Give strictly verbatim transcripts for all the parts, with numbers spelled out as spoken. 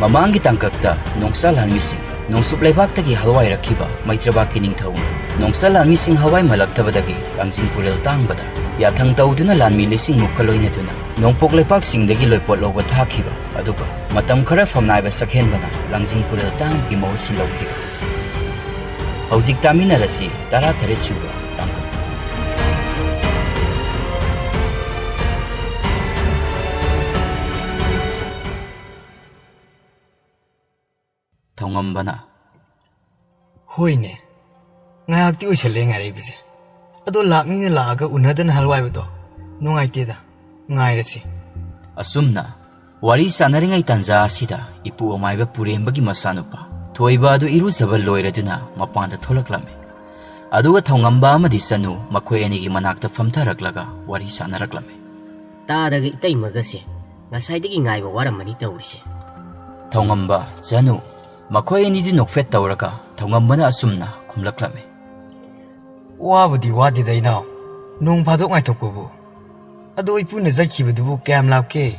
ꯃꯃꯥꯡꯒꯤ ꯇꯥꯡꯀꯛꯇ ꯅꯣꯡꯆꯥ ꯂꯥꯟꯃꯤꯁꯤꯡ ꯅꯣꯡꯆꯨꯞ ꯂꯩꯕꯥꯛꯇꯒꯤ ꯍꯜꯋꯥꯏꯔꯛꯈꯤꯕ ꯃꯩꯇ꯭ꯔꯕꯥꯛꯀꯤ ꯅꯤꯡꯊꯧꯅ ꯅꯣꯡꯆꯥ ꯂꯥꯟꯃꯤꯁꯤꯡ ꯍꯜꯋꯥꯏꯃꯜꯂꯛꯇꯕꯗꯒꯤ ꯂꯥꯡꯖꯤꯡ ꯄꯨꯔꯦꯜ ꯇꯥꯡꯕꯗ ꯌꯥꯊꯪ ꯇꯧꯗꯨꯅ ꯂꯥꯟꯃꯤ ꯂꯤꯁꯤꯡ ꯃꯨꯛꯀ ꯂꯣꯏꯅꯗꯨꯅ ꯅꯣꯡꯄꯣꯛ ꯂꯩꯄꯥꯛꯁꯤꯡꯗꯒꯤ ꯂꯣꯏꯄꯣꯠ ꯂꯧꯕ ꯊꯥꯈꯤꯕ꯫ ꯑꯗꯨꯒ ꯃꯇꯝ ꯈꯔ ꯐꯝꯅꯥꯏꯕ ꯁꯛꯍꯦꯟꯕꯅ ꯂꯥꯡꯖꯤꯡ ꯄꯨꯔꯦꯜ ꯇꯥꯡꯕꯒꯤ ꯃꯍꯨꯠ ꯁꯤꯜꯍꯧꯈꯤꯕ꯫ ꯍꯧꯖꯤꯛ ꯇꯥꯃꯤꯟꯅꯔꯁꯤ ꯇꯔꯥꯇꯔꯦꯠ ꯁꯨꯕ ꯇꯥꯡꯀꯛ꯫ ꯊꯧꯉꯝꯕꯅ, "ꯍꯣꯏꯅꯦ, ꯉꯥꯏꯍꯥꯛꯇꯤ ꯑꯣꯏꯁꯜꯂꯦ ꯉꯥꯏꯔꯛꯏꯕꯁꯦ꯫ ꯑꯗꯣ ꯂꯥꯛꯅꯤꯅ ꯂꯥꯛꯑꯒ ꯎꯅꯗꯅ ꯍꯜꯋꯥꯏꯕꯗꯣ ꯅꯨꯡꯉꯥꯏꯇꯦꯗ꯫ ꯉꯥꯏꯔꯁꯤ꯫" ꯑꯁꯨꯝꯅ ꯋꯥꯔꯤ ꯁꯥꯟꯅꯔꯤꯉꯩ ꯇꯥꯟꯖꯥ ꯑꯁꯤꯗ ꯏꯄꯨ ꯑꯃꯥꯏꯕ ꯄꯨꯔꯦꯝꯕꯒꯤ ꯃꯆꯥꯅꯨꯄꯥ ꯊꯣꯏꯕ ꯑꯗꯨ ꯏꯔꯨꯖꯕ ꯂꯣꯏꯔꯗꯨꯅ ꯃꯄꯥꯟꯗ ꯊꯣꯛꯂꯛꯂꯝꯃꯤ꯫ ꯑꯗꯨꯒ ꯊꯧꯉꯝꯕ ꯑꯃꯗꯤ ꯆꯅꯨ ꯃꯈꯣꯏ ꯑꯅꯤꯒꯤ ꯃꯅꯥꯛꯇ ꯐꯝꯊꯔꯛꯂꯒ ꯋꯥꯔꯤ ꯁꯥꯟꯅꯔꯛꯂꯝꯃꯤ꯫ "ꯇꯥꯗꯒ ꯏꯇꯩꯃꯒꯁꯦ ꯉꯁꯥꯏꯗꯒꯤ ꯉꯥꯏꯕ ꯋꯥꯔꯝꯃꯅꯤ ꯇꯧꯔꯤꯁꯦ꯫" ꯊꯧꯉꯝꯕ, ꯆꯅꯨ ꯃꯈꯣꯏ ꯑꯅꯤꯗꯤ ꯅꯣꯛꯐꯦꯠ ꯇꯧꯔꯒ ꯊꯧꯉꯝꯕꯅ ꯑꯁꯨꯝꯅ ꯈꯨꯝꯂꯛꯂꯝꯃꯤ꯫ "ꯋꯥꯕꯨꯗꯤ ꯋꯥꯗꯦꯗ ꯏꯅꯥꯎ, ꯅꯣꯡ ꯐꯥꯗꯣꯛ ꯉꯥꯏꯊꯣꯛꯄꯕꯨ꯫ ꯑꯗꯣ ꯏꯄꯨꯅ ꯆꯠꯈꯤꯕꯗꯨꯕꯨ ꯀꯌꯥꯝ ꯂꯥꯞꯀꯦ?"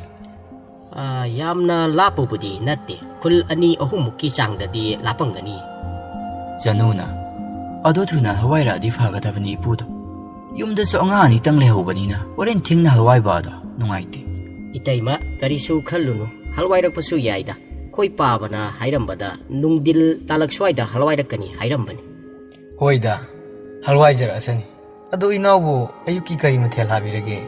"ꯑꯥ, ꯌꯥꯝꯅ ꯂꯥꯞꯄꯕꯨꯗꯤ ꯅꯠꯇꯦ, ꯈꯨꯜ ꯑꯅꯤ ꯑꯍꯨꯝꯃꯨꯛꯀꯤ ꯆꯥꯡꯗꯗꯤ ꯂꯥꯞꯄꯝꯒꯅꯤ꯫" ꯆꯅꯨꯅ, "ꯑꯗꯣ ꯊꯨꯅ ꯍꯋꯥꯏꯔꯛꯑꯗꯤ ꯐꯒꯗꯕꯅꯤ ꯏꯄꯨꯗꯣ꯫ ꯌꯨꯝꯗꯁꯨ ꯑꯉꯥꯡ ꯑꯅꯤꯇꯪ ꯂꯩꯍꯧꯕꯅꯤꯅ ꯍꯣꯔꯦꯟ ꯊꯦꯡꯅ ꯍꯋꯥꯏꯕ ꯑꯗꯣ ꯅꯨꯡꯉꯥꯏꯇꯦ꯫" "ꯏꯇꯩꯃ, ꯀꯔꯤꯁꯨ ꯈꯜꯂꯨꯅꯨ, ꯍꯜꯋꯥꯏꯔꯛꯄꯁꯨ ꯌꯥꯏꯗ꯫ ꯑꯩꯈꯣꯏ ꯄꯥꯕꯅ ꯍꯥꯏꯔꯝꯕꯗ ꯅꯨꯡꯗꯤꯜ ꯇꯥꯂꯛ ꯁ꯭ꯋꯥꯏꯗ ꯍꯜꯋꯥꯏꯔꯛꯀꯅꯤ ꯍꯥꯏꯔꯝꯕꯅꯤ꯫" "ꯍꯣꯏꯗ, ꯍꯜꯋꯥꯏꯖꯔꯛꯑꯁꯅꯤ꯫ ꯑꯗꯣ ꯏꯅꯥꯎꯕꯨ ꯑꯌꯨꯛꯀꯤ ꯀꯔꯤ ꯃꯊꯦꯜ ꯍꯥꯕꯤꯔꯒꯦ?"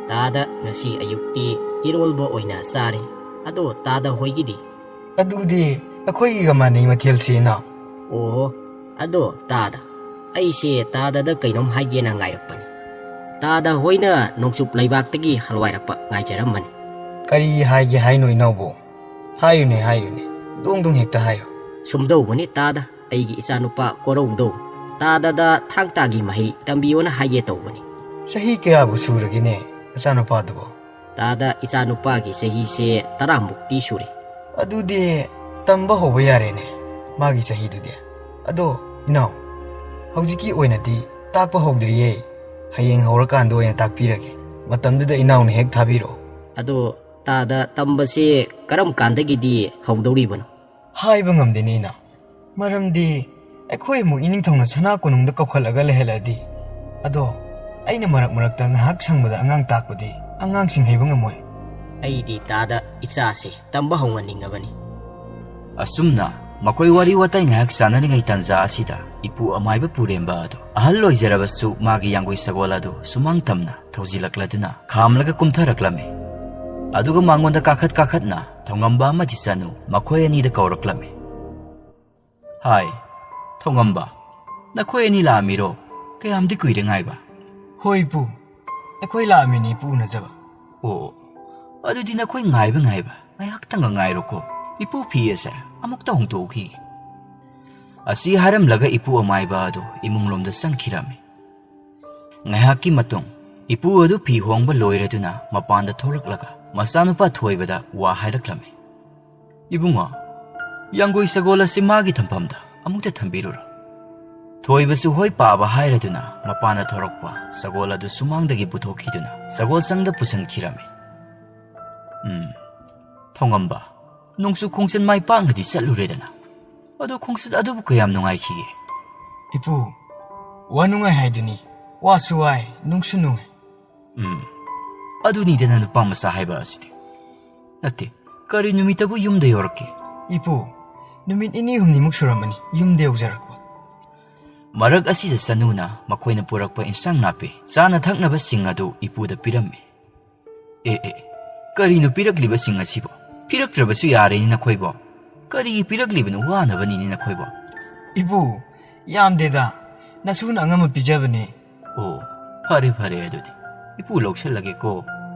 "ꯇꯥꯗ, ꯉꯁꯤ ꯑꯌꯨꯛꯇꯤ ꯏꯔꯣꯜꯕ ꯑꯣꯏꯅ ꯆꯥꯔꯦ꯫ ꯑꯗꯣ ꯇꯥꯗ ꯍꯣꯏꯒꯤꯗꯤ?" "ꯑꯗꯨꯗꯤ ꯑꯩꯈꯣꯏꯒꯤꯒ ꯃꯥꯟꯅꯩ ꯃꯊꯦꯜꯁꯤ ꯏꯅꯥꯎ꯫" "ꯑꯣ, ꯑꯗꯣ ꯇꯥꯗ, ꯑꯩꯁꯦ ꯇꯥꯗꯗ ꯀꯩꯅꯣꯝ ꯍꯥꯏꯒꯦꯅ ꯉꯥꯏꯔꯛꯄꯅꯤ꯫ ꯇꯥꯗ ꯍꯣꯏꯅ ꯅꯣꯡꯆꯨꯞ ꯂꯩꯕꯥꯛꯇꯒꯤ ꯍꯜꯋꯥꯏꯔꯛꯄ ꯉꯥꯏꯖꯔꯝꯕꯅꯤ꯫" "ꯀꯔꯤ ꯍꯥꯏꯒꯦ ꯍꯥꯏꯅꯣ ꯏꯅꯥꯎꯕꯨ? ꯍꯥꯏꯌꯨꯅꯦ, ꯍꯥꯏꯌꯨꯅꯦ, ꯗꯣꯡ ꯗꯣꯡ ꯍꯦꯛꯇ ꯍꯥꯏꯌꯨ꯫" "ꯁꯨꯝꯗꯧꯕꯅꯤ ꯇꯥꯗ, ꯑꯩꯒꯤ ꯏꯆꯥꯅꯨꯄꯥ ꯀꯣꯔꯧꯗꯧ ꯇꯥꯗꯗ ꯊꯥꯡ ꯇꯥꯒꯤ ꯃꯍꯩ ꯇꯝꯕꯤꯌꯣꯅ ꯍꯥꯏꯒꯦ ꯇꯧꯕꯅꯤ꯫" "ꯆꯍꯤ ꯀꯌꯥꯕꯨ ꯁꯨꯔꯒꯦꯅꯦ ꯅꯆꯥꯅꯨꯄꯥꯗꯨꯕꯣ?" "ꯇꯥꯗ, ꯏꯆꯥꯅꯨꯄꯥꯒꯤ ꯆꯍꯤꯁꯦ ꯇꯔꯥꯃꯨꯛꯇꯤ ꯁꯨꯔꯦ꯫" "ꯑꯗꯨꯗꯤ ꯇꯝꯕ ꯍꯧꯕ ꯌꯥꯔꯦꯅꯦ, ꯃꯥꯒꯤ ꯆꯍꯤꯗꯨꯗꯤ꯫ ꯑꯗꯣ ꯏꯅꯥꯎ, ꯍꯧꯖꯤꯛꯀꯤ ꯑꯣꯏꯅꯗꯤ ꯇꯥꯛꯄ ꯍꯧꯗ꯭ꯔꯤꯌꯦ꯫ ꯍꯌꯦꯡ ꯍꯧꯔꯀꯥꯟꯗ ꯑꯣꯏꯅ ꯇꯥꯛꯄꯤꯔꯒꯦ꯫ ꯃꯇꯝꯗꯨꯗ ꯏꯅꯥꯎꯅ ꯍꯦꯛ ꯊꯥꯕꯤꯔꯛꯑꯣ꯫" "ꯑꯗꯣ ꯇꯥꯗ ꯇꯝꯕꯁꯦ ꯀꯔꯝ ꯀꯥꯟꯗꯒꯤꯗꯤ ꯍꯧꯗꯧꯔꯤꯕꯅꯣ? ꯍꯥꯏꯕ ꯉꯝꯗꯦꯅꯦ, ꯏꯅꯥꯎ꯫ ꯃꯔꯝꯗꯤ ꯑꯩꯈꯣꯏ ꯑꯃꯨꯛ ꯏꯅꯤꯡꯊꯧꯅ ꯁꯅꯥ ꯀꯣꯅꯨꯡꯗ ꯀꯧꯈꯠꯂꯒ ꯂꯩꯍꯜꯂꯗꯤ꯫ ꯑꯗꯣ ꯑꯩꯅ ꯃꯔꯛ ꯃꯔꯛꯇ ꯉꯥꯏꯍꯥꯛ ꯁꯪꯕꯗ ꯑꯉꯥꯡ ꯇꯥꯛꯄꯗꯤ ꯑꯉꯥꯡꯁꯤꯡ ꯍꯩꯕ ꯉꯝꯃꯣꯏ꯫ ꯑꯩꯗꯤ ꯇꯥꯗ ꯏꯆꯥꯁꯦ ꯇꯝꯕ ꯍꯧꯍꯟꯅꯤꯡꯉꯕꯅꯤ꯫ ꯑꯁꯨꯝꯅ ꯃꯈꯣꯏ ꯋꯥꯔꯤ ꯋꯥꯇꯥꯏ ꯉꯥꯏꯍꯥꯛ ꯁꯥꯟꯅꯔꯤꯉꯩ ꯇꯥꯟꯖꯥ ꯑꯁꯤꯗ ꯏꯄꯨ ꯑꯃꯥꯏꯕ ꯄꯨꯔꯦꯝꯕ ꯑꯗꯨ ꯑꯍꯜ ꯑꯣꯏꯖꯔꯕꯁꯨ ꯃꯥꯒꯤ ꯌꯥꯡꯒꯣꯏ ꯁꯒꯣꯜ ꯑꯗꯨ ꯁꯨꯃꯥꯡ ꯇꯝꯅ ꯊꯧꯖꯤꯜꯂꯛꯂꯗꯨꯅ ꯈꯥꯝꯂꯒ ꯀꯨꯝꯊꯔꯛꯂꯝꯃꯤ꯫ ꯑꯗꯨꯒ ꯃꯉꯣꯟꯗ ꯀꯥꯈꯠ ꯀꯥꯈꯠꯅ ꯊꯧꯉꯝꯕ ꯑꯃꯗꯤ ꯆꯅꯨ ꯃꯈꯣꯏ ꯑꯅꯤꯗ ꯀꯧꯔꯛꯂꯝꯃꯤ꯫ "ꯍꯥꯏ, ꯊꯧꯉꯝꯕ, ꯅꯈꯣꯏ ꯑꯅꯤ ꯂꯥꯛꯑꯝꯃꯤꯔꯣ? ꯀꯌꯥꯝꯗꯤ ꯀꯨꯏꯔꯦ ꯉꯥꯏꯕ?" "ꯍꯣꯏ ꯏꯄꯨ, ꯑꯩꯈꯣꯏ ꯂꯥꯛꯑꯝꯃꯤꯅꯤ ꯏꯄꯨ ꯎꯅꯖꯕ꯫" "ꯑꯣ, ꯑꯗꯨꯗꯤ ꯅꯈꯣꯏ ꯉꯥꯏꯕ ꯉꯥꯏꯕ ꯉꯥꯏꯍꯥꯛꯇꯪꯒ ꯉꯥꯏꯔꯣꯀꯣ꯫ ꯏꯄꯨ ꯐꯤ ꯑꯁꯦ ꯑꯃꯨꯛꯇ ꯍꯣꯡꯗꯣꯛꯎꯈꯤꯒꯦ꯫" ꯑꯁꯤ ꯍꯥꯏꯔꯝꯂꯒ ꯏꯄꯨ ꯑꯃꯥꯏꯕ ꯑꯗꯨ ꯏꯃꯨꯡꯂꯣꯝꯗ ꯆꯪꯈꯤꯔꯝꯃꯤ꯫ ꯉꯥꯏꯍꯥꯛꯀꯤ ꯃꯇꯨꯡ ꯏꯄꯨ ꯑꯗꯨ ꯐꯤ ꯍꯣꯡꯕ ꯂꯣꯏꯔꯗꯨꯅ ꯃꯄꯥꯟꯗ ꯊꯣꯛꯂꯛꯂꯒ ꯃꯆꯥꯅꯨꯄꯥ ꯊꯣꯏꯕꯗ ꯋꯥ ꯍꯥꯏꯔꯛꯂꯝꯃꯤ꯫ "ꯏꯕꯨꯡꯉꯣ, ꯌꯥꯡꯒꯣꯏ ꯁꯒꯣꯜ ꯑꯁꯤ ꯃꯥꯒꯤ ꯊꯝꯐꯝꯗ ꯑꯃꯨꯛꯇ ꯊꯝꯕꯤꯔꯨꯔꯣ꯫" ꯊꯣꯏꯕꯁꯨ ꯍꯣꯏ ꯄꯥꯕ ꯍꯥꯏꯔꯗꯨꯅ ꯃꯄꯥꯟꯗ ꯊꯧꯔꯛꯄ ꯁꯒꯣꯜ ꯑꯗꯨ ꯁꯨꯃꯥꯡꯗꯒꯤ ꯄꯨꯊꯣꯛꯈꯤꯗꯨꯅ ꯁꯒꯣꯜ ꯁꯪꯗ ꯄꯨꯁꯤꯟꯈꯤꯔꯝꯃꯤ꯫ "ꯎꯝ, ꯊꯧꯉꯝꯕ, ꯅꯣꯡꯆꯨ ꯈꯣꯡꯆꯠ ꯃꯥꯏ ꯄꯥꯛꯅꯗꯤ ꯆꯠꯂꯨꯔꯦꯗꯅ꯫ ꯑꯗꯣ ꯈꯣꯡꯆꯠ ꯑꯗꯨꯕꯨ ꯀꯌꯥꯝ ꯅꯨꯡꯉꯥꯏꯈꯤꯒꯦ?" "ꯏꯄꯨ, ꯋꯥ ꯅꯨꯡꯉꯥꯏ ꯍꯥꯏꯗꯨꯅꯤ꯫ ꯋꯥꯁꯨ ꯋꯥꯏ, ꯅꯨꯡꯁꯨ ꯅꯨꯡꯉꯥꯏ꯫" "ꯎꯝ, ꯑꯗꯨꯅꯤꯗꯅ ꯅꯨꯄꯥ ꯃꯆꯥ ꯍꯥꯏꯕ ꯑꯁꯤꯗꯤ꯫ ꯅꯠꯇꯦ, ꯀꯔꯤ ꯅꯨꯃꯤꯠꯇꯕꯨ ꯌꯨꯝꯗ ꯌꯧꯔꯛꯀꯦ?" "ꯏꯄꯨ, ꯅꯨꯃꯤꯠ ꯅꯤꯅꯤ ꯍꯨꯝꯅꯤꯃꯨꯛ ꯁꯨꯔꯝꯃꯅꯤ ꯌꯨꯝꯗ ꯌꯧꯖꯔꯛꯄ꯫" ꯃꯔꯛ ꯑꯁꯤꯗ ꯆꯅꯨꯅ ꯃꯈꯣꯏꯅ ꯄꯨꯔꯛꯄ ꯏꯟꯁꯥꯡ ꯅꯥꯄꯤ, ꯆꯥꯅ ꯊꯛꯅꯕꯁꯤꯡ ꯑꯗꯨ ꯏꯄꯨꯗ ꯄꯤꯔꯝꯃꯤ꯫ "ꯑꯦ, ꯑꯦ, ꯀꯔꯤꯅꯣ ꯄꯤꯔꯛꯂꯤꯕꯁꯤꯡ ꯑꯁꯤꯕꯣ? ꯄꯤꯔꯛꯇ꯭ꯔꯕꯁꯨ ꯌꯥꯔꯦꯅꯦ ꯅꯈꯣꯏꯕꯣ꯫ ꯀꯔꯤꯒꯤ ꯄꯤꯔꯛꯂꯤꯕꯅꯣ? ꯋꯥꯅꯕꯅꯤꯅꯦ ꯅꯈꯣꯏꯕꯣ꯫" "ꯏꯄꯨ, ꯌꯥꯝꯗꯦꯗ, ꯅꯁꯨꯅ ꯑꯉꯝꯕ ꯄꯤꯖꯕꯅꯦ꯫" "ꯑꯣ, ꯐꯔꯦ, ꯐꯔꯦ, ꯑꯗꯨꯗꯤ ꯏꯄꯨ ꯂꯧꯁꯜꯂꯒꯦꯀꯣ꯫"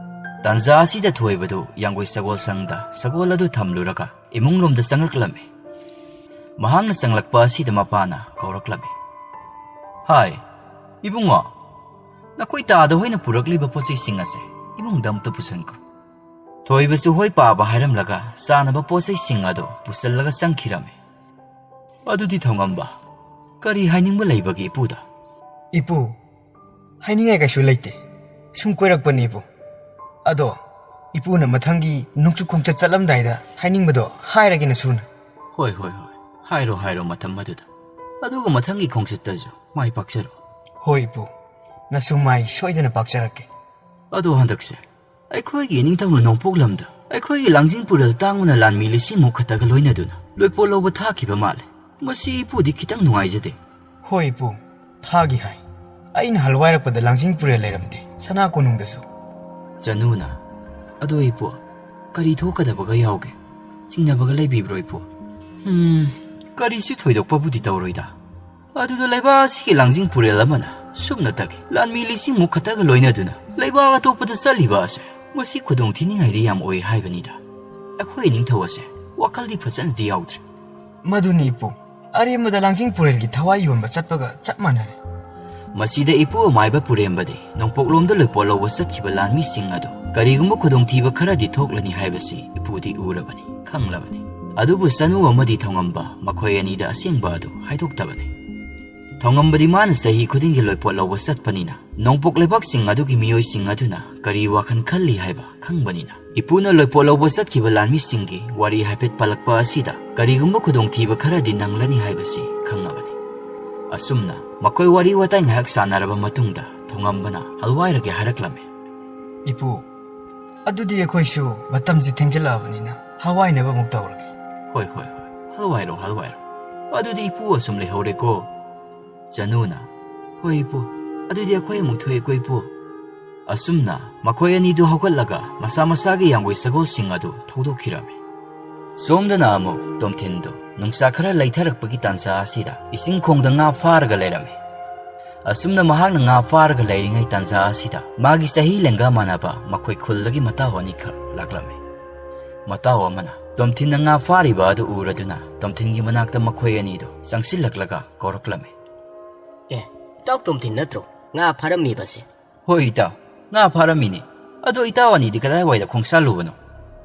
ꯇꯥꯟꯖꯥ ꯑꯁꯤꯗ ꯊꯣꯏꯕꯗꯨ ꯌꯥꯡꯒꯣꯏ ꯁꯒꯣꯜ ꯁꯪꯗ ꯁꯒꯣꯜ ꯑꯗꯨ ꯊꯝꯂꯨꯔꯒ ꯏꯃꯨꯡꯂꯣꯝꯗ ꯆꯪꯂꯛꯂꯝꯃꯤ꯫ ꯃꯍꯥꯛꯅ ꯆꯪꯂꯛꯄ ꯑꯁꯤꯗ ꯃꯄꯥꯅ ꯀꯧꯔꯛꯂꯝꯃꯤ꯫ "ꯍꯥꯏ, ꯏꯕꯨꯡꯉꯣ, ꯅꯈꯣꯏ ꯇꯥꯗ ꯍꯣꯏꯅ ꯄꯨꯔꯛꯂꯤꯕ ꯄꯣꯠꯆꯩꯁꯤꯡ ꯑꯁꯦ ꯏꯃꯨꯡꯗ ꯑꯃꯨꯛꯇ ꯄꯨꯁꯤꯟꯈꯣ꯫" ꯊꯣꯏꯕꯁꯨ ꯍꯣꯏ ꯄꯥꯕ ꯍꯥꯏꯔꯝꯂꯒ ꯆꯥꯅꯕ ꯄꯣꯠꯆꯩꯁꯤꯡ ꯑꯗꯨ ꯄꯨꯁꯤꯜꯂꯒ ꯆꯪꯈꯤꯔꯝꯃꯤ꯫ "ꯑꯗꯨꯗꯤ ꯊꯧꯉꯝꯕ, ꯀꯔꯤ ꯍꯥꯏꯅꯤꯡꯕ ꯂꯩꯕꯒꯦ ꯏꯄꯨꯗ?" "ꯏꯄꯨ, ꯍꯥꯏꯅꯤꯡꯉꯥꯏ ꯀꯩꯁꯨ ꯂꯩꯇꯦ꯫ ꯁꯨꯝ ꯀꯣꯏꯔꯛꯄꯅꯤ ꯏꯄꯨ꯫ ꯑꯗꯣ ꯏꯄꯨꯅ ꯃꯊꯪꯒꯤ ꯅꯣꯡꯆꯨꯞ ꯈꯣꯡꯆꯠ ꯆꯠꯂꯝꯗꯥꯏꯗ ꯍꯥꯏꯅꯤꯡꯕꯗꯣ ꯍꯥꯏꯔꯒꯦ ꯅꯁꯨꯅ꯫ ꯍꯣꯏ, ꯍꯣꯏ, ꯍꯣꯏ꯫ ꯍꯥꯏꯔꯣ, ꯍꯥꯏꯔꯣ, ꯃꯇꯝ ꯑꯗꯨꯗ꯫ ꯑꯗꯨꯒ ꯃꯊꯪꯒꯤ ꯈꯣꯡꯆꯠꯇꯁꯨ ꯃꯥꯏ ꯄꯥꯛꯆꯔꯣ꯫ ꯍꯣꯏ ꯏꯄꯨ, ꯅꯁꯨ ꯃꯥꯏ ꯁꯣꯏꯗꯅ ꯄꯥꯛꯆꯔꯛꯀꯦ꯫ ꯑꯗꯣ ꯍꯟꯗꯛꯁꯦ ꯑꯩꯈꯣꯏꯒꯤ ꯏꯅꯤꯡꯊꯧꯅ ꯅꯣꯡꯄꯣꯛ ꯂꯝꯗ ꯑꯩꯈꯣꯏꯒꯤ ꯂꯥꯡꯖꯤꯡ ꯄꯨꯔꯦꯜ ꯇꯥꯡꯕꯅ ꯂꯥꯟꯃꯤ ꯂꯤꯁꯤꯡꯃꯨꯛ ꯈꯛꯇꯒ ꯂꯣꯏꯅꯗꯨꯅ ꯂꯣꯏꯄꯣꯠ ꯂꯧꯕ ꯊꯥꯈꯤꯕ ꯃꯥꯜꯂꯦ꯫ ꯃꯁꯤ ꯏꯄꯨꯗꯤ ꯈꯤꯇꯪ ꯅꯨꯡꯉꯥꯏꯖꯗꯦ꯫ ꯍꯣꯏ ꯏꯄꯨ, ꯊꯥꯒꯤ ꯍꯥꯏ꯫ ꯑꯩꯅ ꯍꯜꯋꯥꯏꯔꯛꯄꯗ ꯂꯥꯡꯖꯤꯡ ꯄꯨꯔꯦꯜ ꯂꯩꯔꯝꯗꯦ, ꯁꯅꯥ ꯀꯣꯅꯨꯡꯗꯁꯨ꯫ ꯆꯅꯨꯅ, ꯑꯗꯣ ꯏꯄꯨ, ꯀꯔꯤ ꯊꯣꯛꯀꯗꯕꯒ ꯌꯥꯎꯒꯦ? ꯆꯤꯡꯅꯕꯒ ꯂꯩꯕꯤꯕ꯭ꯔꯣ ꯏꯄꯨ? ꯎꯝ, ꯀꯔꯤꯁꯨ ꯊꯣꯏꯗꯣꯛꯄꯕꯨꯗꯤ ꯇꯧꯔꯣꯏꯗ꯫ ꯑꯗꯨꯗ ꯂꯩꯕꯥꯛ ꯑꯁꯤꯒꯤ ꯂꯥꯡꯖꯤꯡ ꯄꯨꯔꯦꯜ ꯑꯃꯅ ꯁꯨꯞꯅꯇꯒꯤ ꯂꯥꯟꯃꯤ ꯂꯤꯁꯤꯡꯃꯨꯛ ꯈꯛꯇꯒ ꯂꯣꯏꯅꯗꯨꯅ ꯂꯩꯕꯥꯛ ꯑꯇꯣꯞꯄꯗ ꯆꯠꯂꯤꯕ ꯑꯁꯦ ꯃꯁꯤ ꯈꯨꯗꯣꯡ ꯊꯤꯅꯤꯡꯉꯥꯏꯗꯤ ꯌꯥꯝ ꯑꯣꯏ ꯍꯥꯏꯕꯅꯤꯗ꯫ ꯑꯩꯈꯣꯏ ꯅꯤꯡꯊꯧ ꯑꯁꯦ ꯋꯥꯈꯜꯗꯤ ꯐꯖꯅꯗꯤ ꯌꯥꯎꯗ꯭ꯔꯦ꯫ ꯃꯗꯨꯅꯤ ꯏꯄꯨ, ꯑꯔꯦꯝꯕꯗ ꯂꯥꯡꯖꯤꯡ ꯄꯨꯔꯦꯜꯒꯤ ꯊꯋꯥꯏ ꯌꯣꯟꯕ ꯆꯠꯄꯒ ꯆꯞ ꯃꯥꯟꯅꯔꯦ꯫ ꯃꯁꯤꯗ ꯏꯄꯨ ꯑꯃꯥꯏꯕ ꯄꯨꯔꯦꯝꯕꯗꯤ ꯅꯣꯡꯄꯣꯛꯂꯣꯝꯗ ꯂꯣꯏꯄꯣꯠ ꯂꯧꯕ ꯆꯠꯈꯤꯕ ꯂꯥꯟꯃꯤꯁꯤꯡ ꯑꯗꯨ ꯀꯔꯤꯒꯨꯝꯕ ꯈꯨꯗꯣꯡꯊꯤꯕ ꯈꯔꯗꯤ ꯊꯣꯛꯂꯅꯤ ꯍꯥꯏꯕꯁꯤ ꯏꯄꯨꯗꯤ ꯎꯔꯕꯅꯤ, ꯈꯪꯂꯕꯅꯤ꯫ ꯑꯗꯨꯕꯨ ꯆꯅꯨ ꯑꯃꯗꯤ ꯊꯣꯉꯝꯕ ꯃꯈꯣꯏ ꯑꯅꯤꯗ ꯑꯁꯦꯡꯕ ꯑꯗꯨ ꯍꯥꯏꯗꯣꯛꯇꯕꯅꯤ꯫ ꯊꯣꯉꯝꯕꯗꯤ ꯃꯥꯅ ꯆꯍꯤ ꯈꯨꯗꯤꯡꯒꯤ ꯂꯣꯏꯄꯣꯠ ꯂꯧꯕ ꯆꯠꯄꯅꯤꯅ ꯅꯣꯡꯄꯣꯛ ꯂꯩꯕꯥꯛꯁꯤꯡ ꯑꯗꯨꯒꯤ ꯃꯤꯑꯣꯏꯁꯤꯡ ꯑꯗꯨꯅ ꯀꯔꯤ ꯋꯥꯈꯜ ꯈꯜꯂꯤ ꯍꯥꯏꯕ ꯈꯪꯕꯅꯤꯅ ꯏꯄꯨꯅ ꯂꯣꯏꯄꯣꯠ ꯂꯧꯕ ꯆꯠꯈꯤꯕ ꯂꯥꯟꯃꯤꯁꯤꯡꯒꯤ ꯋꯥꯔꯤ ꯍꯥꯏꯐꯦꯠ ꯄꯜꯂꯛꯄ ꯑꯁꯤꯗ ꯀꯔꯤꯒꯨꯝꯕ ꯈꯨꯗꯣꯡꯊꯤꯕ ꯈꯔꯗꯤ ꯅꯪꯂꯅꯤ ꯍꯥꯏꯕꯁꯤ ꯈꯪꯉꯕꯅꯤ꯫ ꯑꯁꯨꯝꯅ ꯃꯈꯣꯏ ꯋꯥꯔꯤ ꯋꯥꯇꯥꯏ ꯉꯥꯏꯍꯥꯛ ꯁꯥꯟꯅꯔꯕ ꯃꯇꯨꯡꯗ ꯊꯣꯉꯝꯕꯅ ꯍꯜꯋꯥꯏꯔꯒꯦ ꯍꯥꯏꯔꯛꯂꯝꯃꯤ꯫ ꯏꯄꯨ, ꯑꯗꯨꯗꯤ ꯑꯩꯈꯣꯏꯁꯨ ꯃꯇꯝꯁꯤ ꯊꯦꯡꯖꯤꯜꯂꯛꯑꯕꯅꯤꯅ ꯍꯋꯥꯏꯅꯕ ꯑꯃꯨꯛ ꯇꯧꯔꯒꯦ꯫ ꯍꯣꯏ, ꯍꯣꯏ, ꯍꯣꯏ, ꯍꯜꯋꯥꯏꯔꯣ, ꯍꯜꯋꯥꯏꯔꯣ꯫ ꯑꯗꯨꯗꯤ ꯏꯄꯨ ꯑꯁꯨꯝ ꯂꯩꯍꯧꯔꯦꯀꯣ꯫ ꯆꯅꯨꯅ, ꯍꯣꯏ ꯏꯄꯨ, ꯑꯗꯨꯗꯤ ꯑꯩꯈꯣꯏ ꯑꯃꯨꯛ ꯊꯣꯛꯑꯦꯀꯣ ꯏꯄꯨ꯫ ꯑꯁꯨꯝꯅ ꯃꯈꯣꯏ ꯑꯅꯤꯗꯨ ꯍꯧꯒꯠꯂꯒ ꯃꯁꯥ ꯃꯁꯥꯒꯤ ꯌꯥꯡꯒꯣꯏ ꯁꯒꯣꯜꯁꯤꯡ ꯑꯗꯨ ꯊꯧꯗꯣꯛꯈꯤꯔꯝꯃꯤ꯫ ꯁꯣꯝꯗꯅ ꯑꯃꯨꯛ ꯇꯣꯝꯊꯤꯟꯗꯨ ꯅꯨꯡꯁꯥ ꯈꯔ ꯂꯩꯊꯔꯛꯄꯒꯤ ꯇꯥꯟꯖꯥ ꯑꯁꯤꯗ ꯏꯁꯤꯡ ꯈꯣꯡꯗ ꯉꯥ ꯐꯥꯔꯒ ꯂꯩꯔꯝꯃꯤ꯫ ꯑꯁꯨꯝꯅ ꯃꯍꯥꯛꯅ ꯉꯥ ꯐꯥꯔꯒ ꯂꯩꯔꯤꯉꯩ ꯇꯥꯟꯖꯥ ꯑꯁꯤꯗ ꯃꯥꯒꯤ ꯆꯍꯤ ꯂꯦꯡꯒꯥ ꯃꯥꯟꯅꯕ ꯃꯈꯣꯏ ꯈꯨꯜꯗꯒꯤ ꯃꯇꯥꯎ ꯑꯅꯤꯈꯛ ꯂꯥꯛꯂꯝꯃꯤ꯫ ꯃꯇꯥꯎ ꯑꯃꯅ ꯇꯣꯝꯊꯤꯟꯅ ꯉꯥ ꯐꯥꯔꯤꯕ ꯑꯗꯨ ꯎꯔꯗꯨꯅ ꯇꯣꯝꯊꯤꯟꯒꯤ ꯃꯅꯥꯛꯇ ꯃꯈꯣꯏ ꯑꯅꯤꯗꯨ ꯆꯪꯁꯤꯜꯂꯛꯂꯒ ꯀꯧꯔꯛꯂꯝꯃꯤ꯫ ꯑꯦ, ꯏꯇꯥꯎ ꯇꯣꯝꯊꯤꯟ ꯅꯠꯇ꯭ꯔꯣ ꯉꯥ ꯐꯥꯔꯝꯃꯤꯕꯁꯦ? ꯍꯣꯏ ꯏꯇꯥꯎ, ꯉꯥ ꯐꯥꯔꯝꯃꯤꯅꯤ꯫ ꯑꯗꯣ ꯏꯇꯥꯎ ꯑꯅꯤꯗꯤ ꯀꯗꯥꯏꯋꯥꯏꯗ ꯈꯣꯡꯁꯥꯜꯂꯨꯕꯅꯣ?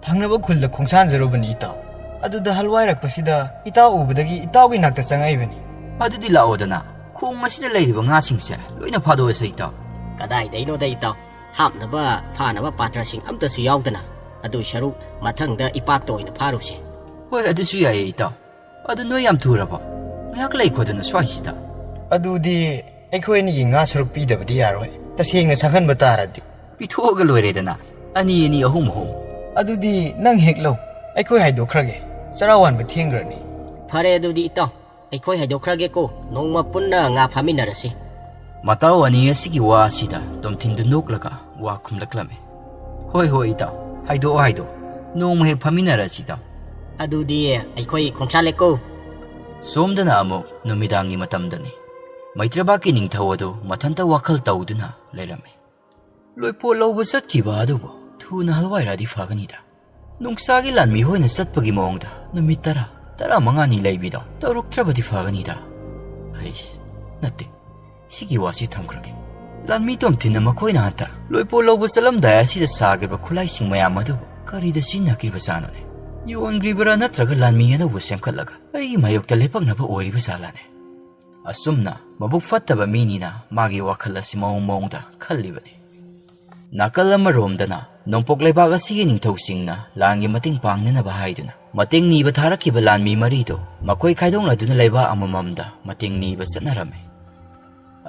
ꯊꯪꯅꯕ ꯈꯨꯜꯗ ꯈꯣꯡꯁꯥꯟꯖꯔꯨꯕꯅꯤ ꯏꯇꯥꯎ꯫ ꯑꯗꯨꯗ ꯍꯜꯋꯥꯏꯔꯛꯄꯁꯤꯗ ꯏꯇꯥꯎ ꯎꯕꯗꯒꯤ ꯏꯇꯥꯎꯒꯤ ꯅꯥꯛꯇ ꯆꯪꯉꯛꯏꯕꯅꯤ꯫ ꯑꯗꯨꯗꯤ ꯂꯥꯛꯑꯣꯗꯅ, ꯈꯣꯡ ꯑꯁꯤꯗ ꯂꯩꯔꯤꯕ ꯉꯥꯁꯤꯡꯁꯦ ꯂꯣꯏꯅ ꯐꯥꯗꯣꯛꯑꯁꯦ ꯏꯇꯥꯎ꯫ ꯀꯗꯥꯏꯗꯩꯅꯣꯗ ꯏꯇꯥꯎ, ꯍꯥꯞꯅꯕ ꯐꯥꯅꯕ ꯄꯥꯇ꯭ꯔꯁꯤꯡ ꯑꯝꯇꯁꯨ ꯌꯥꯎꯗꯅ꯫ ꯑꯗꯨꯏ ꯁꯔꯨꯛ ꯃꯊꯪꯗ ꯏꯄꯥꯛꯇ ꯑꯣꯏꯅ ꯐꯥꯔꯨꯁꯦ꯫ ꯍꯣꯏ, ꯑꯗꯨꯁꯨ ꯌꯥꯏꯌꯦ, ꯏꯇꯥꯎ꯫ ꯑꯗꯨ ꯅꯣꯏ ꯌꯥꯝ ꯊꯨꯔꯕꯣ? ꯉꯥꯏꯍꯥꯛ ꯂꯩꯈꯣꯗꯅ ꯁ꯭ꯋꯥꯏꯁꯤꯗ꯫ ꯑꯗꯨꯗꯤ ꯑꯩꯈꯣꯏ ꯑꯅꯤꯒꯤ ꯉꯥ ꯁꯔꯨꯛ ꯄꯤꯗꯕꯗꯤ ꯌꯥꯔꯣꯏ, ꯇꯁꯦꯡꯅ ꯁꯪꯍꯟꯕ ꯇꯥꯔꯗꯤ꯫ ꯄꯤꯊꯣꯛꯑꯒ ꯂꯣꯏꯔꯦꯗꯅ, ꯑꯅꯤ ꯑꯅꯤ, ꯑꯍꯨꯝ ꯑꯍꯨꯝ꯫ ꯑꯗꯨꯗꯤ ꯅꯪ ꯍꯦꯛ ꯂꯧ, ꯑꯩꯈꯣꯏ ꯍꯥꯏꯗꯣꯛꯈ꯭ꯔꯒꯦ, ꯆꯔꯥ ꯋꯥꯟꯕ ꯊꯦꯡꯈ꯭ꯔꯅꯤ꯫ ꯐꯔꯦ, ꯑꯗꯨꯗꯤ ꯏꯇꯥꯎ, ꯑꯩꯈꯣꯏ ꯍꯥꯏꯗꯣꯛꯈ꯭ꯔꯒꯦꯀꯣ, ꯅꯣꯡꯃ ꯄꯨꯟꯅ ꯉꯥ ꯐꯥꯃꯤꯟꯅꯔꯁꯤ꯫ ꯃꯇꯥꯎ ꯑꯅꯤ ꯑꯁꯤꯒꯤ ꯋꯥ ꯑꯁꯤꯗ ꯇꯣꯝꯊꯤꯟꯗꯨ ꯅꯣꯛꯂꯒ ꯋꯥ ꯈꯨꯝꯂꯛꯂꯝꯃꯤ꯫ ꯍꯣꯏ, ꯍꯣꯏ, ꯏꯇꯥꯎ, ꯍꯥꯏꯗꯣꯛꯑꯣ, ꯍꯥꯏꯗꯣꯛꯑꯣ, ꯅꯣꯡꯃ ꯍꯦꯛ ꯐꯥꯃꯤꯟꯅꯔꯁꯤ, ꯏꯇꯥꯎ꯫ ꯑꯗꯨꯗꯤ ꯑꯩꯈꯣꯏ ꯈꯣꯡꯁꯥꯜꯂꯦꯀꯣ꯫ ꯁꯣꯝꯗꯅ ꯑꯃꯨꯛ ꯅꯨꯃꯤꯗꯥꯡꯒꯤ ꯃꯇꯝꯗꯅꯤ꯫ ꯃꯩꯇ꯭ꯔꯕꯥꯛꯀꯤ ꯅꯤꯡꯊꯧ ꯑꯗꯨ ꯃꯊꯟꯇ ꯋꯥꯈꯜ ꯇꯧꯗꯨꯅ ꯂꯩꯔꯝꯃꯤ꯫ ꯂꯣꯏꯄꯣꯠ ꯂꯧꯕ ꯆꯠꯈꯤꯕ ꯑꯗꯨꯕꯨ ꯊꯨꯅ ꯍꯜꯋꯥꯏꯔꯗꯤ ꯐꯒꯅꯤꯗ꯫ ꯅꯨꯡꯁꯥꯒꯤ ꯂꯥꯟꯃꯤ ꯍꯣꯏꯅ ꯆꯠꯄꯒꯤ ꯃꯑꯣꯡꯗ ꯅꯨꯃꯤꯠ ꯇꯔꯥ, ꯇꯔꯥꯃꯉꯥꯅꯤ ꯂꯩꯕꯤꯗꯣ ꯇꯧꯔꯛꯇ꯭ꯔꯕꯗꯤ ꯐꯒꯅꯤꯗ꯫ ꯍꯩꯁ, ꯅꯠꯇꯦ, ꯁꯤꯒꯤ ꯋꯥꯁꯤ ꯊꯝꯈ꯭ꯔꯒꯦ꯫ ꯂꯥꯟꯃꯤ ꯇꯣꯝꯊꯤꯟꯅ ꯃꯈꯣꯏꯅ ꯍꯟꯇꯛ ꯂꯣꯏꯄꯣꯠ ꯂꯧꯕ ꯆꯠꯂꯝꯗꯥꯏ ꯑꯁꯤꯗ ꯁꯥꯈꯤꯕ ꯈꯨꯠꯂꯥꯏꯁꯤꯡ ꯃꯌꯥꯝ ꯑꯗꯨꯕꯨ ꯀꯔꯤꯗ ꯁꯤꯖꯤꯟꯅꯈꯤꯕꯖꯥꯠꯅꯣꯅꯦ? ꯌꯣꯟꯈ꯭ꯔꯤꯕꯔꯥ ꯅꯠꯇ꯭ꯔꯒ ꯂꯥꯟꯃꯤ ꯑꯅꯧꯕ ꯁꯦꯝꯒꯠꯂꯒ ꯑꯩꯒꯤ ꯃꯥꯌꯣꯛꯇ ꯂꯦꯞꯄꯛꯅꯕ ꯑꯣꯏꯔꯤꯕ ꯖꯥꯠꯂꯥꯅꯦ? ꯑꯁꯨꯝꯅ ꯃꯕꯨꯛ ꯐꯠꯇꯕ ꯃꯤꯅꯤꯅ ꯃꯥꯒꯤ ꯋꯥꯈꯜ ꯑꯁꯤ ꯃꯑꯣꯡ ꯃꯑꯣꯡꯗ ꯈꯜꯂꯤꯕꯅꯤ꯫ ꯅꯥꯀꯜ ꯑꯃꯔꯣꯝꯗꯅ ꯅꯣꯡꯄꯣꯛ ꯂꯩꯕꯥꯛ ꯑꯁꯤꯒꯤ ꯅꯤꯡꯊꯧꯁꯤꯡꯅ ꯂꯥꯟꯒꯤ ꯃꯇꯦꯡ ꯄꯥꯡꯅꯅꯕ ꯍꯥꯏꯗꯨꯅ ꯃꯇꯦꯡ ꯅꯤꯕ ꯊꯥꯔꯛꯈꯤꯕ ꯂꯥꯟꯃꯤ ꯃꯔꯤꯗꯨ ꯃꯈꯣꯏ ꯈꯥꯏꯗꯣꯛꯅꯗꯨꯅ ꯂꯩꯕꯥꯛ ꯑꯃꯃꯝꯗ ꯃꯇꯦꯡ ꯅꯤꯕ ꯆꯠꯅꯔꯝꯃꯤ꯫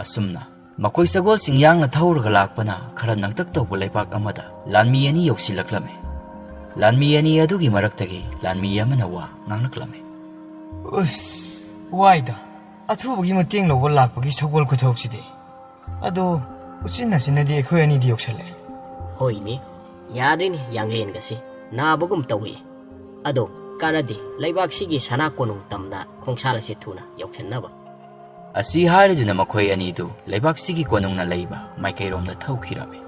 ꯑꯁꯨꯝꯅ ꯃꯈꯣꯏ ꯁꯒꯣꯜꯁꯤꯡ ꯌꯥꯡꯅ ꯊꯧꯔꯒ ꯂꯥꯛꯄꯅ ꯈꯔ ꯅꯛꯇꯛ ꯇꯧꯕ ꯂꯩꯕꯥꯛ ꯑꯃꯗ ꯂꯥꯟꯃꯤ ꯑꯅꯤ ꯌꯧꯁꯤꯜꯂꯛꯂꯝꯃꯤ꯫ ꯂꯥꯟꯃꯤ ꯑꯅꯤ ꯑꯗꯨꯒꯤ ꯃꯔꯛꯇꯒꯤ ꯂꯥꯟꯃꯤ ꯑꯃꯅ ꯋꯥ ꯉꯥꯡꯂꯛꯂꯝꯃꯤ꯫ ꯑꯁ, ꯋꯥꯏꯗ꯫ ꯑꯊꯨꯕꯒꯤ ꯃꯇꯦꯡ ꯂꯧꯕ ꯂꯥꯛꯄꯒꯤ ꯁꯒꯣꯜ ꯈꯨꯊꯧꯁꯤꯗꯤ꯫ ꯑꯗꯣ, ꯎꯆꯤꯟ ꯅꯥꯆꯤꯟꯅꯗꯤ ꯑꯩꯈꯣꯏ ꯑꯅꯤꯗꯤ ꯌꯧꯁꯜꯂꯛꯑꯦ꯫ ꯍꯣꯏꯅꯦ, ꯌꯥꯗꯦꯅꯦ, ꯌꯥꯡꯂꯦꯟꯒꯁꯤ ꯅꯥꯕꯒꯨꯝ ꯇꯧꯏ꯫ ꯑꯗꯣ, ꯀꯥꯟꯅꯗꯦ, ꯂꯩꯕꯥꯛꯁꯤꯒꯤ ꯁꯅꯥ ꯀꯣꯅꯨꯡ ꯇꯝꯅ ꯈꯣꯡꯁꯥꯜ ꯑꯁꯤ ꯊꯨꯅ ꯌꯧꯁꯟꯅꯕ꯫ ꯑꯁꯤ ꯍꯥꯏꯔꯗꯨꯅ ꯃꯈꯣꯏ ꯑꯅꯤꯗꯨ ꯂꯩꯕꯥꯛꯁꯤꯒꯤ ꯀꯣꯅꯨꯡꯅ ꯂꯩꯕ ꯃꯥꯏꯀꯩꯔꯣꯝꯗ ꯊꯧꯈꯤꯔꯝꯃꯤ꯫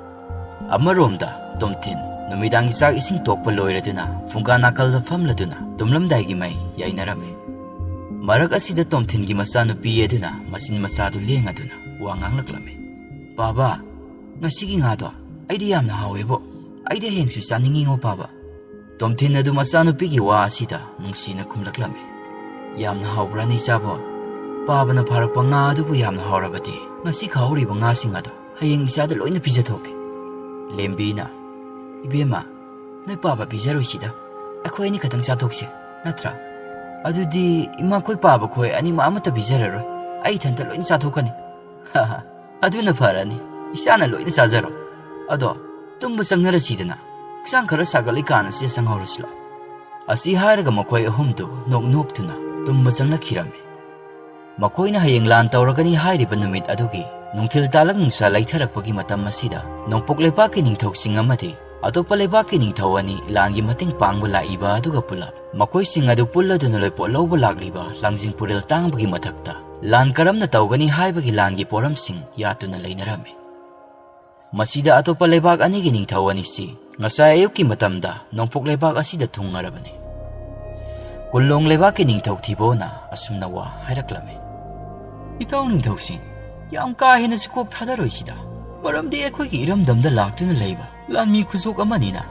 ꯑꯃꯔꯣꯝꯗ ꯇꯣꯝꯊꯤꯟ ꯅꯨꯃꯤꯗꯥꯡꯒꯤ ꯆꯥꯛ ꯏꯁꯤꯡ ꯇꯣꯛꯄ ꯂꯣꯏꯔꯗꯨꯅ ꯐꯨꯡꯒꯥ ꯅꯥꯀꯜꯗ ꯐꯝꯂꯗꯨꯅ ꯇꯨꯝꯂꯝꯗꯥꯏꯒꯤ ꯃꯩ ꯌꯥꯏꯅꯔꯝꯃꯤ꯫ ꯃꯔꯛ ꯑꯁꯤꯗ ꯇꯣꯝꯊꯤꯟꯒꯤ ꯃꯆꯥꯅꯨꯄꯤ ꯑꯗꯨꯅ ꯃꯆꯤꯟ ꯃꯆꯥꯗꯨ ꯂꯦꯡꯉꯗꯨꯅ ꯋꯥ ꯉꯥꯡꯂꯛꯂꯝꯃꯤ꯫ "ꯄꯥꯕ, ꯉꯁꯤꯒꯤ ꯉꯥꯗꯣ ꯑꯩꯗꯤ ꯌꯥꯝꯅ ꯍꯥꯎꯋꯦꯕꯣ꯫ ꯑꯩꯗꯤ ꯍꯌꯦꯡꯁꯨ ꯆꯥꯅꯤꯡꯉꯤꯉꯣ, ꯄꯥꯕ꯫" ꯇꯣꯝꯊꯤꯟ ꯑꯗꯨ ꯃꯆꯥꯅꯨꯄꯤꯒꯤ ꯋꯥ ꯑꯁꯤꯗ ꯅꯨꯡꯁꯤꯅ ꯈꯨꯝꯂꯛꯂꯝꯃꯤ꯫ "ꯌꯥꯝꯅ ꯍꯥꯎꯕ꯭ꯔꯥꯅꯦ, ꯏꯆꯥꯕꯣ? ꯄꯥꯕꯅ ꯐꯥꯔꯛꯄ ꯉꯥ ꯑꯗꯨꯕꯨ ꯌꯥꯝꯅ ꯍꯥꯎꯔꯕꯗꯤ ꯉꯁꯤ ꯈꯥꯛꯍꯧꯔꯤꯕ ꯉꯥꯁꯤꯡ ꯑꯗꯣ ꯍꯌꯦꯡ ꯏꯆꯥꯗ ꯂꯣꯏꯅ ꯄꯤꯖꯊꯣꯛꯀꯦ꯫ ꯂꯦꯝꯕꯤꯅ, "ꯏꯕꯦꯝꯃ, ꯅꯣꯏ ꯄꯥꯕ ꯄꯤꯖꯔꯣꯏꯁꯤꯗ, ꯑꯩꯈꯣꯏ ꯑꯅꯤ ꯈꯛꯇꯪ ꯆꯥꯊꯣꯛꯁꯦ, ꯅꯠꯇ꯭ꯔꯥ? ꯑꯗꯨꯗꯤ ꯏꯃꯥꯈꯣꯏ ꯄꯥꯕ ꯈꯣꯏ ꯑꯅꯤꯃꯛ ꯑꯃꯠꯇ ꯄꯤꯖꯔꯔꯣꯏ, ꯑꯩ ꯏꯊꯟꯇ ꯂꯣꯏꯅ ꯆꯥꯊꯣꯛꯀꯅꯤ꯫" "ꯑꯗꯨꯅ ꯐꯔꯅꯤ, ꯏꯆꯥꯅ ꯂꯣꯏꯅ ꯆꯥꯖꯔꯣ꯫ ꯑꯗꯣ ꯇꯨꯝꯕ ꯆꯪꯅꯔꯁꯤꯗꯅ, ꯍꯛꯆꯥꯡ ꯈꯔ ꯁꯥꯒꯠꯂꯤ ꯀꯥꯟꯅ ꯁꯤꯗ ꯆꯪꯍꯧꯔꯁꯤꯂꯣ꯫" ꯑꯁꯤ ꯍꯥꯏꯔꯒ ꯃꯈꯣꯏ ꯑꯍꯨꯝꯗꯨ ꯅꯣꯛ ꯅꯣꯛꯇꯨꯅ ꯇꯨꯝꯕ ꯆꯪꯂꯛꯈꯤꯔꯝꯃꯤ꯫ ꯃꯈꯣꯏꯅ ꯍꯌꯦꯡ ꯂꯥꯟ ꯇꯧꯔꯒꯅꯤ ꯍꯥꯏꯔꯤꯕ ꯅꯨꯃꯤꯠ ꯑꯗꯨꯒꯤ ꯅꯨꯡꯊꯤꯜ ꯇꯥꯂꯛ ꯅꯨꯡꯁꯥ ꯂꯩꯊꯔꯛꯄꯒꯤ ꯃꯇꯝ ꯑꯁꯤꯗ ꯅꯣꯡꯄꯣꯛ ꯂꯩꯕꯥꯛꯀꯤ ꯅꯤꯡꯊꯧꯁꯤꯡ ꯑꯃꯗꯤ ꯑꯇꯣꯞꯄ ꯂꯩꯕꯥꯛꯀꯤ ꯅꯤꯡꯊꯧ ꯑꯅꯤ ꯂꯥꯟꯒꯤ ꯃꯇꯦꯡ ꯄꯥꯡꯕ ꯂꯥꯛꯏꯕ ꯑꯗꯨꯒ ꯄꯨꯂꯞ ꯃꯈꯣꯏꯁꯤꯡ ꯑꯗꯨ ꯄꯨꯜꯂꯗꯨꯅ ꯂꯣꯏꯄꯣꯠ ꯂꯧꯕ ꯂꯥꯛꯂꯤꯕ ꯂꯥꯡꯖꯤꯡ ꯄꯨꯔꯦꯜ ꯇꯥꯡꯕꯒꯤ ꯃꯊꯛꯇ ꯂꯥꯟ ꯀꯔꯝꯅ ꯇꯧꯒꯅꯤ ꯍꯥꯏꯕꯒꯤ ꯂꯥꯟꯒꯤ ꯄꯣꯔꯝꯁꯤꯡ ꯌꯥꯠꯇꯨꯅ ꯂꯩꯅꯔꯝꯃꯤ꯫ ꯃꯁꯤꯗ ꯑꯇꯣꯞꯄ ꯂꯩꯕꯥꯛ ꯑꯅꯤꯒꯤ ꯅꯤꯡꯊꯧ ꯑꯅꯤꯁꯤ ꯉꯁꯥꯏ ꯑꯌꯨꯛꯀꯤ ꯃꯇꯝꯗ ꯅꯣꯡꯄꯣꯛ ꯂꯩꯕꯥꯛ ꯑꯁꯤꯗ ꯊꯨꯡꯉꯔꯕꯅꯤ꯫ ꯀꯨꯟꯂꯣꯡ ꯂꯩꯕꯥꯛꯀꯤ ꯅꯤꯡꯊꯧ ꯊꯤꯕꯣꯅ ꯑꯁꯨꯝꯅ ꯋꯥ ꯍꯥꯏꯔꯛꯂꯝꯃꯤ꯫ "ꯏꯇꯥꯎ ꯅꯤꯡꯊꯧꯁꯤꯡ, ꯌꯥꯝ ꯀꯥ ꯍꯦꯟꯅꯁꯨ ꯀꯣꯛ ꯊꯥꯗꯔꯣꯏꯁꯤꯗ, ꯃꯔꯝꯗꯤ ꯑꯩꯈꯣꯏꯒꯤ ꯏꯔꯝꯗꯝꯗ ꯂꯥꯛꯇꯨꯅ ꯂꯩꯕ ꯂꯥꯟꯃꯤ ꯈꯨꯖꯣꯛ ꯑꯃꯅꯤꯅ꯫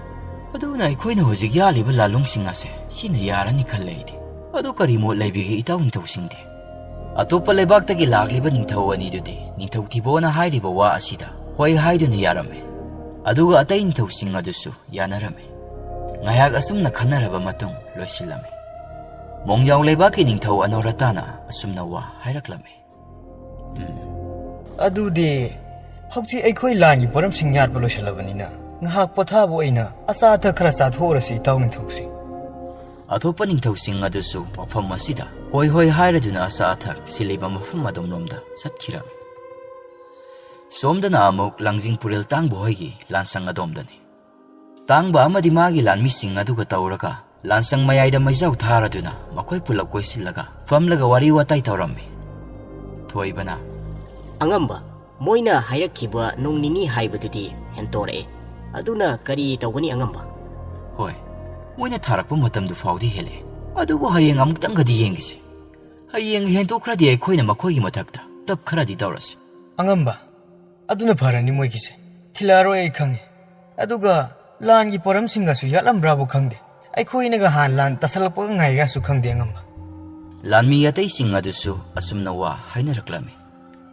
ꯑꯗꯨꯅ ꯑꯩꯈꯣꯏꯅ ꯍꯧꯖꯤꯛ ꯌꯥꯜꯂꯤꯕ ꯂꯥꯂꯣꯡꯁꯤꯡ ꯑꯁꯦ ꯁꯤꯅ ꯌꯥꯔꯅꯤ ꯈꯜꯂꯦ ꯑꯩꯗꯤ꯫ ꯑꯗꯨ ꯀꯔꯤ ꯃꯣꯠ ꯂꯩꯕꯤꯒꯦ ꯏꯇꯥꯎ ꯅꯤꯡꯊꯧꯁꯤꯡꯗꯤ?" ꯑꯇꯣꯞꯄ ꯂꯩꯕꯥꯛꯇꯒꯤ ꯂꯥꯛꯂꯤꯕ ꯅꯤꯡꯊꯧ ꯑꯅꯤꯗꯨꯗꯤ ꯅꯤꯡꯊꯧ ꯊꯤꯕꯣꯅ ꯍꯥꯏꯔꯤꯕ ꯋꯥ ꯑꯁꯤꯗ ꯍꯣꯏ ꯍꯥꯏꯗꯨꯅ ꯌꯥꯔꯝꯃꯤ꯫ ꯑꯗꯨꯒ ꯑꯇꯩ ꯅꯤꯡꯊꯧꯁꯤꯡ ꯑꯗꯨꯁꯨ ꯌꯥꯅꯔꯝꯃꯤ꯫ ꯉꯥꯏꯍꯥꯛ ꯑꯁꯨꯝꯅ ꯈꯟꯅꯔꯕ ꯃꯇꯨꯡ ꯂꯣꯏꯁꯤꯜꯂꯝꯃꯤ꯫ ꯃꯣꯡꯌꯥꯎ ꯂꯩꯕꯥꯛꯀꯤ ꯅꯤꯡꯊꯧ ꯑꯅꯣꯔꯇꯥꯅ ꯑꯁꯨꯝꯅ ꯋꯥ ꯍꯥꯏꯔꯛꯂꯝꯃꯤ꯫ "ꯎꯝ, ꯑꯗꯨꯗꯤ ꯍꯧꯖꯤꯛ ꯑꯩꯈꯣꯏ ꯂꯥꯟꯒꯤ ꯄꯣꯔꯝꯁꯤꯡ ꯌꯥꯠꯄ ꯂꯣꯏꯁꯤꯜꯂꯕꯅꯤꯅ ꯉꯥꯏꯍꯥꯛ ꯄꯣꯊꯥꯕ ꯑꯣꯏꯅ ꯑꯆꯥ ꯑꯊꯛ ꯈꯔ ꯆꯥꯊꯣꯛꯎꯔꯁꯤ ꯏꯇꯥꯎ ꯅꯤꯡꯊꯧꯁꯤꯡ꯫" ꯑꯇꯣꯞꯄ ꯅꯤꯡꯊꯧꯁꯤꯡ ꯑꯗꯨꯁꯨ ꯃꯐꯝ ꯑꯁꯤꯗ ꯍꯣꯏ ꯍꯣꯏ ꯍꯥꯏꯔꯗꯨꯅ ꯑꯆꯥ ꯑꯊꯛ ꯁꯤꯜꯂꯤꯕ ꯃꯐꯝ ꯑꯗꯣꯝꯂꯣꯝꯗ ꯆꯠꯈꯤꯔꯝꯃꯤ꯫ ꯁꯣꯝꯗꯅ ꯑꯃꯨꯛ ꯂꯥꯡꯖꯤꯡ ꯄꯨꯔꯦꯜ ꯇꯥꯡꯕ ꯍꯣꯏꯒꯤ ꯂꯥꯟꯁꯪ ꯑꯗꯣꯝꯗꯅꯤ꯫ ꯇꯥꯡꯕ ꯑꯃꯗꯤ ꯃꯥꯒꯤ ꯂꯥꯟꯃꯤꯁꯤꯡ ꯑꯗꯨꯒ ꯇꯧꯔꯒ ꯂꯥꯟꯁꯪ ꯃꯌꯥꯏꯗ ꯃꯩꯖꯥꯎ ꯊꯥꯔꯗꯨꯅ ꯃꯈꯣꯏ ꯄꯨꯂꯞ ꯀꯣꯏꯁꯤꯜꯂꯒ ꯐꯝꯂꯒ ꯋꯥꯔꯤ ꯋꯥꯇꯥꯏ ꯇꯧꯔꯝꯃꯤ꯫ ꯊꯣꯏꯕꯅ, "ꯑꯉꯝꯕ, ꯃꯣꯏꯅ ꯍꯥꯏꯔꯛꯈꯤꯕ ꯅꯣꯡ ꯅꯤꯅꯤ ꯍꯥꯏꯕꯗꯨꯗꯤ ꯍꯦꯟꯇꯣꯔꯛꯑꯦ꯫ ꯑꯗꯨꯅ ꯀꯔꯤ ꯇꯧꯒꯅꯤ ꯑꯉꯝꯕ?" "ꯍꯣꯏ, ꯃꯣꯏꯅ ꯊꯥꯔꯛꯄ ꯃꯇꯝꯗꯨ ꯐꯥꯎꯗꯤ ꯍꯦꯜꯂꯛꯑꯦ꯫ ꯑꯗꯨꯕꯨ ꯍꯌꯦꯡ ꯑꯃꯨꯛꯇꯪꯒꯗꯤ ꯌꯦꯡꯈꯤꯁꯤ꯫ ꯍꯌꯦꯡ ꯍꯦꯟꯇꯣꯛꯈ꯭ꯔꯗꯤ ꯑꯩꯈꯣꯏꯅ ꯃꯈꯣꯏꯒꯤ ꯃꯊꯛꯇ ꯇꯞ ꯈꯔꯗꯤ ꯇꯧꯔꯁꯤ꯫" "ꯑꯉꯝꯕ, ꯑꯗꯨꯅ ꯐꯔꯅꯤ ꯃꯣꯏꯒꯤꯁꯦ꯫ ꯊꯤꯜꯂꯛꯑꯔꯣꯏ ꯑꯩ ꯈꯪꯉꯦ꯫ ꯑꯗꯨꯒ ꯂꯥꯟꯒꯤ ꯄꯣꯔꯝꯁꯤꯡꯒꯁꯨ ꯌꯥꯠꯂꯝꯕ꯭ꯔꯥꯕꯨ ꯈꯪꯗꯦ꯫ ꯑꯩꯈꯣꯏꯅꯒ ꯍꯥꯟꯅ ꯂꯥꯟ ꯇꯥꯁꯜꯂꯛꯄꯒ ꯉꯥꯏꯔꯤꯔꯥꯁꯨ ꯈꯪꯗꯦ ꯑꯉꯝꯕ꯫" ꯂꯥꯟꯃꯤ ꯑꯇꯩꯁꯤꯡ ꯑꯗꯨꯁꯨ ꯑꯁꯨꯝꯅ ꯋꯥ ꯍꯥꯏꯅꯔꯛꯂꯝꯃꯤ꯫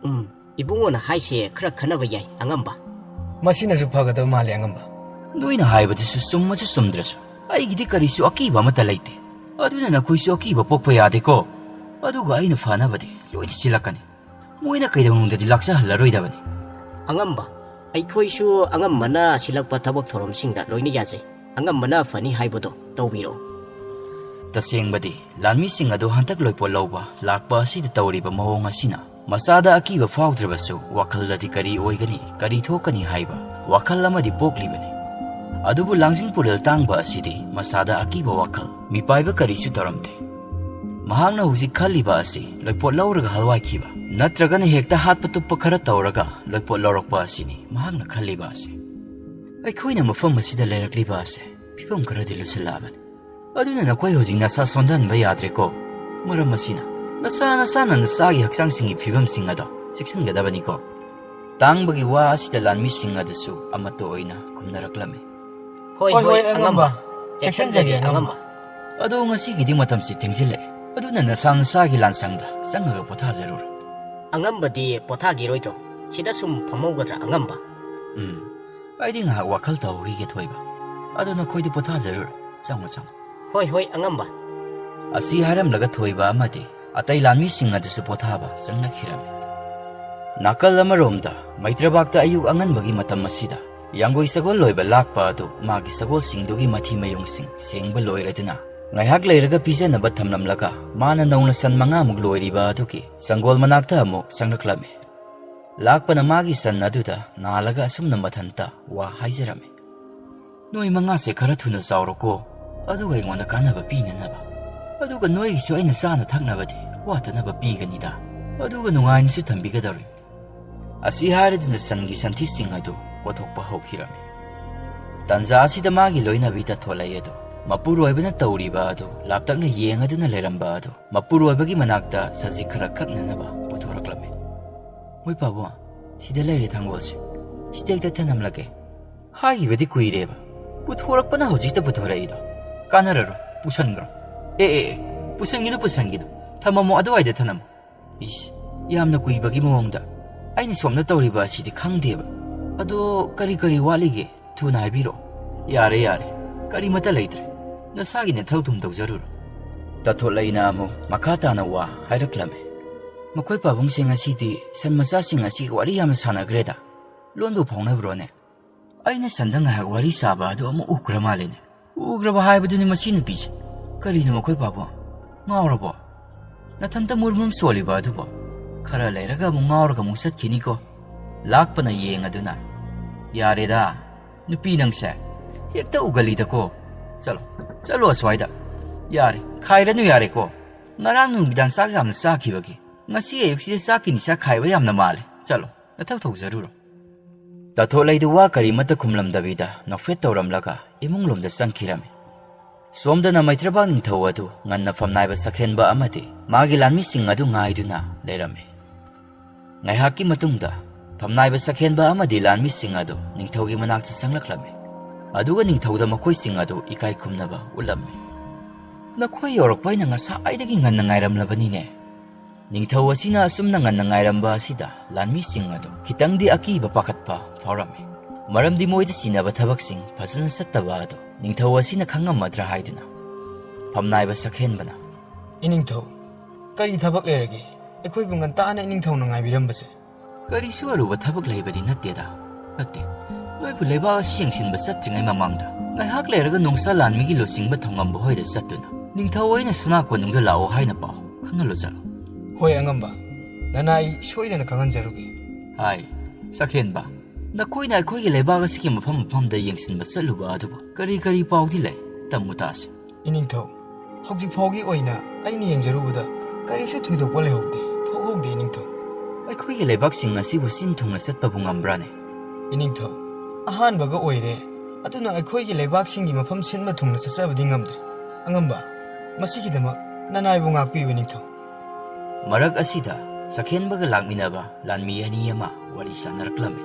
"ꯎꯝ, ꯏꯕꯨꯡꯉꯣꯅ ꯍꯥꯏꯁꯦ ꯈꯔ ꯈꯟꯅꯕ ꯌꯥꯏ ꯑꯉꯝꯕ꯫ ꯃꯁꯤꯅꯁꯨ ꯐꯒꯗꯕ ꯃꯥꯜꯂꯦ, ꯑꯉꯝꯕ꯫ ꯅꯣꯏꯅ ꯍꯥꯏꯕꯗꯨꯁꯨ ꯆꯨꯝꯃꯁꯨ ꯆꯨꯝꯗ꯭ꯔꯁꯨ, ꯑꯩꯒꯤꯗꯤ ꯀꯔꯤꯁꯨ ꯑꯀꯤꯕ ꯑꯃꯠꯇ ꯂꯩꯇꯦ꯫ ꯑꯗꯨꯅ ꯅꯈꯣꯏꯁꯨ ꯑꯀꯤꯕ ꯄꯣꯛꯄ ꯌꯥꯗꯦꯀꯣ꯫ ꯑꯗꯨꯒ ꯑꯩꯅ ꯐꯅꯕꯗꯤ ꯂꯣꯏꯅ ꯁꯤꯜꯂꯛꯀꯅꯤ꯫ ꯃꯣꯏꯅ ꯀꯩꯗꯧꯅꯨꯡꯗꯗꯤ ꯂꯥꯛꯆꯍꯜꯂꯔꯣꯏꯗꯕꯅꯤ꯫ ꯑꯉꯝꯕ, ꯑꯩꯈꯣꯏꯁꯨ ꯑꯉꯝꯕꯅ ꯁꯤꯜꯂꯛꯄ ꯊꯕꯛ ꯊꯧꯔꯝꯁꯤꯡꯗ ꯂꯣꯏꯅ ꯌꯥꯖꯩ꯫ ꯑꯉꯝꯕꯅ ꯐꯅꯤ ꯍꯥꯏꯕꯗꯣ ꯇꯧꯕꯤꯔꯣ꯫ ꯇꯁꯦꯡꯕꯗꯤ, ꯂꯥꯟꯃꯤꯁꯤꯡ ꯑꯗꯨ ꯍꯟꯗꯛ ꯂꯣꯏꯄꯣꯠ ꯂꯧꯕ ꯂꯥꯛꯄ ꯑꯁꯤꯗ ꯇꯧꯔꯤꯕ ꯃꯑꯣꯡ ꯑꯁꯤꯅ ꯃꯁꯥꯗ ꯑꯀꯤꯕ ꯐꯥꯎꯗ꯭ꯔꯕꯁꯨ, ꯋꯥꯈꯜꯗꯗꯤ ꯀꯔꯤ ꯑꯣꯏꯒꯅꯤ, ꯀꯔꯤ ꯊꯣꯛꯀꯅꯤ ꯍꯥꯏꯕ ꯋꯥꯈꯜ ꯑꯃꯗꯤ ꯄꯣꯛꯂꯤꯕꯅꯤ꯫ ꯑꯗꯨꯕꯨ ꯂꯥꯡꯖꯤꯡ ꯄꯨꯔꯦꯜ ꯇꯥꯡꯕ ꯑꯁꯤꯗꯤ ꯃꯁꯥꯗ ꯑꯀꯤꯕ ꯋꯥꯈꯜ, ꯃꯤꯄꯥꯏꯕ ꯀꯔꯤꯁꯨ ꯇꯧꯔꯝꯗꯦ꯫ ꯃꯍꯥꯛꯅ ꯍꯧꯖꯤꯛ ꯈꯜꯂꯤꯕ ꯑꯁꯤ ꯂꯣꯏꯄꯣꯠ ꯂꯧꯔꯒ ꯍꯜꯋꯥꯏꯈꯤꯕ, ꯅꯠꯇ꯭ꯔꯒꯅ ꯍꯦꯛꯇ ꯍꯥꯠꯄ ꯇꯨꯞꯄ ꯈꯔ ꯇꯧꯔꯒ ꯂꯣꯏꯄꯣꯠ ꯂꯧꯔꯛꯄ ꯑꯁꯤꯅꯤ ꯃꯍꯥꯛꯅ ꯈꯜꯂꯤꯕ ꯑꯁꯤ꯫ ꯑꯩꯈꯣꯏꯅ ꯃꯐꯝ ꯑꯁꯤꯗ ꯂꯩꯔꯛꯂꯤꯕ ꯑꯁꯦ ꯐꯤꯕꯝ ꯈꯔꯗꯤ ꯂꯨꯁꯜꯂꯛꯑꯕꯅꯤ꯫ ꯑꯗꯨꯅ ꯅꯈꯣꯏ ꯍꯧꯖꯤꯛ ꯅꯁꯥ ꯁꯣꯟꯊꯍꯟꯕ ꯌꯥꯗ꯭ꯔꯦꯀꯣ꯫ ꯃꯔꯝ ꯑꯁꯤꯅ, ꯅꯁꯥ ꯅꯁꯥꯅ ꯅꯁꯥꯒꯤ ꯍꯛꯆꯥꯡꯁꯤꯡꯒꯤ ꯐꯤꯕꯝꯁꯤꯡ ꯑꯗꯣ ꯆꯦꯛꯁꯤꯟꯒꯗꯕꯅꯤꯀꯣ꯫ ꯇꯥꯡꯕꯒꯤ ꯋꯥ ꯑꯁꯤꯗ ꯂꯥꯟꯃꯤꯁꯤꯡ ꯑꯗꯨꯁꯨ ꯑꯃꯠꯇ ꯑꯣꯏꯅ ꯈꯨꯝꯅꯔꯛꯂꯝꯃꯤ꯫ ꯍꯣꯏ, ꯍꯣꯏ, ꯍꯣꯏ, ꯑꯉꯝꯕ꯫ ꯑꯉꯝꯕ꯫ ꯆꯦꯛꯁꯤꯟꯖꯒꯦ, ꯆꯦꯛꯁꯤꯟꯖꯒꯦ, ꯑꯉꯝꯕ꯫ ꯑꯉꯝꯕ꯫ ꯑꯗꯣ ꯉꯁꯤꯒꯤꯗꯤ ꯃꯇꯝꯁꯤ ꯊꯦꯡꯖꯤꯜꯂꯛꯑꯦ꯫ ꯑꯗꯨꯅ ꯅꯁꯥ ꯅꯁꯥꯒꯤ ꯂꯥꯟꯁꯪꯗ ꯆꯪꯉꯒ ꯄꯣꯊꯥꯖꯔꯨꯔꯣ꯫ ꯑꯉꯝꯕꯗꯤ ꯄꯣꯊꯥꯈꯤꯔꯣꯏꯗ꯭ꯔꯣ? ꯁꯤꯗ ꯁꯨꯝ ꯐꯝꯍꯧꯒꯗ꯭ꯔꯥ, ꯑꯉꯝꯕ? ꯎꯝ꯫ ꯑꯩꯗꯤ ꯉꯥꯏꯍꯥꯛ ꯋꯥꯈꯜ ꯇꯧꯍꯧꯈꯤꯒꯦ, ꯊꯣꯏꯕ꯫ ꯑꯗꯣ ꯅꯈꯣꯏꯗꯤ ꯄꯣꯊꯥꯖꯔꯨꯔꯣ꯫ ꯆꯪꯉꯣ, ꯆꯪꯉꯣ꯫ ꯍꯣꯏ, ꯍꯣꯏ, ꯑꯉꯝꯕ꯫ ꯑꯁꯤ ꯍꯥꯏꯔꯝꯂꯒ ꯊꯣꯏꯕ ꯑꯃꯗꯤ ꯑꯇꯩ ꯂꯥꯟꯃꯤꯁꯤꯡ ꯑꯗꯨꯁꯨ ꯄꯣꯊꯥꯕ ꯆꯪꯅꯈꯤꯔꯝꯃꯤ꯫ ꯅꯥꯀꯜ ꯑꯃꯔꯣꯝꯗ ꯃꯩꯇ꯭ꯔꯕꯥꯛꯇ ꯑꯌꯨꯛ ꯑꯉꯟꯕꯒꯤ ꯃꯇꯝ ꯑꯁꯤꯗ ꯌꯥꯡꯒꯣꯏ ꯁꯒꯣꯜ ꯂꯣꯏꯕ ꯂꯥꯛꯄ ꯑꯗꯨ ꯃꯥꯒꯤ ꯁꯒꯣꯜꯁꯤꯡꯗꯨꯒꯤ ꯃꯊꯤ ꯃꯌꯨꯡꯁꯤꯡ ꯁꯦꯡꯕ ꯂꯣꯏꯔꯗꯨꯅ, ꯉꯥꯏꯍꯥꯛ ꯂꯩꯔꯒ ꯄꯤꯖꯅꯕ ꯊꯝꯂꯝꯂꯒ, ꯃꯥꯅ ꯅꯧꯅ ꯁꯟ ꯃꯉꯥꯃꯨꯛ ꯂꯣꯏꯔꯤꯕ ꯑꯗꯨꯒꯤ ꯁꯪꯒꯣꯜ ꯃꯅꯥꯛꯇ ꯑꯃꯨꯛ ꯆꯪꯂꯛꯂꯝꯃꯤ꯫ ꯂꯥꯛꯄꯅ ꯃꯥꯒꯤ ꯁꯟ ꯑꯗꯨꯗ ꯅꯥꯜꯂꯒ ꯑꯁꯨꯝꯅ ꯃꯊꯟꯇ ꯋꯥ ꯍꯥꯏꯖꯔꯝꯃꯤ: "ꯅꯣꯏ ꯃꯉꯥꯁꯦ ꯈꯔ ꯊꯨꯅ ꯆꯥꯎꯔꯣꯀꯣ, ꯑꯗꯨꯒ ꯑꯩꯉꯣꯟꯗ ꯀꯥꯟꯅꯕ ꯄꯤꯅꯅꯕ꯫ ꯑꯗꯨꯒ ꯅꯣꯏꯒꯤꯁꯨ ꯑꯩꯅ ꯆꯥꯅ ꯊꯛꯅꯕꯗꯤ ꯋꯥꯠꯇꯅꯕ ꯄꯤꯒꯅꯤꯗ, ꯑꯗꯨꯒ ꯅꯨꯡꯉꯥꯏꯅꯁꯨ ꯊꯝꯕꯤꯒꯗꯧꯔꯤ"꯫ ꯑꯁꯤ ꯍꯥꯏꯔꯗꯨꯅ ꯁꯟꯒꯤ ꯁꯟꯊꯤꯁꯤꯡ ꯑꯗꯨ ꯀꯣꯊꯣꯛꯄ ꯍꯧꯈꯤꯔꯝꯃꯤ꯫ ꯇꯟꯖꯥ ꯑꯁꯤꯗ ꯃꯥꯒꯤ ꯂꯣꯏꯅꯕꯤ ꯇꯥꯊꯣꯂꯩ ꯑꯗꯨ ꯃꯄꯨꯔꯣꯏꯕꯅ ꯇꯧꯔꯤꯕ ꯑꯗꯨ ꯂꯥꯞꯇꯛꯅ ꯌꯦꯡꯉꯗꯨꯅ ꯂꯩꯔꯝꯕ ꯑꯗꯨ ꯃꯄꯨꯔꯣꯏꯕꯒꯤ ꯃꯅꯥꯛꯇ ꯁꯖꯤꯛ ꯈꯔ ꯀꯛꯅꯅꯕ ꯄꯨꯊꯣꯔꯛꯂꯝꯃꯤ꯫ "ꯃꯣꯏ ꯄꯥꯕꯨꯡ, ꯁꯤꯗ ꯂꯩꯔꯦ ꯊꯥꯡꯒꯣꯜꯁꯦ꯫ ꯁꯤꯗ ꯍꯦꯛꯇ ꯊꯅꯝꯂꯒꯦ꯫ ꯍꯥꯏꯈꯤꯕꯗꯤ ꯀꯨꯏꯔꯦꯕ꯫ ꯄꯨꯊꯣꯔꯛꯄꯅ ꯍꯧꯖꯤꯛꯇ ꯄꯨꯊꯣꯔꯛꯏꯗꯣ꯫ ꯀꯥꯟꯅꯔꯔꯣꯏ, ꯄꯨꯁꯟꯈ꯭ꯔꯣ꯫ ꯑꯦ, ꯑꯦ, ꯑꯦ, ꯄꯨꯁꯟꯈꯤꯅꯨ, ꯄꯨꯁꯟꯈꯤꯅꯨ꯫ ꯊꯝꯃꯝꯃꯣ, ꯑꯗꯨꯋꯥꯏꯗ ꯊꯅꯝꯃꯣ꯫ ꯏꯁ, ꯌꯥꯝꯅ ꯀꯨꯏꯕꯒꯤ ꯃꯑꯣꯡꯗ꯫ ꯑꯩꯅ ꯁꯣꯝꯗ ꯇꯧꯔꯤꯕ ꯑꯁꯤꯗꯤ ꯈꯪꯗꯦꯕ"꯫ ꯑꯗꯣ ꯀꯔꯤ ꯀꯔꯤ ꯋꯥꯠꯂꯤꯒꯦ? ꯊꯨꯅ ꯍꯥꯏꯕꯤꯔꯣ꯫ ꯌꯥꯔꯦ, ꯌꯥꯔꯦ, ꯀꯔꯤꯃꯠꯇ ꯂꯩꯇ꯭ꯔꯦ꯫ ꯅꯁꯥꯒꯤ ꯅꯊꯧ ꯑꯗꯨꯝ ꯇꯧꯖꯔꯨꯔꯣ꯫ ꯇꯥꯊꯣꯠꯂꯩꯅ ꯑꯃꯨꯛ ꯃꯈꯥ ꯇꯥꯅ ꯋꯥ ꯍꯥꯏꯔꯛꯂꯝꯃꯤ꯫ ꯃꯈꯣꯏ ꯄꯥꯕꯨꯡꯁꯦ ꯉꯁꯤꯗꯤ ꯁꯟ ꯃꯆꯥꯁꯤꯡ ꯑꯁꯤ ꯋꯥꯔꯤ ꯌꯥꯝꯅ ꯁꯥꯟꯅꯈ꯭ꯔꯦꯗ꯫ ꯂꯣꯟꯕꯨ ꯐꯥꯎꯅꯕ꯭ꯔꯣꯅꯦ? ꯑꯩꯅ ꯁꯟꯗ ꯉꯥꯏꯍꯥꯛ ꯋꯥꯔꯤ ꯁꯥꯕ ꯑꯗꯨ ꯑꯃꯨꯛ ꯎꯈ꯭ꯔ ꯃꯥꯜꯂꯦꯅꯦ꯫ ꯎꯈ꯭ꯔꯕ ꯍꯥꯏꯕꯗꯨꯅꯤ ꯃꯁꯤ ꯅꯨꯄꯤꯁꯦ꯫ ꯀꯔꯤꯅꯣ ꯃꯈꯣꯏ ꯄꯥꯕꯨꯡ? ꯉꯥꯎꯔꯕꯣ? ꯅꯊꯟꯇ ꯃꯨꯔꯃꯨꯝ ꯁꯣꯜꯂꯤꯕ ꯑꯗꯨꯕꯣ? ꯈꯔ ꯂꯩꯔꯒ ꯑꯃꯨꯛ ꯉꯥꯎꯔꯒ ꯑꯃꯨꯛ ꯆꯠꯈꯤꯅꯤꯀꯣ꯫ ꯂꯥꯛꯄꯅ ꯌꯦꯡꯉꯗꯨꯅ꯫ ꯌꯥꯔꯦꯗ, ꯅꯨꯄꯤ ꯅꯪꯁꯦ ꯍꯦꯛꯇ ꯎꯒꯜꯂꯤꯗꯀꯣ꯫ ꯆꯠꯂꯣ, ꯆꯠꯂꯣ ꯑꯁ꯭ꯋꯥꯏꯗ꯫ ꯌꯥꯔꯦ, ꯈꯥꯏꯔꯅꯨ ꯌꯥꯔꯦꯀꯣ꯫ ꯉꯔꯥꯡ ꯅꯨꯃꯤꯗꯥꯡ ꯆꯥꯛ ꯌꯥꯝꯅ ꯆꯥꯈꯤꯕꯒꯤ ꯉꯁꯤ ꯑꯌꯨꯛꯁꯤꯗ ꯆꯥꯛꯀꯤ ꯅꯤꯁꯥ ꯈꯥꯏꯕ ꯌꯥꯝꯅ ꯃꯥꯜꯂꯦ꯫ ꯆꯠꯂꯣ, ꯅꯊꯧ ꯇꯧꯖꯔꯨꯔꯣ꯫ ꯇꯥꯊꯣꯠꯂꯩꯗꯨ ꯋꯥ ꯀꯔꯤꯃꯠꯇ ꯈꯨꯝꯂꯝꯗꯕꯤꯗ ꯅꯣꯛꯐꯦꯠ ꯇꯧꯔꯝꯂꯒ ꯏꯃꯨꯡꯂꯣꯝꯗ ꯆꯪꯈꯤꯔꯝꯃꯤ꯫ ꯁꯣꯝꯗꯅ ꯃꯩꯇ꯭ꯔꯕꯥꯛ ꯅꯤꯡꯊꯧ ꯑꯗꯨ ꯉꯟꯅ ꯐꯝꯅꯥꯏꯕ ꯁꯛꯍꯦꯟꯕ ꯑꯃꯗꯤ ꯃꯥꯒꯤ ꯂꯥꯟꯃꯤꯁꯤꯡ ꯑꯗꯨ ꯉꯥꯏꯗꯨꯅ ꯂꯩꯔꯝꯃꯤ꯫ ꯉꯥꯏꯍꯥꯛꯀꯤ ꯃꯇꯨꯡꯗ ꯐꯝꯅꯥꯏꯕ ꯁꯛꯍꯦꯟꯕ ꯑꯃꯗꯤ ꯂꯥꯟꯃꯤꯁꯤꯡ ꯑꯗꯨ ꯅꯤꯡꯊꯧꯒꯤ ꯃꯅꯥꯛꯇ ꯆꯪꯂꯛꯂꯝꯃꯤ꯫ ꯑꯗꯨꯒ ꯅꯤꯡꯊꯧꯗ ꯃꯈꯣꯏꯁꯤꯡ ꯑꯗꯨ ꯏꯀꯥꯏ ꯈꯨꯝꯅꯕ ꯎꯠꯂꯝꯃꯤ꯫ ꯅꯈꯣꯏ ꯌꯧꯔꯛꯄ ꯑꯩꯅ ꯉꯁꯥꯏꯗꯒꯤ ꯉꯟꯅ ꯉꯥꯏꯔꯝꯂꯕꯅꯤꯅꯦ꯫ ꯅꯤꯡꯊꯧ ꯑꯁꯤꯅ ꯑꯁꯨꯝꯅ ꯉꯟꯅ ꯉꯥꯏꯔꯝꯕ ꯑꯁꯤꯗ ꯂꯥꯟꯃꯤꯁꯤꯡ ꯑꯗꯨ ꯈꯤꯇꯪꯗꯤ ꯑꯀꯤꯕ ꯄꯥꯈꯠꯄ ꯐꯥꯎꯔꯝꯃꯤ꯫ ꯃꯔꯝꯗꯤ ꯃꯣꯏꯗ ꯁꯤꯟꯅꯕ ꯊꯕꯛꯁꯤꯡ ꯐꯖꯅ ꯆꯠꯇꯕ ꯑꯗꯨ ꯅꯤꯡꯊꯧ ꯑꯁꯤꯅ ꯈꯪꯉꯝꯃꯗ꯭ꯔꯥ ꯍꯥꯏꯗꯨꯅ꯫ ꯐꯝꯅꯥꯏꯕ ꯁꯛꯍꯦꯟꯕꯅ, "ꯏꯅꯤꯡꯊꯧ, ꯀꯔꯤ ꯊꯕꯛ ꯂꯩꯔꯒꯦ? ꯑꯩꯈꯣꯏꯕꯨ ꯉꯟꯇꯥꯅ ꯏꯅꯤꯡꯊꯧꯅ ꯉꯥꯏꯕꯤꯔꯝꯕꯁꯦ?" "ꯀꯔꯤꯁꯨ ꯑꯔꯨꯕ ꯊꯕꯛ ꯂꯩꯕꯗꯤ ꯅꯠꯇꯦꯗ꯫ ꯅꯠꯇꯦ, ꯅꯣꯏꯕꯨ ꯂꯩꯕꯥꯛ ꯑꯁꯤ ꯌꯦꯡꯁꯤꯟꯕ ꯆꯠꯇ꯭ꯔꯤꯉꯩ ꯃꯃꯥꯡꯗ ꯉꯥꯏꯍꯥꯛ ꯂꯩꯔꯒ ꯅꯣꯡꯆꯥ ꯂꯥꯟꯃꯤꯒꯤ ꯂꯨꯆꯤꯡꯕ ꯊꯣꯡꯉꯝꯕ ꯍꯣꯏꯗ ꯆꯠꯇꯨꯅ ꯅꯤꯡꯊꯧ ꯑꯩꯅ ꯁꯅꯥ ꯀꯣꯅꯨꯡꯗ ꯂꯥꯛꯑꯣ ꯍꯥꯏꯅ ꯄꯥꯎ ꯈꯪꯍꯜꯂꯨ ꯆꯠꯂꯣ꯫" "ꯍꯣꯏ ꯑꯉꯝꯕ, ꯅꯅꯥꯏ ꯁꯣꯏꯗꯅ ꯈꯪꯍꯟꯖꯔꯨꯒꯦ꯫" "ꯍꯥꯏ, ꯁꯛꯍꯦꯟꯕ, ꯅꯈꯣꯏꯅ ꯑꯩꯈꯣꯏꯒꯤ ꯂꯩꯕꯥꯛ ꯑꯁꯤꯒꯤ ꯃꯐꯝ ꯃꯐꯝꯗ ꯌꯦꯡꯁꯤꯟꯕ ꯆꯠꯂꯨꯕ ꯑꯗꯨꯕꯨ ꯀꯔꯤ ꯀꯔꯤ ꯄꯥꯎꯗꯤ ꯂꯩ? ꯇꯝꯃꯨ ꯇꯥꯁꯤ꯫" "ꯏꯅꯤꯡꯊꯧ, ꯍꯧꯖꯤꯛ ꯐꯥꯎꯒꯤ ꯑꯣꯏꯅ ꯑꯩꯅ ꯌꯦꯡꯖꯔꯨꯕꯗ ꯀꯔꯤꯁꯨ ꯊꯣꯏꯗꯣꯛꯄ ꯂꯩꯍꯧꯗꯦ, ꯊꯣꯛꯍꯧꯗꯦ ꯏꯅꯤꯡꯊꯧ꯫" "ꯑꯩꯈꯣꯏꯒꯤ ꯂꯩꯕꯥꯛꯁꯤꯡ ꯑꯁꯤꯕꯨ ꯆꯤꯟ ꯊꯨꯡꯅ ꯆꯠꯄꯕꯨ ꯉꯝꯕ꯭ꯔꯥꯅꯦ?" "ꯏꯅꯤꯡꯊꯧ, ꯑꯍꯥꯟꯕꯒ ꯑꯣꯏꯔꯦ, ꯑꯗꯨꯅ ꯑꯩꯈꯣꯏꯒꯤ ꯂꯩꯕꯥꯛꯁꯤꯡꯒꯤ ꯃꯐꯝ ꯁꯤꯟꯕ ꯊꯨꯡꯅ ꯆꯠꯆꯕꯗꯤ ꯉꯝꯗ꯭ꯔꯤ꯫ ꯑꯉꯝꯕ, ꯃꯁꯤꯒꯤꯗꯃꯛ ꯅꯅꯥꯏꯕꯨ ꯉꯥꯛꯄꯤꯌꯨ ꯏꯅꯤꯡꯊꯧ꯫" ꯃꯔꯛ ꯑꯁꯤꯗ ꯁꯛꯍꯦꯟꯕꯒ ꯂꯥꯛꯃꯤꯟꯅꯕ ꯂꯥꯟꯃꯤ ꯑꯅꯤ ꯑꯃ ꯋꯥꯔꯤ ꯁꯥꯟꯅꯔꯛꯂꯝꯃꯤ꯫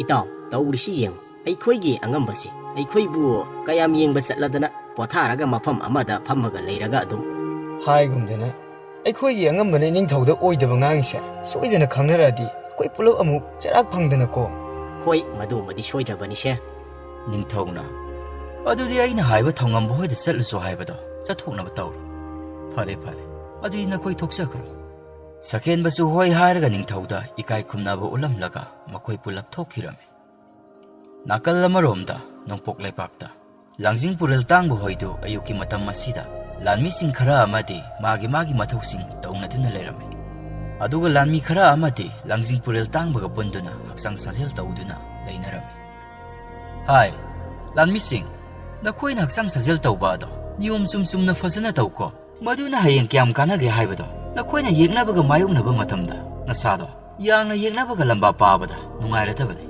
"ꯏꯇꯥꯎ, ꯇꯧꯔꯤꯁꯤ ꯌꯦꯡꯉꯨ꯫ ꯑꯩꯈꯣꯏꯒꯤ ꯑꯉꯝꯕꯁꯦ ꯑꯩꯈꯣꯏꯕꯨ ꯀꯌꯥꯝ ꯌꯦꯡꯕ ꯆꯠꯂꯗꯅ ꯄꯣꯊꯥꯔꯒ ꯃꯐꯝ ꯑꯃꯗ ꯐꯝꯃꯒ ꯂꯩꯔꯒ ꯑꯗꯨꯝ ꯍꯥꯏꯒꯨꯝꯗꯅ ꯑꯩꯈꯣꯏꯒꯤ ꯑꯉꯝꯕꯅ ꯏꯅꯤꯡꯊꯧꯗ ꯑꯣꯏꯗꯕ ꯉꯥꯡꯉꯤꯁꯦ ꯁꯣꯏꯗꯅ ꯈꯪꯅꯔꯛꯑꯗꯤ ꯑꯩꯈꯣꯏ ꯄꯨꯂꯞ ꯑꯃꯨꯛ ꯆꯩꯔꯥꯛ ꯐꯪꯗꯅꯀꯣ꯫ ꯍꯣꯏ, ꯃꯗꯨꯃꯗꯤ ꯁꯣꯏꯗ꯭ꯔꯕꯅꯤꯁꯦ꯫ ꯅꯤꯡꯊꯧꯅ, "ꯑꯗꯨꯗꯤ ꯑꯩꯅ ꯍꯥꯏꯕ ꯊꯧꯉꯝꯕ ꯍꯣꯏꯗ ꯆꯠꯂꯨꯁꯣ ꯍꯥꯏꯕꯗꯣ ꯆꯠꯊꯣꯛꯅꯕ ꯇꯧꯔꯣ꯫ ꯐꯔꯦ, ꯐꯔꯦ, ꯑꯗꯨꯗꯤ ꯅꯈꯣꯏ ꯊꯣꯛꯆꯈ꯭ꯔꯣ꯫" ꯁꯀꯦꯟꯕꯁꯨ ꯍꯣꯏ ꯍꯥꯏꯔꯒ ꯅꯤꯡꯊꯧꯗ ꯏꯀꯥꯏ ꯈꯨꯝꯅꯕ ꯎꯠꯂꯝꯂꯒ ꯃꯈꯣꯏ ꯄꯨꯂꯞ ꯊꯣꯛꯈꯤꯔꯝꯃꯤ꯫ ꯅꯥꯀꯜ ꯑꯃꯔꯣꯝꯗ ꯅꯣꯡꯄꯣꯛ ꯂꯩꯄꯥꯛꯇ ꯂꯥꯡꯖꯤꯡ ꯄꯨꯔꯦꯜ ꯇꯥꯡꯕ ꯍꯣꯏꯗꯨ ꯑꯌꯨꯛꯀꯤ ꯃꯇꯝ ꯑꯁꯤꯗ ꯂꯥꯟꯃꯤꯁꯤꯡ ꯈꯔ ꯑꯃꯗꯤ ꯃꯥꯒꯤ ꯃꯥꯒꯤ ꯃꯊꯧꯁꯤꯡ ꯇꯧꯅꯗꯨꯅ ꯂꯩꯔꯝꯃꯤ꯫ ꯑꯗꯨꯒ ꯂꯥꯟꯃꯤ ꯈꯔ ꯑꯃꯗꯤ ꯂꯥꯡꯖꯤꯡ ꯄꯨꯔꯦꯜ ꯇꯥꯡꯕꯒ ꯄꯨꯟꯗꯨꯅ ꯍꯛꯆꯥꯡ ꯁꯥꯖꯦꯜ ꯇꯧꯗꯨꯅ ꯂꯩꯅꯔꯝꯃꯤ꯫ "ꯍꯥꯏ, ꯂꯥꯟꯃꯤꯁꯤꯡ, ꯅꯈꯣꯏꯅ ꯍꯛꯆꯥꯡ ꯁꯥꯖꯦꯜ ꯇꯧꯕ ꯑꯗꯣ ꯅꯤꯌꯣꯝ ꯆꯨꯝ ꯆꯨꯝꯅ ꯐꯖꯅ ꯇꯧꯀꯣ꯫ ꯃꯗꯨꯅ ꯍꯌꯦꯡ ꯀꯌꯥꯝ ꯀꯥꯟꯅꯒꯦ ꯍꯥꯏꯕꯗꯣ ꯅꯈꯣꯏꯅ ꯌꯦꯛꯅꯕꯒ ꯃꯥꯌꯣꯛꯅꯕ ꯃꯇꯝꯗ ꯅꯁꯥꯗꯣ ꯌꯥꯡꯅ ꯌꯦꯛꯅꯕꯒ ꯂꯝꯕꯥ ꯄꯥꯕꯗ ꯅꯨꯡꯉꯥꯏꯔꯗꯕꯅꯤ꯫"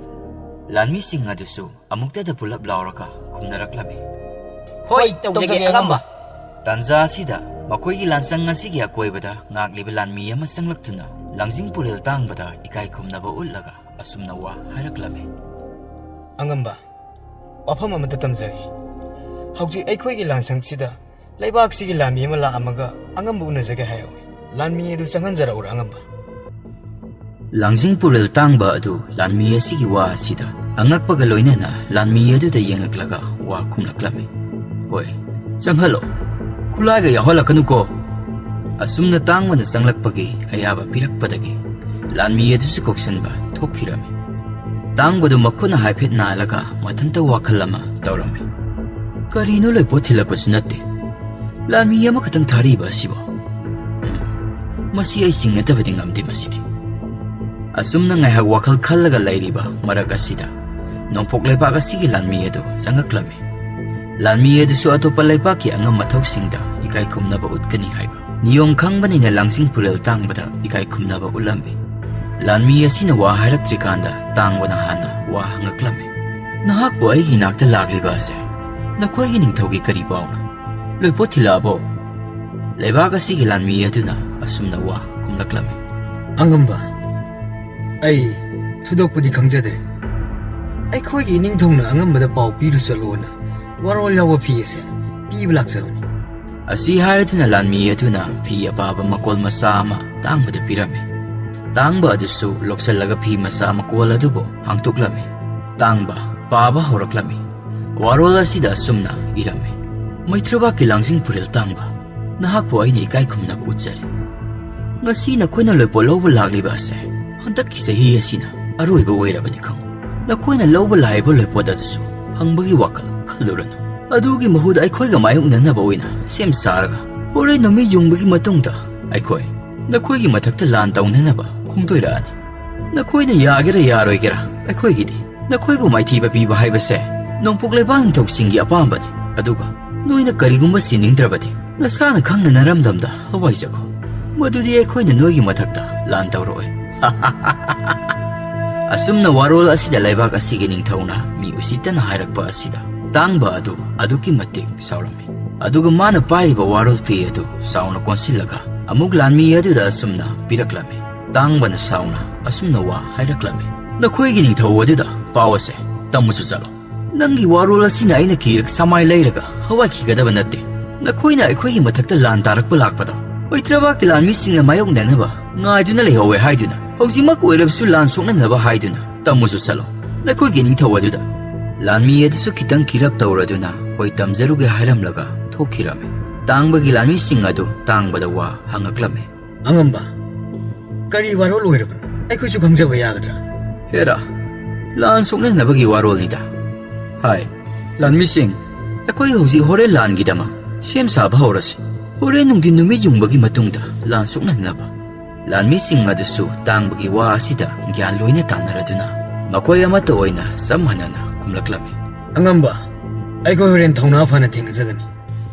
ꯂꯥꯟꯃꯤꯁꯤꯡ ꯑꯗꯨꯁꯨ ꯑꯃꯨꯛꯇꯗ ꯄꯨꯂꯞ ꯂꯥꯎꯔꯒ ꯈꯨꯝꯅꯔꯛꯂꯝꯃꯤ꯫ "ꯍꯣꯏ, ꯇꯧꯖꯒꯦ, ꯑꯉꯝꯕ꯫" ꯇꯥꯟꯖꯥ ꯑꯁꯤꯗ ꯃꯈꯣꯏꯒꯤ ꯂꯥꯟꯁꯪ ꯑꯁꯤꯒꯤ ꯑꯀꯣꯏꯕꯗ ꯉꯥꯛꯂꯤꯕ ꯂꯥꯟꯃꯤ ꯑꯃ ꯆꯪꯂꯛꯇꯨꯅ ꯂꯥꯡꯖꯤꯡ ꯄꯨꯔꯦꯜ ꯇꯥꯡꯕꯗ ꯏꯀꯥꯏ ꯈꯨꯝꯅꯕ ꯎꯠꯂꯒ ꯑꯁꯨꯝꯅ ꯋꯥ ꯍꯥꯏꯔꯛꯂꯝꯃꯤ꯫ "ꯑꯉꯝꯕ, ꯋꯥꯐꯝ ꯑꯃꯠꯇ ꯇꯝꯖꯒꯦ꯫ ꯍꯧꯖꯤꯛ ꯑꯩꯈꯣꯏꯒꯤ ꯂꯥꯟꯁꯪꯁꯤꯗ ꯂꯩꯕꯥꯛꯁꯤꯒꯤ ꯂꯥꯟꯃꯤ ꯑꯃ ꯂꯥꯛꯑꯝꯃꯒ ꯑꯉꯝꯕ ꯎꯅꯖꯒꯦ ꯍꯥꯏꯍꯧꯋꯤ꯫ ꯂꯥꯟꯃꯤ ꯑꯗꯨ ꯆꯪꯍꯟꯖꯔꯛꯎꯔꯥ, ꯑꯉꯝꯕ?" ꯂꯥꯡꯖꯤꯡ ꯄꯨꯔꯦꯜ ꯇꯥꯡꯕ ꯑꯗꯨ ꯂꯥꯟꯃꯤ ꯑꯁꯤꯒꯤ ꯋꯥ ꯑꯁꯤꯗ ꯑꯉꯛꯄꯒ ꯂꯣꯏꯅꯅ ꯂꯥꯟꯃꯤ ꯑꯗꯨꯗ ꯌꯦꯡꯂꯛꯂꯒ ꯋꯥ ꯈꯨꯝꯂꯛꯂꯝꯃꯤ꯫ "ꯍꯣꯏ, ꯆꯪꯍꯜꯂꯣ꯫ ꯈꯨꯠꯂꯥꯏꯒ ꯌꯥꯎꯍꯜꯂꯛꯀꯅꯨꯀꯣ꯫" ꯑꯁꯨꯝꯅ ꯇꯥꯡꯕꯅ ꯆꯪꯂꯛꯄꯒꯤ ꯑꯌꯥꯕ ꯄꯤꯔꯛꯄꯗꯒꯤ ꯂꯥꯟꯃꯤ ꯑꯗꯨꯁꯨ ꯀꯧꯁꯟꯕ ꯊꯣꯛꯈꯤꯔꯝꯃꯤ꯫ ꯇꯥꯡꯕꯗꯨ ꯃꯈꯨꯠꯅ ꯍꯥꯏꯐꯦꯠ ꯅꯥꯜꯂꯒ ꯃꯊꯟꯇ ꯋꯥꯈꯜ ꯑꯃ ꯇꯧꯔꯝꯃꯤ꯫ "ꯀꯔꯤꯅꯣ, ꯂꯣꯏꯄꯣꯠ ꯊꯤꯜꯂꯛꯄꯁꯨ ꯅꯠꯇꯦ, ꯂꯥꯟꯃꯤ ꯑꯃꯈꯛꯇꯪ ꯊꯥꯔꯤꯕ ꯑꯁꯤꯕꯣ? ꯃꯁꯤ ꯑꯩ ꯆꯤꯡꯅꯗꯕꯗꯤ ꯉꯝꯗꯦ ꯃꯁꯤꯗꯤ꯫" ꯑꯁꯨꯝꯅ ꯉꯥꯏꯍꯥꯛ ꯋꯥꯈꯜ ꯈꯜꯂꯒ ꯂꯩꯔꯤꯕ ꯃꯔꯛ ꯑꯁꯤꯗ ꯅꯣꯡꯄꯣꯛ ꯂꯩꯕꯥꯛ ꯑꯁꯤꯒꯤ ꯂꯥꯟꯃꯤ ꯑꯗꯨ ꯆꯪꯉꯛꯂꯝꯃꯤ꯫ ꯂꯥꯟꯃꯤ ꯑꯗꯨꯁꯨ ꯑꯇꯣꯞꯄ ꯂꯩꯕꯥꯛꯀꯤ ꯑꯉꯝ ꯑꯊꯧꯁꯤꯡꯗ ꯏꯀꯥꯏ ꯈꯨꯝꯅꯕ ꯎꯠꯀꯅꯤ ꯍꯥꯏꯕ ꯅꯤꯌꯣꯝ ꯈꯪꯕꯅꯤꯅ ꯂꯥꯡꯖꯤꯡ ꯄꯨꯔꯦꯜ ꯇꯥꯡꯕꯗ ꯏꯀꯥꯏ ꯈꯨꯝꯅꯕ ꯎꯠꯂꯝꯃꯤ꯫ ꯂꯥꯟꯃꯤ ꯑꯁꯤꯅ ꯋꯥ ꯍꯥꯏꯔꯛꯇ꯭ꯔꯤꯀꯥꯟꯗ ꯇꯥꯡꯕꯅ ꯍꯥꯟꯅ ꯋꯥ ꯍꯪꯉꯛꯂꯝꯃꯤ꯫ "ꯅꯍꯥꯛꯄꯨ ꯑꯩꯒꯤ ꯏꯅꯥꯛꯇ ꯂꯥꯛꯂꯤꯕ ꯑꯁꯦ ꯅꯈꯣꯏꯒꯤ ꯅꯤꯡꯊꯧꯒꯤ ꯀꯔꯤ ꯄꯥꯎꯅꯣ? ꯂꯣꯏꯄꯣꯠ ꯊꯤꯜꯂꯛꯑꯕꯣ?" ꯂꯩꯕꯥꯛ ꯑꯁꯤꯒꯤ ꯂꯥꯟꯃꯤ ꯑꯗꯨꯅ ꯑꯁꯨꯝꯅ ꯋꯥ ꯈꯨꯝꯂꯛꯂꯝꯃꯤ꯫ "ꯑꯉꯝꯕ, ꯑꯩ ꯊꯣꯏꯗꯣꯛꯄꯗꯤ ꯈꯪꯖꯗ꯭ꯔꯦ꯫ ꯑꯩꯈꯣꯏꯒꯤ ꯏꯅꯤꯡꯊꯧꯅ ꯑꯉꯝꯕꯗ ꯄꯥꯎ ꯄꯤꯔꯨ ꯆꯠꯂꯣꯅ ꯋꯥꯔꯣꯜ ꯌꯥꯎꯕ ꯐꯤ ꯑꯁꯦ ꯄꯤꯕ ꯂꯥꯛꯆꯕꯅꯤ꯫" ꯑꯁꯤ ꯍꯥꯏꯔꯗꯨꯅ ꯂꯥꯟꯃꯤ ꯑꯗꯨꯅ ꯐꯤ ꯑꯄꯥꯕ ꯃꯀꯣꯜ ꯃꯆꯥ ꯑꯃ ꯇꯥꯡꯕꯗ ꯄꯤꯔꯝꯃꯤ꯫ ꯇꯥꯡꯕ ꯑꯗꯨꯁꯨ ꯂꯧꯁꯜꯂꯒ ꯐꯤ ꯃꯆꯥ ꯃꯀꯣꯜ ꯑꯗꯨꯕꯨ ꯍꯥꯡꯇꯣꯛꯂꯝꯃꯤ꯫ ꯇꯥꯡꯕ ꯄꯥꯕ ꯍꯧꯔꯛꯂꯝꯃꯤ꯫ ꯋꯥꯔꯣꯜ ꯑꯁꯤꯗ ꯑꯁꯨꯝꯅ ꯏꯔꯝꯃꯤ: "ꯃꯩꯇ꯭ꯔꯕꯥꯛꯀꯤ ꯂꯥꯡꯖꯤꯡ ꯄꯨꯔꯦꯜ ꯇꯥꯡꯕ, ꯅꯍꯥꯛꯄꯨ ꯑꯩꯅ ꯏꯀꯥꯏ ꯈꯨꯝꯅꯕ ꯎꯠꯆꯔꯤ꯫ ꯉꯁꯤ ꯅꯈꯣꯏꯅ ꯂꯣꯏꯄꯣꯠ ꯂꯧꯕ ꯂꯥꯛꯂꯤꯕ ꯑꯁꯦ ꯍꯟꯗꯛꯀꯤ ꯆꯍꯤ ꯑꯁꯤꯅ ꯑꯔꯣꯏꯕ ꯑꯣꯏꯔꯕꯅꯤ ꯈꯪꯉꯨ꯫ ꯅꯈꯣꯏꯅ ꯂꯧꯕ ꯂꯥꯛꯏꯕ ꯂꯣꯏꯄꯣꯠ ꯑꯗꯨꯁꯨ ꯐꯪꯕꯒꯤ ꯋꯥꯈꯜ ꯈꯜꯂꯨꯔꯅꯨ꯫ ꯑꯗꯨꯒꯤ ꯃꯍꯨꯠ ꯑꯩꯈꯣꯏꯒ ꯃꯥꯌꯣꯛꯅꯅꯕ ꯑꯣꯏꯅ ꯁꯦꯝ ꯁꯥꯔꯒ ꯍꯣꯔꯦꯟ ꯅꯨꯃꯤꯠ ꯌꯨꯡꯕꯒꯤ ꯃꯇꯨꯡꯗ ꯑꯩꯈꯣꯏ ꯅꯈꯣꯏꯒꯤ ꯃꯊꯛꯇ ꯂꯥꯟ ꯇꯧꯅꯅꯕ ꯈꯣꯡꯗꯣꯏꯔꯛꯑꯅꯤ꯫ ꯅꯈꯣꯏꯅ ꯌꯥꯒꯦꯔꯥ ꯌꯥꯔꯣꯏꯒꯦꯔꯥ, ꯑꯩꯈꯣꯏꯒꯤꯗꯤ ꯅꯈꯣꯏꯕꯨ ꯃꯥꯏꯊꯤꯕ ꯄꯤꯕ ꯍꯥꯏꯕꯁꯦ ꯅꯣꯡꯄꯣꯛ ꯂꯩꯕꯥꯛ ꯅꯤꯡꯊꯧꯁꯤꯡꯒꯤ ꯑꯄꯥꯝꯕꯅꯤ꯫ ꯑꯗꯨꯒ ꯅꯣꯏꯅ ꯀꯔꯤꯒꯨꯝꯕ ꯁꯤꯟꯅꯤꯡꯗ꯭ꯔꯕꯗꯤ ꯅꯁꯥꯅ ꯈꯪꯅ ꯅꯔꯝꯗꯝꯗ ꯍꯋꯥꯏꯖꯈꯣ꯫ ꯃꯗꯨꯗꯤ ꯑꯩꯈꯣꯏꯅ ꯅꯣꯏꯒꯤ ꯃꯊꯛꯇ ꯂꯥꯟ ꯇꯧꯔꯛꯑꯣꯏ꯫" ꯑꯁꯨꯝꯅ ꯋꯥꯔꯣꯜ ꯑꯁꯤꯗ ꯂꯩꯕꯥꯛ ꯑꯁꯤꯒꯤ ꯅꯤꯡꯊꯧꯅ ꯃꯤ ꯎꯁꯤꯠꯇꯅ ꯍꯥꯏꯔꯛꯄ ꯑꯁꯤꯗ ꯇꯥꯡꯕ ꯑꯗꯨ ꯑꯗꯨꯛꯀꯤ ꯃꯇꯤꯛ ꯁꯥꯎꯔꯝꯃꯤ꯫ ꯑꯗꯨꯒ ꯃꯥꯅ ꯄꯥꯏꯔꯤꯕ ꯋꯥꯔꯣꯜ ꯐꯤ ꯑꯗꯨ ꯆꯥꯎꯅ ꯀꯣꯟꯁꯤꯜꯂꯒ ꯑꯃꯨꯛ ꯂꯥꯟꯃꯤ ꯑꯗꯨꯗ ꯑꯁꯨꯝꯅ ꯄꯤꯔꯛꯂꯝꯃꯤ꯫ ꯇꯥꯡꯕꯅ ꯁꯥꯎꯅ ꯑꯁꯨꯝꯅ ꯋꯥ ꯍꯥꯏꯔꯛꯂꯝꯃꯤ: "ꯅꯈꯣꯏꯒꯤ ꯅꯤꯡꯊꯧ ꯑꯗꯨꯗ ꯄꯥꯎ ꯑꯁꯦ ꯇꯝꯃꯨꯆꯣ ꯆꯠꯂꯣ꯫ ꯅꯪꯒꯤ ꯋꯥꯔꯣꯜ ꯑꯁꯤꯅ ꯑꯩꯅ ꯀꯤꯔꯛ ꯁꯃꯥꯏ ꯂꯩꯔꯒ ꯍꯋꯥꯏꯈꯤꯒꯗꯕ ꯅꯠꯇꯦ꯫ ꯅꯈꯣꯏꯅ ꯑꯩꯈꯣꯏꯒꯤ ꯃꯊꯛꯇ ꯂꯥꯟ ꯇꯥꯔꯛꯄ ꯂꯥꯛꯄꯗꯣ ꯃꯩꯇ꯭ꯔꯕꯥꯛꯀꯤ ꯂꯥꯟꯃꯤꯁꯤꯡꯅ ꯃꯥꯌꯣꯛꯅꯅꯕ ꯉꯥꯏꯗꯨꯅ ꯂꯩꯍꯧꯋꯦ ꯍꯥꯏꯗꯨꯅ ꯍꯧꯖꯤꯛꯃꯛ ꯑꯣꯏꯔꯕꯁꯨ ꯂꯥꯟ ꯁꯣꯛꯅꯅꯕ ꯍꯥꯏꯗꯨꯅ ꯇꯝꯃꯨꯆꯣ ꯆꯠꯂꯣ꯫ ꯅꯈꯣꯏꯒꯤ ꯅꯤꯡꯊꯧ ꯑꯗꯨꯗ ꯂꯥꯟꯃꯤ ꯑꯗꯨꯁꯨ ꯈꯤꯇꯪ ꯀꯤꯔꯞ ꯇꯧꯔꯗꯨꯅ ꯍꯣꯏ ꯇꯝꯖꯔꯨꯒꯦ ꯍꯥꯏꯔꯝꯂꯒ ꯊꯣꯛꯈꯤꯔꯝꯃꯤ꯫ ꯇꯥꯡꯕꯒꯤ ꯂꯥꯟꯃꯤꯁꯤꯡ ꯑꯗꯨ ꯇꯥꯡꯕꯗ ꯋꯥ ꯍꯪꯉꯛꯂꯝꯃꯤ꯫ "ꯑꯉꯝꯕ, ꯀꯔꯤ ꯋꯥꯔꯣꯜ ꯑꯣꯏꯔꯕꯅꯣ? ꯑꯩꯈꯣꯏꯁꯨ ꯈꯪꯖꯕ ꯌꯥꯒꯗ꯭ꯔꯥ?" "ꯍꯦꯔꯥ, ꯂꯥꯟ ꯁꯣꯛꯅꯅꯕꯒꯤ ꯋꯥꯔꯣꯜꯅꯤꯗ꯫ ꯍꯥꯏ, ꯂꯥꯟꯃꯤꯁꯤꯡ, ꯑꯩꯈꯣꯏ ꯍꯧꯖꯤꯛ ꯍꯣꯔꯦꯟ ꯂꯥꯟꯒꯤꯗꯃꯛ ꯁꯦꯝ ꯁꯥꯕ ꯍꯧꯔꯁꯤ꯫ ꯍꯣꯔꯦꯟ ꯅꯨꯡꯊꯤꯟ ꯅꯨꯃꯤꯠ ꯌꯨꯡꯕꯒꯤ ꯃꯇꯨꯡꯗ ꯂꯥꯟ ꯁꯣꯛꯅꯅꯕ꯫" ꯂꯥꯟꯃꯤꯁꯤꯡ ꯑꯗꯨꯁꯨ ꯇꯥꯡꯕꯒꯤ ꯋꯥ ꯑꯁꯤꯗ ꯒ꯭ꯌꯥꯟ ꯂꯣꯏꯅ ꯇꯥꯅꯔꯗꯨꯅ ꯃꯈꯣꯏ ꯑꯃꯠꯇ ꯑꯣꯏꯅ ꯆꯞ ꯃꯥꯟꯅꯅ ꯈꯨꯝꯂꯛꯂꯝꯃꯤ꯫ "ꯑꯉꯝꯕ, ꯑꯩꯈꯣꯏ ꯍꯣꯔꯦꯟ ꯊꯧꯅꯥ ꯐꯅ ꯊꯦꯡꯅꯖꯒꯅꯤ꯫"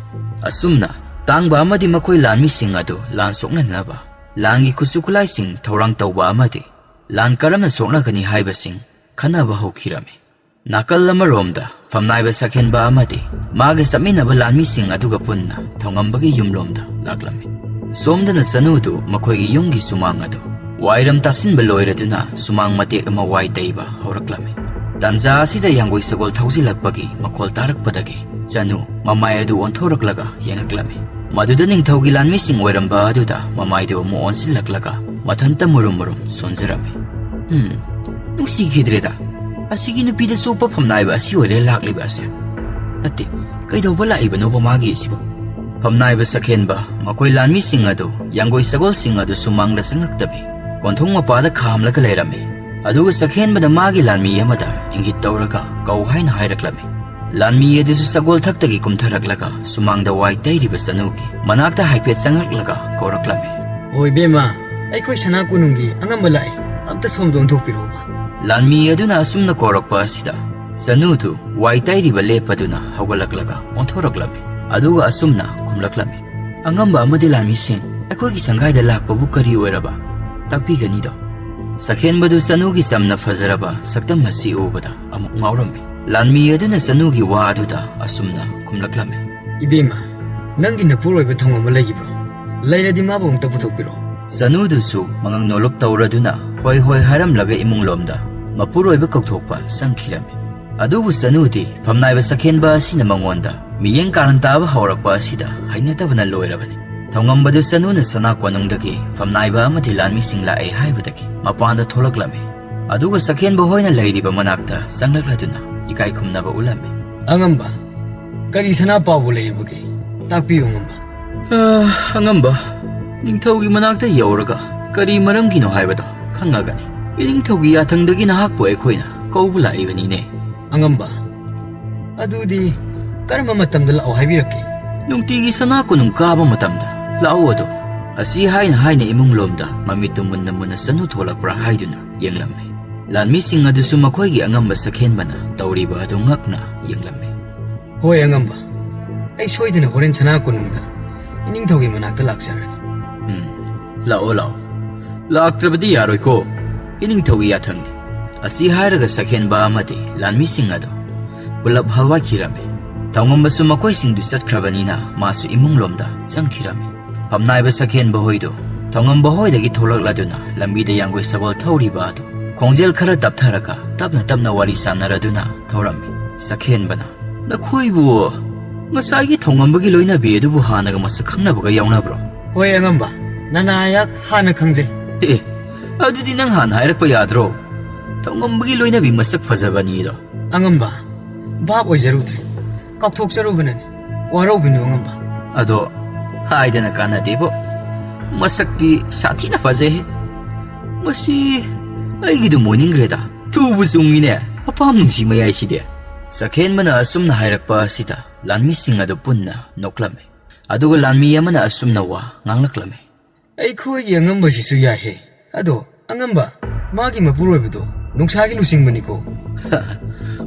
ꯑꯁꯨꯝꯅ ꯇꯥꯡꯕ ꯑꯃꯗꯤ ꯃꯈꯣꯏ ꯂꯥꯟꯃꯤꯁꯤꯡ ꯑꯗꯨ ꯂꯥꯟ ꯁꯣꯛꯅꯅꯕ, ꯂꯥꯟꯒꯤ ꯈꯨꯠꯁꯨ ꯈꯨꯠꯂꯥꯏꯁꯤꯡ ꯊꯧꯔꯥꯡ ꯇꯧꯕ ꯑꯃꯗꯤ ꯂꯥꯟ ꯀꯔꯝꯅ ꯁꯣꯛꯅꯒꯅꯤ ꯍꯥꯏꯕꯁꯤꯡ ꯈꯟꯅꯕ ꯍꯧꯈꯤꯔꯝꯃꯤ꯫ ꯅꯥꯀꯜ ꯑꯃꯔꯣꯝꯗ ꯐꯝꯅꯥꯏꯕ ꯁꯛꯍꯦꯟꯕ ꯑꯃꯗꯤ ꯃꯥꯒ ꯆꯠꯃꯤꯟꯅꯕ ꯂꯥꯟꯃꯤꯁꯤꯡ ꯑꯗꯨꯒ ꯄꯨꯟꯅ ꯊꯧꯉꯝꯕꯒꯤ ꯌꯨꯝꯂꯣꯝꯗ ꯂꯥꯛꯂꯝꯃꯤ꯫ ꯁꯣꯝꯗꯅ ꯆꯅꯨꯗꯨ ꯃꯈꯣꯏꯒꯤ ꯌꯨꯝꯒꯤ ꯁꯨꯃꯥꯡ ꯑꯗꯨ ꯋꯥꯏꯔꯝ ꯇꯥꯁꯤꯟꯕ ꯂꯣꯏꯔꯗꯨꯅ ꯁꯨꯃꯥꯡ ꯃꯇꯦꯛ ꯑꯃ ꯋꯥꯏ ꯇꯩꯕ ꯍꯧꯔꯛꯂꯝꯃꯤ꯫ ꯇꯥꯟꯖꯥ ꯑꯁꯤꯗ ꯌꯥꯡꯒꯣꯏ ꯁꯒꯣꯜ ꯊꯧꯖꯤꯜꯂꯛꯄꯒꯤ ꯃꯈꯣꯜ ꯇꯥꯔꯛꯄꯗꯒꯤ ꯆꯅꯨ ꯃꯃꯥꯏ ꯑꯗꯨ ꯑꯣꯟꯊꯣꯔꯛꯂꯒ ꯌꯦꯡꯉꯛꯂꯝꯃꯤ꯫ ꯃꯗꯨꯗ ꯅꯤꯡꯊꯧꯒꯤ ꯂꯥꯟꯃꯤꯁꯤꯡ ꯑꯣꯏꯔꯝꯕ ꯑꯗꯨꯗ ꯃꯃꯥꯏꯗꯨ ꯑꯃꯨꯛ ꯑꯣꯟꯁꯤꯜꯂꯛꯂꯒ ꯃꯊꯟꯇ ꯃꯨꯔꯨꯝ ꯃꯨꯔꯨꯝ ꯁꯣꯟꯖꯔꯝꯃꯤ꯫ ꯎꯝ, ꯅꯨꯡꯁꯤꯈꯤꯗ꯭ꯔꯦꯗ꯫ ꯑꯁꯤꯒꯤ ꯅꯨꯄꯤꯗ ꯆꯣꯞꯄ ꯐꯝꯅꯥꯏꯕ ꯑꯁꯤ ꯑꯣꯏꯔꯦ ꯂꯥꯛꯂꯤꯕ ꯑꯁꯦ꯫ ꯅꯠꯇꯦ, ꯀꯩꯗꯧꯕ ꯂꯥꯛꯏꯕꯅꯣꯕ ꯃꯥꯒꯤ ꯑꯁꯤꯕꯨ? ꯐꯝꯅꯥꯏꯕ ꯁꯛꯍꯦꯟꯕ ꯃꯈꯣꯏ ꯂꯥꯟꯃꯤꯁꯤꯡ ꯑꯗꯨ ꯌꯥꯡꯒꯣꯏ ꯁꯒꯣꯜꯁꯤꯡ ꯑꯗꯨ ꯁꯨꯃꯥꯡꯗ ꯆꯪꯉꯛꯇꯕꯤ ꯀꯣꯟꯊꯣꯡ ꯃꯄꯥꯗ ꯈꯥꯝꯂꯒ ꯂꯩꯔꯝꯃꯤ꯫ ꯑꯗꯨꯒ ꯁꯛꯍꯦꯟꯕꯅ ꯃꯥꯒꯤ ꯂꯥꯟꯃꯤ ꯑꯃꯗ ꯏꯪꯒꯤꯠ ꯇꯧꯔꯒ ꯀꯧ ꯍꯥꯏꯅ ꯍꯥꯏꯔꯛꯂꯝꯃꯤ꯫ ꯂꯥꯟꯃꯤ ꯑꯗꯨꯁꯨ ꯁꯒꯣꯜ ꯊꯛꯇꯒꯤ ꯀꯨꯝꯊꯔꯛꯂꯒ ꯁꯨꯃꯥꯡꯗ ꯋꯥꯏ ꯇꯩꯔꯤꯕ ꯆꯅꯨꯒꯤ ꯃꯅꯥꯛꯇ ꯍꯥꯏꯐꯦꯠ ꯆꯪꯂꯛꯂꯒ ꯀꯧꯔꯛꯂꯝꯃꯤ꯫ "ꯑꯣ ꯏꯕꯦꯝꯃ, ꯑꯩꯈꯣꯏ ꯁꯅꯥ ꯀꯣꯅꯨꯡꯒꯤ ꯑꯉꯝꯕ ꯂꯥꯛꯑꯦ, ꯑꯝꯇ ꯁꯣꯝꯗ ꯑꯣꯟꯊꯣꯛꯄꯤꯔꯛꯑꯣꯕ"꯫ ꯂꯥꯟꯃꯤ ꯑꯗꯨꯅ ꯑꯁꯨꯝꯅ ꯀꯧꯔꯛꯄ ꯑꯁꯤꯗ ꯆꯅꯨꯗꯨ ꯋꯥꯏ ꯇꯩꯔꯤꯕ ꯂꯦꯞꯄꯗꯨꯅ ꯍꯧꯒꯠꯂꯛꯂꯒ ꯑꯣꯟꯊꯣꯔꯛꯂꯝꯃꯤ꯫ ꯑꯗꯨꯒ ꯑꯁꯨꯝꯅ ꯈꯨꯝꯂꯛꯂꯝꯃꯤ, "ꯑꯉꯝꯕ ꯑꯃꯗꯤ ꯂꯥꯟꯃꯤꯁꯤꯡ, ꯑꯩꯈꯣꯏꯒꯤ ꯁꯪꯒꯥꯏꯗ ꯂꯥꯛꯄꯕꯨ ꯀꯔꯤ ꯑꯣꯏꯔꯕ? ꯇꯥꯛꯄꯤꯒꯅꯤꯗꯣ?" ꯁꯛꯍꯦꯟꯕꯗꯨ ꯆꯅꯨꯒꯤ ꯆꯝꯅ ꯐꯖꯔꯕ ꯁꯛꯇꯝ ꯑꯁꯤ ꯎꯕꯗ ꯑꯃꯨꯛ ꯉꯥꯎꯔꯝꯃꯤ꯫ ꯂꯥꯟꯃꯤ ꯑꯗꯨꯅ ꯆꯅꯨꯒꯤ ꯋꯥ ꯑꯗꯨꯗ ꯑꯁꯨꯝꯅ ꯈꯨꯝꯂꯛꯂꯝꯃꯤ, "ꯏꯕꯦꯝꯃ, ꯅꯪꯒꯤ ꯅꯄꯨꯔꯣꯏꯕ ꯊꯧꯉꯝꯕ ꯂꯩꯈꯤꯕ꯭ꯔꯣ? ꯂꯩꯔꯗꯤ ꯃꯥꯕꯨ ꯑꯃꯨꯛꯇ ꯄꯨꯊꯣꯛꯄꯤꯔꯛꯑꯣ"꯫ ꯆꯅꯨꯗꯨꯁꯨ ꯃꯉꯛ ꯅꯣꯂꯨꯞ ꯇꯧꯔꯗꯨꯅ ꯍꯣꯏ ꯍꯣꯏ ꯍꯥꯏꯔꯝꯂꯒ ꯏꯃꯨꯡꯂꯣꯝꯗ ꯃꯄꯨꯔꯣꯏꯕ ꯀꯧꯊꯣꯛꯄ ꯆꯪꯈꯤꯔꯝꯃꯤ꯫ ꯑꯗꯨꯕꯨ ꯆꯅꯨꯗꯤ ꯐꯝꯅꯥꯏꯕ ꯁꯛꯍꯦꯟꯕ ꯑꯁꯤꯅ ꯃꯉꯣꯟꯗ ꯃꯤꯠꯌꯦꯡ ꯀꯥꯔꯟ ꯇꯥꯕ ꯍꯧꯔꯛꯄ ꯑꯁꯤꯗ ꯍꯩꯅꯗꯕꯅ ꯂꯣꯏꯔꯕꯅꯤ꯫ ꯊꯧꯉꯝꯕꯗꯨ ꯆꯅꯨꯅ ꯁꯅꯥ ꯀꯣꯅꯨꯡꯗꯒꯤ ꯐꯝꯅꯥꯏꯕ ꯑꯃꯗꯤ ꯂꯥꯟꯃꯤꯁꯤꯡ ꯂꯥꯛꯑꯦ ꯍꯥꯏꯕꯗꯒꯤ ꯃꯄꯥꯟꯗ ꯊꯣꯛꯂꯛꯂꯝꯃꯤ꯫ ꯑꯗꯨꯒ ꯁꯛꯍꯦꯟꯕ ꯍꯣꯏꯅ ꯂꯩꯔꯤꯕ ꯃꯅꯥꯛꯇ ꯆꯪꯂꯛꯂꯗꯨꯅ ꯏꯀꯥꯏ ꯈꯨꯝꯅꯕ ꯎꯠꯂꯝꯃꯤ꯫ "ꯑꯉꯝꯕ, ꯀꯔꯤ ꯁꯅꯥ ꯄꯥꯎꯕ ꯂꯩꯔꯤꯕꯒꯦ? ꯇꯥꯛꯄꯤꯌꯨ ꯑꯉꯝꯕ"꯫ "ꯑ, ꯑꯉꯝꯕ, ꯅꯤꯡꯊꯧꯒꯤ ꯃꯅꯥꯛꯇ ꯌꯧꯔꯒ ꯀꯔꯤ ꯃꯔꯝꯒꯤꯅꯣ ꯍꯥꯏꯕꯗꯣ ꯈꯪꯉꯒꯅꯤ ꯏꯅꯤꯡꯊꯧꯒꯤ ꯌꯥꯊꯪꯗꯒꯤ ꯅꯍꯥꯛꯄꯨ ꯑꯩꯈꯣꯏꯅ ꯀꯧꯕ ꯂꯥꯛꯏꯕꯅꯤꯅꯦ"꯫ "ꯑꯉꯝꯕ, ꯑꯗꯨꯗꯤ ꯀꯔꯝꯕ ꯃꯇꯝꯗ ꯂꯥꯛꯑꯣ ꯍꯥꯏꯕꯤꯔꯛꯀꯦ?" "ꯅꯨꯡꯇꯤꯒꯤ ꯁꯅꯥ ꯀꯣꯅꯨꯡ ꯀꯥꯕ ꯃꯇꯝꯗ ꯂꯥꯛꯑꯣ ꯑꯗꯨꯝ"꯫ ꯑꯁꯤ ꯍꯥꯏꯅ ꯍꯥꯏꯅ ꯏꯃꯨꯡꯂꯣꯝꯗ ꯃꯃꯤꯠꯇꯨ ꯃꯨꯟꯅ ꯃꯨꯟꯅ ꯆꯅꯨ ꯊꯣꯛꯂꯛꯄ꯭ꯔꯥ ꯍꯥꯏꯗꯨꯅ ꯌꯦꯡꯂꯝꯃꯤ꯫ ꯂꯥꯟꯃꯤꯁꯤꯡ ꯑꯗꯨꯁꯨ ꯃꯈꯣꯏꯒꯤ ꯑꯉꯝꯕ ꯁꯛꯍꯦꯟꯕꯅ ꯇꯧꯔꯤꯕ ꯑꯗꯨ ꯉꯛꯅ ꯌꯦꯡꯂꯝꯃꯤ꯫ "ꯍꯣꯏ ꯑꯉꯝꯕ, ꯑꯩ ꯁꯣꯏꯗꯅ ꯍꯣꯔꯦꯟ ꯁꯅꯥ ꯀꯣꯅꯨꯡꯗ ꯏꯅꯤꯡꯊꯧꯒꯤ ꯃꯅꯥꯛꯇ ꯂꯥꯛꯆꯔꯒꯦ"꯫ "ꯎꯝ, ꯂꯥꯛꯑꯣ ꯂꯥꯛꯑꯣ, ꯂꯥꯛꯇ꯭ꯔꯕꯗꯤ ꯌꯥꯔꯣꯏꯀꯣ, ꯏꯅꯤꯡꯊꯧꯒꯤ ꯌꯥꯊꯪꯅꯤ"꯫ ꯑꯁꯤ ꯍꯥꯏꯔꯒ ꯁꯛꯍꯦꯟꯕ ꯑꯃꯗꯤ ꯂꯥꯟꯃꯤꯁꯤꯡ ꯑꯗꯨ ꯄꯨꯂꯞ ꯍꯜꯋꯥꯏꯈꯤꯔꯝꯃꯤ꯫ ꯊꯧꯉꯝꯕꯁꯨ ꯃꯈꯣꯏꯁꯤꯡꯗꯨ ꯆꯠꯈ꯭ꯔꯕꯅꯤꯅ ꯃꯥꯁꯨ ꯏꯃꯨꯡꯂꯣꯝꯗ ꯆꯪꯈꯤꯔꯝꯃꯤ꯫ ꯐꯝꯅꯥꯏꯕ ꯁꯛꯍꯦꯟꯕ ꯍꯣꯏꯗꯨ ꯊꯧꯉꯝꯕ ꯍꯣꯏꯗꯒꯤ ꯊꯣꯛꯂꯛꯂꯗꯨꯅ ꯂꯝꯕꯤꯗ ꯌꯥꯡꯒꯣꯏ ꯁꯒꯣꯜ ꯊꯧꯔꯤꯕ ꯑꯗꯨ ꯈꯣꯡꯖꯦꯜ ꯈꯔ ꯇꯞꯊꯔꯒ ꯇꯞꯅ ꯇꯞꯅ ꯋꯥꯔꯤ ꯁꯥꯟꯅꯔꯗꯨꯅ ꯊꯧꯔꯝꯃꯤ꯫ ꯁꯛꯍꯦꯟꯕꯅ, "ꯅꯈꯣꯏꯕꯨ ꯉꯁꯥꯏꯒꯤ ꯊꯧꯉꯝꯕꯒꯤ ꯂꯣꯏꯅꯕꯤ ꯑꯗꯨꯕꯨ ꯍꯥꯟꯅꯒ ꯃꯁꯛ ꯈꯪꯅꯕꯒ ꯌꯥꯎꯅꯕ꯭ꯔꯣ?" "ꯍꯣꯏ ꯑꯉꯝꯕ, ꯅꯅꯥ ꯑꯩꯍꯥꯛ ꯍꯥꯟꯅ ꯈꯪꯖꯩ"꯫ ꯑꯦ, ꯑꯗꯨꯗꯤ ꯅꯪ ꯍꯥꯟꯅ ꯍꯥꯏꯔꯛꯄ ꯌꯥꯗ꯭ꯔꯣ? ꯊꯧꯉꯝꯕꯒꯤ ꯂꯣꯏꯅꯕꯤ ꯃꯁꯛ ꯐꯖꯕꯅꯤꯗꯣ꯫ ꯑꯉꯝꯕ, ꯚꯥꯞ ꯑꯣꯏꯖꯔꯨꯗ꯭ꯔꯦ꯫ ꯀꯥꯎꯊꯣꯛꯆꯔꯨꯕꯅꯅꯤ꯫ ꯋꯥꯔꯧꯕꯤꯅꯨ, ꯑꯉꯝꯕ꯫ ꯑꯗꯣ ꯍꯥꯏꯗꯅ ꯀꯥꯟꯅꯗꯦꯕꯣ꯫ ꯃꯁꯛꯇꯤ ꯁꯥꯊꯤꯅ ꯐꯖꯩꯍꯦ꯫ ꯃꯁꯤ ꯑꯩꯒꯤꯗꯨꯝ ꯑꯣꯏꯅꯤꯡꯈ꯭ꯔꯦꯗ꯫ ꯊꯨꯕ ꯆꯨꯡꯉꯤꯅꯦ, ꯑꯄꯥꯝ ꯅꯨꯡꯁꯤ ꯃꯌꯥꯏꯁꯤꯗꯤ꯫ ꯆꯈꯦꯟꯕꯅ ꯑꯁꯨꯝꯅ ꯍꯥꯏꯔꯛꯄ ꯑꯁꯤꯗ ꯂꯥꯟꯃꯤꯁꯤꯡ ꯑꯗꯨ ꯄꯨꯟꯅ ꯅꯣꯛꯂꯝꯃꯤ꯫ ꯑꯗꯨꯒ ꯂꯥꯟꯃꯤ ꯑꯃꯅ ꯑꯁꯨꯝꯅ ꯋꯥ ꯉꯥꯡꯂꯛꯂꯝꯃꯤ꯫ ꯑꯩꯈꯣꯏꯒꯤ ꯑꯉꯝꯕꯁꯤꯁꯨ ꯌꯥꯏꯍꯦ꯫ ꯑꯗꯣ, ꯑꯉꯝꯕ, ꯃꯥꯒꯤ ꯃꯄꯨꯔꯣꯏꯕꯗꯣ ꯅꯣꯡꯁꯥꯒꯤ ꯂꯨꯆꯤꯡꯕꯅꯤꯀꯣ꯫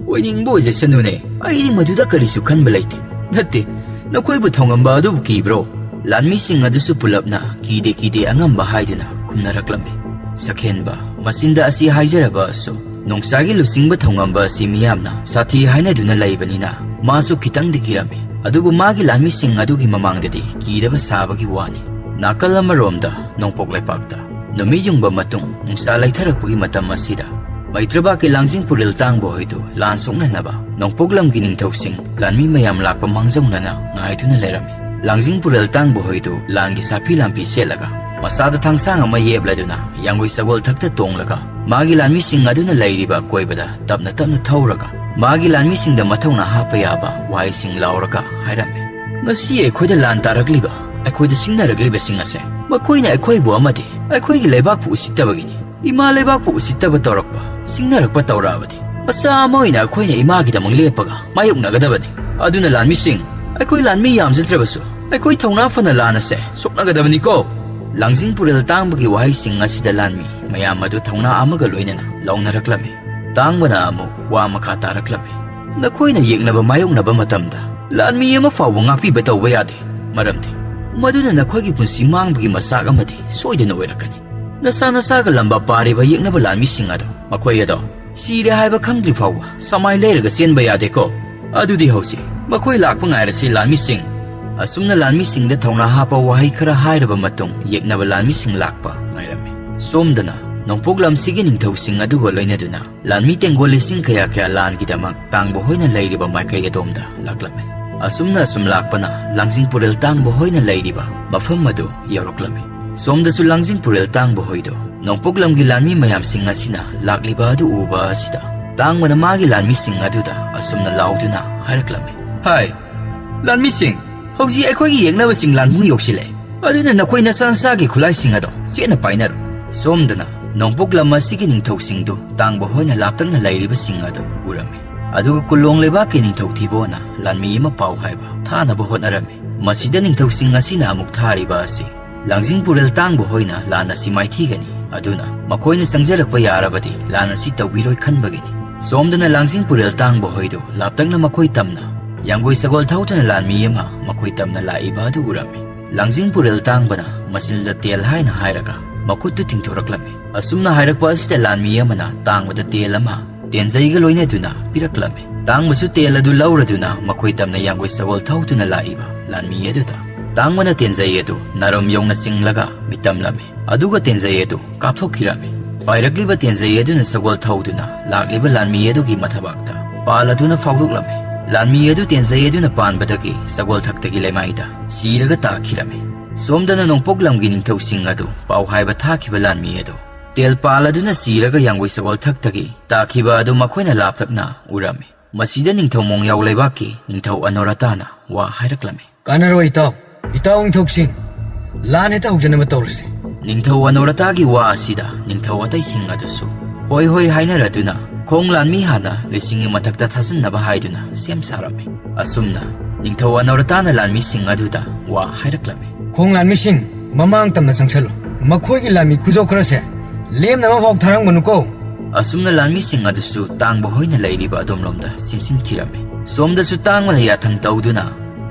ꯑꯣꯏꯅꯤꯡꯕ ꯑꯣꯏꯖꯁꯅꯨꯅꯦ, ꯑꯩꯗꯤ ꯃꯗꯨꯗ ꯀꯔꯤꯁꯨ ꯈꯟꯕ ꯂꯩꯇꯦ꯫ ꯅꯠꯇꯦ, ꯅꯈꯣꯏꯕꯨ ꯊꯧꯉꯝꯕ ꯑꯗꯨꯕꯨ ꯀꯤꯕ꯭ꯔꯣ? ꯂꯥꯟꯃꯤꯁꯤꯡ ꯑꯗꯨꯁꯨ ꯄꯨꯂꯞꯅ "ꯀꯤꯗꯦ, ꯀꯤꯗꯦ, ꯑꯉꯝꯕ" ꯍꯥꯏꯗꯨꯅ ꯈꯨꯝꯅꯔꯛꯂꯝꯃꯤ꯫ ꯆꯈꯦꯟꯕ, ꯃꯆꯤꯟꯗ ꯑꯁꯤ ꯍꯥꯏꯖꯔꯕꯁꯨ, ꯅꯣꯡꯁꯥꯒꯤ ꯂꯨꯆꯤꯡꯕ ꯊꯧꯉꯝꯕ ꯑꯁꯤ ꯃꯤꯌꯥꯝꯅ ꯁꯥꯊꯤ ꯍꯥꯏꯅꯗꯨꯅ ꯂꯩꯕꯅꯤꯅ, ꯃꯥꯁꯨ ꯈꯤꯇꯪꯗꯤ ꯀꯤꯔꯝꯃꯤ꯫ ꯑꯗꯨꯕꯨ ꯃꯥꯒꯤ ꯂꯥꯟꯃꯤꯁꯤꯡ ꯑꯗꯨꯒꯤ ꯃꯃꯥꯡꯗꯗꯤ ꯀꯤꯗꯕ ꯁꯥꯕꯒꯤ ꯋꯥꯅꯤ꯫ ꯅꯥꯀꯜ ꯑꯃꯔꯣꯝꯗ ꯅꯣꯡꯄꯣꯛ ꯂꯩꯄꯥꯛꯇ ꯅꯨꯃꯤꯠ ꯌꯨꯡꯕ ꯃꯇꯨꯡ ꯅꯨꯡꯁꯥ ꯂꯩꯊꯔꯛꯄꯒꯤ ꯃꯇꯝ ꯑꯁꯤꯗ, ꯃꯩꯇ꯭ꯔꯕꯥꯛꯀꯤ ꯂꯥꯡꯖꯤꯡ ꯄꯨꯔꯦꯜ ꯇꯥꯡꯕ ꯍꯣꯏꯗꯨ ꯂꯥꯟ ꯁꯣꯛꯅꯅꯕ ꯅꯣꯡꯄꯣꯛ ꯂꯝꯒꯤ ꯅꯤꯡꯊꯧꯁꯤꯡ, ꯂꯥꯟꯃꯤ ꯃꯌꯥꯝ ꯂꯥꯛꯄ ꯃꯥꯡꯖꯧꯅꯅ ꯉꯥꯏꯗꯨꯅ ꯂꯩꯔꯝꯃꯤ꯫ ꯂꯥꯡꯖꯤꯡ ꯄꯨꯔꯦꯜ ꯇꯥꯡꯕ ꯍꯣꯏꯗꯨ ꯂꯥꯟꯒꯤ ꯁꯥꯐꯤ ꯂꯥꯟꯐꯤ ꯁꯦꯠꯂꯒ, ꯃꯁꯥꯗ ꯊꯥꯡꯁꯥꯡ ꯑꯃ ꯌꯦꯞꯂꯗꯨꯅ, ꯌꯥꯡꯒꯣꯏ ꯁꯒꯣꯜ ꯊꯛꯇ ꯇꯣꯡꯂꯒ, ꯃꯥꯒꯤ ꯂꯥꯟꯃꯤꯁꯤꯡ ꯑꯗꯨꯅ ꯂꯩꯔꯤꯕ ꯑꯀꯣꯏꯕꯗ ꯇꯞꯅ ꯇꯞꯅ ꯊꯧꯔꯒ, ꯃꯥꯒꯤ ꯂꯥꯟꯃꯤꯁꯤꯡꯗ ꯃꯊꯧꯅꯥ ꯍꯥꯞꯄ ꯌꯥꯕ ꯋꯥꯍꯩꯁꯤꯡ ꯂꯥꯎꯔꯒ ꯍꯥꯏꯔꯝꯃꯤ꯫ ꯉꯁꯤ ꯑꯩꯈꯣꯏꯗ ꯂꯥꯟ ꯇꯥꯔꯛꯂꯤꯕ, ꯑꯩꯈꯣꯏꯗ ꯁꯤꯡꯅꯔꯛꯂꯤꯕꯁꯤꯡ ꯑꯁꯦ, ꯃꯈꯣꯏꯅ ꯑꯩꯈꯣꯏꯕꯨ ꯑꯃꯗꯤ ꯑꯩꯈꯣꯏꯒꯤ ꯂꯩꯕꯥꯛꯄꯨ ꯎꯁꯤꯠꯇꯕꯒꯤꯅꯤ꯫ ꯏꯃꯥ ꯂꯩꯕꯥꯛꯄꯨ ꯎꯁꯤꯠꯇꯕ ꯇꯧꯔꯛꯄ, ꯁꯤꯡꯅꯔꯛꯄ ꯇꯧꯔꯛꯑꯕꯗꯤ, ꯃꯆꯥ ꯑꯃ ꯑꯣꯏꯅ ꯑꯩꯈꯣꯏꯅ ꯏꯃꯥꯒꯤꯗꯃꯛ ꯂꯦꯞꯄꯒ ꯃꯥꯌꯣꯛꯅꯒꯗꯕꯅꯤ꯫ ꯑꯗꯨꯅ ꯂꯥꯟꯃꯤꯁꯤꯡ, ꯑꯩꯈꯣꯏ ꯂꯥꯟꯃꯤ ꯌꯥꯝꯖꯗ꯭ꯔꯕꯁꯨ, ꯑꯩꯈꯣꯏ ꯊꯧꯅꯥ ꯐꯅ ꯂꯥꯟ ꯑꯁꯦ ꯁꯣꯛꯅꯒꯗꯕꯅꯤꯀꯣ꯫ ꯂꯥꯡꯖꯤꯡ ꯄꯨꯔꯦꯜ ꯇꯥꯡꯕꯒꯤ ꯋꯥꯍꯩꯁꯤꯡ ꯑꯁꯤꯗ ꯂꯥꯟꯃꯤ ꯃꯌꯥꯝ ꯑꯗꯨ ꯊꯧꯅꯥ ꯑꯃꯒ ꯂꯣꯏꯅꯅ ꯂꯥꯎꯅꯔꯛꯂꯝꯃꯤ꯫ ꯇꯥꯡꯕꯅ ꯑꯃꯨꯛ ꯋꯥ ꯃꯈꯥ ꯇꯥꯔꯛꯂꯝꯃꯤ꯫ ꯅꯈꯣꯏꯅ ꯌꯦꯛꯅꯕ ꯃꯥꯌꯣꯛꯅꯕ ꯃꯇꯝꯗ ꯂꯥꯟꯃꯤ ꯑꯃ ꯐꯥꯎꯕ ꯉꯥꯛꯄꯤꯕ ꯇꯧꯕ ꯌꯥꯗꯦ, ꯃꯔꯝꯗꯤ ꯃꯗꯨꯅ ꯅꯈꯣꯏꯒꯤ ꯄꯨꯟꯁꯤ ꯃꯥꯡꯕꯒꯤ ꯃꯆꯥꯛ ꯑꯃꯗꯤ ꯁꯣꯏꯗꯅ ꯑꯣꯏꯔꯛꯀꯅꯤ꯫ ꯅꯁꯥ ꯅꯁꯥꯒ ꯂꯝꯕꯥ ꯄꯥꯔꯤꯕ ꯌꯦꯛꯅꯕ ꯂꯥꯟꯃꯤꯁꯤꯡ ꯑꯗꯣ, ꯃꯈꯣꯏ ꯑꯗꯣ ꯁꯤꯔꯦ ꯍꯥꯏꯕ ꯈꯪꯗ꯭ꯔꯤ ꯐꯥꯎꯕ ꯁꯃꯥꯏ ꯂꯩꯔꯒ ꯆꯦꯟꯕ ꯌꯥꯗꯦꯀꯣ꯫ ꯑꯗꯨꯗꯤ ꯍꯧꯖꯤꯛ ꯃꯈꯣꯏ ꯂꯥꯛꯄ ꯉꯥꯏꯔꯁꯤ, ꯂꯥꯟꯃꯤꯁꯤꯡ꯫ ꯑꯁꯨꯝꯅ ꯂꯥꯟꯃꯤꯁꯤꯡꯗ ꯊꯧꯅꯥ ꯍꯥꯞꯄ ꯋꯥꯍꯩ ꯈꯔ ꯍꯥꯏꯔꯕ ꯃꯇꯨꯡ, ꯌꯦꯛꯅꯕ ꯂꯥꯟꯃꯤꯁꯤꯡ ꯂꯥꯛꯄ ꯉꯥꯏꯔꯝꯃꯤ꯫ ꯁꯣꯝꯗꯅ ꯅꯣꯡꯄꯣꯛ ꯂꯝꯁꯤꯒꯤ ꯅꯤꯡꯊꯧꯁꯤꯡ ꯑꯗꯨꯒ ꯂꯣꯏꯅꯗꯨꯅ ꯂꯥꯟꯃꯤ ꯇꯦꯡꯒꯣꯜ ꯂꯤꯁꯤꯡ ꯀꯌꯥ ꯀꯌꯥ ꯂꯥꯟꯒꯤꯗꯃꯛ ꯇꯥꯡꯕ ꯍꯣꯏꯅ ꯂꯩꯔꯤꯕ ꯃꯥꯏꯀꯩ ꯑꯗꯣꯝꯗ ꯂꯥꯛꯂꯝꯃꯤ꯫ ꯑꯁꯨꯝꯅ ꯑꯁꯨꯝ ꯂꯥꯛꯄꯅ ꯂꯥꯡꯖꯤꯡ ꯄꯨꯔꯦꯜ ꯇꯥꯡꯕ ꯍꯣꯏꯅ ꯂꯩꯔꯤꯕ ꯃꯐꯝ ꯑꯗꯨ ꯌꯧꯔꯛꯂꯝꯃꯤ꯫ ꯁꯣꯝꯗꯁꯨ ꯂꯥꯡꯖꯤꯡ ꯄꯨꯔꯦꯜ ꯇꯥꯡꯕ ꯍꯣꯏꯗꯣ ꯅꯣꯡꯄꯣꯛ ꯂꯝꯒꯤ ꯂꯥꯟꯃꯤ ꯃꯌꯥꯝꯁꯤꯡ ꯑꯁꯤꯅ ꯂꯥꯛꯂꯤꯕ ꯑꯗꯨ ꯎꯕ ꯑꯁꯤꯗ, ꯇꯥꯡꯕꯅ ꯃꯥꯒꯤ ꯂꯥꯟꯃꯤꯁꯤꯡ ꯑꯗꯨꯗ ꯑꯁꯨꯝꯅ ꯂꯥꯎꯗꯨꯅ ꯍꯥꯏꯔꯛꯂꯝꯃꯤ, "ꯍꯥꯏ, ꯂꯥꯟꯃꯤꯁꯤꯡ, ꯍꯧꯖꯤꯛ ꯑꯩꯈꯣꯏꯒꯤ ꯌꯦꯛꯅꯕꯁꯤꯡ ꯂꯥꯟꯕꯨꯡ ꯌꯧꯁꯤꯜꯂꯛꯑꯦ꯫ ꯑꯗꯨꯅ ꯅꯈꯣꯏ ꯅꯁꯥ ꯅꯁꯥꯒꯤ ꯈꯨꯠꯂꯥꯏꯁꯤꯡ ꯑꯗꯣ ꯆꯦꯠꯅ ꯄꯥꯏꯅꯔꯣ꯫" ꯁꯣꯝꯗꯅ ꯅꯣꯡꯄꯣꯛ ꯂꯝ ꯑꯁꯤꯒꯤ ꯅꯤꯡꯊꯧꯁꯤꯡꯗꯨ ꯇꯥꯡꯕ ꯍꯣꯏꯅ ꯂꯥꯞꯇꯛꯅ ꯂꯩꯔꯤꯕꯁꯤꯡ ꯑꯗꯨ ꯎꯔꯝꯃꯤ꯫ ꯑꯗꯨꯒ ꯀꯨꯂꯣꯡ ꯂꯩꯕꯥꯛꯀꯤ ꯅꯤꯡꯊꯧ ꯊꯤꯕꯣꯅ ꯂꯥꯟꯃꯤ ꯑꯃ ꯄꯥꯎ ꯍꯥꯏꯕ ꯊꯥꯅꯕ ꯍꯣꯠꯅꯔꯝꯃꯤ꯫ ꯃꯁꯤꯗ ꯅꯤꯡꯊꯧꯁꯤꯡ ꯑꯁꯤꯅ ꯑꯃꯨꯛ ꯊꯥꯔꯤꯕ ꯑꯁꯤ ꯂꯥꯡꯖꯤꯡ ꯄꯨꯔꯦꯜ ꯇꯥꯡꯕ ꯍꯣꯏꯅ ꯂꯥꯟ ꯑꯁꯤ ꯃꯥꯏꯊꯤꯒꯅꯤ, ꯑꯗꯨꯅ ꯃꯈꯣꯏꯅ ꯆꯪꯖꯔꯛꯄ ꯌꯥꯔꯕꯗꯤ ꯂꯥꯟ ꯑꯁꯤ ꯇꯧꯕꯤꯔꯣꯏ ꯈꯟꯕꯒꯤꯅꯤ꯫ ꯁꯣꯝꯗꯅ ꯂꯥꯡꯖꯤꯡ ꯄꯨꯔꯦꯜ ꯇꯥꯡꯕ ꯍꯣꯏꯗꯨ ꯂꯥꯞꯇꯛꯅ ꯃꯈꯣꯏ ꯇꯝꯅ ꯌꯥꯡꯒꯣꯏ ꯁꯒꯣꯜ ꯊꯧꯗꯨꯅ ꯂꯥꯟꯃꯤ ꯑꯃ ꯃꯈꯣꯏ ꯇꯝꯅ ꯂꯥꯛꯏꯕ ꯑꯗꯨ ꯎꯔꯝꯃꯤ꯫ ꯂꯥꯡꯖꯤꯡ ꯄꯨꯔꯦꯜ ꯇꯥꯡꯕꯅ ꯃꯆꯤꯟꯗ ꯇꯦꯜ ꯍꯥꯏꯅ ꯍꯥꯏꯔꯒ ꯃꯈꯨꯠꯇꯨ ꯇꯤꯡꯊꯣꯔꯛꯂꯝꯃꯤ꯫ ꯑꯁꯨꯝꯅ ꯍꯥꯏꯔꯛꯄ ꯑꯁꯤꯗ ꯂꯥꯟꯃꯤ ꯑꯃꯅ ꯇꯥꯡꯕꯗ ꯇꯦꯜ ꯑꯃ ꯇꯦꯟꯖꯩꯒ ꯂꯣꯏꯅꯗꯨꯅ ꯄꯤꯔꯛꯂꯝꯃꯤ꯫ ꯇꯥꯡꯕꯁꯨ ꯇꯦꯜ ꯑꯗꯨ ꯂꯧꯔꯗꯨꯅ ꯃꯈꯣꯏ ꯇꯝꯅ ꯌꯥꯡꯒꯣꯏ ꯁꯒꯣꯜ ꯊꯧꯗꯨꯅ ꯂꯥꯛꯏꯕ ꯂꯥꯟꯃꯤ ꯑꯗꯨꯗ, ꯇꯥꯡꯕꯅ ꯇꯦꯟꯖꯩ ꯑꯗꯨ ꯅꯥꯔꯨꯝ ꯌꯧꯅ ꯆꯤꯡꯂꯒ ꯃꯤꯇꯝꯂꯝꯃꯤ꯫ ꯑꯗꯨꯒ ꯇꯦꯟꯖꯩ ꯑꯗꯨ ꯀꯥꯞꯊꯣꯛꯈꯤꯔꯝꯃꯤ꯫ ꯄꯥꯏꯔꯛꯂꯤꯕ ꯇꯦꯟꯖꯩ ꯑꯗꯨꯅ ꯁꯒꯣꯜ ꯊꯧꯗꯨꯅ ꯂꯥꯛꯂꯤꯕ ꯂꯥꯟꯃꯤ ꯑꯗꯨꯒꯤ ꯃꯊꯕꯥꯛꯇ ꯄꯥꯜꯂꯗꯨꯅ ꯐꯥꯎꯗꯣꯛꯂꯝꯃꯤ꯫ ꯂꯥꯟꯃꯤ ꯑꯗꯨ ꯇꯦꯟꯖꯩ ꯑꯗꯨꯅ ꯄꯥꯟꯕꯗꯒꯤ ꯁꯒꯣꯜ ꯊꯛꯇꯒꯤ ꯂꯩꯃꯥꯏꯗ ꯁꯤꯔꯒ ꯇꯥꯈꯤꯔꯝꯃꯤ꯫ ꯁꯣꯝꯗꯅ ꯅꯣꯡꯄꯣꯛ ꯂꯝꯒꯤ ꯅꯤꯡꯊꯧꯁꯤꯡ ꯑꯗꯨ ꯄꯥꯎ ꯍꯥꯏꯕ ꯊꯥꯈꯤꯕ ꯂꯥꯟꯃꯤ ꯑꯗꯨ ꯇꯦꯜ ꯄꯥꯜꯂꯗꯨꯅ ꯁꯤꯔꯒ ꯌꯥꯡꯒꯣꯏ ꯁꯒꯣꯜ ꯊꯛꯇꯒꯤ ꯇꯥꯈꯤꯕ ꯑꯗꯨ ꯃꯈꯣꯏꯅ ꯂꯥꯞꯇꯛꯅ ꯎꯔꯝꯃꯤ꯫ ꯃꯁꯤꯗ ꯅꯤꯡꯊꯧ ꯃꯣꯡꯌꯥꯎ ꯂꯩꯕꯥꯛꯀꯤ ꯅꯤꯡꯊꯧ ꯑꯅꯣꯔꯇꯥꯅ ꯋꯥ ꯍꯥꯏꯔꯛꯂꯝꯃꯤ꯫ "ꯀꯥꯟꯅꯔꯣꯏ ꯏꯇꯥꯎ, ꯏꯇꯥꯎ ꯅꯤꯡꯊꯧꯁꯤꯡ, ꯂꯥꯟ ꯍꯦꯛꯇ ꯍꯧꯖꯅꯕ ꯇꯧꯔꯁꯦ꯫" ꯅꯤꯡꯊꯧ ꯑꯅꯣꯔꯇꯥꯒꯤ ꯋꯥ ꯑꯁꯤꯗ ꯅꯤꯡꯊꯧ ꯑꯇꯩꯁꯤꯡ ꯑꯗꯨꯁꯨ ꯍꯣꯏ ꯍꯣꯏ ꯍꯥꯏꯅꯔꯗꯨꯅ ꯈꯣꯡ ꯂꯥꯟꯃꯤ ꯍꯥꯟꯅ ꯂꯤꯁꯤꯡꯒꯤ ꯃꯊꯛꯇ ꯊꯥꯖꯤꯟꯅꯕ ꯍꯥꯏꯗꯨꯅ ꯁꯦꯝ ꯁꯥꯔꯝꯃꯤ꯫ ꯑꯁꯨꯝꯅ ꯅꯤꯡꯊꯧ ꯑꯅꯣꯔꯇꯥꯅ ꯂꯥꯟꯃꯤꯁꯤꯡ ꯑꯗꯨꯗ ꯋꯥ ꯍꯥꯏꯔꯛꯂꯝꯃꯤ꯫ "ꯈꯣꯡ ꯂꯥꯟꯃꯤꯁꯤꯡ, ꯃꯃꯥꯡ ꯇꯝꯅ ꯆꯪꯁꯜꯂꯨ꯫ ꯃꯈꯣꯏꯒꯤ ꯂꯥꯟꯃꯤ ꯈꯨꯖꯧ ꯈꯔꯁꯦ ꯂꯦꯝꯅ ꯑꯃꯐꯥꯎ ꯊꯥꯔꯝꯒꯅꯨꯀꯣ꯫" ꯑꯁꯨꯝꯅ ꯂꯥꯟꯃꯤꯁꯤꯡ ꯑꯗꯨꯁꯨ ꯇꯥꯡꯕ ꯍꯣꯏꯅ ꯂꯩꯔꯤꯕ ꯑꯗꯣꯝꯂꯣꯝꯗ ꯆꯦꯟꯁꯤꯟꯈꯤꯔꯝꯃꯤ꯫ ꯁꯣꯝꯗꯁꯨ ꯇꯥꯡꯕꯅ ꯌꯥꯊꯪ ꯇꯧꯗꯨꯅ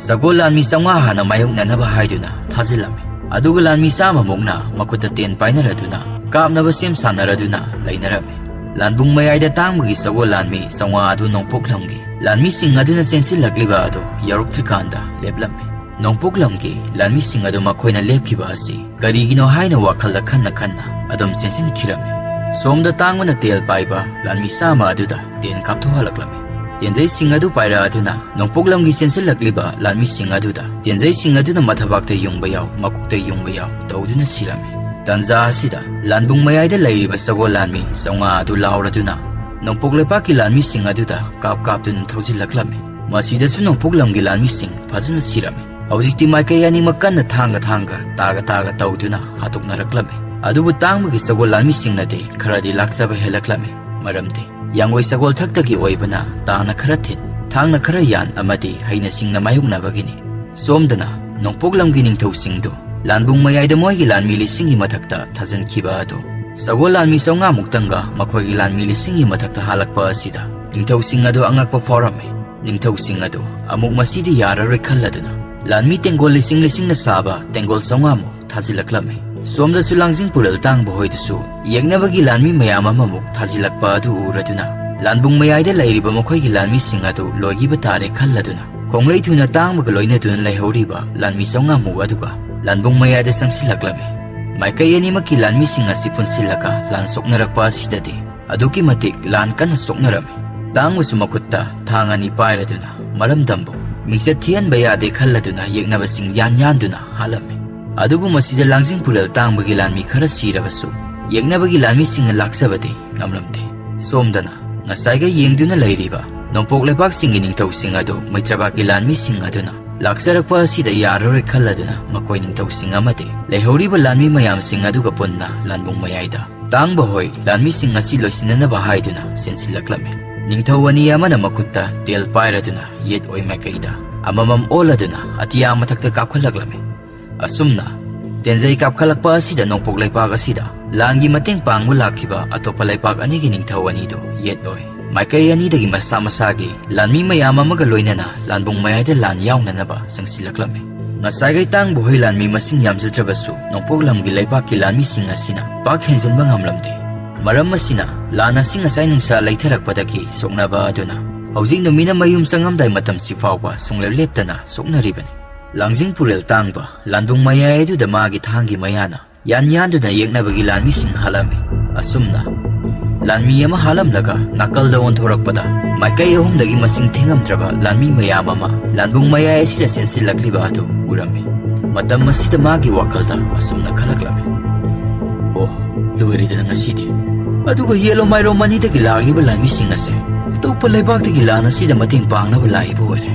ꯁꯒꯣꯜ ꯂꯥꯟꯃꯤ ꯆꯥꯝꯃꯉꯥ ꯍꯥꯟꯅ ꯃꯥꯌꯣꯛꯅꯅꯕ ꯍꯥꯏꯗꯨꯅ ꯊꯥꯖꯤꯜꯂꯝꯃꯤ꯫ ꯑꯗꯨꯒ ꯂꯥꯟꯃꯤ ꯆꯥꯝꯃꯃꯨꯛꯅ ꯃꯈꯨꯠꯇ ꯇꯦꯟ ꯄꯥꯏꯅꯔꯗꯨꯅ ꯀꯥꯞꯅꯕ ꯁꯦꯝ ꯁꯥꯟꯅꯔꯗꯨꯅ ꯂꯩꯅꯔꯝꯃꯤ꯫ ꯂꯥꯟꯕꯨꯡ ꯃꯌꯥꯏꯗ ꯇꯥꯡꯕꯒꯤ ꯁꯒꯣꯜ ꯂꯥꯟꯃꯤ ꯆꯥꯝꯃꯉꯥ ꯑꯗꯨ ꯅꯣꯡꯄꯣꯛ ꯂꯝꯒꯤ ꯂꯥꯟꯃꯤꯁꯤꯡ ꯑꯗꯨꯅ ꯆꯦꯟꯁꯤꯜꯂꯛꯂꯤꯕ ꯑꯗꯨ ꯌꯧꯔꯛꯇ꯭ꯔꯤꯀꯥꯟꯗ ꯂꯦꯞꯂꯝꯃꯤ꯫ ꯅꯣꯡꯄꯣꯛ ꯂꯝꯒꯤ ꯂꯥꯟꯃꯤꯁꯤꯡ ꯑꯗꯨ ꯃꯈꯣꯏꯅ ꯂꯦꯞꯈꯤꯕ ꯑꯁꯤ ꯀꯔꯤꯒꯤꯅꯣ ꯍꯥꯏꯅ ꯋꯥꯈꯜꯗ ꯈꯟꯅ ꯈꯟꯅ ꯑꯗꯨꯝ ꯆꯦꯟꯁꯤꯟꯈꯤꯔꯝꯃꯤ꯫ ꯁꯣꯝꯗ ꯇꯥꯡꯕꯅ ꯇꯦꯜ ꯄꯥꯏꯕ ꯂꯥꯟꯃꯤ ꯆꯥꯝꯃ ꯑꯗꯨꯗ ꯇꯦꯟ ꯀꯥꯞꯊꯣꯛꯍꯜꯂꯛꯂꯝꯃꯤ꯫ ꯇꯦꯟꯖꯩꯁꯤꯡ ꯑꯗꯨ ꯄꯥꯏꯔꯛꯑꯗꯨꯅ ꯅꯣꯡꯄꯣꯛ ꯂꯝꯒꯤ ꯆꯦꯟꯁꯤꯜꯂꯛꯂꯤꯕ ꯂꯥꯟꯃꯤꯁꯤꯡ ꯑꯗꯨꯗ ꯇꯦꯟꯖꯩꯁꯤꯡ ꯑꯗꯨꯅ ꯃꯊꯕꯥꯛꯇ ꯌꯨꯡꯕ ꯌꯥꯎ, ꯃꯀꯣꯛꯇ ꯌꯨꯡꯕ ꯌꯥꯎ ꯇꯧꯗꯨꯅ ꯁꯤꯔꯝꯃꯤ꯫ ꯇꯟꯖꯥ ꯑꯁꯤꯗ ꯂꯥꯟꯕꯨꯡ ꯃꯌꯥꯏꯗ ꯂꯩꯔꯤꯕ ꯁꯒꯣꯜ ꯂꯥꯟꯃꯤ ꯆꯥꯝꯃꯉꯥ ꯑꯗꯨ ꯂꯥꯎꯔꯗꯨꯅ ꯅꯣꯡꯄꯣꯛ ꯂꯩꯄꯥꯛꯀꯤ ꯂꯥꯟꯃꯤꯁꯤꯡ ꯑꯗꯨꯗ ꯀꯥꯞ ꯀꯥꯞꯇꯨꯅ ꯊꯧꯖꯤꯜꯂꯛꯂꯝꯃꯤ꯫ ꯃꯁꯤꯗꯁꯨ ꯅꯣꯡꯄꯣꯛ ꯂꯝꯒꯤ ꯂꯥꯟꯃꯤꯁꯤꯡ ꯐꯖꯅ ꯁꯤꯔꯝꯃꯤ꯫ ꯍꯧꯖꯤꯛꯇꯤ ꯃꯥꯏꯀꯩ ꯑꯅꯤꯃꯛ ꯀꯟꯅ ꯊꯥꯡꯒ ꯊꯥꯡꯒ, ꯇꯥꯒ ꯇꯥꯒ ꯇꯧꯗꯨꯅ ꯍꯥꯠꯇꯣꯛꯅꯔꯛꯂꯝꯃꯤ꯫ ꯑꯗꯨꯕꯨ ꯇꯥꯡꯕꯒꯤ ꯁꯒꯣꯜ ꯂꯥꯟꯃꯤꯁꯤꯡꯅꯗꯤ ꯈꯔꯗꯤ ꯂꯥꯛꯆꯕ ꯍꯦꯜꯂꯛꯂꯝꯃꯤ꯫ ꯃꯔꯝꯗꯤ ꯌꯥꯡꯒꯣꯏ ꯁꯒꯣꯜ ꯊꯛꯇꯒꯤ ꯑꯣꯏꯕꯅ ꯇꯥꯅ ꯈꯔ ꯊꯤꯟ, ꯊꯥꯡꯅ ꯈꯔ ꯌꯥꯟ ꯑꯃꯗꯤ ꯍꯩꯅ ꯁꯤꯡꯅ ꯃꯥꯌꯣꯛꯅꯕꯒꯤꯅꯤ꯫ ꯁꯣꯝꯗꯅ ꯅꯣꯡꯄꯣꯛ ꯂꯝꯒꯤ ꯅꯤꯡꯊꯧꯁꯤꯡꯗꯨ ꯂꯥꯟꯕꯨꯡ ꯃꯌꯥꯏꯗ ꯃꯣꯏꯒꯤ ꯂꯥꯟꯃꯤ ꯂꯤꯁꯤꯡꯒꯤ ꯃꯊꯛꯇ ꯊꯥꯖꯤꯟꯈꯤꯕ ꯑꯗꯨ ꯁꯒꯣꯜ ꯂꯥꯟꯃꯤ ꯆꯥꯝꯃꯉꯥ ꯃꯨꯛꯇꯪꯒ ꯃꯈꯣꯏꯒꯤ ꯂꯥꯟꯃꯤ ꯂꯤꯁꯤꯡꯒꯤ ꯃꯊꯛꯇ ꯍꯥꯜꯂꯛꯄ ꯑꯁꯤꯗ ꯅꯤꯡꯊꯧꯁꯤꯡ ꯑꯗꯨ ꯑꯉꯛꯄ ꯐꯥꯎꯔꯝꯃꯤ꯫ ꯅꯤꯡꯊꯧꯁꯤꯡ ꯑꯗꯨ ꯑꯃꯨꯛ ꯃꯁꯤꯗꯤ ꯌꯥꯔꯔꯣꯏ ꯈꯜꯂꯗꯨꯅ ꯂꯥꯟꯃꯤ ꯇꯦꯡꯒꯣꯜ ꯂꯤꯁꯤꯡ ꯂꯤꯁꯤꯡꯅ ꯁꯥꯕ ꯇꯦꯡꯒꯣꯜ ꯆꯥꯝꯃꯉꯥꯃꯨꯛ ꯊꯥꯖꯤꯜꯂꯛꯂꯝꯃꯤ꯫ ꯁꯣꯝꯗꯁꯨ ꯂꯥꯡꯖꯤꯡ ꯄꯨꯔꯦꯜ ꯇꯥꯡꯕ ꯍꯣꯏꯗꯨꯁꯨ ꯌꯦꯛꯅꯕꯒꯤ ꯂꯥꯟꯃꯤ ꯃꯌꯥꯝ ꯑꯃꯃꯨꯛ ꯊꯥꯖꯤꯜꯂꯛꯄ ꯑꯗꯨ ꯎꯔꯗꯨꯅ ꯂꯥꯟꯕꯨꯡ ꯃꯌꯥꯏꯗ ꯂꯩꯔꯤꯕ ꯃꯈꯣꯏꯒꯤ ꯂꯥꯟꯃꯤꯁꯤꯡ ꯑꯗꯨ ꯂꯣꯏꯈꯤꯕ ꯇꯥꯔꯦ ꯈꯜꯂꯗꯨꯅ ꯈꯣꯡꯂꯩ ꯊꯨꯅ ꯇꯥꯡꯕꯒ ꯂꯣꯏꯅꯗꯨꯅ ꯂꯩꯍꯧꯔꯤꯕ ꯂꯥꯟꯃꯤ ꯆꯥꯝꯃꯉꯥꯃꯨꯛ ꯑꯗꯨꯒ ꯂꯥꯟꯕꯨꯡ ꯃꯌꯥꯏꯗ ꯆꯪꯁꯤꯜꯂꯛꯂꯝꯃꯤ꯫ ꯃꯥꯏꯀꯩ ꯑꯅꯤꯃꯛꯀꯤ ꯂꯥꯟꯃꯤꯁꯤꯡ ꯑꯁꯤ ꯄꯨꯟꯁꯤꯜꯂꯒ ꯂꯥꯟ ꯁꯣꯛꯅꯔꯛꯄ ꯑꯁꯤꯗꯗꯤ ꯑꯗꯨꯛꯀꯤ ꯃꯇꯤꯛ ꯂꯥꯟ ꯀꯟꯅ ꯁꯣꯛꯅꯔꯝꯃꯤ꯫ ꯇꯥꯡꯕꯁꯨ ꯃꯈꯨꯠꯇ ꯊꯥꯡ ꯑꯅꯤ ꯄꯥꯏꯔꯗꯨꯅ ꯃꯔꯝꯗꯝꯕꯨ ꯃꯤꯡꯆꯠ ꯊꯤꯍꯟꯕ ꯌꯥꯗꯦ ꯈꯜꯂꯗꯨꯅ ꯌꯦꯛꯅꯕꯁꯤꯡ ꯌꯥꯟ ꯌꯥꯟꯗꯨꯅ ꯍꯥꯠꯂꯝꯃꯤ꯫ ꯑꯗꯨꯕꯨ ꯃꯁꯤꯗ ꯂꯥꯡꯖꯤꯡ ꯄꯨꯔꯦꯜ ꯇꯥꯡꯕꯒꯤ ꯂꯥꯟꯃꯤ ꯈꯔ ꯁꯤꯔꯕꯁꯨ ꯌꯦꯛꯅꯕꯒꯤ ꯂꯥꯟꯃꯤꯁꯤꯡꯅ ꯂꯥꯛꯆꯕꯗꯤ ꯉꯝꯂꯝꯗꯦ꯫ ꯁꯣꯝꯗꯅ ꯉꯁꯥꯏꯒ ꯌꯦꯡꯗꯨꯅ ꯂꯩꯔꯤꯕ ꯅꯣꯡꯄꯣꯛ ꯂꯩꯄꯥꯛꯁꯤꯡꯒꯤ ꯅꯤꯡꯊꯧꯁꯤꯡ ꯑꯗꯨ ꯃꯩꯇ꯭ꯔꯕꯥꯛꯀꯤ ꯂꯥꯟꯃꯤꯁꯤꯡ ꯑꯗꯨꯅ ꯂꯥꯛꯆꯔꯛꯄ ꯑꯁꯤꯗ ꯌꯥꯔꯔꯣꯏ ꯈꯜꯂꯗꯨꯅ ꯃꯈꯣꯏ ꯅꯤꯡꯊꯧꯁꯤꯡ ꯑꯃꯗꯤ ꯂꯩꯍꯧꯔꯤꯕ ꯂꯥꯟꯃꯤ ꯃꯌꯥꯝꯁꯤꯡ ꯑꯗꯨꯒ ꯄꯨꯟꯅ ꯂꯥꯟꯕꯨꯡ ꯃꯌꯥꯏꯗ ꯇꯥꯡꯕ ꯍꯣꯏ ꯂꯥꯟꯃꯤꯁꯤꯡ ꯑꯁꯤ ꯂꯣꯏꯁꯤꯟꯅꯅꯕ ꯍꯥꯏꯗꯨꯅ ꯆꯦꯟꯁꯤꯜꯂꯛꯂꯝꯃꯤ꯫ ꯅꯤꯡꯊꯧ ꯑꯅꯤ ꯑꯃꯅ ꯃꯈꯨꯠꯇ ꯇꯦꯜ ꯄꯥꯏꯔꯗꯨꯅ ꯌꯦꯠ ꯑꯣꯏ ꯃꯥꯏꯀꯩꯗ ꯑꯃꯃꯝ ꯑꯣꯜꯂꯗꯨꯅ ꯑꯇꯤꯌꯥ ꯃꯊꯛꯇ ꯀꯥꯞꯈꯠꯂꯛꯂꯝꯃꯤ꯫ ꯑꯁꯨꯝꯅ ꯇꯦꯟꯖꯩ ꯀꯥꯞꯈꯠꯂꯛꯄ ꯑꯁꯤꯗ ꯅꯣꯡꯄꯣꯛ ꯂꯩꯄꯥꯛ ꯑꯁꯤꯗ ꯂꯥꯟꯒꯤ ꯃꯇꯦꯡ ꯄꯥꯡꯕ ꯂꯥꯛꯈꯤꯕ ꯑꯇꯣꯞꯄ ꯂꯩꯄꯥꯛ ꯑꯅꯤꯒꯤ ꯅꯤꯡꯊꯧ ꯑꯅꯤꯗꯨ ꯌꯦꯠ ꯑꯣꯏ ꯃꯥꯏꯀꯩ ꯑꯅꯤꯗꯒꯤ ꯃꯁꯥ ꯃꯁꯥꯒꯤ ꯂꯥꯟꯃꯤ ꯃꯌꯥꯝ ꯑꯃꯒ ꯂꯣꯏꯅꯅ ꯂꯥꯟꯕꯨꯡ ꯃꯌꯥꯏꯗ ꯂꯥꯟ ꯌꯥꯎꯅꯅꯕ ꯆꯪꯁꯤꯜꯂꯛꯂꯝꯃꯤ꯫ ꯉꯁꯥꯏꯒꯩ ꯇꯥꯡꯕ ꯍꯣꯏ ꯂꯥꯟꯃꯤ ꯃꯁꯤꯡ ꯌꯥꯝꯖꯗ꯭ꯔꯕꯁꯨ ꯅꯣꯡꯄꯣꯛ ꯂꯝꯒꯤ ꯂꯩꯄꯥꯛꯀꯤ ꯂꯥꯟꯃꯤꯁꯤꯡ ꯑꯁꯤꯅ ꯄꯥꯛ ꯍꯦꯟꯖꯤꯟꯕ ꯉꯝꯂꯝꯗꯦ꯫ ꯃꯔꯝ ꯑꯁꯤꯅ ꯂꯥꯟ ꯑꯁꯤ ꯉꯁꯥꯏ ꯅꯨꯡꯁꯥ ꯂꯩꯊꯔꯛꯄꯗꯒꯤ ꯁꯣꯛꯅꯕ ꯑꯗꯨꯅ ꯍꯧꯖꯤꯛ ꯅꯨꯃꯤꯠꯅ ꯃꯌꯨꯝ ꯆꯪꯉꯝꯗꯥꯏ ꯃꯇꯝꯁꯤ ꯐꯥꯎꯕ ꯁꯨꯡꯂꯦꯞ ꯂꯦꯞꯇꯅ ꯁꯣꯛꯅꯔꯤꯕꯅꯤ꯫ ꯂꯥꯡꯖꯤꯡ ꯄꯨꯔꯦꯜ ꯇꯥꯡꯕ ꯂꯥꯟꯕꯨꯡ ꯃꯌꯥꯏ ꯑꯗꯨꯗ ꯃꯥꯒꯤ ꯊꯥꯡꯒꯤ ꯃꯌꯥꯅ ꯌꯥꯟ ꯌꯥꯟꯗꯨꯅ ꯌꯦꯛꯅꯕꯒꯤ ꯂꯥꯟꯃꯤꯁꯤꯡ ꯍꯥꯠꯂꯝꯃꯤ꯫ ꯑꯁꯨꯝꯅ ꯂꯥꯟꯃꯤ ꯑꯃ ꯍꯥꯠꯂꯝꯂꯒ ꯅꯥꯀꯜꯗ ꯑꯣꯟꯊꯣꯔꯛꯄꯗ, ꯃꯥꯏꯀꯩ ꯑꯍꯨꯝꯗꯒꯤ ꯃꯁꯤꯡ ꯊꯤꯉꯝꯗ꯭ꯔꯕ ꯂꯥꯟꯃꯤ ꯃꯌꯥꯝ ꯑꯃ ꯂꯥꯟꯕꯨꯡ ꯃꯌꯥꯏ ꯑꯁꯤꯗ ꯆꯦꯟꯁꯤꯜꯂꯛꯂꯤꯕ ꯑꯗꯨ ꯎꯔꯝꯃꯤ꯫ ꯃꯇꯝ ꯑꯁꯤꯗ ꯃꯥꯒꯤ ꯋꯥꯈꯜꯗ ꯑꯁꯨꯝꯅ ꯈꯜꯂꯛꯂꯝꯃꯤ, "ꯑꯣ, ꯂꯣꯏꯔꯦꯗꯅ ꯉꯁꯤꯗꯤ꯫ ꯑꯗꯨꯒ ꯌꯦꯠꯂꯣꯝ ꯃꯥꯏꯔꯣꯝ ꯑꯅꯤꯗꯒꯤ ꯂꯥꯛꯂꯤꯕ ꯂꯥꯟꯃꯤꯁꯤꯡ ꯑꯁꯦ ꯑꯇꯣꯞꯄ ꯂꯩꯕꯥꯛꯇꯒꯤ ꯂꯥꯟ ꯑꯁꯤꯗ ꯃꯇꯦꯡ ꯄꯥꯡꯅꯕ ꯂꯥꯛꯏꯕ ꯑꯣꯏꯔꯦ꯫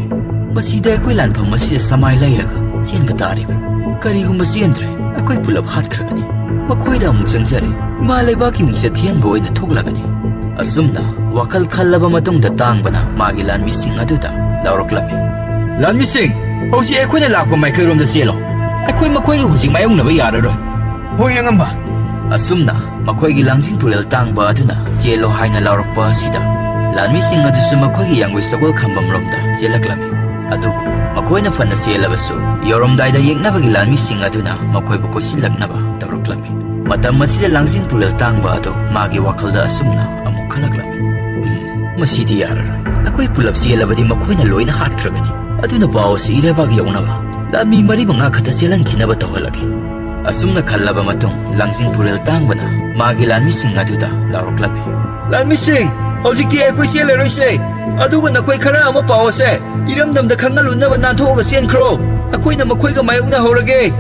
ꯃꯁꯤꯗ ꯑꯩꯈꯣꯏ ꯂꯥꯟꯐꯝ ꯑꯁꯤꯗ ꯁꯃꯥꯏ ꯂꯩꯔꯒ ꯆꯦꯟꯕ ꯇꯥꯔꯤꯕꯅꯤ꯫ ꯀꯔꯤꯒꯨꯝꯕ ꯆꯦꯟꯗ꯭ꯔꯦ, ꯑꯩꯈꯣꯏ ꯄꯨꯂꯞ ꯍꯥꯠꯈ꯭ꯔꯒꯅꯤ꯫ ꯃꯈꯣꯏꯗ ꯑꯃꯨꯛ ꯆꯪꯖꯔꯦ, ꯏꯃꯥ ꯂꯩꯕꯥꯛꯀꯤ ꯃꯤꯡꯆꯠ ꯊꯤꯍꯟꯕ ꯑꯣꯏꯅ ꯊꯣꯛꯂꯒꯅꯤ"꯫ ꯑꯁꯨꯝꯅ ꯋꯥꯈꯜ ꯈꯜꯂꯕ ꯃꯇꯨꯡꯗ ꯇꯥꯡꯕꯅ ꯃꯥꯒꯤ ꯂꯥꯟꯃꯤꯁꯤꯡ ꯑꯗꯨꯗ ꯂꯥꯎꯔꯛꯂꯝꯃꯤ, "ꯂꯥꯟꯃꯤꯁꯤꯡ, ꯍꯧꯖꯤꯛ ꯑꯩꯈꯣꯏꯅ ꯂꯥꯛꯄ ꯃꯥꯏꯀꯩꯔꯣꯝꯗ ꯆꯦꯜꯂꯣ꯫ ꯑꯩꯈꯣꯏ ꯃꯈꯣꯏꯒ ꯍꯧꯖꯤꯛ ꯃꯥꯌꯣꯛꯅꯕ ꯌꯥꯔꯔꯣꯏ"꯫ "ꯍꯣꯏ, ꯑꯉꯝꯕ"꯫ ꯑꯁꯨꯝꯅ ꯃꯈꯣꯏꯒꯤ ꯂꯥꯡꯖꯤꯡ ꯄꯨꯔꯦꯜ ꯇꯥꯡꯕ ꯑꯗꯨꯅ ꯆꯦꯜꯂꯣ ꯍꯥꯏꯅ ꯂꯥꯎꯔꯛꯄ ꯑꯁꯤꯗ, ꯂꯥꯟꯃꯤꯁꯤꯡ ꯑꯗꯨꯁꯨ ꯃꯈꯣꯏꯒꯤ ꯌꯥꯡꯒꯣꯏ ꯁꯒꯣꯜ ꯈꯝꯕꯝꯔꯣꯝꯗ ꯆꯦꯜꯂꯛꯂꯝꯃꯤ꯫ ꯑꯗꯨꯕꯨ ꯃꯈꯣꯏꯅ ꯐꯅ ꯆꯦꯜꯂꯕꯁꯨ, ꯌꯧꯔꯝꯗꯥꯏꯗ ꯌꯦꯛꯅꯕꯒꯤ ꯂꯥꯟꯃꯤꯁꯤꯡ ꯑꯗꯨꯅ ꯃꯈꯣꯏꯕꯨ ꯀꯣꯏꯁꯤꯜꯂꯛꯅꯕ ꯇꯧꯔꯛꯂꯝꯃꯤ꯫ ꯃꯇꯝ ꯑꯁꯤꯗ ꯂꯥꯡꯖꯤꯡ ꯄꯨꯔꯦꯜ ꯇꯥꯡꯕ ꯑꯗꯨ ꯃꯥꯒꯤ ꯋꯥꯈꯜꯗ ꯑꯁꯨꯝꯅ ꯑꯃꯨꯛ ꯈꯜꯂꯛꯂꯝꯃꯤ, "ꯎꯝ, ꯃꯁꯤꯗꯤ ꯌꯥꯔꯔꯣꯏ꯫ ꯑꯩꯈꯣꯏ ꯄꯨꯂꯞ ꯆꯦꯜꯂꯕꯗꯤ ꯃꯈꯣꯏꯅ ꯂꯣꯏꯅ ꯍꯥꯠꯈ꯭ꯔꯒꯅꯤ꯫ ꯑꯗꯨꯅ ꯄꯥꯎ ꯑꯁꯤ ꯏꯔꯩꯕꯥꯛ ꯌꯧꯅꯕ ꯂꯥꯟꯃꯤ ꯃꯔꯤ ꯃꯉꯥ ꯈꯛꯇ ꯆꯦꯜꯍꯟꯈꯤꯅꯕ ꯇꯧꯍꯜꯂꯒꯦ"꯫ ꯑꯁꯨꯝꯅ ꯈꯜꯂꯕ ꯃꯇꯨꯡ, ꯂꯥꯡꯖꯤꯡ ꯄꯨꯔꯦꯜ ꯇꯥꯡꯕꯅ ꯃꯥꯒꯤ ꯂꯥꯟꯃꯤꯁꯤꯡ ꯑꯗꯨꯗ ꯂꯥꯎꯔꯛꯂꯝꯃꯤ, "ꯂꯥꯟꯃꯤꯁꯤꯡ, ꯍꯧꯖꯤꯛꯇꯤ ꯑꯩꯈꯣꯏ ꯆꯦꯜꯂꯔꯣꯏꯁꯦ꯫ ꯑꯗꯨꯒ ꯅꯈꯣꯏ ꯈꯔ ꯑꯃ ꯄꯥꯎ ꯑꯁꯦ ꯏꯔꯝꯗꯝꯗ ꯈꯪꯍꯜꯂꯨꯅꯕ ꯅꯥꯟꯊꯣꯛꯑꯒ ꯆꯦꯟꯈ꯭ꯔꯣ꯫ ꯑꯩꯈꯣꯏꯅ ꯃꯈꯣꯏꯒ ꯃꯥꯌꯣꯛꯅꯍꯧꯔꯒꯦ"꯫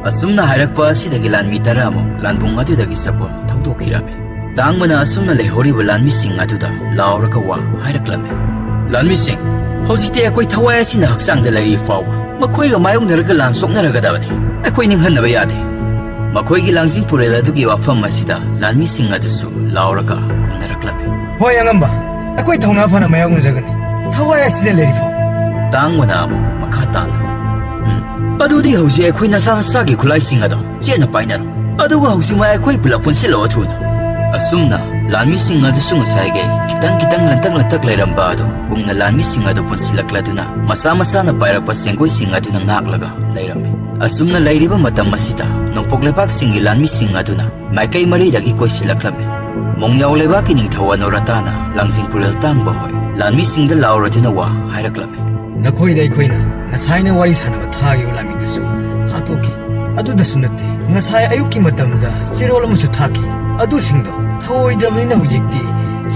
ꯑꯁꯨꯝꯅ ꯍꯥꯏꯔꯛꯄ ꯑꯁꯤꯗꯒꯤ ꯂꯥꯟꯃꯤ ꯇꯔꯥꯃꯨꯛ ꯂꯥꯟꯕꯨꯡ ꯑꯗꯨꯗꯒꯤ ꯆꯀꯣꯜ ꯊꯧꯗꯣꯛꯈꯤꯔꯝꯃꯤ꯫ ꯇꯥꯡꯕꯅ ꯑꯁꯨꯝꯅ ꯂꯩꯍꯧꯔꯤꯕ ꯂꯥꯟꯃꯤꯁꯤꯡ ꯑꯗꯨꯗ ꯂꯥꯎꯔꯒ ꯋꯥ ꯍꯥꯏꯔꯛꯂꯝꯃꯤ, "ꯂꯥꯟꯃꯤꯁꯤꯡ, ꯍꯧꯖꯤꯛꯇꯤ ꯑꯩꯈꯣꯏ ꯊꯋꯥꯏ ꯑꯁꯤꯅ ꯍꯛꯆꯥꯡꯗ ꯂꯩꯔꯤ ꯐꯥꯎꯕ ꯃꯈꯣꯏꯒ ꯃꯥꯌꯣꯛꯅꯔꯒ ꯂꯥꯟ ꯁꯣꯛꯅꯔꯒꯗꯕꯅꯤ꯫ ꯑꯩꯈꯣꯏ ꯅꯤꯡꯍꯟꯅꯕ ꯌꯥꯗꯦ"꯫ ꯃꯈꯣꯏꯒꯤ ꯂꯥꯡꯖꯤꯡ ꯄꯨꯔꯦꯜ ꯑꯗꯨꯒꯤ ꯋꯥꯐꯝ ꯑꯁꯤꯗ ꯂꯥꯟꯃꯤꯁꯤꯡ ꯑꯗꯨꯁꯨ ꯂꯥꯎꯔꯒ ꯈꯨꯝꯅꯔꯛꯂꯝꯃꯤ, "ꯍꯣꯏ, ꯑꯉꯝꯕ, ꯑꯩꯈꯣꯏ ꯊꯧꯅꯥ ꯐꯅ ꯃꯥꯌꯣꯛꯅꯖꯒꯅꯤ, ꯊꯋꯥꯏ ꯑꯁꯤꯗ ꯂꯩꯔꯤ ꯐꯥꯎ"꯫ ꯇꯥꯡꯕꯅ ꯑꯃꯨꯛ ꯃꯈꯥ ꯇꯥꯅ, "ꯎꯝ, ꯑꯗꯨꯗꯤ ꯍꯧꯖꯤꯛ ꯑꯩꯈꯣꯏ ꯅꯁꯥ ꯅꯁꯥꯒꯤ ꯈꯨꯠꯂꯥꯏꯁꯤꯡ ꯑꯗꯣ ꯆꯦꯠꯅ ꯄꯥꯏꯅꯔꯣ꯫ ꯑꯗꯨꯒ ꯍꯧꯖꯤꯛꯃꯛ ꯑꯩꯈꯣꯏ ꯄꯨꯂꯞ ꯄꯨꯟꯁꯤꯜꯂꯛꯑꯣ ꯊꯨꯅ"꯫ ꯑꯁꯨꯝꯅ ꯂꯥꯟꯃꯤꯁꯤꯡ ꯑꯗꯨꯁꯨ ꯉꯁꯥꯏꯒꯤ ꯈꯤꯇꯪ ꯈꯤꯇꯪ ꯂꯟꯇꯛ ꯂꯟꯇꯛ ꯂꯩꯔꯝꯕ ꯑꯗꯨ ꯀꯨꯡꯅ ꯂꯥꯟꯃꯤꯁꯤꯡ ꯑꯗꯨ ꯄꯨꯟꯁꯤꯜꯂꯛꯂꯗꯨꯅ ꯃꯁꯥ ꯃꯁꯥꯅ ꯄꯥꯏꯔꯛꯄ ꯁꯦꯡꯒꯣꯏꯁꯤꯡ ꯑꯗꯨꯅ ꯉꯥꯛꯂꯒ ꯂꯩꯔꯝꯃꯤ꯫ ꯑꯁꯨꯝꯅ ꯂꯩꯔꯤꯕ ꯃꯇꯝ ꯑꯁꯤꯗ ꯅꯣꯡꯄꯣꯛ ꯂꯩꯕꯥꯛꯁꯤꯡꯒꯤ ꯂꯥꯟꯃꯤꯁꯤꯡ ꯑꯗꯨꯅ ꯃꯥꯏꯀꯩ ꯃꯔꯤꯗꯒꯤ ꯀꯣꯏꯁꯤꯜꯂꯛꯂꯝꯃꯤ꯫ ꯃꯣꯡꯌꯥꯎ ꯂꯩꯕꯥꯛꯀꯤ ꯅꯤꯡꯊꯧ ꯑꯅꯣꯔꯇꯥꯅ ꯂꯥꯡꯖꯤꯡ ꯄꯨꯔꯦꯜ ꯇꯥꯡꯕ ꯍꯣꯏ ꯂꯥꯟꯃꯤꯁꯤꯡꯗ ꯂꯥꯎꯔꯗꯨꯅ ꯋꯥ ꯍꯥꯏꯔꯛꯂꯝꯃꯤ, "ꯅꯈꯣꯏꯗ ꯑꯩꯈꯣꯏꯅ ꯉꯁꯥꯏꯅ ꯋꯥꯔꯤ ꯁꯥꯟꯅꯕ ꯊꯥꯈꯤꯕ ꯂꯥꯟꯃꯤꯗꯨꯁꯨ ꯍꯥꯠꯇꯣꯛꯈꯤ꯫ ꯑꯗꯨꯗꯁꯨ ꯅꯠꯇꯦ, ꯉꯁꯥꯏ ꯑꯌꯨꯛꯀꯤ ꯃꯇꯝꯗ ꯆꯦꯔꯣꯜ ꯑꯃꯁꯨ ꯊꯥꯈꯤ꯫ ꯑꯗꯨꯁꯤꯡꯗꯣ ꯊꯧꯑꯣꯏꯗ꯭ꯔꯕꯅꯤꯅ ꯍꯧꯖꯤꯛꯇꯤ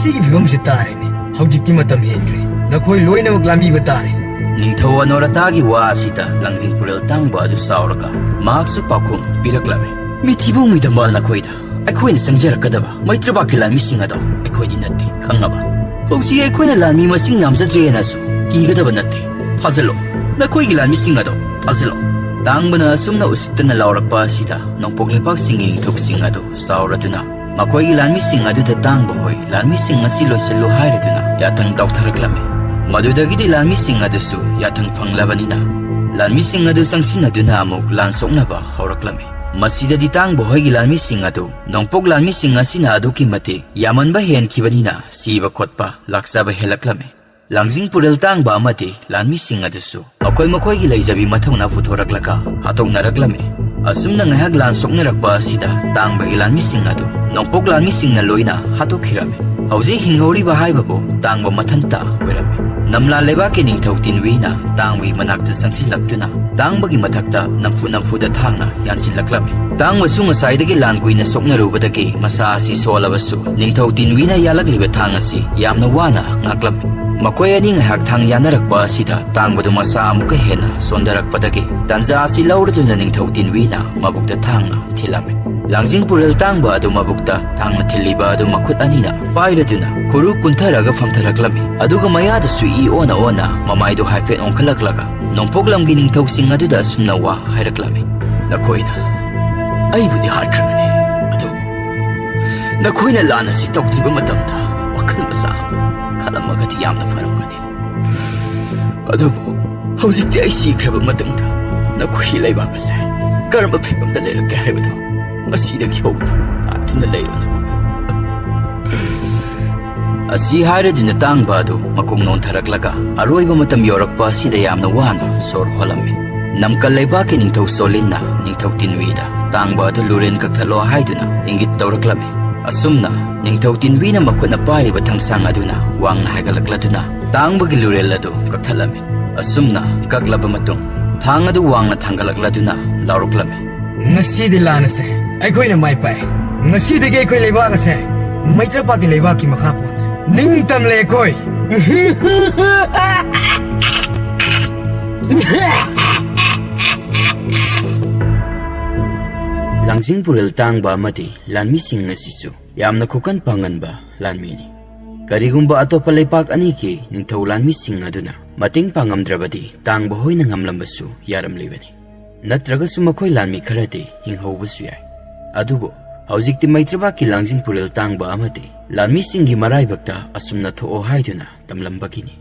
ꯁꯤꯒꯤ ꯐꯤꯕꯝꯁꯤ ꯇꯥꯔꯦꯅꯦ꯫ ꯍꯧꯖꯤꯛꯇꯤ ꯃꯇꯝ ꯍꯦꯟꯈ꯭ꯔꯦ꯫ ꯅꯈꯣꯏ ꯂꯣꯏꯅꯃꯛ ꯂꯥꯟꯕꯤꯕ ꯇꯥꯔꯦ꯫ ꯅꯤꯡꯊꯧ ꯑꯅꯣꯔꯇꯥꯒꯤ ꯋꯥ ꯑꯁꯤꯗ ꯂꯥꯡꯖꯤꯡ ꯄꯨꯔꯦꯜ ꯇꯥꯡꯕ ꯑꯗꯨ ꯁꯥꯎꯔꯒ ꯃꯍꯥꯛꯁꯨ ꯄꯥꯎꯈꯨꯝ ꯄꯤꯔꯛꯂꯝꯃꯤ꯫ ꯃꯤꯊꯤꯕꯣꯡ ꯃꯤꯗꯝꯕꯥꯜ ꯅꯈꯣꯏꯗ꯫ ꯑꯩꯈꯣꯏꯅ ꯆꯪꯖꯔꯛꯀꯗꯕ ꯃꯩꯇ꯭ꯔꯕꯥꯛꯀꯤ ꯂꯥꯟꯃꯤꯁꯤꯡ ꯑꯗꯣ ꯑꯩꯈꯣꯏꯗꯤ ꯅꯠꯇꯦ, ꯈꯪꯉꯕ? ꯍꯧꯖꯤꯛ ꯑꯩꯈꯣꯏꯅ ꯂꯥꯟꯃꯤ ꯃꯁꯤꯡ ꯌꯥꯝꯖꯗ꯭ꯔꯦꯅꯁꯨ ꯀꯤꯒꯗꯕ ꯅꯠꯇꯦ꯫ ꯊꯥꯖꯤꯜꯂꯣ, ꯅꯈꯣꯏꯒꯤ ꯂꯥꯟꯃꯤꯁꯤꯡ ꯑꯗꯣ ꯊꯥꯖꯤꯜꯂꯣ꯫ ꯇꯥꯡꯕꯅ ꯑꯁꯨꯝꯅ ꯎꯁꯤꯠꯇꯅ ꯂꯥꯎꯔꯛꯄ ꯑꯁꯤꯗ ꯅꯣꯡꯄꯣꯛ ꯂꯩꯕꯥꯛꯁꯤꯡꯒꯤ ꯅꯤꯡꯊꯧꯁꯤꯡ ꯑꯗꯨ ꯁꯥꯎꯔꯗꯨꯅ ꯃꯈꯣꯏꯒꯤ ꯂꯥꯟꯃꯤꯁꯤꯡ ꯑꯗꯨꯗ ꯇꯥꯡꯕ ꯍꯣꯏ ꯂꯥꯟꯃꯤꯁꯤꯡ ꯑꯁꯤ ꯂꯣꯏꯁꯤꯜꯂꯨ ꯍꯥꯏꯔꯗꯨꯅ ꯌꯥꯊꯪ ꯇꯧꯊꯔꯛꯂꯝꯃꯤ꯫ ꯃꯗꯨꯗꯒꯤꯗꯤ ꯂꯥꯟꯃꯤꯁꯤꯡ ꯑꯗꯨꯁꯨ ꯌꯥꯊꯪ ꯐꯪꯂꯕꯅꯤꯅ ꯂꯥꯟꯃꯤꯁꯤꯡ ꯑꯗꯨ ꯆꯪꯁꯤꯟꯅꯗꯨꯅ ꯑꯃꯨꯛ ꯂꯥꯟ ꯁꯣꯛꯅꯕ ꯍꯧꯔꯛꯂꯝꯃꯤ꯫ ꯃꯁꯤꯗꯗꯤ ꯇꯥꯡꯕ ꯍꯣꯏꯒꯤ ꯂꯥꯟꯃꯤꯁꯤꯡ ꯑꯗꯨ ꯅꯣꯡꯄꯣꯛ ꯂꯥꯟꯃꯤꯁꯤꯡ ꯑꯁꯤꯅ ꯑꯗꯨꯛꯀꯤ ꯃꯇꯤꯛ ꯌꯥꯝꯃꯟꯕ ꯍꯦꯟꯈꯤꯕꯅꯤꯅ ꯁꯤꯕ ꯈꯣꯠꯄ ꯂꯥꯛꯆꯕ ꯍꯦꯜꯂꯛꯂꯝꯃꯤ꯫ ꯂꯥꯡꯖꯤꯡ ꯄꯨꯔꯦꯜ ꯇꯥꯡꯕ ꯑꯃꯗꯤ ꯂꯥꯟꯃꯤꯁꯤꯡ ꯑꯗꯨꯁꯨ ꯃꯈꯣꯏ ꯃꯈꯣꯏꯒꯤ ꯂꯩꯖꯕꯤ ꯃꯊꯧꯅꯥ ꯄꯨꯊꯣꯔꯛꯂꯒ ꯍꯥꯠꯇꯣꯛꯅꯔꯛꯂꯝꯃꯤ꯫ ꯑꯁꯨꯝꯅ ꯉꯥꯏꯍꯥꯛ ꯂꯥꯟ ꯁꯣꯛꯅꯔꯛꯄ ꯑꯁꯤꯗ ꯇꯥꯡꯕꯒꯤ ꯂꯥꯟꯃꯤꯁꯤꯡ ꯑꯗꯨ ꯅꯣꯡꯄꯣꯛ ꯂꯥꯟꯃꯤꯁꯤꯡꯅ ꯂꯣꯏꯅ ꯍꯥꯠꯇꯣꯛꯈꯤꯔꯝꯃꯤ꯫ ꯍꯧꯖꯤꯛ ꯍꯤꯡꯍꯧꯔꯤꯕ ꯍꯥꯏꯕꯕꯨ ꯇꯥꯡꯕ ꯃꯊꯟꯇ ꯑꯣꯏꯔꯝꯃꯤ꯫ ꯅꯝꯂꯥ ꯂꯩꯕꯥꯛꯀꯤ ꯅꯤꯡꯊꯧ ꯇꯤꯟꯋꯤꯅ ꯇꯥꯡꯕꯒꯤ ꯃꯅꯥꯛꯇ ꯆꯪꯁꯤꯜꯂꯛꯇꯨꯅ ꯇꯥꯡꯕꯒꯤ ꯃꯊꯛꯇ ꯅꯝꯐꯨ ꯅꯝꯐꯨꯗ ꯊꯥꯡꯅ ꯌꯥꯟꯁꯤꯜꯂꯛꯂꯝꯃꯤ꯫ ꯇꯥꯡꯕꯁꯨ ꯉꯁꯥꯏꯗꯒꯤ ꯂꯥꯟ ꯀꯨꯏꯅ ꯁꯣꯛꯅꯔꯨꯕꯗꯒꯤ ꯃꯁꯥ ꯑꯁꯤ ꯁꯣꯜꯂꯕꯁꯨ ꯅꯤꯡꯊꯧ ꯇꯤꯟꯋꯤꯅ ꯌꯥꯜꯂꯛꯂꯤꯕ ꯊꯥꯡ ꯑꯁꯤ ꯌꯥꯝꯅ ꯋꯥꯅ ꯉꯥꯛꯂꯝꯃꯤ꯫ ꯃꯈꯣꯏ ꯑꯅꯤ ꯉꯥꯏꯍꯥꯛ ꯊꯥꯡ ꯌꯥꯟꯅꯔꯛꯄ ꯑꯁꯤꯗ ꯇꯥꯡꯕꯗꯨ ꯃꯁꯥ ꯑꯃꯨꯛꯀ ꯍꯦꯟꯅ ꯁꯣꯟꯊꯔꯛꯄꯗꯒꯤ ꯇꯥꯟꯖꯥ ꯑꯁꯤ ꯂꯧꯔꯗꯨꯅ ꯅꯤꯡꯊꯧ ꯇꯤꯟꯋꯤꯅ ꯃꯕꯨꯛꯇ ꯊꯥꯡꯅ ꯊꯤꯜꯂꯝꯃꯤ꯫ ꯂꯥꯡꯖꯤꯡ ꯄꯨꯔꯦꯜ ꯇꯥꯡꯕ ꯑꯗꯨ ꯃꯕꯨꯛꯇ ꯊꯥꯡꯅ ꯊꯤꯜꯂꯤꯕ ꯑꯗꯨ ꯃꯈꯨꯠ ꯑꯅꯤꯅ ꯄꯥꯏꯔꯗꯨꯅ ꯈꯨꯔꯨ ꯀꯨꯟꯊꯔꯒ ꯐꯝꯊꯔꯛꯂꯝꯃꯤ꯫ ꯑꯗꯨꯒ ꯃꯌꯥꯗꯁꯨ ꯏ ꯑꯣꯟꯅ ꯑꯣꯟꯅ ꯃꯃꯥꯏꯗꯨ ꯍꯥꯏꯐꯦꯠ ꯑꯣꯟꯈꯠꯂꯛꯂꯒ ꯅꯣꯡꯄꯣꯛ ꯂꯝꯒꯤ ꯅꯤꯡꯊꯧꯁꯤꯡ ꯑꯗꯨꯗ ꯑꯁꯨꯝꯅ ꯋꯥ ꯍꯥꯏꯔꯛꯂꯝꯃꯤ꯫ ꯅꯈꯣꯏꯅ ꯑꯩꯕꯨꯗꯤ ꯍꯥꯠꯈ꯭ꯔꯕꯅꯤ, ꯑꯗꯨꯕꯨ ꯅꯈꯣꯏꯅ ꯂꯥꯟ ꯑꯁꯤ ꯇꯧꯗ꯭ꯔꯤꯕ ꯃꯇꯝꯗ ꯋꯥꯈꯜ ꯃꯆꯥ ꯑꯃ ꯈꯜꯂꯝꯃꯒꯗꯤ ꯌꯥꯝꯅ ꯐꯔꯝꯒꯅꯤ꯫ ꯑꯗꯨꯕꯨ ꯍꯧꯖꯤꯛꯇꯤ ꯑꯩ ꯁꯤꯈ꯭ꯔꯕ ꯃꯇꯨꯡꯗ ꯅꯈꯣꯏꯒꯤ ꯂꯩꯕꯥꯛ ꯑꯁꯦ ꯀꯔꯝꯕ ꯐꯤꯕꯝꯗ ꯂꯩꯔꯛꯀꯦ ꯍꯥꯏꯕꯗꯣ ꯉꯁꯤꯗꯒꯤ ꯍꯧꯅ ꯉꯥꯛꯇꯨꯅ ꯂꯩꯔꯣ ꯅꯈꯣꯏ꯫ ꯑꯁꯤ ꯍꯥꯏꯔꯗꯨꯅ ꯇꯥꯡꯕ ꯑꯗꯨ ꯃꯀꯣꯛ ꯅꯣꯟꯊꯔꯛꯂꯒ ꯑꯔꯣꯏꯕ ꯃꯇꯝ ꯌꯧꯔꯛꯄ ꯑꯁꯤꯗ ꯌꯥꯝꯅ ꯋꯥꯅ ꯁꯣꯔ ꯍꯣꯜꯂꯝꯃꯤ꯫ ꯅꯝꯀꯜ ꯂꯩꯕꯥꯛꯀꯤ ꯅꯤꯡꯊꯧ ꯁꯣꯂꯤꯟꯅ ꯅꯤꯡꯊꯧ ꯇꯤꯟꯋꯤꯗ ꯇꯥꯡꯕ ꯑꯗꯨ ꯂꯨꯔꯦꯟ ꯀꯛꯊꯠꯂꯣ ꯍꯥꯏꯗꯨꯅ ꯏꯪꯒꯤꯠ ꯇꯧꯔꯛꯂꯝꯃꯤ꯫ ꯑꯁꯨꯝꯅ ꯅꯤꯡꯊꯧ ꯇꯤꯟꯋꯤꯅ ꯃꯈꯨꯠꯅ ꯄꯥꯏꯔꯤꯕ ꯊꯥꯡꯁꯥꯡ ꯑꯗꯨꯅ ꯋꯥꯡꯅ ꯍꯥꯏꯒꯠꯂꯛꯂꯗꯨꯅ ꯇꯥꯡꯕꯒꯤ ꯂꯨꯔꯦꯜ ꯑꯗꯨ ꯀꯛꯊꯠꯂꯝꯃꯤ꯫ ꯑꯁꯨꯝꯅ ꯀꯛꯂꯕ ꯃꯇꯨꯡ ꯊꯥꯡ ꯑꯗꯨ ꯋꯥꯡꯅ ꯊꯥꯡꯒꯠꯂꯛꯂꯗꯨꯅ ꯂꯥꯎꯔꯛꯂꯝꯃꯤ꯫ ꯉꯁꯤꯗꯤ ꯂꯥꯟ ꯑꯁꯦ ꯑꯩꯈꯣꯏꯅ ꯃꯥꯏ ꯄꯥꯛꯑꯦ꯫ ꯉꯁꯤꯗꯒꯤ ꯑꯩꯈꯣꯏ ꯂꯩꯕꯥꯛ ꯑꯁꯦ ꯃꯩꯇ꯭ꯔꯄꯥꯛꯀꯤ ꯂꯩꯕꯥꯛꯀꯤ ꯃꯈꯥ ꯄꯣꯟꯗ꯭ꯔꯦ꯫ ꯅꯤꯡꯇꯝꯂꯦ ꯑꯩꯈꯣꯏ꯫ ꯂꯥꯡꯖꯤꯡ ꯄꯨꯔꯦꯜ ꯇꯥꯡꯕ ꯑꯃꯗꯤ ꯂꯥꯟꯃꯤꯁꯤꯡ ꯑꯁꯤꯁꯨ ꯌꯥꯝꯅ ꯈꯨꯀꯟ ꯄꯥꯡꯒꯟꯕ ꯂꯥꯟꯃꯤꯅꯤ꯫ ꯀꯔꯤꯒꯨꯝꯕ ꯑꯇꯣꯞꯄ ꯂꯩꯄꯥꯛ ꯑꯅꯤꯒꯤ ꯅꯤꯡꯊꯧ ꯂꯥꯟꯃꯤꯁꯤꯡ ꯑꯗꯨꯅ ꯃꯇꯦꯡ ꯄꯥꯡꯉꯝꯗ꯭ꯔꯕꯗꯤ ꯇꯥꯡꯕ ꯍꯣꯏꯅ ꯉꯝꯂꯝꯕꯁꯨ ꯌꯥꯔꯝꯂꯤꯕꯅꯤ꯫ ꯅꯠꯇ꯭ꯔꯒꯁꯨ ꯃꯈꯣꯏ ꯂꯥꯟꯃꯤ ꯈꯔꯗꯤ ꯍꯤꯡꯍꯧꯕꯁꯨ ꯌꯥꯏ꯫ ꯑꯗꯨꯕꯨ ꯍꯧꯖꯤꯛꯇꯤ ꯃꯩꯇ꯭ꯔꯕꯥꯛꯀꯤ ꯂꯥꯡꯖꯤꯡ ꯄꯨꯔꯦꯜ ꯇꯥꯡꯕ ꯑꯃꯗꯤ ꯂꯥꯟꯃꯤꯁꯤꯡꯒꯤ ꯃꯔꯥꯏꯕꯛꯇ ꯑꯁꯨꯝꯅ ꯊꯣꯛꯑꯣ ꯍꯥꯏꯗꯨꯅ ꯇꯝꯂꯝꯕꯒꯤꯅꯤ꯫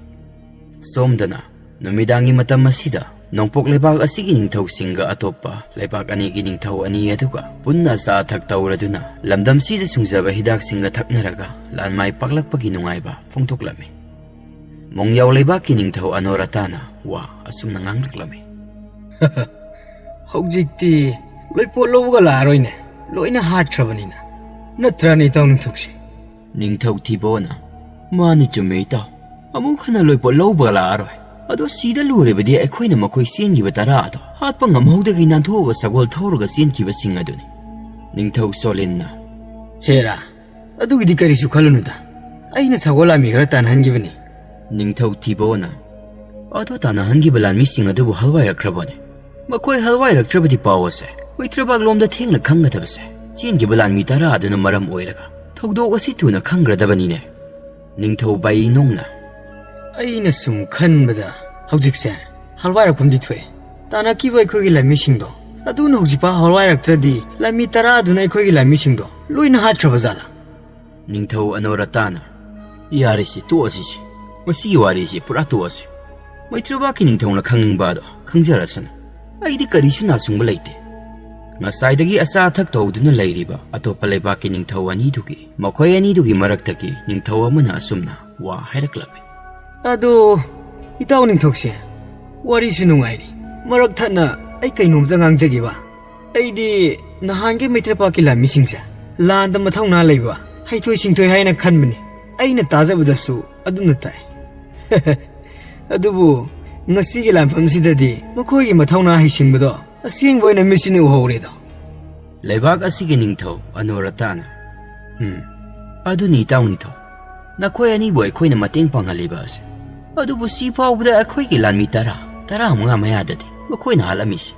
ꯁꯣꯝꯗꯅ ꯅꯨꯃꯤꯗꯥꯡꯒꯤ ꯃꯇꯝ ꯑꯁꯤꯗ ꯅꯣꯡꯄꯣꯛ ꯂꯩꯕꯥꯛ ꯑꯁꯤꯒꯤ ꯅꯤꯡꯊꯧꯁꯤꯡꯒ ꯑꯇꯣꯞꯄ ꯂꯩꯕꯥꯛ ꯑꯅꯤꯒꯤ ꯅꯤꯡꯊꯧ ꯑꯅꯤ ꯑꯗꯨꯒ ꯄꯨꯟꯅ ꯑꯆꯥ ꯑꯊꯛ ꯇꯧꯔꯗꯨꯅ ꯂꯝꯗꯝꯁꯤꯗ ꯁꯨꯡꯖꯕ ꯍꯤꯗꯥꯛꯁꯤꯡꯒ ꯊꯛꯅꯔꯒ ꯂꯥꯟꯃꯥꯏ ꯄꯥꯛꯂꯛꯄꯒꯤ ꯅꯨꯡꯉꯥꯏꯕ ꯐꯣꯡꯗꯣꯛꯂꯝꯃꯤ꯫ ꯃꯣꯡꯌꯥꯎ ꯂꯩꯕꯥꯛꯀꯤ ꯅꯤꯡꯊꯧ ꯑꯅꯣꯔꯇꯥꯅ ꯋꯥ ꯑꯁꯨꯝꯅ ꯉꯥꯡꯂꯛꯂꯝꯃꯤ꯫ ꯍꯧꯖꯤꯛꯇꯤ ꯂꯣꯏꯄꯣꯠ ꯂꯧꯕꯒ ꯂꯥꯛꯑꯔꯣꯏꯅꯦ, ꯂꯣꯏꯅ ꯍꯥꯠꯈ꯭ꯔꯕꯅꯤꯅ꯫ ꯅꯠꯇ꯭ꯔꯅꯦ, ꯏꯇꯥꯎ ꯅꯤꯡꯊꯧꯁꯦ? ꯅꯤꯡꯊꯧ ꯊꯤꯕꯣꯅ, ꯃꯥꯅꯤ, ꯆꯨꯝꯃꯦ ꯏꯇꯥꯎ, ꯑꯃꯨꯛ ꯍꯟꯅ ꯂꯣꯏꯄꯣꯠ ꯂꯧꯕꯒ ꯂꯥꯛꯑꯔꯣꯏ꯫ ꯑꯗꯣ ꯁꯤꯗ ꯂꯨꯔꯤꯕꯗꯤ ꯑꯩꯈꯣꯏꯅ ꯃꯈꯣꯏ ꯆꯦꯟꯈꯤꯕ ꯇꯔꯥ ꯑꯗꯣ ꯍꯥꯠꯄ ꯉꯝꯍꯧꯗꯒꯩ ꯅꯥꯟꯊꯣꯛꯑꯒ ꯁꯒꯣꯜ ꯊꯧꯔꯒ ꯆꯦꯟꯈꯤꯕꯁꯤꯡ ꯑꯗꯨꯅꯤ꯫ ꯅꯤꯡꯊꯧ ꯁꯣꯂꯤꯟꯅ, ꯍꯦꯔꯥ, ꯑꯗꯨꯒꯤꯗꯤ ꯀꯔꯤꯁꯨ ꯈꯜꯂꯨꯅꯨꯗ, ꯑꯩꯅ ꯁꯒꯣꯜ ꯂꯥꯟꯃꯤ ꯈꯔ ꯇꯥꯟꯅꯍꯟꯈꯤꯕꯅꯤ꯫ ꯅꯤꯡꯊꯧ ꯊꯤꯕꯣꯅ, ꯑꯗꯣ ꯇꯥꯟꯅꯍꯟꯈꯤꯕ ꯂꯥꯟꯃꯤꯁꯤꯡ ꯑꯗꯨꯕꯨ ꯍꯜꯋꯥꯏꯔꯛꯈ꯭ꯔꯕꯣꯅꯦ? ꯃꯈꯣꯏ ꯍꯜꯋꯥꯏꯔꯛꯇ꯭ꯔꯕꯗꯤ ꯄꯥꯎ ꯑꯁꯦ ꯃꯩꯇ꯭ꯔꯕꯥꯛꯂꯣꯝꯗ ꯊꯦꯡꯅ ꯈꯪꯒꯗꯕꯁꯦ ꯆꯦꯟꯈꯤꯕ ꯂꯥꯟꯃꯤ ꯇꯔꯥ ꯑꯗꯨꯅ ꯃꯔꯝ ꯑꯣꯏꯔꯒ ꯊꯧꯗꯣꯛ ꯑꯁꯤ ꯊꯨꯅ ꯈꯪꯈ꯭ꯔꯗꯕꯅꯤꯅꯦ꯫ ꯅꯤꯡꯊꯧ ꯕꯥꯏꯅꯣꯡꯅ, ꯑꯩꯅ ꯁꯨꯝ ꯈꯟꯕꯗ ꯍꯧꯖꯤꯛꯁꯦ ꯍꯜꯋꯥꯏꯔꯛꯐꯝꯗꯤ ꯊꯣꯛꯑꯦ꯫ ꯇꯥꯟꯅꯈꯤꯕ ꯑꯩꯈꯣꯏꯒꯤ ꯂꯥꯟꯃꯤꯁꯤꯡꯗꯣ ꯑꯗꯨꯅ ꯍꯧꯖꯤꯛꯐꯥꯎ ꯍꯜꯋꯥꯏꯔꯛꯇ꯭ꯔꯗꯤ ꯂꯥꯟꯃꯤ ꯇꯔꯥ ꯑꯗꯨꯅ ꯑꯩꯈꯣꯏꯒꯤ ꯂꯥꯟꯃꯤꯁꯤꯡꯗꯣ ꯂꯣꯏꯅ ꯍꯥꯠꯈ꯭ꯔꯕ ꯖꯥꯠꯂꯥ? ꯅꯤꯡꯊꯧ ꯑꯅꯣꯔꯇꯥꯅ, ꯌꯥꯔꯦꯁꯦ, ꯇꯣꯛꯑꯁꯤꯁꯦ꯫ ꯃꯁꯤꯒꯤ ꯋꯥꯔꯤꯁꯤ ꯄꯨꯔꯥ ꯇꯣꯛꯑꯁꯤ꯫ ꯃꯩꯇ꯭ꯔꯕꯥꯛꯀꯤ ꯅꯤꯡꯊꯧꯅ ꯈꯪꯅꯤꯡꯕ ꯑꯗꯣ ꯈꯪꯖꯔꯁꯅꯨ꯫ ꯑꯩꯗꯤ ꯀꯔꯤꯁꯨ ꯅꯥꯁꯨꯡꯕ ꯂꯩꯇꯦ꯫ ꯉꯁꯥꯏꯗꯒꯤ ꯑꯆꯥ ꯑꯊꯛ ꯇꯧꯗꯨꯅ ꯂꯩꯔꯤꯕ ꯑꯇꯣꯞꯄ ꯂꯩꯕꯥꯛꯀꯤ ꯅꯤꯡꯊꯧ ꯑꯅꯤꯗꯨꯒꯤ, ꯃꯈꯣꯏ ꯑꯅꯤꯗꯨꯒꯤ ꯃꯔꯛꯇꯒꯤ ꯅꯤꯡꯊꯧ ꯑꯃꯅ ꯑꯁꯨꯝꯅ ꯋꯥ ꯍꯥꯏꯔꯛꯂꯝꯃꯤ꯫ ꯑꯗꯣ, ꯏꯇꯥꯎ ꯅꯤꯡꯊꯧꯁꯦ, ꯋꯥꯔꯤꯁꯨ ꯅꯨꯡꯉꯥꯏꯔꯤ, ꯃꯔꯛ ꯊꯠꯅ ꯑꯩ ꯀꯩꯅꯣꯝꯇ ꯉꯥꯡꯖꯒꯦꯕ꯫ ꯑꯩꯗꯤ ꯅꯍꯥꯟꯒꯤ ꯃꯩꯇ꯭ꯔꯄꯥꯛꯀꯤ ꯂꯥꯟꯃꯤꯁꯤꯡꯁꯦ ꯂꯥꯟꯗ ꯃꯊꯧꯅꯥ ꯂꯩꯕ, ꯍꯩꯊꯣꯏ ꯁꯤꯡꯊꯣꯏ ꯍꯥꯏꯅ ꯈꯟꯕꯅꯤ꯫ ꯑꯩꯅ ꯇꯥꯖꯕꯗꯁꯨ ꯑꯗꯨꯝꯅ ꯇꯥꯏ꯫ ꯑꯗꯨꯕꯨ ꯉꯁꯤꯒꯤ ꯂꯥꯟꯐꯝꯁꯤꯗꯗꯤ ꯃꯈꯣꯏꯒꯤ ꯃꯊꯧꯅꯥ ꯍꯩꯁꯤꯡꯕꯗꯣ ꯑꯁꯦꯡꯕ ꯑꯣꯏꯅ ꯃꯤꯠꯁꯤꯅ ꯎꯍꯧꯔꯦꯗꯣ꯫ ꯂꯩꯕꯥꯛ ꯑꯁꯤꯒꯤ ꯅꯤꯡꯊꯧ ꯑꯅꯣꯔꯇꯥꯅ, "ꯎꯝ, ꯑꯗꯨꯅꯤ ꯏꯇꯥꯎ ꯅꯤꯡꯊꯧ, ꯅꯈꯣꯏ ꯑꯅꯤꯕꯨ ꯑꯩꯈꯣꯏꯅ ꯃꯇꯦꯡ ꯄꯥꯡꯍꯜꯂꯤꯕ ꯑꯁꯦ꯫ ꯑꯗꯨꯕꯨ ꯁꯤ ꯐꯥꯎꯕꯗ ꯑꯩꯈꯣꯏꯒꯤ ꯂꯥꯟꯃꯤ ꯇꯔꯥ, ꯇꯔꯥꯃꯉꯥ ꯃꯌꯥꯗꯗꯤ ꯃꯈꯣꯏꯅ ꯍꯥꯠꯂꯝꯃꯤꯁꯦ꯫"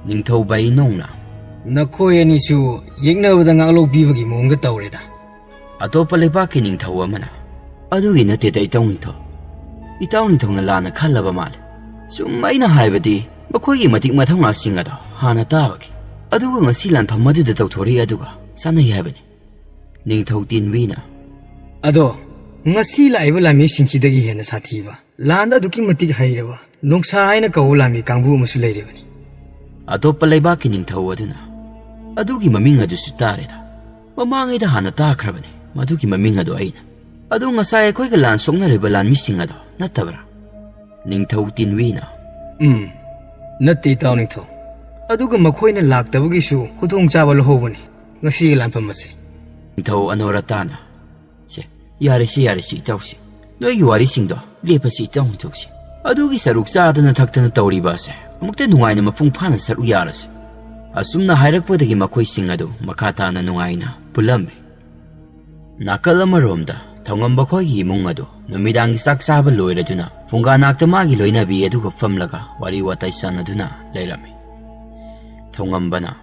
ꯅꯤꯡꯊꯧ ꯕꯥꯏꯅꯣꯡꯅ, "ꯅꯈꯣꯏ ꯑꯅꯤꯁꯨ ꯌꯦꯛꯅꯕꯗ ꯉꯥꯛꯂꯧ ꯄꯤꯕꯒꯤ ꯃꯑꯣꯡꯗ ꯇꯧꯔꯦꯗ꯫" ꯑꯇꯣꯞꯄ ꯂꯩꯕꯥꯛꯀꯤ ꯅꯤꯡꯊꯧ ꯑꯃꯅ, "ꯑꯗꯨꯒꯤ ꯅꯠꯇꯦꯗ ꯏꯇꯥꯎ ꯅꯤꯡꯊꯧ꯫ ꯏꯇꯥꯎ ꯅꯤꯡꯊꯧꯅ ꯂꯥꯟꯅ ꯈꯜꯂꯕ ꯃꯥꯜꯂꯦ꯫ ꯁꯨꯝ ꯑꯩꯅ ꯍꯥꯏꯕꯗꯤ ꯃꯈꯣꯏꯒꯤ ꯃꯇꯤꯛ ꯃꯊꯧꯅꯥꯁꯤꯡ ꯑꯗꯣ ꯍꯥꯟꯅ ꯇꯥꯕꯒꯤ꯫ ꯑꯗꯨꯒ ꯉꯁꯤ ꯂꯥꯟꯐꯝ ꯑꯗꯨꯗ ꯇꯧꯊꯣꯔꯛꯏ ꯑꯗꯨꯒ ꯆꯥꯟꯅꯩ ꯍꯥꯏꯕꯅꯤ꯫" ꯅꯤꯡꯊꯧ ꯇꯤꯟꯋꯤꯅ, "ꯑꯗꯣ ꯉꯁꯤ ꯂꯥꯛꯏꯕ ꯂꯥꯟꯃꯤꯁꯤꯡꯁꯤꯗꯒꯤ ꯍꯦꯟꯅ ꯁꯥꯊꯤꯕ, ꯂꯥꯟꯗ ꯑꯗꯨꯛꯀꯤ ꯃꯇꯤꯛ ꯍꯩꯔꯕ ꯅꯣꯡꯁꯥ ꯍꯥꯏꯅ ꯀꯧꯕ ꯂꯥꯟꯃꯤ ꯀꯥꯡꯕꯨ ꯑꯃꯁꯨ ꯂꯩꯔꯤꯕꯅꯤ꯫" ꯑꯇꯣꯞꯄ ꯂꯩꯕꯥꯛꯀꯤ ꯅꯤꯡꯊꯧ ꯑꯗꯨꯅ, "ꯑꯗꯨꯒꯤ ꯃꯃꯤꯡ ꯑꯗꯨꯁꯨ ꯇꯥꯔꯦꯗ꯫ ꯃꯃꯥꯡꯉꯩꯗ ꯍꯥꯟꯅ ꯇꯥꯈ꯭ꯔꯕꯅꯤ ꯃꯗꯨꯒꯤ ꯃꯃꯤꯡ ꯑꯗꯨ ꯑꯩꯅ꯫ ꯑꯗꯨ ꯉꯁꯥꯏ ꯑꯩꯈꯣꯏꯒ ꯂꯥꯟ ꯁꯣꯛꯅꯔꯤꯕ ꯂꯥꯟꯃꯤꯁꯤꯡ ꯑꯗꯣ ꯅꯠꯇꯕ꯭ꯔꯥ?" ꯅꯤꯡꯊꯧ ꯇꯤꯟꯋꯤꯅ, "ꯎꯝ, ꯅꯠꯇꯦ ꯏꯇꯥꯎ ꯅꯤꯡꯊꯧ꯫ ꯑꯗꯨꯒ ꯃꯈꯣꯏꯅ ꯂꯥꯛꯇꯕꯒꯤꯁꯨ ꯈꯨꯗꯣꯡꯆꯥꯕ ꯂꯧꯍꯧꯕꯅꯤ ꯉꯁꯤꯒꯤ ꯂꯥꯟꯐꯝ ꯑꯁꯦ꯫" ꯅꯤꯡꯊꯧ ꯑꯅꯣꯔꯇꯥꯅ, "ꯁꯦ, ꯌꯥꯔꯦꯁꯦ, ꯌꯥꯔꯦꯁꯦ ꯏꯇꯥꯎꯁꯦ꯫ ꯅꯣꯏꯒꯤ ꯋꯥꯔꯤꯁꯤꯡꯗꯣ ꯂꯦꯞꯄꯁꯤ ꯏꯇꯥꯎ ꯅꯤꯡꯊꯧꯁꯦ꯫ ꯑꯗꯨꯒꯤ ꯁꯔꯨꯛ ꯆꯥꯗꯅ ꯊꯛꯇꯅ ꯇꯧꯔꯤꯕ ꯑꯁꯦ ꯑꯃꯨꯛꯇ ꯅꯨꯡꯉꯥꯏꯅ ꯃꯄꯨꯡ ꯐꯥꯅ ꯁꯔꯨꯛ ꯌꯥꯔꯁꯤ꯫" ꯑꯁꯨꯝꯅ ꯍꯥꯏꯔꯛꯄꯗꯒꯤ ꯃꯈꯣꯏꯁꯤꯡ ꯑꯗꯨ ꯃꯈꯥ ꯇꯥꯅ ꯅꯨꯡꯉꯥꯏꯅ ꯄꯨꯜꯂꯝꯃꯤ꯫ ꯅꯥꯀꯜ ꯑꯃꯔꯣꯝꯗ ꯊꯧꯉꯝꯕ ꯈꯣꯏꯒꯤ ꯏꯃꯨꯡ ꯑꯗꯨ ꯅꯨꯃꯤꯗꯥꯡꯒꯤ ꯆꯥꯛ ꯆꯥꯕ ꯂꯣꯏꯔꯗꯨꯅ ꯐꯨꯡꯒꯥ ꯅꯥꯛꯇ ꯃꯥꯒꯤ ꯂꯣꯏꯅꯕꯤ ꯑꯗꯨꯒ ꯐꯝꯂꯒ ꯋꯥꯔꯤ ꯋꯥꯇꯥꯏ ꯁꯥꯟꯅꯗꯨꯅ ꯂꯩꯔꯝꯃꯤ꯫ ꯊꯧꯉꯝꯕꯅ,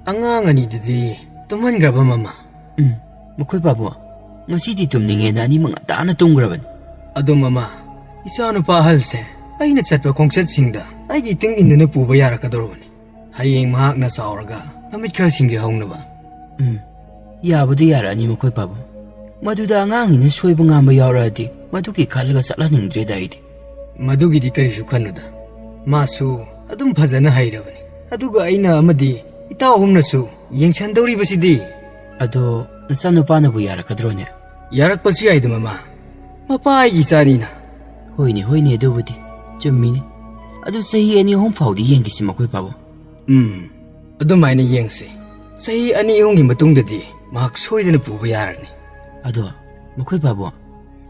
"ꯑꯉꯥꯡ ꯑꯅꯤꯗꯨꯗꯤ ꯇꯨꯝꯍꯟꯈ꯭ꯔꯕ ꯃꯃꯥ?" "ꯎꯝ, ꯃꯈꯣꯏ ꯄꯥꯕꯨꯡ ꯉꯁꯤꯗꯤ ꯇꯨꯝꯅꯤꯡꯉꯦꯅ ꯑꯅꯤꯃꯛ ꯉꯟꯇꯥꯅ ꯇꯨꯝꯈ꯭ꯔꯕꯅꯤ꯫" "ꯑꯗꯣ ꯃꯃꯥ, ꯏꯆꯥꯅꯨꯄꯥ ꯑꯍꯜꯁꯦ ꯑꯩꯅ ꯆꯠꯄ ꯈꯣꯡꯆꯠꯁꯤꯡꯗ ꯑꯩꯒꯤ ꯏꯇꯨꯡ ꯏꯟꯗꯨꯅ ꯄꯨꯕ ꯌꯥꯔꯛꯀꯗꯧꯔꯕꯅꯤ꯫ ꯍꯌꯦꯡ ꯃꯍꯥꯛꯅ ꯆꯥꯎꯔꯒ ꯃꯃꯤꯠ ꯈꯔ ꯁꯤꯡꯖꯍꯧꯅꯕ꯫" "ꯎꯝ, ꯌꯥꯕꯨꯗꯤ ꯌꯥꯔꯛꯑꯅꯤ ꯃꯈꯣꯏ ꯄꯥꯕꯨꯡ꯫ ꯃꯗꯨꯗ ꯑꯉꯥꯡꯅꯤꯅ ꯁꯣꯏꯕ ꯉꯥꯝꯕ ꯌꯥꯎꯔꯛꯑꯗꯤ ꯃꯗꯨꯒꯤ ꯈꯜꯂꯒ ꯆꯠꯍꯟꯅꯤꯡꯗ꯭ꯔꯦꯗ ꯑꯩꯗꯤ꯫" "ꯃꯗꯨꯒꯤꯗꯤ ꯀꯔꯤꯁꯨ ꯈꯟꯅꯨꯗ꯫ ꯃꯥꯁꯨ ꯑꯗꯨꯝ ꯐꯖꯅ ꯍꯩꯔꯕꯅꯤ꯫ ꯑꯗꯨꯒ ꯑꯩꯅ ꯑꯃꯗꯤ ꯏꯇꯥꯎ ꯑꯍꯨꯝꯅꯁꯨ ꯌꯦꯡꯁꯟꯗꯧꯔꯤꯕꯁꯤꯗꯤ꯫" "ꯑꯗꯣ ꯅꯆꯥꯅꯨꯄꯥꯅꯕꯨ ꯌꯥꯔꯛꯀꯗ꯭ꯔꯣꯅꯦ?" "ꯌꯥꯔꯛꯄꯁꯨ ꯌꯥꯏꯗ ꯃꯃꯥ꯫ ꯃꯄꯥ ꯑꯩꯒꯤ ꯏꯆꯥꯅꯤꯅ꯫" "ꯍꯣꯏꯅꯦ, ꯍꯣꯏꯅꯦ, ꯑꯗꯨꯕꯨꯗꯤ ꯆꯨꯝꯃꯤꯅꯦ꯫ ꯑꯗꯨ ꯆꯍꯤ ꯑꯅꯤ ꯑꯍꯨꯝ ꯐꯥꯎꯗꯤ ꯌꯦꯡꯈꯤꯁꯤ ꯃꯈꯣꯏ ꯄꯥꯕꯨꯡ꯫" "ꯎꯝ, ꯑꯗꯨꯃꯥꯏꯅ ꯌꯦꯡꯁꯤ꯫ ꯆꯍꯤ ꯑꯅꯤ ꯑꯍꯨꯝꯒꯤ ꯃꯇꯨꯡꯗꯗꯤ ꯃꯍꯥꯛ ꯁꯣꯏꯗꯅ ꯄꯨꯕ ꯌꯥꯔꯅꯤ꯫" "ꯑꯗꯣ ꯃꯈꯣꯏ ꯄꯥꯕꯨꯡ,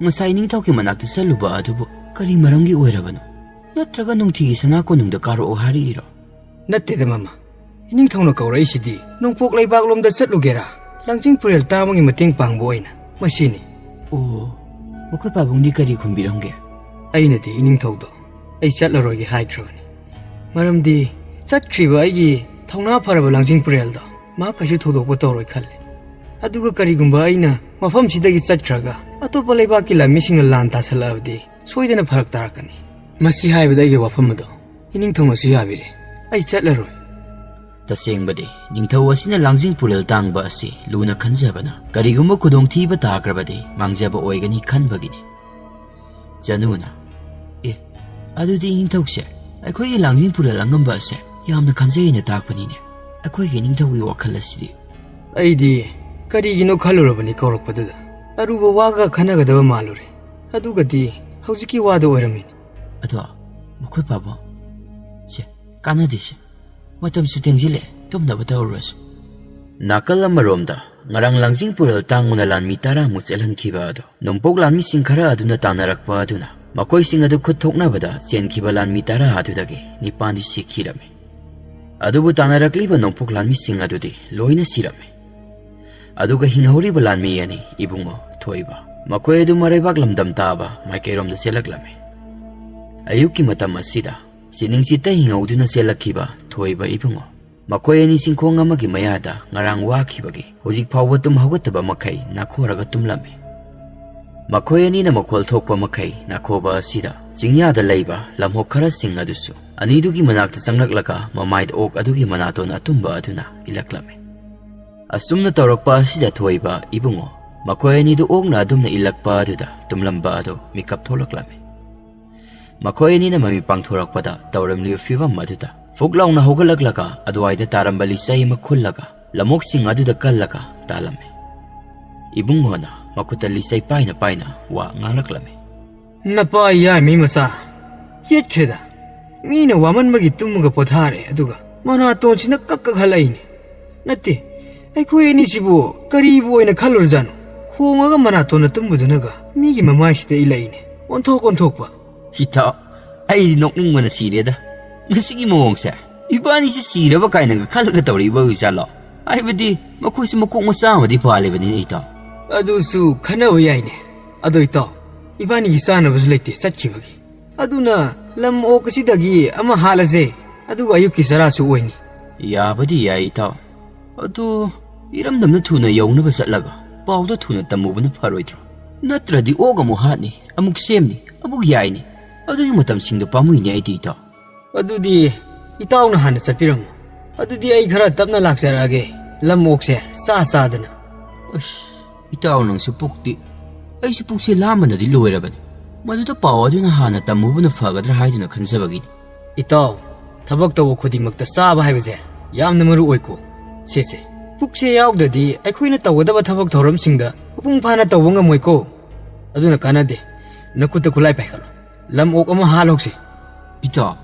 ꯉꯁꯥꯏ ꯅꯤꯡꯊꯧꯒꯤ ꯃꯅꯥꯛꯇ ꯆꯠꯂꯨꯕ ꯑꯗꯨꯕꯨ ꯀꯔꯤ ꯃꯔꯝꯒꯤ ꯑꯣꯏꯔꯕꯅꯣ? ꯅꯠꯇ꯭ꯔꯒ ꯅꯨꯡꯊꯤꯒꯤ ꯁꯅꯥ ꯀꯣꯅꯨꯡꯗ ꯀꯥꯔꯛꯑꯣ ꯍꯥꯏꯔꯛꯏꯔꯣ?" "ꯅꯠꯇꯦꯗ ꯃꯃꯥ, ꯏꯅꯤꯡꯊꯧꯅ ꯀꯧꯔꯛꯏꯁꯤꯗꯤ ꯅꯣꯡꯄꯣꯛ ꯂꯩꯕꯥꯛꯂꯣꯝꯗ ꯆꯠꯂꯨꯒꯦꯔꯥ, ꯂꯥꯡꯖꯤꯡ ꯄꯨꯔꯦꯜ ꯇꯥꯡꯕꯒꯤ ꯃꯇꯦꯡ ꯄꯥꯡꯕ ꯑꯣꯏꯅ, ꯃꯁꯤꯅꯤ꯫ ꯑꯣ, ꯃꯈꯣꯏ ꯄꯥꯕꯨꯡꯗꯤ ꯀꯔꯤ ꯈꯨꯝꯕꯤꯔꯝꯒꯦ? ꯑꯩꯅꯗꯤ ꯏꯅꯤꯡꯊꯧꯗꯣ ꯑꯩ ꯆꯠꯂꯔꯣꯏꯒꯦ ꯍꯥꯏꯈ꯭ꯔꯕꯅꯤ꯫ ꯃꯔꯝꯗꯤ ꯆꯠꯈ꯭ꯔꯤꯕ ꯑꯩꯒꯤ ꯊꯧꯅꯥ ꯐꯔꯕ ꯂꯥꯡꯖꯤꯡ ꯄꯨꯔꯦꯜꯗꯣ ꯃꯥ ꯀꯩꯁꯨ ꯊꯧꯗꯣꯛꯄ ꯇꯧꯔꯣꯏ ꯈꯜꯂꯤ꯫ ꯑꯗꯨꯒ ꯀꯔꯤꯒꯨꯝꯕ ꯑꯩꯅ ꯃꯐꯝꯁꯤꯗꯒꯤ ꯆꯠꯈ꯭ꯔꯒ ꯑꯇꯣꯞꯄ ꯂꯩꯕꯥꯛꯀꯤ ꯂꯥꯟꯃꯤꯁꯤꯡꯅ ꯂꯥꯟ ꯇꯥꯁꯜꯂꯛꯑꯕꯗꯤ ꯁꯣꯏꯗꯅ ꯐꯔꯛ ꯇꯥꯔꯛꯀꯅꯤ꯫ ꯃꯁꯤ ꯍꯥꯏꯕꯗ ꯑꯩꯒꯤ ꯋꯥꯐꯝ ꯑꯗꯣ ꯏꯅꯤꯡꯊꯧꯅꯁꯨ ꯌꯥꯕꯤꯔꯦ꯫ ꯑꯩ ꯆꯠꯂꯔꯣꯏ꯫ ꯇꯁꯦꯡꯕꯗꯤ, ꯅꯤꯡꯊꯧ ꯑꯁꯤꯅ ꯂꯥꯡꯖꯤꯡ ꯄꯨꯔꯦꯜ ꯇꯥꯡꯕ ꯑꯁꯤ ꯂꯨꯅ ꯈꯟꯖꯕꯅ, ꯀꯔꯤꯒꯨꯝꯕ ꯈꯨꯗꯣꯡꯊꯤꯕ ꯇꯥꯈ꯭ꯔꯕꯗꯤ ꯃꯥꯡꯖꯕ ꯑꯣꯏꯒꯅꯤ ꯈꯟꯕꯒꯤꯅꯤ꯫ ꯖꯅꯨꯅ, "ꯑꯦ, ꯑꯗꯨꯗꯤ ꯅꯤꯡꯊꯧꯁꯦ ꯑꯩꯈꯣꯏꯒꯤ ꯂꯥꯡꯖꯤꯡ ꯄꯨꯔꯦꯜ ꯑꯉꯝꯕ ꯑꯁꯦ ꯌꯥꯝꯅ ꯈꯟꯖꯩ ꯍꯥꯏꯅ ꯇꯥꯛꯄꯅꯤꯅꯦ꯫ ꯑꯩꯈꯣꯏꯒꯤ ꯅꯤꯡꯊꯧꯒꯤ ꯋꯥꯈꯜ ꯑꯁꯤꯗꯤ?" ꯑꯩꯗꯤ ꯀꯔꯤꯒꯤꯅꯣ ꯈꯜꯂꯨꯔꯕꯅꯤ ꯀꯧꯔꯛꯄꯗꯨꯗ꯫ ꯑꯔꯨꯕ ꯋꯥꯒ ꯈꯟꯅꯒꯗꯕ ꯃꯥꯜꯂꯨꯔꯦ꯫ ꯑꯗꯨꯒꯗꯤ ꯍꯧꯖꯤꯛꯀꯤ ꯋꯥꯗꯣ ꯑꯣꯏꯔꯝꯃꯤꯅꯤ꯫ ꯑꯗꯣ, ꯃꯈꯣꯏ ꯄꯥꯕꯨꯡ, ꯁꯦ, ꯀꯥꯟꯅꯗꯦꯁꯦ꯫ ꯃꯇꯝꯁꯨ ꯊꯦꯡꯖꯤꯜꯂꯦ, ꯇꯨꯝꯅꯕ ꯇꯧꯔꯨꯔꯁꯤ꯫ ꯅꯥꯀꯜ ꯑꯃꯔꯣꯝꯗ, ꯉꯔꯥꯡ ꯂꯥꯡꯖꯤꯡ ꯄꯨꯔꯦꯜ ꯇꯥꯡꯉꯨꯅ ꯂꯥꯟꯃꯤ ꯇꯔꯥꯃꯨꯛ ꯆꯦꯜꯍꯟꯈꯤꯕ ꯑꯗꯨ ꯅꯣꯡꯄꯣꯛ ꯂꯥꯟꯃꯤꯁꯤꯡ ꯈꯔ ꯑꯗꯨꯅ ꯇꯥꯟꯅꯔꯛꯄ ꯑꯗꯨꯅ ꯃꯈꯣꯏꯁꯤꯡ ꯑꯗꯨ ꯈꯨꯠ ꯊꯣꯛꯅꯕꯗ ꯆꯦꯟꯈꯤꯕ ꯂꯥꯟꯃꯤ ꯇꯔꯥ ꯑꯗꯨꯗꯒꯤ ꯅꯤꯄꯥꯟꯗꯤ ꯁꯤꯈꯤꯔꯝꯃꯤ꯫ ꯑꯗꯨꯕꯨ ꯇꯥꯟꯅꯔꯛꯂꯤꯕ ꯅꯣꯡꯄꯣꯛ ꯂꯥꯟꯃꯤꯁꯤꯡ ꯑꯗꯨꯗꯤ ꯂꯣꯏꯅ ꯁꯤꯔꯝꯃꯤ꯫ ꯑꯗꯨꯒ ꯍꯤꯡꯍꯧꯔꯤꯕ ꯂꯥꯟꯃꯤ ꯑꯅꯤ, ꯏꯕꯨꯡꯉꯣ, ꯊꯣꯏꯕ, ꯃꯈꯣꯏ ꯑꯗꯨ ꯃꯔꯩꯕꯥꯛ ꯂꯝꯗꯝ ꯇꯥꯕ ꯃꯥꯏꯀꯩꯔꯣꯝꯗ ꯆꯦꯜꯂꯛꯂꯝꯃꯤ꯫ ꯑꯌꯨꯛꯀꯤ ꯃꯇꯝ ꯑꯁꯤꯗ ꯆꯤꯅꯤꯡꯆꯤꯠꯇ ꯍꯤꯡꯍꯧꯗꯨꯅ ꯆꯦꯜꯂꯛꯈꯤꯕ ꯊꯣꯏꯕ ꯏꯕꯨꯡꯉꯣ, ꯃꯈꯣꯏ ꯑꯅꯤ ꯆꯤꯡꯈꯣꯡ ꯑꯃꯒꯤ ꯃꯌꯥꯗ ꯉꯔꯥꯡ ꯋꯥꯈꯤꯕꯒꯤ ꯍꯧꯖꯤꯛ ꯐꯥꯎꯕ ꯇꯨꯝ ꯍꯧꯒꯠꯇꯕ ꯃꯈꯩ ꯅꯥꯈꯣꯔꯒ ꯇꯨꯝꯂꯝꯃꯤ꯫ ꯃꯈꯣꯏ ꯑꯅꯤꯅ ꯃꯈꯣꯜ ꯊꯣꯛꯄ ꯃꯈꯩ ꯅꯥꯈꯣꯕ ꯑꯁꯤꯗ ꯆꯤꯡꯌꯥꯗ ꯂꯩꯕ ꯂꯝꯍꯣꯛ ꯈꯔꯁꯤꯡ ꯑꯗꯨꯁꯨ ꯑꯅꯤꯗꯨꯒꯤ ꯃꯅꯥꯛꯇ ꯆꯪꯂꯛꯂꯒ ꯃꯃꯥꯏꯗ ꯑꯣꯛ ꯑꯗꯨꯒꯤ ꯃꯅꯥꯇꯣꯟ ꯑꯇꯨꯝꯕ ꯑꯗꯨꯅ ꯏꯜꯂꯛꯂꯝꯃꯤ꯫ ꯑꯁꯨꯝꯅ ꯇꯧꯔꯛꯄ ꯑꯁꯤꯗ ꯊꯣꯏꯕ ꯏꯕꯨꯡꯉꯣ, ꯃꯈꯣꯏ ꯑꯅꯤꯗꯨ ꯑꯣꯛꯅ ꯑꯗꯨꯝꯅ ꯏꯜꯂꯛꯄ ꯑꯗꯨꯗ ꯇꯨꯝꯂꯝꯕ ꯑꯗꯨ ꯃꯤꯀꯞ ꯊꯣꯛꯂꯛꯂꯝꯃꯤ꯫ ꯃꯈꯣꯏ ꯑꯅꯤꯅ ꯃꯃꯤꯠ ꯄꯥꯡꯊꯣꯔꯛꯄꯗ ꯇꯧꯔꯝꯂꯤꯕ ꯐꯤꯕꯝ ꯑꯗꯨꯗ ꯐꯨꯛ ꯂꯥꯎꯅ ꯍꯧꯒꯠꯂꯛꯂꯒ ꯑꯗꯨꯋꯥꯏꯗ ꯇꯥꯔꯝꯕ ꯂꯤꯆꯩ ꯑꯃ ꯈꯨꯜꯂꯒ ꯂꯝꯑꯣꯛꯁꯤꯡ ꯑꯗꯨꯗ ꯀꯜꯂꯒ ꯇꯥꯜꯂꯝꯃꯤ꯫ ꯏꯕꯨꯡꯉꯣꯅ ꯃꯈꯨꯠꯇ ꯂꯤꯆꯩ ꯄꯥꯏꯅ ꯄꯥꯏꯅ ꯋꯥ ꯉꯥꯡꯂꯛꯂꯝꯃꯤ꯫ ꯅꯄꯥ ꯌꯥꯏꯃꯤ ꯃꯆꯥ, ꯌꯦꯠꯈ꯭ꯔꯦꯗ꯫ ꯃꯤꯅ ꯋꯥꯃꯟꯕꯒꯤ ꯇꯨꯝꯃꯒ ꯄꯣꯊꯥꯔꯦ, ꯑꯗꯨꯒ ꯃꯅꯥꯇꯣꯟꯁꯤꯅ ꯀꯛ ꯀꯛ ꯍꯜꯂꯛꯏꯅꯦ꯫ ꯅꯠꯇꯦ, ꯑꯩꯈꯣꯏ ꯑꯅꯤꯁꯤꯕꯨ ꯀꯔꯤꯕꯨ ꯑꯣꯏꯅ ꯈꯜꯂꯨꯔꯖꯥꯠꯅꯣ? ꯈꯣꯡꯉꯒ ꯃꯅꯥꯇꯣꯟꯅ ꯇꯨꯝꯕꯗꯨꯅꯒ ꯃꯤꯒꯤ ꯃꯃꯥꯏꯁꯤꯗ ꯏꯜꯂꯛꯏꯅꯦ, ꯑꯣꯟꯊꯣꯛ ꯑꯣꯟꯊꯣꯛꯄ꯫ ꯍꯤꯊꯥ, ꯑꯩꯗꯤ ꯅꯣꯛꯅꯤꯡꯕꯅ ꯁꯤꯔꯦꯗ꯫ ꯉꯁꯤꯒꯤ ꯃꯑꯣꯡꯁꯦ꯫ ꯏꯕꯥꯅꯤꯁꯤ ꯁꯤꯔꯕ ꯀꯥꯏꯅꯒ ꯈꯜꯂꯒ ꯇꯧꯔꯛꯏꯕ ꯑꯣꯏꯖꯥꯠꯂꯣ? ꯍꯥꯏꯕꯗꯤ ꯃꯈꯣꯏꯁꯨ ꯃꯀꯣꯛ ꯃꯆꯥ ꯑꯃꯗꯤ ꯄꯥꯜꯂꯤꯕꯅꯤꯅꯦ, ꯏꯇꯥꯎ꯫ ꯑꯗꯨꯁꯨ ꯈꯟꯅꯕ ꯌꯥꯏꯅꯦ꯫ ꯑꯗꯣ ꯏꯇꯥꯎ, ꯏꯕꯥꯅꯤꯒꯤ ꯆꯥꯅꯕꯁꯨ ꯂꯩꯇꯦ ꯆꯠꯈꯤꯕꯒꯤ꯫ ꯑꯗꯨꯅ ꯂꯝ ꯑꯣꯛ ꯑꯁꯤꯗꯒꯤ ꯑꯃ ꯍꯥꯠꯂꯁꯦ, ꯑꯗꯨꯒ ꯑꯌꯨꯛꯀꯤ ꯆꯔꯥꯁꯨ ꯑꯣꯏꯅꯤ꯫ ꯌꯥꯕꯗꯤ ꯌꯥꯏ, ꯏꯇꯥꯎ꯫ ꯑꯗꯨ ꯏꯔꯝꯗꯝꯗ ꯊꯨꯅ ꯌꯧꯅꯕ ꯆꯠꯂꯒ ꯄꯥꯎꯗꯣ ꯊꯨꯅ ꯇꯝꯃꯨꯕꯅ ꯐꯔꯣꯏꯗ꯭ꯔꯣ? ꯅꯠꯇ꯭ꯔꯗꯤ ꯑꯣꯛ ꯑꯃꯨꯛ ꯍꯥꯠꯅꯤ, ꯑꯃꯨꯛ ꯁꯦꯝꯅꯤ, ꯑꯃꯨꯛ ꯌꯥꯏꯅꯤ꯫ ꯑꯗꯨꯒꯤ ꯃꯇꯝꯁꯤꯡꯗꯣ ꯄꯥꯝꯃꯨꯏꯅꯦ ꯑꯩꯗꯤ, ꯏꯇꯥꯎ꯫ ꯑꯗꯨꯗꯤ ꯏꯇꯥꯎꯅ ꯍꯥꯟꯅ ꯆꯠꯄꯤꯔꯝꯃꯣ꯫ ꯑꯗꯨꯗꯤ ꯑꯩ ꯈꯔ ꯇꯞꯅ ꯂꯥꯛꯆꯔꯛꯑꯒꯦ꯫ ꯂꯝ ꯑꯣꯛꯁꯦ ꯆꯥ ꯆꯥꯗꯅ꯫ ꯑꯁ, ꯏꯇꯥꯎ ꯅꯪꯁꯨ ꯄꯨꯛꯇꯤ꯫ ꯑꯩꯁꯨ ꯄꯨꯛꯁꯦ ꯂꯥꯝꯕꯅꯗꯤ ꯂꯣꯏꯔꯕꯅꯤ꯫ ꯃꯗꯨꯗ ꯄꯥꯎ ꯑꯗꯨꯅ ꯍꯥꯟꯅ ꯇꯝꯃꯨꯕꯅ ꯐꯒꯗ꯭ꯔꯥ ꯍꯥꯏꯗꯨꯅ ꯈꯟꯖꯕꯒꯤꯅꯤ꯫ ꯏꯇꯥꯎ, ꯊꯕꯛ ꯇꯧꯕ ꯈꯨꯗꯤꯡꯃꯛꯇ ꯆꯥꯕ ꯍꯥꯏꯕꯁꯦ ꯌꯥꯝꯅ ꯃꯔꯨ ꯑꯣꯏꯀꯣ꯫ ꯁꯦ, ꯁꯦ, ꯄꯨꯛꯁꯦ ꯌꯥꯎꯗ꯭ꯔꯗꯤ ꯑꯩꯈꯣꯏꯅ ꯇꯧꯒꯗꯕ ꯊꯕꯛ ꯊꯧꯔꯝꯁꯤꯡꯗ ꯃꯄꯨꯡ ꯐꯥꯅ ꯇꯧꯕ ꯉꯝꯃꯣꯏꯀꯣ꯫ ꯑꯗꯨꯅ ꯀꯥꯟꯅꯗꯦ꯫ ꯅꯈꯨꯠꯇ ꯈꯨꯠꯂꯥꯏ ꯄꯥꯏꯈꯠꯂꯣ꯫ ꯂꯝ ꯑꯣꯛ ꯑꯃ ꯍꯥꯠꯍꯧꯁꯤ꯫ ꯏꯇꯥꯎ,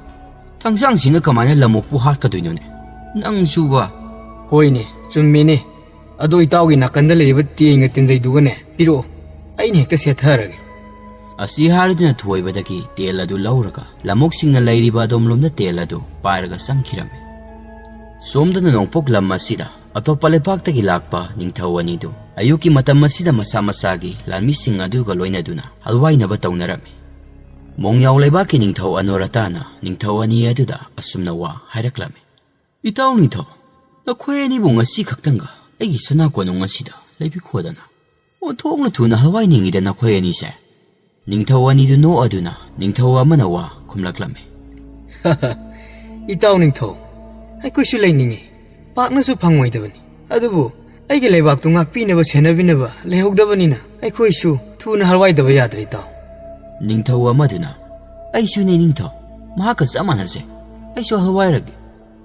ꯊꯥꯡꯁꯥꯡꯁꯤꯅ ꯀꯃꯥꯏꯅ ꯂꯝ ꯑꯣꯛꯄꯨ ꯍꯥꯠꯀꯗꯣꯏꯅꯣꯅꯦ? ꯅꯪꯁꯨꯕ꯫ ꯍꯣꯏꯅꯦ, ꯆꯨꯝꯃꯤꯅꯦ꯫ ꯑꯗꯣ ꯏꯇꯥꯎꯒꯤ ꯅꯥꯀꯟꯗ ꯂꯩꯔꯤꯕ ꯇꯦꯡꯒ ꯇꯦꯟꯖꯩꯗꯨꯒꯅꯦ ꯄꯤꯔꯛꯑꯣ, ꯑꯩꯅ ꯍꯦꯛꯇ ꯁꯦꯠꯊꯔꯒꯦ꯫ ꯑꯁꯤ ꯍꯥꯏꯔꯗꯨꯅ ꯊꯣꯏꯕꯗꯒꯤ ꯇꯦꯜ ꯑꯗꯨ ꯂꯧꯔꯒ ꯂꯝꯑꯣꯛꯁꯤꯡꯅ ꯂꯩꯔꯤꯕ ꯑꯗꯣꯝꯂꯣꯝꯗ ꯇꯦꯜ ꯑꯗꯨ ꯄꯥꯏꯔꯒ ꯆꯪꯈꯤꯔꯝꯃꯤ꯫ ꯁꯣꯝꯗꯅ ꯅꯣꯡꯄꯣꯛ ꯂꯝ ꯑꯁꯤꯗ ꯑꯇꯣꯞꯄ ꯂꯩꯄꯥꯛꯇꯒꯤ ꯂꯥꯛꯄ ꯅꯤꯡꯊꯧ ꯑꯅꯤꯗꯨ ꯑꯌꯨꯛꯀꯤ ꯃꯇꯝ ꯑꯁꯤꯗ ꯃꯁꯥ ꯃꯁꯥꯒꯤ ꯂꯥꯟꯃꯤꯁꯤꯡ ꯑꯗꯨꯒ ꯂꯣꯏꯅꯗꯨꯅ ꯍꯜꯋꯥꯏꯅꯕ ꯇꯧꯅꯔꯝꯃꯤ꯫ ꯃꯣꯡꯌꯥꯎ ꯂꯩꯕꯥꯛꯀꯤ ꯅꯤꯡꯊꯧ ꯑꯅꯣꯔꯇꯥꯅ ꯅꯤꯡꯊꯧ ꯑꯅꯤ ꯑꯗꯨꯗ ꯑꯁꯨꯝꯅ ꯋꯥ ꯍꯥꯏꯔꯛꯂꯝꯃꯤ꯫ ꯏꯇꯥꯎ ꯅꯤꯡꯊꯧ, ꯅꯈꯣꯏ ꯑꯅꯤꯕꯨ ꯉꯁꯤ ꯈꯛꯇꯪꯒ ꯑꯩꯒꯤ ꯁꯅꯥ ꯀꯣꯅꯨꯡ ꯑꯁꯤꯗ ꯂꯩꯕꯤꯈꯣꯗꯅ꯫ ꯑꯣꯟꯊꯣꯛꯅ ꯊꯨꯅ ꯍꯋꯥꯏ ꯅꯤꯡꯉꯤꯗ ꯅꯈꯣꯏ ꯑꯅꯤꯁꯦ꯫ ꯅꯤꯡꯊꯧ ꯑꯅꯤꯗꯨ ꯅꯣꯛꯑꯗꯨꯅ ꯅꯤꯡꯊꯧ ꯑꯃꯅ ꯋꯥ ꯈꯨꯝꯂꯛꯂꯝꯃꯤ꯫ ꯏꯇꯥꯎ ꯅꯤꯡꯊꯧ, ꯑꯩꯈꯣꯏꯁꯨ ꯂꯩꯅꯤꯡꯉꯤ, ꯄꯥꯛꯅꯁꯨ ꯐꯪꯉꯣꯏꯗꯕꯅꯤ꯫ ꯑꯗꯨꯕꯨ ꯑꯩꯒꯤ ꯂꯩꯕꯥꯛꯇꯨ ꯉꯥꯛꯄꯤꯅꯕ ꯁꯦꯟꯅꯕꯤꯅꯕ ꯂꯩꯍꯧꯗꯕꯅꯤꯅ ꯑꯩꯈꯣꯏꯁꯨ ꯊꯨꯅ ꯍꯜꯋꯥꯏꯗꯕ ꯌꯥꯗ꯭ꯔꯦ ꯏꯇꯥꯎ꯫ ꯅꯤꯡꯊꯧ ꯑꯃꯗꯨꯅ, ꯑꯩꯁꯨꯅꯦ ꯅꯤꯡꯊꯧ, ꯃꯍꯥꯛꯀ ꯆꯞ ꯃꯥꯟꯅꯖꯩ꯫ ꯑꯩꯁꯨ ꯍꯜꯋꯥꯏꯔꯒꯦ꯫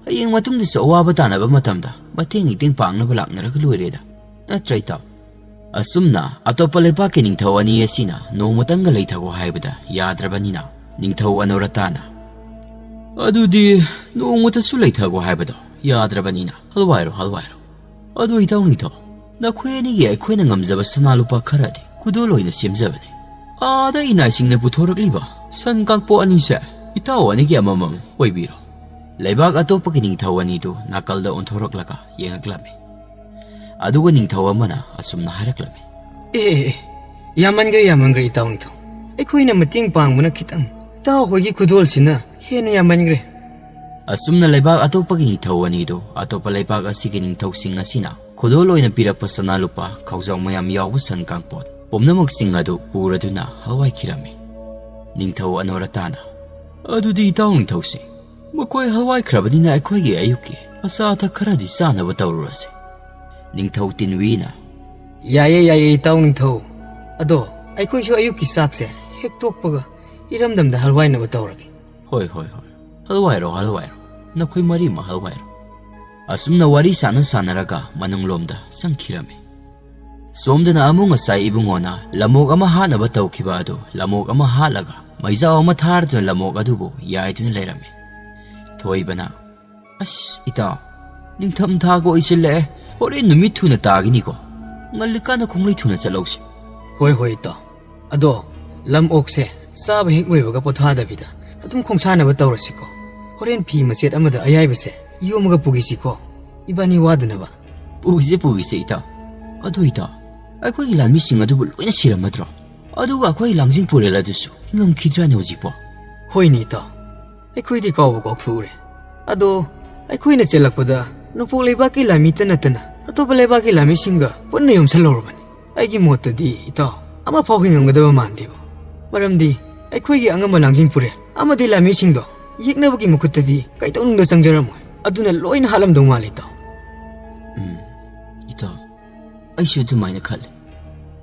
ꯍꯌꯦꯡ ꯃꯇꯨꯡꯗꯁꯨ ꯑꯋꯥꯕ ꯇꯥꯅꯕ ꯃꯇꯝꯗ ꯃꯇꯦꯡ ꯏꯇꯦꯡ ꯄꯥꯡꯅꯕ ꯂꯥꯛꯅꯔꯒ ꯂꯣꯏꯔꯦꯗ꯫ ꯅꯠꯇ꯭ꯔ ꯏꯇꯥꯎ? ꯑꯁꯨꯝꯅ ꯑꯇꯣꯞꯄ ꯂꯩꯄꯥꯛꯀꯤ ꯅꯤꯡꯊꯧ ꯑꯅꯤ ꯑꯁꯤꯅ ꯅꯣꯡꯃꯇꯪꯒ ꯂꯩꯊꯒꯣ ꯍꯥꯏꯕꯗ ꯌꯥꯗ꯭ꯔꯕꯅꯤꯅ ꯅꯤꯡꯊꯧ ꯑꯅꯣꯔꯇꯥꯅ, ꯑꯗꯨꯗꯤ ꯅꯣꯡꯃꯇꯁꯨ ꯂꯩꯊꯒꯣ ꯍꯥꯏꯕꯗꯣ ꯌꯥꯗ꯭ꯔꯕꯅꯤꯅ ꯍꯜꯋꯥꯏꯔꯣ, ꯍꯜꯋꯥꯏꯔꯣ꯫ ꯑꯗꯨ ꯏꯇꯥꯎ ꯅꯤꯡꯊꯧ, ꯅꯈꯣꯏ ꯑꯅꯤꯒꯤ ꯑꯩꯈꯣꯏꯅ ꯉꯝꯖꯕ ꯁꯅꯥ ꯂꯨꯄꯥ ꯈꯔꯗꯤ ꯈꯨꯗꯣꯜ ꯑꯣꯏꯅ ꯁꯦꯝꯖꯕꯅꯤ꯫ ꯑꯥꯗ ꯏꯅꯥꯏꯁꯤꯡꯅ ꯄꯨꯊꯣꯔꯛꯂꯤꯕ ꯁꯟ ꯀꯥꯡꯄꯣꯛ ꯑꯅꯤꯁꯦ ꯏꯇꯥꯎ ꯑꯅꯤꯒꯤ ꯑꯃꯃꯝ ꯑꯣꯏꯕꯤꯔꯣ꯫ ꯂꯩꯕꯥꯛ ꯑꯇꯣꯞꯄꯒꯤ ꯅꯤꯡꯊꯧ ꯑꯅꯤꯗꯨ ꯅꯥꯀꯜꯗ ꯑꯣꯟꯊꯣꯔꯛꯂꯒ ꯌꯦꯡꯉꯛꯂꯝꯃꯤ꯫ ꯑꯗꯨꯒ ꯅꯤꯡꯊꯧ ꯑꯃꯅ ꯑꯁꯨꯝꯅ ꯍꯥꯏꯔꯛꯂꯝꯃꯤ꯫ ꯑꯦ, ꯑꯦ, ꯑꯦ, ꯌꯥꯝꯃꯟꯈ꯭ꯔꯦ, ꯌꯥꯝꯃꯟꯈ꯭ꯔꯦ, ꯏꯇꯥꯎ ꯅꯤꯡꯊꯧ꯫ ꯑꯩꯈꯣꯏꯅ ꯃꯇꯦꯡ ꯄꯥꯡꯕꯅ ꯈꯤꯇꯪ, ꯏꯇꯥꯎ ꯍꯣꯏꯒꯤ ꯈꯨꯗꯣꯜꯁꯤꯅ ꯍꯦꯟꯅ ꯌꯥꯝꯃꯟꯈ꯭ꯔꯦ꯫ ꯑꯁꯨꯝꯅ ꯂꯩꯕꯥꯛ ꯑꯇꯣꯞꯄꯒꯤ ꯅꯤꯡꯊꯧ ꯑꯅꯤꯗꯨ ꯑꯇꯣꯞꯄ ꯂꯩꯕꯥꯛ ꯑꯁꯤꯒꯤ ꯅꯤꯡꯊꯧꯁꯤꯡ ꯑꯁꯤꯅ ꯈꯨꯗꯣꯜ ꯑꯣꯏꯅ ꯄꯤꯔꯛꯄ ꯁꯅꯥ ꯂꯨꯄꯥ, ꯈꯥꯎꯖꯥꯎ ꯃꯌꯥꯝ ꯌꯥꯎꯕ ꯁꯟ ꯀꯥꯡꯄꯣꯠ ꯄꯨꯝꯅꯃꯛꯁꯤꯡ ꯑꯗꯨ ꯄꯨꯔꯗꯨꯅ ꯍꯜꯋꯥꯏꯈꯤꯔꯝꯃꯤ꯫ ꯅꯤꯡꯊꯧ ꯑꯅꯣꯔꯇꯥꯅ, "ꯑꯗꯨꯗꯤ ꯏꯇꯥꯎ ꯅꯤꯡꯊꯧꯁꯤꯡ, ꯃꯈꯣꯏ ꯍꯜꯋꯥꯏꯈ꯭ꯔꯕꯅꯤꯅ ꯑꯩꯈꯣꯏꯒꯤ ꯑꯌꯨꯛꯀꯤ ꯑꯆꯥ ꯑꯊꯛ ꯈꯔꯗꯤ ꯆꯥꯅꯕ ꯇꯧꯔꯨꯔꯁꯤ꯫" ꯅꯤꯡꯊꯧ ꯇꯤꯟꯋꯤꯅ, "ꯌꯥꯏꯌꯦ, ꯌꯥꯏꯌꯦ, ꯏꯇꯥꯎ ꯅꯤꯡꯊꯧ꯫ ꯑꯗꯣ ꯑꯩꯈꯣꯏꯁꯨ ꯑꯌꯨꯛꯀꯤ ꯆꯥꯛꯁꯦ ꯍꯦꯛ ꯇꯣꯛꯄꯒ ꯏꯔꯝꯗꯝꯗ ꯍꯜꯋꯥꯏꯅꯕ ꯇꯧꯔꯒꯦ꯫" "ꯍꯣꯏ, ꯍꯣꯏ, ꯍꯣꯏ꯫ ꯍꯜꯋꯥꯏꯔꯣ, ꯍꯜꯋꯥꯏꯔꯣ꯫ ꯅꯈꯣꯏ ꯃꯔꯤꯃꯛ ꯍꯜꯋꯥꯏꯔꯣ꯫" ꯑꯁꯨꯝꯅ ꯋꯥꯔꯤ ꯁꯥꯟꯅ ꯁꯥꯟꯅꯔꯒ ꯃꯅꯨꯡꯂꯣꯝꯗ ꯆꯪꯈꯤꯔꯝꯃꯤ꯫ ꯁꯣꯝꯗꯅ ꯑꯃꯨꯛ ꯉꯁꯥꯏ ꯏꯕꯨꯡꯉꯣꯅ ꯂꯃꯣꯛ ꯑꯃ ꯍꯥꯠꯅꯕ ꯇꯧꯈꯤꯕ ꯑꯗꯨ ꯂꯃꯣꯛ ꯑꯃ ꯍꯥꯠꯂꯒ ꯃꯩꯖꯥꯎ ꯑꯃ ꯊꯥꯔꯗꯨꯅ ꯂꯃꯣꯛ ꯑꯗꯨꯕꯨ ꯌꯥꯏꯗꯨꯅ ꯂꯩꯔꯝꯃꯤ꯫ ꯊꯣꯏꯕꯅ, "ꯑꯁ, ꯏꯇꯥꯎ, ꯅꯤꯡꯊꯝ ꯊꯥꯒ ꯑꯣꯏꯁꯤꯜꯂꯛꯑꯦ꯫ ꯍꯣꯔꯦꯟ ꯅꯨꯃꯤꯠ ꯊꯨꯅ ꯇꯥꯒꯤꯅꯤꯀꯣ꯫ ꯉꯜꯂꯤꯀꯥꯟꯗ ꯈꯣꯡꯂꯩ ꯊꯨꯅ ꯆꯠꯂꯧꯁꯤ꯫" "ꯍꯣꯏ, ꯍꯣꯏ, ꯏꯇꯥꯎ꯫ ꯑꯗꯣ ꯂꯝ ꯑꯣꯛꯁꯦ ꯆꯥꯕ ꯍꯦꯛ ꯂꯣꯏꯕꯒ ꯄꯣꯊꯥꯗꯕꯤꯗ ꯑꯗꯨꯝ ꯈꯣꯡꯁꯥꯟꯅꯕ ꯇꯧꯔꯁꯤꯀꯣ꯫ ꯍꯣꯔꯦꯟ ꯐꯤ ꯃꯆꯦꯠ ꯑꯃꯗ ꯑꯌꯥꯏꯕꯁꯦ ꯌꯣꯝꯃꯒ ꯄꯨꯈꯤꯁꯤꯀꯣ, ꯏꯕꯥꯅꯤ ꯋꯥꯗꯅꯕ꯫" "ꯄꯨꯈꯤꯁꯦ, ꯄꯨꯈꯤꯁꯦ, ꯏꯇꯥꯎ꯫ ꯑꯗꯨ ꯏꯇꯥꯎ, ꯑꯩꯈꯣꯏꯒꯤ ꯂꯥꯟꯃꯤꯁꯤꯡ ꯑꯗꯨꯕꯨ ꯂꯣꯏꯅ ꯁꯤꯔꯝꯃꯗ꯭ꯔꯣ? ꯑꯗꯨꯒ ꯑꯩꯈꯣꯏꯒꯤ ꯂꯥꯡꯖꯤꯡ ꯄꯨꯔꯦꯜ ꯑꯗꯨꯁꯨ ꯍꯤꯡꯉꯝꯈꯤꯗ꯭ꯔꯥꯅꯦ ꯍꯧꯖꯤꯛꯄꯣ?" "ꯍꯣꯏꯅꯦ ꯏꯇꯥꯎ, ꯑꯩꯈꯣꯏꯗꯤ ꯀꯥꯎꯕ ꯀꯥꯎꯊꯣꯛꯎꯔꯦ꯫ ꯑꯗꯣ ꯑꯩꯈꯣꯏꯅ ꯆꯦꯜꯂꯛꯄꯗ ꯅꯣꯡꯄꯣꯛ ꯂꯩꯕꯥꯛꯀꯤ ꯂꯥꯟꯃꯤꯇ ꯅꯠꯇꯅ ꯑꯇꯣꯞꯄ ꯂꯩꯕꯥꯛꯀꯤ ꯂꯥꯟꯃꯤꯁꯤꯡꯒ ꯄꯨꯟꯅ ꯌꯣꯝꯁꯜꯍꯧꯔꯕꯅꯤ꯫ ꯑꯩꯒꯤ ꯃꯣꯠꯇꯗꯤ ꯏꯇꯥꯎ, ꯑꯃꯐꯥꯎ ꯍꯤꯡꯉꯝꯒꯗꯕ ꯃꯥꯟꯗꯦꯕ꯫ ꯃꯔꯝꯗꯤ ꯑꯩꯈꯣꯏꯒꯤ ꯑꯉꯝꯕ ꯂꯥꯡꯖꯤꯡ ꯄꯨꯔꯦꯜ ꯑꯃꯗꯤ ꯂꯥꯟꯃꯤꯁꯤꯡꯗꯣ ꯌꯦꯛꯅꯕꯒꯤ ꯃꯈꯨꯠꯇꯗꯤ ꯀꯩꯗꯧꯅꯨꯡꯗ ꯆꯪꯖꯔꯝꯃꯣꯏ꯫ ꯑꯗꯨꯅ ꯂꯣꯏꯅ ꯍꯥꯠꯂꯝꯗꯧ ꯃꯥꯜꯂꯤ ꯏꯇꯥꯎ꯫" "ꯎꯝ, ꯏꯇꯥꯎ, ꯑꯩꯁꯨ ꯑꯗꯨꯃꯥꯏꯅ ꯈꯜꯂꯤ꯫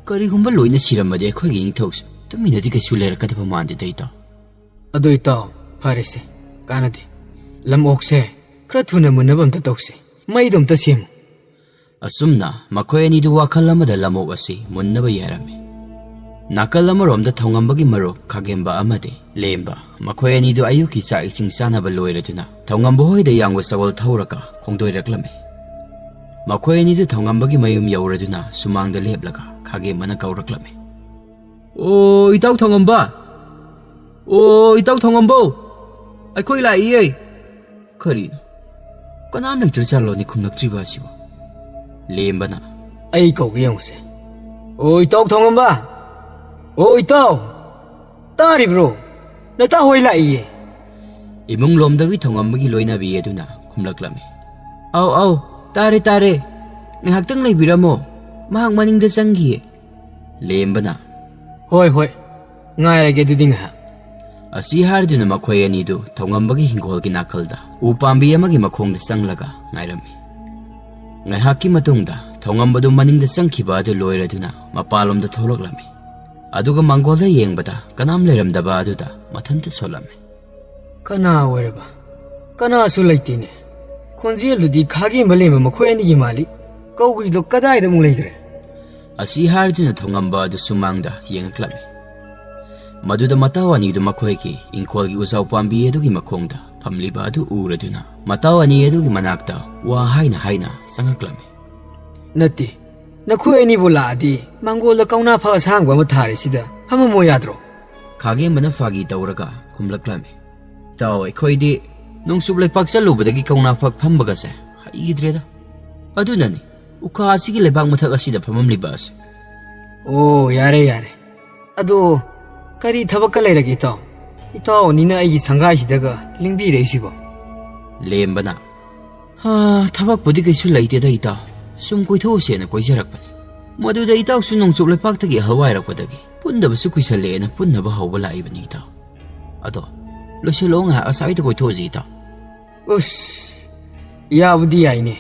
ꯀꯔꯤꯒꯨꯝꯕ ꯂꯣꯏꯅ ꯁꯤꯔꯝꯃꯗꯤ ꯑꯩꯈꯣꯏꯒꯤ ꯅꯤꯡꯊꯧꯁꯨ ꯇꯨꯃꯤꯟꯅꯗꯤ ꯀꯩꯁꯨ ꯂꯩꯔꯛꯀꯗꯕ ꯃꯥꯟꯗꯦꯗ, ꯏꯇꯥꯎ꯫" "ꯑꯗꯨ ꯏꯇꯥꯎ, ꯐꯔꯦꯁꯦ, ꯀꯥꯟꯅꯗꯦ꯫ ꯂꯝ ꯑꯣꯛꯁꯦ ꯈꯔ ꯊꯨꯅ ꯃꯨꯟꯅꯕ ꯑꯝꯇ ꯇꯧꯁꯦ꯫ ꯃꯩꯗꯣ ꯑꯝꯇ ꯁꯦꯝꯃꯨ꯫" ꯑꯁꯨꯝꯅ ꯃꯈꯣꯏ ꯑꯅꯤꯗꯨ ꯋꯥꯈꯜ ꯑꯃꯗ ꯂꯝ ꯑꯣꯛ ꯑꯁꯤ ꯃꯨꯟꯅꯕ ꯌꯥꯔꯝꯃꯤ꯫ ꯅꯥꯀꯜ ꯑꯃꯔꯣꯝꯗ ꯊꯧꯉꯝꯕꯒꯤ ꯃꯔꯨꯞ ꯈꯥꯒꯦꯝꯕ ꯑꯃꯗꯤ ꯂꯦꯝꯕ, ꯃꯈꯣꯏ ꯑꯅꯤꯗꯨ ꯑꯌꯨꯛꯀꯤ ꯆꯥꯛ ꯏꯁꯤꯡ ꯆꯥꯅꯕ ꯂꯣꯏꯔꯗꯨꯅ ꯊꯧꯉꯝꯕ ꯍꯣꯏꯗ ꯌꯥꯡꯒꯨ ꯁꯒꯣꯜ ꯊꯧꯔꯒ ꯈꯣꯡꯗꯣꯏꯔꯛꯂꯝꯃꯤ꯫ ꯃꯈꯣꯏ ꯑꯅꯤꯗꯨ ꯊꯧꯉꯝꯕꯒꯤ ꯃꯌꯨꯝ ꯌꯧꯔꯗꯨꯅ ꯁꯨꯃꯥꯡꯗ ꯂꯦꯞꯂꯒ ꯈꯥꯒꯦꯝꯕꯅ ꯀꯧꯔꯛꯂꯝꯃꯤ꯫ "ꯑꯣ, ꯏꯇꯥꯎ ꯊꯧꯉꯝꯕ! ꯑꯣ, ꯏꯇꯥꯎ ꯊꯧꯉꯝꯕꯧ! ꯑꯩꯈꯣꯏ ꯂꯥꯛꯏꯌꯦ!" ꯀꯔꯤꯅꯣ? ꯀꯅꯥꯝ ꯂꯩꯇ꯭ꯔꯖꯥꯠꯂꯣꯅꯦ ꯈꯨꯝꯂꯛꯇ꯭ꯔꯤꯕ ꯑꯁꯤꯕꯣ? ꯂꯦꯝꯕꯅ, "ꯑꯩ ꯀꯧꯒꯦ ꯌꯦꯡꯉꯨꯁꯦ꯫ ꯑꯣ, ꯏꯇꯥꯎ ꯊꯧꯉꯝꯕ! ꯑꯣ, ꯏꯇꯥꯎ! ꯇꯥꯔꯤꯕ꯭ꯔꯣ? ꯅꯇꯥ ꯍꯣꯏ ꯂꯥꯛꯏꯌꯦ!" ꯏꯃꯨꯡ ꯂꯣꯝꯗꯒꯤ ꯊꯧꯉꯝꯕꯒꯤ ꯂꯣꯏꯅꯕꯤ ꯑꯗꯨꯅ ꯈꯨꯝꯂꯛꯂꯝꯃꯤ, "ꯑꯧ, ꯑꯧ, ꯇꯥꯔꯦ, ꯇꯥꯔꯦ꯫ ꯉꯥꯏꯍꯥꯛꯇꯪ ꯂꯩꯕꯤꯔꯝꯃꯣ꯫ ꯃꯍꯥꯛ ꯃꯅꯤꯡꯗ ꯆꯪꯈꯤꯌꯦ꯫" ꯂꯦꯝꯕꯅ, "ꯍꯣꯏ, ꯍꯣꯏ꯫ ꯉꯥꯏꯔꯒꯦ ꯑꯗꯨꯗꯤ ꯉꯥꯏꯍꯥꯛ꯫" ꯑꯁꯤ ꯍꯥꯏꯔꯗꯨꯅ ꯃꯈꯣꯏ ꯑꯅꯤꯗꯨ ꯊꯧꯉꯝꯕꯒꯤ ꯍꯤꯡꯒꯣꯜꯒꯤ ꯅꯥꯀꯜꯗ ꯎ ꯄꯥꯝꯕꯤ ꯑꯃꯒꯤ ꯃꯈꯣꯡꯗ ꯆꯪꯂꯒ ꯉꯥꯏꯔꯝꯃꯤ꯫ ꯉꯥꯏꯍꯥꯛꯀꯤ ꯃꯇꯨꯡꯗ ꯊꯧꯉꯝꯕꯗꯨ ꯃꯅꯤꯡꯗ ꯆꯪꯈꯤꯕ ꯑꯗꯨ ꯂꯣꯏꯔꯗꯨꯅ ꯃꯄꯥꯟꯂꯣꯝꯗ ꯊꯣꯛꯂꯛꯂꯝꯃꯤ꯫ ꯑꯗꯨꯒ ꯃꯥꯡꯒꯣꯜꯗ ꯌꯦꯡꯕꯗ ꯀꯅꯥꯝ ꯂꯩꯔꯝꯗꯕ ꯑꯗꯨꯗ ꯃꯊꯟꯇ ꯁꯣꯜꯂꯝꯃꯤ꯫ "ꯀꯅꯥ ꯑꯣꯏꯔꯕ? ꯀꯅꯥꯁꯨ ꯂꯩꯇꯦꯅꯦ꯫ ꯈꯣꯟꯖꯦꯜꯗꯨꯗꯤ ꯈꯥꯒꯦꯝꯕ ꯂꯦꯝꯕ ꯃꯈꯣꯏ ꯑꯅꯤꯒꯤ ꯃꯥꯜꯂꯤ꯫ ꯀꯧꯔꯤꯗꯣ ꯀꯗꯥꯏꯗ ꯑꯃꯨꯛ ꯂꯩꯈ꯭ꯔꯦ?" ꯑꯁꯤ ꯍꯥꯏꯔꯗꯨꯅ ꯊꯧꯉꯝꯕ ꯑꯗꯨ ꯁꯨꯃꯥꯡꯗ ꯌꯦꯡꯂꯛꯂꯝꯃꯤ꯫ ꯃꯗꯨꯗ ꯃꯇꯥꯎ ꯑꯅꯤꯗꯨ ꯃꯈꯣꯏꯒꯤ ꯏꯪꯈꯣꯜꯒꯤ ꯎꯖꯥꯎ ꯄꯥꯝꯕꯤ ꯑꯗꯨꯒꯤ ꯃꯈꯣꯡꯗ ꯐꯝꯂꯤꯕ ꯑꯗꯨ ꯎꯔꯗꯨꯅ ꯃꯇꯥꯎ ꯑꯅꯤ ꯑꯗꯨꯒꯤ ꯃꯅꯥꯛꯇ ꯋꯥ ꯍꯥꯏꯅ ꯍꯥꯏꯅ ꯆꯪꯉꯛꯂꯝꯃꯤ꯫ "ꯅꯠꯇꯦ, ꯅꯈꯣꯏ ꯑꯅꯤꯕꯨ ꯂꯥꯛꯑꯗꯤ ꯃꯥꯡꯒꯣꯜꯗ ꯀꯧꯅꯥ ꯐꯛ ꯑꯁꯥꯡꯕ ꯑꯃ ꯊꯥꯔꯤꯁꯤꯗ ꯐꯝꯃꯝꯃꯣ ꯌꯥꯗ꯭ꯔꯣ?" ꯈꯥꯒꯦꯝꯕꯅ ꯐꯥꯒꯤ ꯇꯧꯔꯒ ꯈꯨꯝꯂꯛꯂꯝꯃꯤ꯫ "ꯏꯇꯥꯎ, ꯑꯩꯈꯣꯏꯗꯤ ꯅꯣꯡꯆꯨꯞ ꯂꯩꯄꯥꯛ ꯆꯠꯂꯨꯕꯗꯒꯤ ꯀꯧꯅꯥ ꯐꯛ ꯐꯝꯕꯒꯁꯦ ꯍꯩꯈꯤꯗ꯭ꯔꯦꯗ꯫ ꯑꯗꯨꯅꯅꯤ ꯎꯈꯥ ꯑꯁꯤꯒꯤ ꯂꯩꯕꯥꯛ ꯃꯊꯛ ꯑꯁꯤꯗ ꯐꯝꯃꯝꯂꯤꯕ ꯑꯁꯦ꯫" "ꯑꯣ, ꯌꯥꯔꯦ, ꯌꯥꯔꯦ꯫ ꯑꯗꯣ ꯀꯔꯤ ꯊꯕꯛꯀ ꯂꯩꯔꯒꯦ ꯏꯇꯥꯎ? ꯏꯇꯥꯎ ꯑꯅꯤꯅ ꯑꯩꯒꯤ ꯁꯪꯒꯥꯏꯁꯤꯗꯒ ꯂꯦꯡꯕꯤꯔꯛꯏꯁꯤꯕꯣ?" ꯂꯦꯝꯕꯅ, "ꯍꯥ, ꯊꯕꯛꯄꯨꯗꯤ ꯀꯩꯁꯨ ꯂꯩꯇꯦꯗ ꯏꯇꯥꯎ꯫ ꯁꯨꯝ ꯀꯣꯏꯊꯣꯛꯎꯁꯦꯅ ꯀꯣꯏꯖꯔꯛꯄꯅꯤ꯫ ꯃꯗꯨꯗ ꯏꯇꯥꯎꯁꯨ ꯅꯣꯡꯆꯨꯞ ꯂꯩꯄꯥꯛꯇꯒꯤ ꯑꯍꯜ ꯋꯥꯏꯔꯛꯄꯗꯒꯤ ꯄꯨꯟꯗꯕꯁꯨ ꯀꯨꯏꯁꯜꯂꯛꯑꯦꯅ ꯄꯨꯟꯅꯕ ꯍꯧꯕ ꯂꯥꯛꯏꯕꯅꯤ ꯏꯇꯥꯎ꯫ ꯑꯗꯣ ꯂꯣꯏꯁꯤꯜꯂꯛꯑꯣ ꯉꯥꯏꯍꯥꯛ, ꯑꯁ꯭ꯋꯥꯏꯗ ꯀꯣꯏꯊꯣꯛꯎꯁꯤ ꯏꯇꯥꯎ꯫" "ꯎꯁ, ꯌꯥꯕꯨꯗꯤ ꯌꯥꯏꯅꯦ꯫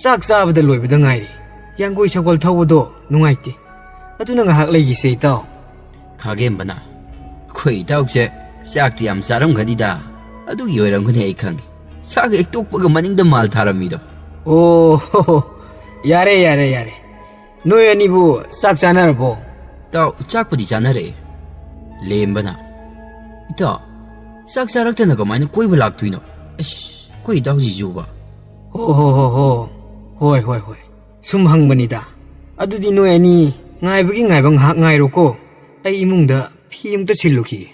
ꯆꯥꯛ ꯆꯥꯕꯗ ꯂꯣꯏꯕꯗ ꯉꯥꯏꯔꯤ꯫ ꯌꯥꯡꯒꯣꯏ ꯁꯒꯣꯜ ꯊꯧꯕꯗꯣ ꯅꯨꯡꯉꯥꯏꯇꯦ꯫ ꯑꯗꯨꯅ ꯉꯥꯏꯍꯥꯛ ꯂꯩꯈꯤꯁꯦ ꯏꯇꯥꯎ꯫" ꯈꯥꯒꯦꯝꯕꯅ, "ꯑꯩꯈꯣꯏ ꯏꯇꯥꯎꯁꯦ ꯆꯥꯛꯇꯤ ꯌꯥꯝ ꯆꯥꯔꯝꯒꯅꯤꯗ꯫ ꯑꯗꯨꯒꯤ ꯑꯣꯏꯔꯝꯒꯅꯤ ꯑꯩ ꯈꯪꯉꯤ꯫ ꯆꯥꯛ ꯍꯦꯛ ꯇꯣꯛꯄꯒ ꯃꯅꯤꯡꯗ ꯃꯥꯜ ꯊꯥꯔꯝꯃꯤꯗꯣ꯫" "ꯑꯣ, ꯍꯣ, ꯍꯣ꯫ ꯌꯥꯔꯦ, ꯌꯥꯔꯦ, ꯌꯥꯔꯦ꯫ ꯅꯣꯏ ꯑꯅꯤꯕꯨ ꯆꯥꯛ ꯆꯥꯅꯔꯕꯣ?" "ꯏꯇꯥꯎ, ꯆꯥꯛꯄꯨꯗꯤ ꯆꯥꯅꯔꯛꯑꯦ꯫" ꯂꯦꯝꯕꯅ, "ꯏꯇꯥꯎ, ꯆꯥꯛ ꯆꯥꯔꯛꯇꯅ ꯀꯃꯥꯏꯅ ꯀꯣꯏꯕ ꯂꯥꯛꯇꯣꯏꯅꯣ? ꯑꯁ, ꯑꯩꯈꯣꯏ ꯏꯇꯥꯎꯁꯤꯁꯨꯕ꯫" "ꯍꯣ, ꯍꯣ, ꯍꯣ, ꯍꯣ꯫ ꯍꯣꯏ, ꯍꯣꯏ, ꯍꯣꯏ꯫ ꯁꯨꯝ ꯍꯪꯕꯅꯤꯗ꯫ ꯑꯗꯨꯗꯤ ꯅꯣꯏ ꯑꯅꯤ ꯉꯥꯏꯕꯒꯤ ꯉꯥꯏꯕ ꯉꯥꯏꯍꯥꯛ ꯉꯥꯏꯔꯣꯀꯣ꯫ ꯑꯩ ꯏꯃꯨꯡꯗ ꯐꯤ ꯑꯃꯇ ꯁꯤꯜꯂꯨꯈꯤꯒꯦ꯫"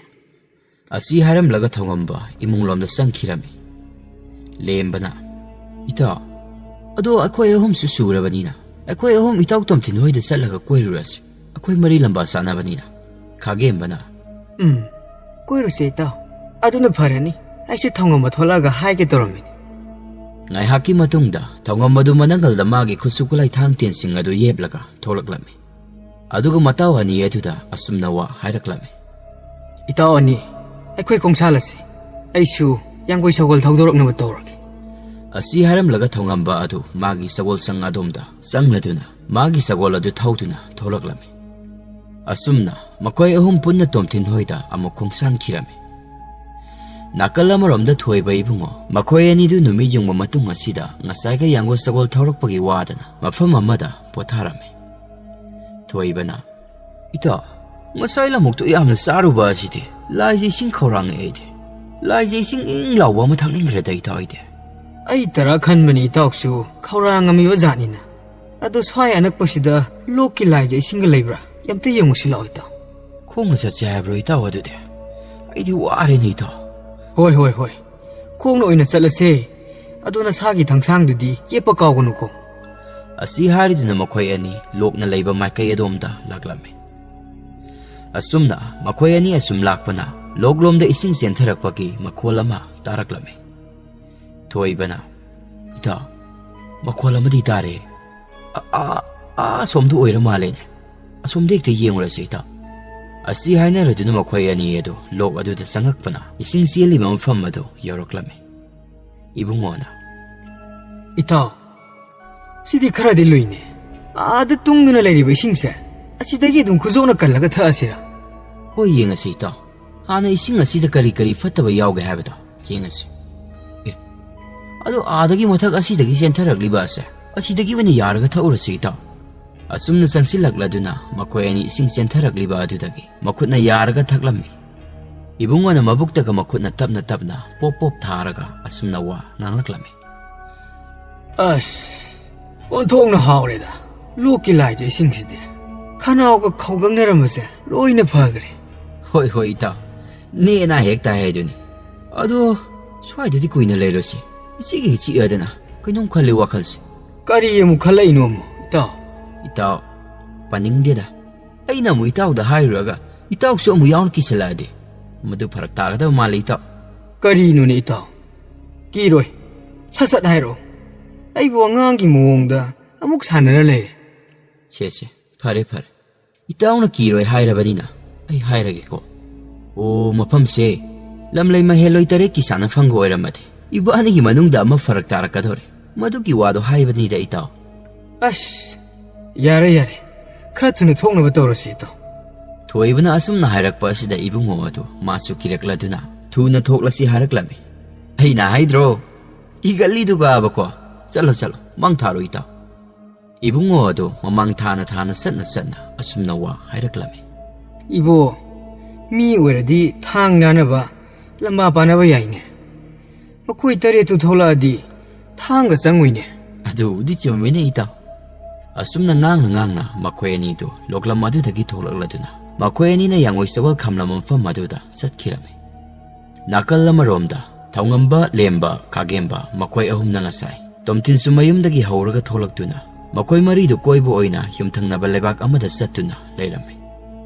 ꯑꯁꯤ ꯍꯥꯏꯔꯝꯂꯒ ꯊꯧꯉꯝꯕ ꯏꯃꯨꯡꯂꯣꯝꯗ ꯆꯪꯈꯤꯔꯝꯃꯤ꯫ ꯂꯦꯝꯕꯅ, "ꯏꯇꯥꯎ, ꯑꯗꯣ ꯑꯩꯈꯣꯏ ꯑꯍꯨꯝꯁꯨ ꯁꯨꯔꯕꯅꯤꯅ, ꯑꯩꯈꯣꯏ ꯑꯍꯨꯝ ꯏꯇꯥꯎ ꯇꯣꯝꯊꯤꯟ ꯍꯣꯏꯗ ꯆꯠꯂꯒ ꯀꯣꯏꯔꯨꯔꯁꯤ, ꯑꯩꯈꯣꯏ ꯃꯔꯤ ꯂꯝꯕꯥ ꯆꯥꯅꯕꯅꯤꯅ"꯫ ꯈꯥꯒꯦꯝꯕꯅ, "ꯎꯝ, ꯀꯣꯏꯔꯨꯁꯦ ꯏꯇꯥꯎ, ꯑꯗꯨꯅ ꯐꯔꯅꯤ꯫ ꯑꯩꯁꯨ ꯊꯧꯉꯝꯕ ꯊꯣꯛꯂꯛꯑꯒ ꯍꯥꯏꯒꯦ ꯇꯧꯔꯝꯃꯤꯅꯤ"꯫ ꯉꯥꯏꯍꯥꯛꯀꯤ ꯃꯇꯨꯡꯗ ꯊꯧꯉꯝꯕꯗꯨ ꯃꯅꯪꯒꯜꯗ ꯃꯥꯒꯤ ꯈꯨꯠꯁꯨ ꯈꯨꯠꯂꯥꯏ ꯊꯥꯡ ꯇꯦꯟꯁꯤꯡ ꯑꯗꯨ ꯌꯦꯞꯂꯒ ꯊꯣꯛꯂꯛꯂꯝꯃꯤ꯫ ꯑꯗꯨꯒ ꯃꯇꯥꯎ ꯑꯅꯤ ꯑꯗꯨꯗ ꯑꯁꯨꯝꯅ ꯋꯥ ꯍꯥꯏꯔꯛꯂꯝꯃꯤ: "ꯏꯇꯥꯎ ꯑꯅꯤ, ꯑꯩꯈꯣꯏ ꯈꯣꯡꯁꯥꯜꯂꯁꯤ꯫ ꯑꯩꯁꯨ ꯌꯥꯡꯒꯣꯏ ꯁꯒꯣꯜ ꯊꯧꯗꯣꯔꯛꯅꯕ ꯇꯧꯔꯒꯦ"꯫ ꯑꯁꯤ ꯍꯥꯏꯔꯝꯂꯒ ꯊꯧꯉꯝꯕ ꯑꯗꯨ ꯃꯥꯒꯤ ꯁꯒꯣꯜ ꯁꯪ ꯑꯗꯣꯝꯗ ꯆꯪꯂꯗꯨꯅ ꯃꯥꯒꯤ ꯁꯒꯣꯜ ꯑꯗꯨ ꯊꯧꯗꯨꯅ ꯊꯣꯛꯂꯛꯂꯝꯃꯤ꯫ ꯑꯁꯨꯝꯅ ꯃꯈꯣꯏ ꯑꯍꯨꯝ ꯄꯨꯟꯅ ꯇꯣꯝꯊꯤꯟ ꯍꯣꯏꯗ ꯑꯃꯨꯛ ꯈꯣꯡꯁꯥꯟꯈꯤꯔꯝꯃꯤ꯫ ꯅꯥꯀꯜ ꯑꯃꯔꯣꯝꯗ ꯊꯣꯏꯕ ꯏꯕꯨꯡꯉꯣ ꯃꯈꯣꯏ ꯑꯅꯤꯗꯨ ꯅꯨꯃꯤꯠ ꯌꯨꯡꯕ ꯃꯇꯨꯡ ꯑꯁꯤꯗ ꯉꯁꯥꯏꯒ ꯌꯥꯡꯒꯣꯜ ꯁꯒꯣꯜ ꯊꯧꯔꯛꯄꯒꯤ ꯋꯥꯗꯅ ꯃꯐꯝ ꯑꯃꯗ ꯄꯣꯊꯥꯔꯝꯃꯤ꯫ ꯊꯣꯏꯕꯅ, "ꯏꯇꯥꯎ, ꯉꯁꯥꯏ ꯂꯃꯨꯛꯇꯨ ꯌꯥꯝꯅ ꯆꯥꯔꯨꯕ ꯑꯁꯤꯗꯤ ꯂꯥꯏꯁꯦ ꯏꯁꯤꯡ ꯈꯧꯔꯥꯡꯉꯦ ꯑꯩꯗꯤ꯫ ꯂꯥꯏꯁꯦ ꯏꯁꯤꯡ ꯏꯪ ꯂꯥꯎꯕ ꯑꯃ ꯊꯛꯅꯤꯡꯈ꯭ꯔꯦꯗ ꯏꯇꯥꯎ ꯑꯩꯗꯤ"꯫ "ꯑꯩ ꯇꯔꯥ ꯈꯟꯕꯅꯤ ꯏꯇꯥꯎꯁꯨ ꯈꯧꯔꯥꯡꯉꯝꯃꯤꯕ ꯖꯥꯠꯅꯤꯅ꯫ ꯑꯗꯣ ꯁ꯭ꯋꯥꯏ ꯑꯅꯛꯄꯁꯤꯗ ꯂꯣꯛꯀꯤ ꯂꯥꯏꯁꯦ ꯏꯁꯤꯡꯒ ꯂꯩꯕ꯭ꯔꯥ? ꯑꯝꯇ ꯌꯦꯡꯉꯨꯁꯤ ꯂꯥꯛꯑꯣ ꯏꯇꯥꯎ"꯫ "ꯈꯣꯡꯅ ꯆꯠꯁꯦ ꯍꯥꯏꯕ꯭ꯔꯣ ꯏꯇꯥꯎ ꯑꯗꯨꯗꯤ? ꯑꯩꯗꯤ ꯋꯥꯔꯦꯅꯦ ꯏꯇꯥꯎ"꯫ "ꯍꯣꯏ, ꯍꯣꯏ, ꯍꯣꯏ꯫ ꯈꯣꯡꯅ ꯑꯣꯏꯅ ꯆꯠꯂꯁꯦ꯫ ꯑꯗꯣ ꯅꯁꯥꯒꯤ ꯊꯥꯡꯁꯥꯡꯗꯨꯗꯤ ꯌꯦꯞꯄ ꯀꯥꯎꯒꯅꯨꯀꯣ"꯫ ꯑꯁꯤ ꯍꯥꯏꯔꯗꯨꯅ ꯃꯈꯣꯏ ꯑꯅꯤ ꯂꯣꯛꯅ ꯂꯩꯕ ꯃꯥꯏꯀꯩ ꯑꯗꯣꯝꯗ ꯂꯥꯛꯂꯝꯃꯤ꯫ ꯑꯁꯨꯝꯅ ꯃꯈꯣꯏ ꯑꯅꯤ ꯑꯁꯨꯝ ꯂꯥꯛꯄꯅ ꯂꯣꯛꯂꯣꯝꯗ ꯏꯁꯤꯡ ꯆꯦꯟꯊꯔꯛꯄꯒꯤ ꯃꯈꯣꯜ ꯑꯃ ꯇꯥꯔꯛꯂꯝꯃꯤ꯫ ꯊꯣꯏꯕꯅ, "ꯏꯇꯥꯎ, ꯃꯈꯣꯜ ꯑꯃꯗꯤ ꯇꯥꯔꯦ꯫ ꯑ-, ꯑ-, ꯑꯥ ꯑꯁꯣꯝꯗ ꯑꯣꯏꯔ ꯃꯥꯜꯂꯦꯅꯦ꯫ ꯑꯁꯣꯝꯗ ꯍꯦꯛꯇ ꯌꯦꯡꯉꯨꯔꯁꯤ ꯏꯇꯥꯎ"꯫ ꯑꯁꯤ ꯍꯥꯏꯅꯔꯗꯨꯅ ꯃꯈꯣꯏ ꯑꯅꯤ ꯑꯗꯨ ꯂꯣꯛ ꯑꯗꯨꯗ ꯆꯪꯉꯛꯄꯅ ꯏꯁꯤꯡ ꯆꯦꯜꯂꯤꯕ ꯃꯐꯝ ꯑꯗꯨ ꯌꯧꯔꯛꯂꯝꯃꯤ꯫ ꯏꯕꯨꯡꯉꯣꯅ, "ꯏꯇꯥꯎ, ꯁꯤꯗꯤ ꯈꯔꯗꯤ ꯂꯨꯏꯅꯦ꯫ ꯑꯥꯗ ꯇꯨꯡꯗꯨꯅ ꯂꯩꯔꯤꯕ ꯏꯁꯤꯡꯁꯦ ꯑꯁꯤꯗꯒꯤ ꯑꯗꯨꯝ ꯈꯨꯖꯣꯛꯅ ꯀꯜꯂꯒ ꯊꯛꯑꯁꯤꯔ?" "ꯍꯣꯏ, ꯌꯦꯡꯉꯁꯤ ꯏꯇꯥꯎ꯫ ꯍꯥꯟꯅ ꯏꯁꯤꯡ ꯑꯁꯤꯗ ꯀꯔꯤ ꯀꯔꯤ ꯐꯠꯇꯕ ꯌꯥꯎꯒꯦ ꯍꯥꯏꯕꯗꯣ ꯌꯦꯡꯉꯁꯤ꯫ ꯑꯦ, ꯑꯗꯣ ꯑꯥꯗꯒꯤ ꯃꯊꯛ ꯑꯁꯤꯗꯒꯤ ꯆꯦꯟꯊꯔꯛꯂꯤꯕ ꯑꯁꯦ ꯑꯁꯤꯗꯒꯤ ꯑꯣꯏꯅ ꯌꯥꯔꯒ ꯊꯛꯎꯔꯁꯤ ꯏꯇꯥꯎ"꯫ ꯑꯁꯨꯝꯅ ꯆꯪꯁꯤꯜꯂꯛꯂꯗꯨꯅ ꯃꯈꯣꯏ ꯑꯅꯤ ꯏꯁꯤꯡ ꯆꯦꯟꯊꯔꯛꯂꯤꯕ ꯑꯗꯨꯗꯒꯤ ꯃꯈꯨꯠꯅ ꯌꯥꯔꯒ ꯊꯛꯂꯝꯃꯤ꯫ ꯏꯕꯨꯡꯉꯣꯅ ꯃꯕꯨꯛꯇꯒ ꯃꯈꯨꯠꯅ ꯇꯞꯅ ꯇꯞꯅ ꯄꯣꯞ ꯄꯣꯞ ꯊꯥꯔꯒ ꯑꯁꯨꯝꯅ ꯋꯥ ꯉꯥꯡꯂꯛꯂꯝꯃꯤ꯫ "ꯑꯁ, ꯑꯣꯟꯊꯣꯛꯅ ꯍꯥꯎꯔꯦꯗ꯫ ꯂꯣꯛꯀꯤ ꯂꯥꯏꯁꯦ ꯏꯁꯤꯡꯁꯤꯗꯤ꯫ ꯈꯅꯥꯎꯒ ꯈꯧꯒꯪꯅꯔꯝꯕꯁꯦ ꯂꯣꯏꯅ ꯐꯈ꯭ꯔꯦ"꯫ "ꯍꯣꯏ, ꯍꯣꯏ, ꯏꯇꯥꯎ꯫ ꯅꯦꯅ ꯍꯦꯛ ꯇꯥꯏ ꯍꯥꯏꯗꯨꯅꯤ꯫ ꯑꯗꯣ ꯁ꯭ꯋꯥꯏꯗꯗꯤ ꯀꯨꯏꯅ ꯂꯩꯔꯣꯏꯁꯤ꯫ ꯏꯆꯤꯛ ꯍꯦꯛ ꯆꯤꯛꯑꯗꯅ ꯀꯩꯅꯣꯝ ꯈꯜꯂꯤ ꯋꯥꯈꯜꯁꯦ꯫ ꯀꯔꯤ ꯑꯃꯨꯛ ꯈꯜꯂꯛꯏꯅꯣ ꯑꯃꯨꯛ, ꯏꯇꯥꯎ? ꯏꯇꯥꯎ, ꯄꯥꯅꯤꯡꯗꯦꯗ꯫ ꯑꯩꯅ ꯑꯃꯨꯛ ꯏꯇꯥꯎꯗ ꯍꯥꯏꯔꯨꯔꯒ ꯏꯇꯥꯎꯁꯨ ꯑꯃꯨꯛ ꯌꯥꯎꯅ ꯀꯤꯁꯜꯂꯛꯑꯗꯤ ꯃꯗꯨ ꯐꯔꯛ ꯇꯥꯒꯗꯕ ꯃꯥꯜꯂꯤ, ꯏꯇꯥꯎ꯫ ꯀꯔꯤꯅꯣꯅꯦ, ꯏꯇꯥꯎ? ꯀꯤꯔꯣꯏ꯫ ꯁꯠ ꯁꯠ ꯍꯥꯏꯔꯛꯑꯣ꯫ ꯑꯩꯕꯨ ꯑꯉꯥꯡꯒꯤ ꯃꯑꯣꯡꯗ ꯑꯃꯨꯛ ꯁꯥꯟꯅꯔ ꯂꯩꯔꯦ꯫ ꯁꯦ, ꯁꯦ, ꯐꯔꯦ, ꯐꯔꯦ꯫ ꯏꯇꯥꯎꯅ ꯀꯤꯔꯣꯏ ꯍꯥꯏꯔꯕꯅꯤꯅ ꯑꯩ ꯍꯥꯏꯔꯒꯦꯀꯣ꯫ ꯑꯣ, ꯃꯐꯝꯁꯦ ꯂꯝꯂꯩ ꯃꯍꯦꯜꯂꯣꯏ ꯇꯔꯦꯠꯀꯤ ꯆꯥꯅꯐꯝꯒ ꯑꯣꯏꯔꯝꯃꯗꯤ ꯏꯕꯥꯅꯤꯒꯤ ꯃꯅꯨꯡꯗ ꯑꯃ ꯐꯔꯛ ꯇꯥꯔꯛꯀꯗꯧꯔꯦ꯫ ꯃꯗꯨꯒꯤ ꯋꯥꯗꯣ ꯍꯥꯏꯕꯅꯤꯗ, ꯏꯇꯥꯎ꯫ ꯑꯁ, ꯌꯥꯔꯦ, ꯌꯥꯔꯦ꯫ ꯈꯔ ꯊꯨꯅ ꯊꯣꯛꯅꯕ ꯇꯧꯔꯁꯤ, ꯏꯇꯥꯎ꯫ ꯊꯣꯏꯕꯅ ꯑꯁꯨꯝꯅ ꯍꯥꯏꯔꯛꯄ ꯑꯁꯤꯗ ꯏꯕꯨꯡꯉꯣ ꯑꯗꯨ ꯃꯥꯁꯨ ꯀꯤꯔꯛꯂꯗꯨꯅ ꯊꯨꯅ ꯊꯣꯛꯂꯁꯤ ꯍꯥꯏꯔꯛꯂꯝꯃꯤ꯫ ꯑꯩꯅ ꯍꯥꯏꯗ꯭ꯔꯣ? ꯏꯒꯠꯂꯤꯗꯨꯒꯕꯀꯣ꯫ ꯆꯠꯂꯣ, ꯆꯠꯂꯣ, ꯃꯥꯡ ꯊꯥꯔꯣ, ꯏꯇꯥꯎ꯫ ꯏꯕꯨꯡꯉꯣ ꯑꯗꯨ ꯃꯃꯥꯡ ꯊꯥꯅ ꯊꯥꯅ ꯆꯠꯅ ꯆꯠꯅ ꯑꯁꯨꯝꯅ ꯋꯥ ꯍꯥꯏꯔꯛꯂꯝꯃꯤ꯫ ꯏꯕꯣ, ꯃꯤ ꯑꯣꯏꯔꯗꯤ ꯊꯥꯡ ꯌꯥꯅꯕ ꯂꯝꯕꯥ ꯄꯥꯅꯕ ꯌꯥꯏꯅꯦ꯫ ꯃꯈꯣꯏ ꯇꯔꯦꯠꯇꯨ ꯊꯣꯛꯂꯛꯑꯗꯤ ꯊꯥꯡꯒ ꯆꯪꯉꯣꯏꯅꯦ꯫ ꯑꯗꯨꯕꯨꯗꯤ ꯆꯨꯝꯃꯤꯅꯦ, ꯏꯇꯥꯎ꯫ ꯑꯁꯨꯝꯅ ꯉꯥꯡꯅ ꯉꯥꯡꯅ ꯃꯈꯣꯏ ꯑꯅꯤꯗꯨ ꯂꯣꯛꯂꯝ ꯑꯗꯨꯗꯒꯤ ꯊꯣꯛꯂꯛꯂꯗꯨꯅ ꯃꯈꯣꯏ ꯑꯅꯤꯅ ꯌꯥꯡꯒꯣꯏ ꯁꯒꯣꯜ ꯈꯝꯂꯝꯕ ꯃꯐꯝ ꯑꯗꯨꯗ ꯆꯠꯈꯤꯔꯝꯃꯤ꯫ ꯅꯥꯀꯜ ꯑꯃꯔꯣꯝꯗ ꯊꯧꯉꯝꯕ, ꯂꯦꯝꯕ, ꯀꯥꯒꯦꯝꯕ ꯃꯈꯣꯏ ꯑꯍꯨꯝꯅ ꯉꯁꯥꯏ ꯇꯣꯝꯊꯤꯟꯁꯨ ꯃꯌꯨꯝꯗꯒꯤ ꯍꯧꯔꯒ ꯊꯣꯛꯂꯛꯇꯨꯅ ꯃꯈꯣꯏ ꯃꯔꯤꯗꯨ ꯀꯣꯏꯕ ꯑꯣꯏꯅ ꯌꯨꯝꯊꯪꯅꯕ ꯂꯩꯕꯥꯛ ꯑꯃꯗ ꯆꯠꯇꯨꯅ ꯂꯩꯔꯝꯃꯤ꯫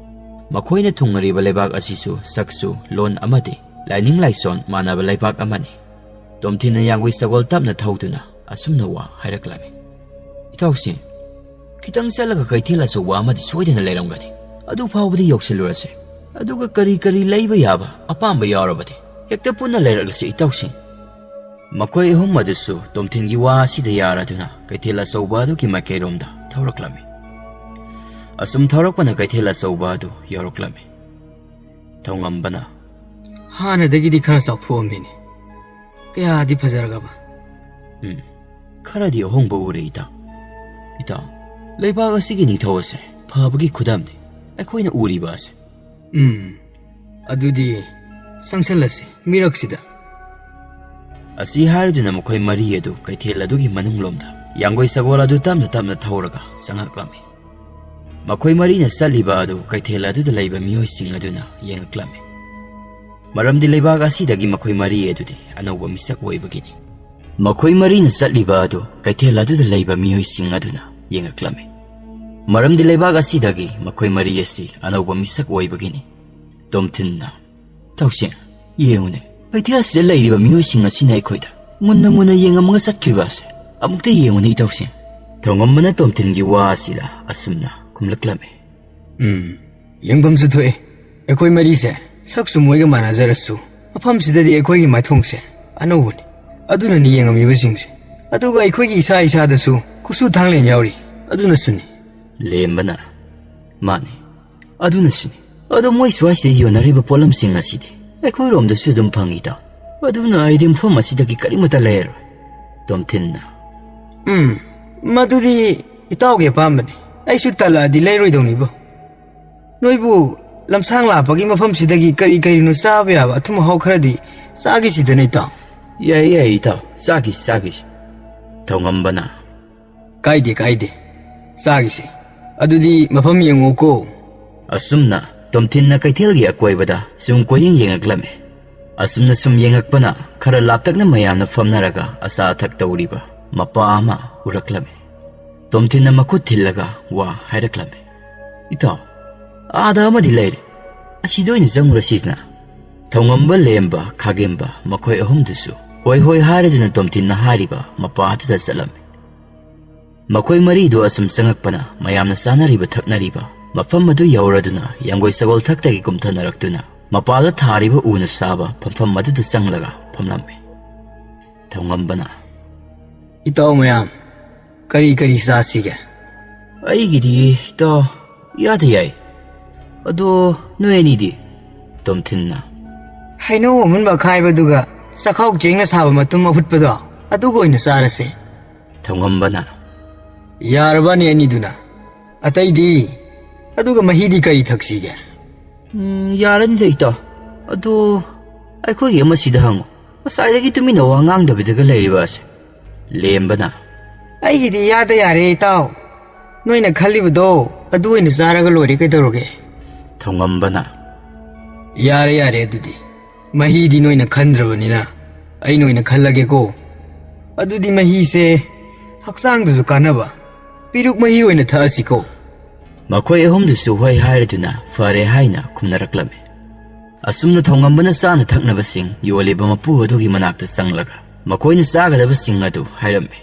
ꯃꯈꯣꯏꯅ ꯊꯨꯡꯉꯔꯤꯕ ꯂꯩꯕꯥꯛ ꯑꯁꯤꯁꯨ ꯁꯛꯁꯨ ꯂꯣꯟ ꯑꯃꯗꯤ ꯂꯥꯏꯅꯤꯡ ꯂꯥꯏꯁꯣꯟ ꯃꯥꯟꯅꯕ ꯂꯩꯕꯥꯛ ꯑꯃꯅꯤ꯫ ꯇꯣꯝꯊꯤꯟꯅ ꯌꯥꯡꯒꯣꯏ ꯁꯒꯣꯜ ꯇꯞꯅ ꯊꯧꯗꯨꯅ ꯑꯁꯨꯝꯅ ꯋꯥ ꯍꯥꯏꯔꯛꯂꯝꯃꯤ꯫ ꯏꯇꯥꯎꯁꯤꯡ, ꯈꯤꯇꯪ ꯆꯠꯂꯒ ꯀꯩꯊꯦꯜ ꯑꯆꯧꯕ ꯑꯃꯗꯤ ꯁꯣꯏꯗꯅ ꯂꯩꯔꯝꯒꯅꯤ꯫ ꯑꯗꯨ ꯐꯥꯎꯕꯗꯤ ꯌꯧꯁꯤꯜꯂꯨꯔꯁꯦ꯫ ꯑꯗꯨꯒ ꯀꯔꯤ ꯀꯔꯤ ꯂꯩꯕ ꯌꯥꯕ ꯑꯄꯥꯝꯕ ꯌꯥꯎꯔꯕꯗꯤ ꯍꯦꯛꯇ ꯄꯨꯟꯅ ꯂꯩꯔꯛꯂꯁꯤ, ꯏꯇꯥꯎꯁꯤꯡ꯫ ꯃꯈꯣꯏ ꯑꯍꯨꯝ ꯑꯗꯨꯁꯨ ꯇꯣꯝꯊꯤꯟꯒꯤ ꯋꯥ ꯑꯁꯤꯗ ꯌꯥꯔꯗꯨꯅ ꯀꯩꯊꯦꯜ ꯑꯆꯧꯕ ꯑꯗꯨꯒꯤ ꯃꯥꯏꯀꯩꯔꯣꯝꯗ ꯊꯧꯔꯛꯂꯝꯃꯤ꯫ ꯑꯁꯨꯝ ꯊꯧꯔꯛꯄꯅ ꯀꯩꯊꯦꯜ ꯑꯆꯧꯕ ꯑꯗꯨ ꯌꯧꯔꯛꯂꯝꯃꯤ꯫ ꯊꯧꯉꯝꯕꯅ, "ꯍꯥꯟꯅꯗꯒꯤꯗꯤ ꯈꯔ ꯆꯥꯎꯊꯣꯛꯑꯝꯃꯤꯅꯦ꯫ ꯀꯌꯥꯗꯤ ꯐꯖꯔꯒꯕ?" "ꯎꯝ, ꯈꯔꯗꯤ ꯑꯍꯣꯡꯕ ꯎꯔꯦ, ꯏꯇꯥꯎ꯫ ꯏꯇꯥꯎ, ꯂꯩꯕꯥꯛ ꯑꯁꯤꯒꯤ ꯅꯤꯡꯊꯧ ꯑꯁꯦ ꯐꯕꯒꯤ ꯈꯨꯗꯝꯅꯤ ꯑꯩꯈꯣꯏꯅ ꯎꯔꯤꯕ ꯑꯁꯦ꯫" "ꯎꯝ, ꯑꯗꯨꯗꯤ ꯆꯪꯁꯜꯂꯁꯤ ꯃꯤꯔꯛꯁꯤꯗ꯫" ꯑꯁꯤ ꯍꯥꯏꯔꯗꯨꯅ ꯃꯈꯣꯏ ꯃꯔꯤ ꯑꯗꯨ ꯀꯩꯊꯦꯜ ꯑꯗꯨꯒꯤ ꯃꯅꯨꯡꯂꯣꯝꯗ ꯌꯥꯡꯒꯣꯏ ꯁꯒꯣꯜ ꯑꯗꯨ ꯇꯞꯅ ꯇꯞꯅ ꯊꯧꯔꯒ ꯆꯪꯉꯛꯂꯝꯃꯤ꯫ ꯃꯈꯣꯏ ꯃꯔꯤꯅ ꯆꯠꯂꯤꯕ ꯑꯗꯨ ꯀꯩꯊꯦꯜ ꯑꯗꯨꯗ ꯂꯩꯕ ꯃꯤꯑꯣꯏꯁꯤꯡ ꯑꯗꯨꯅ ꯌꯦꯡꯉꯛꯂꯝꯃꯤ꯫ ꯃꯔꯝꯗꯤ ꯂꯩꯕꯥꯛ ꯑꯁꯤꯗꯒꯤ ꯃꯈꯣꯏ ꯃꯔꯤ ꯑꯗꯨꯗꯤ ꯑꯅꯧꯕ ꯃꯤꯁꯛ ꯑꯣꯏꯕꯒꯤꯅꯤ꯫ ꯃꯈꯣꯏ ꯃꯔꯤꯅ ꯆꯠꯂꯤꯕ ꯑꯗꯨ ꯀꯩꯊꯦꯜ ꯑꯗꯨꯗ ꯂꯩꯕ ꯃꯤꯑꯣꯏꯁꯤꯡ ꯑꯗꯨꯅ ꯌꯦꯡꯉꯛꯂꯝꯃꯤ꯫ ꯃꯔꯝꯗꯤ ꯂꯩꯕꯥꯛ ꯑꯁꯤꯗꯒꯤ ꯃꯈꯣꯏ ꯃꯔꯤ ꯑꯁꯤ ꯑꯅꯧꯕ ꯃꯤꯁꯛ ꯑꯣꯏꯕꯒꯤꯅꯤ꯫ ꯇꯣꯝꯊꯤꯟꯅ, "ꯏꯇꯥꯎꯁꯦ, ꯌꯦꯡꯉꯨꯅꯦ, ꯀꯩꯊꯦꯜ ꯑꯁꯤꯗ ꯂꯩꯔꯤꯕ ꯃꯤꯑꯣꯏꯁꯤꯡ ꯑꯁꯤꯅ ꯑꯩꯈꯣꯏꯗ ꯃꯨꯟꯅ ꯃꯨꯟꯅ ꯌꯦꯡꯉꯝꯃꯒ ꯆꯠꯈ꯭ꯔꯤꯕ ꯑꯁꯦ꯫ ꯑꯃꯨꯛꯇ ꯌꯦꯡꯉꯨꯅꯦ, ꯏꯇꯥꯎꯁꯦ꯫" ꯊꯧꯉꯝꯕꯅ ꯇꯣꯝꯊꯤꯟꯒꯤ ꯋꯥ ꯑꯁꯤꯗ ꯑꯁꯨꯝꯅ ꯈꯨꯝꯂꯛꯂꯝꯃꯤ꯫ "ꯎꯝ, ꯌꯦꯡꯐꯝꯁꯨ ꯊꯣꯛꯑꯦ꯫ ꯑꯩꯈꯣꯏ ꯃꯔꯤꯁꯦ ꯁꯛꯁꯨ ꯃꯣꯏꯒ ꯃꯥꯟꯅꯖꯔꯁꯨ, ꯃꯐꯝꯁꯤꯗꯗꯤ ꯑꯩꯈꯣꯏꯒꯤ ꯃꯥꯏꯊꯣꯡꯁꯦ ꯑꯅꯧꯕꯅꯤ꯫ ꯑꯗꯨꯅꯅꯤ ꯌꯦꯡꯉꯝꯃꯤꯕꯁꯤꯡꯁꯦ꯫ ꯑꯗꯨꯒ ꯑꯩꯈꯣꯏꯒꯤ ꯏꯁꯥ ꯏꯁꯥꯗꯁꯨ ꯈꯨꯠꯁꯨ ꯊꯥꯡꯂꯦꯟ ꯌꯥꯎꯔꯤ꯫ ꯑꯗꯨꯅꯁꯨꯅꯤ꯫" ꯂꯦꯝꯕꯅ, "ꯃꯥꯅꯤ, ꯑꯗꯨꯅꯁꯨꯅꯤ꯫ ꯑꯗꯣ ꯃꯣꯏ ꯁ꯭ꯋꯥꯏꯁꯤꯗ ꯌꯣꯟꯅꯔꯤꯕ ꯄꯣꯠꯂꯝꯁꯤꯡ ꯑꯁꯤꯗꯤ ꯑꯩꯈꯣꯏꯔꯣꯝꯗꯁꯨ ꯑꯗꯨꯝ ꯐꯪꯉꯤꯗ꯫ ꯑꯗꯨꯅ ꯑꯩꯗꯤ ꯃꯐꯝ ꯑꯁꯤꯗꯒꯤ ꯀꯔꯤꯃꯠꯇ ꯂꯩꯔꯔꯣꯏ꯫" ꯇꯣꯝꯊꯤꯟꯅ, "ꯎꯝ, ꯃꯗꯨꯗꯤ ꯏꯇꯥꯎꯒꯤ ꯑꯄꯥꯝꯕꯅꯤ꯫ ꯑꯩꯁꯨ ꯇꯜꯂꯛꯑꯗꯤ ꯂꯩꯔꯣꯏꯗꯧꯅꯤꯕꯣ꯫ ꯅꯣꯏꯕꯨ ꯂꯝꯁꯥꯡ ꯂꯥꯞꯄꯒꯤ ꯃꯐꯝꯁꯤꯗꯒꯤ ꯀꯔꯤ ꯀꯔꯤꯅꯣ ꯆꯥꯕ ꯌꯥꯕ ꯑꯊꯨꯝ ꯑꯍꯥꯎ ꯈꯔꯗꯤ ꯆꯥꯈꯤꯁꯤꯗꯅ, ꯏꯇꯥꯎ?" "ꯌꯥꯏ, ꯌꯥꯏ, ꯏꯇꯥꯎ, ꯆꯥꯈꯤꯁꯤ, ꯆꯥꯈꯤꯁꯤ꯫" ꯊꯧꯉꯝꯕꯅ, "ꯀꯥꯏꯗꯦ, ꯀꯥꯏꯗꯦ, ꯆꯥꯈꯤꯁꯤ꯫ ꯑꯗꯨꯗꯤ ꯃꯐꯝ ꯌꯦꯡꯉꯨꯀꯣ꯫" ꯑꯁꯨꯝꯅ ꯇꯣꯝꯊꯤꯟꯅ ꯀꯩꯊꯦꯜꯒꯤ ꯑꯀꯣꯏꯕꯗ ꯁꯨꯝ ꯀꯣꯏꯌꯦꯡ ꯌꯦꯡꯉꯛꯂꯝꯃꯤ꯫ ꯑꯁꯨꯝꯅ ꯁꯨꯝ ꯌꯦꯡꯉꯛꯄꯅ ꯈꯔ ꯂꯥꯞꯇꯛꯅ ꯃꯌꯥꯝꯅ ꯐꯝꯅꯔꯒ ꯑꯆꯥ ꯑꯊꯛ ꯇꯧꯔꯤꯕ ꯃꯄꯥ ꯑꯃ ꯎꯔꯛꯂꯝꯃꯤ꯫ ꯇꯣꯝꯊꯤꯟꯅ ꯃꯈꯨꯠ ꯊꯤꯜꯂꯒ ꯋꯥ ꯍꯥꯏꯔꯛꯂꯝꯃꯤ꯫ "ꯏꯇꯥꯎ, ꯑꯥꯗ ꯑꯃꯗꯤ ꯂꯩꯔꯦ꯫ ꯑꯁꯤꯗ ꯑꯣꯏꯅ ꯆꯪꯉꯨꯔꯁꯤꯗꯅ꯫" ꯊꯧꯉꯝꯕ, ꯂꯦꯝꯕ, ꯈꯥꯒꯦꯝꯕ ꯃꯈꯣꯏ ꯑꯍꯨꯝꯗꯨꯁꯨ ꯍꯣꯏ ꯍꯣꯏ ꯍꯥꯏꯔꯗꯨꯅ ꯇꯣꯝꯊꯤꯟꯅ ꯍꯥꯏꯔꯤꯕ ꯃꯄꯥ ꯑꯗꯨꯗ ꯆꯠꯂꯝꯃꯤ꯫ ꯃꯈꯣꯏ ꯃꯔꯤꯗꯨ ꯑꯁꯨꯝ ꯆꯪꯉꯛꯄꯅ ꯃꯌꯥꯝꯅ ꯆꯥꯅꯔꯤꯕ ꯊꯛꯅꯔꯤꯕ ꯃꯐꯝ ꯑꯗꯨ ꯌꯧꯔꯗꯨꯅ ꯌꯥꯡꯒꯣꯏ ꯁꯒꯣꯜ ꯊꯛꯇꯒꯤ ꯀꯨꯝꯊꯅꯔꯛꯇꯨꯅ ꯃꯄꯥꯗ ꯊꯥꯔꯤꯕ ꯎꯅ ꯁꯥꯕ ꯐꯝꯐꯝ ꯑꯗꯨꯗ ꯆꯪꯂꯒ ꯐꯝꯂꯝꯃꯤ꯫ ꯊꯧꯉꯝꯕꯅ, "ꯏꯇꯥꯎ ꯃꯌꯥꯝ, ꯀꯔꯤ ꯀꯔꯤ ꯆꯥꯁꯤꯒꯦ?" "ꯑꯩꯒꯤꯗꯤ, ꯏꯇꯥꯎ, ꯏꯌꯥꯗ ꯌꯥꯏ꯫ ꯑꯗꯣ ꯅꯣꯏ ꯑꯅꯤꯗꯤ?" ꯇꯣꯝꯊꯤꯟꯅ, "ꯍꯩꯅꯧ ꯑꯃꯨꯟꯕ ꯑꯈꯥꯏꯕꯗꯨꯒ ꯆꯥꯛꯈꯥꯎ ꯆꯦꯡꯅ ꯁꯥꯕ ꯃꯇꯨꯝ ꯑꯐꯨꯠꯄꯗꯣ, ꯑꯗꯨꯒ ꯑꯣꯏꯅ ꯆꯥꯔꯁꯦ꯫" ꯊꯧꯉꯝꯕꯅ, "ꯌꯥꯔꯕꯅꯦ ꯑꯅꯤꯗꯨꯅ꯫ ꯑꯇꯩꯗꯤ? ꯑꯗꯨꯒ ꯃꯍꯤꯗꯤ ꯀꯔꯤ ꯊꯛꯁꯤꯒꯦ?" "ꯎꯝ, ꯌꯥꯔꯅꯤꯗ, ꯏꯇꯥꯎ꯫ ꯑꯗꯣ ꯑꯩꯈꯣꯏꯒꯤ ꯑꯃ ꯁꯤꯗ ꯍꯪꯉꯨ꯫ ꯉꯁꯥꯏꯗꯒꯤ ꯇꯨꯃꯤꯟꯅ ꯋꯥ ꯉꯥꯡꯗꯕꯤꯗꯒ ꯂꯩꯔꯤꯕ ꯑꯁꯦ꯫" ꯂꯦꯝꯕꯅ, "ꯑꯩꯒꯤꯗꯤ ꯏꯌꯥꯗ ꯌꯥꯔꯦ, ꯏꯇꯥꯎ꯫ ꯅꯣꯏꯅ ꯈꯜꯂꯤꯕꯗꯣ ꯑꯗꯨ ꯑꯣꯏꯅ ꯆꯥꯔꯒ ꯂꯣꯏꯔꯦ, ꯀꯩꯗꯧꯔꯒꯦ?" ꯊꯧꯉꯝꯕꯅ, "ꯌꯥꯔꯦ, ꯌꯥꯔꯦ, ꯑꯗꯨꯗꯤ ꯃꯍꯤꯗꯤ ꯅꯣꯏꯅ ꯈꯟꯗ꯭ꯔꯕꯅꯤꯅ ꯑꯩꯅ ꯑꯣꯏꯅ ꯈꯜꯂꯒꯦꯀꯣ꯫ ꯑꯗꯨꯗꯤ ꯃꯍꯤꯁꯦ ꯍꯛꯆꯥꯡꯗꯁꯨ ꯀꯥꯟꯅꯕ ꯄꯤꯔꯨꯛ ꯃꯍꯤ ꯑꯣꯏꯅ ꯊꯛꯑꯁꯤꯀꯣ꯫ ꯃꯈꯣꯏ ꯑꯍꯨꯝꯗꯨꯁꯨ ꯍꯣꯏ ꯍꯥꯏꯔꯗꯨꯅ ꯐꯔꯦ ꯍꯥꯏꯅ ꯈꯨꯝꯅꯔꯛꯂꯝꯃꯤ꯫ ꯑꯁꯨꯝꯅ ꯊꯧꯉꯝꯕꯅ ꯆꯥꯅ ꯊꯛꯅꯕꯁꯤꯡ ꯌꯣꯜꯂꯤꯕ ꯃꯄꯨ ꯑꯗꯨꯒꯤ ꯃꯅꯥꯛꯇ ꯆꯪꯂꯒ ꯃꯈꯣꯏꯅ ꯆꯥꯒꯗꯕꯁꯤꯡ ꯑꯗꯨ ꯍꯥꯏꯔꯝꯃꯤ꯫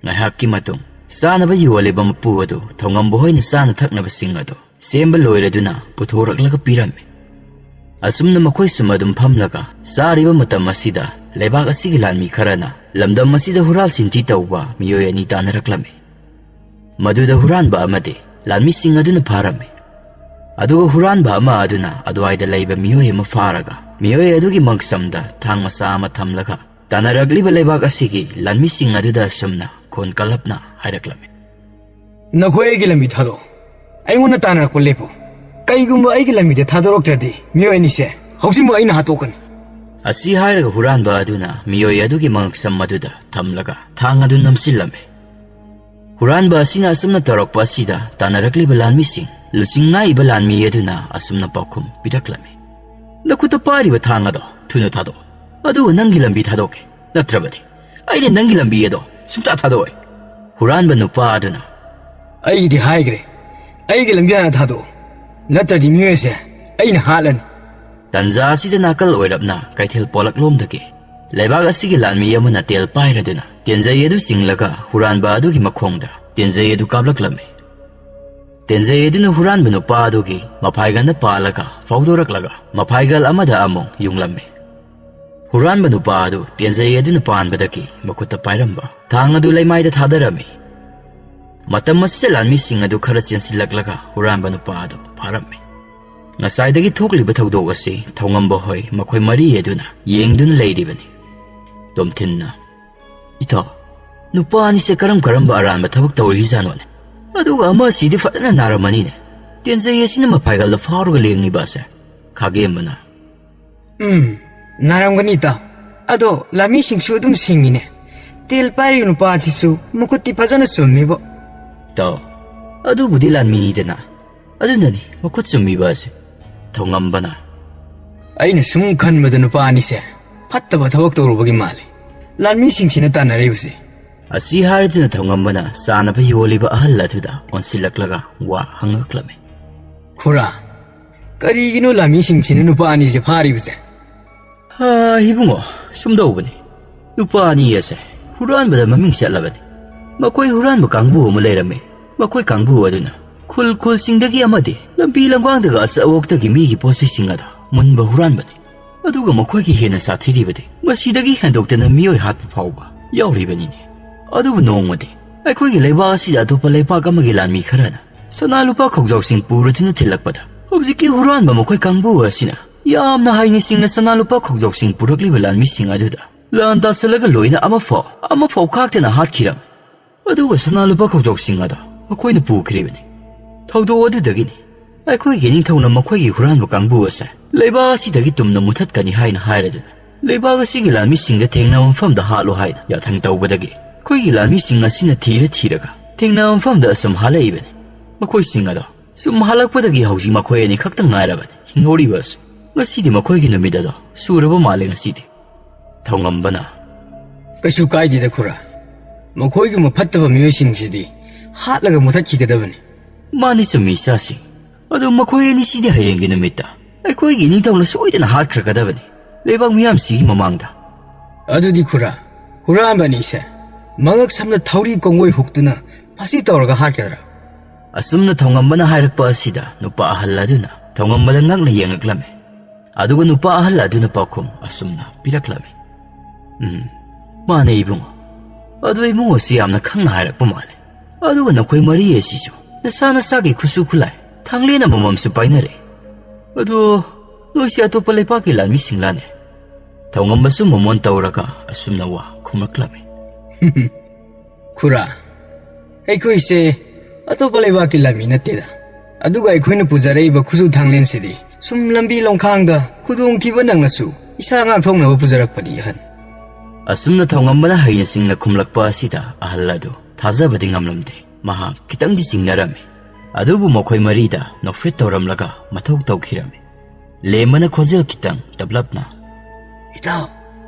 ꯉꯥꯏꯍꯥꯛꯀꯤ ꯃꯇꯨꯡ ꯆꯥꯅꯕ ꯌꯣꯜꯂꯤꯕ ꯃꯄꯨ ꯑꯗꯨ ꯊꯧꯉꯝꯕ ꯍꯣꯏꯅ ꯆꯥꯅ ꯊꯛꯅꯕꯁꯤꯡ ꯑꯗꯨ ꯁꯦꯝꯕ ꯂꯣꯏꯔꯗꯨꯅ ꯄꯨꯊꯣꯔꯛꯂꯒ ꯄꯤꯔꯝꯃꯤ꯫ ꯑꯁꯨꯝꯅ ꯃꯈꯣꯏ ꯁꯨꯝ ꯑꯗꯨꯝ ꯐꯝꯂꯒ ꯆꯥꯔꯤꯕ ꯃꯇꯝ ꯑꯁꯤꯗ ꯂꯩꯕꯥꯛ ꯑꯁꯤꯒꯤ ꯂꯥꯟꯃꯤ ꯈꯔꯅ ꯂꯝꯗꯝ ꯑꯁꯤꯗ ꯍꯨꯔꯥꯜ ꯆꯤꯟꯊꯤ ꯇꯧꯕ ꯃꯤꯑꯣꯏ ꯑꯅꯤ ꯇꯥꯟꯅꯔꯛꯂꯝꯃꯤ꯫ ꯃꯗꯨꯗ ꯍꯨꯔꯥꯟꯕ ꯑꯃꯗꯤ ꯂꯥꯟꯃꯤꯁꯤꯡ ꯑꯗꯨꯅ ꯐꯥꯔꯝꯃꯤ꯫ ꯑꯗꯨꯒ ꯍꯨꯔꯥꯟꯕ ꯑꯃ ꯑꯗꯨꯅ ꯑꯗꯨꯋꯥꯏꯗ ꯂꯩꯕ ꯃꯤꯑꯣꯏ ꯑꯃ ꯐꯥꯔꯒ ꯃꯤꯑꯣꯏ ꯑꯗꯨꯒꯤ ꯃꯪꯁꯝꯗ ꯊꯥꯡ ꯃꯆꯥ ꯑꯃ ꯊꯝꯂꯒ ꯇꯥꯟꯅꯔꯛꯂꯤꯕ ꯂꯩꯕꯥꯛ ꯑꯁꯤꯒꯤ ꯂꯥꯟꯃꯤꯁꯤꯡ ꯑꯗꯨꯗ ꯑꯁꯨꯝꯅ ꯈꯣꯟ ꯀꯜꯂꯞꯅ ꯍꯥꯏꯔꯛꯂꯝꯃꯤ꯫ ꯅꯈꯣꯏ ꯑꯩꯒꯤ ꯂꯝꯕꯤ ꯊꯥꯗꯣꯛꯑꯣ꯫ ꯑꯩꯉꯣꯟꯗ ꯇꯥꯟꯅꯔꯛꯄ ꯂꯦꯞꯄꯨ꯫ ꯀꯩꯒꯨꯝꯕ ꯑꯩꯒꯤ ꯂꯝꯕꯤꯗ ꯊꯥꯗꯣꯔꯛꯇ꯭ꯔꯗꯤ ꯃꯤꯑꯣꯏ ꯑꯅꯤꯁꯦ ꯍꯧꯖꯤꯛꯃꯛ ꯑꯩꯅ ꯍꯥꯠꯇꯣꯛꯀꯅꯤ꯫ ꯑꯁꯤ ꯍꯥꯏꯔꯒ ꯍꯨꯔꯥꯟꯕ ꯑꯗꯨꯅ ꯃꯤꯑꯣꯏ ꯑꯗꯨꯒꯤ ꯃꯉꯛꯁꯝ ꯑꯗꯨꯗ ꯊꯝꯂꯒ ꯊꯥꯡ ꯑꯗꯨ ꯅꯝꯁꯤꯜꯂꯝꯃꯤ꯫ ꯍꯨꯔꯥꯟꯕ ꯑꯁꯤꯅ ꯑꯁꯨꯝꯅ ꯇꯧꯔꯛꯄ ꯑꯁꯤꯗ ꯇꯥꯟꯅꯔꯛꯂꯤꯕ ꯂꯥꯟꯃꯤꯁꯤꯡ ꯂꯨꯆꯤꯡ ꯉꯥꯛꯏꯕ ꯂꯥꯟꯃꯤ ꯑꯗꯨꯅ ꯑꯁꯨꯝꯅ ꯄꯥꯎꯈꯨꯝ ꯄꯤꯔꯛꯂꯝꯃꯤ꯫ ꯅꯈꯨꯠꯇ ꯄꯥꯏꯔꯤꯕ ꯊꯥꯡ ꯑꯗꯣ ꯊꯨꯅ ꯊꯥꯗꯣꯛꯑꯣ꯫ ꯑꯗꯨꯒ ꯅꯪꯒꯤ ꯂꯝꯕꯤ ꯊꯥꯗꯣꯛꯀꯦ꯫ ꯅꯠꯇ꯭ꯔꯕꯗꯤ ꯑꯩꯅ ꯅꯪꯒꯤ ꯂꯝꯕꯤ ꯑꯗꯣ ꯁꯨꯡꯊꯥ ꯊꯥꯗꯣꯛꯑꯣꯏ꯫ ꯍꯨꯔꯥꯟꯕ ꯅꯨꯄꯥ ꯑꯗꯨꯅ, "ꯑꯩꯗꯤ ꯍꯥꯏꯈ꯭ꯔꯦ, ꯑꯩꯒꯤ ꯂꯝꯕꯤ ꯍꯥꯟꯅ ꯊꯥꯗꯣꯛꯑꯣ, ꯅꯠꯇ꯭ꯔꯗꯤ ꯃꯤꯑꯣꯏꯁꯦ ꯑꯩꯅ ꯍꯥꯠꯂꯅꯤ"꯫ ꯇꯟꯖꯥ ꯑꯁꯤꯗ ꯅꯥꯀꯜ ꯑꯣꯏꯔꯞꯅ ꯀꯩꯊꯦꯜ ꯄꯣꯂꯛꯂꯣꯝꯗꯒꯤ ꯂꯩꯕꯥꯛ ꯑꯁꯤꯒꯤ ꯂꯥꯟꯃꯤ ꯑꯃꯅ ꯇꯦꯜ ꯄꯥꯏꯔꯗꯨꯅ ꯇꯦꯟꯖꯩ ꯑꯗꯨ ꯆꯤꯡꯂꯒ ꯍꯨꯔꯥꯟꯕ ꯑꯗꯨꯒꯤ ꯃꯈꯣꯡꯗ ꯇꯦꯟꯖꯩ ꯑꯗꯨ ꯀꯥꯞꯂꯛꯂꯝꯃꯤ꯫ ꯇꯦꯟꯖꯩ ꯑꯗꯨꯅ ꯍꯨꯔꯥꯟꯕ ꯅꯨꯄꯥ ꯑꯗꯨꯒꯤ ꯃꯐꯥꯏꯒꯟꯗ ꯄꯥꯜꯂꯒ ꯐꯥꯎꯗꯣꯔꯛꯂꯒ ꯃꯐꯥꯏꯒꯜ ꯑꯃꯗ ꯑꯃꯨꯛ ꯌꯨꯡꯂꯝꯃꯤ꯫ ꯍꯨꯔꯥꯟꯕ ꯅꯨꯄꯥ ꯑꯗꯨ ꯇꯦꯟꯖꯩ ꯑꯗꯨꯅ ꯄꯥꯟꯕꯗꯒꯤ ꯃꯈꯨꯠꯇ ꯄꯥꯏꯔꯝꯕ ꯊꯥꯡ ꯑꯗꯨ ꯂꯩꯃꯥꯏꯗ ꯊꯥꯗꯔꯝꯃꯤ꯫ ꯃꯇꯝ ꯑꯁꯤꯗ ꯂꯥꯟꯃꯤꯁꯤꯡ ꯑꯗꯨ ꯈꯔ ꯆꯦꯟꯁꯤꯜꯂꯛꯂꯒ ꯍꯨꯔꯥꯟꯕ ꯅꯨꯄꯥ ꯑꯗꯨ ꯐꯥꯔꯝꯃꯤ꯫ ꯉꯁꯥꯏꯗꯒꯤ ꯊꯣꯛꯂꯤꯕ ꯊꯧꯗꯣꯛ ꯑꯁꯤ ꯊꯧꯉꯝꯕ ꯍꯣꯏ ꯃꯈꯣꯏ ꯃꯔꯤ ꯑꯗꯨꯅ ꯌꯦꯡꯗꯨꯅ ꯂꯩꯔꯤꯕꯅꯤ꯫ ꯇꯣꯝꯊꯤꯟꯅ, "ꯏꯇꯥꯎ, ꯅꯨꯄꯥ ꯑꯅꯤꯁꯦ ꯀꯔꯝ ꯀꯔꯝꯕ ꯑꯔꯥꯟꯕ ꯊꯕꯛ ꯇꯧꯔꯤꯖꯥꯠꯅꯣꯅꯦ? ꯑꯗꯨꯒ ꯑꯃꯁꯤꯗꯤ ꯐꯖꯅ ꯅꯥꯔꯝꯃꯅꯤꯅꯦ꯫ ꯇꯦꯟꯖꯩ ꯑꯁꯤꯅ ꯃꯐꯥꯏꯒꯜꯗ ꯐꯥꯎꯔꯒ ꯂꯦꯡꯉꯤꯕ ꯑꯁꯦ?" ꯈꯥꯒꯦꯝꯕꯅ, "ꯎꯝ, ꯅꯥꯔꯝꯒꯅꯤ ꯏꯇꯥꯎ꯫ ꯑꯗꯣ ꯂꯥꯟꯃꯤꯁꯤꯡꯁꯨ ꯑꯗꯨꯝ ꯁꯤꯡꯉꯤꯅꯦ꯫ ꯇꯦꯜ ꯄꯥꯏꯔꯤꯕ ꯅꯨꯄꯥ ꯑꯁꯤꯁꯨ ꯃꯈꯨꯠꯇꯤ ꯐꯖꯅ ꯆꯨꯝꯃꯤꯕꯣ꯫" "ꯏꯇꯥꯎ, ꯑꯗꯨꯕꯨꯗꯤ ꯂꯥꯟꯃꯤꯅꯤꯗꯅ꯫ ꯑꯗꯨꯅꯅꯤ ꯃꯈꯨꯠ ꯆꯨꯝꯃꯤꯕ ꯑꯁꯦ꯫" ꯊꯧꯉꯝꯕꯅ, "ꯑꯩꯅ ꯁꯨꯝ ꯈꯟꯕꯗ ꯅꯨꯄꯥ ꯑꯅꯤꯁꯦ ꯐꯠꯇꯕ ꯊꯕꯛ ꯇꯧꯔꯨꯕꯒꯤ ꯃꯥꯜꯂꯤ꯫ ꯂꯥꯟꯃꯤꯁꯤꯡꯁꯤꯅ ꯇꯥꯟꯅꯔꯤꯕꯁꯦ꯫ ꯑꯁꯤ ꯍꯥꯏꯔꯗꯨꯅ ꯊꯧꯉꯝꯕꯅ ꯆꯥꯅꯕ ꯌꯣꯜꯂꯤꯕ ꯑꯍꯜ ꯑꯗꯨꯗ ꯑꯣꯟꯁꯤꯜꯂꯛꯂꯒ ꯋꯥ ꯍꯪꯉꯛꯂꯝꯃꯤ꯫ "ꯈꯨꯔꯥ, ꯀꯔꯤꯒꯤꯅꯣ ꯂꯥꯟꯃꯤꯁꯤꯡꯁꯤꯅ ꯅꯨꯄꯥ ꯑꯅꯤꯁꯦ ꯐꯥꯔꯤꯕꯁꯦ?" "ꯍꯥ, ꯏꯕꯨꯡꯉꯣ, ꯁꯨꯝ ꯇꯧꯕꯅꯤ꯫ ꯅꯨꯄꯥ ꯑꯅꯤ ꯑꯁꯦ ꯍꯨꯔꯥꯟꯕꯗ ꯃꯃꯤꯡ ꯆꯠꯂꯕꯅꯤ꯫ ꯃꯈꯣꯏ ꯍꯨꯔꯥꯟꯕ ꯀꯥꯡꯕꯨ ꯑꯃ ꯂꯩꯔꯝꯃꯤ꯫ ꯃꯈꯣꯏ ꯀꯥꯡꯕꯨ ꯑꯗꯨꯅ ꯈꯨꯜ ꯈꯨꯜꯁꯤꯡꯗꯒꯤ ꯑꯃꯗꯤ ꯂꯝꯕꯤ ꯂꯝꯒꯥꯡꯗꯒ ꯑꯆꯥ ꯑꯋꯣꯛꯇꯒꯤ ꯃꯤꯒꯤ ꯄꯣꯠꯆꯩꯁꯤꯡ ꯑꯗꯣ ꯃꯨꯟꯕ ꯍꯨꯔꯥꯟꯕꯅꯤ꯫ ꯑꯗꯨꯒ ꯃꯈꯣꯏꯒꯤ ꯍꯦꯟꯅ ꯁꯥꯊꯤꯔꯤꯕꯗꯤ ꯃꯁꯤꯗꯒꯤ ꯍꯦꯟꯗꯣꯛꯇꯅ ꯃꯤꯑꯣꯏ ꯍꯥꯠꯄ ꯐꯥꯎꯕ ꯌꯥꯎꯔꯤꯕꯅꯤꯅꯦ꯫ ꯑꯗꯨꯕꯨ ꯅꯣꯡꯃꯗꯤ ꯑꯩꯈꯣꯏꯒꯤ ꯂꯩꯕꯥꯛ ꯑꯁꯤꯗ ꯑꯇꯣꯞꯄ ꯂꯩꯕꯥꯛ ꯑꯃꯒꯤ ꯂꯥꯟꯃꯤ ꯈꯔꯅ ꯁꯅꯥ ꯂꯨꯄꯥ ꯈꯧꯖꯥꯎꯁꯤꯡ ꯄꯨꯔꯗꯨꯅ ꯊꯤꯜꯂꯛꯄꯗ ꯍꯧꯖꯤꯛꯀꯤ ꯍꯨꯔꯥꯟꯕ ꯃꯈꯣꯏ ꯀꯥꯡꯕꯨ ꯑꯁꯤꯅ ꯌꯥꯝꯅ ꯍꯩꯅ ꯁꯤꯡꯅ ꯁꯅꯥ ꯂꯨꯄꯥ ꯈꯧꯖꯥꯎꯁꯤꯡ ꯄꯨꯔꯛꯂꯤꯕ ꯂꯥꯟꯃꯤꯁꯤꯡ ꯑꯗꯨꯗ ꯂꯥꯟ ꯇꯥꯁꯜꯂꯒ ꯂꯣꯏꯅ ꯑꯃꯐꯥꯎ, ꯑꯃꯐꯥꯎ ꯈꯥꯛꯇꯅ ꯍꯥꯠꯈꯤꯔꯝꯃꯤ꯫ ꯑꯗꯨꯒ ꯁꯅꯥ ꯂꯨꯄꯥ ꯈꯧꯖꯥꯎꯁꯤꯡ ꯑꯗꯣ ꯃꯈꯣꯏꯅ ꯄꯨꯈ꯭ꯔꯤꯕꯅꯤ꯫ ꯊꯧꯗꯣꯛ ꯑꯗꯨꯗꯒꯤꯅꯤ ꯑꯩꯈꯣꯏꯒꯤ ꯅꯤꯡꯊꯧꯅ ꯃꯈꯣꯏꯒꯤ ꯍꯨꯔꯥꯟꯕ ꯀꯥꯡꯕꯨ ꯑꯁꯦ ꯂꯩꯕꯥꯛ ꯑꯁꯤꯗꯒꯤ ꯇꯨꯝꯅ ꯃꯨꯊꯠꯀꯅꯤ ꯍꯥꯏꯅ ꯍꯥꯏꯔꯗꯨꯅ ꯂꯩꯕꯥꯛ ꯑꯁꯤꯒꯤ ꯂꯥꯟꯃꯤꯁꯤꯡꯗ ꯊꯦꯡꯅꯕ ꯃꯐꯝꯗ ꯍꯥꯠꯂꯨ ꯍꯥꯏꯅ ꯌꯥꯊꯪ ꯇꯧꯕꯗꯒꯤ ꯑꯩꯈꯣꯏꯒꯤ ꯂꯥꯟꯃꯤꯁꯤꯡ ꯑꯁꯤꯅ ꯊꯤꯔ ꯊꯤꯔꯒ ꯊꯦꯡꯅꯕ ꯃꯐꯝꯗ ꯑꯁꯨꯝ ꯍꯥꯠꯂꯛꯏꯕꯅꯤ꯫ ꯃꯈꯣꯏꯁꯤꯡ ꯑꯗꯣ ꯁꯨꯝ ꯍꯥꯠꯂꯛꯄꯗꯒꯤ ꯍꯧꯖꯤꯛ ꯃꯈꯣꯏ ꯑꯅꯤ ꯈꯛꯇ ꯉꯥꯏꯔꯕꯅꯤ ꯍꯤꯡꯍꯧꯔꯤꯕ ꯑꯁꯤ꯫ ꯉꯁꯤꯗꯤ ꯃꯈꯣꯏꯒꯤ ꯅꯨꯃꯤꯠ ꯑꯗꯣ ꯁꯨꯔꯕ ꯃꯥꯜꯂꯦ ꯉꯁꯤꯗꯤ"꯫ ꯊꯧꯉꯝꯕꯅ, "ꯀꯩꯁꯨ ꯀꯥꯏꯗꯦꯗ ꯈꯨꯔꯥ, ꯃꯈꯣꯏꯒꯨꯝꯕ ꯐꯠꯇꯕ ꯃꯤꯑꯣꯏꯁꯤꯡꯁꯤꯗꯤ ꯍꯥꯠꯂꯒ ꯃꯨꯊꯠꯈꯤꯒꯗꯕꯅꯤ"꯫ "ꯃꯥꯅꯤ, ꯆꯨꯝꯃꯤ, ꯏꯆꯥꯁꯤꯡ꯫ ꯑꯗꯨ ꯃꯈꯣꯏ ꯑꯅꯤꯁꯤꯗꯤ ꯍꯌꯦꯡꯒꯤ ꯅꯨꯃꯤꯠꯇ ꯑꯩꯈꯣꯏꯒꯤ ꯅꯤꯡꯊꯧꯅ ꯁꯣꯏꯗꯅ ꯍꯥꯠꯈ꯭ꯔꯒꯗꯕꯅꯤ, ꯂꯩꯕꯥꯛ ꯃꯤꯌꯥꯝꯁꯤꯒꯤ ꯃꯃꯥꯡꯗ"꯫ "ꯑꯗꯨꯗꯤ ꯈꯨꯔꯥ, ꯍꯨꯔꯥꯟꯕ ꯑꯅꯤꯁꯦ ꯃꯉꯛ ꯁꯝꯅ ꯊꯧꯔꯤ ꯀꯣꯡꯒꯣꯏ ꯍꯨꯛꯇꯨꯅ ꯐꯥꯁꯤ ꯇꯧꯔꯒ ꯍꯥꯠꯀꯗ꯭ꯔꯥ?" ꯑꯁꯨꯝꯅ ꯊꯧꯉꯝꯕꯅ ꯍꯥꯏꯔꯛꯄ ꯑꯁꯤꯗ ꯅꯨꯄꯥ ꯑꯍꯜ ꯑꯗꯨꯅ ꯊꯧꯉꯝꯕꯗ ꯉꯛꯅ ꯌꯦꯡꯂꯛꯂꯝꯃꯤ꯫ ꯑꯗꯨꯒ ꯅꯨꯄꯥ ꯑꯍꯜ ꯑꯗꯨꯅ ꯄꯥꯎꯈꯨꯝ ꯑꯁꯨꯝꯅ ꯄꯤꯔꯛꯂꯝꯃꯤ꯫ "ꯎꯝ, ꯃꯥꯅꯦ ꯏꯕꯨꯡꯉꯣ꯫ ꯑꯗꯨ ꯏꯕꯨꯡꯉꯣꯁꯤ ꯌꯥꯝꯅ ꯈꯪꯅ ꯍꯥꯏꯔꯛꯄ ꯃꯥꯜꯂꯦ꯫ ꯑꯗꯨꯒ ꯅꯈꯣꯏ ꯃꯔꯤ ꯑꯁꯤꯁꯨ ꯅꯁꯥ ꯅꯁꯥꯒꯤ ꯈꯨꯠꯁꯨ ꯈꯨꯠꯂꯥꯏ ꯊꯥꯡꯂꯦꯟ ꯑꯃꯃꯝꯁꯨ ꯄꯥꯏꯅꯔꯦ꯫ ꯑꯗꯣ ꯅꯣꯏꯁꯤ ꯑꯇꯣꯞꯄ ꯂꯩꯄꯥꯛꯀꯤ ꯂꯥꯟꯃꯤꯁꯤꯡꯂꯥꯅꯦ?" ꯊꯧꯉꯝꯕꯁꯨ ꯃꯃꯣꯟ ꯇꯧꯔꯒ ꯑꯁꯨꯝꯅ ꯋꯥ ꯈꯨꯝꯂꯛꯂꯝꯃꯤ꯫ "ꯈꯨꯔꯥ, ꯑꯩꯈꯣꯏꯁꯦ ꯑꯇꯣꯞꯄ ꯂꯩꯕꯥꯛꯀꯤ ꯂꯥꯟꯃꯤ ꯅꯠꯇꯦꯗ꯫ ꯑꯗꯨꯒ ꯑꯩꯈꯣꯏꯅ ꯄꯨꯖꯔꯛꯏꯕ ꯈꯨꯠꯁꯨ ꯊꯥꯡꯂꯦꯟꯁꯤꯗꯤ ꯁꯨꯝ ꯂꯝꯕꯤ ꯂꯝꯈꯥꯡꯗ ꯈꯨꯗꯣꯡꯊꯤꯕ ꯅꯪꯂꯁꯨ ꯏꯁꯥ ꯉꯥꯛꯊꯣꯛꯅꯕ ꯄꯨꯖꯔꯛꯄꯅꯤ, ꯑꯍꯟ"꯫ ꯑꯁꯨꯝꯅ ꯊꯧꯉꯝꯕꯅ ꯍꯩꯅ ꯁꯤꯡꯅ ꯈꯨꯝꯂꯛꯄ ꯑꯁꯤꯗ ꯑꯍꯜ ꯑꯗꯨ ꯊꯥꯖꯕꯗꯤ ꯉꯝꯂꯝꯗꯦ꯫ ꯃꯍꯥꯛ ꯈꯤꯇꯪꯗꯤ ꯆꯤꯡꯅꯔꯝꯃꯤ꯫ ꯑꯗꯨꯕꯨ ꯃꯈꯣꯏ ꯃꯔꯤꯗ ꯅꯣꯛꯐꯦꯠ ꯇꯧꯔꯝꯂꯒ ꯃꯊꯧ ꯇꯧꯈꯤꯔꯝꯃꯤ꯫ ꯂꯦꯝꯕꯅ ꯈꯣꯟꯖꯦꯜ ꯈꯤꯇꯪ ꯇꯞꯂꯞꯅ, "ꯏꯇꯥꯎ,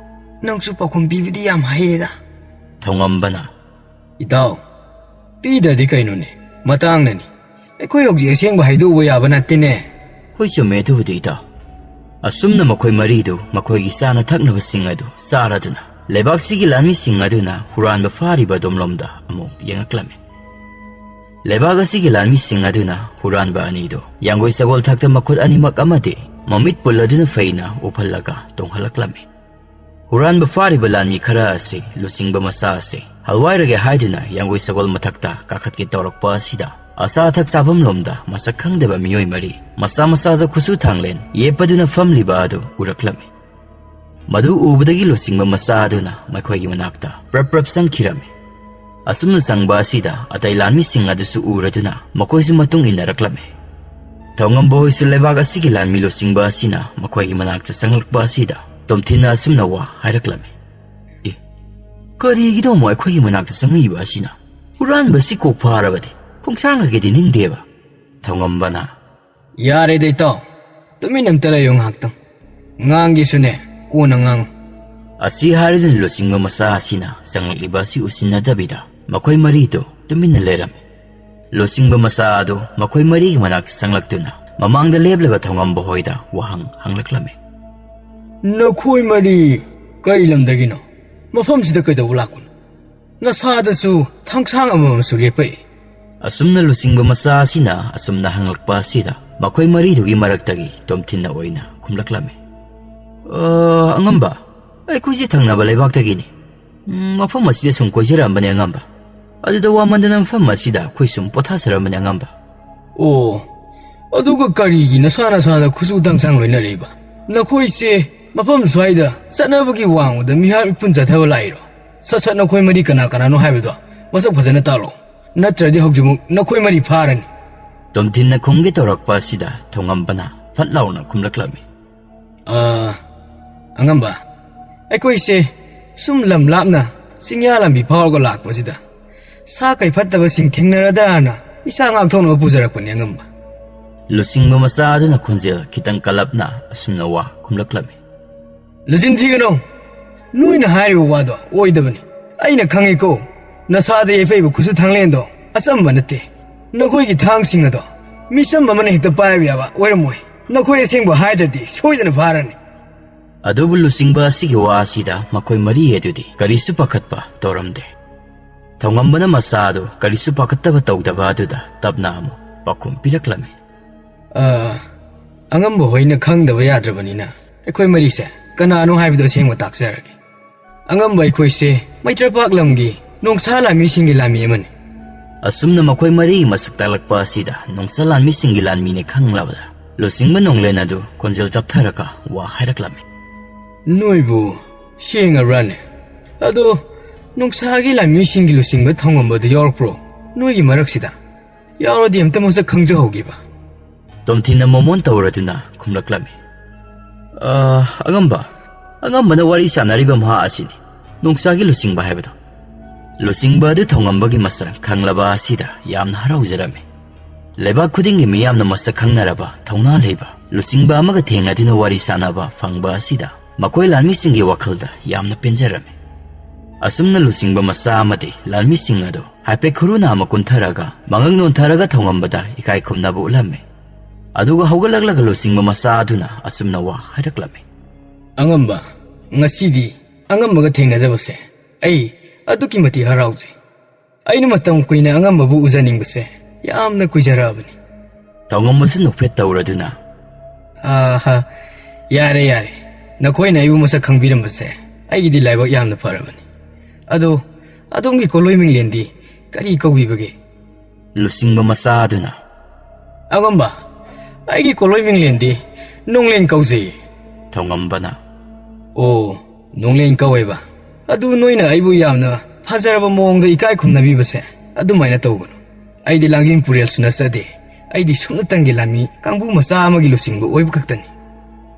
ꯅꯪꯁꯨ ꯄꯥꯎꯈꯨꯝ ꯄꯤꯕꯗꯤ ꯌꯥꯝ ꯍꯩꯔꯦꯗ꯫ ꯊꯧꯉꯝꯕꯅ, "ꯏꯇꯥꯎ, ꯄꯤꯗ꯭ꯔꯗꯤ ꯀꯩꯅꯣꯅꯦ? ꯃꯇꯥꯡꯅꯅꯤ꯫ ꯑꯩꯈꯣꯏ ꯍꯧꯖꯤꯛ ꯑꯁꯦꯡꯕ ꯍꯥꯏꯗꯣꯛꯎꯕ ꯌꯥꯕ ꯅꯠꯇꯦꯅꯦ꯫" "ꯍꯣꯏ, ꯆꯨꯝꯃꯦ ꯑꯗꯨꯕꯨꯗꯤ, ꯏꯇꯥꯎ꯫" ꯑꯁꯨꯝꯅ ꯃꯈꯣꯏ ꯃꯔꯤꯗꯨ ꯃꯈꯣꯏꯒꯤ ꯆꯥꯅ ꯊꯛꯅꯕꯁꯤꯡ ꯑꯗꯨ ꯆꯥꯔꯗꯨꯅ ꯂꯩꯕꯥꯛꯁꯤꯒꯤ ꯂꯥꯟꯃꯤꯁꯤꯡ ꯑꯗꯨꯅ ꯍꯨꯔꯥꯟꯕ ꯐꯥꯔꯤꯕ ꯑꯗꯣꯝꯂꯣꯝꯗ ꯑꯃꯨꯛ ꯌꯦꯡꯉꯛꯂꯝꯃꯤ꯫ ꯂꯩꯕꯥꯛ ꯑꯁꯤꯒꯤ ꯂꯥꯟꯃꯤꯁꯤꯡ ꯑꯗꯨꯅ ꯍꯨꯔꯥꯟꯕ ꯑꯅꯤꯗꯨ ꯌꯥꯡꯒꯣꯏ ꯁꯒꯣꯜ ꯊꯛꯇ ꯃꯈꯨꯠ ꯑꯅꯤꯃꯛ ꯑꯃꯗꯤ ꯃꯃꯤꯠ ꯄꯨꯜꯂꯗꯨꯅ ꯐꯩꯅ ꯎꯞꯍꯜꯂꯒ ꯇꯣꯡꯍꯜꯂꯛꯂꯝꯃꯤ꯫ ꯍꯨꯔꯥꯟꯕ ꯐꯥꯔꯤꯕ ꯂꯥꯟꯃꯤ ꯈꯔ ꯑꯁꯤ ꯂꯨꯆꯤꯡꯕ ꯃꯆꯥ ꯑꯁꯤ ꯍꯜꯋꯥꯏꯔꯒꯦ ꯍꯥꯏꯗꯨꯅ ꯌꯥꯡꯒꯣꯏ ꯁꯒꯣꯜ ꯃꯊꯛꯇ ꯀꯥꯈꯠꯀꯦ ꯇꯧꯔꯛꯄ ꯑꯁꯤꯗ ꯑꯆꯥ ꯑꯊꯛ ꯆꯥꯐꯝ ꯂꯣꯝꯗ ꯃꯁꯛ ꯈꯪꯗꯕ ꯃꯤꯑꯣꯏ ꯃꯔꯤ ꯃꯆꯥ ꯃꯆꯥꯗ ꯈꯨꯠꯁꯨ ꯊꯥꯡꯂꯦꯟ ꯌꯦꯞꯄꯗꯨꯅ ꯐꯝꯂꯤꯕ ꯑꯗꯨ ꯎꯔꯛꯂꯝꯃꯤ꯫ ꯃꯗꯨ ꯎꯕꯗꯒꯤ ꯂꯨꯆꯤꯡꯕ ꯃꯆꯥ ꯑꯗꯨꯅ ꯃꯈꯣꯏꯒꯤ ꯃꯅꯥꯛꯇ ꯄ꯭ꯔꯞ ꯄ꯭ꯔꯞ ꯆꯪꯈꯤꯔꯝꯃꯤ꯫ ꯑꯁꯨꯝꯅ ꯆꯪꯕ ꯑꯁꯤꯗ ꯑꯇꯩ ꯂꯥꯟꯃꯤꯁꯤꯡ ꯑꯗꯨꯁꯨ ꯎꯔꯗꯨꯅ ꯃꯈꯣꯏꯁꯨ ꯃꯇꯨꯡ ꯏꯟꯅꯔꯛꯂꯝꯃꯤ꯫ ꯊꯧꯉꯝꯕ ꯍꯣꯏꯁꯨ ꯂꯩꯕꯥꯛ ꯑꯁꯤꯒꯤ ꯂꯥꯟꯃꯤ ꯂꯨꯆꯤꯡꯕ ꯑꯁꯤꯅ ꯃꯈꯣꯏꯒꯤ ꯃꯅꯥꯛꯇ ꯆꯪꯂꯛꯄ ꯑꯁꯤꯗ ꯇꯣꯝꯊꯤꯟꯅ ꯑꯁꯨꯝꯅ ꯋꯥ ꯍꯥꯏꯔꯛꯂꯝꯃꯤ꯫ "ꯑꯦ, ꯀꯔꯤꯒꯤꯅꯣ ꯑꯃꯨꯛ ꯑꯩꯈꯣꯏꯒꯤ ꯃꯅꯥꯛꯇ ꯆꯪꯉꯛꯏꯕ ꯑꯁꯤꯅ? ꯍꯨꯔꯥꯟꯕꯁꯤ ꯀꯣꯛ ꯐꯥꯔꯕꯗꯤ ꯈꯣꯡꯁꯥꯡꯈꯒꯦꯗꯤ ꯅꯤꯡꯗꯦꯕ꯫" ꯊꯧꯉꯝꯕꯅ, "ꯌꯥꯔꯦꯗ ꯏꯇꯥꯎ, ꯇꯨꯃꯤꯟ ꯑꯝꯇ ꯂꯩꯌꯨ ꯉꯥꯏꯍꯥꯛꯇꯪ꯫ ꯉꯥꯡꯒꯦꯁꯨꯅꯦ, ꯀꯣꯟꯅ ꯉꯥꯡꯉꯨ꯫" ꯑꯁꯤ ꯍꯥꯏꯔꯗꯨꯅ ꯂꯨꯆꯤꯡꯕ ꯃꯆꯥ ꯑꯁꯤꯅ ꯆꯪꯂꯛꯂꯤꯕ ꯑꯁꯤ ꯎꯁꯤꯟꯅꯗꯕꯤꯗ ꯃꯈꯣꯏ ꯃꯔꯤꯗꯨ ꯇꯨꯃꯤꯟꯅ ꯂꯩꯔꯝꯃꯤ꯫ ꯂꯨꯆꯤꯡꯕ ꯃꯆꯥ ꯑꯗꯨ ꯃꯈꯣꯏ ꯃꯔꯤꯒꯤ ꯃꯅꯥꯛꯇ ꯆꯪꯂꯛꯇꯨꯅ ꯃꯃꯥꯡꯗ ꯂꯦꯞꯂꯒ ꯊꯧꯉꯝꯕ ꯍꯣꯏꯗ ꯋꯥꯍꯪ ꯍꯪꯂꯛꯂꯝꯃꯤ꯫ "ꯅꯈꯣꯏ ꯃꯔꯤ ꯀꯔꯤ ꯂꯝꯗꯒꯤꯅꯣ? ꯃꯐꯝꯁꯤꯗ ꯀꯩꯗꯧꯕ ꯂꯥꯛꯄꯅꯣ? ꯅꯁꯥꯗꯁꯨ ꯊꯥꯡꯁꯥꯡ ꯑꯃꯃꯝꯁꯨ ꯂꯦꯞꯄꯛꯏ꯫" ꯑꯁꯨꯝꯅ ꯂꯨꯆꯤꯡꯕ ꯃꯆꯥ ꯑꯁꯤꯅ ꯑꯁꯨꯝꯅ ꯍꯪꯂꯛꯄ ꯑꯁꯤꯗ ꯃꯈꯣꯏ ꯃꯔꯤꯗꯨꯒꯤ ꯃꯔꯛꯇꯒꯤ ꯇꯣꯝꯊꯤꯟꯅ ꯑꯣꯏꯅ ꯈꯨꯝꯂꯛꯂꯝꯃꯤ꯫ "ꯑ, ꯑꯉꯝꯕ, ꯑꯩꯈꯣꯏꯁꯦ ꯊꯪꯅꯕ ꯂꯩꯕꯥꯛꯇꯒꯤꯅꯤ꯫ ꯎꯝ, ꯃꯐꯝ ꯑꯁꯤꯗ ꯁꯨꯝ ꯀꯣꯏꯖꯔꯛꯑꯝꯕꯅꯦ ꯑꯉꯝꯕ꯫ ꯑꯗꯨꯗ ꯋꯥꯃꯟꯗꯅ ꯃꯐꯝ ꯑꯁꯤꯗ ꯑꯩꯈꯣꯏ ꯁꯨꯝ ꯄꯣꯊꯥꯖꯔꯝꯕꯅꯦ ꯑꯉꯝꯕ꯫" "ꯑꯣ, ꯑꯗꯨꯒ ꯀꯔꯤꯒꯤ ꯅꯁꯥ ꯅꯁꯥꯗ ꯈꯨꯠꯁꯨ ꯊꯥꯡꯁꯥꯡ ꯂꯣꯏꯅꯔꯛꯏꯕ? ꯅꯈꯣꯏꯁꯦ ꯃꯐꯝ ꯁ꯭ꯋꯥꯏꯗ ꯆꯠꯅꯕꯒꯤ ꯋꯥꯡꯃꯗ ꯃꯤꯍꯥꯠ ꯃꯤꯄꯨꯟ ꯆꯠꯊꯕ ꯂꯥꯛꯏꯔꯣ? ꯁꯠ ꯁꯠ ꯅꯈꯣꯏ ꯃꯔꯤ ꯀꯅꯥ ꯀꯅꯥꯅꯣ ꯍꯥꯏꯕꯗꯣ ꯃꯁꯛ ꯐꯖꯅ ꯇꯥꯛꯂꯣ꯫ ꯅꯠꯇ꯭ꯔꯗꯤ ꯍꯧꯖꯤꯛꯃꯛ ꯅꯈꯣꯏ ꯃꯔꯤ ꯐꯥꯔꯅꯤ꯫" ꯇꯣꯝꯊꯤꯟꯅ ꯈꯨꯝꯒꯦ ꯇꯧꯔꯛꯄ ꯑꯁꯤꯗ ꯊꯧꯉꯝꯕꯅ ꯐꯠ ꯂꯥꯎꯅ ꯈꯨꯝꯂꯛꯂꯝꯃꯤ꯫ "ꯑ, ꯑꯉꯝꯕ, ꯑꯩꯈꯣꯏꯁꯦ ꯁꯨꯝ ꯂꯝ ꯂꯥꯞꯅ ꯆꯤꯡꯌꯥ ꯂꯝꯕꯤ ꯐꯥꯎꯔꯒ ꯂꯥꯛꯄꯁꯤꯗ ꯁꯥ ꯀꯩ ꯐꯠꯇꯕꯁꯤꯡ ꯊꯦꯡꯅꯔꯗ꯭ꯔꯥꯅ ꯏꯁꯥ ꯉꯥꯛꯊꯣꯛꯅꯕ ꯄꯨꯖꯔꯛꯄꯅꯤ ꯑꯉꯝꯕ꯫" ꯂꯨꯆꯤꯡꯕ ꯃꯆꯥ ꯑꯗꯨꯅ ꯈꯣꯟꯖꯦꯜ ꯈꯤꯇꯪ ꯀꯜꯂꯞꯅ ꯑꯁꯨꯝꯅ ꯋꯥ ꯈꯨꯝꯂꯛꯂꯝꯃꯤ꯫ "ꯅꯆꯤꯟ ꯊꯤꯒꯅꯨ! ꯅꯣꯏꯅ ꯍꯥꯏꯔꯤꯕ ꯋꯥꯗꯣ ꯑꯣꯏꯗꯕꯅꯤ꯫ ꯑꯩꯅ ꯈꯪꯉꯤꯀꯣ, ꯅꯁꯥꯗ ꯌꯩꯐꯩꯕ ꯈꯨꯠꯁꯨ ꯊꯥꯡꯂꯦꯟꯗꯣ ꯑꯆꯝꯕ ꯅꯠꯇꯦ꯫ ꯅꯈꯣꯏꯒꯤ ꯊꯥꯡꯁꯤꯡ ꯑꯗꯣ ꯃꯤꯆꯝ ꯑꯃꯅ ꯍꯦꯛꯇ ꯄꯥꯏꯕ ꯌꯥꯕ ꯑꯣꯏꯔꯝꯃꯣꯏ꯫ ꯅꯈꯣꯏ ꯑꯁꯦꯡꯕ ꯍꯥꯏꯗ꯭ꯔꯗꯤ ꯁꯣꯏꯗꯅ ꯐꯥꯔꯅꯤ꯫ ꯑꯗꯨꯕꯨ ꯂꯨꯆꯤꯡꯕ ꯑꯁꯤꯒꯤ ꯋꯥ ꯑꯁꯤꯗ ꯃꯈꯣꯏ ꯃꯔꯤ ꯑꯗꯨꯗꯤ ꯀꯔꯤꯁꯨ ꯄꯥꯈꯠꯄ ꯇꯧꯔꯝꯗꯦ꯫ ꯊꯧꯉꯝꯕꯅ ꯃꯆꯥ ꯑꯗꯨ ꯀꯔꯤꯁꯨ ꯄꯥꯈꯠꯇꯕ ꯇꯧꯗꯕ ꯑꯗꯨꯗ ꯇꯞꯅ ꯑꯃꯨꯛ ꯄꯥꯎꯈꯨꯝ ꯄꯤꯔꯛꯂꯝꯃꯤ꯫ ꯑ, ꯑꯉꯝꯕ ꯍꯣꯏꯅ ꯈꯪꯗꯕ ꯌꯥꯗ꯭ꯔꯕꯅꯤꯅ, ꯑꯩꯈꯣꯏ ꯃꯔꯤꯁꯦ ꯀꯅꯥꯅꯣ ꯍꯥꯏꯕꯗꯨ ꯑꯁꯦꯡꯕ ꯇꯥꯛꯆꯔꯒꯦ꯫ ꯑꯉꯝꯕ ꯑꯩꯈꯣꯏꯁꯦ ꯃꯩꯇ꯭ꯔꯄꯥꯛ ꯂꯝꯒꯤ ꯅꯣꯡꯁꯥ ꯂꯥꯟꯃꯤꯁꯤꯡꯒꯤ ꯂꯥꯟꯃꯤ ꯑꯃꯅꯤ꯫ ꯑꯁꯨꯝꯅ ꯃꯈꯣꯏ ꯃꯔꯤ ꯃꯁꯛ ꯇꯥꯛꯂꯛꯄ ꯑꯁꯤꯗ ꯅꯣꯡꯁꯥ ꯂꯥꯟꯃꯤꯁꯤꯡꯒꯤ ꯂꯥꯟꯃꯤꯅꯤ ꯈꯪꯂꯕꯗ ꯂꯨꯆꯤꯡꯕ ꯅꯣꯡꯂꯦꯟ ꯑꯗꯨ ꯈꯣꯟꯖꯦꯜ ꯇꯞꯊꯔꯒ ꯋꯥ ꯍꯥꯏꯔꯛꯂꯝꯃꯤ꯫ ꯅꯣꯏꯕꯨ ꯁꯦꯡꯉꯕ꯭ꯔꯥꯅꯦ? ꯑꯗꯣ ꯅꯣꯡꯁꯥꯒꯤ ꯂꯥꯟꯃꯤꯁꯤꯡꯒꯤ ꯂꯨꯆꯤꯡꯕ ꯊꯧꯉꯝꯕꯗꯨ ꯌꯥꯎꯔꯛꯄ꯭ꯔꯣ ꯅꯣꯏꯒꯤ ꯃꯔꯛꯁꯤꯗ? ꯌꯥꯎꯔꯗꯤ ꯑꯝꯇ ꯃꯁꯛ ꯈꯪꯖꯍꯧꯒꯦꯕ꯫ ꯇꯣꯝꯊꯤꯟꯅ ꯃꯣꯃꯣꯟ ꯇꯧꯔꯗꯨꯅ ꯈꯨꯝꯂꯛꯂꯝꯃꯤ꯫ "ꯑ, ꯑꯉꯝꯕ, ꯑꯉꯝꯕꯅ ꯋꯥꯔꯤ ꯁꯥꯟꯅꯔꯤꯕ ꯃꯍꯥꯛ ꯑꯁꯤꯅꯤ ꯅꯣꯡꯁꯥꯒꯤ ꯂꯨꯆꯤꯡꯕ ꯍꯥꯏꯕꯗꯣ꯫" ꯂꯨꯆꯤꯡꯕ ꯑꯗꯨ ꯊꯧꯉꯝꯕꯒꯤ ꯃꯁꯛ ꯈꯪꯂꯕ ꯑꯁꯤꯗ ꯌꯥꯝꯅ ꯍꯔꯥꯎꯖꯔꯝꯃꯤ꯫ ꯂꯩꯕꯥꯛ ꯈꯨꯗꯤꯡꯒꯤ ꯃꯤꯌꯥꯝꯅ ꯃꯁꯛ ꯈꯪꯅꯔꯕ ꯊꯧꯅꯥ ꯂꯩꯕ ꯂꯨꯆꯤꯡꯕ ꯑꯃꯒ ꯊꯦꯡꯅꯗꯨꯅ ꯋꯥꯔꯤ ꯁꯥꯟꯅꯕ ꯐꯪꯕ ꯑꯁꯤꯗ ꯃꯈꯣꯏ ꯂꯥꯟꯃꯤꯁꯤꯡꯒꯤ ꯋꯥꯈꯜꯗ ꯌꯥꯝꯅ ꯄꯦꯟꯖꯔꯝꯃꯤ꯫ ꯑꯁꯨꯝꯅ ꯂꯨꯆꯤꯡꯕ ꯃꯆꯥ ꯑꯃꯗꯤ ꯂꯥꯟꯃꯤꯁꯤꯡ ꯑꯗꯨ ꯍꯥꯏꯐꯦꯠ ꯈꯨꯔꯨꯅ ꯑꯃ ꯀꯨꯟꯊꯔꯒ ꯃꯉꯛ ꯅꯣꯟꯊꯔꯒ ꯊꯧꯉꯝꯕꯗ ꯏꯀꯥꯏ ꯈꯨꯝꯅꯕ ꯎꯠꯂꯝꯃꯤ꯫ ꯑꯗꯨꯒ ꯍꯧꯒꯠꯂꯛꯂꯒ ꯂꯨꯆꯤꯡꯕ ꯃꯆꯥ ꯑꯗꯨꯅ ꯑꯁꯨꯝꯅ ꯋꯥ ꯍꯥꯏꯔꯛꯂꯝꯃꯤ꯫ ꯑꯉꯝꯕ, ꯉꯁꯤꯗꯤ ꯑꯉꯝꯕꯒ ꯊꯦꯡꯅꯖꯕꯁꯦ ꯑꯩ ꯑꯗꯨꯛꯀꯤ ꯃꯇꯤꯛ ꯍꯔꯥꯎꯖꯩ꯫ ꯑꯩꯅ ꯃꯇꯝ ꯀꯨꯏꯅ ꯑꯉꯝꯕꯕꯨ ꯎꯖꯅꯤꯡꯕꯁꯦ ꯌꯥꯝꯅ ꯀꯨꯏꯖꯔꯛꯑꯕꯅꯤ꯫ ꯊꯧꯉꯝꯕꯁꯨ ꯅꯣꯛꯐꯦꯠ ꯇꯧꯔꯗꯨꯅ, "ꯑꯥꯍꯥ, ꯌꯥꯔꯦ, ꯌꯥꯔꯦ꯫ ꯅꯈꯣꯏꯅ ꯑꯩꯕꯨ ꯃꯁꯛ ꯈꯪꯕꯤꯔꯝꯕꯁꯦ ꯑꯩꯒꯤꯗꯤ ꯂꯥꯏꯕꯛ ꯌꯥꯝꯅ ꯐꯔꯕꯅꯤ꯫ ꯑꯗꯣ ꯑꯗꯣꯝꯒꯤ ꯀꯣꯂꯣꯏ ꯃꯤꯡꯂꯦꯟꯗꯤ ꯀꯔꯤ ꯀꯧꯕꯤꯕꯒꯦ?" ꯂꯨꯆꯤꯡꯕ ꯃꯆꯥ ꯑꯗꯨꯅ, "ꯑꯉꯝꯕ, ꯑꯩꯒꯤ ꯀꯣꯂꯣꯏ ꯃꯤꯡꯂꯦꯟꯗꯤ ꯅꯣꯡꯂꯦꯟ ꯀꯧꯖꯩꯌꯦ꯫" ꯊꯧꯉꯝꯕꯅ, "ꯑꯣ, ꯅꯣꯡꯂꯦꯟ ꯀꯧꯋꯦꯕ꯫ ꯑꯗꯨ ꯅꯣꯏꯅ ꯑꯩꯕꯨ ꯌꯥꯝꯅ ꯐꯖꯔꯕ ꯃꯑꯣꯡꯗ ꯏꯀꯥꯏ ꯈꯨꯝꯅꯕꯤꯕꯁꯦ ꯑꯗꯨꯃꯥꯏꯅ ꯇꯧꯒꯅꯨ꯫ ꯑꯩꯗꯤ ꯂꯥꯡꯖꯤꯡ ꯄꯨꯔꯦꯜꯁꯨ ꯅꯠꯆꯗꯦ꯫ ꯑꯩꯗꯤ ꯁꯨꯞꯅꯇꯪꯒꯤ ꯂꯥꯟꯃꯤ ꯀꯥꯡꯕꯨ ꯃꯆꯥ ꯑꯃꯒꯤ ꯂꯨꯆꯤꯡꯕ ꯑꯣꯏꯕ ꯈꯛꯇꯅꯤ꯫"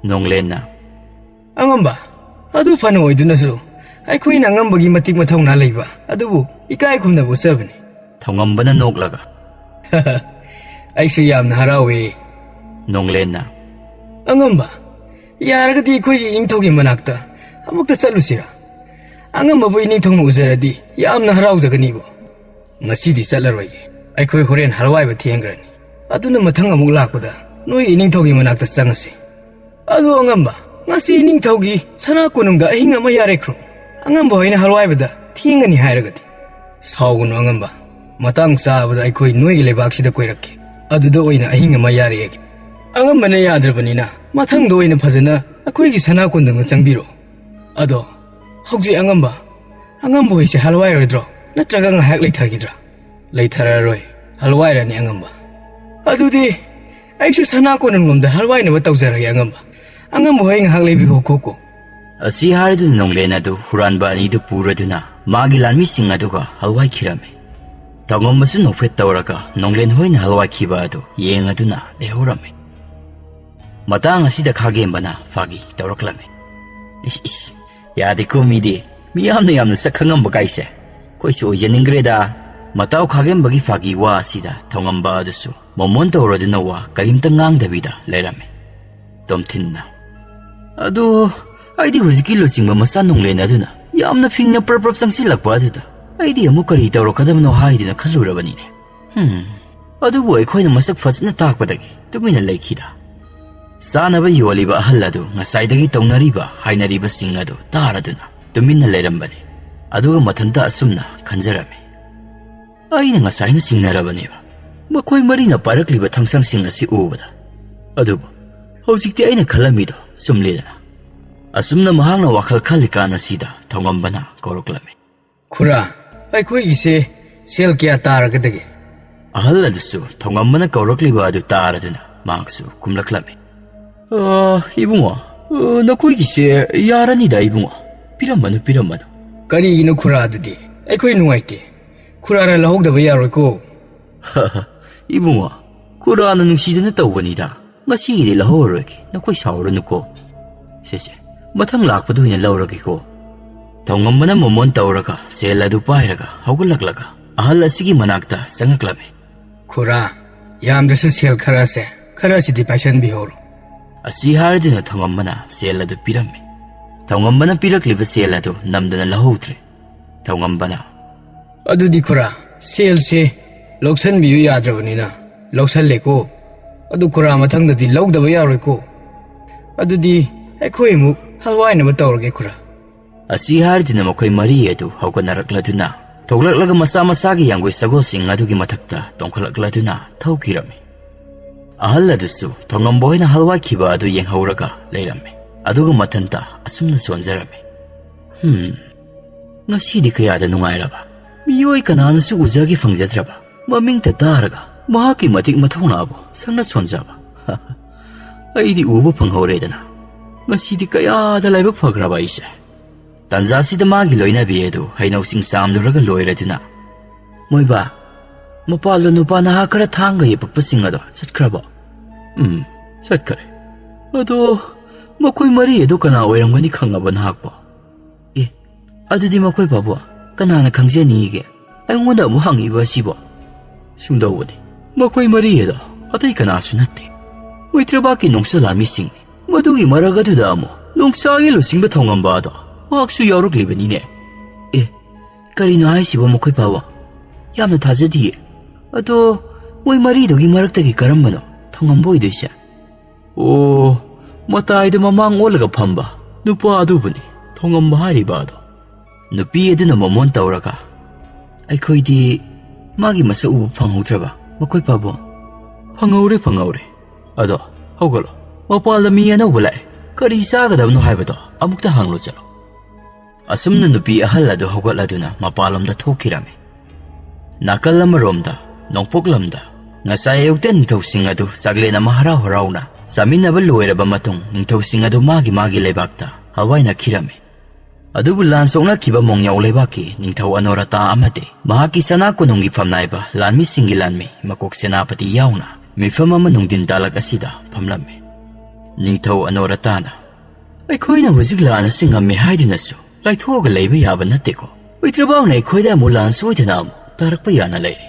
ꯅꯣꯡꯂꯦꯟꯅ, "ꯑꯉꯝꯕ, ꯑꯗꯨ ꯐꯅ ꯑꯣꯏꯗꯨꯅꯁꯨ ꯑꯩꯈꯣꯏꯅ ꯑꯉꯝꯕꯒꯤ ꯃꯇꯤꯛ ꯃꯊꯧꯅꯥ ꯂꯩꯕ ꯑꯗꯨꯕꯨ ꯏꯀꯥꯏ ꯈꯨꯝꯅꯕ ꯎꯠꯆꯕꯅꯤ꯫" ꯊꯧꯉꯝꯕꯅ ꯅꯣꯛꯂꯒ, "ꯑꯩꯁꯨ ꯌꯥꯝꯅ ꯍꯔꯥꯎꯋꯦ꯫" ꯅꯣꯡꯂꯦꯟꯅ, "ꯑꯉꯝꯕ, ꯌꯥꯔꯒꯗꯤ ꯑꯩꯈꯣꯏꯒꯤ ꯏꯅꯤꯡꯊꯧꯒꯤ ꯃꯅꯥꯛꯇ ꯑꯃꯨꯛꯇ ꯆꯠꯂꯨꯁꯤꯔꯥ? ꯑꯉꯝꯕꯕꯨ ꯏꯅꯤꯡꯊꯧꯅ ꯎꯖꯔꯗꯤ ꯌꯥꯝꯅ ꯍꯔꯥꯎꯖꯒꯅꯤꯕꯨ꯫ ꯉꯁꯤꯗꯤ ꯆꯠꯂꯔꯣꯏꯒꯦ꯫ ꯑꯩꯈꯣꯏ ꯍꯣꯔꯦꯟ ꯍꯜꯋꯥꯏꯕ ꯊꯦꯡꯈ꯭ꯔꯅꯤ꯫ ꯑꯗꯨꯅ ꯃꯊꯪ ꯑꯃꯨꯛ ꯂꯥꯛꯄꯗ ꯅꯣꯏ ꯏꯅꯤꯡꯊꯧꯒꯤ ꯃꯅꯥꯛꯇ ꯆꯪꯉꯁꯤ꯫ ꯑꯗꯨ ꯑꯉꯝꯕ, ꯉꯁꯤ ꯏꯅꯤꯡꯊꯧꯒꯤ ꯁꯅꯥ ꯀꯣꯅꯨꯡꯗ ꯑꯍꯤꯡ ꯑꯃ ꯌꯥꯔꯦꯈ꯭ꯔꯣ꯫ ꯑꯉꯝꯕ ꯍꯣꯏꯅ ꯍꯜꯋꯥꯏꯕꯗ ꯊꯦꯡꯒꯅꯤ ꯍꯥꯏꯔꯒꯗꯤ꯫ ꯁꯥꯎꯒꯅꯨ ꯑꯉꯝꯕ, ꯃꯇꯥꯡ ꯆꯥꯕꯗ ꯑꯩꯈꯣꯏ ꯅꯣꯏꯒꯤ ꯂꯩꯕꯥꯛꯁꯤꯗ ꯀꯣꯏꯔꯛꯀꯦ꯫ ꯑꯗꯨꯗ ꯑꯣꯏꯅ ꯑꯍꯤꯡ ꯑꯃ ꯌꯥꯔꯦꯒꯦ꯫ ꯑꯉꯝꯕꯅ ꯌꯥꯗ꯭ꯔꯕꯅꯤꯅ ꯃꯊꯪꯗ ꯑꯣꯏꯅ ꯐꯖꯅ ꯑꯩꯈꯣꯏꯒꯤ ꯁꯅꯥ ꯀꯣꯅꯨꯡꯗ ꯆꯪꯕꯤꯔꯣ꯫ ꯑꯗꯣ ꯍꯧꯖꯤꯛ ꯑꯉꯝꯕ, ꯑꯉꯝꯕ ꯍꯣꯏꯁꯦ ꯍꯜꯋꯥꯏꯔꯣꯏꯗ꯭ꯔꯣ? ꯅꯠꯇ꯭ꯔꯒ ꯉꯥꯏꯍꯥꯛ ꯂꯩꯊꯈꯤꯗ꯭ꯔꯥ? ꯂꯩꯊꯔꯔꯣꯏ, ꯍꯜꯋꯥꯏꯔꯅꯤ ꯑꯉꯝꯕ꯫ ꯑꯗꯨꯗꯤ ꯑꯩꯁꯨ ꯁꯅꯥ ꯀꯣꯅꯨꯡꯂꯣꯝꯗ ꯍꯜꯋꯥꯏꯅꯕ ꯇꯧꯖꯔꯒꯦ ꯑꯉꯝꯕ꯫ ꯑꯉꯝꯕ ꯍꯣꯏ ꯉꯥꯏꯍꯥꯛ ꯂꯩꯕꯤꯈꯣ ꯈꯣꯀꯣ꯫ ꯑꯁꯤ ꯍꯥꯏꯔꯗꯨꯅ ꯅꯣꯡꯂꯦꯟ ꯑꯗꯨ ꯍꯨꯔꯥꯟꯕ ꯑꯅꯤꯗꯨ ꯄꯨꯔꯗꯨꯅ ꯃꯥꯒꯤ ꯂꯥꯟꯃꯤꯁꯤꯡ ꯑꯗꯨꯒ ꯍꯜꯋꯥꯏꯈꯤꯔꯝꯃꯤ꯫ ꯊꯧꯉꯝꯕꯁꯨ ꯅꯣꯛꯐꯦꯠ ꯇꯧꯔꯒ ꯅꯣꯡꯂꯦꯟ ꯍꯣꯏꯅ ꯍꯜꯋꯥꯏꯈꯤꯕ ꯑꯗꯨ ꯌꯦꯡꯉꯗꯨꯅ ꯂꯩꯍꯧꯔꯝꯃꯤ꯫ ꯃꯇꯥꯡ ꯑꯁꯤꯗ ꯈꯥꯒꯦꯝꯕꯅ ꯐꯥꯒꯤ ꯇꯧꯔꯛꯂꯝꯃꯤ꯫ "ꯏꯁ, ꯏꯁ, ꯌꯥꯗꯦꯀꯣ ꯃꯤꯗꯤ꯫ ꯃꯤꯌꯥꯝꯅ ꯌꯥꯝꯅ ꯁꯛ ꯈꯪꯉꯝꯕ ꯀꯥꯏꯁꯦ꯫ ꯑꯩꯈꯣꯏꯁꯨ ꯑꯣꯏꯖꯅꯤꯡꯈ꯭ꯔꯦꯗ꯫" ꯃꯇꯥꯎ ꯈꯥꯒꯦꯝꯕꯒꯤ ꯐꯥꯒꯤ ꯋꯥ ꯑꯁꯤꯗ ꯊꯧꯉꯝꯕ ꯑꯗꯨꯁꯨ ꯃꯣꯃꯣꯟ ꯇꯧꯔꯗꯨꯅ ꯋꯥ ꯀꯔꯤꯝꯇ ꯉꯥꯡꯗꯕꯤꯗ ꯂꯩꯔꯝꯃꯤ꯫ ꯇꯣꯝꯊꯤꯟꯅ, "ꯑꯗꯣ ꯑꯩꯗꯤ ꯍꯧꯖꯤꯛꯀꯤ ꯂꯨꯆꯤꯡꯕ ꯃꯆꯥ ꯅꯣꯡꯂꯦꯟ ꯑꯗꯨꯅ ꯌꯥꯝꯅ ꯐꯤꯡꯅ ꯄ꯭ꯔꯞ ꯄ꯭ꯔꯞ ꯆꯪꯁꯤꯜꯂꯛꯄ ꯑꯗꯨꯗ ꯑꯩꯗꯤ ꯑꯃꯨꯛ ꯀꯔꯤ ꯇꯧꯔꯛꯀꯗꯕꯅꯣ ꯍꯥꯏꯗꯨꯅ ꯈꯜꯂꯨꯔꯕꯅꯤꯅꯦ꯫ ꯍꯝ, ꯑꯗꯨꯕꯨ ꯑꯩꯈꯣꯏꯅ ꯃꯁꯛ ꯐꯖꯅ ꯇꯥꯛꯄꯗꯒꯤ ꯇꯨꯃꯤꯟꯅ ꯂꯩꯈꯤꯗ꯫ ꯆꯥꯅꯕ ꯌꯣꯜꯂꯤꯕ ꯑꯍꯜ ꯑꯗꯨ ꯉꯁꯥꯏꯗꯒꯤ ꯇꯧꯅꯔꯤꯕ ꯍꯥꯏꯅꯔꯤꯕꯁꯤꯡ ꯑꯗꯨ ꯇꯥꯔꯗꯨꯅ ꯇꯨꯃꯤꯟꯅ ꯂꯩꯔꯝꯕꯅꯤ꯫ ꯑꯗꯨꯒ ꯃꯊꯟꯇ ꯑꯁꯨꯝꯅ ꯈꯟꯖꯔꯝꯃꯤ, "ꯑꯩꯅ ꯉꯁꯥꯏꯅ ꯆꯤꯡꯅꯔꯕꯅꯦꯕ, ꯃꯈꯣꯏ ꯃꯔꯤꯅ ꯄꯥꯏꯔꯛꯂꯤꯕ ꯊꯥꯡꯁꯥꯡꯁꯤꯡ ꯑꯁꯤ ꯎꯕꯗ꯫ ꯑꯗꯨꯕꯨ ꯍꯧꯖꯤꯛꯇꯤ ꯑꯩꯅ ꯈꯜꯂꯝꯃꯤꯗꯣ ꯆꯨꯝꯂꯦꯗꯅ꯫" ꯑꯁꯨꯝꯅ ꯃꯍꯥꯛꯅ ꯋꯥꯈꯜ ꯈꯜꯂꯤꯀꯥꯟ ꯑꯁꯤꯗ ꯊꯧꯉꯝꯕꯅ ꯀꯧꯔꯛꯂꯝꯃꯤ꯫ "ꯈꯨꯔꯥ, ꯑꯩꯈꯣꯏꯒꯤꯁꯦ ꯁꯦꯜ ꯀꯌꯥ ꯇꯥꯔꯒꯗꯒꯦ?" ꯑꯍꯜ ꯑꯗꯨꯁꯨ ꯊꯧꯉꯝꯕꯅ ꯀꯧꯔꯛꯂꯤꯕ ꯑꯗꯨ ꯇꯥꯔꯗꯨꯅ ꯃꯍꯥꯛꯁꯨ ꯈꯨꯝꯂꯛꯂꯝꯃꯤ꯫ "ꯑ, ꯏꯕꯨꯡꯉꯣ, ꯑ, ꯅꯈꯣꯏꯒꯤꯁꯦ ꯌꯥꯔꯅꯤꯗ ꯏꯕꯨꯡꯉꯣ꯫ ꯄꯤꯔꯝꯃꯅꯨ, ꯄꯤꯔꯝꯃꯅꯨ꯫" "ꯀꯔꯤꯒꯤꯅꯣ ꯈꯨꯔꯥ ꯑꯗꯨꯗꯤ? ꯑꯩꯈꯣꯏ ꯅꯨꯡꯉꯥꯏꯇꯦ꯫ ꯈꯨꯔꯥꯅ ꯂꯧꯍꯧꯗꯕ ꯌꯥꯔꯣꯏꯀꯣ꯫" "ꯏꯕꯨꯡꯉꯣ, ꯈꯨꯔꯥꯅ ꯅꯨꯡꯁꯤꯗꯅ ꯇꯧꯕꯅꯤꯗ꯫ ꯉꯁꯤꯒꯤꯗꯤ ꯂꯧꯍꯧꯔꯔꯣꯏꯒꯦ, ꯅꯈꯣꯏ ꯁꯥꯎꯔꯅꯨꯀꯣ꯫ ꯁꯦ, ꯁꯦ, ꯃꯊꯪ ꯂꯥꯛꯄꯗ ꯑꯣꯏꯅ ꯂꯧꯔꯒꯦꯀꯣ꯫" ꯊꯧꯉꯝꯕꯅ ꯃꯣꯃꯣꯟ ꯇꯧꯔꯒ ꯁꯦꯜ ꯑꯗꯨ ꯄꯥꯏꯔꯒ ꯍꯧꯒꯠꯂꯛꯂꯒ ꯑꯍꯜ ꯑꯁꯤꯒꯤ ꯃꯅꯥꯛꯇ ꯆꯪꯉꯛꯂꯝꯃꯤ꯫ "ꯈꯨꯔꯥ, ꯌꯥꯝꯗ꯭ꯔꯁꯨ ꯁꯦꯜ ꯈꯔꯁꯦ, ꯈꯔꯁꯤꯗꯤ ꯄꯥꯏꯁꯟꯕꯤꯍꯧꯔꯣ꯫" ꯑꯁꯤ ꯍꯥꯏꯔꯗꯨꯅ ꯊꯧꯉꯝꯕꯅ ꯁꯦꯜ ꯑꯗꯨ ꯄꯤꯔꯝꯃꯤ꯫ ꯊꯧꯉꯝꯕꯅ ꯄꯤꯔꯛꯂꯤꯕ ꯁꯦꯜ ꯑꯗꯨ ꯅꯝꯗꯅ ꯂꯧꯍꯧꯗ꯭ꯔꯦ꯫ ꯊꯧꯉꯝꯕꯅ, "ꯑꯗꯨꯗꯤ ꯈꯨꯔꯥ, ꯁꯦꯜꯁꯦ ꯂꯧꯁꯟꯕꯤꯌꯨ ꯌꯥꯗ꯭ꯔꯕꯅꯤꯅ ꯂꯧꯁꯜꯂꯦꯀꯣ꯫ ꯑꯗꯨ ꯈꯨꯔꯥ, ꯃꯊꯪꯗꯗꯤ ꯂꯧꯗꯕ ꯌꯥꯔꯣꯏꯀꯣ꯫ ꯑꯗꯨꯗꯤ ꯑꯩꯈꯣꯏ ꯑꯃꯨꯛ ꯍꯜꯋꯥꯏꯅꯕ ꯇꯧꯔꯒꯦ ꯈꯨꯔꯥ꯫" ꯑꯁꯤ ꯍꯥꯏꯔꯗꯨꯅ ꯃꯈꯣꯏ ꯃꯔꯤ ꯑꯗꯨ ꯍꯧꯒꯠꯅꯔꯛꯂꯗꯨꯅ ꯊꯣꯛꯂꯛꯂꯒ ꯃꯁꯥ ꯃꯁꯥꯒꯤ ꯌꯥꯡꯒꯣꯏ ꯁꯒꯣꯜꯁꯤꯡ ꯑꯗꯨꯒꯤ ꯃꯊꯛꯇ ꯇꯣꯡꯈꯠꯂꯛꯂꯗꯨꯅ ꯊꯧꯈꯤꯔꯝꯃꯤ꯫ ꯑꯍꯜ ꯑꯗꯨꯁꯨ ꯊꯧꯉꯝꯕ ꯍꯣꯏꯅ ꯍꯜꯋꯥꯏꯈꯤꯕ ꯑꯗꯨ ꯌꯦꯡꯍꯧꯔꯒ ꯂꯩꯔꯝꯃꯤ꯫ ꯑꯗꯨꯒ ꯃꯊꯟꯇ ꯑꯁꯨꯝꯅ ꯁꯣꯟꯖꯔꯝꯃꯤ, "ꯍꯝ, ꯉꯁꯤꯗꯤ ꯀꯌꯥꯗ ꯅꯨꯡꯉꯥꯏꯔꯕ! ꯃꯤꯑꯣꯏ ꯀꯅꯥꯅꯁꯨ ꯎꯖꯒꯦ ꯐꯪꯖꯗ꯭ꯔꯕ, ꯃꯃꯤꯡꯇ ꯇꯥꯔꯒ ꯃꯍꯥꯛꯀꯤ ꯃꯇꯤꯛ ꯃꯊꯧꯅꯥꯕꯨ ꯁꯪꯅ ꯁꯣꯟꯖꯕ꯫ ꯑꯩꯗꯤ ꯎꯕ ꯐꯪꯍꯧꯔꯦꯗꯅ꯫ ꯉꯁꯤꯗꯤ ꯀꯌꯥꯗ ꯂꯥꯏꯕꯛ ꯐꯈ꯭ꯔꯕ ꯑꯩꯁꯦ!" ꯇꯥꯟꯖꯥꯁꯤꯗ ꯃꯥꯒꯤ ꯂꯣꯏꯅꯕꯤ ꯑꯗꯨ ꯍꯩꯅꯧꯁꯤꯡ ꯆꯥꯝꯂꯨꯔꯒ ꯂꯣꯏꯔꯗꯨꯅ, "ꯃꯣꯏꯕꯥ, ꯃꯄꯥꯜꯗ ꯅꯨꯄꯥ ꯅꯍꯥ ꯈꯔ ꯊꯥꯡꯒ ꯌꯦꯛꯄꯛꯄꯁꯤꯡ ꯑꯗꯣ ꯆꯠꯈ꯭ꯔꯕꯣ?" "ꯎꯝ, ꯆꯠꯈ꯭ꯔꯦ꯫ ꯑꯗꯣ ꯃꯈꯣꯏ ꯃꯔꯤ ꯑꯗꯨ ꯀꯅꯥ ꯑꯣꯏꯔꯝꯒꯅꯤ ꯈꯪꯉꯕ ꯅꯍꯥꯛꯄꯣ?" "ꯑꯦ, ꯑꯗꯨꯗꯤ ꯃꯈꯣꯏ ꯐꯥꯎꯕ ꯀꯅꯥꯅ ꯈꯪꯖꯅꯤꯒꯦ? ꯑꯩꯉꯣꯟꯗ ꯑꯃꯨꯛ ꯍꯪꯉꯤꯕ ꯑꯁꯤꯕꯣ?" "ꯁꯨꯝꯗꯧꯕꯅꯤ, ꯃꯈꯣꯏ ꯃꯔꯤ ꯑꯗꯣ ꯑꯇꯩ ꯀꯅꯥꯁꯨ ꯅꯠꯇꯦ, ꯃꯩꯇ꯭ꯔꯕꯥꯛꯀꯤ ꯅꯣꯡꯆ ꯂꯥꯟꯃꯤꯁꯤꯡꯅꯤ꯫ ꯃꯗꯨꯒꯤ ꯃꯔꯛ ꯑꯗꯨꯗ ꯑꯃꯨꯛ ꯅꯣꯡꯆꯥꯒꯤ ꯂꯨꯆꯤꯡꯕ ꯊꯧꯉꯝꯕ ꯑꯗꯣ ꯃꯍꯥꯛꯁꯨ ꯌꯥꯎꯔꯛꯂꯤꯕꯅꯤꯅꯦ꯫ ꯑꯦ, ꯀꯔꯤꯅꯣ ꯍꯥꯏꯁꯤꯕꯣ ꯃꯈꯣꯏ ꯐꯥꯎꯕ? ꯌꯥꯝꯅ ꯊꯥꯖꯗꯤꯌꯦ꯫ ꯑꯗꯣ ꯃꯣꯏ ꯃꯔꯤꯗꯨꯒꯤ ꯃꯔꯛꯇꯒꯤ ꯀꯔꯝꯕꯅꯣ ꯊꯧꯉꯝꯕ ꯑꯣꯏꯗꯣꯏꯁꯦ?" "ꯑꯣ, ꯃꯇꯥꯏꯗ ꯃꯃꯥꯡ ꯑꯣꯜꯂꯒ ꯐꯝꯕ ꯅꯨꯄꯥ ꯑꯗꯨꯕꯨꯅꯤ ꯊꯧꯉꯝꯕ ꯍꯥꯏꯔꯤꯕ ꯑꯗꯣ꯫" ꯅꯨꯄꯤ ꯑꯗꯨꯅ ꯃꯃꯣꯟ ꯇꯧꯔꯒ, "ꯑꯩꯈꯣꯏꯗꯤ ꯃꯥꯒꯤ ꯃꯁꯛ ꯎꯕ ꯐꯪꯍꯧꯗ꯭ꯔꯕ ꯃꯈꯣꯏ ꯐꯥꯎꯕ?" "ꯐꯪꯍꯧꯔꯦ, ꯐꯪꯍꯧꯔꯦ꯫ ꯑꯗꯣ ꯍꯧꯒꯠꯂꯣ, ꯃꯄꯥꯜꯗ ꯃꯤ ꯑꯅꯧꯕ ꯂꯥꯛꯑꯦ꯫ ꯀꯔꯤ ꯆꯥꯒꯗꯕꯅꯣ ꯍꯥꯏꯕꯗꯣ ꯑꯃꯨꯛꯇ ꯍꯪꯂꯨ ꯆꯠꯂꯣ꯫" ꯑꯁꯨꯝꯅ ꯅꯨꯄꯤ ꯑꯍꯜ ꯑꯗꯨ ꯍꯧꯒꯠꯂꯗꯨꯅ ꯃꯄꯥꯟꯂꯣꯝꯗ ꯊꯣꯛꯈꯤꯔꯝꯃꯤ꯫ ꯅꯥꯀꯜ ꯑꯃꯔꯣꯝꯗ, ꯅꯣꯡꯄꯣꯛ ꯂꯝꯗ, ꯉꯁꯥꯏ ꯑꯌꯨꯛꯇ ꯅꯤꯡꯊꯧꯁꯤꯡ ꯑꯗꯨ ꯆꯥꯛꯂꯦꯟ ꯑꯃ ꯍꯔꯥꯎ ꯍꯔꯥꯎꯅ ꯆꯥꯃꯤꯟꯅꯕ ꯂꯣꯏꯔꯕ ꯃꯇꯨꯡ, ꯅꯤꯡꯊꯧꯁꯤꯡ ꯑꯗꯨ ꯃꯥꯒꯤ ꯃꯥꯒꯤ ꯂꯩꯕꯥꯛꯇ ꯍꯜꯋꯥꯏꯅꯈꯤꯔꯝꯃꯤ꯫ ꯑꯗꯨꯕꯨ ꯂꯥꯟ ꯁꯣꯛꯅꯈꯤꯕ ꯃꯣꯡꯌꯥꯎ ꯂꯩꯕꯥꯛꯀꯤ ꯅꯤꯡꯊꯧ ꯑꯅꯣꯔꯇꯥ ꯑꯃꯗꯤ ꯃꯍꯥꯛꯀꯤ ꯁꯅꯥ ꯀꯣꯅꯨꯡꯒꯤ ꯐꯝꯅꯥꯏꯕ ꯂꯥꯟꯃꯤꯁꯤꯡꯒꯤ ꯂꯥꯟꯃꯤ ꯃꯀꯣꯛ ꯁꯦꯅꯥꯄꯇꯤ ꯌꯥꯎꯅ ꯃꯤꯐꯝ ꯑꯃ ꯅꯨꯡꯊꯤꯟ ꯇꯥꯂꯛ ꯑꯁꯤꯗ ꯐꯝꯂꯝꯃꯤ꯫ ꯅꯤꯡꯊꯧ ꯑꯅꯣꯔꯇꯥꯅ, "ꯑꯩꯈꯣꯏꯅ ꯍꯧꯖꯤꯛ ꯂꯥꯟ ꯑꯁꯤ ꯉꯝꯃꯤ ꯍꯥꯏꯗꯨꯅꯁꯨ ꯂꯥꯏꯊꯣꯛꯑꯒ ꯂꯩꯕ ꯌꯥꯕ ꯅꯠꯇꯦꯀꯣ꯫ ꯃꯩꯇ꯭ꯔꯕꯥꯛꯅ ꯑꯩꯈꯣꯏꯗ ꯑꯃꯨꯛ ꯂꯥꯟ ꯁꯣꯏꯗꯅ ꯑꯃꯨꯛ ꯇꯥꯔꯛꯄ ꯌꯥꯅ ꯂꯩꯔꯤ꯫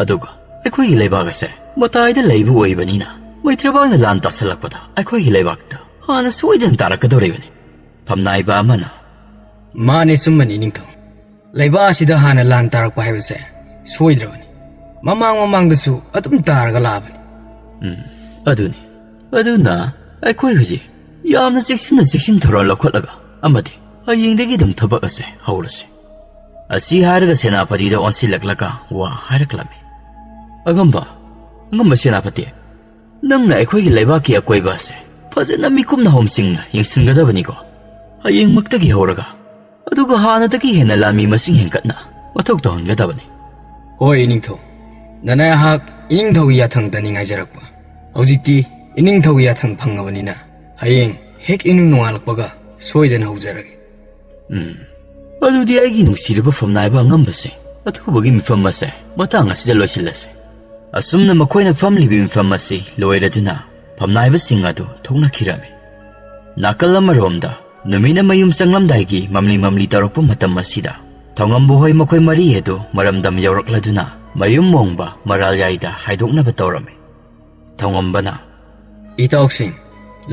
ꯑꯗꯨꯒ ꯑꯩꯈꯣꯏꯒꯤ ꯂꯩꯕꯥꯛ ꯑꯁꯦ ꯃꯇꯥꯏꯗ ꯂꯩꯕ ꯑꯣꯏꯕꯅꯤꯅ ꯃꯩꯇ꯭ꯔꯕꯥꯛꯅ ꯂꯥꯟ ꯇꯥꯁꯜꯂꯛꯄꯗ ꯑꯩꯈꯣꯏꯒꯤ ꯂꯩꯕꯥꯛꯇ ꯍꯥꯟꯅ ꯁꯣꯏꯗꯅ ꯇꯥꯔꯛꯀꯗꯧꯔꯤꯕꯅꯤ꯫" ꯐꯝꯅꯥꯏꯕ ꯑꯃꯅ, "ꯃꯥꯅꯦ, ꯆꯨꯝꯕꯅꯤ ꯏꯅꯤꯡꯊꯧ꯫ ꯂꯩꯕꯥꯛ ꯑꯁꯤꯗ ꯍꯥꯟꯅ ꯂꯥꯟ ꯇꯥꯔꯛꯄ ꯍꯥꯏꯕꯁꯦ ꯁꯣꯏꯗ꯭ꯔꯕꯅꯤ꯫ ꯃꯃꯥꯡ ꯃꯃꯥꯡꯗꯁꯨ ꯑꯗꯨꯝ ꯇꯥꯔꯒ ꯂꯥꯛꯑꯕꯅꯤ꯫" "ꯎꯝ, ꯑꯗꯨꯅꯤ꯫ ꯑꯗꯨꯅ ꯑꯩꯈꯣꯏ ꯍꯧꯖꯤꯛ ꯌꯥꯝꯅ ꯆꯦꯛꯁꯤꯟꯅ ꯆꯦꯛꯁꯤꯟ ꯊꯧꯔꯥꯡ ꯂꯧꯈꯠꯂꯒ ꯑꯃꯗꯤ ꯍꯌꯦꯡꯗꯒꯤ ꯑꯗꯨꯝ ꯊꯕꯛ ꯑꯁꯦ ꯍꯧꯔꯁꯤ꯫" ꯑꯁꯤ ꯍꯥꯏꯔꯒ ꯁꯦꯅꯥꯄꯇꯤꯗ ꯑꯣꯟꯁꯤꯜꯂꯛꯂꯒ ꯋꯥ ꯍꯥꯏꯔꯛꯂꯝꯃꯤ꯫ "ꯑꯉꯝꯕ, ꯑꯉꯝꯕ ꯁꯦꯅꯥꯄꯇꯤ, ꯅꯪꯅ ꯑꯩꯈꯣꯏꯒꯤ ꯂꯩꯕꯥꯛꯀꯤ ꯑꯀꯣꯏꯕ ꯑꯁꯦ ꯐꯖꯅ ꯃꯤꯀꯨꯞ ꯅꯥꯍꯨꯝꯁꯤꯡꯅ ꯌꯦꯡꯁꯤꯟꯒꯗꯕꯅꯤꯀꯣ꯫ ꯍꯌꯦꯡꯃꯛꯇꯒꯤ ꯍꯧꯔꯒ, ꯑꯗꯨꯒ ꯍꯥꯟꯅꯗꯒꯤ ꯍꯦꯟꯅ ꯂꯥꯟꯃꯤ ꯃꯁꯤꯡ ꯍꯦꯟꯒꯠꯅ ꯃꯊꯧ ꯇꯧꯍꯟꯒꯗꯕꯅꯤ꯫" "ꯍꯣꯏ ꯏꯅꯤꯡꯊꯧ, ꯅꯅꯥꯏꯍꯥꯛ ꯏꯅꯤꯡꯊꯧꯒꯤ ꯌꯥꯊꯪꯗꯅꯤ ꯉꯥꯏꯖꯔꯛꯄ꯫ ꯍꯧꯖꯤꯛꯇꯤ ꯏꯅꯤꯡꯊꯧꯒꯤ ꯌꯥꯊꯪ ꯐꯪꯉꯕꯅꯤꯅ ꯍꯌꯦꯡ ꯍꯦꯛ ꯏꯅꯨꯡ ꯅꯣꯡꯉꯥꯜꯂꯛꯄꯒ ꯁꯣꯏꯗꯅ ꯍꯧꯖꯔꯒꯦ꯫" "ꯎꯝ, ꯑꯗꯨꯗꯤ ꯑꯩꯒꯤ ꯅꯨꯡꯁꯤꯔꯕ ꯐꯝꯅꯥꯏꯕ ꯑꯉꯝꯕꯁꯤꯡ, ꯑꯊꯨꯕꯒꯤ ꯃꯤꯐꯝ ꯑꯁꯦ ꯃꯇꯥꯡ ꯑꯁꯤꯗ ꯂꯣꯏꯁꯤꯜꯂꯁꯤ꯫" ꯑꯁꯨꯝꯅ ꯃꯈꯣꯏꯅ ꯐꯝꯂꯤꯕ ꯃꯤꯐꯝ ꯑꯁꯤ ꯂꯣꯏꯔꯗꯨꯅ ꯐꯝꯅꯥꯏꯕꯁꯤꯡ ꯑꯗꯨ ꯊꯣꯛꯅꯈꯤꯔꯝꯃꯤ꯫ ꯅꯥꯀꯜ ꯑꯃꯔꯣꯝꯗ ꯅꯨꯃꯤꯠꯅ ꯃꯌꯨꯝ ꯆꯪꯂꯝꯗꯥꯏꯒꯤ ꯃꯝꯂꯤ ꯃꯝꯂꯤ ꯇꯧꯔꯛꯄ ꯃꯇꯝ ꯑꯁꯤꯗ ꯊꯧꯉꯝꯕ ꯍꯣꯏ ꯃꯈꯣꯏ ꯃꯔꯤ ꯑꯗꯨ ꯃꯔꯝꯗꯝ ꯌꯧꯔꯛꯂꯗꯨꯅ ꯃꯌꯨꯝ ꯃꯣꯡꯕ ꯃꯔꯥꯜꯌꯥꯏꯗ ꯍꯥꯏꯗꯣꯛꯅꯕ ꯇꯧꯔꯝꯃꯤ꯫ ꯊꯧꯉꯝꯕꯅ, "ꯏꯇꯥꯎꯁꯤꯡ,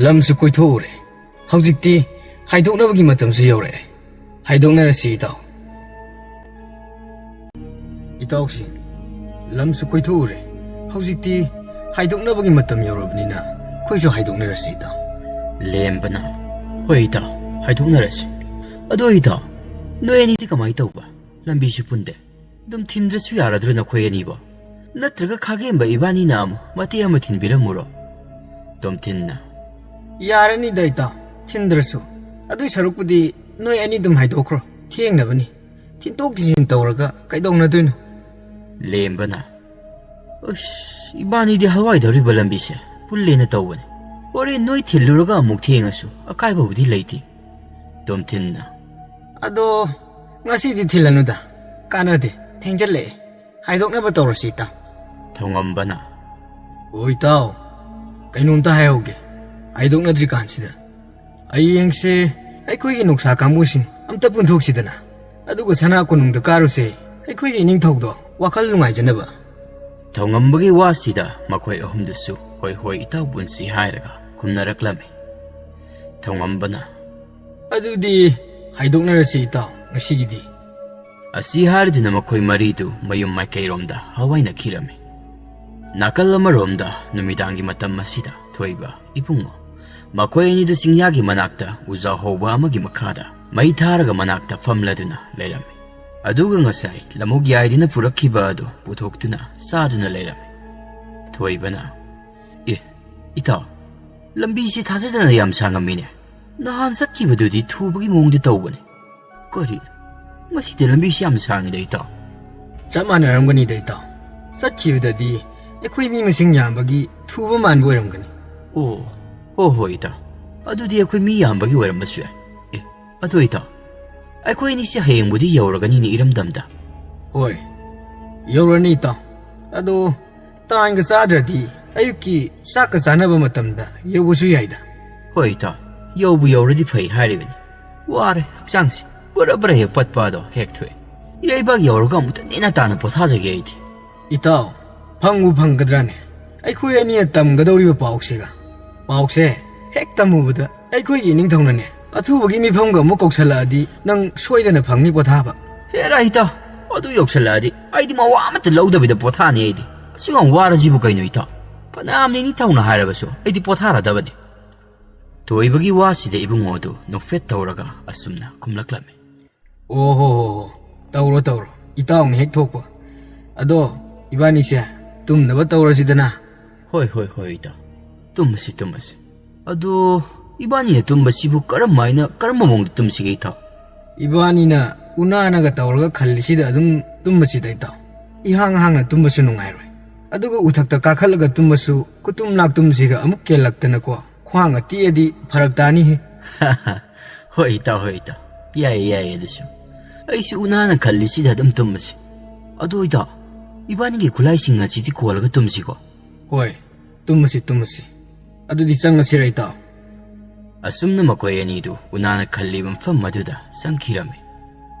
ꯂꯝꯁꯨ ꯀꯣꯏꯊꯣꯛꯎꯔꯦ꯫ ꯍꯧꯖꯤꯛꯇꯤ ꯍꯥꯏꯗꯣꯛꯅꯕꯒꯤ ꯃꯇꯝꯁꯨ ꯌꯧꯔꯛꯑꯦ꯫ ꯍꯥꯏꯗꯣꯛꯅꯔꯁꯤ ꯏꯇꯥꯎ꯫" "ꯏꯇꯥꯎꯁꯤꯡ, ꯂꯝꯁꯨ ꯀꯣꯏꯊꯣꯛꯎꯔꯦ꯫ ꯍꯧꯖꯤꯛꯇꯤ ꯍꯥꯏꯗꯣꯛꯅꯕꯒꯤ ꯃꯇꯝ ꯌꯧꯔꯕꯅꯤꯅ ꯑꯩꯈꯣꯏꯁꯨ ꯍꯥꯏꯗꯣꯛꯅꯔꯁꯤ ꯏꯇꯥꯎ꯫" ꯂꯦꯝꯕꯅ, "ꯍꯣꯏ ꯏꯇꯥꯎ, ꯍꯥꯏꯗꯣꯛꯅꯔꯁꯤ꯫ ꯑꯗꯣ ꯏꯇꯥꯎ, ꯅꯣꯏ ꯑꯅꯤꯗꯤ ꯀꯃꯥꯏꯅ ꯇꯧꯕ? ꯂꯝꯕꯤꯁꯨ ꯄꯨꯟꯗꯦ꯫ ꯑꯗꯨꯝ ꯊꯤꯟꯗ꯭ꯔꯁꯨ ꯌꯥꯔꯗ꯭ꯔꯣ ꯅꯈꯣꯏ ꯑꯅꯤꯕꯣ? ꯅꯠꯇ꯭ꯔꯒ ꯈꯥꯒꯦꯝꯕ ꯏꯕꯥꯅꯤꯅ ꯑꯃꯨꯛ ꯃꯇꯦꯛ ꯑꯃ ꯊꯤꯟꯕꯤꯔꯝꯃꯨꯔꯣ?" ꯇꯣꯝꯊꯤꯟꯅ, "ꯌꯥꯔꯅꯤꯗ ꯏꯇꯥꯎ, ꯊꯤꯟꯗ꯭ꯔꯁꯨ꯫ ꯑꯗꯨꯏ ꯁꯔꯨꯛꯄꯨꯗꯤ ꯅꯣꯏ ꯑꯅꯤ ꯑꯗꯨꯝ ꯍꯥꯏꯗꯣꯛꯈ꯭ꯔꯣ꯫ ꯊꯦꯡꯅꯕꯅꯤ꯫ ꯊꯤꯟꯗꯣꯛ ꯊꯤꯟꯖꯤꯟ ꯇꯧꯔꯒ ꯀꯩꯗꯧꯅꯗꯣꯏꯅꯣ?" ꯂꯦꯝꯕꯅ, "ꯑꯁ, ꯏꯕꯥꯅꯤꯗꯤ ꯍꯋꯥꯏꯗꯧꯔꯤꯕ ꯂꯝꯕꯤꯁꯦ ꯄꯨꯜꯂꯦꯅ ꯇꯧꯕꯅꯤ꯫ ꯍꯣꯔꯦꯟ ꯅꯣꯏ ꯊꯤꯜꯂꯨꯔꯒ ꯑꯃꯨꯛ ꯊꯦꯡꯉꯁꯨ ꯑꯀꯥꯏꯕꯕꯨꯗꯤ ꯂꯩꯇꯦ꯫" ꯇꯣꯝꯊꯤꯟꯅ, "ꯑꯗꯣ ꯉꯁꯤꯗꯤ ꯊꯤꯜꯂꯅꯨꯗ, ꯀꯥꯟꯅꯗꯦ, ꯊꯦꯡꯖꯜꯂꯛꯑꯦ꯫ ꯍꯥꯏꯗꯣꯛꯅꯕ ꯇꯧꯔꯁꯤ ꯏꯇꯥꯎ꯫" ꯊꯧꯉꯝꯕꯅ, "ꯑꯣ ꯏꯇꯥꯎ, ꯀꯩꯅꯣꯝꯇ ꯍꯥꯏꯍꯧꯒꯦ꯫ ꯍꯥꯏꯗꯣꯛꯅꯗ꯭ꯔꯤꯀꯥꯟꯁꯤꯗ ꯍꯌꯦꯡꯁꯦ ꯑꯩꯈꯣꯏꯒꯤ ꯅꯣꯛꯁꯥ ꯀꯥꯡꯕꯨꯁꯤꯡ ꯑꯝꯇ ꯄꯨꯟꯊꯣꯛꯁꯤꯗꯅ꯫ ꯑꯗꯨꯒ ꯁꯅꯥ ꯀꯣꯅꯨꯡꯗ ꯀꯥꯔꯨꯁꯦ, ꯑꯩꯈꯣꯏꯒꯤ ꯏꯅꯤꯡꯊꯧꯗꯣ ꯋꯥꯈꯜ ꯅꯨꯡꯉꯥꯏꯖꯅꯕ꯫" ꯊꯧꯉꯝꯕꯒꯤ ꯋꯥꯁꯤꯗ ꯃꯈꯣꯏ ꯑꯍꯨꯝꯗꯨꯁꯨ "ꯍꯣꯏ ꯍꯣꯏ ꯏꯇꯥꯎ, ꯄꯨꯟꯁꯤ" ꯍꯥꯏꯔꯒ ꯈꯨꯝꯅꯔꯛꯂꯝꯃꯤ꯫ ꯊꯧꯉꯝꯕꯅ, ꯑꯗꯨꯗꯤ ꯍꯥꯏꯗꯣꯛꯅꯔꯁꯤ ꯏꯇꯥꯎ, ꯉꯁꯤꯒꯤꯗꯤ꯫ ꯑꯁꯤ ꯍꯥꯏꯔꯗꯨꯅ ꯃꯈꯣꯏ ꯃꯔꯤꯗꯨ ꯃꯌꯨꯝ ꯃꯥꯏꯀꯩꯔꯣꯝꯗ ꯍꯋꯥꯏꯅꯈꯤꯔꯝꯃꯤ꯫ ꯅꯥꯀꯜ ꯑꯃꯔꯣꯝꯗ ꯅꯨꯃꯤꯗꯥꯡꯒꯤ ꯃꯇꯝ ꯑꯁꯤꯗ ꯊꯣꯏꯕ ꯏꯕꯨꯡꯉꯣ, ꯃꯈꯣꯏ ꯑꯅꯤꯗꯨ ꯆꯤꯡꯌꯥꯒꯤ ꯃꯅꯥꯛꯇ ꯎꯖꯥ ꯍꯧꯕ ꯑꯃꯒꯤ ꯃꯈꯥꯗ ꯃꯩ ꯊꯥꯔꯒ ꯃꯅꯥꯛꯇ ꯐꯝꯂꯗꯨꯅ ꯂꯩꯔꯝꯃꯤ꯫ ꯑꯗꯨꯒ ꯉꯁꯥꯏ ꯂꯃꯨꯛ ꯌꯥꯏꯗꯨꯅ ꯄꯨꯔꯛꯈꯤꯕ ꯑꯗꯨ ꯄꯨꯊꯣꯛꯇꯨꯅ ꯆꯥꯗꯨꯅ ꯂꯩꯔꯝꯃꯤ꯫ ꯊꯣꯏꯕꯅ, "ꯑꯦ, ꯏꯇꯥꯎ, ꯂꯝꯕꯤꯁꯤ ꯊꯥꯖꯗꯅ ꯌꯥꯝ ꯁꯥꯡꯉꯝꯃꯤꯅꯦ꯫ ꯅꯍꯥꯟ ꯆꯠꯈꯤꯕꯗꯨꯗꯤ ꯊꯨꯕꯒꯤ ꯃꯑꯣꯡꯗꯤ ꯇꯧꯕꯅꯤ꯫ ꯀꯔꯤ? ꯉꯁꯤꯗꯤ ꯂꯝꯕꯤꯁꯤ ꯌꯥꯝ ꯁꯥꯡꯉꯤꯗ, ꯏꯇꯥꯎ?" "ꯆꯞ ꯃꯥꯟꯅꯔꯝꯒꯅꯤꯗ, ꯏꯇꯥꯎ꯫ ꯆꯠꯈꯤꯕꯗꯗꯤ ꯑꯩꯈꯣꯏ ꯃꯤ ꯃꯁꯤꯡ ꯌꯥꯝꯕꯒꯤ ꯊꯨꯕ ꯃꯥꯟꯕ ꯑꯣꯏꯔꯝꯒꯅꯤ꯫" "ꯑꯣ, ꯍꯣ ꯍꯣꯏ, ꯏꯇꯥꯎ꯫ ꯑꯗꯨꯗꯤ ꯑꯩꯈꯣꯏ ꯃꯤ ꯌꯥꯝꯕꯒꯤ ꯑꯣꯏꯔꯝꯕꯁꯨ ꯌꯥꯏ꯫ ꯑꯦ, ꯑꯗꯣ ꯏꯇꯥꯎ, ꯑꯩꯈꯣꯏ ꯑꯅꯤꯁꯤ ꯍꯌꯦꯡꯕꯨꯗꯤ ꯌꯧꯔꯒꯅꯤꯅꯦ ꯏꯔꯝꯗꯝꯗ?" "ꯍꯣꯏ, ꯌꯧꯔꯅꯤ, ꯏꯇꯥꯎ꯫ ꯑꯗꯣ ꯇꯥꯟꯒ ꯆꯥꯗ꯭ꯔꯗꯤ ꯑꯌꯨꯛꯀꯤ ꯆꯥꯛꯀ ꯆꯥꯅꯕ ꯃꯇꯝꯗ ꯌꯧꯕꯁꯨ ꯌꯥꯏꯗ꯫" "ꯍꯣꯏ, ꯏꯇꯥꯎ, ꯌꯧꯕꯨ ꯌꯧꯔꯗꯤ ꯐꯩ ꯍꯥꯏꯔꯤꯕꯅꯤ꯫ ꯋꯥꯔꯦ ꯍꯛꯆꯥꯡꯁꯤ, ꯕꯔ ꯕꯔ ꯍꯦꯛ ꯄꯠꯄ ꯑꯗꯣ ꯍꯦꯛ ꯊꯣꯛꯑꯦ꯫ ꯏꯔꯩꯕꯥꯛ ꯌꯧꯔꯒ ꯑꯃꯨꯛꯇ ꯅꯦꯅ ꯇꯥꯅ ꯄꯣꯊꯥꯖꯒꯦ ꯑꯩꯗꯤ꯫" "ꯏꯇꯥꯎ, ꯐꯪꯕꯨ ꯐꯪꯒꯗ꯭ꯔꯥꯅꯦ? ꯑꯩꯈꯣꯏ ꯑꯅꯤꯅ ꯇꯝꯒꯗꯧꯔꯤꯕ ꯄꯥꯎꯁꯤꯒ, ꯄꯥꯎꯁꯦ ꯍꯦꯛ ꯇꯝꯃꯨꯕꯗ ꯑꯩꯈꯣꯏꯒꯤ ꯏꯅꯤꯡꯊꯧꯅꯅꯦ, ꯑꯊꯨꯕꯒꯤ ꯃꯤꯐꯝꯒ ꯑꯃꯨꯛ ꯀꯧꯁꯜꯂꯛꯑꯗꯤ ꯅꯪ ꯁꯣꯏꯗꯅ ꯐꯪꯅꯤ ꯄꯣꯊꯥꯕ꯫" "ꯍꯦꯔꯥ ꯏꯇꯥꯎ, ꯑꯗꯨ ꯌꯧꯁꯜꯂꯛꯑꯗꯤ ꯑꯩꯗꯤ ꯃꯋꯥ ꯑꯃꯠꯇ ꯂꯧꯗꯕꯤꯗ ꯄꯣꯊꯥꯅꯤ ꯑꯩꯗꯤ꯫ ꯑꯁꯨꯛ ꯌꯥꯝ ꯋꯥꯔꯁꯤꯕꯨ ꯀꯩꯅꯣ ꯏꯇꯥꯎ? ꯐꯅꯌꯥꯝꯅ ꯏꯅꯤꯡꯊꯧꯅ ꯍꯥꯏꯔꯕꯁꯨ ꯑꯩꯗꯤ ꯄꯣꯊꯥꯔꯗꯕꯅꯤ꯫" ꯊꯣꯏꯕꯒꯤ ꯋꯥꯁꯤꯗ ꯏꯕꯨꯡꯉꯣꯗꯨ ꯅꯣꯛꯐꯦꯠ ꯇꯧꯔꯒ ꯑꯁꯨꯝꯅ ꯈꯨꯝꯂꯛꯂꯝꯃꯤ꯫ "ꯑꯣ ꯍꯣ ꯍꯣ ꯍꯣ, ꯇꯧꯔꯣ ꯇꯧꯔꯣ, ꯏꯇꯥꯎꯅ ꯍꯦꯛ ꯊꯣꯛꯄ꯫ ꯑꯗꯣ ꯏꯕꯥꯅꯤꯁꯦ ꯇꯨꯝꯅꯕ ꯇꯧꯔꯁꯤꯗꯅ꯫" "ꯍꯣꯏ ꯍꯣꯏ ꯍꯣꯏ ꯏꯇꯥꯎ, ꯇꯨꯝꯃꯁꯤ ꯇꯨꯝꯃꯁꯤ꯫ ꯑꯗꯣ ꯏꯕꯥꯅꯤꯅ ꯇꯨꯝꯕꯁꯤꯕꯨ ꯀꯔꯝ ꯍꯥꯏꯅ, ꯀꯔꯝꯕ ꯃꯑꯣꯡꯗ ꯇꯨꯝꯁꯤꯒꯦ ꯏꯇꯥꯎ?" "ꯏꯕꯥꯅꯤꯅ ꯎꯅꯥꯅꯒ ꯇꯧꯔꯒ ꯈꯜꯂꯤꯁꯤꯗ ꯑꯗꯨꯝ ꯇꯨꯝꯃꯁꯤꯗ ꯏꯇꯥꯎ꯫ ꯏꯍꯥꯡ ꯍꯥꯡꯅ ꯇꯨꯝꯕꯁꯨ ꯅꯨꯡꯉꯥꯏꯔꯣꯏ꯫ ꯑꯗꯨꯒ ꯎꯊꯛꯇ ꯀꯥꯈꯠꯂꯒ ꯇꯨꯝꯕꯁꯨ ꯀꯨꯇꯨꯝ ꯂꯥꯛꯇꯨꯝꯁꯤꯒ ꯑꯃꯨꯛ ꯀꯦꯜꯂꯛꯇꯅꯀꯣ, ꯈ꯭ꯋꯥꯡꯒ ꯇꯦꯛꯑꯗꯤ ꯐꯔꯛ ꯇꯥꯅꯤꯍꯦ꯫" "ꯍꯣꯏ ꯏꯇꯥꯎ, ꯍꯣꯏ ꯏꯇꯥꯎ, ꯌꯥꯏꯌꯦ ꯌꯥꯏꯌꯦ ꯑꯗꯨꯁꯨ꯫ ꯑꯩꯁꯨ ꯎꯅꯥꯅ ꯈꯜꯂꯤꯁꯤꯗ ꯑꯗꯨꯝ ꯇꯨꯝꯃꯁꯤ꯫ ꯑꯗꯣ ꯏꯇꯥꯎ, ꯏꯕꯥꯅꯤꯒꯤ ꯈꯨꯠꯂꯥꯏꯁꯤꯡ ꯑꯁꯤꯗꯤ ꯀꯣꯜꯂꯒ ꯇꯨꯝꯁꯤꯀꯣ?" "ꯍꯣꯏ, ꯇꯨꯝꯃꯁꯤ ꯇꯨꯝꯃꯁꯤ꯫ ꯑꯗꯨꯗꯤ ꯆꯪꯉꯁꯤꯔ ꯏꯇꯥꯎ?" ꯑꯁꯨꯝꯅ ꯃꯈꯣꯏ ꯑꯅꯤꯗꯨ ꯎꯅꯥꯅ ꯈꯜꯂꯤꯕ ꯃꯐꯝ ꯑꯗꯨꯗ ꯆꯪꯈꯤꯔꯝꯃꯤ꯫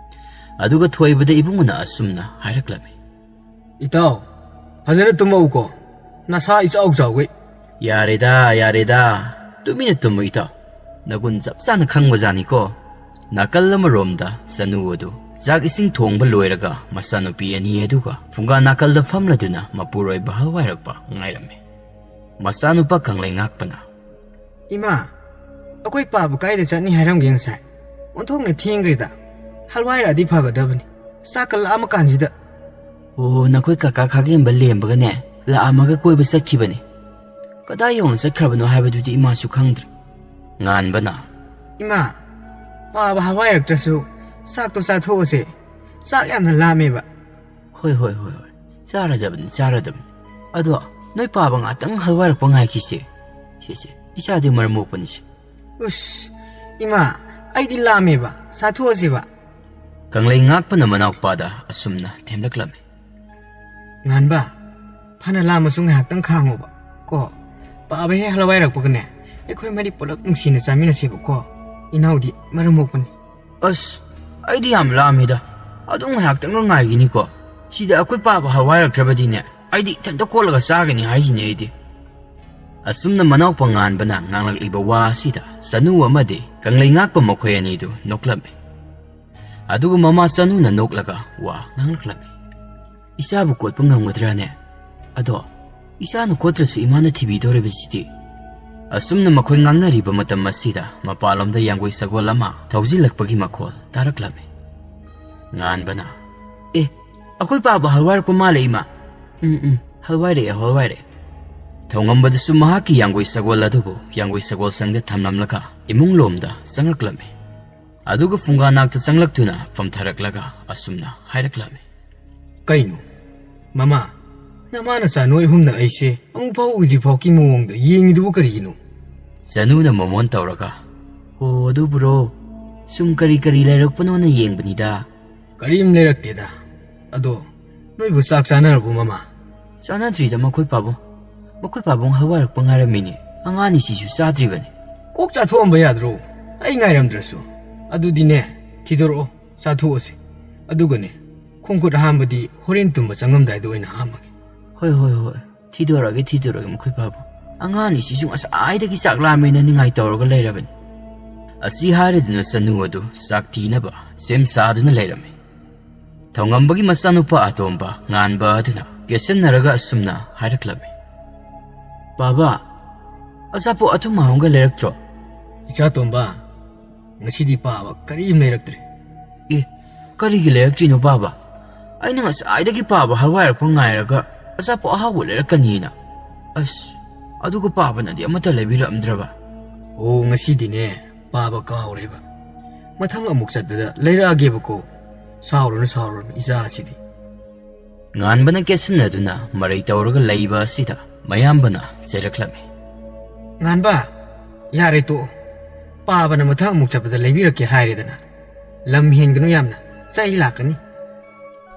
ꯑꯗꯨꯒ ꯊꯣꯏꯕꯗ ꯏꯕꯨꯡꯉꯣꯅ ꯑꯁꯨꯝꯅ ꯍꯥꯏꯔꯛꯂꯝꯃꯤ꯫ "ꯏꯇꯥꯎ, ꯐꯖꯅ ꯇꯨꯝꯃꯛꯎꯀꯣ, ꯅꯁꯥ ꯏꯆꯥꯎ ꯆꯥꯎꯒꯩ꯫" "ꯌꯥꯔꯦꯗ, ꯌꯥꯔꯦꯗ, ꯇꯨꯃꯤꯟꯅ ꯇꯨꯝꯃꯨ ꯏꯇꯥꯎ꯫ ꯅꯒꯨꯟ ꯆꯞ ꯆꯥꯅ ꯈꯪꯕꯖꯥꯠꯅꯤꯀꯣ꯫ ꯅꯥꯀꯜ ꯑꯃꯔꯣꯝꯗ ꯆꯅꯨ ꯑꯗꯨ ꯆꯥꯛ ꯏꯁꯤꯡ ꯊꯣꯡꯕ ꯂꯣꯏꯔꯒ ꯃꯆꯥꯅꯨꯄꯤ ꯑꯅꯤ ꯑꯗꯨꯒ ꯐꯨꯡꯒꯥ ꯅꯥꯀꯜꯗ ꯐꯝꯂꯗꯨꯅ ꯃꯄꯨꯔꯣꯏꯕ ꯍꯋꯥꯏꯔꯛꯄ ꯉꯥꯏꯔꯝꯃꯤ꯫ ꯃꯆꯥꯅꯨꯄꯥ ꯀꯪꯂꯩ ꯉꯥꯛꯄꯅ, "ꯏꯃꯥ, ꯑꯩꯈꯣꯏ ꯄꯥꯕ ꯀꯥꯏꯗ ꯆꯠꯅꯤ ꯍꯥꯏꯔꯝꯒꯦ ꯉꯁꯥꯏ? ꯑꯣꯟꯊꯣꯛꯅ ꯊꯦꯡꯈ꯭ꯔꯦꯗ꯫ ꯍꯜꯋꯥꯏꯔꯛꯑꯗꯤ ꯐꯒꯗꯕꯅꯤ꯫ ꯆꯥꯛꯀ ꯂꯥꯝꯃ ꯀꯥꯟꯁꯤꯗ꯫" "ꯑꯣ, ꯅꯈꯣꯏ ꯀꯀꯥ ꯈꯥꯒꯦꯝꯕ ꯂꯦꯝꯕꯒꯅꯦ ꯂꯥꯛꯑꯝꯃꯒ ꯀꯣꯏꯕ ꯆꯠꯈꯤꯕꯅꯤ꯫ ꯀꯗꯥꯏ ꯌꯧꯅ ꯆꯠꯈ꯭ꯔꯕꯅꯣ ꯍꯥꯏꯕꯗꯨꯗꯤ ꯏꯃꯥꯁꯨ ꯈꯪꯗ꯭ꯔꯦ꯫" ꯉꯥꯟꯕꯅ, "ꯏꯃꯥ, ꯄꯥꯕ ꯍꯋꯥꯏꯔꯛꯇ꯭ꯔꯁꯨ ꯆꯥꯛꯇꯣ ꯆꯥꯊꯣꯛꯑꯁꯦ꯫ ꯆꯥꯛ ꯌꯥꯝꯅ ꯂꯥꯝꯃꯦꯕ꯫" "ꯍꯣꯏ, ꯍꯣꯏ, ꯍꯣꯏ, ꯍꯣꯏ꯫ ꯆꯥꯔꯗꯕꯅꯤ, ꯆꯥꯔꯗꯕꯅꯤ꯫ ꯑꯗꯣ ꯅꯣꯏ ꯄꯥꯕ ꯉꯥꯛꯇꯪ ꯍꯜꯋꯥꯏꯔꯛꯄ ꯉꯥꯏꯈꯤꯁꯦ꯫ ꯁꯦ, ꯁꯦ, ꯏꯆꯥꯗꯤ ꯃꯔꯝ ꯃꯣꯛꯄꯅꯤꯁꯦ꯫" "ꯎꯁ, ꯏꯃꯥ, ꯑꯩꯗꯤ ꯂꯥꯝꯃꯦꯕ, ꯆꯥꯊꯣꯛꯑꯁꯦꯕ꯫" ꯀꯪꯂꯩ ꯉꯥꯛꯄꯅ ꯃꯅꯥꯎꯄꯥꯗ ꯑꯁꯨꯝꯅ ꯊꯦꯝꯂꯛꯂꯝꯃꯤ꯫ "ꯉꯥꯟꯕ, ꯐꯅ ꯂꯥꯝꯃꯁꯨ ꯉꯥꯏꯍꯥꯛꯇꯪ ꯈꯥꯡꯉꯣꯕ ꯀꯣ꯫ ꯄꯥꯕ ꯍꯦꯛ ꯍꯜꯋꯥꯏꯔꯛꯄꯒꯅꯦ, ꯑꯩꯈꯣꯏ ꯃꯔꯤ ꯄꯨꯂꯞ ꯅꯨꯡꯁꯤꯅ ꯆꯥꯃꯤꯟꯅꯁꯦꯕꯀꯣ꯫ ꯏꯅꯥꯎꯗꯤ ꯃꯔꯝ ꯃꯣꯛꯄꯅꯤ꯫" "ꯑꯁ, ꯑꯩꯗꯤ ꯌꯥꯝ ꯂꯥꯝꯃꯤꯗ꯫ ꯑꯗꯨꯝ ꯉꯥꯏꯍꯥꯛꯇꯪꯒ ꯉꯥꯏꯈꯤꯅꯤꯀꯣ꯫ ꯁꯤꯗ ꯑꯩꯈꯣꯏ ꯄꯥꯕ ꯍꯋꯥꯏꯔꯛꯇ꯭ꯔꯕꯗꯤꯅꯦ, ꯑꯩꯗꯤ ꯏꯊꯟꯇ ꯀꯣꯠꯂꯒ ꯆꯥꯒꯅꯤ ꯍꯥꯏꯁꯤꯅꯦ ꯑꯩꯗꯤ꯫" ꯑꯁꯨꯝꯅ ꯃꯅꯥꯎꯄꯥ ꯉꯥꯟꯕꯅ ꯉꯥꯡꯂꯛꯂꯤꯕ ꯋꯥ ꯑꯁꯤꯗ ꯆꯅꯨ ꯑꯃꯗꯤ ꯀꯪꯂꯩ ꯉꯥꯛꯄ ꯃꯈꯣꯏ ꯑꯅꯤꯗꯨ ꯅꯣꯛꯂꯝꯃꯤ꯫ ꯑꯗꯨꯒ ꯃꯃꯥ ꯆꯅꯨꯅ ꯅꯣꯛꯂꯒ ꯋꯥ ꯉꯥꯡꯂꯛꯂꯝꯃꯤ꯫ "ꯏꯆꯥꯕꯨ ꯀꯣꯠꯄ ꯉꯝꯒꯗ꯭ꯔꯥꯅꯦ? ꯑꯗꯣ ꯏꯆꯥꯅ ꯀꯣꯠꯇ꯭ꯔꯁꯨ ꯏꯃꯥꯅ ꯊꯤꯕꯤꯗꯧꯔꯤꯕꯁꯤꯗꯤ꯫" ꯑꯁꯨꯝꯅ ꯃꯈꯣꯏ ꯉꯥꯡꯅꯔꯤꯕ ꯃꯇꯝ ꯑꯁꯤꯗ ꯃꯄꯥꯟꯂꯣꯝꯗ ꯌꯥꯡꯒꯣꯏ ꯁꯒꯣꯜ ꯑꯃ ꯊꯧꯖꯤꯜꯂꯛꯄꯒꯤ ꯃꯈꯣꯜ ꯇꯥꯔꯛꯂꯝꯃꯤ꯫ ꯉꯥꯟꯕꯅ, "ꯑꯦ, ꯑꯩꯈꯣꯏ ꯄꯥꯕ ꯍꯜꯋꯥꯏꯔꯛꯄ ꯃꯥꯜꯂꯦ, ꯏꯃꯥ꯫ ꯎꯝ, ꯎꯝ, ꯍꯜꯋꯥꯏꯔꯛꯑꯦ, ꯍꯜꯋꯥꯏꯔꯛꯑꯦ꯫" ꯊꯧꯉꯝꯕꯗꯁꯨ ꯃꯍꯥꯛꯀꯤ ꯌꯥꯡꯒꯣꯏ ꯁꯒꯣꯜ ꯑꯗꯨꯕꯨ ꯌꯥꯡꯒꯣꯏ ꯁꯒꯣꯜ ꯁꯪꯗ ꯊꯝꯂꯝꯂꯒ ꯏꯃꯨꯡ ꯂꯣꯝꯗ ꯆꯪꯉꯛꯂꯝꯃꯤ꯫ ꯑꯗꯨꯒ ꯐꯨꯡꯒꯥ ꯅꯥꯛꯇ ꯆꯪꯂꯛꯇꯨꯅ ꯐꯝꯊꯔꯛꯂꯒ ꯑꯁꯨꯝꯅ ꯍꯥꯏꯔꯛꯂꯝꯃꯤ꯫ "ꯀꯩꯅꯣ, ꯃꯃꯥ, ꯅꯃꯥ ꯅꯆꯥ ꯅꯣꯏ ꯑꯍꯨꯝꯅ ꯑꯩꯁꯦ ꯑꯃꯨꯛ ꯐꯥꯎ ꯎꯗ꯭ꯔꯤ ꯐꯥꯎꯒꯤ ꯃꯑꯣꯡꯗ ꯌꯦꯡꯉꯤꯗꯨꯕꯨ ꯀꯔꯤꯒꯤꯅꯣ?" ꯆꯅꯨꯅ ꯃꯃꯣꯟ ꯇꯧꯔꯒ, "ꯍꯣ, ꯑꯗꯨꯕꯨꯔꯣ? ꯁꯨꯝ ꯀꯔꯤ ꯀꯔꯤ ꯂꯩꯔꯛꯄꯅꯣꯅ ꯌꯦꯡꯕꯅꯤꯗ꯫" "ꯀꯔꯤꯝ ꯂꯩꯔꯛꯇꯦꯗ꯫ ꯑꯗꯣ ꯅꯣꯏꯕꯨ ꯆꯥꯛ ꯆꯥꯅꯔꯕꯣ, ꯃꯃꯥ?" "ꯆꯥꯅꯗ꯭ꯔꯤꯗ, ꯃꯈꯣꯏ ꯄꯥꯕꯨꯡ꯫ ꯃꯈꯣꯏ ꯄꯥꯕꯨꯡ ꯍꯋꯥꯏꯔꯛꯄ ꯉꯥꯏꯔꯝꯃꯤꯅꯦ꯫ ꯑꯉꯥꯡ ꯑꯅꯤꯁꯤꯁꯨ ꯆꯥꯗ꯭ꯔꯤꯕꯅꯤ꯫" "ꯀꯣꯛ ꯆꯥꯊꯣꯛꯑꯝꯕ ꯌꯥꯗ꯭ꯔꯣ? ꯑꯩ ꯉꯥꯏꯔꯝꯗ꯭ꯔꯁꯨ꯫ ꯑꯗꯨꯗꯤꯅꯦ, ꯊꯤꯗꯣꯔꯛꯑꯣ, ꯆꯥꯊꯣꯛꯑꯁꯤ꯫ ꯑꯗꯨꯒꯅꯦ, ꯈꯣꯡꯈꯨꯠ ꯍꯥꯝꯕꯗꯤ ꯍꯣꯔꯦꯟ ꯇꯨꯝꯕ ꯆꯪꯉꯝꯗꯥꯏꯗ ꯑꯣꯏꯅ ꯍꯥꯝꯃꯒꯦ꯫" "ꯍꯣꯏ, ꯍꯣꯏ, ꯍꯣꯏ꯫ ꯊꯤꯗꯣꯔꯛꯑꯒꯦ, ꯊꯤꯗꯣꯔꯛꯑꯒꯦ, ꯃꯈꯣꯏ ꯄꯥꯕꯨꯡ꯫ ꯑꯉꯥꯡ ꯑꯅꯤꯁꯤꯁꯨ ꯉꯁꯥꯏꯗꯒꯤ ꯆꯥꯛ ꯂꯥꯝꯃꯦꯅ ꯅꯤꯡꯉꯥꯏ ꯇꯧꯔꯒ ꯂꯩꯔꯕꯅꯤ꯫ ꯑꯁꯤ ꯍꯥꯏꯔꯗꯨꯅ ꯆꯅꯨ ꯑꯗꯨ ꯆꯥꯛ ꯊꯤꯅꯕ ꯁꯦꯝ ꯁꯥꯗꯨꯅ ꯂꯩꯔꯝꯃꯤ꯫ ꯊꯧꯉꯝꯕꯒꯤ ꯃꯆꯥꯅꯨꯄꯥ ꯑꯇꯣꯝꯕ ꯉꯥꯟꯕ ꯑꯗꯨꯅ ꯀꯦꯠꯁꯟꯅꯔꯒ ꯑꯁꯨꯝꯅ ꯍꯥꯏꯔꯛꯂꯝꯃꯤ: "ꯄꯥꯕ, ꯑꯆꯥꯄꯣꯠ ꯑꯊꯨꯝ ꯑꯍꯥꯎꯒ ꯂꯩꯔꯛꯇ꯭ꯔꯣ?" "ꯏꯆꯥ ꯇꯣꯝꯕ, ꯉꯁꯤꯗꯤ ꯄꯥꯕ ꯀꯔꯤꯝ ꯂꯩꯔꯛꯇ꯭ꯔꯦ꯫" "ꯑꯦ, ꯀꯔꯤꯒꯤ ꯂꯩꯔꯛꯇ꯭ꯔꯤꯅꯣ ꯄꯥꯕ? ꯑꯩꯅ ꯉꯁꯥꯏꯗꯒꯤ ꯄꯥꯕ ꯍꯋꯥꯏꯔꯛꯄ ꯉꯥꯏꯔꯒ ꯑꯆꯥꯄꯣꯠ ꯑꯍꯥꯎꯕ ꯂꯩꯔꯛꯀꯅꯤꯅ꯫ ꯑꯁ, ꯑꯗꯨꯒ ꯄꯥꯕꯅꯗꯤ ꯑꯃꯠꯇ ꯂꯩꯕꯤꯔꯛꯑꯝꯗ꯭ꯔꯕ?" "ꯑꯣ, ꯉꯁꯤꯗꯤꯅꯦ ꯄꯥꯕ ꯀꯥꯎꯔꯦꯕ꯫ ꯃꯊꯪ ꯑꯃꯨꯛ ꯆꯠꯄꯗ ꯂꯩꯔꯛꯑꯒꯦꯕꯀꯣ꯫ ꯁꯥꯎꯔꯨꯅꯨ, ꯁꯥꯎꯔꯨꯅꯨ, ꯏꯆꯥꯁꯤꯗꯤ꯫" ꯉꯥꯟꯕꯅ ꯀꯦꯠꯁꯟꯅꯗꯨꯅ ꯃꯔꯩ ꯇꯧꯔꯒ ꯂꯩꯕ ꯑꯁꯤꯗ ꯃꯌꯥꯝꯕꯅ ꯆꯩꯔꯛꯂꯝꯃꯤ: "ꯉꯥꯟꯕ, ꯌꯥꯔꯦ ꯇꯣꯛꯑꯣ꯫ ꯄꯥꯕꯅ ꯃꯊꯪ ꯑꯃꯨꯛ ꯆꯠꯄꯗ ꯂꯩꯕꯤꯔꯛꯀꯦ ꯍꯥꯏꯔꯦꯗꯅ꯫ ꯂꯝ ꯍꯦꯟꯒꯅꯨ ꯌꯥꯝꯅ, ꯆꯩ ꯂꯥꯛꯀꯅꯤ꯫"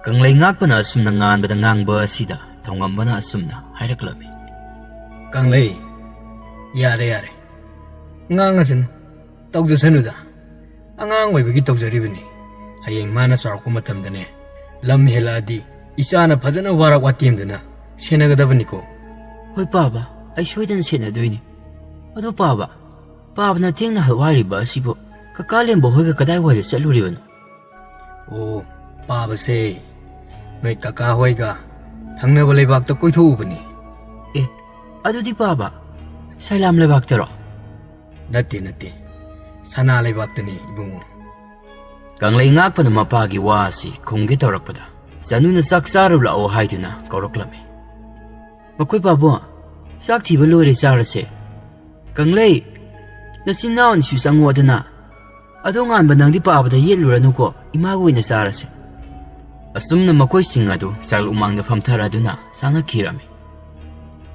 ꯀꯪꯂꯩ ꯉꯥꯛꯄꯅ ꯑꯁꯨꯝꯅ ꯉꯥꯟꯕꯗ ꯉꯥꯡꯕ ꯑꯁꯤꯗ ꯊꯧꯉꯝꯕꯅ ꯑꯁꯨꯝꯅ ꯍꯥꯏꯔꯛꯂꯝꯃꯤ: "ꯀꯪꯂꯩ, ꯌꯥꯔꯦ, ꯌꯥꯔꯦ꯫ ꯉꯥꯡꯉꯁꯅꯨ꯫ ꯇꯧꯖꯁꯅꯨꯗ꯫ ꯑꯉꯥꯡ ꯑꯣꯏꯕꯒꯤ ꯇꯧꯖꯔꯤꯕꯅꯤ꯫ ꯍꯌꯦꯡ ꯃꯥꯅ ꯆꯥꯎꯔꯛꯄ ꯃꯇꯝꯗꯅꯦ, ꯂꯝ ꯍꯦꯜꯂꯛꯑꯗꯤ ꯏꯆꯥꯅ ꯐꯖꯅ ꯋꯥꯔꯛ ꯋꯥꯇꯦꯝꯗꯅ ꯁꯦꯟꯅꯒꯗꯕꯅꯤꯀꯣ꯫" "ꯍꯣꯏ ꯄꯥꯕ, ꯑꯩ ꯁꯣꯏꯗꯅ ꯁꯦꯟꯅꯗꯣꯏꯅꯤ꯫ ꯑꯗꯣ ꯄꯥꯕ, ꯄꯥꯕꯅ ꯊꯦꯡꯅ ꯍꯜꯋꯥꯏꯔꯤꯕ ꯑꯁꯤꯕꯨ ꯀꯀꯥ ꯂꯦꯝꯕ ꯍꯣꯏꯒ ꯀꯗꯥꯏꯋꯥꯏꯗ ꯆꯠꯂꯨꯔꯤꯕꯅꯣ?" "ꯑꯣ, ꯄꯥꯕꯁꯦ ꯅꯣꯏ ꯀꯀꯥ ꯍꯣꯏꯒ ꯊꯪꯅꯕ ꯂꯩꯕꯥꯛꯇ ꯀꯣꯏꯊꯣꯛꯎꯕꯅꯤ꯫" "ꯑꯦ, ꯑꯗꯨꯗꯤ ꯄꯥꯕ, ꯁꯥꯏꯂꯥꯝ ꯂꯩꯕꯥꯛꯇꯔꯣ?" "ꯅꯠꯇꯦ, ꯅꯠꯇꯦ, ꯁꯅꯥ ꯂꯩꯕꯥꯛꯇꯅꯤ ꯏꯕꯨꯡꯉꯣ꯫" ꯀꯪꯂꯩ ꯉꯥꯛꯄꯅ ꯃꯄꯥꯒꯤ ꯋꯥ ꯑꯁꯤ ꯈꯨꯝꯒꯦ ꯇꯧꯔꯛꯄꯗ, ꯆꯅꯨꯅ ꯆꯥꯛ ꯆꯥꯔꯨ ꯂꯥꯛꯑꯣ ꯍꯥꯏꯗꯨꯅ ꯀꯧꯔꯛꯂꯝꯃꯤ꯫ "ꯃꯈꯣꯏ ꯄꯥꯕꯨꯡ, ꯆꯥꯛ ꯊꯤꯕ ꯂꯣꯏꯔꯦ, ꯆꯥꯔꯁꯦ꯫ ꯀꯪꯂꯩ, ꯅꯆꯤꯟ ꯅꯅꯥꯎ ꯑꯅꯤꯁꯨ ꯆꯪꯉꯣꯗꯅ꯫ ꯑꯗꯣ ꯉꯥꯟꯕ, ꯅꯪꯗꯤ ꯄꯥꯕꯗ ꯌꯦꯠꯂꯨꯔꯅꯨꯀꯣ, ꯏꯃꯥꯒ ꯑꯣꯏꯅ ꯆꯥꯔꯁꯦ꯫" ꯑꯁꯨꯝꯅ ꯃꯈꯣꯏꯁꯤꯡ ꯑꯗꯨ ꯆꯥꯛꯂꯨꯛ ꯃꯥꯡꯗ ꯐꯝꯊꯔꯗꯨꯅ ꯆꯥꯅꯈꯤꯔꯝꯃꯤ꯫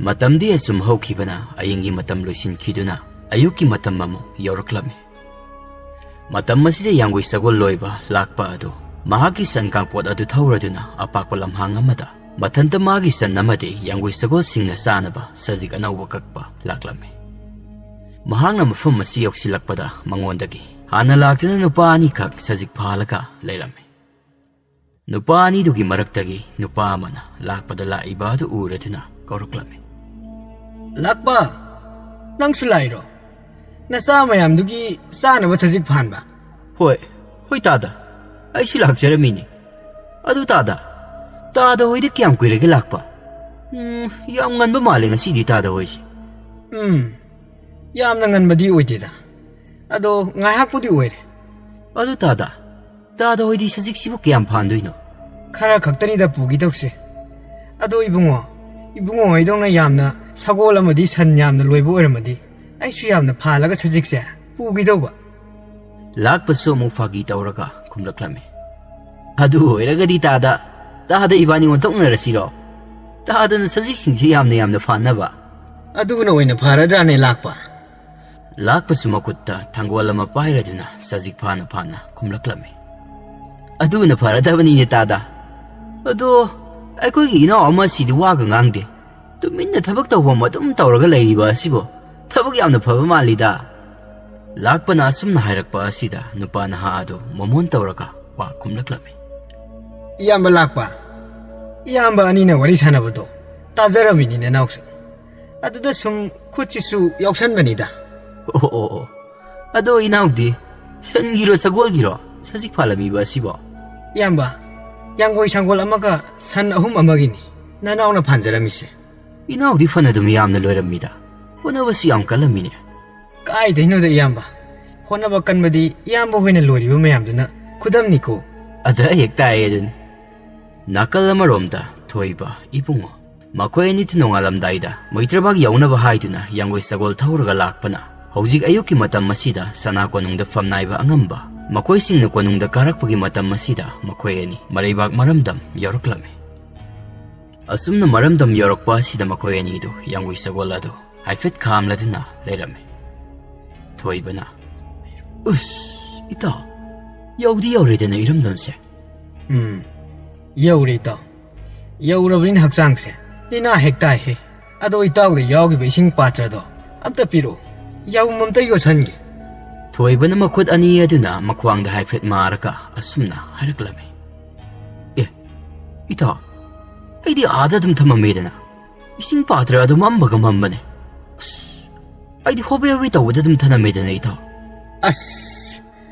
ꯃꯇꯝꯗꯤ ꯑꯁꯨꯝ ꯍꯧꯈꯤꯕꯅ ꯑꯌꯤꯡꯒꯤ ꯃꯇꯝ ꯂꯣꯏꯁꯤꯟꯈꯤꯗꯨꯅ ꯑꯌꯨꯛꯀꯤ ꯃꯇꯝ ꯑꯃꯨꯛ ꯌꯧꯔꯛꯂꯝꯃꯤ꯫ ꯃꯇꯝ ꯑꯁꯤꯗ ꯌꯥꯡꯒꯣꯏ ꯁꯒꯣꯜ ꯂꯣꯏꯕ ꯂꯥꯛꯄ ꯑꯗꯨ ꯃꯍꯥꯛꯀꯤ ꯁꯟ ꯀꯥꯡꯄꯣꯠ ꯑꯗꯨ ꯊꯧꯔꯗꯨꯅ ꯑꯄꯥꯛꯄ ꯂꯝꯍꯥꯡ ꯑꯃꯗ ꯃꯊꯟꯇ ꯃꯥꯒꯤ ꯁꯟ ꯑꯃꯗꯤ ꯌꯥꯡꯒꯣꯏ ꯁꯒꯣꯜꯁꯤꯡꯅ ꯆꯥꯅꯕ ꯁꯖꯤꯛ ꯑꯅꯧꯕ ꯀꯛꯄ ꯂꯥꯛꯂꯝꯃꯤ꯫ ꯃꯍꯥꯛꯅ ꯃꯐꯝ ꯑꯁꯤ ꯌꯧꯁꯤꯜꯂꯛꯄꯗ ꯃꯉꯣꯟꯗꯒꯤ ꯍꯥꯟꯅ ꯂꯥꯛꯇꯨꯅ ꯅꯨꯄꯥ ꯑꯅꯤꯈꯛ ꯁꯖꯤꯛ ꯐꯥꯜꯂꯒ ꯂꯩꯔꯝꯃꯤ꯫ ꯅꯨꯄꯥ ꯑꯅꯤꯗꯨꯒꯤ ꯃꯔꯛꯇꯒꯤ ꯅꯨꯄꯥ ꯑꯃꯅ ꯂꯥꯛꯄꯗ ꯂꯥꯛꯏꯕ ꯑꯗꯨ ꯎꯔꯗꯨꯅ ꯀꯧꯔꯛꯂꯝꯃꯤ꯫ "ꯂꯥꯛꯄ, ꯅꯪꯁꯨ ꯂꯥꯛꯏꯔꯣ? ꯅꯆꯥ ꯃꯌꯥꯝꯗꯨꯒꯤ ꯆꯥꯅꯕ ꯁꯖꯤꯛ ꯐꯥꯟꯕ? ꯍꯣꯏ, ꯍꯣꯏ ꯇꯥꯗ, ꯑꯩꯁꯨ ꯂꯥꯛꯆꯔꯝꯃꯤꯅꯤ꯫ ꯑꯗꯨ ꯇꯥꯗ, ꯇꯥꯗ ꯍꯣꯏꯗꯤ ꯀꯌꯥꯝ ꯀꯨꯏꯔꯒꯦ ꯂꯥꯛꯄ? ꯎꯝ, ꯌꯥꯝ ꯉꯟꯕ ꯃꯥꯜꯂꯦ ꯉꯁꯤꯗꯤ ꯇꯥꯗ ꯍꯣꯏꯁꯦ꯫ ꯎꯝ, ꯌꯥꯝꯅ ꯉꯟꯕꯗꯤ ꯑꯣꯏꯗꯦꯗ, ꯑꯗꯣ ꯉꯥꯏꯍꯥꯛꯄꯨꯗꯤ ꯑꯣꯏꯔꯦ꯫ ꯑꯗꯨ ꯇꯥꯗ, ꯇꯥꯗ ꯍꯣꯏꯗꯤ ꯁꯖꯤꯛꯁꯤꯕꯨ ꯀꯌꯥꯝ ꯐꯥꯟꯗꯣꯏꯅꯣ? ꯈꯔ ꯈꯛꯇꯅꯤꯗ ꯄꯨꯒꯤꯗꯧꯁꯦ꯫ ꯑꯗꯣ ꯏꯕꯨꯡꯉꯣ, ꯏꯕꯨꯡꯉꯣ ꯍꯣꯏꯗꯧꯅ ꯌꯥꯝꯅ ꯁꯒꯣꯜ ꯑꯃꯗꯤ ꯁꯟ ꯌꯥꯝꯅ ꯂꯣꯏꯕ ꯑꯣꯏꯔꯝꯃꯗꯤ ꯑꯩꯁꯨ ꯌꯥꯝꯅ ꯐꯥꯜꯂꯒ ꯁꯖꯤꯛꯁꯦ ꯄꯨꯒꯤꯗꯧꯕ꯫ ꯂꯥꯛꯄꯁꯨ ꯑꯃꯨꯛ ꯐꯥꯒꯤ ꯇꯧꯔꯒ ꯈꯨꯝꯂꯛꯂꯝꯃꯤ꯫ ꯑꯗꯨ ꯑꯣꯏꯔꯒꯗꯤ ꯇꯥꯗ, ꯇꯥꯗ ꯏꯕꯥꯅꯤ ꯑꯣꯟꯊꯣꯛꯅꯔꯁꯤꯔꯣ? ꯇꯥꯗꯅ ꯁꯖꯤꯛꯁꯤꯡꯁꯦ ꯌꯥꯝꯅ ꯌꯥꯝꯅ ꯐꯥꯅꯕ꯫ ꯑꯗꯨꯅ ꯑꯣꯏꯅ ꯐꯔꯗ꯭ꯔꯥꯅꯦ ꯂꯥꯛꯄ? ꯂꯥꯛꯄꯁꯨ ꯃꯈꯨꯠꯇ ꯊꯥꯡꯒꯣꯜ ꯑꯃ ꯄꯥꯏꯔꯗꯨꯅ ꯁꯖꯤꯛ ꯐꯥꯅ ꯐꯥꯅ ꯈꯨꯝꯂꯛꯂꯝꯃꯤ꯫ ꯑꯗꯨꯅ ꯐꯔꯗꯕꯅꯤꯅꯦ ꯇꯥꯗ꯫ ꯑꯗꯣ ꯑꯩꯈꯣꯏꯒꯤ ꯏꯅꯥꯎ ꯑꯃ ꯑꯁꯤꯗꯤ ꯋꯥꯒ ꯉꯥꯡꯗꯦ꯫ ꯇꯨꯃꯤꯟꯅ ꯊꯕꯛ ꯇꯧꯐꯝ ꯑꯗꯨꯝ ꯇꯧꯔꯒ ꯂꯩꯔꯤꯕ ꯑꯁꯤꯕꯨ ꯊꯕꯛ ꯌꯥꯝꯅ ꯐꯕ ꯃꯥꯜꯂꯤꯗ꯫ ꯂꯥꯛꯄꯅ ꯑꯁꯨꯝꯅ ꯍꯥꯏꯔꯛꯄ ꯑꯁꯤꯗ ꯅꯨꯄꯥ ꯅꯍꯥ ꯑꯗꯨ ꯃꯣꯃꯣꯟ ꯇꯧꯔꯒ ꯋꯥ ꯈꯨꯝꯂꯛꯂꯝꯃꯤ꯫ ꯏꯌꯥꯝꯕ ꯂꯥꯛꯄ, ꯏꯌꯥꯝꯕ ꯑꯅꯤꯅ ꯋꯥꯔꯤ ꯁꯥꯟꯅꯕꯗꯣ ꯇꯥꯖꯔꯝꯃꯤꯅꯤ ꯅꯅꯥꯎꯁꯨ꯫ ꯑꯗꯨꯗ ꯁꯨꯝ ꯈꯨꯠꯁꯤꯁꯨ ꯌꯥꯎꯁꯟꯕꯅꯤꯗ꯫ ꯑꯣ, ꯑꯣ, ꯑꯣ꯫ ꯑꯗꯣ ꯏꯅꯥꯎꯗꯤ ꯁꯟꯒꯤꯔꯣ ꯁꯒꯣꯜꯒꯤꯔꯣ ꯁꯖꯤꯛ ꯐꯥꯜꯂꯝꯃꯤꯕ ꯑꯁꯤꯕꯣ? ꯏꯌꯥꯝꯕ, ꯌꯥꯡꯒꯣꯏ ꯁꯪꯒꯣꯜ ꯑꯃꯒ ꯁꯟ ꯑꯍꯨꯝ ꯑꯃꯒꯤꯅꯤ ꯅꯅꯥꯎꯅ ꯐꯥꯟꯖꯔꯝꯃꯤꯁꯦ꯫ ꯏꯅꯥꯎꯗꯤ ꯐꯅꯗꯨꯝ ꯌꯥꯝꯅ ꯂꯣꯏꯔꯝꯃꯤꯗ꯫ ꯍꯣꯠꯅꯕꯁꯨ ꯌꯥꯝ ꯀꯜꯂꯝꯃꯤꯅꯦ꯫ ꯀꯥꯏꯗꯩꯅꯣꯗ ꯏꯌꯥꯝꯕ꯫ ꯍꯣꯠꯅꯕ ꯀꯟꯕꯗꯤ ꯏꯌꯥꯝꯕ ꯍꯣꯏꯅ ꯂꯣꯏꯔꯤꯕ ꯃꯌꯥꯝꯗꯨꯅ ꯈꯨꯗꯝꯅꯤꯀꯣ꯫ ꯑꯗ ꯍꯦꯛ ꯇꯥꯏꯌꯦ ꯑꯗꯨꯅꯤ꯫ ꯅꯥꯀꯜ ꯑꯃꯔꯣꯝꯗ ꯊꯣꯏꯕ ꯏꯕꯨꯡꯉꯣ꯫ ꯃꯈꯣꯏ ꯑꯅꯤꯗꯨ ꯅꯣꯡꯉꯥꯜꯂꯝꯗꯥꯏꯗ ꯃꯩꯇ꯭ꯔꯕꯥꯛ ꯌꯧꯅꯕ ꯍꯥꯏꯗꯨꯅ ꯌꯥꯡꯒꯣꯏ ꯁꯒꯣꯜ ꯊꯧꯔꯒ ꯂꯥꯛꯄꯅ ꯍꯧꯖꯤꯛ ꯑꯌꯨꯛꯀꯤ ꯃꯇꯝ ꯑꯁꯤꯗ ꯁꯅꯥ ꯀꯣꯅꯨꯡꯗ ꯐꯝꯅꯥꯏꯕ ꯑꯉꯝꯕ ꯃꯈꯣꯏꯁꯤꯡꯅ ꯀꯣꯅꯨꯡꯗ ꯀꯥꯔꯛꯄꯒꯤ ꯃꯇꯝ ꯑꯁꯤꯗ ꯃꯈꯣꯏ ꯑꯅꯤ ꯃꯔꯩꯕꯥꯛ ꯃꯔꯝꯗꯝ ꯌꯧꯔꯛꯂꯝꯃꯤ꯫ ꯑꯁꯨꯝꯅ ꯃꯔꯝꯗꯝ ꯌꯧꯔꯛꯄ ꯑꯁꯤꯗ ꯃꯈꯣꯏ ꯑꯅꯤꯗꯨ ꯌꯥꯡꯒꯣꯏ ꯁꯒꯣꯜ ꯑꯗꯨ ꯍꯥꯏꯐꯦꯠ ꯈꯥꯝꯂꯗꯨꯅ ꯂꯩꯔꯝꯃꯤ꯫ ꯊꯣꯏꯕꯅ, "ꯎꯁ, ꯏꯇꯥꯎ, ꯌꯧꯗꯤ ꯌꯧꯔꯦꯗꯅ ꯏꯔꯝꯗꯝꯁꯦ?" "ꯎꯝ, ꯌꯧꯔꯦ ꯏꯇꯥꯎ꯫ ꯌꯧꯔꯕꯅꯤꯅ ꯍꯛꯆꯥꯡꯁꯦ ꯂꯤꯅꯥ ꯍꯦꯛ ꯇꯥꯏꯍꯦ꯫ ꯑꯗꯣ ꯏꯇꯥꯎꯗ ꯌꯥꯎꯈꯤꯕ ꯏꯁꯤꯡ ꯄꯥꯇ꯭ꯔꯗꯣ ꯑꯝꯇ ꯄꯤꯔꯛꯑꯣ, ꯌꯥꯎꯝ ꯑꯝꯇ ꯌꯣꯠꯁꯟꯒꯦ꯫" ꯊꯣꯏꯕꯅ ꯃꯈꯨꯠ ꯑꯅꯤ ꯑꯗꯨꯅ ꯃꯈ꯭ꯋꯥꯡꯗ ꯍꯥꯏꯐꯦꯠ ꯃꯥꯔꯒ ꯑꯁꯨꯝꯅ ꯍꯥꯏꯔꯛꯂꯝꯃꯤ꯫ "ꯑꯦ, ꯏꯇꯥꯎ, ꯑꯩꯗꯤ ꯑꯥꯗ ꯑꯗꯨꯝ ꯊꯝꯃꯝꯃꯦꯗꯅ꯫ ꯏꯁꯤꯡ ꯄꯥꯇ꯭ꯔ ꯑꯗꯨ ꯃꯝꯕꯒ ꯃꯝꯕꯅꯦ꯫ ꯑꯁ, ꯑꯩꯗꯤ ꯍꯣꯕꯦ ꯍꯣꯕꯦ ꯇꯧꯕꯗ ꯑꯗꯨꯝ ꯊꯅꯝꯃꯦꯗꯅ, ꯏꯇꯥꯎ꯫ ꯑꯁ,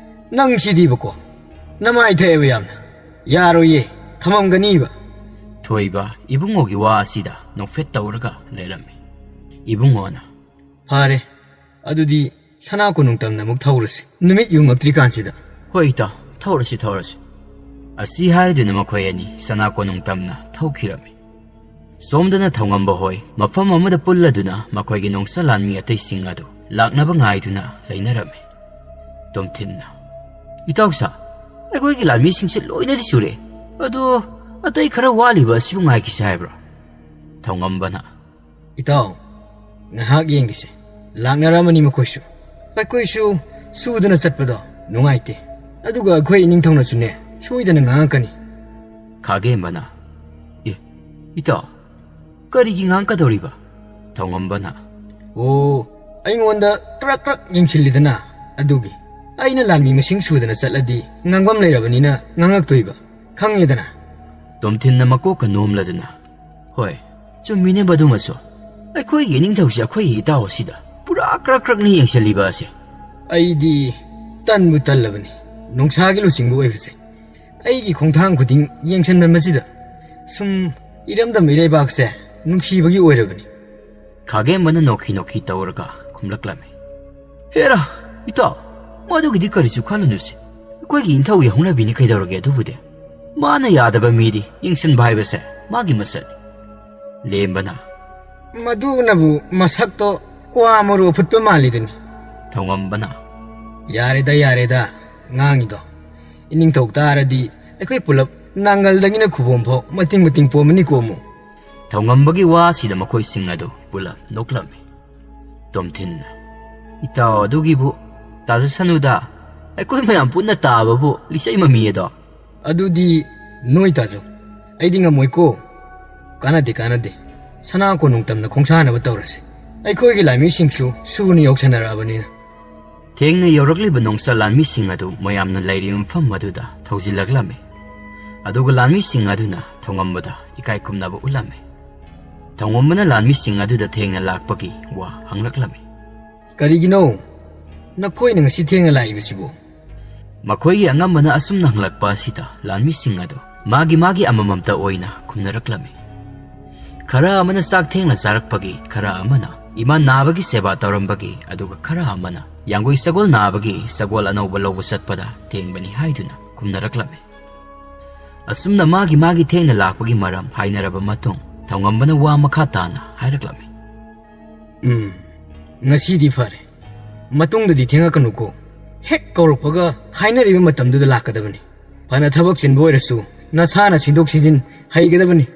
ꯅꯪ ꯁꯤꯗꯤꯕꯀꯣ, ꯅꯃꯥꯏ ꯊꯛꯑꯦꯕ ꯌꯥꯝꯅ꯫ ꯌꯥꯔꯣꯏꯌꯦ, ꯊꯃꯝꯒꯅꯤꯕ꯫ ꯊꯣꯏꯕ ꯏꯕꯨꯡꯉꯣꯒꯤ ꯋꯥ ꯑꯁꯤꯗ ꯅꯣꯛꯐꯦꯠ ꯇꯧꯔꯒ ꯂꯩꯔꯝꯃꯤ꯫ ꯏꯕꯨꯡꯉꯣꯅ, "ꯐꯔꯦ, ꯑꯗꯨꯗꯤ ꯁꯅꯥ ꯀꯣꯅꯨꯡ ꯇꯝꯅ ꯑꯃꯨꯛ ꯊꯧꯔꯁꯤ, ꯅꯨꯃꯤꯠ ꯌꯨꯡꯉꯛꯇ꯭ꯔꯤꯀꯥꯟꯁꯤꯗ"꯫ "ꯍꯣꯏ ꯏꯇꯥꯎ, ꯊꯧꯔꯁꯤ, ꯊꯧꯔꯁꯤ"꯫ ꯑꯁꯤ ꯍꯥꯏꯗꯨꯅ ꯃꯈꯣꯏ ꯑꯅꯤ ꯁꯅꯥ ꯀꯣꯅꯨꯡ ꯇꯝꯅ ꯊꯧꯈꯤꯔꯝꯃꯤ꯫ ꯁꯣꯝꯗꯅ ꯊꯧꯉꯝꯕ ꯍꯣꯏ ꯃꯐꯝ ꯑꯃꯗ ꯄꯨꯜꯂꯗꯨꯅ ꯃꯈꯣꯏꯒꯤ ꯅꯣꯡꯆ ꯂꯥꯟꯃꯤ ꯑꯇꯩꯁꯤꯡ ꯑꯗꯨ ꯂꯥꯛꯅꯕ ꯉꯥꯏꯗꯨꯅ ꯂꯩꯅꯔꯝꯃꯤ꯫ ꯇꯣꯝꯊꯤꯟꯅ, "ꯏꯇꯥꯎ ꯁꯥ, ꯑꯩꯈꯣꯏꯒꯤ ꯂꯥꯟꯃꯤꯁꯤꯡꯁꯦ ꯂꯣꯏꯅꯗꯤ ꯁꯨꯔꯦ꯫ ꯑꯗꯣ ꯑꯇꯩ ꯈꯔ ꯋꯥꯠꯂꯤꯕ ꯑꯁꯤꯕꯨ ꯉꯥꯏꯈꯤꯁꯦ ꯍꯥꯏꯕ꯭ꯔꯣ?" ꯊꯧꯉꯝꯕꯅ, "ꯏꯇꯥꯎ, ꯉꯥꯏꯍꯥꯛ ꯌꯦꯡꯈꯤꯁꯦ꯫ ꯂꯥꯛꯅꯔꯝꯃꯅꯤ ꯃꯈꯣꯏꯁꯨ꯫ ꯑꯩꯈꯣꯏꯁꯨ ꯁꯨꯗꯅ ꯆꯠꯄꯗꯣ ꯅꯨꯡꯉꯥꯏꯇꯦ꯫ ꯑꯗꯨꯒ ꯑꯩꯈꯣꯏ ꯏꯅꯤꯡꯊꯧꯅꯁꯨꯅꯦ, ꯁꯣꯏꯗꯅ ꯉꯥꯡꯉꯛꯀꯅꯤ"꯫ ꯈꯥꯒꯦꯝꯕꯅ, "ꯑꯦ, ꯏꯇꯥꯎ, ꯀꯔꯤꯒꯤ ꯉꯥꯡꯀꯗꯧꯔꯤꯕ?" ꯊꯧꯉꯝꯕꯅ, "ꯑꯣ, ꯑꯩꯉꯣꯟꯗ ꯀ꯭ꯔꯛ ꯀ꯭ꯔꯛ ꯌꯦꯡꯁꯤꯜꯂꯤꯗꯅ, ꯑꯗꯨꯒꯤ꯫ ꯑꯩꯅ ꯂꯥꯟꯃꯤ ꯃꯁꯤꯡ ꯁꯨꯗꯅ ꯆꯠꯂꯗꯤ ꯉꯥꯡꯐꯝ ꯂꯩꯔꯕꯅꯤꯅ ꯉꯥꯡꯉꯛꯇꯣꯏꯕ, ꯈꯪꯉꯦꯗꯅ"꯫ ꯇꯣꯝꯊꯤꯟꯅ ꯃꯀꯣꯛꯀ ꯅꯣꯝꯂꯗꯨꯅ, "ꯍꯣꯏ, ꯆꯨꯝꯃꯤꯅꯦ ꯃꯗꯨꯃꯁꯨ꯫ ꯑꯩꯈꯣꯏꯒꯤ ꯏꯅꯤꯡꯊꯧꯁꯦ ꯑꯩꯈꯣꯏꯒꯤ ꯏꯇꯥꯎ ꯑꯁꯤꯗ ꯄꯨꯔꯥ ꯀ꯭ꯔꯛ ꯀ꯭ꯔꯛꯅꯤ ꯌꯦꯡꯁꯤꯜꯂꯤꯕ ꯑꯁꯦ"꯫ "ꯑꯩꯗꯤ ꯇꯟꯕꯨ ꯇꯜꯂꯕꯅꯤ ꯅꯣꯡꯁꯥꯒꯤ ꯂꯨꯆꯤꯡꯕ ꯑꯣꯏꯕꯁꯦ꯫ ꯑꯩꯒꯤ ꯈꯣꯡꯊꯥꯡ ꯈꯨꯗꯤꯡ ꯌꯦꯡꯁꯤꯟꯕ ꯃꯁꯤꯗ ꯁꯨꯝ ꯏꯔꯝꯗꯝ ꯏꯔꯩꯕꯥꯛꯁꯦ ꯅꯨꯡꯁꯤꯕꯒꯤ ꯑꯣꯏꯔꯕꯅꯤ"꯫ ꯈꯥꯒꯦꯝꯕꯅ ꯅꯣꯛꯈꯤ ꯅꯣꯛꯈꯤ ꯇꯧꯔꯒ ꯈꯨꯝꯂꯛꯂꯝꯃꯤ꯫ "ꯍꯦꯔꯥ, ꯏꯇꯥꯎ, ꯃꯗꯨꯒꯤꯗꯤ ꯀꯔꯤꯁꯨ ꯈꯜꯂꯨꯅꯨꯁꯦ꯫ ꯑꯩꯈꯣꯏꯒꯤ ꯏꯟꯊꯧꯒꯤ ꯍꯧꯅꯕꯤꯅꯤ ꯀꯩꯗꯧꯔꯒꯦ ꯑꯗꯨꯕꯨꯗꯤ꯫ ꯃꯥꯅ ꯌꯥꯗꯕ ꯃꯤꯗꯤ ꯌꯦꯡꯁꯤꯟꯕ ꯍꯥꯏꯕꯁꯦ ꯃꯥꯒꯤ ꯃꯁꯛꯅꯤ"꯫ ꯂꯦꯝꯕꯅ, "ꯃꯗꯨꯅꯕꯨ ꯃꯁꯛꯇꯣ ꯀ꯭ꯋꯥ ꯃꯔꯨ ꯑꯐꯨꯠꯄ ꯃꯥꯜꯂꯤꯗꯨꯅꯤ"꯫ ꯊꯧꯉꯝꯕꯅ, "ꯌꯥꯔꯦꯗ, ꯌꯥꯔꯦꯗ, ꯉꯥꯡꯉꯤꯗꯣ꯫ ꯏꯅꯤꯡꯊꯧ ꯇꯥꯔꯗꯤ ꯑꯩꯈꯣꯏ ꯄꯨꯂꯞ ꯅꯥꯉꯜꯗꯒꯤꯅ ꯈꯨꯕꯣꯝ ꯐꯥꯎ ꯃꯇꯤꯡ ꯃꯇꯤꯡ ꯄꯣꯝꯃꯅꯤꯀꯣ ꯑꯃꯨꯛ"꯫ ꯊꯧꯉꯝꯕꯒꯤ ꯋꯥꯁꯤꯗ ꯃꯈꯣꯏꯁꯤꯡ ꯑꯗꯨ ꯄꯨꯂꯞ ꯅꯣꯛꯂꯝꯃꯤ꯫ ꯇꯣꯝꯊꯤꯟꯅ, "ꯏꯇꯥꯎ ꯑꯗꯨꯒꯤꯕꯨ ꯇꯥꯖꯁꯅꯨꯗ, ꯑꯩꯈꯣꯏ ꯃꯌꯥꯝ ꯄꯨꯟꯅ ꯇꯥꯕꯕꯨ ꯂꯤꯆꯩ ꯃꯃꯤ ꯑꯗꯣ"꯫ "ꯑꯗꯨꯗꯤ ꯅꯣꯏ ꯇꯥꯖꯧ, ꯑꯩꯗꯤ ꯉꯝꯃꯣꯏꯀꯣ"꯫ "ꯀꯥꯟꯅꯗꯦ, ꯀꯥꯟꯅꯗꯦ꯫ ꯁꯅꯥ ꯀꯣꯅꯨꯡ ꯇꯝꯅ ꯈꯣꯡꯁꯥꯟꯅꯕ ꯇꯧꯔꯁꯤ꯫ ꯑꯩꯈꯣꯏꯒꯤ ꯂꯥꯟꯃꯤꯁꯤꯡꯁꯨ ꯁꯨꯅ ꯌꯧꯁꯟꯅꯔꯛꯑꯕꯅꯤꯅ"꯫ ꯊꯦꯡꯅ ꯌꯧꯔꯛꯂꯤꯕ ꯅꯣꯡꯆ ꯂꯥꯟꯃꯤꯁꯤꯡ ꯑꯗꯨ ꯃꯌꯥꯝꯅ ꯂꯩꯔꯤꯕ ꯃꯐꯝ ꯑꯗꯨꯗ ꯊꯧꯖꯤꯜꯂꯛꯂꯝꯃꯤ꯫ ꯑꯗꯨꯒ ꯂꯥꯟꯃꯤꯁꯤꯡ ꯑꯗꯨꯅ ꯊꯧꯉꯝꯕꯗ ꯏꯀꯥꯏ ꯈꯨꯝꯅꯕ ꯎꯠꯂꯝꯃꯤ꯫ ꯊꯧꯉꯝꯕꯅ ꯂꯥꯟꯃꯤꯁꯤꯡ ꯑꯗꯨꯗ ꯊꯦꯡꯅ ꯂꯥꯛꯄꯒꯤ ꯋꯥ ꯍꯪꯂꯛꯂꯝꯃꯤ꯫ ꯀꯔꯤꯒꯤꯅꯣ ꯅꯈꯣꯏꯅ ꯉꯁꯤ ꯊꯦꯡꯅ ꯂꯥꯛꯏꯕꯁꯤꯕꯨ? ꯃꯈꯣꯏꯒꯤ ꯑꯉꯝꯕꯅ ꯑꯁꯨꯝꯅ ꯍꯪꯂꯛꯄ ꯑꯁꯤꯗ ꯂꯥꯟꯃꯤꯁꯤꯡ ꯑꯗꯨ ꯃꯥꯒꯤ ꯃꯥꯒꯤ ꯑꯃꯃꯝꯇ ꯑꯣꯏꯅ ꯈꯨꯝꯅꯔꯛꯂꯝꯃꯤ꯫ ꯈꯔ ꯑꯃꯅ ꯆꯥꯛ ꯊꯦꯡꯅ ꯆꯥꯔꯛꯄꯒꯤ, ꯈꯔ ꯑꯃꯅ ꯏꯃꯥ ꯅꯥꯕꯒꯤ ꯁꯦꯕꯥ ꯇꯧꯔꯝꯕꯒꯤ, ꯑꯗꯨꯒ ꯈꯔ ꯑꯃꯅ ꯌꯥꯡꯒꯣꯏ ꯁꯒꯣꯜ ꯅꯥꯕꯒꯤ ꯁꯒꯣꯜ ꯑꯅꯧꯕ ꯂꯧꯕ ꯆꯠꯄꯗ ꯊꯦꯡꯕꯅꯤ ꯍꯥꯏꯗꯨꯅ ꯈꯨꯝꯅꯔꯛꯂꯝꯃꯤ꯫ ꯑꯁꯨꯝꯅ ꯃꯥꯒꯤ ꯃꯥꯒꯤ ꯊꯦꯡꯅ ꯂꯥꯛꯄꯒꯤ ꯃꯔꯝ ꯍꯥꯏꯅꯔꯕ ꯃꯇꯨꯡ, ꯊꯧꯉꯝꯕꯅ ꯋꯥ ꯃꯈꯥ ꯇꯥꯅ ꯍꯥꯏꯔꯛꯂꯝꯃꯤ꯫ ꯎꯝ, ꯉꯁꯤꯗꯤ ꯐꯔꯦ꯫ ꯃꯇꯨꯡꯗꯗꯤ ꯊꯦꯡꯉꯛꯀꯅꯨꯀꯣ꯫ ꯍꯦꯛ ꯀꯧꯔꯛꯄꯒ ꯍꯥꯏꯅꯔꯤꯕ ꯃꯇꯝꯗꯨꯗ ꯂꯥꯛꯀꯗꯕꯅꯤ꯫ ꯐꯅ ꯊꯕꯛ ꯆꯤꯟꯕ ꯑꯣꯏꯔꯁꯨ ꯅꯁꯥꯅ ꯁꯤꯟꯗꯣꯛ ꯁꯤꯟꯖꯤꯟ ꯍꯩꯒꯗꯕꯅꯤ꯫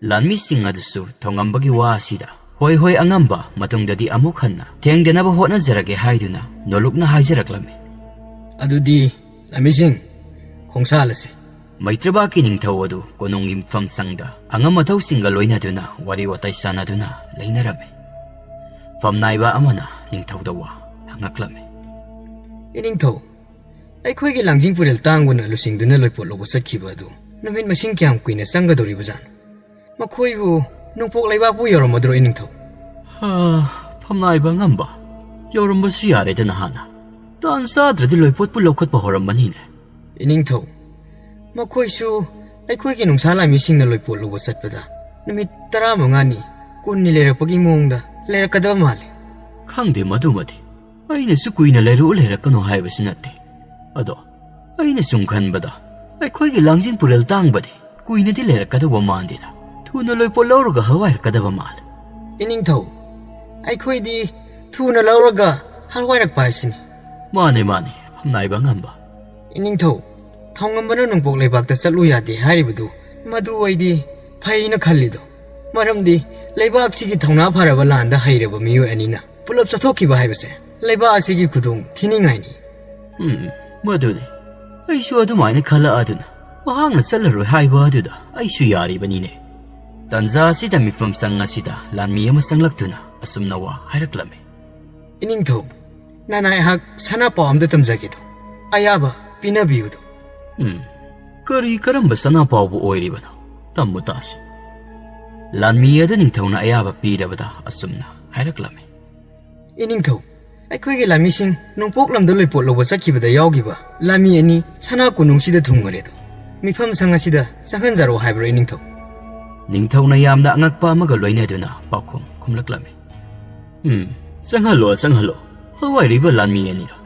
ꯂꯥꯟꯃꯤꯁꯤꯡ ꯑꯗꯨꯁꯨ ꯊꯧꯉꯝꯕꯒꯤ ꯋꯥ ꯑꯁꯤꯗ "ꯍꯣꯏ, ꯍꯣꯏ, ꯑꯉꯝꯕ, ꯃꯇꯨꯡꯗꯗꯤ ꯑꯃꯨꯛ ꯍꯟꯅ ꯊꯦꯡꯗꯅꯕ ꯍꯣꯠꯅꯖꯔꯒꯦ" ꯍꯥꯏꯗꯨꯅ ꯅꯣꯂꯨꯛꯅ ꯍꯥꯏꯖꯔꯛꯂꯝꯃꯤ꯫ ꯑꯗꯨꯗꯤ ꯂꯥꯟꯃꯤꯁꯤꯡ, ꯈꯣꯡꯁꯥꯜꯂꯁꯤ꯫ ꯃꯩꯇ꯭ꯔꯕꯥꯛꯀꯤ ꯅꯤꯡꯊꯧ ꯑꯗꯨ ꯀꯣꯅꯨꯡꯒꯤ ꯃꯐꯝ ꯁꯪꯗ ꯑꯉꯝ ꯑꯊꯧꯁꯤꯡꯒ ꯂꯣꯏꯅꯗꯨꯅ ꯋꯥꯔꯤ ꯋꯥꯇꯥꯏ ꯁꯥꯟꯅꯗꯨꯅ ꯂꯩꯅꯔꯝꯃꯤ꯫ ꯐꯝꯅꯥꯏꯕ ꯑꯃꯅ ꯅꯤꯡꯊꯧꯗ ꯋꯥ ꯍꯪꯉꯛꯂꯝꯃꯤ꯫ ꯏꯅꯤꯡꯊꯧ, ꯑꯩꯈꯣꯏꯒꯤ ꯂꯥꯡꯖꯤꯡ ꯄꯨꯔꯦꯜ ꯇꯥꯡꯕꯅ ꯂꯨꯆꯤꯡꯗꯨꯅ ꯂꯣꯏꯄꯣꯠ ꯂꯧꯕ ꯆꯠꯈꯤꯕ ꯑꯗꯨ ꯅꯨꯃꯤꯠ ꯃꯁꯤꯡ ꯀꯌꯥꯝ ꯀꯨꯏꯅ ꯆꯪꯒꯗꯧꯔꯤꯕꯖꯥꯠꯅꯣ? ꯃꯈꯣꯏꯕꯨ ꯅꯣꯡꯄꯣꯛ ꯂꯩꯕꯥꯛꯄꯨ ꯌꯧꯔꯝꯃꯗ꯭ꯔꯣ, ꯏꯅꯤꯡꯊꯧ? ꯍꯥ, ꯐꯝꯅꯥꯏꯕ ꯑꯉꯝꯕ, ꯌꯧꯔꯝꯕꯁꯨ ꯌꯥꯔꯦꯗꯅ ꯍꯥꯟꯅ꯫ ꯇꯥꯟ ꯆꯥꯗ꯭ꯔꯗꯤ ꯂꯣꯏꯄꯣꯠꯄꯨ ꯂꯧꯈꯠꯄ ꯍꯧꯔꯝꯃꯅꯤꯅꯦ꯫ ꯏꯅꯤꯡꯊꯧ, ꯃꯈꯣꯏꯁꯨ ꯑꯩꯈꯣꯏꯒꯤ ꯅꯨꯡꯁꯥ ꯂꯥꯟꯃꯤꯁꯤꯡꯅ ꯂꯣꯏꯄꯣꯠ ꯂꯧꯕ ꯆꯠꯄꯗ ꯅꯨꯃꯤꯠ ꯇꯔꯥꯃꯉꯥꯅꯤ, ꯀꯨꯟꯅꯤ ꯂꯩꯔꯛꯄꯒꯤ ꯃꯑꯣꯡꯗ ꯂꯩꯔꯛꯀꯗꯕ ꯃꯥꯜꯂꯤ꯫ ꯈꯪꯗꯦ ꯃꯗꯨꯃꯗꯤ꯫ ꯑꯩꯅꯁꯨ ꯀꯨꯏꯅ ꯂꯩꯔꯛꯎ ꯂꯩꯔꯛꯀꯅꯨ ꯍꯥꯏꯕꯁꯨ ꯅꯠꯇꯦ꯫ ꯑꯗꯣ ꯑꯩꯅ ꯁꯨꯝ ꯈꯟꯕꯗ ꯑꯩꯈꯣꯏꯒꯤ ꯂꯥꯡꯖꯤꯡ ꯄꯨꯔꯦꯜ ꯇꯥꯡꯕꯗꯤ ꯀꯨꯏꯅꯗꯤ ꯂꯩꯔꯛꯀꯗꯧꯕ ꯃꯥꯟꯗꯦꯗ꯫ ꯊꯨꯅ ꯂꯣꯏꯄꯣꯠ ꯂꯧꯔꯒ ꯍꯋꯥꯏꯔꯛꯀꯗꯕ ꯃꯥꯜꯂꯦ꯫ ꯏꯅꯤꯡꯊꯧ, ꯑꯩꯈꯣꯏꯗꯤ ꯊꯨꯅ ꯂꯧꯔꯒ ꯍꯋꯥꯏꯔꯛꯄ ꯍꯥꯏꯁꯤꯅꯤ꯫ ꯃꯥꯅꯦ, ꯃꯥꯅꯦ, ꯐꯝꯅꯥꯏꯕ ꯑꯉꯝꯕ꯫ ꯏꯅꯤꯡꯊꯧ, ꯊꯧꯉꯝꯕꯅ ꯅꯣꯡꯄꯣꯛ ꯂꯩꯕꯥꯛꯇ ꯆꯠꯂꯨ ꯌꯥꯗꯦ ꯍꯥꯏꯔꯤꯕꯗꯨ ꯃꯗꯨ ꯑꯩꯗꯤ ꯐꯩꯅ ꯈꯜꯂꯤꯗꯣ꯫ ꯃꯔꯝꯗꯤ ꯂꯩꯕꯥꯛꯁꯤꯒꯤ ꯊꯧꯅꯥ ꯐꯔꯕ ꯂꯥꯟꯗ ꯍꯩꯔꯕ ꯃꯤꯑꯣꯏ ꯑꯅꯤꯅ ꯄꯨꯂꯞ ꯆꯠꯊꯣꯛꯈꯤꯕ ꯍꯥꯏꯕꯁꯦ ꯂꯩꯕꯥꯛ ꯑꯁꯤꯒꯤ ꯈꯨꯗꯣꯡ ꯊꯤꯅꯤꯡꯉꯥꯏꯅꯤ꯫ ꯎꯝ, ꯃꯗꯨꯅꯤ꯫ ꯑꯩꯁꯨ ꯑꯗꯨꯃꯥꯏꯅ ꯈꯜꯂꯛꯑꯗꯨꯅ ꯃꯍꯥꯛꯅ ꯆꯠꯂꯔꯣꯏ ꯍꯥꯏꯕ ꯑꯗꯨꯗ ꯑꯩꯁꯨ ꯌꯥꯔꯤꯕꯅꯤꯅꯦ꯫ ꯇꯟꯖꯥ ꯑꯁꯤꯗ ꯃꯤꯐꯝ ꯁꯪ ꯑꯁꯤꯗ ꯂꯥꯟꯃꯤ ꯑꯃ ꯆꯪꯂꯛꯇꯨꯅ ꯑꯁꯨꯝꯅ ꯋꯥ ꯍꯥꯏꯔꯛꯂꯝꯃꯤ꯫ ꯏꯅꯤꯡꯊꯧ, ꯅꯅꯥꯏꯍꯥꯛ ꯁꯅꯥꯄꯥꯎ ꯑꯝꯇ ꯇꯝꯖꯒꯦꯗꯣ꯫ ꯑꯌꯥꯕ ꯄꯤꯅꯕꯤꯌꯨꯗꯣ꯫ ꯎꯝ, ꯀꯔꯤ ꯀꯔꯝꯕ ꯁꯅꯥꯄꯥꯎꯕꯨ ꯑꯣꯏꯔꯤꯕꯅꯣ? ꯇꯝꯃꯨ ꯇꯥꯁꯤ꯫ ꯂꯥꯟꯃꯤ ꯑꯗꯨ ꯅꯤꯡꯊꯧꯅ ꯑꯌꯥꯕ ꯄꯤꯔꯕꯗ ꯑꯁꯨꯝꯅ ꯍꯥꯏꯔꯛꯂꯝꯃꯤ꯫ ꯏꯅꯤꯡꯊꯧ, ꯑꯩꯈꯣꯏꯒꯤ ꯂꯥꯟꯃꯤꯁꯤꯡ ꯅꯣꯡꯄꯣꯛ ꯂꯝꯗ ꯂꯣꯏꯄꯣꯠ ꯂꯧꯕ ꯆꯠꯈꯤꯕꯗ ꯌꯥꯎꯈꯤꯕ ꯂꯥꯟꯃꯤ ꯑꯅꯤ ꯁꯅꯥ ꯀꯣꯅꯨꯡꯁꯤꯗ ꯊꯨꯡꯉꯔꯦ ꯑꯗꯣ, ꯃꯤꯐꯝ ꯁꯪ ꯑꯁꯤꯗ ꯆꯪꯍꯟꯖꯔꯣ ꯍꯥꯏꯕ꯭ꯔꯣ ꯏꯅꯤꯡꯊꯧ? ꯅꯤꯡꯊꯧꯅ ꯌꯥꯝꯅ ꯑꯉꯛꯄ ꯑꯃꯒ ꯂꯣꯏꯅꯗꯨꯅ ꯄꯥꯎꯈꯨꯝ ꯈꯨꯝꯂꯛꯂꯝꯃꯤ꯫ "ꯎꯝ, ꯆꯪꯍꯜꯂꯣ, ꯆꯪꯍꯜꯂꯣ, ꯍꯋꯥꯏꯔꯤꯕ ꯂꯥꯟꯃꯤ ꯑꯅꯤꯗꯣ꯫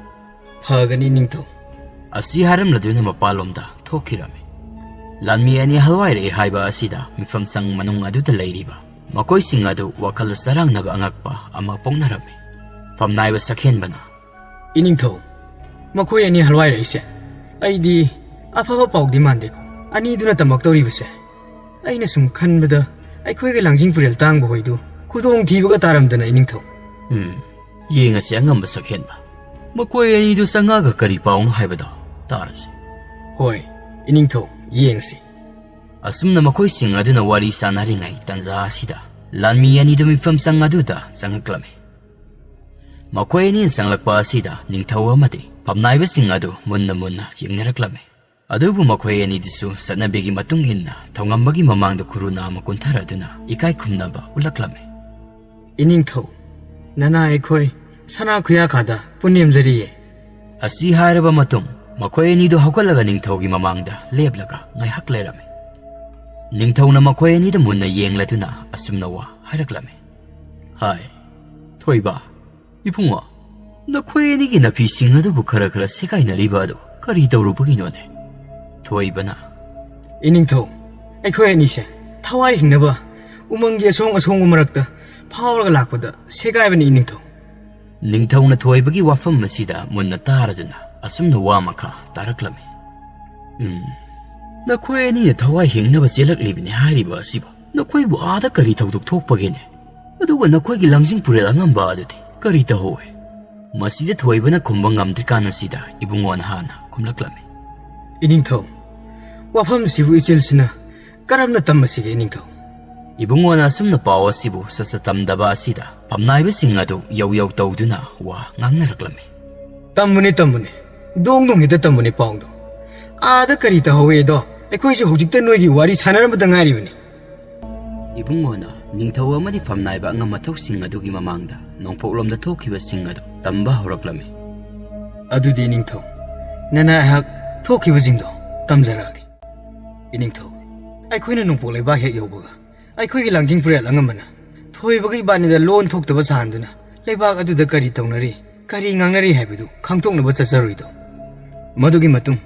ꯐꯒꯅꯤ ꯅꯤꯡꯊꯧ꯫" ꯑꯁꯤ ꯍꯥꯏꯔꯝꯂꯗꯨꯅ ꯃꯄꯥꯟꯂꯣꯝꯗ ꯊꯣꯛꯈꯤꯔꯝꯃꯤ꯫ ꯂꯥꯟꯃꯤ ꯑꯅꯤ ꯍꯜꯋꯥꯏꯔꯛꯏ ꯍꯥꯏꯕ ꯑꯁꯤꯗ ꯃꯤꯐꯝ ꯁꯪ ꯃꯅꯨꯡ ꯑꯗꯨꯗ ꯂꯩꯔꯤꯕ ꯃꯈꯣꯏꯁꯤꯡ ꯑꯗꯨ ꯋꯥꯈꯜ ꯆꯔꯥꯡꯅꯕ ꯑꯉꯛꯄ ꯑꯃ ꯄꯣꯛꯅꯔꯝꯃꯤ꯫ ꯐꯝꯅꯥꯏꯕ ꯁꯛꯍꯦꯟꯕꯅ, "ꯏꯅꯤꯡꯊꯧ, ꯃꯈꯣꯏ ꯑꯅꯤ ꯍꯜꯋꯥꯏꯔꯛꯏꯁꯦ ꯑꯩꯗꯤ ꯑꯐꯕ ꯄꯥꯎꯗꯤ ꯃꯥꯟꯗꯦꯀꯣ꯫ ꯑꯅꯤꯗꯨꯅ ꯇꯝꯃꯛꯇꯧꯔꯤꯕꯁꯦ ꯑꯩꯅ ꯁꯨꯝ ꯈꯟꯕꯗ ꯑꯩꯈꯣꯏꯒꯤ ꯂꯥꯡꯖꯤꯡ ꯄꯨꯔꯦꯜ ꯇꯥꯡꯕ ꯍꯣꯏꯗꯨ ꯈꯨꯗꯣꯡ ꯊꯤꯕꯒ ꯇꯥꯔꯝꯗꯅ ꯏꯅꯤꯡꯊꯧ꯫" "ꯎꯝ, ꯌꯦꯡꯉꯁꯤ ꯑꯉꯝꯕ ꯁꯛꯍꯦꯟꯕ꯫ ꯃꯈꯣꯏ ꯑꯅꯤꯗꯨ ꯆꯪꯉꯛꯑꯒ ꯀꯔꯤ ꯄꯥꯎꯅꯣ ꯍꯥꯏꯕꯗꯣ ꯇꯥꯔꯁꯤ꯫" "ꯍꯣꯏ, ꯏꯅꯤꯡꯊꯧ, ꯌꯦꯡꯁꯤ꯫" ꯑꯁꯨꯝꯅ ꯃꯈꯣꯏꯁꯤꯡ ꯑꯗꯨꯅ ꯋꯥꯔꯤ ꯁꯥꯟꯅꯔꯤꯉꯩ ꯇꯟꯖꯥ ꯑꯁꯤꯗ ꯂꯥꯟꯃꯤ ꯑꯅꯤꯗꯨ ꯃꯤꯐꯝ ꯁꯪ ꯑꯗꯨꯗ ꯆꯪꯉꯛꯂꯝꯃꯤ꯫ ꯃꯈꯣꯏ ꯑꯅꯤꯅ ꯆꯪꯂꯛꯄ ꯑꯁꯤꯗ ꯅꯤꯡꯊꯧ ꯑꯃꯗꯤ ꯐꯝꯅꯥꯏꯕꯁꯤꯡ ꯑꯗꯨ ꯃꯨꯟꯅ ꯃꯨꯟꯅ ꯌꯦꯡꯅꯔꯛꯂꯝꯃꯤ꯫ ꯑꯗꯨꯕꯨ ꯃꯈꯣꯏ ꯑꯅꯤꯗꯨꯁꯨ ꯆꯠꯅꯕꯤꯒꯤ ꯃꯇꯨꯡ ꯏꯟꯅ ꯊꯧꯉꯝꯕꯒꯤ ꯃꯃꯥꯡꯗ ꯈꯨꯔꯨ ꯅꯥꯝꯃ ꯀꯨꯟꯊꯔꯗꯨꯅ ꯏꯀꯥꯏ ꯈꯨꯝꯅꯕ ꯎꯠꯂꯛꯂꯝꯃꯤ꯫ "ꯏꯅꯤꯡꯊꯧ, ꯅꯅꯥ ꯑꯩꯈꯣꯏ ꯁꯅꯥ ꯈꯨꯌꯥꯈꯥꯗ ꯄꯨꯅꯦꯝꯖꯔꯤꯌꯦ꯫" ꯑꯁꯤ ꯍꯥꯏꯔꯕ ꯃꯇꯨꯡ ꯃꯈꯣꯏ ꯑꯅꯤꯗꯨ ꯍꯧꯒꯠꯂꯒ ꯅꯤꯡꯊꯧꯒꯤ ꯃꯃꯥꯡꯗ ꯂꯦꯞꯂꯒ ꯉꯥꯏꯍꯥꯛ ꯂꯩꯔꯝꯃꯤ꯫ ꯅꯤꯡꯊꯧꯅ ꯃꯈꯣꯏ ꯑꯅꯤꯗ ꯃꯨꯟꯅ ꯌꯦꯡꯂꯗꯨꯅ ꯑꯁꯨꯝꯅ ꯋꯥ ꯍꯥꯏꯔꯛꯂꯝꯃꯤ꯫ "ꯍꯥꯏ, ꯊꯣꯏꯕ, ꯏꯕꯨꯡꯉꯣ, ꯅꯈꯣꯏ ꯑꯅꯤꯒꯤ ꯅꯥꯄꯤꯁꯤꯡ ꯑꯗꯨꯕꯨ ꯈꯔ ꯈꯔ ꯁꯦꯒꯥꯏꯅꯔꯤꯕ ꯑꯗꯨ ꯀꯔꯤ ꯇꯧꯔꯨꯕꯒꯤꯅꯣꯅꯦ?" ꯊꯣꯏꯕꯅ, "ꯏꯅꯤꯡꯊꯧ, ꯑꯩꯈꯣꯏ ꯑꯅꯤꯁꯦ ꯊꯋꯥꯏ ꯍꯤꯡꯅꯕ ꯎꯃꯪꯒꯤ ꯑꯁꯣꯡ ꯑꯁꯣꯡꯕ ꯃꯔꯛꯇ ꯐꯥꯎꯔꯒ ꯂꯥꯛꯄꯗ ꯁꯦꯒꯥꯏꯕꯅꯤ ꯏꯅꯤꯡꯊꯧ꯫" ꯅꯤꯡꯊꯧꯅ ꯊꯣꯏꯕꯒꯤ ꯋꯥꯐꯝ ꯑꯁꯤꯗ ꯃꯨꯟꯅ ꯇꯥꯔꯗꯨꯅ ꯑꯁꯨꯝꯅ ꯋꯥ ꯃꯈꯥ ꯇꯥꯔꯛꯂꯝꯃꯤ꯫ "ꯎꯝ, ꯅꯈꯣꯏ ꯑꯅꯤꯅ ꯊꯋꯥꯏ ꯍꯤꯡꯅꯕ ꯆꯦꯜꯂꯛꯂꯤꯕꯅꯤ ꯍꯥꯏꯔꯤꯕ ꯑꯁꯤꯕꯨ ꯅꯈꯣꯏꯕꯨ ꯑꯥꯗ ꯀꯔꯤ ꯊꯧꯗꯣꯛ ꯊꯣꯛꯄꯒꯦꯅꯦ? ꯑꯗꯨꯒ ꯅꯈꯣꯏꯒꯤ ꯂꯥꯡꯖꯤꯡ ꯄꯨꯔꯦꯜ ꯑꯉꯝꯕ ꯑꯗꯨꯗꯤ ꯀꯔꯤ ꯇꯧꯍꯧꯋꯦ?" ꯃꯁꯤꯗ ꯊꯣꯏꯕꯅ ꯈꯨꯝꯕ ꯉꯝꯗ꯭ꯔꯤꯀꯥꯟ ꯑꯁꯤꯗ ꯏꯕꯨꯡꯉꯣꯅ ꯍꯥꯟꯅ ꯈꯨꯝꯂꯛꯂꯝꯃꯤ꯫ "ꯏꯅꯤꯡꯊꯧ, ꯋꯥꯐꯝꯁꯤꯕꯨ ꯏꯆꯦꯜꯁꯤꯅ ꯀꯔꯝꯅ ꯇꯝꯃꯁꯤꯒꯦ ꯏꯅꯤꯡꯊꯧ?" ꯏꯕꯨꯡꯉꯣꯅ ꯑꯁꯨꯝꯅ ꯄꯥꯎ ꯑꯁꯤꯕꯨ ꯁꯠ ꯁꯠ ꯇꯝꯗꯕ ꯑꯁꯤꯗ ꯐꯝꯅꯥꯏꯕꯁꯤꯡ ꯑꯗꯨ ꯌꯧ ꯌꯧ ꯇꯧꯗꯨꯅ ꯋꯥ ꯉꯥꯡꯅꯔꯛꯂꯝꯃꯤ꯫ "ꯇꯝꯃꯨꯅꯦ, ꯇꯝꯃꯨꯅꯦ, ꯗꯣꯡ ꯗꯣꯡ ꯍꯦꯛꯇ ꯇꯝꯃꯨꯅꯦ ꯄꯥꯎꯗꯣ꯫ ꯑꯥꯗ ꯀꯔꯤ ꯇꯧꯍꯧꯋꯦꯗꯣ ꯑꯩꯈꯣꯏꯁꯨ ꯍꯧꯖꯤꯛꯇ ꯅꯣꯏꯒꯤ ꯋꯥꯔꯤ ꯁꯥꯟꯅꯔꯝꯕꯗ ꯉꯥꯏꯔꯤꯕꯅꯤ꯫" ꯏꯕꯨꯡꯉꯣꯅ ꯅꯤꯡꯊꯧ ꯑꯃꯗꯤ ꯐꯝꯅꯥꯏꯕ ꯑꯉꯝ ꯑꯊꯧꯁꯤꯡ ꯑꯗꯨꯒꯤ ꯃꯃꯥꯡꯗ ꯅꯣꯡꯄꯣꯛꯂꯣꯝꯗ ꯊꯣꯛꯈꯤꯕꯁꯤꯡ ꯑꯗꯨ ꯇꯝꯕ ꯍꯧꯔꯛꯂꯝꯃꯤ꯫ ꯑꯗꯨꯗꯤ ꯏꯅꯤꯡꯊꯧ, ꯅꯅꯥꯏ ꯑꯩꯍꯥꯛ ꯊꯣꯛꯈꯤꯕꯁꯤꯡꯗꯣ ꯇꯝꯖꯔꯛꯑꯒꯦ꯫ ꯏꯅꯤꯡꯊꯧ, ꯑꯩꯈꯣꯏꯅ ꯅꯣꯡꯄꯣꯛ ꯂꯩꯕꯥꯛ ꯍꯦꯛ ꯌꯧꯕꯒ ꯑꯩꯈꯣꯏꯒꯤ ꯂꯥꯡꯖꯤꯡ ꯄꯨꯔꯦꯜ ꯑꯉꯝꯕꯅ ꯊꯣꯏꯕꯒ ꯏꯕꯥꯅꯤꯗ ꯂꯣꯟ ꯊꯣꯛꯇꯕ ꯁꯥꯍꯟꯗꯨꯅ ꯂꯩꯕꯥꯛ ꯑꯗꯨꯗ ꯀꯔꯤ ꯇꯧꯅꯔꯤ, ꯀꯔꯤ ꯉꯥꯡꯅꯔꯤ ꯍꯥꯏꯕꯗꯨ ꯈꯪꯗꯣꯛꯅꯕ ꯆꯠꯆꯔꯨꯏꯗꯣ꯫ ꯃꯗꯨꯒꯤ ꯃꯇꯨꯡ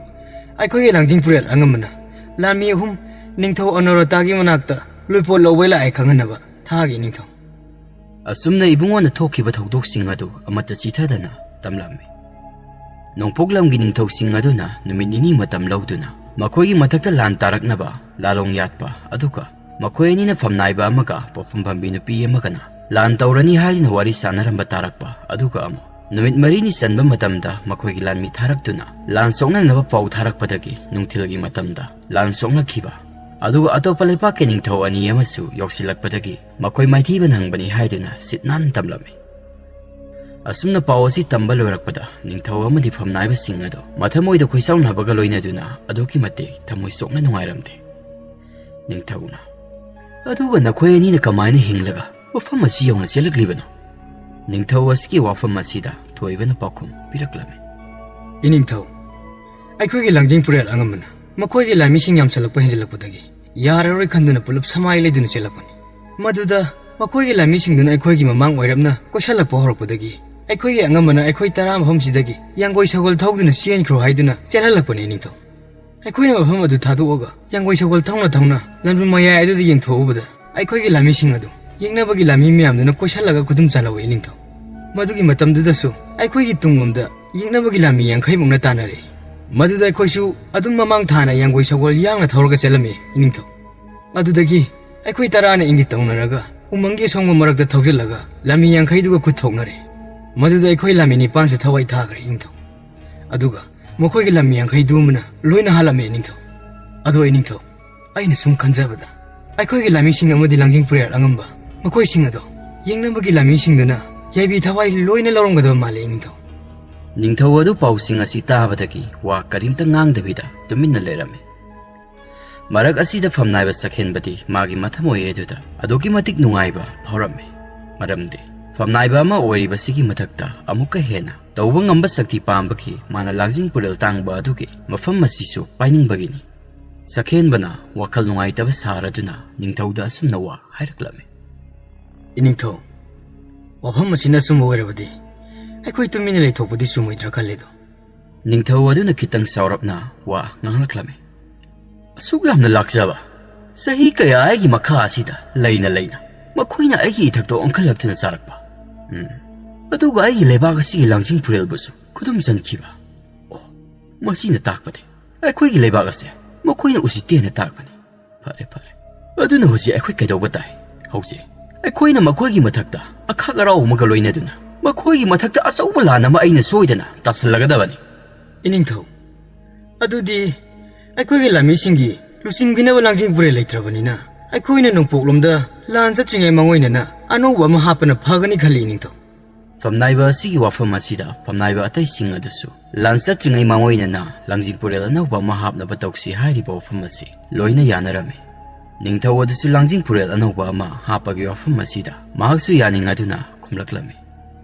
ꯑꯩꯈꯣꯏꯒꯤ ꯂꯥꯡꯖꯤꯡ ꯄꯨꯔꯦꯜ ꯑꯉꯝꯕꯅ ꯂꯥꯟꯃꯤ ꯑꯍꯨꯝ ꯅꯤꯡꯊꯧ ꯑꯅꯣꯔꯣꯇꯥꯒꯤ ꯃꯅꯥꯛꯇ ꯂꯣꯏꯄꯣꯠ ꯂꯧꯕ ꯂꯥꯛꯑꯦ ꯈꯪꯍꯟꯅꯕ ꯊꯥꯒꯤ ꯏꯅꯤꯡꯊꯧ꯫ ꯑꯁꯨꯝꯅ ꯏꯕꯨꯡꯉꯣꯅ ꯊꯣꯛꯈꯤꯕ ꯊꯧꯗꯣꯛꯁꯤꯡ ꯑꯗꯨ ꯑꯃꯠꯇ ꯆꯤꯊꯗꯅ ꯇꯝꯂꯝꯃꯤ꯫ ꯅꯣꯡꯄꯣꯛ ꯂꯝꯒꯤ ꯅꯤꯡꯊꯧꯁꯤꯡ ꯑꯗꯨꯅ ꯅꯨꯃꯤꯠ ꯅꯤꯅꯤ ꯃꯇꯝ ꯂꯧꯗꯨꯅ ꯃꯈꯣꯏꯒꯤ ꯃꯊꯛꯇ ꯂꯥꯟ ꯇꯥꯔꯛꯅꯕ ꯂꯥꯂꯣꯡ ꯌꯥꯠꯄ, ꯑꯗꯨꯒ ꯃꯈꯣꯏ ꯑꯅꯤꯅ ꯐꯝꯅꯥꯏꯕ ꯑꯃꯒ ꯄꯣꯠꯐꯝ ꯐꯝꯕꯤ ꯅꯨꯄꯤ ꯑꯃꯒꯅ ꯂꯥꯟ ꯇꯧꯔꯅꯤ ꯍꯥꯏꯗꯨꯅ ꯋꯥꯔꯤ ꯁꯥꯟꯅꯔꯝꯕ ꯇꯥꯔꯛꯄ, ꯑꯗꯨꯒ ꯑꯃꯨꯛ ꯅꯨꯃꯤꯠ ꯃꯔꯤꯅꯤ ꯆꯟꯕ ꯃꯇꯝꯗ ꯃꯈꯣꯏꯒꯤ ꯂꯥꯟꯃꯤ ꯊꯥꯔꯛꯇꯨꯅ ꯂꯥꯟ ꯁꯣꯛꯅꯅꯕ ꯄꯥꯎ ꯊꯥꯔꯛꯄꯗꯒꯤ ꯅꯨꯡꯊꯤꯜꯒꯤ ꯃꯇꯝꯗ ꯂꯥꯟ ꯁꯣꯛꯅꯈꯤꯕ, ꯑꯗꯨꯒ ꯑꯇꯣꯞꯄ ꯂꯩꯄꯥꯛꯀꯤ ꯅꯤꯡꯊꯧ ꯑꯅꯤ ꯑꯃꯁꯨ ꯌꯧꯁꯤꯜꯂꯛꯄꯗꯒꯤ ꯃꯈꯣꯏ ꯃꯥꯏꯊꯤꯕ ꯅꯪꯕꯅꯤ ꯍꯥꯏꯗꯨꯅ ꯁꯤꯠ ꯅꯥꯟꯅ ꯇꯝꯂꯝꯃꯤ꯫ ꯑꯁꯨꯝꯅ ꯄꯥꯎ ꯑꯁꯤ ꯇꯝꯕ ꯂꯣꯏꯔꯛꯄꯗ ꯅꯤꯡꯊꯧ ꯑꯃꯗꯤ ꯐꯝꯅꯥꯏꯕꯁꯤꯡ ꯑꯗꯨ ꯃꯊꯃꯣꯏꯗ ꯈꯣꯏꯁꯥꯎꯅꯕꯒ ꯂꯣꯏꯅꯗꯨꯅ ꯑꯗꯨꯛꯀꯤ ꯃꯇꯤꯛ ꯊꯃꯣꯏ ꯁꯣꯛꯅ ꯅꯨꯡꯉꯥꯏꯔꯝꯗꯦ꯫ ꯅꯤꯡꯊꯧꯅ, "ꯑꯗꯨꯒ ꯅꯈꯣꯏ ꯑꯅꯤꯅ ꯀꯃꯥꯏꯅ ꯍꯤꯡꯂꯒ ꯃꯐꯝ ꯑꯁꯤ ꯌꯧꯅ ꯆꯦꯜꯂꯛꯂꯤꯕꯅꯣ?" ꯅꯤꯡꯊꯧ ꯑꯁꯤꯒꯤ ꯋꯥꯐꯝ ꯑꯁꯤꯗ ꯊꯣꯏꯕꯅ ꯄꯥꯎꯈꯨꯝ ꯄꯤꯔꯛꯂꯝꯃꯤ꯫ ꯏꯅꯤꯡꯊꯧ, ꯑꯩꯈꯣꯏꯒꯤ ꯂꯥꯡꯖꯤꯡ ꯄꯨꯔꯦꯜ ꯑꯉꯝꯕꯅ ꯃꯈꯣꯏꯒꯤ ꯂꯥꯟꯃꯤꯁꯤꯡ ꯌꯥꯝꯁꯤꯜꯂꯛꯄ ꯍꯦꯟꯖꯤꯜꯂꯛꯄꯗꯒꯤ ꯌꯥꯔꯔꯣꯏ ꯈꯟꯗꯨꯅ ꯄꯨꯂꯞ ꯁꯃꯥꯏ ꯂꯩꯗꯨꯅ ꯆꯦꯜꯂꯛꯄꯅꯤ꯫ ꯃꯗꯨꯗ ꯃꯈꯣꯏꯒꯤ ꯂꯥꯟꯃꯤꯁꯤꯡꯗꯨꯅ ꯑꯩꯈꯣꯏꯒꯤ ꯃꯃꯥꯡ ꯑꯣꯏꯔꯞꯅ ꯀꯣꯏꯁꯜꯂꯛꯄ ꯍꯧꯔꯛꯄꯗꯒꯤ ꯑꯩꯈꯣꯏꯒꯤ ꯑꯉꯝꯕꯅ ꯑꯩꯈꯣꯏ ꯇꯔꯥ ꯃꯐꯝꯁꯤꯗꯒꯤ ꯌꯥꯡꯒꯣꯏ ꯁꯒꯣꯜ ꯊꯧꯗꯨꯅ ꯆꯦꯟꯈ꯭ꯔꯣ ꯍꯥꯏꯗꯨꯅ ꯆꯦꯜꯍꯜꯂꯛꯄꯅꯤ ꯏꯅꯤꯡꯊꯧ꯫ ꯑꯩꯈꯣꯏꯅ ꯃꯐꯝ ꯑꯗꯨ ꯊꯥꯗꯣꯛꯑꯒ ꯌꯥꯡꯒꯣꯏ ꯁꯒꯣꯜ ꯊꯧꯅ ꯊꯧꯅ ꯂꯝꯕꯤ ꯃꯌꯥꯏ ꯑꯗꯨꯗ ꯌꯦꯡꯊꯣꯛꯎꯕꯗ ꯑꯩꯈꯣꯏꯒꯤ ꯂꯥꯟꯃꯤꯁꯤꯡ ꯑꯗꯨ ꯌꯦꯛꯅꯕꯒꯤ ꯂꯥꯟꯃꯤ ꯃꯌꯥꯝꯗꯨꯅ ꯀꯣꯏꯁꯜꯂꯒ ꯈꯨꯗꯨꯝ ꯆꯥꯍꯧꯋꯤ ꯏꯅꯤꯡꯊꯧ꯫ ꯃꯗꯨꯒꯤ ꯃꯇꯝꯗꯨꯗꯁꯨ ꯑꯩꯈꯣꯏꯒꯤ ꯇꯨꯡꯂꯣꯝꯗ ꯌꯦꯛꯅꯕꯒꯤ ꯂꯥꯟꯃꯤ ꯌꯥꯡꯈꯩꯃꯨꯛꯅ ꯇꯥꯟꯅꯔꯛꯏ꯫ ꯃꯗꯨꯗ ꯑꯩꯈꯣꯏꯁꯨ ꯑꯗꯨꯝ ꯃꯃꯥꯡ ꯊꯥꯅ ꯌꯥꯡꯒꯣꯏ ꯁꯒꯣꯜ ꯌꯥꯡꯅ ꯊꯧꯔꯒ ꯆꯠꯂꯝꯃꯤ ꯏꯅꯤꯡꯊꯧ꯫ ꯑꯗꯨꯗꯒꯤ ꯑꯩꯈꯣꯏ ꯇꯔꯥꯅ ꯏꯪꯒꯤꯠ ꯇꯧꯅꯔꯒ ꯎꯃꯪꯒꯤ ꯑꯁꯣꯡꯕ ꯃꯔꯛꯇ ꯊꯧꯖꯤꯜꯂꯒ ꯂꯥꯟꯃꯤ ꯌꯥꯡꯈꯩꯗꯨꯒ ꯈꯨꯠ ꯊꯣꯛꯅꯔꯦ꯫ ꯃꯗꯨꯗ ꯑꯩꯈꯣꯏ ꯂꯥꯟꯃꯤ ꯅꯤꯄꯥꯟꯁꯨ ꯊꯋꯥꯏ ꯊꯥꯈ꯭ꯔꯦ ꯏꯅꯤꯡꯊꯧ꯫ ꯑꯗꯨꯒ ꯃꯈꯣꯏꯒꯤ ꯂꯥꯟꯃꯤ ꯌꯥꯡꯈꯩꯗꯨ ꯑꯃꯅ ꯂꯣꯏꯅ ꯍꯥꯠꯂꯝꯃꯦ ꯏꯅꯤꯡꯊꯧ꯫ ꯑꯗꯣ ꯏꯅꯤꯡꯊꯧ, ꯑꯩꯅ ꯁꯨꯝ ꯈꯟꯖꯕꯗ ꯑꯩꯈꯣꯏꯒꯤ ꯂꯥꯟꯃꯤꯁꯤꯡ ꯑꯃꯗꯤ ꯂꯥꯡꯖꯤꯡ ꯄꯨꯔꯦꯜ ꯑꯉꯝꯕ ꯃꯈꯣꯏꯁꯤꯡ ꯑꯗꯣ ꯌꯦꯡꯅꯕꯒꯤ ꯂꯥꯟꯃꯤꯁꯤꯡꯗꯨꯅ ꯌꯥꯏꯕꯤ ꯊꯋꯥꯏ ꯂꯣꯏꯅ ꯂꯧꯔꯝꯒꯗꯕ ꯃꯥꯜꯂꯦ ꯏꯅꯤꯡꯊꯧ꯫ ꯅꯤꯡꯊꯧ ꯑꯗꯨ ꯄꯥꯎꯁꯤꯡ ꯑꯁꯤ ꯇꯥꯕꯗꯒꯤ ꯋꯥ ꯀꯔꯤꯝꯇ ꯉꯥꯡꯗꯕꯤꯗ ꯇꯨꯃꯤꯟꯅ ꯂꯩꯔꯝꯃꯤ꯫ ꯃꯔꯛ ꯑꯁꯤꯗ ꯐꯝꯅꯥꯏꯕ ꯁꯛꯍꯦꯟꯕꯗꯤ ꯃꯥꯒꯤ ꯃꯊꯃꯣꯏ ꯑꯗꯨꯗ ꯑꯗꯨꯛꯀꯤ ꯃꯇꯤꯛ ꯅꯨꯡꯉꯥꯏꯕ ꯐꯥꯎꯔꯝꯃꯤ꯫ ꯃꯔꯝꯗꯤ ꯐꯝꯅꯥꯏꯕ ꯑꯃ ꯑꯣꯏꯔꯤꯕꯁꯤꯒꯤ ꯃꯊꯛꯇ ꯑꯃꯨꯛꯀ ꯍꯦꯟꯅ ꯇꯧꯕ ꯉꯝꯕ ꯁꯛꯇꯤ ꯄꯥꯝꯕꯒꯤ ꯃꯥꯅ ꯂꯥꯡꯖꯤꯡ ꯄꯨꯔꯦꯜ ꯇꯥꯡꯕ ꯑꯗꯨꯒꯤ ꯃꯐꯝ ꯑꯁꯤꯁꯨ ꯄꯥꯏꯅꯤꯡꯕꯒꯤꯅꯤ꯫ ꯁꯛꯍꯦꯟꯕꯅ ꯋꯥꯈꯜ ꯅꯨꯡꯉꯥꯏꯇꯕ ꯁꯥꯔꯗꯨꯅ ꯅꯤꯡꯊꯧꯗ ꯑꯁꯨꯝꯅ ꯋꯥ ꯍꯥꯏꯔꯛꯂꯝꯃꯤ꯫ "ꯏꯅꯤꯡꯊꯧ, ꯋꯥꯐꯝ ꯑꯁꯤꯅ ꯑꯆꯨꯝꯕ ꯑꯣꯏꯔꯕꯗꯤ ꯑꯩꯈꯣꯏ ꯇꯨꯃꯤꯟꯅ ꯂꯩꯊꯣꯛꯄꯗꯤ ꯆꯨꯝꯃꯣꯏꯗ꯭ꯔꯥ ꯈꯜꯂꯦꯗꯣ?" ꯅꯤꯡꯊꯧ ꯑꯗꯨꯅ ꯈꯤꯇꯪ ꯁꯥꯎꯔꯞꯅ ꯋꯥ ꯉꯥꯡꯂꯛꯂꯝꯃꯤ꯫ "ꯑꯁꯨꯛ ꯌꯥꯝꯅ ꯂꯥꯛꯆꯕ, ꯆꯍꯤ ꯀꯌꯥ ꯑꯩꯒꯤ ꯃꯈꯥ ꯑꯁꯤꯗ ꯂꯩꯅ ꯂꯩꯅ ꯃꯈꯣꯏꯅ ꯑꯩꯒꯤ ꯏꯊꯛꯇ ꯑꯣꯟꯈꯠꯂꯛꯇꯨꯅ ꯆꯥꯔꯛꯄ, ꯎꯝ, ꯑꯗꯨꯒ ꯑꯩꯒꯤ ꯂꯩꯕꯥꯛ ꯑꯁꯤꯒꯤ ꯂꯥꯡꯖꯤꯡ ꯄꯨꯔꯦꯜꯕꯨꯁꯨ ꯈꯨꯗꯨꯝ ꯆꯟꯈꯤꯕ꯫ ꯑꯣ, ꯃꯁꯤꯅ ꯇꯥꯛꯄꯗꯤ ꯑꯩꯈꯣꯏꯒꯤ ꯂꯩꯕꯥꯛ ꯑꯁꯦ ꯃꯈꯣꯏꯅ ꯎꯁꯤꯠꯇꯦꯅ ꯇꯥꯛꯄꯅꯤ꯫ ꯐꯔꯦ, ꯐꯔꯦ꯫ ꯑꯗꯨꯅ ꯍꯧꯖꯤꯛ ꯑꯩꯈꯣꯏ ꯀꯩꯗꯧꯕ ꯇꯥꯏ? ꯍꯧꯖꯤꯛ ꯑꯩꯈꯣꯏꯅ ꯃꯈꯣꯏꯒꯤ ꯃꯊꯛꯇ ꯑꯈꯥꯛ ꯑꯔꯥꯎ ꯑꯃꯒ ꯂꯣꯏꯅꯗꯨꯅ ꯃꯈꯣꯏꯒꯤ ꯃꯊꯛꯇ ꯑꯆꯧꯕ ꯂꯥꯟ ꯑꯃ ꯑꯩꯅ ꯁꯣꯏꯗꯅ ꯇꯥꯁꯜꯂꯒꯗꯕꯅꯤ꯫" "ꯏꯅꯤꯡꯊꯧ, ꯑꯗꯨꯗꯤ ꯑꯩꯈꯣꯏꯒꯤ ꯂꯥꯟꯃꯤꯁꯤꯡꯒꯤ ꯂꯨꯆꯤꯡꯕꯤꯅꯕ ꯂꯥꯡꯖꯤꯡ ꯄꯨꯔꯦꯜ ꯂꯩꯇ꯭ꯔꯕꯅꯤꯅ ꯑꯩꯈꯣꯏꯅ ꯅꯣꯡꯄꯣꯛꯂꯣꯝꯗ ꯂꯥꯟ ꯆꯠꯇ꯭ꯔꯤꯉꯩ ꯃꯥꯡꯑꯣꯏꯅꯅ ꯑꯅꯧꯕ ꯑꯃ ꯍꯥꯞꯄꯅ ꯐꯒꯅꯤ ꯈꯜꯂꯤ, ꯏꯅꯤꯡꯊꯧ꯫" ꯐꯝꯅꯥꯏꯕ ꯑꯁꯤꯒꯤ ꯋꯥꯐꯝ ꯑꯁꯤꯗ ꯐꯝꯅꯥꯏꯕ ꯑꯇꯩꯁꯤꯡ ꯑꯗꯨꯁꯨ ꯂꯥꯟ ꯆꯠꯇ꯭ꯔꯤꯉꯩ ꯃꯥꯡꯑꯣꯏꯅꯅ ꯂꯥꯡꯖꯤꯡ ꯄꯨꯔꯦꯜ ꯑꯅꯧꯕ ꯑꯃ ꯍꯥꯞꯅꯕ ꯇꯧꯁꯤ ꯍꯥꯏꯔꯤꯕ ꯋꯥꯐꯝ ꯑꯁꯤ ꯂꯣꯏꯅ ꯌꯥꯅꯔꯝꯃꯤ꯫ ꯅꯤꯡꯊꯧ ꯑꯗꯨꯁꯨ ꯂꯥꯡꯖꯤꯡ ꯄꯨꯔꯦꯜ ꯑꯅꯧꯕ ꯑꯃ ꯍꯥꯞꯄꯒꯤ ꯋꯥꯐꯝ ꯑꯁꯤꯗ ꯃꯍꯥꯛꯁꯨ ꯌꯥꯅꯤꯡ ꯑꯗꯨꯅ ꯈꯨꯝꯂꯛꯂꯝꯃꯤ꯫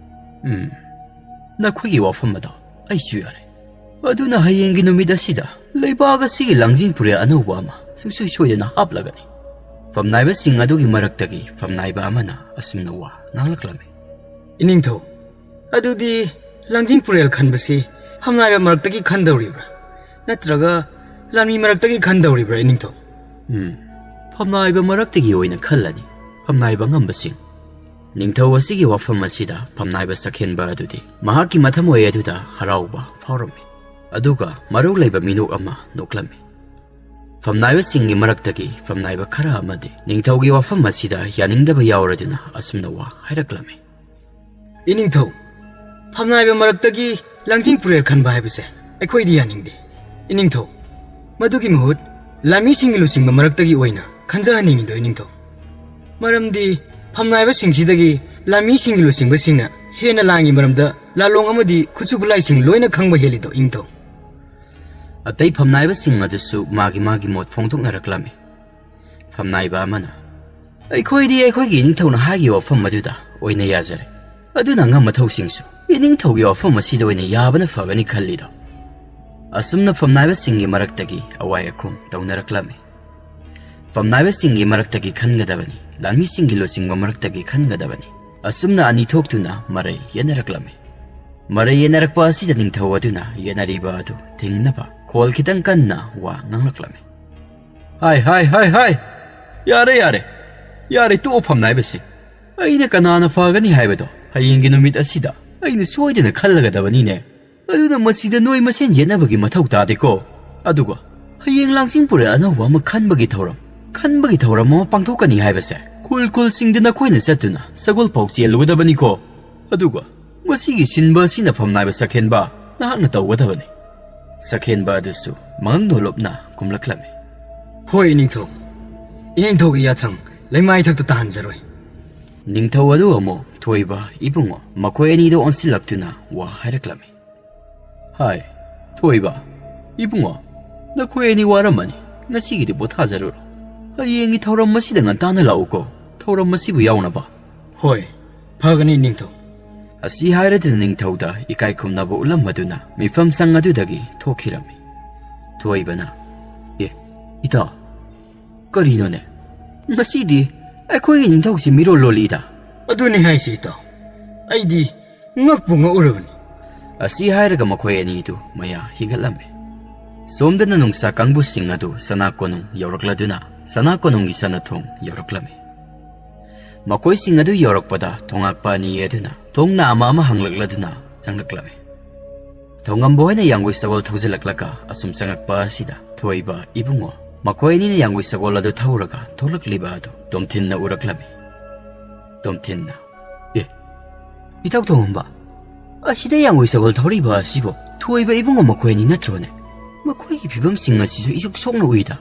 "ꯎꯝ, ꯅꯈꯣꯏꯒꯤ ꯋꯥꯐꯝ ꯑꯗꯣ ꯑꯩꯁꯨ ꯌꯥꯔꯦ꯫ ꯑꯗꯨꯅ ꯍꯌꯦꯡꯒꯤ ꯅꯨꯃꯤꯠ ꯑꯁꯤꯗ ꯂꯩꯕꯥꯛ ꯑꯁꯤꯒꯤ ꯂꯥꯡꯖꯤꯡ ꯄꯨꯔꯦꯜ ꯑꯅꯧꯕ ꯑꯃ ꯁꯨꯡꯁꯣꯏ ꯁꯣꯏꯗꯅ ꯍꯥꯞꯂꯒꯅꯤ꯫" ꯐꯝꯅꯥꯏꯕꯁꯤꯡ ꯑꯗꯨꯒꯤ ꯃꯔꯛꯇꯒꯤ ꯐꯝꯅꯥꯏꯕ ꯑꯃꯅ ꯑꯁꯨꯝꯅ ꯋꯥ ꯉꯥꯡꯂꯛꯂꯝꯃꯤ꯫ "ꯏꯅꯤꯡꯊꯧ, ꯑꯗꯨꯗꯤ ꯂꯥꯡꯖꯤꯡ ꯄꯨꯔꯦꯜ ꯈꯟꯕꯁꯤ ꯐꯝꯅꯥꯏꯕ ꯃꯔꯛꯇꯒꯤ ꯈꯟꯗꯧꯔꯤꯕ꯭ꯔꯥ? ꯅꯠꯇ꯭ꯔꯒ ꯂꯥꯟꯃꯤ ꯃꯔꯛꯇꯒꯤ ꯈꯟꯗꯧꯔꯤꯕ꯭ꯔꯥ, ꯏꯅꯤꯡꯊꯧ?" "ꯎꯝ, ꯐꯝꯅꯥꯏꯕ ꯃꯔꯛꯇꯒꯤ ꯑꯣꯏꯅ ꯈꯜꯂꯅꯤ, ꯐꯝꯅꯥꯏꯕ ꯉꯝꯕꯁꯤꯡ꯫" ꯅꯤꯡꯊꯧ ꯑꯁꯤꯒꯤ ꯋꯥꯐꯝ ꯑꯁꯤꯗ ꯐꯝꯅꯥꯏꯕ ꯁꯛꯍꯦꯟꯕ ꯑꯗꯨꯗꯤ ꯃꯍꯥꯛꯀꯤ ꯃꯊꯃꯣꯏ ꯑꯗꯨꯗ ꯍꯔꯥꯎꯕ ꯐꯥꯎꯔꯝꯃꯤ꯫ ꯑꯗꯨꯒ ꯃꯔꯧ ꯂꯩꯕ ꯃꯤꯅꯣꯛ ꯑꯃ ꯅꯣꯛꯂꯝꯃꯤ꯫ ꯐꯝꯅꯥꯏꯕꯁꯤꯡꯒꯤ ꯃꯔꯛꯇꯒꯤ ꯐꯝꯅꯥꯏꯕ ꯈꯔ ꯑꯃꯗꯤ ꯅꯤꯡꯊꯧꯒꯤ ꯋꯥꯐꯝ ꯑꯁꯤꯗ ꯌꯥꯅꯤꯡꯗꯕ ꯌꯥꯎꯔꯗꯨꯅ ꯑꯁꯨꯝꯅ ꯋꯥ ꯍꯥꯏꯔꯛꯂꯝꯃꯤ꯫ "ꯏꯅꯤꯡꯊꯧ, ꯐꯝꯅꯥꯏꯕ ꯃꯔꯛꯇꯒꯤ ꯂꯥꯡꯖꯤꯡ ꯄꯨꯔꯦꯜ ꯈꯟꯕ ꯍꯥꯏꯕꯁꯦ ꯑꯩꯈꯣꯏꯗꯤ ꯌꯥꯅꯤꯡꯗꯦ꯫ ꯏꯅꯤꯡꯊꯧ, ꯃꯗꯨꯒꯤ ꯃꯍꯨꯠ ꯂꯥꯟꯃꯤꯁꯤꯡꯒꯤ ꯂꯨꯆꯤꯡꯕ ꯃꯔꯛꯇꯒꯤ ꯑꯣꯏꯅ ꯈꯟꯖꯍꯟꯅꯤꯡꯉꯤꯗꯣ, ꯏꯅꯤꯡꯊꯧ꯫ ꯃꯔꯝꯗꯤ ꯐꯝꯅꯥꯏꯕꯁꯤꯡꯁꯤꯗꯒꯤ ꯂꯥꯟꯃꯤꯁꯤꯡꯒꯤ ꯂꯨꯆꯤꯡꯕꯁꯤꯡꯅ ꯍꯦꯟꯅ ꯂꯥꯟꯒꯤ ꯃꯔꯝꯗ ꯂꯥꯂꯣꯡ ꯑꯃꯗꯤ ꯈꯨꯠꯁꯨ ꯈꯨꯠꯂꯥꯏꯁꯤꯡ ꯂꯣꯏꯅ ꯈꯪꯕ ꯍꯦꯜꯂꯤꯗꯣ, ꯏꯅꯤꯡꯊꯧ꯫" ꯑꯇꯩ ꯐꯝꯅꯥꯏꯕꯁꯤꯡ ꯑꯗꯨꯁꯨ ꯃꯥꯒꯤ ꯃꯥꯒꯤ ꯃꯣꯠ ꯐꯣꯡꯗꯣꯛꯅꯔꯛꯂꯝꯃꯤ꯫ ꯐꯝꯅꯥꯏꯕ ꯑꯃꯅ, ꯑꯩꯈꯣꯏꯗꯤ ꯑꯩꯈꯣꯏꯒꯤ ꯏꯅꯤꯡꯊꯧꯅ ꯍꯥꯏꯈꯤꯕ ꯋꯥꯐꯝ ꯑꯗꯨꯗ ꯑꯣꯏꯅ ꯌꯥꯖꯔꯦ꯫ ꯑꯗꯨꯅ ꯑꯉꯝ ꯑꯊꯧꯁꯤꯡꯁꯨ ꯏꯅꯤꯡꯊꯧꯒꯤ ꯋꯥꯐꯝ ꯑꯁꯤꯗ ꯑꯣꯏꯅ ꯌꯥꯕꯅ ꯐꯒꯅꯤ ꯈꯜꯂꯤꯗꯣ꯫ ꯑꯁꯨꯝꯅ ꯐꯝꯅꯥꯏꯕꯁꯤꯡꯒꯤ ꯃꯔꯛꯇꯒꯤ ꯑꯋꯥꯏ ꯑꯈꯨꯝ ꯇꯧꯅꯔꯛꯂꯝꯃꯤ꯫ ꯐꯝꯅꯥꯏꯕꯁꯤꯡꯒꯤ ꯃꯔꯛꯇꯒꯤ ꯈꯟꯒꯗꯕꯅꯤ, ꯂꯥꯟꯃꯤꯁꯤꯡꯒꯤ ꯂꯨꯆꯤꯡꯕ ꯃꯔꯛꯇꯒꯤ ꯈꯟꯒꯗꯕꯅꯤ꯫ ꯑꯁꯨꯝꯅ ꯑꯅꯤ ꯊꯣꯛꯇꯨꯅ ꯃꯔꯩ ꯌꯦꯠꯅꯔꯛꯂꯝꯃꯤ꯫ ꯃꯔꯩ ꯌꯦꯠꯅꯔꯛꯄ ꯑꯁꯤꯗ ꯅꯤꯡꯊꯧ ꯑꯗꯨꯅ ꯌꯦꯠꯅꯔꯤꯕ ꯑꯗꯨ ꯊꯤꯡꯅꯕ ꯈꯣꯜ ꯈꯤꯇꯪ ꯀꯟꯅ ꯋꯥ ꯉꯥꯡꯂꯛꯂꯝꯃꯤ꯫ "ꯍꯥꯏ, ꯍꯥꯏ, ꯍꯥꯏ, ꯍꯥꯏ! ꯌꯥꯔꯦ, ꯌꯥꯔꯦ! ꯌꯥꯔꯦ, ꯇꯣꯛꯑꯣ ꯐꯝꯅꯥꯏꯕꯁꯤꯡ꯫ ꯑꯩꯅ ꯀꯅꯥꯅ ꯐꯒꯅꯤ ꯍꯥꯏꯕꯗꯣ ꯍꯌꯦꯡꯒꯤ ꯅꯨꯃꯤꯠ ꯑꯁꯤꯗ ꯑꯩꯅ ꯁꯣꯏꯗꯅ ꯈꯜꯂꯒꯗꯕꯅꯤꯅꯦ꯫ ꯑꯗꯨꯅ ꯃꯁꯤꯗ ꯅꯣꯏ ꯃꯁꯦꯟ ꯌꯦꯠꯅꯕꯒꯤ ꯃꯊꯧ ꯇꯥꯗꯦꯀꯣ꯫ ꯑꯗꯨꯒ ꯍꯌꯦꯡ ꯂꯥꯡꯖꯤꯡ ꯄꯨꯔꯦꯜ ꯑꯅꯧꯕ ꯑꯃ ꯈꯟꯕꯒꯤ ꯊꯧꯔꯝ, ꯈꯟꯕꯒꯤ ꯊꯧꯔꯝ ꯑꯃ ꯄꯥꯡꯊꯣꯛꯀꯅꯤ ꯍꯥꯏꯕꯁꯦ ꯈꯨꯜ ꯈꯨꯜꯁꯤꯡꯗ ꯅꯈꯣꯏꯅ ꯆꯠꯇꯨꯅ ꯁꯒꯣꯜ ꯐꯥꯎ ꯆꯦꯜꯂꯨꯒꯗꯕꯅꯤꯀꯣ꯫ ꯑꯗꯨꯒ ꯃꯁꯤꯒꯤ ꯁꯤꯟꯕ ꯑꯁꯤꯅ ꯐꯝꯅꯥꯏꯕ ꯁꯛꯍꯦꯟꯕ ꯅꯍꯥꯛꯅ ꯇꯧꯒꯗꯕꯅꯤ꯫" ꯁꯛꯍꯦꯟꯕ ꯑꯗꯨꯁꯨ ꯃꯉꯛ ꯅꯣꯂꯨꯞꯅ ꯀꯨꯝꯂꯛꯂꯝꯃꯤ꯫ "ꯍꯣꯏ, ꯏꯅꯤꯡꯊꯧ꯫ ꯏꯅꯤꯡꯊꯧꯒꯤ ꯌꯥꯊꯪ ꯂꯩꯃꯥꯏ ꯊꯛꯇ ꯇꯥꯍꯟꯖꯔꯣꯏ꯫" ꯅꯤꯡꯊꯧ ꯑꯗꯨ ꯑꯃꯨꯛ ꯊꯣꯏꯕ ꯏꯕꯨꯡꯉꯣ ꯃꯈꯣꯏ ꯑꯅꯤꯗ ꯑꯣꯟꯁꯤꯜꯂꯛꯇꯨꯅ ꯋꯥ ꯍꯥꯏꯔꯛꯂꯝꯃꯤ꯫ "ꯍꯥꯏ, ꯊꯣꯏꯕ, ꯏꯕꯨꯡꯉꯣ, ꯅꯈꯣꯏ ꯑꯅꯤ ꯋꯥꯔꯝꯃꯅꯤ꯫ ꯉꯁꯤꯒꯤꯗꯤ ꯄꯣꯊꯥꯖꯔꯨꯔꯣ꯫ ꯍꯌꯦꯡꯒꯤ ꯊꯧꯔꯝ ꯑꯁꯤꯗ ꯉꯟꯇꯥꯅ ꯂꯥꯛꯎꯀꯣ, ꯊꯧꯔꯝ ꯑꯁꯤꯕꯨ ꯌꯥꯎꯅꯕ꯫" "ꯍꯣꯏ, ꯐꯒꯅꯤ, ꯅꯤꯡꯊꯧ꯫" ꯑꯁꯤ ꯍꯥꯏꯔꯗꯨꯅ ꯅꯤꯡꯊꯧꯗ ꯏꯀꯥꯏ ꯈꯨꯝꯅꯕ ꯎꯠꯂꯝꯃꯗꯨꯅ ꯃꯤꯐꯝ ꯁꯪ ꯑꯗꯨꯗꯒꯤ ꯊꯣꯛꯈꯤꯔꯝꯃꯤ꯫ ꯊꯣꯏꯕꯅ, "ꯑꯦ, ꯏꯇꯥꯎ, ꯀꯔꯤꯅꯣꯅꯦ? ꯉꯁꯤꯗꯤ ꯑꯩꯈꯣꯏꯒꯤ ꯅꯤꯡꯊꯧꯁꯤ ꯃꯤꯔꯣꯜ ꯂꯣꯜꯂꯤꯗ꯫" "ꯑꯗꯨꯅꯤ ꯍꯥꯏꯁꯤ, ꯏꯇꯥꯎ꯫ ꯑꯩꯗꯤ ꯉꯛꯄꯨ ꯉꯛꯎꯔꯕꯅꯤ꯫" ꯑꯁꯤ ꯍꯥꯏꯔꯒ ꯃꯈꯣꯏ ꯑꯅꯤꯗꯨ ꯃꯌꯥ ꯍꯤꯒꯠꯂꯝꯃꯤ꯫ ꯁꯣꯝꯗꯅ ꯅꯨꯡꯁꯥ ꯀꯥꯡꯕꯨꯁꯤꯡ ꯑꯗꯨ ꯁꯅꯥ ꯀꯣꯅꯨꯡ ꯌꯧꯔꯛꯂꯗꯨꯅ ꯁꯅꯥ ꯀꯣꯅꯨꯡꯒꯤ ꯁꯅꯥꯊꯣꯡ ꯌꯧꯔꯛꯂꯝꯃꯤ꯫ ꯃꯈꯣꯏꯁꯤꯡ ꯑꯗꯨ ꯌꯧꯔꯛꯄꯗ ꯊꯣꯉꯥꯛꯄ ꯑꯅꯤ ꯑꯗꯨꯅ ꯊꯣꯡꯅ ꯑꯃ ꯑꯃ ꯍꯥꯡꯂꯛꯂꯗꯨꯅ ꯆꯪꯂꯛꯂꯝꯃꯤ꯫ ꯊꯣꯡꯉꯝꯕ ꯍꯣꯏꯅ ꯌꯥꯡꯒꯣꯏ ꯁꯒꯣꯜ ꯊꯧꯖꯤꯜꯂꯛꯂꯒ ꯑꯁꯨꯝ ꯆꯪꯉꯛꯄ ꯑꯁꯤꯗ ꯊꯣꯏꯕ ꯏꯕꯨꯡꯉꯣ ꯃꯈꯣꯏ ꯑꯅꯤꯅ ꯌꯥꯡꯒꯣꯏ ꯁꯒꯣꯜ ꯑꯗꯨ ꯊꯧꯔꯒ ꯊꯣꯛꯂꯛꯂꯤꯕ ꯑꯗꯨ ꯇꯣꯝꯊꯤꯟꯅ ꯎꯔꯛꯂꯝꯃꯤ꯫ ꯇꯣꯝꯊꯤꯟꯅ, "ꯑꯦ, ꯏꯇꯥꯎ ꯊꯣꯡꯉꯝꯕ, ꯑꯁꯤꯗ ꯌꯥꯡꯒꯣꯏ ꯁꯒꯣꯜ ꯊꯧꯔꯤꯕ ꯑꯁꯤꯕꯨ ꯊꯣꯏꯕ ꯏꯕꯨꯡꯉꯣ ꯃꯈꯣꯏ ꯑꯅꯤ ꯅꯠꯇ꯭ꯔꯣꯅꯦ? ꯃꯈꯣꯏꯒꯤ ꯐꯤꯕꯝꯁꯤꯡ ꯑꯁꯤꯁꯨ ꯏꯁꯨꯛ ꯁꯣꯛꯅ ꯎꯏꯗ꯫"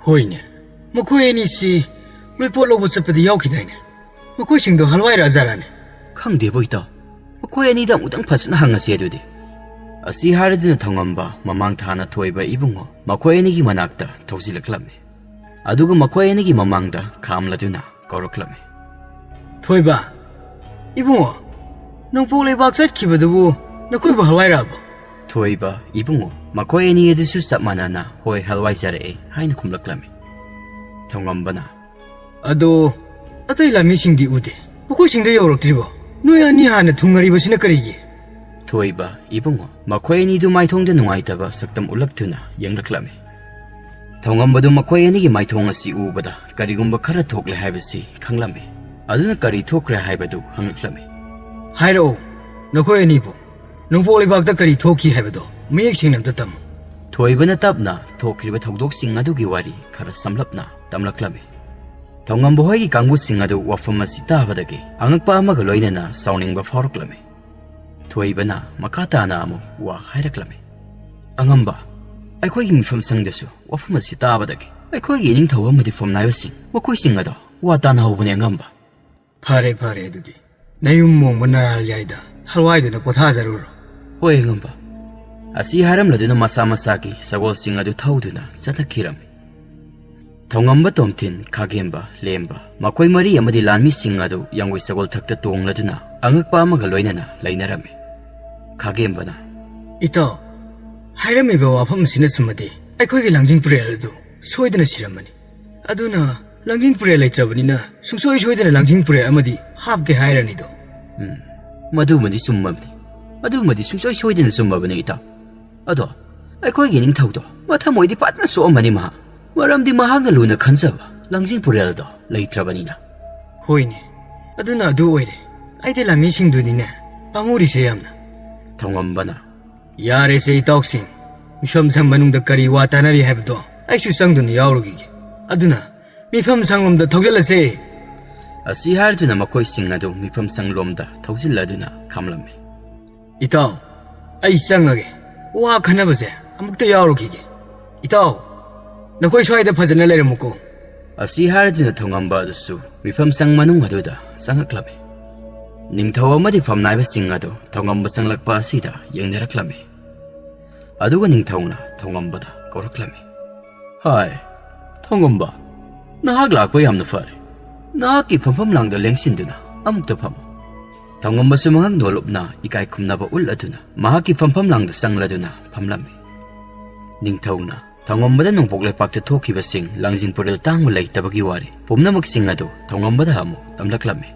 "ꯍꯣꯏꯅꯦ, ꯃꯈꯣꯏ ꯑꯅꯤꯁꯤ ꯂꯣꯏꯄꯣꯠ ꯂꯧꯕ ꯆꯠꯄꯗꯤ ꯌꯥꯎꯈꯤꯗꯥꯏꯅꯦ? ꯃꯈꯣꯏꯁꯤꯡꯗꯣ ꯍꯜꯋꯥꯏꯔꯛꯑꯖꯥꯠꯔꯥꯅꯦ?" "ꯈꯪꯗꯦꯕꯣ ꯏꯇꯥꯎ, ꯃꯈꯣꯏ ꯑꯅꯤꯗ ꯑꯃꯨꯛꯇꯪ ꯐꯖꯅ ꯍꯪꯉꯁꯤ ꯑꯗꯨꯗꯤ꯫" ꯑꯁꯤ ꯍꯥꯏꯔꯗꯨꯅ ꯊꯣꯡꯉꯝꯕ ꯃꯃꯥꯡ ꯊꯥꯅ ꯊꯣꯏꯕ ꯏꯕꯨꯡꯉꯣ ꯃꯈꯣꯏ ꯑꯅꯤꯒꯤ ꯃꯅꯥꯛꯇ ꯊꯧꯖꯤꯜꯂꯛꯂꯝꯃꯤ꯫ ꯑꯗꯨꯒ ꯃꯈꯣꯏ ꯑꯅꯤꯒꯤ ꯃꯃꯥꯡꯗ ꯈꯥꯝꯂꯗꯨꯅ ꯀꯧꯔꯛꯂꯝꯃꯤ꯫ "ꯊꯣꯏꯕ, ꯏꯕꯨꯡꯉꯣ, ꯅꯣꯡꯄꯣꯛ ꯂꯩꯕꯥꯛ ꯆꯠꯈꯤꯕꯗꯨꯕꯨ ꯅꯈꯣꯏꯕꯨ ꯍꯜꯋꯥꯏꯔꯛꯑꯕꯣ?" ꯊꯣꯏꯕ, ꯏꯕꯨꯡꯉꯣ, ꯃꯈꯣꯏ ꯑꯅꯤ ꯑꯗꯨꯁꯨ ꯆꯞ ꯃꯥꯟꯅꯅ "ꯍꯣꯏ, ꯍꯜꯋꯥꯏꯖꯔꯛꯑꯦ" ꯍꯥꯏꯅ ꯈꯨꯝꯂꯛꯂꯝꯃꯤ꯫ ꯊꯧꯉꯝꯕꯅ, "ꯑꯗꯣ ꯑꯇꯩ ꯂꯥꯟꯃꯤꯁꯤꯡꯗꯤ ꯎꯗꯦ, ꯃꯈꯣꯏꯁꯤꯡꯗ ꯌꯧꯔꯛꯇ꯭ꯔꯤꯕꯣ? ꯅꯣꯏ ꯑꯅꯤ ꯍꯥꯟꯅ ꯊꯨꯡꯉꯔꯤꯕꯁꯤꯅ ꯀꯔꯤꯒꯤ?" ꯊꯣꯏꯕ, ꯏꯕꯨꯡꯉꯣ, ꯃꯈꯣꯏ ꯑꯅꯤꯗꯨ ꯃꯥꯏꯊꯣꯡꯗ ꯅꯨꯡꯉꯥꯏꯇꯕ ꯁꯛꯇꯝ ꯎꯠꯂꯛꯇꯨꯅ ꯌꯦꯡꯂꯛꯂꯝꯃꯤ꯫ ꯊꯧꯉꯝꯕꯗꯨ ꯃꯈꯣꯏ ꯑꯅꯤꯒꯤ ꯃꯥꯏꯊꯣꯡ ꯑꯁꯤ ꯎꯕꯗ ꯀꯔꯤꯒꯨꯝꯕ ꯈꯔ ꯊꯣꯛꯂꯦ ꯍꯥꯏꯕꯁꯤ ꯈꯪꯂꯝꯃꯤ꯫ ꯑꯗꯨꯅ ꯀꯔꯤ ꯊꯣꯛꯈ꯭ꯔꯦ ꯍꯥꯏꯕꯗꯨ ꯍꯪꯂꯛꯂꯝꯃꯤ꯫ "ꯍꯥꯏꯔꯛꯑꯣ, ꯅꯈꯣꯏ ꯑꯅꯤꯕꯨ ꯅꯣꯡꯄꯣꯛ ꯂꯩꯕꯥꯛꯇ ꯀꯔꯤ ꯊꯣꯛꯈꯤ ꯍꯥꯏꯕꯗꯣ ꯃꯌꯦꯛ ꯁꯦꯡꯅ ꯑꯝꯇ ꯇꯝꯃꯨ꯫" ꯊꯣꯏꯕꯅ ꯇꯞꯅ ꯊꯣꯛꯈ꯭ꯔꯤꯕ ꯊꯧꯗꯣꯛꯁꯤꯡ ꯑꯗꯨꯒꯤ ꯋꯥꯔꯤ ꯈꯔ ꯁꯝꯂꯞꯅ ꯇꯝꯂꯛꯂꯝꯃꯤ꯫ ꯊꯧꯉꯝꯕ ꯍꯣꯏꯒꯤ ꯀꯥꯡꯕꯨꯁꯤꯡ ꯑꯗꯨ ꯋꯥꯐꯝ ꯑꯁꯤ ꯇꯥꯕꯗꯒꯤ ꯑꯉꯛꯄ ꯑꯃꯒ ꯂꯣꯏꯅꯅ ꯁꯥꯎꯅꯤꯡꯕ ꯐꯥꯎꯔꯛꯂꯝꯃꯤ꯫ ꯊꯣꯏꯕꯅ ꯃꯈꯥ ꯇꯥꯅ ꯑꯃꯨꯛ ꯋꯥ ꯍꯥꯏꯔꯛꯂꯝꯃꯤ꯫ "ꯑꯉꯝꯕ, ꯑꯩꯈꯣꯏꯒꯤ ꯃꯤꯐꯝ ꯁꯪꯗꯁꯨ ꯋꯥꯐꯝ ꯑꯁꯤ ꯇꯥꯕꯗꯒꯤ ꯑꯩꯈꯣꯏꯒꯤ ꯏꯅꯤꯡꯊꯧ ꯑꯃꯗꯤ ꯐꯝꯅꯥꯏꯕꯁꯤꯡ, ꯃꯈꯣꯏꯁꯤꯡ ꯑꯗꯣ ꯋꯥ ꯇꯥꯅꯍꯧꯕꯅꯦ ꯑꯉꯝꯕ꯫" "ꯐꯔꯦ, ꯐꯔꯦ, ꯑꯗꯨꯗꯤ ꯅꯌꯨꯝ ꯃꯣꯡꯕ ꯅꯔꯥꯜ ꯌꯥꯏꯗ ꯍꯜꯋꯥꯏꯗꯨꯅ ꯄꯣꯊꯥꯖꯔꯨꯔꯣ꯫" "ꯍꯣꯏ ꯑꯉꯝꯕ꯫" ꯑꯁꯤ ꯍꯥꯏꯔꯝꯂꯗꯨꯅ ꯃꯁꯥ ꯃꯁꯥꯒꯤ ꯁꯒꯣꯜꯁꯤꯡ ꯑꯗꯨ ꯊꯧꯗꯨꯅ ꯆꯠꯅꯈꯤꯔꯝꯃꯤ꯫ ꯊꯧꯉꯝꯕ, ꯇꯣꯝꯊꯤꯟ, ꯈꯥꯒꯦꯝꯕ, ꯂꯦꯝꯕ, ꯃꯈꯣꯏ ꯃꯔꯤ ꯑꯃꯗꯤ ꯂꯥꯟꯃꯤꯁꯤꯡ ꯑꯗꯨ ꯌꯥꯡꯒꯣꯏ ꯁꯒꯣꯜ ꯊꯛꯇ ꯇꯣꯡꯂꯗꯨꯅ ꯑꯉꯛꯄ ꯑꯃꯒ ꯂꯣꯏꯅꯅ ꯂꯩꯅꯔꯝꯃꯤ꯫ ꯈꯥꯒꯦꯝꯕꯅ, "ꯏꯇꯥꯎ, ꯍꯥꯏꯔꯝꯃꯤꯕ ꯋꯥꯐꯝ ꯑꯁꯤꯅ ꯆꯨꯝꯃꯗꯤ ꯑꯩꯈꯣꯏꯒꯤ ꯂꯥꯡꯖꯤꯡ ꯄꯨꯔꯦꯜ ꯑꯗꯨ ꯁꯣꯏꯗꯅ ꯁꯤꯔꯝꯃꯅꯤ꯫ ꯑꯗꯨꯅ ꯂꯥꯡꯖꯤꯡ ꯄꯨꯔꯦꯜ ꯂꯩꯇ꯭ꯔꯕꯅꯤꯅ ꯁꯨꯡꯁꯣꯏ ꯁꯣꯏꯗꯅ ꯂꯥꯡꯖꯤꯡ ꯄꯨꯔꯦꯜ ꯑꯃꯗꯤ ꯍꯥꯞꯀꯦ ꯍꯥꯏꯔꯅꯤꯗꯣ꯫" "ꯎꯝ, ꯃꯗꯨꯃꯗꯤ ꯆꯨꯝꯃꯕꯅꯤ꯫ ꯑꯗꯨꯃꯗꯤ ꯁꯨꯡꯁꯣꯏ ꯁꯣꯏꯗꯅ ꯆꯨꯝꯃꯕꯅꯤ ꯏꯇꯥꯎ꯫ ꯑꯗꯣ ꯑꯩꯈꯣꯏꯒꯤ ꯅꯤꯡꯊꯧꯗꯣ ꯃꯊꯃꯣꯏꯗꯤ ꯐꯖꯅ ꯁꯣꯛꯑꯝꯃꯅꯤ ꯃꯍꯥꯛ, ꯃꯔꯝꯗꯤ ꯃꯍꯥꯛꯅ ꯂꯨꯅ ꯈꯟꯖꯕ ꯂꯥꯡꯖꯤꯡ ꯄꯨꯔꯦꯜꯗꯣ ꯂꯩꯇ꯭ꯔꯕꯅꯤꯅ꯫" "ꯍꯣꯏꯅꯦ, ꯑꯗꯨꯅ ꯑꯗꯨ ꯑꯣꯏꯔꯦ꯫ ꯑꯩꯗꯤ ꯂꯥꯟꯃꯤꯁꯤꯡꯗꯨꯅꯤꯅꯦ ꯄꯥꯝꯃꯨꯔꯤꯁꯦ ꯌꯥꯝꯅ꯫" ꯊꯧꯉꯝꯕꯅ, "ꯌꯥꯔꯦꯁꯦ ꯏꯇꯥꯎꯁꯤꯡ, ꯃꯤꯐꯝ ꯁꯪ ꯃꯅꯨꯡꯗ ꯀꯔꯤ ꯋꯥ ꯇꯥꯅꯔꯤ ꯍꯥꯏꯕꯗꯣ ꯑꯩꯁꯨ ꯆꯪꯗꯨꯅ ꯌꯥꯎꯔꯨꯈꯤꯒꯦ꯫ ꯑꯗꯨꯅ ꯃꯤꯐꯝ ꯁꯪꯂꯣꯝꯗ ꯊꯧꯖꯤꯜꯂꯁꯦ꯫" ꯑꯁꯤ ꯍꯥꯏꯔꯗꯨꯅ ꯃꯈꯣꯏꯁꯤꯡ ꯑꯗꯨ ꯃꯤꯐꯝ ꯁꯪꯂꯣꯝꯗ ꯊꯧꯖꯤꯜꯂꯗꯨꯅ ꯈꯥꯝꯂꯝꯃꯤ꯫ "ꯏꯇꯥꯎ, ꯑꯩ ꯆꯪꯉꯒꯦ꯫ ꯋꯥ ꯈꯟꯅꯕꯁꯦ ꯑꯃꯨꯛꯇ ꯌꯥꯎꯔꯨꯈꯤꯒꯦ꯫ ꯏꯇꯥꯎ, ꯅꯈꯣꯏ ꯁ꯭ꯋꯥꯏꯗ ꯐꯖꯅ ꯂꯩꯔꯝꯃꯨꯀꯣ꯫" ꯑꯁꯤ ꯍꯥꯏꯔꯗꯨꯅ ꯊꯧꯉꯝꯕ ꯑꯗꯨꯁꯨ ꯃꯤꯐꯝ ꯁꯪ ꯃꯅꯨꯡ ꯑꯗꯨꯗ ꯆꯪꯉꯛꯂꯝꯃꯤ꯫ ꯅꯤꯡꯊꯧ ꯑꯃꯗꯤ ꯐꯝꯅꯥꯏꯕꯁꯤꯡ ꯑꯗꯨ ꯊꯧꯉꯝꯕ ꯆꯪꯂꯛꯄ ꯑꯁꯤꯗ ꯌꯦꯡꯅꯔꯛꯂꯝꯃꯤ꯫ ꯑꯗꯨꯒ ꯅꯤꯡꯊꯧꯅ ꯊꯧꯉꯝꯕꯗ ꯀꯧꯔꯛꯂꯝꯃꯤ꯫ "ꯍꯥꯏ, ꯊꯧꯉꯝꯕ, ꯅꯍꯥꯛ ꯂꯥꯛꯄ ꯌꯥꯝꯅ ꯐꯔꯦ꯫ ꯅꯍꯥꯛꯀꯤ ꯐꯝꯐꯝ ꯂꯥꯡꯗꯣ ꯂꯦꯡꯁꯤꯟꯗꯨꯅ ꯑꯃꯨꯛꯇ ꯐꯝꯃꯨ꯫ ꯊꯧꯉꯝꯕꯁꯨ ꯃꯉꯛ ꯅꯣꯜꯂꯨꯞꯅ ꯏꯀꯥꯏ ꯈꯨꯝꯅꯕ ꯎꯠꯂꯗꯨꯅ ꯃꯍꯥꯛꯀꯤ ꯐꯝꯐꯝ ꯂꯥꯡꯗ ꯆꯪꯂꯗꯨꯅ ꯐꯝꯂꯝꯃꯤ꯫ ꯅꯤꯡꯊꯧꯅ ꯊꯧꯉꯝꯕꯗ ꯅꯣꯡꯄꯣꯛ ꯂꯩꯄꯥꯛꯇ ꯊꯣꯛꯈꯤꯕꯁꯤꯡ ꯂꯥꯡꯖꯤꯡ ꯄꯨꯔꯦꯜ ꯇꯥꯡꯕ ꯂꯩꯇꯕꯒꯤ ꯋꯥꯔꯤ ꯄꯨꯝꯅꯃꯛꯁꯤꯡ ꯑꯗꯨ ꯊꯧꯉꯝꯕꯗ ꯑꯃꯨꯛ ꯇꯝꯂꯛꯂꯝꯃꯤ꯫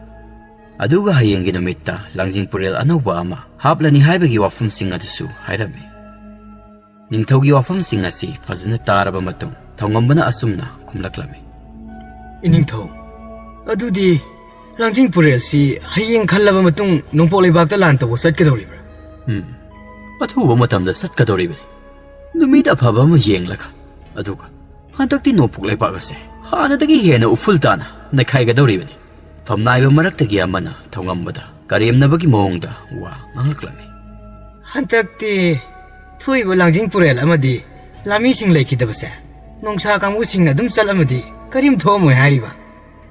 ꯑꯗꯨꯒ ꯍꯌꯦꯡꯒꯤ ꯅꯨꯃꯤꯠꯇ ꯂꯥꯡꯖꯤꯡ ꯄꯨꯔꯦꯜ ꯑꯅꯧꯕ ꯑꯃ ꯍꯥꯞꯂꯅꯤ ꯍꯥꯏꯕꯒꯤ ꯋꯥꯐꯝꯁꯤꯡ ꯑꯗꯨꯁꯨ ꯍꯥꯏꯔꯝꯃꯤ꯫ ꯅꯤꯡꯊꯧꯒꯤ ꯋꯥꯐꯝꯁꯤꯡ ꯑꯁꯤ ꯐꯖꯅ ꯇꯥꯔꯕ ꯃꯇꯨꯡ ꯊꯧꯉꯝꯕꯅ ꯑꯁꯨꯝꯅ ꯈꯨꯝꯂꯛꯂꯝꯃꯤ꯫ ꯏꯅꯤꯡꯊꯧ, ꯑꯗꯨꯗꯤ ꯂꯥꯡꯖꯤꯡ ꯄꯨꯔꯦꯜꯁꯤ ꯍꯌꯦꯡ ꯈꯜꯂꯕ ꯃꯇꯨꯡ ꯅꯣꯡꯄꯣꯛ ꯂꯩꯕꯥꯛꯇ ꯂꯥꯟ ꯇꯧꯕ ꯆꯠꯀꯗꯧꯔꯤꯕ꯭ꯔꯥ? ꯎꯝ, ꯑꯊꯨꯕ ꯃꯇꯝꯗ ꯆꯠꯀꯗꯧꯔꯤꯕꯅꯤ꯫ ꯅꯨꯃꯤꯠ ꯑꯐꯕ ꯑꯃ ꯌꯦꯡꯂꯒ꯫ ꯑꯗꯨꯒ ꯍꯟꯗꯛꯇꯤ ꯅꯣꯡꯄꯣꯛ ꯂꯩꯕꯥꯛ ꯑꯁꯦ ꯍꯥꯟꯅꯗꯒꯤ ꯍꯦꯟꯅ ꯎꯐꯨꯜ ꯇꯥꯅ ꯅꯩꯈꯥꯏꯒꯗꯧꯔꯤꯕꯅꯤ꯫ ꯐꯝꯅꯥꯏꯕ ꯃꯔꯛꯇꯒꯤ ꯑꯃꯅ ꯊꯧꯉꯝꯕꯗ ꯀꯔꯦꯝꯅꯕꯒꯤ ꯃꯑꯣꯡꯗ ꯋꯥ ꯉꯥꯡꯂꯛꯂꯝꯃꯤ꯫ ꯍꯟꯗꯛꯇꯤ ꯊꯣꯛꯏꯕ ꯂꯥꯡꯖꯤꯡ ꯄꯨꯔꯦꯜ ꯑꯃꯗꯤ ꯂꯥꯃꯤꯁꯤꯡ ꯂꯩꯈꯤꯗꯕꯁꯦ ꯅꯣꯡꯁꯥ ꯀꯥꯡꯕꯨꯁꯤꯡꯅ ꯑꯗꯨꯝ ꯆꯠꯂꯝꯃꯗꯤ ꯀꯔꯤꯝ ꯊꯣꯛꯑꯝꯃꯣꯏ ꯍꯥꯏꯔꯤꯕ꯫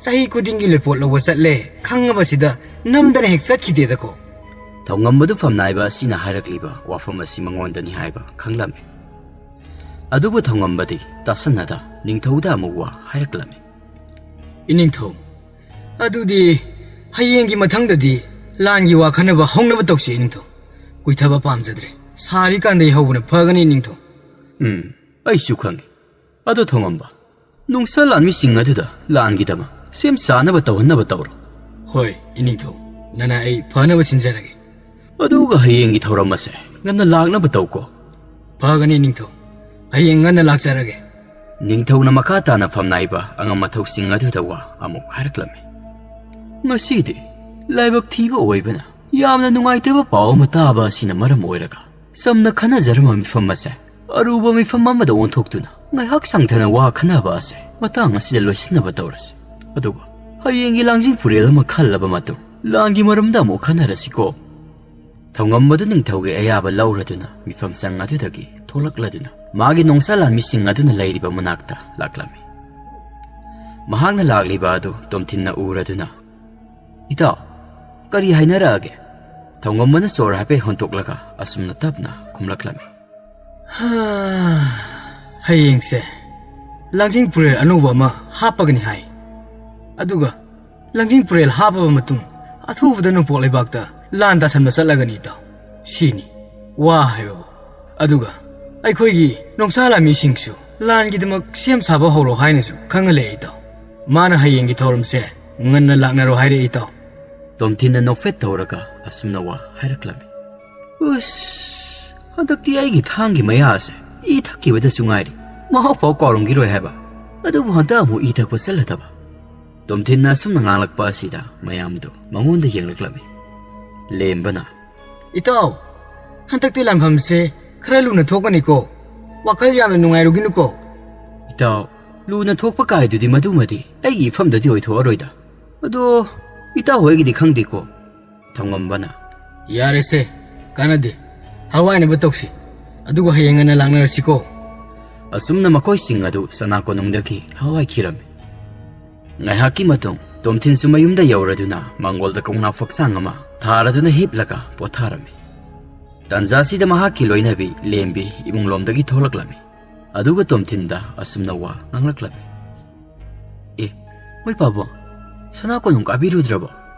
ꯆꯍꯤ ꯈꯨꯗꯤꯡꯒꯤ ꯂꯣꯏꯄꯣꯠ ꯂꯧꯕ ꯆꯠꯂꯦ ꯈꯪꯉꯕꯁꯤꯗ ꯅꯝꯗꯅ ꯍꯦꯛ ꯆꯠꯈꯤꯗꯦꯗꯀꯣ꯫ ꯊꯧꯉꯝꯕꯗꯨ ꯐꯝꯅꯥꯏꯕ ꯑꯁꯤꯅ ꯍꯥꯏꯔꯛꯂꯤꯕ ꯋꯥꯐꯝ ꯑꯁꯤ ꯃꯉꯣꯟꯗꯅꯤ ꯍꯥꯏꯕ ꯈꯪꯂꯝꯃꯤ꯫ ꯑꯗꯨꯕꯨ ꯊꯧꯉꯝꯕꯗꯤ ꯇꯥꯁꯟꯅꯗ ꯅꯤꯡꯊꯧꯗ ꯑꯃꯨꯛ ꯋꯥ ꯍꯥꯏꯔꯛꯂꯝꯃꯤ꯫ ꯏꯅꯤꯡꯊꯧ, ꯑꯗꯨꯗꯤ ꯍꯌꯦꯡꯒꯤ ꯃꯊꯪꯗꯗꯤ ꯂꯥꯟꯒꯤ ꯋꯥ ꯈꯟꯅꯕ ꯍꯧꯅꯕ ꯇꯧꯁꯤ ꯏꯅꯤꯡꯊꯧ꯫ ꯀꯨꯏꯊꯕ ꯄꯥꯝꯖꯗ꯭ꯔꯦ꯫ ꯁꯥꯔꯤꯀꯥꯟꯗꯩ ꯍꯧꯕꯅ ꯐꯒꯅꯤ ꯏꯅꯤꯡꯊꯧ꯫ ꯎꯝ, ꯑꯩꯁꯨ ꯈꯪꯉꯤ꯫ ꯑꯗꯣ ꯊꯧꯉꯝꯕ, ꯅꯨꯡꯁꯥ ꯂꯥꯟꯃꯤꯁꯤꯡ ꯑꯗꯨꯗ ꯂꯥꯟꯒꯤꯗꯃꯛ ꯁꯦꯝ ꯁꯥꯅꯕ ꯇꯧꯍꯟꯅꯕ ꯇꯧꯔꯣ꯫ ꯍꯣꯏ, ꯏꯅꯤꯡꯊꯧ꯫ ꯅꯅꯥ ꯑꯩ ꯐꯅꯕ ꯁꯤꯟꯖꯔꯒꯦ꯫ ꯑꯗꯨꯒ ꯍꯌꯦꯡꯒꯤ ꯊꯧꯔꯝ ꯑꯁꯦ ꯉꯟꯅ ꯂꯥꯛꯅꯕ ꯇꯧꯀꯣ꯫ ꯐꯒꯅꯤ ꯏꯅꯤꯡꯊꯧ꯫ ꯍꯌꯦꯡ ꯉꯟꯅ ꯂꯥꯛꯆꯔꯒꯦ꯫ ꯅꯤꯡꯊꯧꯅ ꯃꯈꯥ ꯇꯥꯅ ꯐꯝꯅꯥꯏꯕ ꯑꯉꯝ ꯑꯊꯧꯁꯤꯡ ꯑꯗꯨꯗ ꯋꯥ ꯑꯃꯨꯛ ꯍꯥꯏꯔꯛꯂꯝꯃꯤ꯫ ꯉꯁꯤꯗꯤ ꯂꯥꯏꯕꯛ ꯊꯤꯕ ꯑꯣꯏꯕꯅ ꯌꯥꯝꯅ ꯅꯨꯡꯉꯥꯏꯇꯕ ꯄꯥꯎ ꯑꯃ ꯇꯥꯕ ꯑꯁꯤꯅ ꯃꯔꯝ ꯑꯣꯏꯔꯒ ꯆꯝꯅ ꯈꯟꯅꯖꯔꯝꯕ ꯃꯤꯐꯝ ꯑꯁꯦ ꯑꯔꯨꯕ ꯃꯤꯐꯝ ꯑꯃꯗ ꯑꯣꯟꯊꯣꯛꯇꯨꯅ ꯉꯥꯏꯍꯥꯛ ꯁꯥꯡꯊꯅ ꯋꯥ ꯈꯟꯅꯕ ꯑꯁꯦ ꯃꯇꯥꯡ ꯑꯁꯤꯗ ꯂꯣꯏꯁꯤꯟꯅꯕ ꯇꯧꯔꯁꯤ꯫ ꯑꯗꯨꯒ ꯍꯌꯦꯡꯒꯤ ꯂꯥꯡꯖꯤꯡ ꯄꯨꯔꯦꯜ ꯑꯃ ꯈꯜꯂꯕ ꯃꯇꯨꯡ ꯂꯥꯟꯒꯤ ꯃꯔꯝꯗ ꯑꯃꯨꯛ ꯈꯟꯅꯔꯁꯤꯀꯣ꯫ ꯊꯧꯉꯝꯕꯗꯨ ꯅꯤꯡꯊꯧꯒꯤ ꯑꯌꯥꯕ ꯂꯧꯔꯗꯨꯅ ꯃꯤꯐꯝ ꯁꯪ ꯑꯗꯨꯗꯒꯤ ꯊꯣꯛꯂꯛꯂꯗꯨꯅ ꯃꯥꯒꯤ ꯅꯣꯡꯁꯥ ꯂꯥꯟꯃꯤꯁꯤꯡ ꯑꯗꯨꯅ ꯂꯩꯔꯤꯕ ꯃꯅꯥꯛꯇ ꯂꯥꯛꯂꯝꯃꯤ꯫ ꯃꯍꯥꯛꯅ ꯂꯥꯛꯂꯤꯕ ꯑꯗꯨ ꯇꯣꯝꯊꯤꯟꯅ ꯎꯔꯗꯨꯅ, "ꯏꯇꯥꯎ, ꯀꯔꯤ ꯍꯥꯏꯅꯔꯛꯑꯒꯦ?" ꯊꯧꯉꯝꯕꯅ ꯁꯣꯔ ꯍꯥꯏꯐꯦꯠ ꯍꯣꯟꯊꯣꯛꯂꯒ ꯑꯁꯨꯝꯅ ꯇꯞꯅ ꯈꯨꯝꯂꯛꯂꯝꯃꯤ꯫ ꯍꯥ, ꯍꯌꯦꯡꯁꯦ ꯂꯥꯡꯖꯤꯡ ꯄꯨꯔꯦꯜ ꯑꯅꯧꯕ ꯑꯃ ꯍꯥꯞꯄꯒꯅꯤ ꯍꯥꯏ꯫ ꯑꯗꯨꯒ ꯂꯥꯡꯖꯤꯡ ꯄꯨꯔꯦꯜ ꯍꯥꯞꯄꯕ ꯃꯇꯨꯡ ꯑꯊꯨꯕꯗ ꯅꯣꯡꯄꯣꯛ ꯂꯩꯕꯥꯛꯇ ꯂꯥꯟ ꯇꯥꯁꯟꯕ ꯆꯠꯂꯒꯅꯤ, ꯏꯇꯥꯎ꯫ ꯁꯤꯅꯤ ꯋꯥ ꯍꯥꯏꯕꯕꯨ꯫ ꯑꯗꯨꯒ ꯑꯩꯈꯣꯏꯒꯤ ꯅꯣꯡꯁꯥ ꯂꯥꯟꯃꯤꯁꯤꯡꯁꯨ ꯂꯥꯟꯒꯤꯗꯃꯛ ꯁꯦꯝ ꯁꯥꯕ ꯍꯧꯔꯣ ꯍꯥꯏꯅꯁꯨ ꯈꯪꯍꯜꯂꯛꯑꯦ, ꯏꯇꯥꯎ꯫ ꯃꯥꯅ ꯍꯌꯦꯡꯒꯤ ꯊꯧꯔꯝꯁꯦ ꯉꯟꯅ ꯂꯥꯛꯅꯔꯣ ꯍꯥꯏꯔꯛꯑꯦ, ꯏꯇꯥꯎ꯫ ꯇꯣꯝꯊꯤꯟꯅ ꯅꯣꯛꯐꯦꯠ ꯇꯧꯔꯒ ꯑꯁꯨꯝꯅ ꯋꯥ ꯍꯥꯏꯔꯛꯂꯝꯃꯤ꯫ ꯎꯁ, ꯍꯟꯗꯛꯇꯤ ꯑꯩꯒꯤ ꯊꯥꯡꯒꯤ ꯃꯌꯥꯁꯦ ꯏ ꯊꯛꯈꯤꯕꯗꯁꯨ ꯉꯥꯏꯔꯤ꯫ ꯃꯍꯥꯎ ꯐꯥꯎ ꯀꯥꯎꯔꯝꯈꯤꯔꯣꯏ ꯍꯥꯏꯕ꯫ ꯑꯗꯨꯕꯨ ꯍꯟꯗꯛ ꯑꯃꯨꯛ ꯏ ꯊꯛꯄ ꯆꯠꯂꯗꯕ꯫ ꯇꯣꯝꯊꯤꯟꯅ ꯑꯁꯨꯝꯅ ꯉꯥꯡꯂꯛꯄ ꯑꯁꯤꯗ ꯃꯌꯥꯝꯗꯨ ꯃꯉꯣꯟꯗ ꯌꯦꯡꯂꯛꯂꯝꯃꯤ꯫ ꯂꯦꯝꯕꯅ, "ꯏꯇꯥꯎ, ꯍꯟꯗꯛꯇꯤ ꯂꯥꯟꯐꯝꯁꯦ ꯈꯔ ꯂꯨꯅ ꯊꯣꯛꯀꯅꯤꯀꯣ꯫ ꯋꯥꯈꯜ ꯌꯥꯝꯅ ꯅꯨꯡꯉꯥꯏꯔꯨꯒꯤꯅꯨꯀꯣ꯫" "ꯏꯇꯥꯎ, ꯂꯨꯅ ꯊꯣꯛꯄ ꯀꯥꯏꯗꯨꯗꯤ ꯃꯗꯨꯃꯗꯤ ꯑꯩꯒꯤ ꯏꯐꯝꯗꯗꯤ ꯑꯣꯏꯊꯣꯛꯑꯔꯣꯏꯗ꯫ ꯑꯗꯣ ꯏꯇꯥꯎ ꯍꯣꯏꯒꯤꯗꯤ ꯈꯪꯗꯦꯀꯣ꯫" ꯊꯧꯉꯝꯕꯅ, "ꯌꯥꯔꯦꯁꯦ, ꯀꯥꯟꯅꯗꯦ꯫ ꯍꯋꯥꯏꯅꯕ ꯇꯧꯁꯤ꯫ ꯑꯗꯨꯒ ꯍꯌꯦꯡ ꯉꯟꯅ ꯂꯥꯛꯅꯔꯁꯤꯀꯣ꯫" ꯑꯁꯨꯝꯅ ꯃꯈꯣꯏꯁꯤꯡ ꯑꯗꯨ ꯁꯅꯥ ꯀꯣꯅꯨꯡꯗꯒꯤ ꯍꯋꯥꯏꯈꯤꯔꯝꯃꯤ꯫ ꯉꯥꯏꯍꯥꯛꯀꯤ ꯃꯇꯨꯡ ꯇꯣꯝꯊꯤꯟꯁꯨ ꯃꯌꯨꯝꯗ ꯌꯧꯔꯗꯨꯅ ꯃꯥꯡꯒꯣꯜꯗ ꯀꯧꯅꯥ ꯐꯛꯁꯥꯡ ꯑꯃ ꯊꯥꯔꯗꯨꯅ ꯍꯤꯞꯂꯒ ꯄꯣꯊꯥꯔꯝꯃꯤ꯫ ꯇꯥꯟꯖꯥꯁꯤꯗ ꯃꯍꯥꯛꯀꯤ ꯂꯣꯏꯅꯕꯤ ꯂꯦꯝꯕꯤ ꯏꯃꯨꯡꯂꯣꯝꯗꯒꯤ ꯊꯣꯛꯂꯛꯂꯝꯃꯤ꯫ ꯑꯗꯨꯒ ꯇꯣꯝꯊꯤꯟꯗ ꯑꯁꯨꯝꯅ ꯋꯥ ꯉꯥꯡꯂꯛꯂꯝꯃꯤ꯫ "ꯑꯦ, ꯃꯣꯏ ꯄꯥꯕꯨꯡ, ꯁꯅꯥ ꯀꯣꯅꯨꯡ ꯀꯥꯕꯤꯔꯨꯗ꯭ꯔꯕꯣ?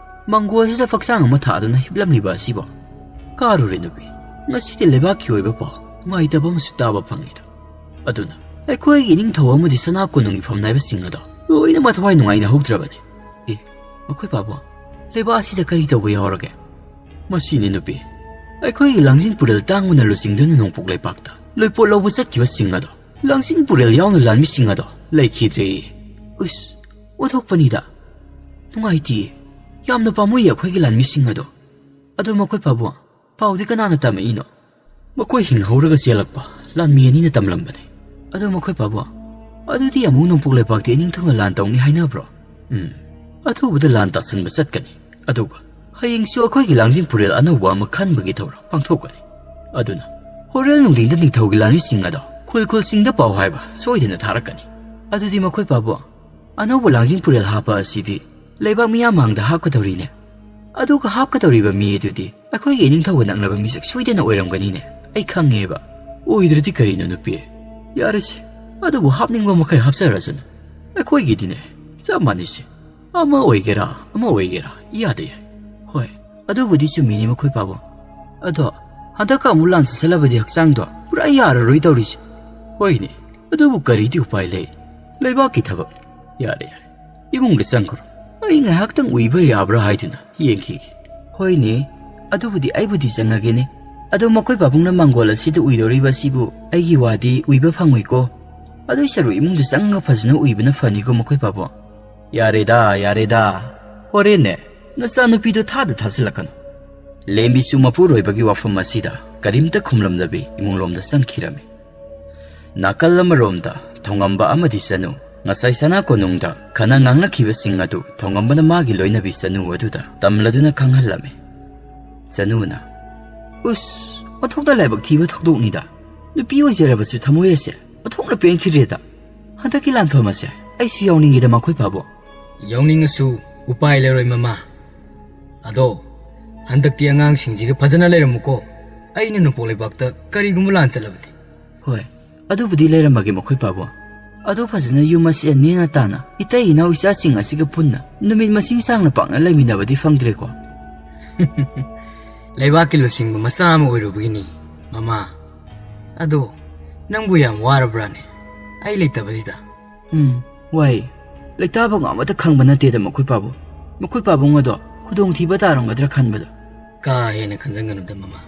ꯃꯪꯒꯣꯜꯁꯤꯗ ꯐꯛꯁꯥꯡ ꯑꯃ ꯊꯥꯗꯨꯅ ꯍꯤꯞꯂꯝꯂꯤꯕ ꯑꯁꯤꯕꯣ?" "ꯀꯥꯔꯨꯔꯦ ꯅꯨꯄꯤ꯫ ꯉꯁꯤꯗꯤ ꯂꯩꯕꯥꯛꯀꯤ ꯑꯣꯏꯕ ꯄꯥꯎ ꯅꯨꯡꯉꯥꯏꯇꯕ ꯑꯃꯁꯨ ꯇꯥꯕ ꯐꯪꯉꯤꯗꯣ꯫ ꯑꯗꯨꯅ ꯑꯩꯈꯣꯏꯒꯤ ꯏꯅꯤꯡꯊꯧ ꯑꯃꯗꯤ ꯁꯅꯥ ꯀꯣꯅꯨꯡꯒꯤ ꯐꯝꯅꯥꯏꯕꯁꯤꯡ ꯑꯗꯣ ꯂꯣꯏꯅ ꯃꯊꯋꯥꯏ ꯅꯨꯡꯉꯥꯏꯅ ꯍꯧꯗ꯭ꯔꯕꯅꯤ꯫ ꯑꯦ, ꯃꯈꯣꯏ ꯄꯥꯕꯨꯡ, ꯂꯩꯕꯥꯛ ꯑꯁꯤꯗ ꯀꯔꯤ ꯇꯧꯕ ꯌꯥꯎꯔꯒꯦ?" "ꯃꯁꯤꯅꯤ ꯅꯨꯄꯤ, ꯑꯩꯈꯣꯏꯒꯤ ꯂꯥꯡꯖꯤꯡ ꯄꯨꯔꯦꯜ ꯇꯥꯡꯕꯅ ꯂꯨꯆꯤꯡꯗꯨꯅ ꯅꯣꯡꯄꯣꯛ ꯂꯩꯄꯥꯛꯇ ꯂꯣꯏꯄꯣꯠ ꯂꯧꯕ ꯆꯠꯈꯤꯕꯁꯤꯡ ꯑꯗꯣ, ꯂꯥꯡꯖꯤꯡ ꯄꯨꯔꯦꯜ ꯌꯥꯎꯅ ꯂꯥꯟꯃꯤꯁꯤꯡ ꯑꯗꯣ ꯂꯩꯈꯤꯗ꯭ꯔꯦ꯫ ꯎꯁ, ꯑꯣꯟꯊꯣꯛꯄꯅꯤꯗ꯫ ꯅꯨꯡꯉꯥꯏꯇꯦ꯫ ꯌꯥꯝꯅ ꯄꯥꯝꯃꯨꯏ ꯑꯩꯈꯣꯏꯒꯤ ꯂꯥꯟꯃꯤꯁꯤꯡ ꯑꯗꯣ꯫ ꯑꯗꯣ ꯃꯈꯣꯏ ꯄꯥꯕꯨꯡ, ꯄꯥꯎꯗꯤ ꯀꯅꯥꯅ ꯇꯝꯃꯛꯏꯅꯣ?" "ꯃꯈꯣꯏ ꯍꯤꯡꯍꯧꯔꯒ ꯆꯦꯜꯂꯛꯄ ꯂꯥꯟꯃꯤ ꯑꯅꯤꯅ ꯇꯝꯂꯝꯕꯅꯤ꯫ ꯑꯗꯣ ꯃꯈꯣꯏ ꯄꯥꯕꯨꯡ, ꯑꯗꯨꯗꯤ ꯑꯃꯨꯛ ꯅꯣꯡꯄꯣꯛ ꯂꯩꯄꯥꯛꯇ ꯏꯅꯤꯡꯊꯧꯅ ꯂꯥꯟ ꯇꯧꯅꯤ ꯍꯥꯏꯅꯕ꯭ꯔꯣ?" "ꯎꯝ, ꯑꯊꯨꯕꯗ ꯂꯥꯟ ꯇꯥꯁꯟꯕ ꯆꯠꯀꯅꯤ꯫ ꯑꯗꯨꯒ ꯍꯌꯦꯡꯁꯨ ꯑꯩꯈꯣꯏꯒꯤ ꯂꯥꯡꯖꯤꯡ ꯄꯨꯔꯦꯜ ꯑꯅꯧꯕ ꯑꯃ ꯈꯟꯕꯒꯤ ꯊꯧꯔꯝ ꯄꯥꯡꯊꯣꯛꯀꯅꯤ꯫ ꯑꯗꯨꯅ ꯍꯣꯔꯦꯟ ꯅꯨꯡꯊꯤꯟꯗ ꯅꯤꯡꯊꯧꯒꯤ ꯂꯥꯟꯃꯤꯁꯤꯡ ꯑꯗꯣ ꯈꯨꯜ ꯈꯨꯜꯁꯤꯡꯗ ꯄꯥꯎ ꯍꯥꯏꯕ ꯁꯣꯏꯗꯅ ꯊꯥꯔꯛꯀꯅꯤ꯫ ꯑꯗꯨꯗꯤ ꯃꯈꯣꯏ ꯄꯥꯕꯨꯡ, ꯑꯅꯧꯕ ꯂꯥꯡꯖꯤꯡ ꯄꯨꯔꯦꯜ ꯍꯥꯞꯄ ꯑꯁꯤꯗꯤ ꯂꯩꯕꯥꯛ ꯃꯤꯌꯥꯝ ꯃꯥꯡꯗ ꯍꯥꯞꯀꯗꯧꯔꯤꯅꯦ꯫ ꯑꯗꯨꯒ ꯍꯥꯞꯀꯗꯧꯔꯤꯕ ꯃꯤ ꯑꯗꯨꯗꯤ ꯑꯩꯈꯣꯏꯒꯤ ꯏꯅꯤꯡꯊꯧꯒ ꯅꯛꯅꯕ ꯃꯤꯁꯛ ꯁꯣꯏꯗꯅ ꯑꯣꯏꯔꯝꯒꯅꯤꯅꯦ꯫ ꯑꯩ ꯈꯪꯉꯦꯕ꯫ ꯑꯣꯏꯗ꯭ꯔꯗꯤ ꯀꯔꯤꯅꯣ ꯅꯨꯄꯤ? ꯌꯥꯔꯦꯁꯦ, ꯑꯗꯨꯕꯨ ꯍꯥꯞꯅꯤꯡꯕ ꯃꯈꯩ ꯍꯥꯞꯆꯔꯁꯅꯨ꯫ ꯑꯩꯈꯣꯏꯒꯤꯗꯤꯅꯦ, ꯆꯞ ꯃꯥꯟꯅꯩꯁꯦ꯫ ꯑꯃ ꯑꯣꯏꯒꯦꯔꯥ, ꯑꯃ ꯑꯣꯏꯒꯦꯔꯥ, ꯏꯌꯥꯗ ꯌꯥꯏ꯫ ꯍꯣꯏ, ꯑꯗꯨꯕꯨꯗꯤ ꯆꯨꯝꯃꯤꯅꯦ ꯃꯈꯣꯏ ꯄꯥꯕꯨꯡ꯫ ꯑꯗꯣ ꯍꯟꯗꯛꯀ ꯑꯃꯨꯛ ꯂꯥꯟ ꯆꯠꯁꯜꯂꯕꯗꯤ ꯍꯛꯆꯥꯡꯗꯣ ꯄꯨꯔꯥ ꯌꯥꯔꯔꯣꯏ ꯇꯧꯔꯤꯁꯦ꯫ ꯍꯣꯏꯅꯦ, ꯑꯗꯨꯕꯨ ꯀꯔꯤꯗꯤ ꯎꯄꯥꯏ ꯂꯩ? ꯂꯩꯕꯥꯛꯀꯤ ꯊꯕꯛ꯫ ꯌꯥꯔꯦ, ꯌꯥꯔꯦ, ꯏꯃꯨꯡꯗ ꯆꯪꯈ꯭ꯔꯣ꯫ ꯑꯩ ꯉꯥꯏꯍꯥꯛꯇꯪ ꯎꯏꯕ ꯌꯥꯕ꯭ꯔꯥ ꯍꯥꯏꯗꯨꯅ ꯌꯦꯡꯈꯤꯒꯦ꯫ ꯍꯣꯏꯅꯦ, ꯑꯗꯨꯕꯨꯗꯤ ꯑꯩꯕꯨꯗꯤ ꯆꯪꯉꯒꯦꯅꯦ꯫ ꯑꯗꯣ ꯃꯈꯣꯏ ꯄꯥꯕꯨꯡꯅ ꯃꯥꯡꯒꯣꯜ ꯑꯁꯤꯗ ꯎꯏꯗꯧꯔꯤꯕ ꯑꯁꯤꯕꯨ ꯑꯩꯒꯤ ꯋꯥꯗꯤ ꯎꯏꯕ ꯐꯪꯉꯣꯏꯀꯣ꯫ ꯑꯗꯨꯏ ꯁꯔꯨꯛ ꯏꯃꯨꯡꯗ ꯆꯪꯉꯒ ꯐꯖꯅ ꯎꯏꯕꯅ ꯐꯅꯤꯀꯣ ꯃꯈꯣꯏ ꯄꯥꯕꯨꯡ꯫ ꯌꯥꯔꯦꯗ, ꯌꯥꯔꯦꯗ꯫ ꯍꯣꯔꯦꯟꯅꯦ, ꯅꯆꯥꯅꯨꯄꯤꯗꯣ ꯊꯥꯗ ꯊꯥꯖꯤꯜꯂꯛꯀꯅꯨ꯫ ꯂꯦꯝꯕꯤꯁꯨ ꯃꯄꯨꯔꯣꯏꯕꯒꯤ ꯋꯥꯐꯝ ꯑꯁꯤꯗ ꯀꯔꯤꯝꯇ ꯈꯨꯝꯂꯝꯗꯕꯤ ꯏꯃꯨꯡꯂꯣꯝꯗ ꯆꯪꯈꯤꯔꯝꯃꯤ꯫ ꯅꯥꯀꯜ ꯑꯃꯔꯣꯝꯗ ꯊꯣꯉꯝꯕ ꯑꯃꯗꯤ ꯆꯅꯨ ꯉꯁꯥꯏ ꯁꯅꯥ ꯀꯣꯅꯨꯡꯗ ꯈꯟꯅ ꯉꯥꯡꯅꯈꯤꯕꯁꯤꯡ ꯑꯗꯨ ꯊꯣꯉꯝꯕꯅ ꯃꯥꯒꯤ ꯂꯣꯏꯅꯕꯤ ꯆꯅꯨ ꯑꯗꯨꯗ ꯇꯝꯂꯗꯨꯅ ꯈꯪꯍꯜꯂꯝꯃꯤ꯫ ꯆꯅꯨꯅ, "ꯎꯁ, ꯑꯣꯟꯊꯣꯛꯅ ꯂꯥꯏꯕꯛ ꯊꯤꯕ ꯊꯧꯗꯣꯛꯅꯤꯗ꯫ ꯅꯨꯄꯤ ꯑꯣꯏꯖꯔꯕꯁꯨ ꯊꯃꯣꯏ ꯑꯁꯦ ꯑꯣꯟꯊꯣꯛꯅ ꯄꯦꯟꯈꯤꯗ꯭ꯔꯦꯗ꯫ ꯍꯟꯗꯛꯀꯤ ꯂꯥꯟꯐꯝ ꯑꯁꯦ ꯑꯩꯁꯨ ꯌꯥꯎꯅꯤꯡꯉꯤꯗ ꯃꯈꯣꯏ ꯄꯥꯕꯨꯡ꯫" "ꯌꯥꯎꯅꯤꯡꯉꯁꯨ ꯎꯄꯥꯏ ꯂꯩꯔꯣꯏ ꯃꯃꯥ꯫ ꯑꯗꯣ ꯍꯟꯗꯛꯇꯤ ꯑꯉꯥꯡꯁꯤꯡꯁꯤꯒ ꯐꯖꯅ ꯂꯩꯔꯝꯃꯨꯀꯣ꯫ ꯑꯩꯅ ꯅꯣꯡꯄꯣꯛ ꯂꯩꯕꯥꯛꯇ ꯀꯔꯤꯒꯨꯝꯕ ꯂꯥꯟ ꯆꯠꯂꯕꯗꯤ꯫" "ꯍꯣꯏ, ꯑꯗꯨꯕꯨꯗꯤ ꯂꯩꯔꯝꯃꯒꯦ ꯃꯈꯣꯏ ꯄꯥꯕꯨꯡ꯫ ꯑꯗꯣ ꯐꯖꯅ ꯌꯨꯝ ꯑꯁꯤ ꯅꯦꯅ ꯇꯥꯅ ꯏꯇꯩ ꯏꯅꯥꯎ ꯏꯆꯥꯁꯤꯡ ꯑꯁꯤꯒ ꯄꯨꯟꯅ ꯅꯨꯃꯤꯠ ꯃꯁꯤꯡ ꯁꯥꯡꯅ ꯄꯥꯛꯅ ꯂꯩꯃꯤꯟꯅꯕꯗꯤ ꯐꯪꯗ꯭ꯔꯦꯀꯣ꯫" "ꯂꯩꯕꯥꯛꯀꯤ ꯂꯨꯆꯤꯡꯕ ꯃꯆꯥ ꯑꯃ ꯑꯣꯏꯔꯨꯕꯒꯤꯅꯤ, ꯃꯃꯥ꯫ ꯑꯗꯣ ꯅꯪꯕꯨ ꯌꯥꯝ ꯋꯥꯔꯕ꯭ꯔꯥꯅꯦ, ꯑꯩ ꯂꯩꯇꯕꯁꯤꯗ?" "ꯎꯝ, ꯋꯥꯏ꯫ ꯂꯩꯇꯥꯐꯝ ꯑꯃꯠꯇ ꯈꯪꯕ ꯅꯠꯇꯦꯗ ꯃꯈꯣꯏ ꯄꯥꯕꯨꯡ꯫ ꯃꯈꯣꯏ ꯄꯥꯕꯨꯡ ꯑꯗꯣ ꯈꯨꯗꯣꯡꯊꯤꯕ ꯇꯥꯔꯝꯒꯗ꯭ꯔꯥ ꯈꯟꯕꯗ꯫" "ꯀꯥ ꯍꯦꯟꯅ ꯈꯟꯖꯟꯒꯅꯨꯗ ꯃꯃꯥ꯫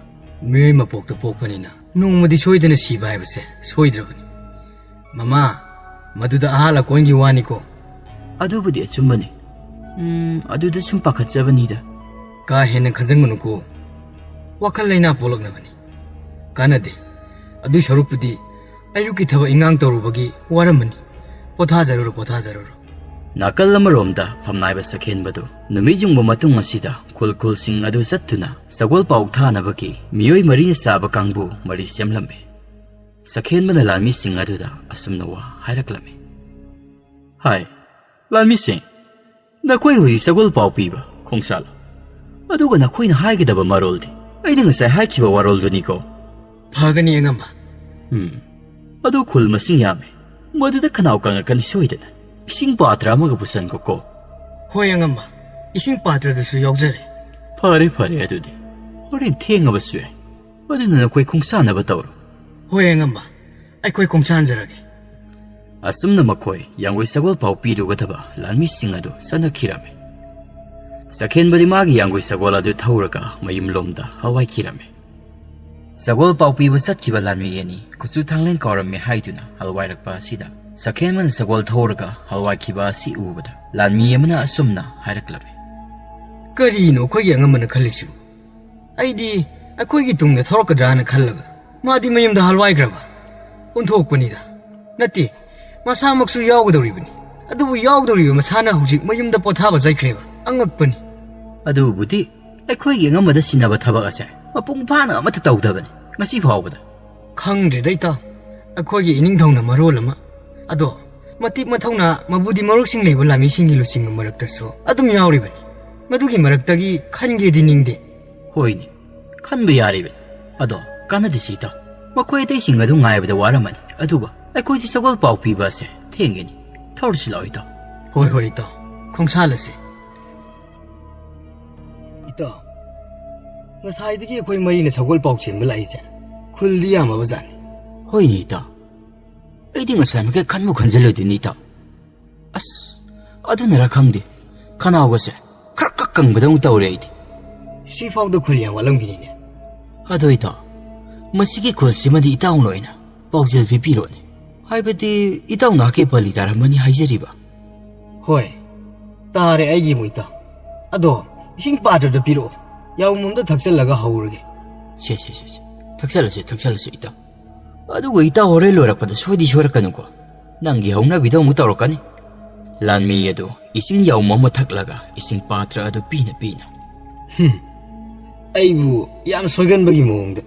ꯃꯤꯑꯣꯏ ꯃꯄꯣꯛꯇ ꯄꯣꯛꯄꯅꯤꯅ ꯅꯣꯡꯃꯗꯤ ꯁꯣꯏꯗꯅ ꯁꯤꯕ ꯍꯥꯏꯕꯁꯦ ꯁꯣꯏꯗ꯭ꯔꯕꯅꯤ꯫ ꯃꯃꯥ, ꯃꯗꯨꯗ ꯑꯍꯥꯜ ꯑꯀꯣꯟꯒꯤ ꯋꯥꯅꯤꯀꯣ꯫" "ꯑꯗꯨꯕꯨꯗꯤ ꯑꯆꯨꯝꯕꯅꯤ꯫ ꯎꯝ, ꯑꯗꯨꯗ ꯁꯨꯝ ꯄꯥꯈꯠꯆꯕꯅꯤꯗ꯫" "ꯀꯥ ꯍꯦꯟꯅ ꯈꯟꯖꯟꯒꯅꯨꯀꯣ꯫ ꯋꯥꯈꯜ ꯂꯩꯅꯥ ꯄꯣꯛꯂꯛꯅꯕꯅꯤ꯫ ꯀꯥꯟꯅꯗꯦ꯫ ꯑꯗꯨꯏ ꯁꯔꯨꯛꯄꯨꯗꯤ ꯑꯌꯨꯛꯀꯤ ꯊꯕꯛ ꯏꯟꯈꯥꯡ ꯇꯧꯔꯨꯕꯒꯤ ꯋꯥꯔꯝꯃꯅꯤ꯫ ꯄꯣꯊꯥꯖꯔꯨꯔꯣ, ꯄꯣꯊꯥꯖꯔꯨꯔꯣ꯫" ꯅꯥꯀꯜ ꯑꯃꯔꯣꯝꯗ ꯐꯝꯅꯥꯏꯕ ꯁꯛꯍꯦꯟꯕꯗꯨ ꯅꯨꯃꯤꯠ ꯌꯨꯡꯕ ꯃꯇꯨꯡ ꯑꯁꯤꯗ ꯈꯨꯜ ꯈꯨꯜꯁꯤꯡ ꯑꯗꯨ ꯆꯠꯇꯨꯅ ꯁꯒꯣꯜ ꯄꯥꯎ ꯊꯥꯅꯕꯒꯤ ꯃꯤꯑꯣꯏ ꯃꯔꯤꯅ ꯆꯥꯕ ꯀꯥꯡꯕꯨ ꯃꯔꯤ ꯁꯦꯝꯂꯝꯃꯤ꯫ ꯁꯛꯍꯦꯟꯕꯅ ꯂꯥꯟꯃꯤꯁꯤꯡ ꯑꯗꯨꯗ ꯑꯁꯨꯝꯅ ꯋꯥ ꯍꯥꯏꯔꯛꯂꯝꯃꯤ꯫ "ꯍꯥꯏ, ꯂꯥꯟꯃꯤꯁꯤꯡ, ꯅꯈꯣꯏ ꯍꯧꯖꯤꯛ ꯁꯒꯣꯜ ꯄꯥꯎ ꯄꯤꯕ ꯈꯣꯡꯁꯥꯜ꯫ ꯑꯗꯨꯒ ꯅꯈꯣꯏꯅ ꯍꯥꯏꯒꯗꯕ ꯃꯔꯣꯜꯗꯤ ꯑꯩꯅ ꯉꯁꯥꯏ ꯍꯥꯏꯈꯤꯕ ꯋꯥꯔꯣꯜꯗꯨꯅꯤꯀꯣ꯫" "ꯐꯒꯅꯤ ꯑꯉꯝꯕ꯫" "ꯎꯝ, ꯑꯗꯨ ꯈꯨꯜ ꯃꯁꯤꯡ ꯌꯥꯝꯃꯤ꯫ ꯃꯗꯨꯗ ꯈꯅꯥꯎ ꯀꯪꯉꯛꯀꯅꯤ ꯁꯣꯏꯗꯅ꯫ ꯏꯁꯤꯡ ꯄꯥꯇ꯭ꯔ ꯑꯃꯒ ꯄꯨꯁꯟꯈꯣꯀꯣ꯫" ꯍꯣꯏ, ꯑꯉꯝꯕ꯫ ꯏꯁꯤꯡ ꯄꯥꯇ꯭ꯔꯗꯨꯁꯨ ꯌꯥꯎꯖꯔꯦ꯫ ꯐꯔꯦ, ꯐꯔꯦ, ꯑꯗꯨꯗꯤ ꯍꯣꯔꯦꯟ ꯊꯦꯡꯉꯕꯁꯨ ꯌꯥꯏ꯫ ꯑꯗꯨꯅ ꯅꯈꯣꯏ ꯈꯣꯡꯁꯥꯟꯅꯕ ꯇꯧꯔꯣ꯫ ꯍꯣꯏ, ꯑꯉꯝꯕ꯫ ꯑꯩꯈꯣꯏ ꯈꯣꯡꯁꯥꯟꯖꯔꯒꯦ꯫ ꯑꯁꯨꯝꯅ ꯃꯈꯣꯏ ꯌꯥꯡꯒꯣꯏ ꯁꯒꯣꯜ ꯄꯥꯎ ꯄꯤꯔꯨꯒꯗꯕ ꯂꯥꯟꯃꯤꯁꯤꯡ ꯑꯗꯨ ꯆꯠꯅꯈꯤꯔꯝꯃꯤ꯫ ꯁꯈꯦꯟꯕꯨꯗꯤ ꯃꯥꯒꯤ ꯌꯥꯡꯒꯣꯏ ꯁꯒꯣꯜ ꯑꯗꯨ ꯊꯧꯔꯒ ꯃꯌꯨꯝꯂꯣꯝꯗ ꯍꯜꯋꯥꯏꯈꯤꯔꯝꯃꯤ꯫ ꯁꯒꯣꯜ ꯄꯥꯎ ꯄꯤꯕ ꯆꯠꯈꯤꯕ ꯂꯥꯟꯃꯤ ꯑꯅꯤ ꯀꯨꯆꯨ ꯊꯥꯡꯂꯦꯟ ꯀꯥꯎꯔꯝꯃꯤ ꯍꯥꯏꯗꯨꯅ ꯍꯜꯋꯥꯏꯔꯛꯄ ꯑꯁꯤꯗ ꯁꯈꯦꯟꯕꯅ ꯁꯒꯣꯜ ꯊꯧꯔꯒ ꯍꯜꯋꯥꯏꯈꯤꯕ ꯑꯁꯤ ꯎꯕꯗ ꯂꯥꯟꯃꯤ ꯑꯃꯅ ꯑꯁꯨꯝꯅ ꯍꯥꯏꯔꯛꯂꯝꯃꯤ꯫ ꯀꯔꯤꯅꯣ ꯑꯩꯈꯣꯏꯒꯤ ꯑꯉꯝꯕꯅ ꯈꯜꯂꯤꯁꯤꯕꯨ? ꯑꯩꯗꯤ ꯑꯩꯈꯣꯏꯒꯤ ꯇꯨꯡꯗ ꯊꯧꯔꯛꯀꯗ꯭ꯔꯥꯅ ꯈꯜꯂꯒ ꯃꯥꯗꯤ ꯃꯌꯨꯝꯗ ꯍꯜꯋꯥꯏꯈ꯭ꯔꯕ? ꯑꯣꯟꯊꯣꯛꯄꯅꯤꯗ꯫ ꯅꯠꯇꯦ, ꯃꯁꯥꯃꯛꯁꯨ ꯌꯥꯎꯒꯗꯧꯔꯤꯕꯅꯤ꯫ ꯑꯗꯨꯕꯨ ꯌꯥꯎꯒꯗꯧꯔꯤꯕ ꯃꯁꯥꯅ ꯍꯧꯖꯤꯛ ꯃꯌꯨꯝꯗ ꯄꯣꯊꯥꯕ ꯆꯠꯈ꯭ꯔꯦꯕ꯫ ꯑꯉꯛꯄꯅꯤ꯫ ꯑꯗꯨꯕꯨꯗꯤ ꯑꯩꯈꯣꯏꯒꯤ ꯑꯉꯝꯕꯗ ꯁꯤꯟꯅꯕ ꯊꯕꯛ ꯑꯁꯦ ꯃꯄꯨꯡ ꯐꯥꯅ ꯑꯃꯠꯇ ꯇꯧꯗꯕꯅꯤ ꯉꯁꯤ ꯐꯥꯎꯕꯗ꯫ ꯈꯪꯗ꯭ꯔꯦꯗ ꯏꯇꯥꯎ, ꯑꯩꯈꯣꯏꯒꯤ ꯏꯅꯤꯡꯊꯧꯅ ꯃꯔꯣꯜ ꯑꯃ꯫ ꯑꯗꯣ, ꯃꯇꯤꯛ ꯃꯊꯧꯅꯥ ꯃꯕꯨꯗꯤ ꯃꯔꯨꯞꯁꯤꯡ ꯂꯩꯕ ꯂꯥꯟꯃꯤꯁꯤꯡꯒꯤ ꯂꯨꯆꯤꯡꯕ ꯃꯔꯛꯇꯁꯨ ꯑꯗꯨꯝ ꯌꯥꯎꯔꯤꯕꯅꯤ꯫ ꯃꯗꯨꯒꯤ ꯃꯔꯛꯇꯒꯤ ꯈꯟꯒꯦꯗꯤ ꯅꯤꯡꯗꯦ꯫ ꯍꯣꯏꯅꯦ, ꯈꯟꯕ ꯌꯥꯔꯤꯕꯅꯤ꯫ ꯑꯗꯣ, ꯀꯥꯟꯅꯗꯦꯁꯤ ꯏꯇꯥꯎ꯫ ꯃꯈꯣꯏ ꯑꯇꯩꯁꯤꯡ ꯑꯗꯨ ꯉꯥꯏꯕꯗ ꯋꯥꯔꯝꯃꯅꯤ꯫ ꯑꯗꯨꯒ ꯑꯩꯈꯣꯏꯁꯤ ꯁꯒꯣꯜ ꯄꯥꯎ ꯄꯤꯕ ꯑꯁꯦ ꯊꯦꯡꯒꯅꯤ꯫ ꯊꯧꯔꯁꯤ ꯂꯥꯛꯑꯣ ꯏꯇꯥꯎ꯫ ꯍꯣꯏ, ꯍꯣꯏ ꯏꯇꯥꯎ, ꯈꯣꯡꯁꯥꯜꯂꯁꯤ꯫ ꯏꯇꯥꯎ, ꯉꯁꯥꯏꯗꯒꯤ ꯑꯩꯈꯣꯏ ꯃꯔꯤꯅ ꯁꯒꯣꯜ ꯄꯥꯎ ꯆꯦꯟꯕ ꯂꯥꯛꯏꯁꯦ ꯈꯨꯜꯗꯤ ꯌꯥꯝꯃꯕ ꯖꯥꯠꯅꯤ꯫ ꯍꯣꯏꯅꯦ ꯏꯇꯥꯎ, ꯑꯩꯗꯤ ꯉꯁꯥꯏꯃꯛꯀ ꯈꯟꯕꯨ ꯈꯟꯖꯜꯂꯨꯗꯦꯅꯦ ꯏꯇꯥꯎ꯫ ꯑꯁ, ꯑꯗꯨꯅꯔ ꯈꯪꯗꯦ, ꯈꯅꯥꯎꯒꯁꯦ ꯈ꯭ꯔꯛ ꯈ꯭ꯔꯛ ꯀꯪꯕꯗꯧꯅ ꯇꯧꯔꯦ ꯑꯩꯗꯤ꯫ ꯁꯤꯐꯥꯎꯗ ꯈꯨꯜ ꯌꯥꯝ ꯋꯥꯠꯂꯝꯈꯤꯅꯤꯅꯦ꯫ ꯑꯗꯣ ꯏꯇꯥꯎ, ꯃꯁꯤꯒꯤ ꯈꯨꯜꯁꯤꯃꯗꯤ ꯏꯇꯥꯎꯅ ꯑꯣꯏꯅ ꯄꯥꯎꯖꯦꯜ ꯄꯤꯕꯤꯔꯣꯅꯦ꯫ ꯍꯥꯏꯕꯗꯤ ꯏꯇꯥꯎ ꯅꯍꯥꯛꯀꯤ ꯄꯜꯂꯤ ꯇꯥꯔꯝꯃꯅꯤ ꯍꯥꯏꯖꯔꯤꯕ꯫ ꯍꯣꯏ, ꯇꯥꯔꯦ ꯑꯩꯒꯤ ꯃꯣꯏꯇ꯫ ꯑꯗꯣ ꯏꯁꯤꯡ ꯄꯥꯇ꯭ꯔꯗ ꯄꯤꯔꯛꯑꯣ, ꯌꯥꯎꯝ ꯑꯝꯇ ꯊꯛꯆꯜꯂꯒ ꯍꯧꯔꯒꯦ꯫ ꯁꯦ, ꯁꯦ, ꯁꯦ, ꯁꯦ꯫ ꯊꯛꯆꯜꯂꯁꯦ, ꯊꯛꯆꯜꯂꯁꯦ ꯏꯇꯥꯎ꯫ ꯑꯗꯨꯒ ꯏꯇꯥꯎ ꯍꯣꯔꯦꯟ ꯂꯣꯏꯔꯛꯄꯗ ꯁꯣꯏꯗꯤ ꯁꯣꯏꯔꯛꯀꯅꯨꯀꯣ꯫ ꯅꯪꯒꯤ ꯍꯧꯅꯕꯤꯗꯣ ꯑꯃꯨꯛ ꯇꯧꯔꯛꯀꯅꯤ꯫ ꯂꯥꯟꯃꯤ ꯑꯗꯨ ꯏꯁꯤꯡ ꯌꯥꯎꯝ ꯑꯃ ꯊꯛꯂꯒ ꯏꯁꯤꯡ ꯄꯥꯇ꯭ꯔ ꯑꯗꯨ ꯄꯤꯅ ꯄꯤꯅ꯫ ꯍꯨꯝ, ꯑꯩꯕꯨ ꯌꯥꯝ ꯁꯣꯏꯒꯟꯕꯒꯤ ꯃꯑꯣꯡꯗ꯫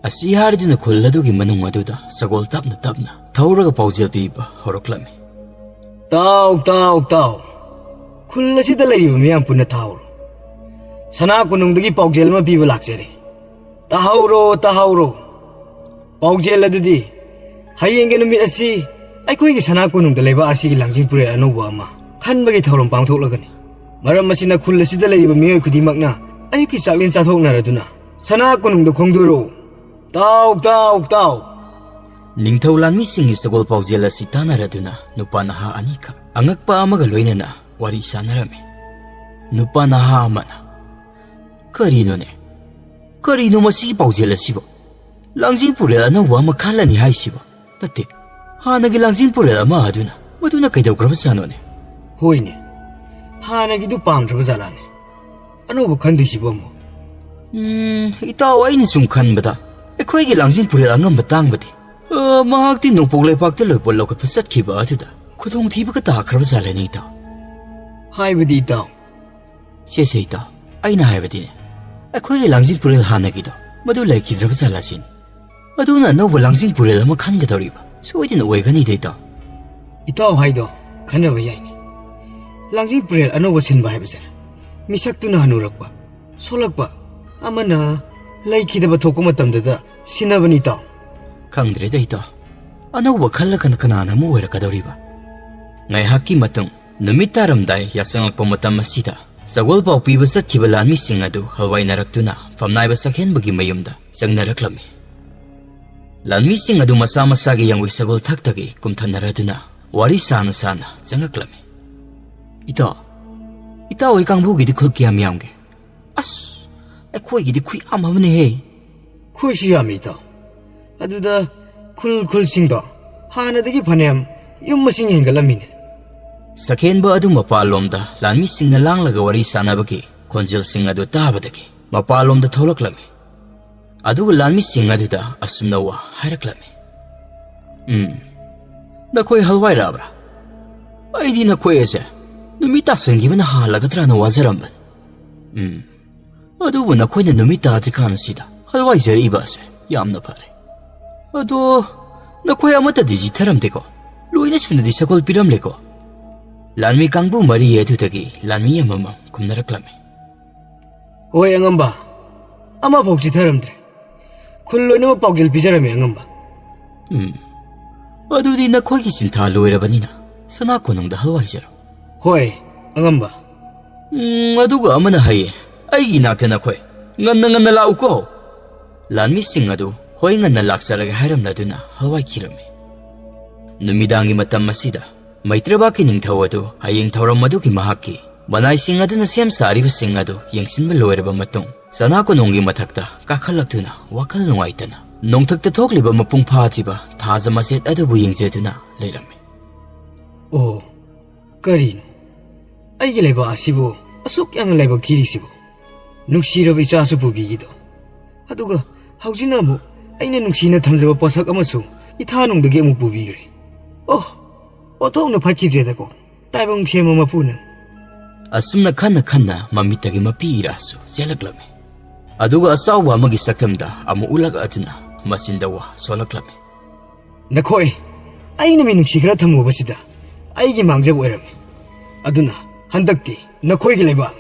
ꯑꯁꯤ ꯍꯥꯏꯔꯗꯨꯅ ꯈꯨꯜ ꯑꯗꯨꯒꯤ ꯃꯅꯨꯡ ꯑꯗꯨꯗ ꯁꯒꯣꯜ ꯇꯞꯅ ꯇꯞꯅ ꯊꯧꯔꯒ ꯄꯥꯎꯖꯦꯜ ꯄꯤꯕ ꯍꯧꯔꯛꯂꯝꯃꯤ꯫ ꯇꯥꯎ, ꯇꯥꯎ, ꯇꯥꯎ꯫ ꯈꯨꯜ ꯑꯁꯤꯗ ꯂꯩꯔꯤꯕ ꯃꯤꯌꯥꯝ ꯄꯨꯟꯅ ꯇꯥꯎꯔꯣ꯫ ꯁꯅꯥ ꯀꯣꯅꯨꯡꯗꯒꯤ ꯄꯥꯎꯖꯦꯜ ꯑꯃ ꯄꯤꯕ ꯂꯥꯛꯆꯔꯤ꯫ ꯇꯥꯍꯧꯔꯣ, ꯇꯥꯍꯧꯔꯣ꯫ ꯄꯥꯎꯖꯦꯜ ꯑꯗꯨꯗꯤ ꯍꯌꯦꯡꯒꯤ ꯅꯨꯃꯤꯠ ꯑꯁꯤ ꯑꯩꯈꯣꯏꯒꯤ ꯁꯅꯥ ꯀꯣꯅꯨꯡꯗ ꯂꯩꯕꯥꯛ ꯑꯁꯤꯒꯤ ꯂꯥꯡꯖꯤꯡ ꯄꯨꯔꯦꯜ ꯑꯅꯧꯕ ꯑꯃ ꯈꯟꯕꯒꯤ ꯊꯧꯔꯝ ꯄꯥꯡꯊꯣꯛꯂꯒꯅꯤ꯫ ꯃꯔꯝ ꯑꯁꯤꯅ ꯈꯨꯜ ꯑꯁꯤꯗ ꯂꯩꯔꯤꯕ ꯃꯤꯑꯣꯏ ꯈꯨꯗꯤꯡꯃꯛꯅ ꯑꯌꯨꯛꯀꯤ ꯆꯥꯛꯂꯦꯟ ꯆꯥꯊꯣꯛꯅꯔꯗꯨꯅ ꯁꯅꯥ ꯀꯣꯅꯨꯡꯗ ꯈꯣꯡꯗꯣꯏꯔꯛꯎ꯫ ꯇꯥꯎ, ꯇꯥꯎ, ꯇꯥꯎ!" ꯅꯤꯡꯊꯧ ꯂꯥꯟꯃꯤꯁꯤꯡꯒꯤ ꯁꯒꯣꯜ ꯄꯥꯎꯖꯦꯜ ꯑꯁꯤ ꯇꯥꯟꯅꯔꯗꯨꯅ ꯅꯨꯄꯥ ꯅꯍꯥ ꯑꯅꯤꯈꯛ ꯑꯉꯛꯄ ꯑꯃꯒ ꯂꯣꯏꯅꯅ ꯋꯥꯔꯤ ꯁꯥꯟꯅꯔꯝꯃꯤ꯫ ꯅꯨꯄꯥ ꯅꯍꯥ ꯑꯃꯅ, "ꯀꯔꯤꯅꯣꯅꯦ? ꯀꯔꯤꯅꯣ ꯃꯁꯤꯒꯤ ꯄꯥꯎꯖꯦꯜ ꯑꯁꯤꯕꯣ? ꯂꯥꯡꯖꯤꯡ ꯄꯨꯔꯦꯜ ꯑꯅꯧꯕ ꯑꯃ ꯈꯜꯂꯅꯤ ꯍꯥꯏꯁꯤꯕꯣ? ꯅꯠꯇꯦ, ꯍꯥꯟꯅꯒꯤ ꯂꯥꯡꯖꯤꯡ ꯄꯨꯔꯦꯜ ꯑꯃ ꯑꯗꯨꯅ, ꯃꯗꯨꯅ ꯀꯩꯗꯧꯈ꯭ꯔꯕꯖꯥꯠꯅꯣꯅꯦ?" "ꯍꯣꯏꯅꯦ, ꯍꯥꯟꯅꯒꯤꯗꯨ ꯄꯥꯝꯗ꯭ꯔꯕ ꯖꯥꯠꯂꯥꯅꯦ? ꯑꯅꯧꯕ ꯈꯟꯗꯣꯏꯁꯤꯕꯨ ꯑꯃꯨꯛ?" "ꯎꯝ, ꯏꯇꯥꯎ, ꯑꯩꯅ ꯁꯨꯝ ꯈꯟꯕꯗ ꯑꯩꯈꯣꯏꯒꯤ ꯂꯥꯡꯖꯤꯡ ꯄꯨꯔꯦꯜ ꯑꯉꯝꯕ ꯇꯥꯡꯕꯗꯤ, ꯑ, ꯃꯍꯥꯛꯇꯤ ꯅꯣꯡꯄꯣꯛ ꯂꯩꯄꯥꯛꯇ ꯂꯣꯏꯄꯣꯠ ꯂꯧꯈꯠꯄ ꯆꯠꯈꯤꯕ ꯑꯗꯨꯗ ꯈꯨꯗꯣꯡꯊꯤꯕꯒ ꯇꯥꯈ꯭ꯔꯕ ꯖꯥꯠꯂꯅꯦ, ꯏꯇꯥꯎ?" "ꯍꯥꯏꯕꯗꯤ, ꯏꯇꯥꯎ?" "ꯁꯦ, ꯁꯦ, ꯏꯇꯥꯎ, ꯑꯩꯅ ꯍꯥꯏꯕꯗꯤꯅꯦ, ꯑꯩꯈꯣꯏꯒꯤ ꯂꯥꯡꯖꯤꯡ ꯄꯨꯔꯦꯜ ꯍꯥꯟꯅꯒꯤꯗꯣ, ꯃꯗꯨ ꯂꯩꯈꯤꯗ꯭ꯔꯕ ꯖꯥꯠꯂ ꯁꯤꯅꯤ꯫ ꯑꯗꯨꯅ ꯑꯅꯧꯕ ꯂꯥꯡꯖꯤꯡ ꯄꯨꯔꯦꯜ ꯑꯃ ꯈꯟꯒꯗꯧꯔꯤꯕ ꯁꯣꯏꯗꯅ ꯑꯣꯏꯒꯅꯤꯗ, ꯏꯇꯥꯎ꯫" "ꯏꯇꯥꯎ ꯍꯥꯏꯗꯣ ꯈꯟꯅꯕ ꯌꯥꯏꯅꯦ꯫ ꯂꯥꯡꯖꯤꯡ ꯄꯨꯔꯦꯜ ꯑꯅꯧꯕ ꯁꯤꯟꯕ ꯍꯥꯏꯕꯁꯦ ꯃꯤꯁꯛꯇꯨꯅ ꯍꯅꯨꯔꯛꯄ, ꯁꯣꯜꯂꯛꯄ, ꯑꯃꯅ ꯂꯩꯈꯤꯗꯕ ꯊꯣꯛꯄ ꯃꯇꯝꯗꯨꯗ ꯁꯤꯟꯅꯕꯅꯤ, ꯏꯇꯥꯎ꯫" "ꯈꯪꯗ꯭ꯔꯦꯗ, ꯏꯇꯥꯎ꯫ ꯑꯅꯧꯕ ꯈꯜꯂꯒꯅ ꯀꯅꯥꯅ ꯑꯃꯨꯛ ꯑꯣꯏꯔꯛꯀꯗꯧꯔꯤꯕ?" ꯉꯥꯏꯍꯥꯛꯀꯤ ꯃꯇꯨꯡ, ꯅꯨꯃꯤꯠ ꯇꯥꯔꯝꯗꯥꯏ ꯌꯥꯆꯪꯉꯛꯄ ꯃꯇꯝ ꯑꯁꯤꯗ, ꯁꯒꯣꯜ ꯄꯥꯎ ꯄꯤꯕ ꯆꯠꯈꯤꯕ ꯂꯥꯟꯃꯤꯁꯤꯡ ꯑꯗꯨ ꯍꯜꯋꯥꯏꯅꯔꯛꯇꯨꯅ ꯐꯝꯅꯥꯏꯕ ꯁꯛꯍꯦꯟꯕꯒꯤ ꯃꯌꯨꯝꯗ ꯆꯪꯅꯔꯛꯂꯝꯃꯤ꯫ ꯂꯥꯟꯃꯤꯁꯤꯡ ꯑꯗꯨ ꯃꯁꯥ ꯃꯁꯥꯒꯤ ꯌꯥꯡꯒꯣꯏ ꯁꯒꯣꯜ ꯊꯛꯇꯒꯤ ꯀꯨꯝꯊꯅꯔꯗꯨꯅ ꯋꯥꯔꯤ ꯁꯥꯅ ꯁꯥꯅ ꯆꯪꯉꯛꯂꯝꯃꯤ꯫ "ꯏꯇꯥꯎ, ꯏꯇꯥꯎ ꯍꯣꯏ ꯀꯥꯡꯕꯨꯒꯤꯗꯤ ꯈꯨꯜ ꯀꯌꯥꯝ ꯌꯥꯝꯒꯦ?" "ꯑꯁ, ꯑꯩꯈꯣꯏꯒꯤꯗꯤ ꯈꯨꯌꯥꯝ ꯑꯃꯅꯦꯍꯦ꯫" "ꯑꯩꯈꯣꯏꯁꯨ ꯌꯥꯝꯃꯤ, ꯏꯇꯥꯎ꯫ ꯑꯗꯨꯗ ꯈꯨꯜ ꯈꯨꯜꯁꯤꯡꯗꯣ ꯍꯥꯟꯅꯗꯒꯤ ꯐꯅꯌꯥꯝ ꯌꯨꯝ ꯃꯁꯤꯡ ꯍꯦꯟꯒꯠꯂꯝꯃꯤꯅꯦ꯫" ꯁꯛꯍꯦꯟꯕ ꯑꯗꯨ ꯃꯄꯥꯟꯂꯣꯝꯗ ꯂꯥꯟꯃꯤꯁꯤꯡꯅ ꯂꯥꯡꯂꯒ ꯋꯥꯔꯤ ꯁꯥꯟꯅꯕꯒꯤ ꯈꯣꯟꯖꯦꯜꯁꯤꯡ ꯑꯗꯨ ꯇꯥꯕꯗꯒꯤ ꯃꯄꯥꯟꯂꯣꯝꯗ ꯊꯣꯛꯂꯛꯂꯝꯃꯤ꯫ ꯑꯗꯨꯒ ꯂꯥꯟꯃꯤꯁꯤꯡ ꯑꯗꯨꯗ ꯑꯁꯨꯝꯅ ꯋꯥ ꯍꯥꯏꯔꯛꯂꯝꯃꯤ꯫ "ꯎꯝ, ꯅꯈꯣꯏ ꯍꯜꯋꯥꯏꯔꯛꯑꯕ꯭ꯔꯥ? ꯑꯩꯗꯤ ꯅꯈꯣꯏ ꯑꯁꯦ ꯅꯨꯃꯤꯠ ꯇꯥꯁꯤꯟꯈꯤꯕꯅ ꯍꯥꯜꯂꯒꯗ꯭ꯔꯥꯅ ꯋꯥꯖꯔꯝꯕꯅꯤ꯫ ꯎꯝ, ꯑꯗꯨꯕꯨ ꯅꯈꯣꯏꯅ ꯅꯨꯃꯤꯠ ꯇꯥꯗ꯭ꯔꯤꯀꯥꯟꯁꯤꯗ ꯍꯜꯋꯥꯏꯖꯔꯛꯏꯕ ꯑꯁꯦ ꯌꯥꯝꯅ ꯐꯔꯦ꯫ ꯑꯗꯣ ꯅꯈꯣꯏ ꯑꯃꯠꯇꯗꯤ ꯆꯤꯠꯊꯔꯝꯗꯦꯀꯣ? ꯂꯣꯏꯅ ꯁꯨꯅꯗꯤ ꯁꯒꯣꯜ ꯄꯤꯔꯝꯂꯦꯀꯣ?" ꯂꯥꯟꯃꯤ ꯀꯥꯡꯕꯨ ꯃꯔꯤ ꯑꯗꯨꯗꯒꯤ ꯂꯥꯟꯃꯤ ꯑꯃꯃꯝ ꯈꯨꯝꯅꯔꯛꯂꯝꯃꯤ꯫ "ꯍꯣꯏ, ꯑꯉꯝꯕ, ꯑꯃꯐꯥꯎ ꯆꯤꯠꯊꯔꯝꯗ꯭ꯔꯦ꯫ ꯈꯨꯜ ꯂꯣꯏꯅꯃꯛ ꯄꯥꯎꯖꯦꯜ ꯄꯤꯖꯔꯝꯃꯤ, ꯑꯉꯝꯕ꯫" "ꯎꯝ, ꯑꯗꯨꯗꯤ ꯅꯈꯣꯏꯒꯤ ꯆꯤꯟꯊꯥ ꯂꯣꯏꯔꯕꯅꯤꯅ ꯁꯅꯥ ꯀꯣꯅꯨꯡꯗ ꯍꯜꯋꯥꯏꯖꯔꯣ꯫" ꯍꯣꯏ, ꯑꯉꯝꯕ꯫ ꯎꯝ, ꯑꯗꯨꯒ ꯑꯃꯅ ꯍꯥꯏꯌꯦ, "ꯑꯩꯒꯤ ꯏꯅꯥꯛꯇ ꯅꯈꯣꯏ ꯉꯟꯅ ꯉꯟꯅ ꯂꯥꯛꯎꯀꯣ꯫" ꯂꯥꯟꯃꯤꯁꯤꯡ ꯑꯗꯨ ꯍꯣꯏ ꯉꯟꯅ ꯂꯥꯛꯆꯔꯒꯦ ꯍꯥꯏꯔꯝꯂꯗꯨꯅ ꯍꯋꯥꯏꯈꯤꯔꯝꯃꯤ꯫ ꯅꯨꯃꯤꯗꯥꯡꯒꯤ ꯃꯇꯝ ꯑꯁꯤꯗ ꯃꯩꯇ꯭ꯔꯕꯥꯛꯀꯤ ꯅꯤꯡꯊꯧ ꯑꯗꯨ ꯍꯌꯦꯡ ꯊꯧꯔꯝ ꯑꯗꯨꯒꯤ ꯃꯍꯥꯛꯀꯤ ꯃꯅꯥꯏꯁꯤꯡ ꯑꯗꯨꯅ ꯁꯦꯝ ꯁꯥꯔꯤꯕꯁꯤꯡ ꯑꯗꯨ ꯌꯦꯡꯁꯤꯟꯕ ꯂꯣꯏꯔꯕ ꯃꯇꯨꯡ, ꯆꯅꯥ ꯀꯣꯅꯨꯡꯒꯤ ꯃꯊꯛꯇ ꯀꯥꯈꯠꯂꯛꯇꯨꯅ ꯋꯥꯈꯜ ꯅꯨꯡꯉꯥꯏꯇꯅ ꯅꯣꯡꯊꯛꯇ ꯊꯣꯛꯂꯤꯕ ꯃꯄꯨꯡ ꯐꯥꯗ꯭ꯔꯤꯕ ꯊꯥꯖ ꯃꯆꯦꯠ ꯑꯗꯨꯕꯨ ꯌꯦꯡꯖꯗꯨꯅ ꯂꯩꯔꯝꯃꯤ꯫ ꯑꯣ, ꯀꯔꯤꯅꯣ? ꯑꯩꯒꯤ ꯂꯩꯕꯥꯛ ꯑꯁꯤꯕꯨ ꯑꯁꯨꯛ ꯌꯥꯝꯅ ꯂꯥꯏꯕꯛ ꯊꯤꯔꯤꯁꯤꯕꯨ? ꯅꯨꯡꯁꯤꯔꯕ ꯏꯆꯥꯁꯨ ꯄꯨꯕꯤꯈꯤꯗꯣ꯫ ꯑꯗꯨꯒ ꯍꯧꯖꯤꯛꯅ ꯑꯃꯨꯛ ꯑꯩꯅ ꯅꯨꯡꯁꯤꯅ ꯊꯝꯖꯕ ꯄꯣꯠꯁꯛ ꯑꯃꯁꯨ ꯏꯊꯥ ꯅꯨꯡꯗꯒꯤ ꯑꯃꯨꯛ ꯄꯨꯕꯤꯈ꯭ꯔꯦ꯫ ꯑꯣ, ꯑꯣꯟꯊꯣꯛꯅ ꯐꯠꯈꯤꯗ꯭ꯔꯦꯗꯀꯣ, ꯇꯥꯏꯕꯪ ꯁꯦꯝꯕ ꯃꯄꯨꯅ꯫ ꯑꯁꯨꯝꯅ ꯈꯟꯅ ꯈꯟꯅ ꯃꯃꯤꯠꯇꯒꯤ ꯃꯄꯤ ꯏꯔꯥꯁꯨ ꯆꯦꯜꯂꯛꯂꯝꯃꯤ꯫ ꯑꯗꯨꯒ ꯑꯆꯥꯎꯕ ꯑꯃꯒꯤ ꯁꯛꯇꯝꯗ ꯑꯃꯨꯛ ꯎꯠꯂꯛ ꯑꯗꯨꯅ ꯃꯆꯤꯟꯗ ꯋꯥ ꯁꯣꯜꯂꯛꯂꯝꯃꯤ꯫ ꯅꯈꯣꯏ, ꯑꯩꯅ ꯃꯤꯅꯨꯡꯁꯤ ꯈꯔ ꯊꯝꯃꯨꯕꯁꯤꯗ ꯑꯩꯒꯤ ꯃꯥꯡꯖꯕ ꯑꯣꯏꯔꯝꯃꯤ꯫ ꯑꯗꯨꯅ ꯍꯟꯗꯛꯇꯤ ꯅꯈꯣꯏꯒꯤ ꯂꯩꯕꯥꯛ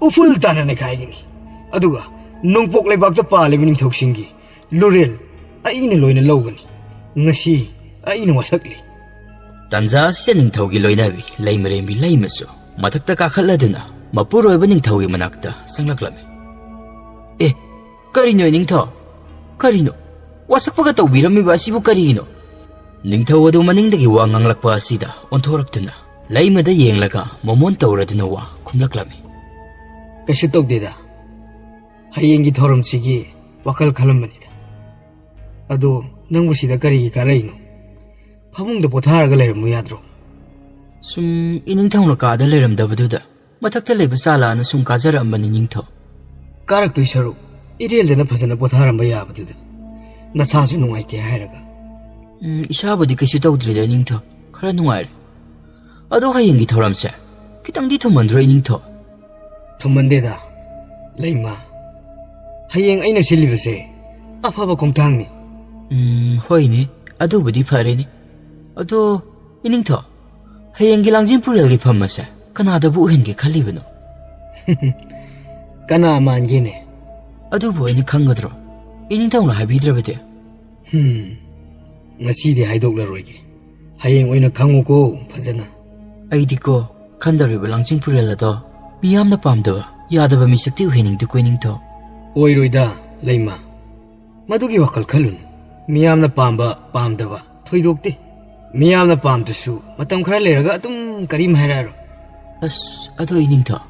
ꯎꯐꯨꯜ ꯇꯥꯅ ꯅꯩꯈꯥꯏꯒꯅꯤ꯫ ꯑꯗꯨꯒ ꯅꯣꯡꯄꯣꯛ ꯂꯩꯕꯥꯛꯇ ꯄꯥꯜꯂꯤꯕ ꯅꯤꯡꯊꯧꯁꯤꯡꯒꯤ ꯂꯨꯔꯦꯜ ꯑꯩꯅ ꯂꯣꯏꯅ ꯂꯧꯒꯅꯤ꯫ ꯉꯁꯤ ꯑꯩꯅ ꯋꯥꯁꯛꯂꯤ꯫ ꯇꯥꯟꯖꯥ ꯑꯁꯤꯗ ꯅꯤꯡꯊꯧꯒꯤ ꯂꯣꯏꯅꯕꯤ ꯂꯩꯃꯔꯦꯝꯕꯤ ꯂꯩꯃꯁꯨ ꯃꯊꯛꯇ ꯀꯥꯈꯠꯂꯗꯨꯅ ꯃꯄꯨꯔꯣꯏꯕ ꯅꯤꯡꯊꯧꯒꯤ ꯃꯅꯥꯛꯇ ꯆꯪꯂꯛꯂꯝꯃꯤ꯫ "ꯑꯦ, ꯀꯔꯤꯅꯣ ꯏꯅꯤꯡꯊꯧ? ꯀꯔꯤꯅꯣ? ꯋꯥꯁꯛꯄꯒ ꯇꯧꯕꯤꯔꯝꯃꯤꯕ ꯑꯁꯤꯕꯨ ꯀꯔꯤꯒꯤꯅꯣ?" ꯅꯤꯡꯊꯧ ꯑꯗꯨ ꯃꯅꯤꯡꯗꯒꯤ ꯋꯥ ꯉꯥꯡꯂꯛꯄ ꯑꯁꯤꯗ ꯑꯣꯟꯊꯣꯔꯛꯇꯨꯅ ꯂꯩꯃꯗ ꯌꯦꯡꯂꯒ ꯃꯣꯃꯣꯟ ꯇꯧꯔꯗꯨꯅ ꯋꯥ ꯈꯨꯝꯂꯛꯂꯝꯃꯤ꯫ "ꯀꯩꯁꯨ ꯇꯧꯗꯦꯗ꯫ ꯍꯌꯦꯡꯒꯤ ꯊꯧꯔꯝꯁꯤꯒꯤ ꯋꯥꯈꯜ ꯈꯜꯂꯝꯕꯅꯤꯗ꯫ ꯑꯗꯣ ꯅꯪꯕꯨ ꯁꯤꯗ ꯀꯔꯤꯒꯤ ꯀꯥꯔꯛꯏꯅꯣ? ꯐꯃꯨꯡꯗ ꯄꯣꯊꯥꯔꯒ ꯂꯩꯔꯝꯃꯨ ꯌꯥꯗ꯭ꯔꯣ?" "ꯁꯨꯝ ꯏꯅꯤꯡꯊꯧꯅ ꯀꯥꯗ ꯂꯩꯔꯝꯗꯕꯗꯨꯗ ꯃꯊꯛꯇ ꯂꯩꯕ ꯆꯥꯂꯥꯅ ꯁꯨꯝ ꯀꯥꯖꯔꯛꯑꯝꯕꯅꯤ ꯅꯤꯡꯊꯧ꯫" "ꯀꯥꯔꯛꯇꯣꯏ ꯁꯔꯨꯛ ꯏꯔꯦꯜꯗꯅ ꯐꯖꯅ ꯄꯣꯊꯥꯔꯝꯕ ꯌꯥꯕꯗꯨꯗ꯫ ꯅꯁꯥꯁꯨ ꯅꯨꯡꯉꯥꯏꯇꯦ ꯍꯥꯏꯔꯒ꯫" "ꯎꯝ, ꯏꯁꯥꯕꯨꯗꯤ ꯀꯩꯁꯨ ꯇꯧꯗ꯭ꯔꯤꯗ ꯅꯤꯡꯊꯧ, ꯈꯔ ꯅꯨꯡꯉꯥꯏꯔꯦ꯫ ꯑꯗꯣ ꯍꯌꯦꯡꯒꯤ ꯊꯧꯔꯝꯁꯦ ꯈꯤꯇꯪꯗꯤ ꯊꯨꯝꯃꯟꯗ꯭ꯔꯣ ꯏꯅꯤꯡꯊꯧ?" "ꯊꯨꯝꯃꯟꯗꯦꯗ, ꯂꯩꯃ꯫ ꯍꯌꯦꯡ ꯑꯩꯅ ꯁꯤꯜꯂꯤꯕꯁꯦ ꯑꯐꯕ ꯈꯣꯡꯊꯥꯡꯅꯤ꯫" "ꯎꯝ, ꯍꯣꯏꯅꯦ, ꯑꯗꯨꯕꯨꯗꯤ ꯐꯔꯦꯅꯦ꯫ ꯑꯗꯣ ꯏꯅꯤꯡꯊꯧ, ꯍꯌꯦꯡꯒꯤ ꯂꯥꯡꯖꯤꯡ ꯄꯨꯔꯦꯜꯒꯤ ꯐꯝ ꯑꯁꯦ ꯀꯅꯥꯗꯕꯨ ꯎꯍꯟꯒꯦ ꯈꯜꯂꯤꯕꯅꯣ?" "ꯀꯅꯥ ꯃꯥꯟꯒꯦꯅꯦ?" "ꯑꯗꯨꯕꯨ ꯑꯩꯅ ꯈꯪꯒꯗ꯭ꯔꯣ, ꯏꯅꯤꯡꯊꯧꯅ ꯍꯥꯏꯕꯤꯗ꯭ꯔꯕꯗꯤ?" "ꯍꯨꯝ, ꯉꯁꯤꯗꯤ ꯍꯥꯏꯗꯣꯛꯂꯔꯣꯏꯒꯦ꯫ ꯍꯌꯦꯡ ꯑꯣꯏꯅ ꯈꯪꯉꯨꯀꯣ ꯐꯖꯅ꯫ ꯑꯩꯗꯤꯀꯣ, ꯈꯟꯗꯧꯔꯤꯕ ꯂꯥꯡꯖꯤꯡ ꯄꯨꯔꯦꯜ ꯑꯗꯣ ꯃꯤꯌꯥꯝꯅ ꯄꯥꯝꯗꯕ, ꯌꯥꯗꯕ ꯃꯤꯁꯛꯇꯤ ꯑꯣꯏꯍꯟꯅꯤꯡꯗꯦꯀꯣ ꯏꯅꯤꯡꯊꯧ꯫ ꯑꯣꯏꯔꯣꯏꯗ, ꯂꯩꯃ꯫ ꯃꯗꯨꯒꯤ ꯋꯥꯈꯜ ꯈꯜꯂꯨꯅꯨ꯫ ꯃꯤꯌꯥꯝꯅ ꯄꯥꯝꯕ ꯄꯥꯝꯗꯕ ꯊꯣꯏꯗꯣꯛꯇꯦ꯫ ꯃꯤꯌꯥꯝꯅ ꯄꯥꯝꯗ꯭ꯔꯁꯨ ꯃꯇꯝ ꯈꯔ ꯂꯩꯔꯒ ꯑꯗꯨꯝ ꯀꯔꯤꯝ ꯍꯥꯏꯔꯛꯑꯔꯣꯏ꯫ ꯑꯁ, ꯑꯗꯣ ꯏꯅꯤꯡꯊꯧ,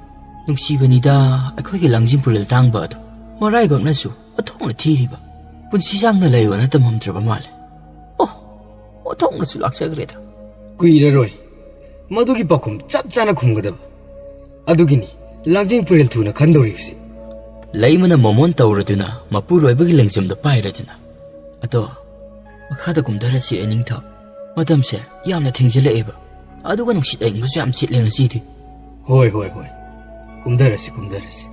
ꯅꯨꯡꯁꯤꯕꯅꯤꯗ ꯑꯩꯈꯣꯏꯒꯤ ꯂꯥꯡꯖꯤꯡ ꯄꯨꯔꯦꯜ ꯇꯥꯡꯕ ꯑꯗꯣ꯫ ꯃꯔꯥꯏꯕꯛꯅꯁꯨ ꯑꯣꯟꯊꯣꯛꯅ ꯊꯤꯔꯤꯕ꯫ ꯄꯨꯟꯁꯤ ꯁꯥꯡꯅ ꯂꯩꯌꯣꯅ ꯇꯝꯃꯝꯗ꯭ꯔꯕ ꯃꯥꯜꯂꯦ꯫ ꯑꯣ, ꯑꯣꯟꯊꯣꯛꯅꯁꯨ ꯂꯥꯛꯆꯈ꯭ꯔꯦꯗ꯫ ꯀꯨꯏꯔꯔꯣꯏ꯫ ꯃꯗꯨꯒꯤ ꯄꯥꯎꯈꯨꯝ ꯆꯞ ꯆꯥꯅ ꯈꯨꯝꯒꯗꯕ꯫ ꯑꯗꯨꯒꯤꯅꯤ ꯂꯥꯡꯖꯤꯡ ꯄꯨꯔꯦꯜ ꯊꯨꯅ ꯈꯟꯗꯧꯔꯤꯕꯁꯤ꯫ ꯂꯩꯃꯅ ꯃꯣꯃꯣꯟ ꯇꯧꯔꯗꯨꯅ ꯃꯄꯨꯔꯣꯏꯕꯒꯤ ꯂꯦꯡꯖꯨꯝꯗ ꯄꯥꯏꯔꯗꯨꯅ, "ꯑꯗꯣ, ꯃꯈꯥꯗ ꯀꯨꯝꯊꯔꯁꯤ ꯏꯅꯤꯡꯊꯧ꯫ ꯃꯇꯝꯁꯦ ꯌꯥꯝꯅ ꯊꯦꯡꯖꯤꯜꯂꯛꯑꯦꯕ꯫ ꯑꯗꯨꯒ ꯅꯨꯡꯁꯤꯠ ꯑꯏꯪꯕꯁꯨ ꯌꯥꯝ ꯁꯤꯠꯂꯦ ꯉꯁꯤꯗꯤ꯫" "ꯍꯣꯏ, ꯍꯣꯏ, ꯍꯣꯏ꯫ ꯀꯨꯝꯊꯔꯁꯤ, ꯀꯨꯝꯊꯔꯁꯤ꯫"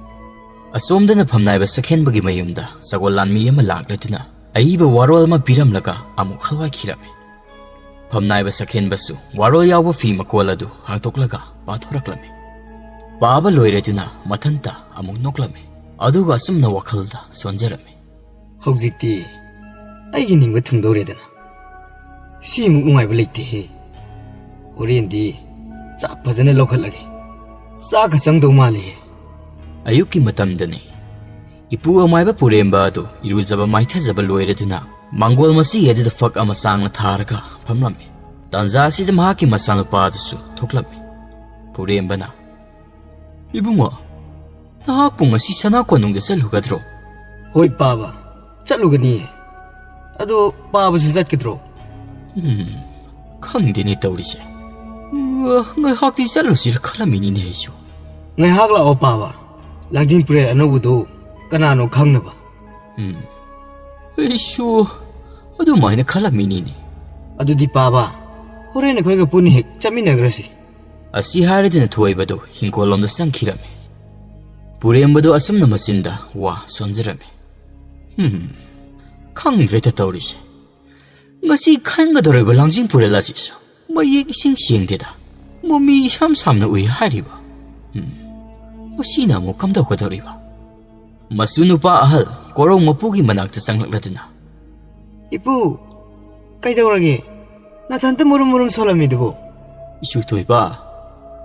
ꯑꯁꯣꯝꯗꯅ ꯐꯝꯅꯥꯏꯕ ꯁꯛꯍꯦꯟꯕꯒꯤ ꯃꯌꯨꯝꯗ ꯁꯒꯣꯜ ꯂꯥꯟꯃꯤ ꯑꯃ ꯂꯥꯛꯂꯗꯨꯅ ꯑꯏꯕ ꯋꯥꯔꯣꯜ ꯑꯃ ꯄꯤꯔꯝꯂꯒ ꯑꯃꯨꯛ ꯍꯜꯋꯥꯏꯈꯤꯔꯝꯃꯤ꯫ ꯐꯝꯅꯥꯏꯕ ꯁꯛꯍꯦꯟꯕꯁꯨ ꯋꯥꯔꯣꯜ ꯌꯥꯎꯕ ꯐꯤ ꯃꯀꯣꯜ ꯑꯗꯨ ꯍꯥꯡꯗꯣꯛꯂꯒ ꯄꯥꯊꯣꯔꯛꯂꯝꯃꯤ꯫ ꯄꯥꯕ ꯂꯣꯏꯔꯗꯨꯅ ꯃꯊꯟꯇ ꯑꯃꯨꯛ ꯅꯣꯛꯂꯝꯃꯤ꯫ ꯑꯗꯨꯒ ꯑꯁꯨꯝꯅ ꯋꯥꯈꯜꯗ ꯁꯣꯟꯖꯔꯝꯃꯤ꯫ "ꯍꯧꯖꯤꯛꯇꯤ ꯑꯩꯒꯤ ꯅꯤꯡꯕ ꯊꯨꯡꯗꯧꯔꯦꯗꯅ꯫ ꯁꯤꯃꯨꯛ ꯅꯨꯡꯉꯥꯏꯕ ꯂꯩꯇꯦꯍꯦ꯫ ꯍꯣꯔꯦꯟꯗꯤ ꯆꯥꯛ ꯐꯖꯅ ꯂꯧꯈꯠꯂꯒꯦ꯫ ꯆꯥꯛꯀ ꯆꯪꯗꯧ ꯃꯥꯜꯂꯤꯍꯦ꯫" ꯑꯌꯨꯛꯀꯤ ꯃꯇꯝꯗꯅꯤ꯫ ꯏꯄꯨ ꯑꯃꯥꯏꯕ ꯄꯨꯔꯦꯝꯕ ꯑꯗꯨ ꯏꯔꯨꯖꯕ ꯃꯥꯏꯊꯖꯕ ꯂꯣꯏꯔꯗꯨꯅ ꯃꯥꯡꯒꯣꯜ ꯃꯆꯤ ꯑꯗꯨꯗ ꯐꯛ ꯑꯃ ꯁꯥꯡꯅ ꯊꯥꯔꯒ ꯐꯝꯂꯝꯃꯤ꯫ ꯇꯥꯟꯖꯥ ꯑꯁꯤꯗ ꯃꯍꯥꯛꯀꯤ ꯃꯆꯥꯅꯨꯄꯥ ꯑꯗꯨꯁꯨ ꯊꯣꯛꯂꯝꯃꯤ꯫ ꯄꯨꯔꯦꯝꯕꯅ, "ꯏꯕꯨꯡꯉꯣ, ꯅꯍꯥꯛꯄꯨ ꯉꯁꯤ ꯁꯅꯥ ꯀꯣꯅꯨꯡꯗ ꯆꯠꯂꯨꯒꯗ꯭ꯔꯣ?" "ꯍꯣꯏ ꯄꯥꯕ, ꯆꯠꯂꯨꯒꯅꯤꯌꯦ꯫ ꯑꯗꯣ ꯄꯥꯕꯁꯨ ꯆꯠꯀꯗ꯭ꯔꯣ?" "ꯎꯝ, ꯈꯪꯗꯦꯅꯦ ꯇꯧꯔꯤꯁꯦ꯫ ꯎꯝ, ꯉꯥꯏꯍꯥꯛꯇꯤ ꯆꯠꯂꯨꯁꯤꯔ ꯈꯜꯂꯝꯃꯤꯅꯤꯅꯦ ꯑꯩꯁꯨ꯫" "ꯉꯥꯏꯍꯥꯛ ꯂꯥꯛꯑꯣ ꯄꯥꯕ, ꯂꯥꯡꯖꯤꯡ ꯄꯨꯔꯦꯜ ꯑꯅꯧꯕꯗꯨ ꯀꯅꯥꯅꯣ ꯈꯪꯅꯕ꯫" "ꯎꯝ, ꯑꯩꯁꯨ ꯑꯗꯨꯃꯥꯏꯅ ꯈꯜꯂꯝꯃꯤꯅꯤꯅꯦ꯫" "ꯑꯗꯨꯗꯤ ꯄꯥꯕ, ꯍꯣꯔꯦꯟ ꯑꯩꯈꯣꯏꯒ ꯄꯨꯟꯅ ꯍꯦꯛ ꯆꯠꯃꯤꯟꯅꯈ꯭ꯔꯁꯤ꯫" ꯑꯁꯤ ꯍꯥꯏꯔꯗꯨꯅ ꯊꯣꯏꯕꯗꯨ ꯍꯤꯡꯒꯣꯜꯂꯣꯝꯗ ꯆꯪꯈꯤꯔꯝꯃꯤ꯫ ꯄꯨꯔꯦꯝꯕꯗꯨ ꯑꯁꯨꯝꯅ ꯃꯆꯤꯟꯗ ꯋꯥ ꯁꯣꯟꯖꯔꯝꯃꯤ꯫ "ꯎꯝ, ꯈꯪꯗ꯭ꯔꯦꯗ ꯇꯧꯔꯤꯁꯦ꯫ ꯉꯁꯤ ꯈꯟꯒꯗꯧꯔꯤꯕ ꯂꯥꯡꯖꯤꯡ ꯄꯨꯔꯦꯜ ꯑꯁꯤꯁꯨ ꯃꯌꯦꯛ ꯏꯁꯤꯡ ꯁꯦꯡꯗꯦꯗ꯫ ꯃꯃꯤ ꯏꯁꯥꯝ ꯁꯥꯝꯅ ꯎꯏ ꯍꯥꯏꯔꯤꯕ꯫ ꯎꯝ, ꯃꯁꯤꯅ ꯑꯃꯨꯛ ꯀꯝꯗꯧꯒꯗꯧꯔꯤꯕ?" ꯃꯁꯨ ꯅꯨꯄꯥ ꯑꯍꯜ ꯀꯣꯔꯧ ꯃꯄꯨꯒꯤ ꯃꯅꯥꯛꯇ ꯆꯪꯂꯛꯂꯗꯨꯅ, "ꯏꯄꯨ, ꯀꯩꯗꯧꯔꯒꯦ? ꯃꯊꯟꯇ ꯃꯨꯔꯨꯝ ꯃꯨꯔꯨꯝ ꯁꯣꯜꯂꯝꯃꯤꯗꯨꯕꯨ? ꯏꯁꯨ ꯊꯣꯏꯕ,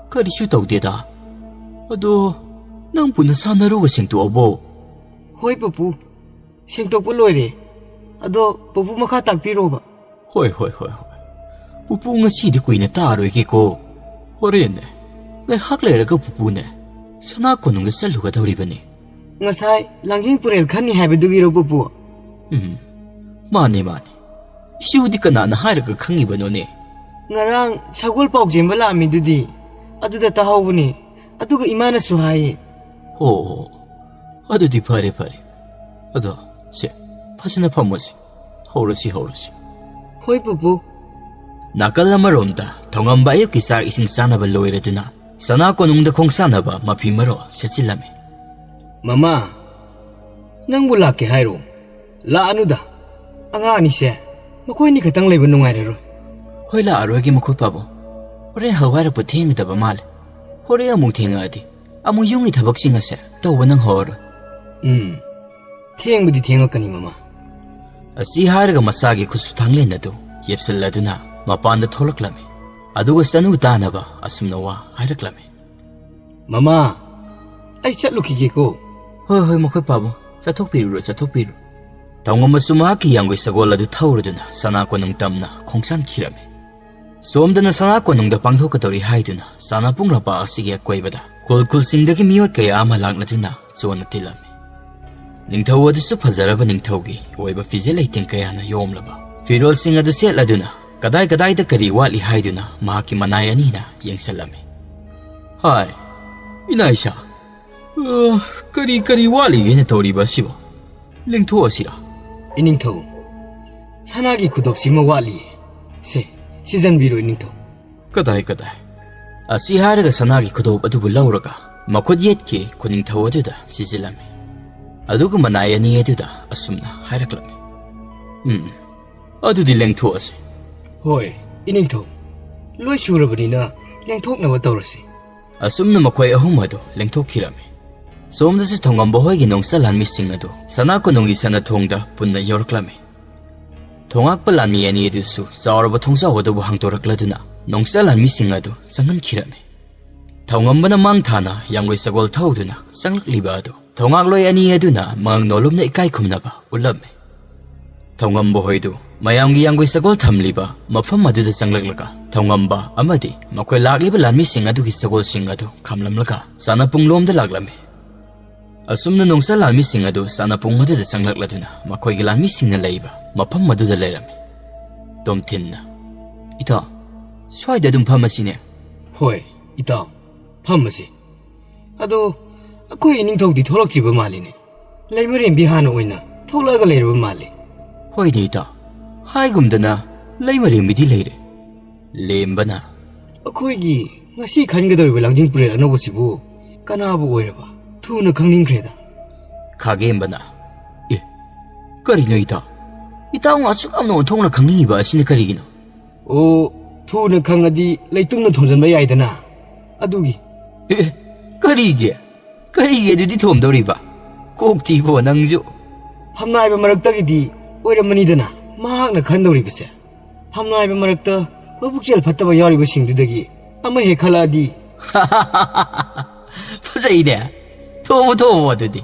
ꯀꯔꯤꯁꯨ ꯇꯧꯗꯦꯗ꯫ ꯑꯗꯣ, ꯅꯪꯕꯨ ꯅꯁꯥ ꯅꯔꯨꯒ ꯁꯦꯡꯗꯣꯛꯑꯕꯣ? ꯍꯣꯏ ꯄꯨꯄꯨ, ꯁꯦꯡꯗꯣꯛꯄ ꯂꯣꯏꯔꯦ꯫ ꯑꯗꯣ ꯄꯨꯄꯨ ꯃꯈꯥ ꯇꯥꯛꯄꯤꯔꯣꯕ꯫ ꯍꯣꯏ, ꯍꯣꯏ, ꯍꯣꯏ, ꯍꯣꯏ꯫ ꯄꯨꯄꯨ ꯉꯁꯤꯗꯤ ꯀꯨꯏꯅ ꯇꯥꯔꯣꯏꯒꯦꯀꯣ꯫ ꯍꯣꯔꯦꯟꯅꯦ, ꯉꯥꯏꯍꯥꯛ ꯂꯩꯔꯒ ꯄꯨꯄꯨꯅꯦ, ꯁꯅꯥ ꯀꯣꯅꯨꯡꯗ ꯆꯠꯂꯨꯒꯗꯧꯔꯤꯕꯅꯤ꯫ ꯉꯁꯥꯏ ꯂꯥꯡꯖꯤꯡ ꯄꯨꯔꯦꯜ ꯈꯟꯅꯤ ꯍꯥꯏꯕꯗꯨꯒꯤꯔꯣ ꯄꯨꯄꯨ? ꯎꯝ, ꯃꯥꯅꯦ, ꯃꯥꯅꯦ꯫ ꯏꯆꯦꯕꯨꯗꯤ ꯀꯅꯥꯅ ꯍꯥꯏꯔꯒ ꯈꯪꯉꯤꯕꯅꯣꯅꯦ? ꯉꯔꯥꯡ ꯁꯒꯣꯜ ꯄꯥꯎ ꯆꯦꯟꯕ ꯂꯥꯛꯑꯝꯃꯤꯗꯨꯗꯤ, ꯑꯗꯨꯗ ꯇꯥꯍꯧꯕꯅꯦ꯫ ꯑꯗꯨꯒ ꯏꯃꯥꯅꯁꯨ ꯍꯥꯏꯌꯦ꯫ ꯑꯣ, ꯑꯗꯨꯗꯤ ꯐꯔꯦ, ꯐꯔꯦ꯫ ꯑꯗꯣ, ꯁꯦ, ꯐꯖꯅ ꯐꯝꯃꯣꯁꯤ꯫ ꯍꯧꯔꯁꯤ, ꯍꯧꯔꯁꯤ꯫ ꯍꯣꯏ ꯄꯨꯄꯨ꯫ ꯅꯥꯀꯜ ꯑꯃꯔꯣꯝꯗ ꯊꯣꯉꯝꯕ ꯑꯌꯨꯛꯀꯤ ꯆꯥꯛ ꯏꯁꯤꯡ ꯆꯥꯅꯕ ꯂꯣꯏꯔꯗꯨꯅ ꯁꯅꯥ ꯀꯣꯅꯨꯡꯗ ꯈꯣꯡꯁꯥꯟꯅꯕ ꯃꯐꯤ ꯃꯔꯣꯜ ꯁꯦꯠꯆꯤꯜꯂꯝꯃꯤ꯫ ꯃꯃꯥ, ꯅꯪꯕꯨ ꯂꯥꯛꯀꯦ ꯍꯥꯏꯔꯣ? ꯂꯥꯛꯑꯅꯨꯗ꯫ ꯑꯉꯥꯡ ꯑꯅꯤꯁꯦ ꯃꯈꯣꯏ ꯑꯅꯤ ꯈꯛꯇꯪ ꯂꯩꯕ ꯅꯨꯡꯉꯥꯏꯔꯔꯣꯏ꯫ ꯍꯣꯏ, ꯂꯥꯛꯑꯔꯣꯏꯒꯦ ꯃꯈꯣꯏ ꯄꯥꯕꯨꯡ꯫ ꯍꯣꯔꯦꯟ ꯍꯧꯒꯥꯏꯔꯛꯄ ꯊꯦꯡꯒꯗꯕ ꯃꯥꯜꯂꯦ꯫ ꯍꯣꯔꯦꯟ ꯑꯃꯨꯛ ꯊꯦꯡꯉꯛꯑꯗꯤ ꯑꯃꯨꯛ ꯌꯨꯝꯒꯤ ꯊꯕꯛꯁꯤꯡ ꯑꯁꯦ ꯇꯧꯕ ꯅꯪꯍꯧꯔꯔꯣꯏ꯫ ꯎꯝ, ꯊꯦꯡꯕꯨꯗꯤ ꯊꯦꯡꯉꯛꯀꯅꯤ ꯃꯃꯥ꯫ ꯑꯁꯤ ꯍꯥꯏꯔꯒ ꯃꯁꯥꯒꯤ ꯈꯨꯠꯁꯨ ꯊꯥꯡꯂꯦꯟ ꯑꯗꯨ ꯌꯦꯞꯁꯤꯜꯂꯗꯨꯅ ꯃꯄꯥꯟꯗ ꯊꯣꯛꯂꯛꯂꯝꯃꯤ꯫ ꯑꯗꯨꯒ ꯆꯅꯨ ꯇꯥꯅꯕ ꯑꯁꯨꯝꯅ ꯋꯥ ꯍꯥꯏꯔꯛꯂꯝꯃꯤ꯫ ꯃꯃꯥ, ꯑꯩ ꯆꯠꯂꯨꯈꯤꯒꯦꯀꯣ꯫ ꯍꯣꯏ, ꯍꯣꯏ, ꯃꯈꯣꯏ ꯄꯥꯕꯨꯡ, ꯆꯠꯊꯣꯛꯄꯤꯔꯨꯔꯣ, ꯆꯠꯊꯣꯛꯄꯤꯔꯨꯔꯣ꯫ ꯊꯧꯉꯝꯕꯁꯨ ꯃꯍꯥꯛꯀꯤ ꯌꯥꯡꯒꯣꯏ ꯁꯒꯣꯜ ꯑꯗꯨ ꯊꯧꯔꯗꯨꯅ ꯁꯅꯥ ꯀꯣꯅꯨꯡ ꯇꯝꯅ ꯈꯣꯡꯁꯥꯟꯈꯤꯔꯝꯃꯤ꯫ ꯁꯣꯝꯗꯅ ꯁꯅꯥ ꯀꯣꯅꯨꯡꯗ ꯄꯥꯡꯊꯣꯛꯀꯗꯧꯔꯤ ꯍꯥꯏꯗꯨꯅ ꯁꯅꯥꯕꯨꯡ ꯂꯝꯄꯥꯛ ꯑꯁꯤꯒꯤ ꯑꯀꯣꯏꯕꯗ ꯈꯨꯜ ꯈꯨꯜꯁꯤꯡꯗꯒꯤ ꯃꯤꯑꯣꯏ ꯀꯌꯥ ꯑꯃ ꯂꯥꯛꯂꯗꯨꯅ ꯆꯣꯟꯅ ꯇꯤꯜꯂꯝꯃꯤ꯫ ꯅꯤꯡꯊꯧ ꯑꯗꯨꯁꯨ ꯐꯖꯔꯕ ꯅꯤꯡꯊꯧꯒꯤ ꯑꯣꯏꯕ ꯐꯤꯖꯦꯠ ꯂꯩꯇꯦꯡ ꯀꯌꯥꯅ ꯌꯣꯝꯂꯕ ꯐꯤꯔꯣꯜꯁꯤꯡ ꯑꯗꯨ ꯁꯦꯠꯂꯗꯨꯅ ꯀꯗꯥꯏ ꯀꯗꯥꯏꯗ ꯀꯔꯤ ꯋꯥꯠꯂꯤ ꯍꯥꯏꯗꯨꯅ ꯃꯍꯥꯛꯀꯤ ꯃꯅꯥꯏ ꯑꯅꯤꯅ ꯌꯦꯡꯁꯤꯜꯂꯝꯃꯤ꯫ ꯍꯥꯏ, ꯏꯅꯥ ꯏꯁꯥ, ꯑ, ꯀꯔꯤ ꯀꯔꯤ ꯋꯥꯠꯂꯤꯒꯦꯅ ꯇꯧꯔꯤꯕ ꯑꯁꯤꯕꯣ? ꯂꯦꯡꯊꯣꯛꯑꯁꯤꯔꯥ? ꯏꯅꯤꯡꯊꯧ, ꯁꯅꯥꯒꯤ ꯈꯨꯗꯣꯞꯁꯤꯃ ꯋꯥꯠꯂꯤꯌꯦ꯫ ꯁꯦ, ꯁꯤꯖꯟꯕꯤꯔꯣ ꯏꯅꯤꯡꯊꯧ꯫ ꯀꯗꯥꯏ, ꯀꯗꯥꯏ? ꯑꯁꯤ ꯍꯥꯏꯔꯒ ꯁꯅꯥꯒꯤ ꯈꯨꯗꯣꯞ ꯑꯗꯨꯕꯨ ꯂꯧꯔꯒ ꯃꯈꯨꯠ ꯌꯦꯠꯀꯤ ꯈꯨꯅꯤꯡꯊꯧ ꯑꯗꯨꯗ ꯁꯤꯖꯤꯜꯂꯝꯃꯤ꯫ ꯑꯗꯨꯒ ꯃꯅꯥꯏ ꯑꯅꯤ ꯑꯗꯨꯗ ꯑꯁꯨꯝꯅ ꯍꯥꯏꯔꯛꯂꯝꯃꯤ꯫ ꯎꯝ, ꯑꯗꯨꯗꯤ ꯂꯦꯡꯊꯣꯛꯑꯁꯤ꯫ ꯍꯣꯏ, ꯏꯅꯤꯡꯊꯧ꯫ ꯂꯣꯏ ꯁꯨꯔꯕꯅꯤꯅ ꯂꯦꯡꯊꯣꯛꯅꯕ ꯇꯧꯔꯁꯤ꯫ ꯑꯁꯨꯝꯅ ꯃꯈꯣꯏ ꯑꯍꯨꯝ ꯑꯗꯨ ꯂꯦꯡꯊꯣꯛꯈꯤꯔꯝꯃꯤ꯫ ꯁꯣꯝꯗꯁꯨ ꯊꯣꯡꯉꯝꯕ ꯍꯣꯏꯒꯤ ꯅꯣꯡꯆꯠ ꯂꯥꯟꯃꯤꯁꯤꯡ ꯑꯗꯨ ꯁꯅꯥ ꯀꯣꯅꯨꯡꯒꯤ ꯁꯅꯥꯊꯣꯡꯗ ꯄꯨꯟꯅ ꯌꯧꯔꯛꯂꯝꯃꯤ꯫ ꯊꯣꯉꯥꯛꯄ ꯂꯥꯟꯃꯤ ꯑꯅꯤ ꯑꯗꯨꯁꯨ ꯆꯥꯎꯔꯕ ꯊꯣꯡꯖꯥꯎ ꯑꯗꯨꯕꯨ ꯍꯥꯡꯗꯣꯔꯛꯂꯗꯨꯅ ꯅꯣꯡꯆꯥ ꯂꯥꯟꯃꯤꯁꯤꯡ ꯑꯗꯨ ꯆꯪꯍꯟꯈꯤꯔꯝꯃꯤ꯫ ꯊꯧꯉꯝꯕꯅ ꯃꯥꯡ ꯊꯥꯅ ꯌꯥꯡꯒꯣꯏ ꯁꯒꯣꯜ ꯊꯧꯗꯨꯅ ꯆꯪꯂꯛꯂꯤꯕ ꯑꯗꯨ ꯊꯧꯉꯥꯛꯂꯣꯏ ꯑꯅꯤ ꯑꯗꯨꯅ ꯃꯉꯛ ꯅꯣꯜꯂꯨꯝꯅ ꯏꯀꯥꯏ ꯈꯨꯝꯅꯕ ꯎꯠꯂꯝꯃꯤ꯫ ꯊꯧꯉꯝꯕ ꯍꯣꯏꯗꯨ ꯃꯌꯥꯝꯒꯤ ꯌꯥꯡꯒꯣꯏ ꯁꯒꯣꯜ ꯊꯝꯂꯤꯕ ꯃꯐꯝ ꯑꯗꯨꯗ ꯆꯪꯂꯛꯂꯒ ꯊꯧꯉꯝꯕ ꯑꯃꯗꯤ ꯃꯈꯣꯏ ꯂꯥꯛꯂꯤꯕ ꯂꯥꯟꯃꯤꯁꯤꯡ ꯑꯗꯨꯒꯤ ꯁꯒꯣꯜꯁꯤꯡ ꯑꯗꯨ ꯈꯥꯝꯂꯝꯂꯒ ꯆꯥꯅꯄꯨꯡꯂꯣꯝꯗ ꯂꯥꯛꯂꯝꯃꯤ꯫ ꯑꯁꯨꯝꯅ ꯅꯣꯡꯆꯥ ꯂꯥꯟꯃꯤꯁꯤꯡ ꯑꯗꯨ ꯆꯥꯅꯄꯨꯡ ꯑꯗꯨꯗ ꯆꯪꯂꯛꯂꯗꯨꯅ ꯃꯈꯣꯏꯒꯤ ꯂꯥꯟꯃꯤꯁꯤꯡꯅ ꯂꯩꯕ ꯃꯐꯝ ꯑꯗꯨꯗ ꯂꯩꯔꯝꯃꯤ꯫ ꯇꯣꯝꯊꯤꯟꯅ, "ꯏꯇꯥꯎ, ꯁ꯭ꯋꯥꯏꯗ ꯑꯗꯨꯝ ꯐꯝꯃꯁꯤꯅꯦ?" "ꯍꯣꯏ, ꯏꯇꯥꯎ, ꯐꯝꯃꯁꯤ꯫ ꯑꯗꯣ ꯑꯩꯈꯣꯏ ꯏꯅꯤꯡꯊꯧꯗꯤ ꯊꯣꯛꯂꯛꯇ꯭ꯔꯤꯕ ꯃꯥꯜꯂꯤꯅꯦ꯫ ꯂꯩꯃꯔꯦꯝꯕꯤ ꯍꯥꯟꯅ ꯑꯣꯏꯅ ꯊꯣꯛꯂꯛꯑꯒ ꯂꯩꯔꯕ ꯃꯥꯜꯂꯤ꯫" "ꯍꯣꯏꯅꯦ ꯏꯇꯥꯎ, ꯍꯥꯏꯒꯨꯝꯗꯅ ꯂꯩꯃꯔꯦꯝꯕꯤꯗꯤ ꯂꯩꯔꯦ꯫" ꯂꯦꯝꯕꯅ, "ꯑꯩꯈꯣꯏꯒꯤ ꯉꯁꯤ ꯈꯟꯒꯗꯧꯔꯤꯕ ꯂꯥꯡꯖꯤꯡ ꯄꯨꯔꯦꯜ ꯑꯅꯧꯕꯁꯤꯕꯨ ꯀꯅꯥꯕꯨ ꯑꯣꯏꯔꯕ? ꯊꯨꯅ ꯈꯪꯅꯤꯡꯈ꯭ꯔꯦꯗ꯫" ꯈꯥꯒꯦꯝꯕꯅ, "ꯑꯦ, ꯀꯔꯤꯅꯣ ꯏꯇꯥꯎ? ꯏꯇꯥꯎꯅ ꯑꯁꯨꯛ ꯌꯥꯝꯅ ꯑꯣꯟꯊꯣꯛꯅ ꯈꯪꯅꯤꯡꯉꯤꯕ ꯑꯁꯤꯅ ꯀꯔꯤꯒꯤꯅꯣ?" "ꯑꯣ, ꯊꯨꯅ ꯈꯪꯉꯗꯤ ꯂꯩꯇꯨꯝꯅ ꯊꯣꯝꯖꯤꯟꯕ ꯌꯥꯏꯗꯅ, ꯑꯗꯨꯒꯤ꯫" "ꯑꯦ, ꯀꯔꯤꯒꯤ? ꯀꯔꯤꯒꯤ ꯑꯗꯨꯗꯤ ꯊꯣꯝꯗꯧꯔꯤꯕ? ꯀꯣꯛꯇꯤꯕꯣ ꯅꯪꯁꯨ꯫" "ꯐꯝꯅꯥꯏꯕ ꯃꯔꯛꯇꯒꯤꯗꯤ ꯑꯣꯏꯔꯝꯃꯅꯤꯗꯅ ꯃꯍꯥꯛꯅ ꯈꯟꯗꯧꯔꯤꯕꯁꯦ꯫ ꯐꯝꯅꯥꯏꯕ ꯃꯔꯛꯇ ꯃꯕꯨꯛꯆꯦꯜ ꯐꯠꯇꯕ ꯌꯥꯎꯔꯤꯕꯁꯤꯡꯗꯨꯗꯒꯤ ꯑꯃ ꯍꯦꯛ ꯈꯜꯂꯛꯑꯗꯤ꯫" "ꯐꯖꯩꯅꯦ꯫ ꯊꯣꯝꯃꯣ, ꯊꯣꯝꯃꯣ ꯑꯗꯨꯗꯤ꯫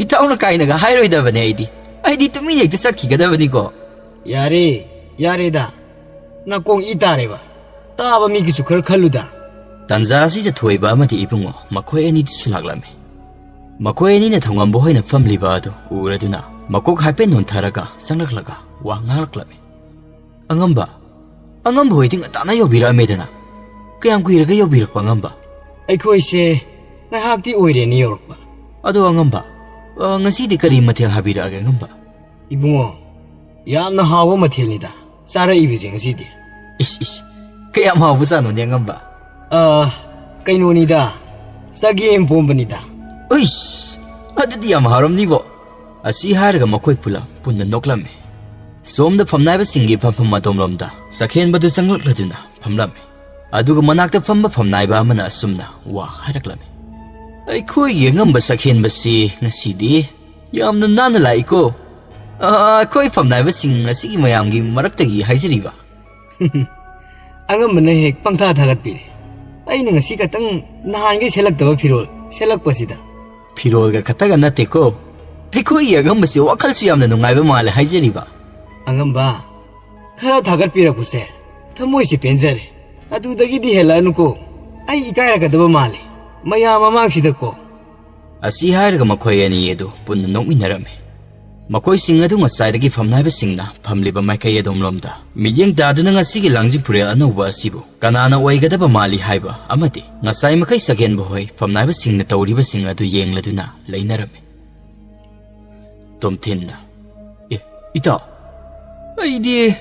ꯏꯇꯥꯎꯅ ꯀꯥꯏꯅꯒ ꯍꯥꯏꯔꯣꯏꯗꯕꯅꯦ ꯑꯩꯗꯤ꯫ ꯑꯩꯗꯤ ꯇꯨꯃꯤꯟ ꯍꯦꯛꯇ ꯆꯠꯈꯤꯒꯗꯕꯅꯤꯀꯣ꯫" "ꯌꯥꯔꯦ, ꯌꯥꯔꯦꯗ꯫ ꯅꯥꯀꯣꯡ ꯏ ꯇꯥꯔꯦꯕ꯫ ꯇꯥꯕ ꯃꯤꯒꯤꯁꯨ ꯈꯔ ꯈꯜꯂꯨꯗ꯫" ꯇꯥꯟꯖꯥ ꯑꯁꯤꯗ ꯊꯣꯏꯕ ꯑꯃꯗꯤ ꯏꯕꯨꯡꯉꯣ ꯃꯈꯣꯏ ꯑꯅꯤꯗꯨꯁꯨ ꯂꯥꯛꯂꯝꯃꯤ꯫ ꯃꯈꯣꯏ ꯑꯅꯤꯅ ꯊꯧꯉꯝꯕ ꯍꯣꯏꯅ ꯐꯝꯂꯤꯕ ꯑꯗꯨ ꯎꯔꯗꯨꯅ ꯃꯀꯣꯛ ꯍꯥꯏꯐꯦꯠ ꯅꯣꯟꯊꯔꯒ ꯆꯪꯂꯛꯂꯒ ꯋꯥ ꯉꯥꯡꯂꯛꯂꯝꯃꯤ꯫ "ꯑꯉꯝꯕ, ꯑꯉꯝꯕ ꯍꯣꯏꯗꯤ ꯉꯟꯇꯥꯅ ꯌꯧꯕꯤꯔꯛꯑꯝꯃꯦꯗꯅ꯫ ꯀꯌꯥꯝ ꯀꯨꯏꯔꯒꯦ ꯌꯧꯕꯤꯔꯛꯄ, ꯑꯉꯝꯕ?" "ꯑꯩꯈꯣꯏꯁꯦ ꯉꯥꯏꯍꯥꯛꯇꯤ ꯑꯣꯏꯔꯦꯅꯦ ꯌꯧꯔꯛꯄ꯫" "ꯑꯗꯣ ꯑꯉꯝꯕ, ꯑ, ꯉꯁꯤꯗꯤ ꯀꯔꯤ ꯃꯊꯦꯜ ꯍꯥꯕꯤꯔꯛꯑꯒꯦ, ꯑꯉꯝꯕ?" "ꯏꯕꯨꯡꯉꯣ, ꯌꯥꯝꯅ ꯍꯥꯎꯕ ꯃꯊꯦꯜꯅꯤꯗ ꯆꯥꯔꯛꯏꯕꯁꯦ ꯉꯁꯤꯗꯤ꯫" "ꯏꯁ, ꯏꯁ, ꯀꯌꯥꯝ ꯍꯥꯎꯕꯖꯥꯠꯅꯣꯅꯦ, ꯑꯉꯝꯕ?" "ꯑ, ꯀꯩꯅꯣꯅꯤꯗ, ꯆꯒꯦꯝ ꯄꯣꯝꯕꯅꯤꯗ꯫" "ꯎꯏꯁ, ꯑꯗꯨꯗꯤ ꯌꯥꯝ ꯍꯥꯎꯔꯝꯅꯤꯕꯣ꯫" ꯑꯁꯤ ꯍꯥꯏꯔꯒ ꯃꯈꯣꯏ ꯄꯨꯂꯞ ꯄꯨꯟꯅ ꯅꯣꯛꯂꯝꯃꯤ꯫ ꯁꯣꯝꯗ ꯐꯝꯅꯥꯏꯕꯁꯤꯡꯒꯤ ꯐꯝꯐꯝ ꯑꯗꯣꯝꯂꯣꯝꯗ ꯆꯥꯛꯍꯦꯟꯕꯗꯨ ꯆꯪꯂꯛꯂꯗꯨꯅ ꯐꯝꯂꯝꯃꯤ꯫ ꯑꯗꯨꯒ ꯃꯅꯥꯛꯇ ꯐꯝꯕ ꯐꯝꯅꯥꯏꯕ ꯑꯃꯅ ꯑꯁꯨꯝꯅ ꯋꯥ ꯍꯥꯏꯔꯛꯂꯝꯃꯤ꯫ "ꯑꯩꯈꯣꯏꯒꯤ ꯑꯉꯝꯕ ꯆꯥꯛꯍꯦꯟꯕꯁꯤ ꯉꯁꯤꯗꯤ ꯌꯥꯝꯅ ꯅꯥꯟꯅ ꯂꯥꯛꯏꯀꯣ꯫ ꯑ, ꯑꯩꯈꯣꯏ ꯐꯝꯅꯥꯏꯕꯁꯤꯡ ꯑꯁꯤꯒꯤ ꯃꯌꯥꯝꯒꯤ ꯃꯔꯛꯇꯒꯤ ꯍꯥꯏꯖꯔꯤꯕ꯫ ꯑꯉꯝꯕꯅ ꯍꯦꯛ ꯄꯪꯊꯥ ꯊꯥꯒꯠꯄꯤꯔꯦ꯫ ꯑꯩꯅ ꯉꯁꯤ ꯈꯛꯇꯪ ꯅꯍꯥꯟꯈꯩ ꯁꯦꯠꯂꯛꯇꯕ ꯐꯤꯔꯣꯜ ꯁꯦꯠꯂꯛꯄꯁꯤꯗ꯫ ꯐꯤꯔꯣꯜꯒ ꯈꯛꯇꯒ ꯅꯠꯇꯦꯀꯣ, ꯑꯩꯈꯣꯏꯒꯤ ꯑꯉꯝꯕꯁꯤ ꯋꯥꯈꯜꯁꯨ ꯌꯥꯝꯅ ꯅꯨꯡꯉꯥꯏꯕ ꯃꯥꯜꯂꯦ ꯍꯥꯏꯖꯔꯤꯕ꯫ ꯑꯉꯝꯕ, ꯈꯔ ꯊꯥꯒꯠꯄꯤꯔꯛꯄꯁꯦ ꯊꯃꯣꯏꯁꯦ ꯄꯦꯟꯖꯔꯦ꯫ ꯑꯗꯨꯗꯒꯤꯗꯤ ꯍꯦꯜꯂꯛꯑꯅꯨꯀꯣ, ꯑꯩ ꯏꯀꯥꯏꯔꯛꯀꯗꯕ ꯃꯥꯜꯂꯦ ꯃꯌꯥꯝ ꯃꯃꯥꯡꯁꯤꯗꯀꯣ꯫ ꯑꯁꯤ ꯍꯥꯏꯔꯒ ꯃꯈꯣꯏ ꯑꯅꯤ ꯑꯗꯨ ꯄꯨꯟꯅ ꯅꯣꯛꯃꯤꯟꯅꯔꯝꯃꯤ꯫ ꯃꯈꯣꯏꯁꯤꯡ ꯑꯗꯨ ꯉꯁꯥꯏꯗꯒꯤ ꯐꯝꯅꯥꯏꯕꯁꯤꯡꯅ ꯐꯝꯂꯤꯕ ꯃꯥꯏꯀꯩ ꯑꯗꯣꯝꯂꯣꯝꯗ ꯃꯤꯠꯌꯦꯡ ꯇꯥꯗꯨꯅ ꯉꯁꯤꯒꯤ ꯂꯥꯡꯖꯤꯡ ꯐꯨꯔꯦꯜ ꯑꯅꯧꯕ ꯑꯁꯤꯕꯨ ꯀꯅꯥꯅ ꯑꯣꯏꯒꯗꯕ ꯃꯥꯜꯂꯤ ꯍꯥꯏꯕ ꯑꯃꯗꯤ ꯉꯁꯥꯏ ꯃꯈꯩ ꯁꯒꯦꯟꯕ ꯍꯣꯏ ꯐꯝꯅꯥꯏꯕꯁꯤꯡꯅ ꯇꯧꯔꯤꯕꯁꯤꯡ ꯑꯗꯨ ꯌꯦꯡꯂꯗꯨꯅ ꯂꯩꯅꯔꯝꯃꯤ꯫ ꯇꯣꯝꯊꯤꯟꯅ, "ꯑꯦ, ꯏꯇꯥꯎ, ꯑꯩꯗꯤ,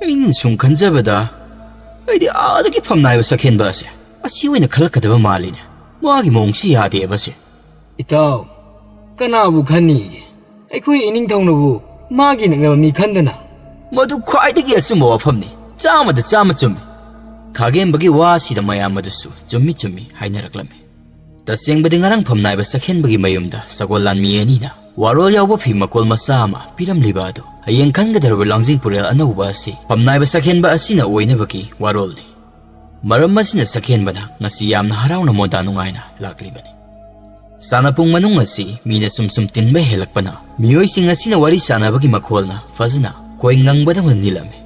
ꯑꯩꯅ ꯁꯨꯝ ꯈꯟꯖꯕꯗ, ꯑꯩꯗꯤ ꯑꯥꯗꯒꯤ ꯐꯝꯅꯥꯏꯕ ꯁꯛꯍꯦꯟꯕ ꯑꯁꯦ ꯑꯁꯤ ꯑꯣꯏꯅ ꯈꯜꯂꯛꯀꯗꯕ ꯃꯥꯜꯂꯤꯅꯦ꯫ ꯃꯥꯒꯤ ꯃꯑꯣꯡꯁꯤ ꯌꯥꯗꯦꯕ ꯁꯦ꯫" "ꯏꯇꯥꯎ, ꯀꯅꯥꯕꯨ ꯈꯟꯅꯤꯒꯦ? ꯑꯩꯈꯣꯏ ꯏꯅꯤꯡꯊꯧꯅꯕꯨ ꯃꯥꯒꯤ ꯅꯛꯅꯕ ꯃꯤ ꯈꯟꯗꯅ?" "ꯃꯗꯨ ꯈ꯭ꯋꯥꯏꯗꯒꯤ ꯑꯆꯨꯝꯕ ꯋꯥꯐꯝꯅꯤ꯫ ꯆꯥꯝꯃꯗ ꯆꯥꯝꯃ ꯆꯨꯝꯃꯤ꯫" ꯈꯥꯒꯦꯝꯕꯒꯤ ꯋꯥ ꯑꯁꯤꯗ ꯃꯌꯥꯝ ꯑꯗꯨꯁꯨ ꯆꯨꯝꯃꯤ ꯆꯨꯝꯃꯤ ꯍꯥꯏꯅꯔꯛꯂꯝꯃꯤ꯫ ꯇꯁꯦꯡꯕꯗꯤ ꯉꯔꯥꯡ ꯐꯝꯅꯥꯏꯕ ꯁꯛꯍꯦꯟꯕꯒꯤ ꯃꯌꯨꯝꯗ ꯁꯒꯣꯜ ꯂꯥꯟꯃꯤ ꯑꯅꯤꯅ ꯋꯥꯔꯣꯜ ꯌꯥꯎꯕ ꯐꯤ ꯃꯀꯣꯜ ꯃꯆꯥ ꯑꯃ ꯄꯤꯔꯝꯂꯤꯕ ꯑꯗꯨ ꯍꯌꯦꯡ ꯈꯟꯒꯗꯧꯔꯕ ꯂꯥꯡꯖꯤꯡ ꯄꯨꯔꯦꯜ ꯑꯅꯧꯕ ꯑꯁꯤ ꯐꯝꯅꯥꯏꯕ ꯁꯛꯍꯦꯟꯕ ꯑꯁꯤꯅ ꯑꯣꯏꯅꯕꯒꯤ ꯋꯥꯔꯣꯜꯅꯤ꯫ ꯃꯔꯝ ꯑꯁꯤꯅ ꯁꯛꯍꯦꯟꯕꯅ ꯉꯁꯤ ꯌꯥꯝꯅ ꯍꯔꯥꯎꯅ ꯃꯣꯟꯗꯥ ꯅꯨꯡꯉꯥꯏꯅ ꯂꯥꯛꯂꯤꯕꯅꯤ꯫ ꯁꯥꯟꯅꯄꯨꯡ ꯃꯅꯨꯡ ꯑꯁꯤ ꯃꯤꯅ ꯁꯨꯝ ꯁꯨꯝ ꯇꯤꯟꯕ ꯍꯦꯜꯂꯛꯄꯅ ꯃꯤꯑꯣꯏꯁꯤꯡ ꯑꯁꯤꯅ ꯋꯥꯔꯤ ꯁꯥꯟꯅꯕꯒꯤ ꯃꯈꯣꯜꯅ ꯐꯖꯅ ꯀꯣꯏ ꯉꯪꯕꯗꯧꯅ ꯅꯤꯜꯂꯝꯃꯤ꯫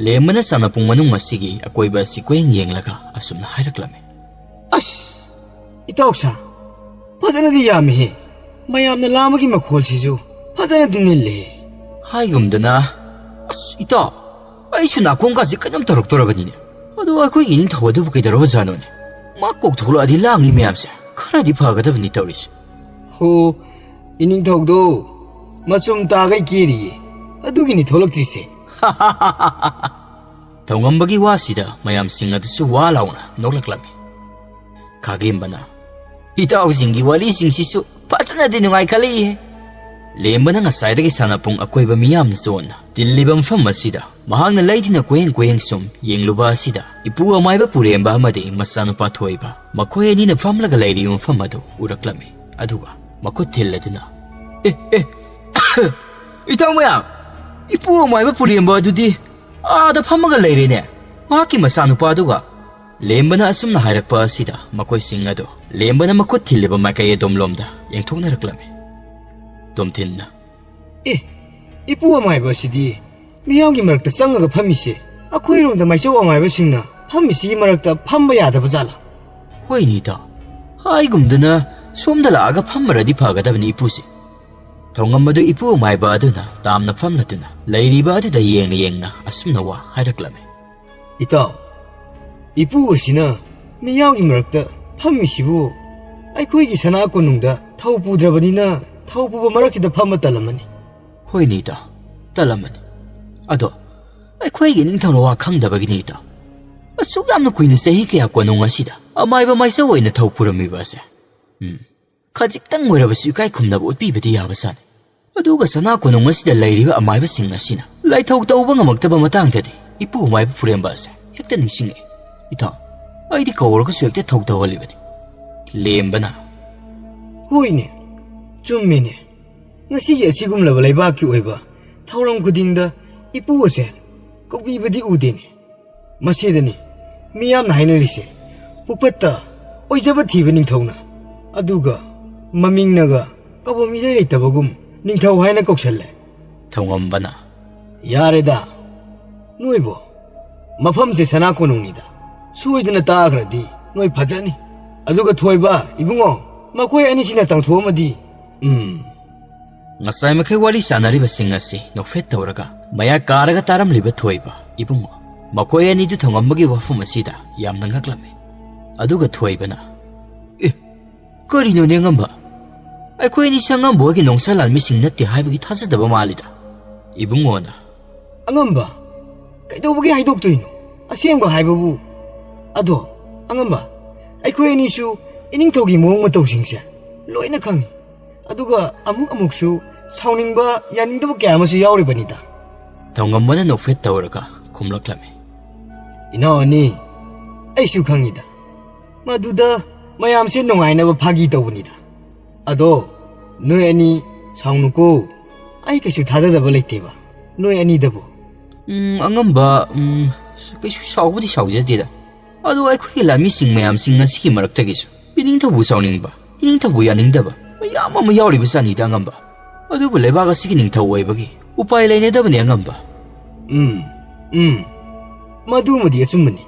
ꯂꯦꯝꯕꯅ ꯁꯥꯟꯅꯄꯨꯡ ꯃꯅꯨꯡ ꯑꯁꯤꯒꯤ ꯑꯀꯣꯏꯕ ꯑꯁꯤ ꯀꯣꯏꯌꯦꯡ ꯌꯦꯡꯂꯒ ꯑꯁꯨꯝꯅ ꯍꯥꯏꯔꯛꯂꯝꯃꯤ꯫ "ꯑꯁ, ꯏꯇꯥꯎ ꯁꯥ, ꯐꯖꯅꯗꯤ ꯌꯥꯝꯃꯤꯍꯦ꯫ ꯃꯌꯥꯝꯅ ꯂꯥꯝꯕꯒꯤ ꯃꯈꯣꯜꯁꯤꯁꯨ ꯐꯖꯅꯗꯤ ꯅꯤꯜꯂꯦꯍꯦ꯫" ꯍꯥꯏꯒꯨꯝꯗꯅ, "ꯑꯁ, ꯏꯇꯥꯎ, ꯑꯩꯁꯨ ꯅꯥꯀꯣꯡꯒꯁꯤ ꯀꯩꯅꯣꯝ ꯇꯧꯔꯛꯇꯣꯔꯕꯅꯤꯅꯦ꯫ ꯑꯗꯣ ꯑꯩꯈꯣꯏꯒꯤ ꯏꯅꯤꯡꯊꯧ ꯑꯗꯨꯕꯨ ꯀꯩꯗꯧꯔꯕꯖꯥꯠꯅꯣꯅꯦ? ꯃꯥ ꯀꯣꯛ ꯊꯣꯛꯂꯛꯑꯗꯤ ꯂꯥꯡꯂꯤ ꯃꯌꯥꯝꯁꯦ ꯈꯔꯗꯤ ꯐꯒꯗꯕꯅꯤ ꯇꯧꯔꯤꯁꯦ꯫" "ꯍꯣ, ꯏꯅꯤꯡꯊꯧꯗꯣ ꯃꯆꯨꯝ ꯇꯥꯈꯩ ꯀꯦꯔꯤꯌꯦ, ꯑꯗꯨꯒꯤꯅꯤ ꯊꯣꯛꯂꯛꯇ꯭ꯔꯤꯁꯦ꯫" ꯊꯧꯉꯝꯕꯒꯤ ꯋꯥꯁꯤꯗ ꯃꯌꯥꯝꯁꯤꯡ ꯑꯗꯨꯁꯨ ꯋꯥ ꯂꯥꯎꯅ ꯅꯣꯛꯂꯛꯂꯝꯃꯤ꯫ ꯈꯥꯒꯦꯝꯕꯅ, "ꯏꯇꯥꯎꯁꯤꯡꯒꯤ ꯋꯥꯔꯤꯁꯤꯡꯁꯤꯁꯨ ꯐꯖꯅꯗꯤ ꯅꯨꯡꯉꯥꯏꯈꯠꯂꯛꯏꯍꯦ꯫" ꯂꯦꯝꯕꯅ ꯉꯁꯥꯏꯗꯒꯤ ꯁꯥꯟꯅꯄꯨꯡ ꯑꯀꯣꯏꯕ ꯃꯤꯌꯥꯝꯅ ꯆꯣꯟꯅ ꯇꯤꯜꯂꯤꯕ ꯃꯐꯝ ꯑꯁꯤꯗ ꯃꯍꯥꯛꯅ ꯂꯩꯗꯨꯅ ꯀꯣꯏꯌꯦꯡ ꯀꯣꯏꯌꯦꯡ ꯁꯨꯝ ꯌꯦꯡꯂꯨꯕ ꯑꯁꯤꯗ ꯏꯄꯨ ꯑꯃꯥꯏꯕ ꯄꯨꯔꯦꯝꯕ ꯑꯃꯗꯤ ꯃꯆꯥꯅꯨꯄꯥ ꯊꯣꯏꯕ ꯃꯈꯣꯏ ꯑꯅꯤꯅ ꯐꯝꯂꯒ ꯂꯩꯔꯤꯕ ꯃꯐꯝ ꯑꯗꯨ ꯎꯔꯛꯂꯝꯃꯤ꯫ ꯑꯗꯨꯒ ꯃꯈꯨꯠ ꯊꯤꯜꯂꯗꯨꯅ, "ꯑꯦ, ꯑꯦ, "ꯏꯇꯥꯎ ꯃꯌꯥꯝ, ꯏꯄꯨ ꯑꯃꯥꯏꯕ ꯄꯨꯔꯦꯝꯕ ꯑꯗꯨꯗꯤ ꯑꯥꯗ ꯐꯝꯃꯒ ꯂꯩꯔꯦꯅꯦ, ꯃꯍꯥꯛꯀꯤ ꯃꯆꯥꯅꯨꯄꯥꯗꯨꯒ"꯫ ꯂꯦꯝꯕꯅ ꯑꯁꯨꯝꯅ ꯍꯥꯏꯔꯛꯄ ꯑꯁꯤꯗ ꯃꯈꯣꯏꯁꯤꯡ ꯑꯗꯨ ꯂꯦꯝꯕꯅ ꯃꯈꯨꯠ ꯊꯤꯜꯂꯤꯕ ꯃꯥꯏꯀꯩ ꯑꯗꯣꯝꯂꯣꯝꯗ ꯌꯦꯡꯊꯣꯛꯅꯔꯛꯂꯝꯃꯤ꯫ ꯇꯣꯝꯊꯤꯟꯅ, "ꯑꯦ, ꯏꯄꯨ ꯑꯃꯥꯏꯕ ꯑꯁꯤꯗꯤ ꯃꯤꯌꯥꯝꯒꯤ ꯃꯔꯛꯇ ꯆꯪꯉꯒ ꯐꯝꯃꯤꯁꯦ, ꯑꯩꯈꯣꯏꯔꯣꯝꯗ ꯃꯥꯏꯆꯧ ꯑꯃꯥꯏꯕꯁꯤꯡꯅ ꯐꯝꯃꯤꯁꯤꯒꯤ ꯃꯔꯛꯇ ꯐꯝꯕ ꯌꯥꯗꯕ ꯖꯥꯠꯂꯥ?" "ꯍꯣꯏꯅꯦ ꯏꯇꯥꯎ, ꯍꯥꯏꯒꯨꯝꯗꯅ ꯁꯣꯝꯗ ꯂꯥꯛꯑꯒ ꯐꯝꯃꯔꯗꯤ ꯐꯒꯗꯕꯅꯤ ꯏꯄꯨꯁꯦ"꯫ ꯊꯧꯉꯝ ꯑꯗꯨ ꯏꯄꯨ ꯑꯃꯥꯏꯕ ꯑꯗꯨꯅ ꯇꯥꯝꯅ ꯐꯝꯂꯗꯨꯅ ꯂꯩꯔꯤꯕ ꯑꯗꯨꯗ ꯌꯦꯡꯅ ꯌꯦꯡꯅ ꯑꯁꯨꯝꯅ ꯋꯥ ꯍꯥꯏꯔꯛꯂꯝꯃꯤ꯫ "ꯏꯇꯥꯎ, ꯏꯄꯨ ꯑꯁꯤꯅ ꯃꯤꯌꯥꯝꯒꯤ ꯃꯔꯛꯇ ꯐꯝꯃꯤꯁꯤꯕꯨ ꯑꯩꯈꯣꯏꯒꯤ ꯁꯅꯥ ꯀꯣꯅꯨꯡꯗ ꯊꯧ ꯄꯨꯗ꯭ꯔꯕꯅꯤꯅ ꯊꯧ ꯄꯨꯕ ꯃꯔꯛꯁꯤꯗ ꯐꯝꯕ ꯇꯜꯂꯝꯃꯅꯤ"꯫ "ꯍꯣꯏꯅꯦ ꯏꯇꯥꯎ, ꯇꯜꯂꯝꯃꯅꯤ꯫ ꯑꯗꯣ ꯑꯩꯈꯣꯏꯒꯤ ꯅꯤꯡꯊꯧꯅ ꯋꯥ ꯈꯪꯗꯕꯒꯤꯅꯤ ꯏꯇꯥꯎ꯫ ꯑꯁꯨꯛ ꯌꯥꯝꯅ ꯀꯨꯏꯅ ꯆꯍꯤ ꯀꯌꯥ ꯀꯣꯅꯨꯡ ꯑꯁꯤꯗ ꯑꯃꯥꯏꯕ ꯃꯥꯏꯆꯧ ꯑꯣꯏꯅ ꯊꯧ ꯄꯨꯔꯝꯃꯤꯕ ꯑꯁꯦ꯫ ꯎꯝ, ꯈꯖꯤꯛꯇꯪ ꯑꯣꯏꯔꯕꯁꯨ ꯏꯀꯥꯏ ꯈꯨꯝꯅꯕ ꯎꯠꯄꯤꯕꯗꯤ ꯌꯥꯕꯖꯥꯠꯅꯤ꯫ ꯑꯗꯨꯒ ꯁꯅꯥ ꯀꯣꯅꯨꯡ ꯑꯁꯤꯗ ꯂꯩꯔꯤꯕ ꯑꯃꯥꯏꯕꯁꯤꯡ ꯑꯁꯤꯅ ꯂꯥꯏꯊꯧ ꯇꯧꯕ ꯉꯝꯃꯛꯇꯕ ꯃꯇꯥꯡꯗꯗꯤ ꯏꯄꯨ ꯑꯃꯥꯏꯕ ꯄꯨꯔꯦꯝꯕ ꯑꯁꯦ ꯍꯦꯛꯇ ꯅꯤꯡꯁꯤꯡꯉꯛꯏ꯫ ꯏꯇꯥꯎ, ꯑꯩꯗꯤ ꯀꯧꯔꯒꯁꯨ ꯍꯦꯛꯇ ꯊꯧ ꯇꯧꯍꯜꯂꯤꯕꯅꯤ"꯫ ꯂꯦꯝꯕꯅ, "ꯍꯣꯏꯅꯦ, ꯆꯨꯝꯃꯤꯅꯦ꯫ ꯉꯁꯤꯒꯤ ꯑꯁꯤꯒꯨꯝꯂꯕ ꯂꯩꯕꯥꯛꯀꯤ ꯑꯣꯏꯕ ꯊꯧꯔꯝ ꯈꯨꯗꯤꯡꯗ ꯏꯄꯨ ꯑꯁꯦ ꯀꯧꯕꯤꯕꯗꯤ ꯎꯗꯦꯅꯦ꯫ ꯃꯁꯤꯗꯅꯤ ꯃꯤꯌꯥꯝꯅ ꯍꯥꯏꯅꯔꯤꯁꯦ, ꯄꯨꯛꯄꯠꯇ ꯑꯣꯏꯖꯕ ꯊꯤꯕ ꯅꯤꯡꯊꯧꯅ, ꯑꯗꯨꯒ ꯃꯃꯤꯡꯅꯒ ꯀꯧꯕ ꯃꯤꯔꯩ ꯂꯩꯇꯕꯒꯨꯝ ꯅꯤꯡꯊꯧ ꯍꯥꯏꯅ ꯀꯧꯁꯜꯂꯦ"꯫ ꯊꯧꯉꯝꯕꯅ, "ꯌꯥꯔꯦꯗ, ꯅꯣꯏꯕꯣ, ꯃꯐꯝꯁꯦ ꯁꯅꯥ ꯀꯣꯅꯨꯡꯅꯤꯗ, ꯁꯣꯏꯗꯅ ꯇꯥꯈ꯭ꯔꯗꯤ ꯅꯣꯏ ꯐꯖꯅꯤ꯫ ꯑꯗꯨꯒ ꯊꯣꯏꯕ, ꯏꯕꯨꯡꯉꯣ, ꯃꯈꯣꯏ ꯑꯅꯤꯁꯤꯅ ꯇꯪꯊꯣꯛꯑꯝꯃꯗꯤ, ꯎꯝ"꯫ ꯉꯁꯥꯏ ꯃꯈꯩ ꯋꯥꯔꯤ ꯁꯥꯟꯅꯔꯤꯕꯁꯤꯡ ꯑꯁꯤ ꯅꯣꯛꯐꯦꯠ ꯇꯧꯔꯒ ꯃꯌꯥ ꯀꯥꯔꯒ ꯇꯥꯔꯝꯂꯤꯕ ꯊꯣꯏꯕ, ꯏꯕꯨꯡꯉꯣ, ꯃꯈꯣꯏ ꯑꯅꯤꯗꯨ ꯊꯧꯉꯝꯕꯒꯤ ꯋꯥꯐꯝ ꯑꯁꯤꯗ ꯌꯥꯝꯅ ꯉꯛꯂꯝꯃꯤ꯫ ꯑꯗꯨꯒ ꯊꯣꯏꯕꯅ, "ꯑꯦ, ꯀꯔꯤꯅꯣꯅꯦ ꯑꯉꯝꯕ? ꯑꯩꯈꯣꯏ ꯑꯅꯤꯁꯦ ꯑꯉꯝꯕ ꯍꯣꯏꯒꯤ ꯅꯣꯡꯁꯥ ꯂꯥꯟꯃꯤꯁꯤꯡ ꯅꯠꯇꯦ ꯍꯥꯏꯕꯒꯤ ꯊꯥꯖꯗꯕ ꯃꯥꯜꯂꯤꯗ"꯫ ꯏꯕꯨꯡꯉꯣꯅ, "ꯑꯉꯝꯕ, ꯀꯩꯗꯧꯕꯒꯤ ꯍꯥꯏꯗꯣꯛꯇꯣꯏꯅꯣ? ꯑꯁꯦꯡꯕ ꯍꯥꯏꯕꯕꯨ꯫ ꯑꯗꯣ, ꯑꯉꯝꯕ, ꯑꯩꯈꯣꯏ ꯑꯅꯤꯁꯨ ꯏꯅꯤꯡꯊꯧꯒꯤ ꯃꯑꯣꯡ ꯃꯇꯧꯁꯤꯡꯁꯦ ꯂꯣꯏꯅ ꯈꯪꯉꯤ꯫ ꯑꯗꯨꯒ ꯑꯃꯨꯛ ꯑꯃꯨꯛꯁꯨ ꯁꯥꯎꯅꯤꯡꯕ, ꯌꯥꯅꯤꯡꯗꯕ ꯀꯌꯥ ꯑꯃꯁꯨ ꯌꯥꯎꯔꯤꯕꯅꯤꯗ"꯫ ꯊꯧꯉꯝꯕꯅ ꯅꯣꯛꯐꯦꯠ ꯇꯧꯔꯒ ꯈꯨꯝꯂꯛꯂꯝꯃꯤ꯫ "ꯏꯅꯥꯎ ꯑꯅꯤ, ꯑꯩꯁꯨ ꯈꯪꯉꯤꯗ꯫ ꯃꯗꯨꯗ ꯃꯌꯥꯝꯁꯦ ꯅꯨꯡꯉꯥꯏꯅꯕ ꯐꯥꯒꯤ ꯇꯧꯕꯅꯤꯗ꯫ ꯑꯗꯣ, ꯅꯣꯏ ꯑꯅꯤ ꯁꯥꯎꯅꯨꯀꯣ꯫ ꯑꯩ ꯀꯩꯁꯨ ꯊꯥꯖꯗꯕ ꯂꯩꯇꯦꯕ, ꯅꯣꯏ ꯑꯅꯤꯗꯕꯨ꯫ ꯎꯝ, ꯑꯉꯝꯕ, ꯎꯝ, ꯀꯩꯁꯨ ꯁꯥꯎꯕꯨꯗꯤ ꯁꯥꯎꯖꯗꯦꯗ꯫ ꯑꯗꯣ ꯑꯩꯈꯣꯏꯒꯤ ꯂꯥꯟꯃꯤꯁꯤꯡ ꯃꯌꯥꯝꯁꯤꯡ ꯑꯁꯤꯒꯤ ꯃꯔꯛꯇꯒꯤꯁꯨ ꯏꯅꯤꯡꯊꯧꯕꯨ ꯁꯥꯎꯅꯤꯡꯕ, ꯏꯅꯤꯡꯊꯧꯕꯨ ꯌꯥꯅꯤꯡꯗꯕ ꯃꯌꯥꯝ ꯑꯃ ꯌꯥꯎꯔꯤꯕꯖꯥꯠꯅꯤꯗ, ꯑꯉꯝꯕ꯫ ꯑꯗꯨꯕꯨ ꯂꯩꯕꯥꯛ ꯑꯁꯤꯒꯤ ꯅꯤꯡꯊꯧ ꯑꯣꯏꯕꯒꯤ ꯎꯄꯥꯏ ꯂꯩꯅꯗꯕꯅꯤ, ꯑꯉꯝꯕ꯫ ꯎꯝ, ꯎꯝ, ꯃꯗꯨꯃꯗꯤ ꯑꯆꯨꯝꯕꯅꯤ꯫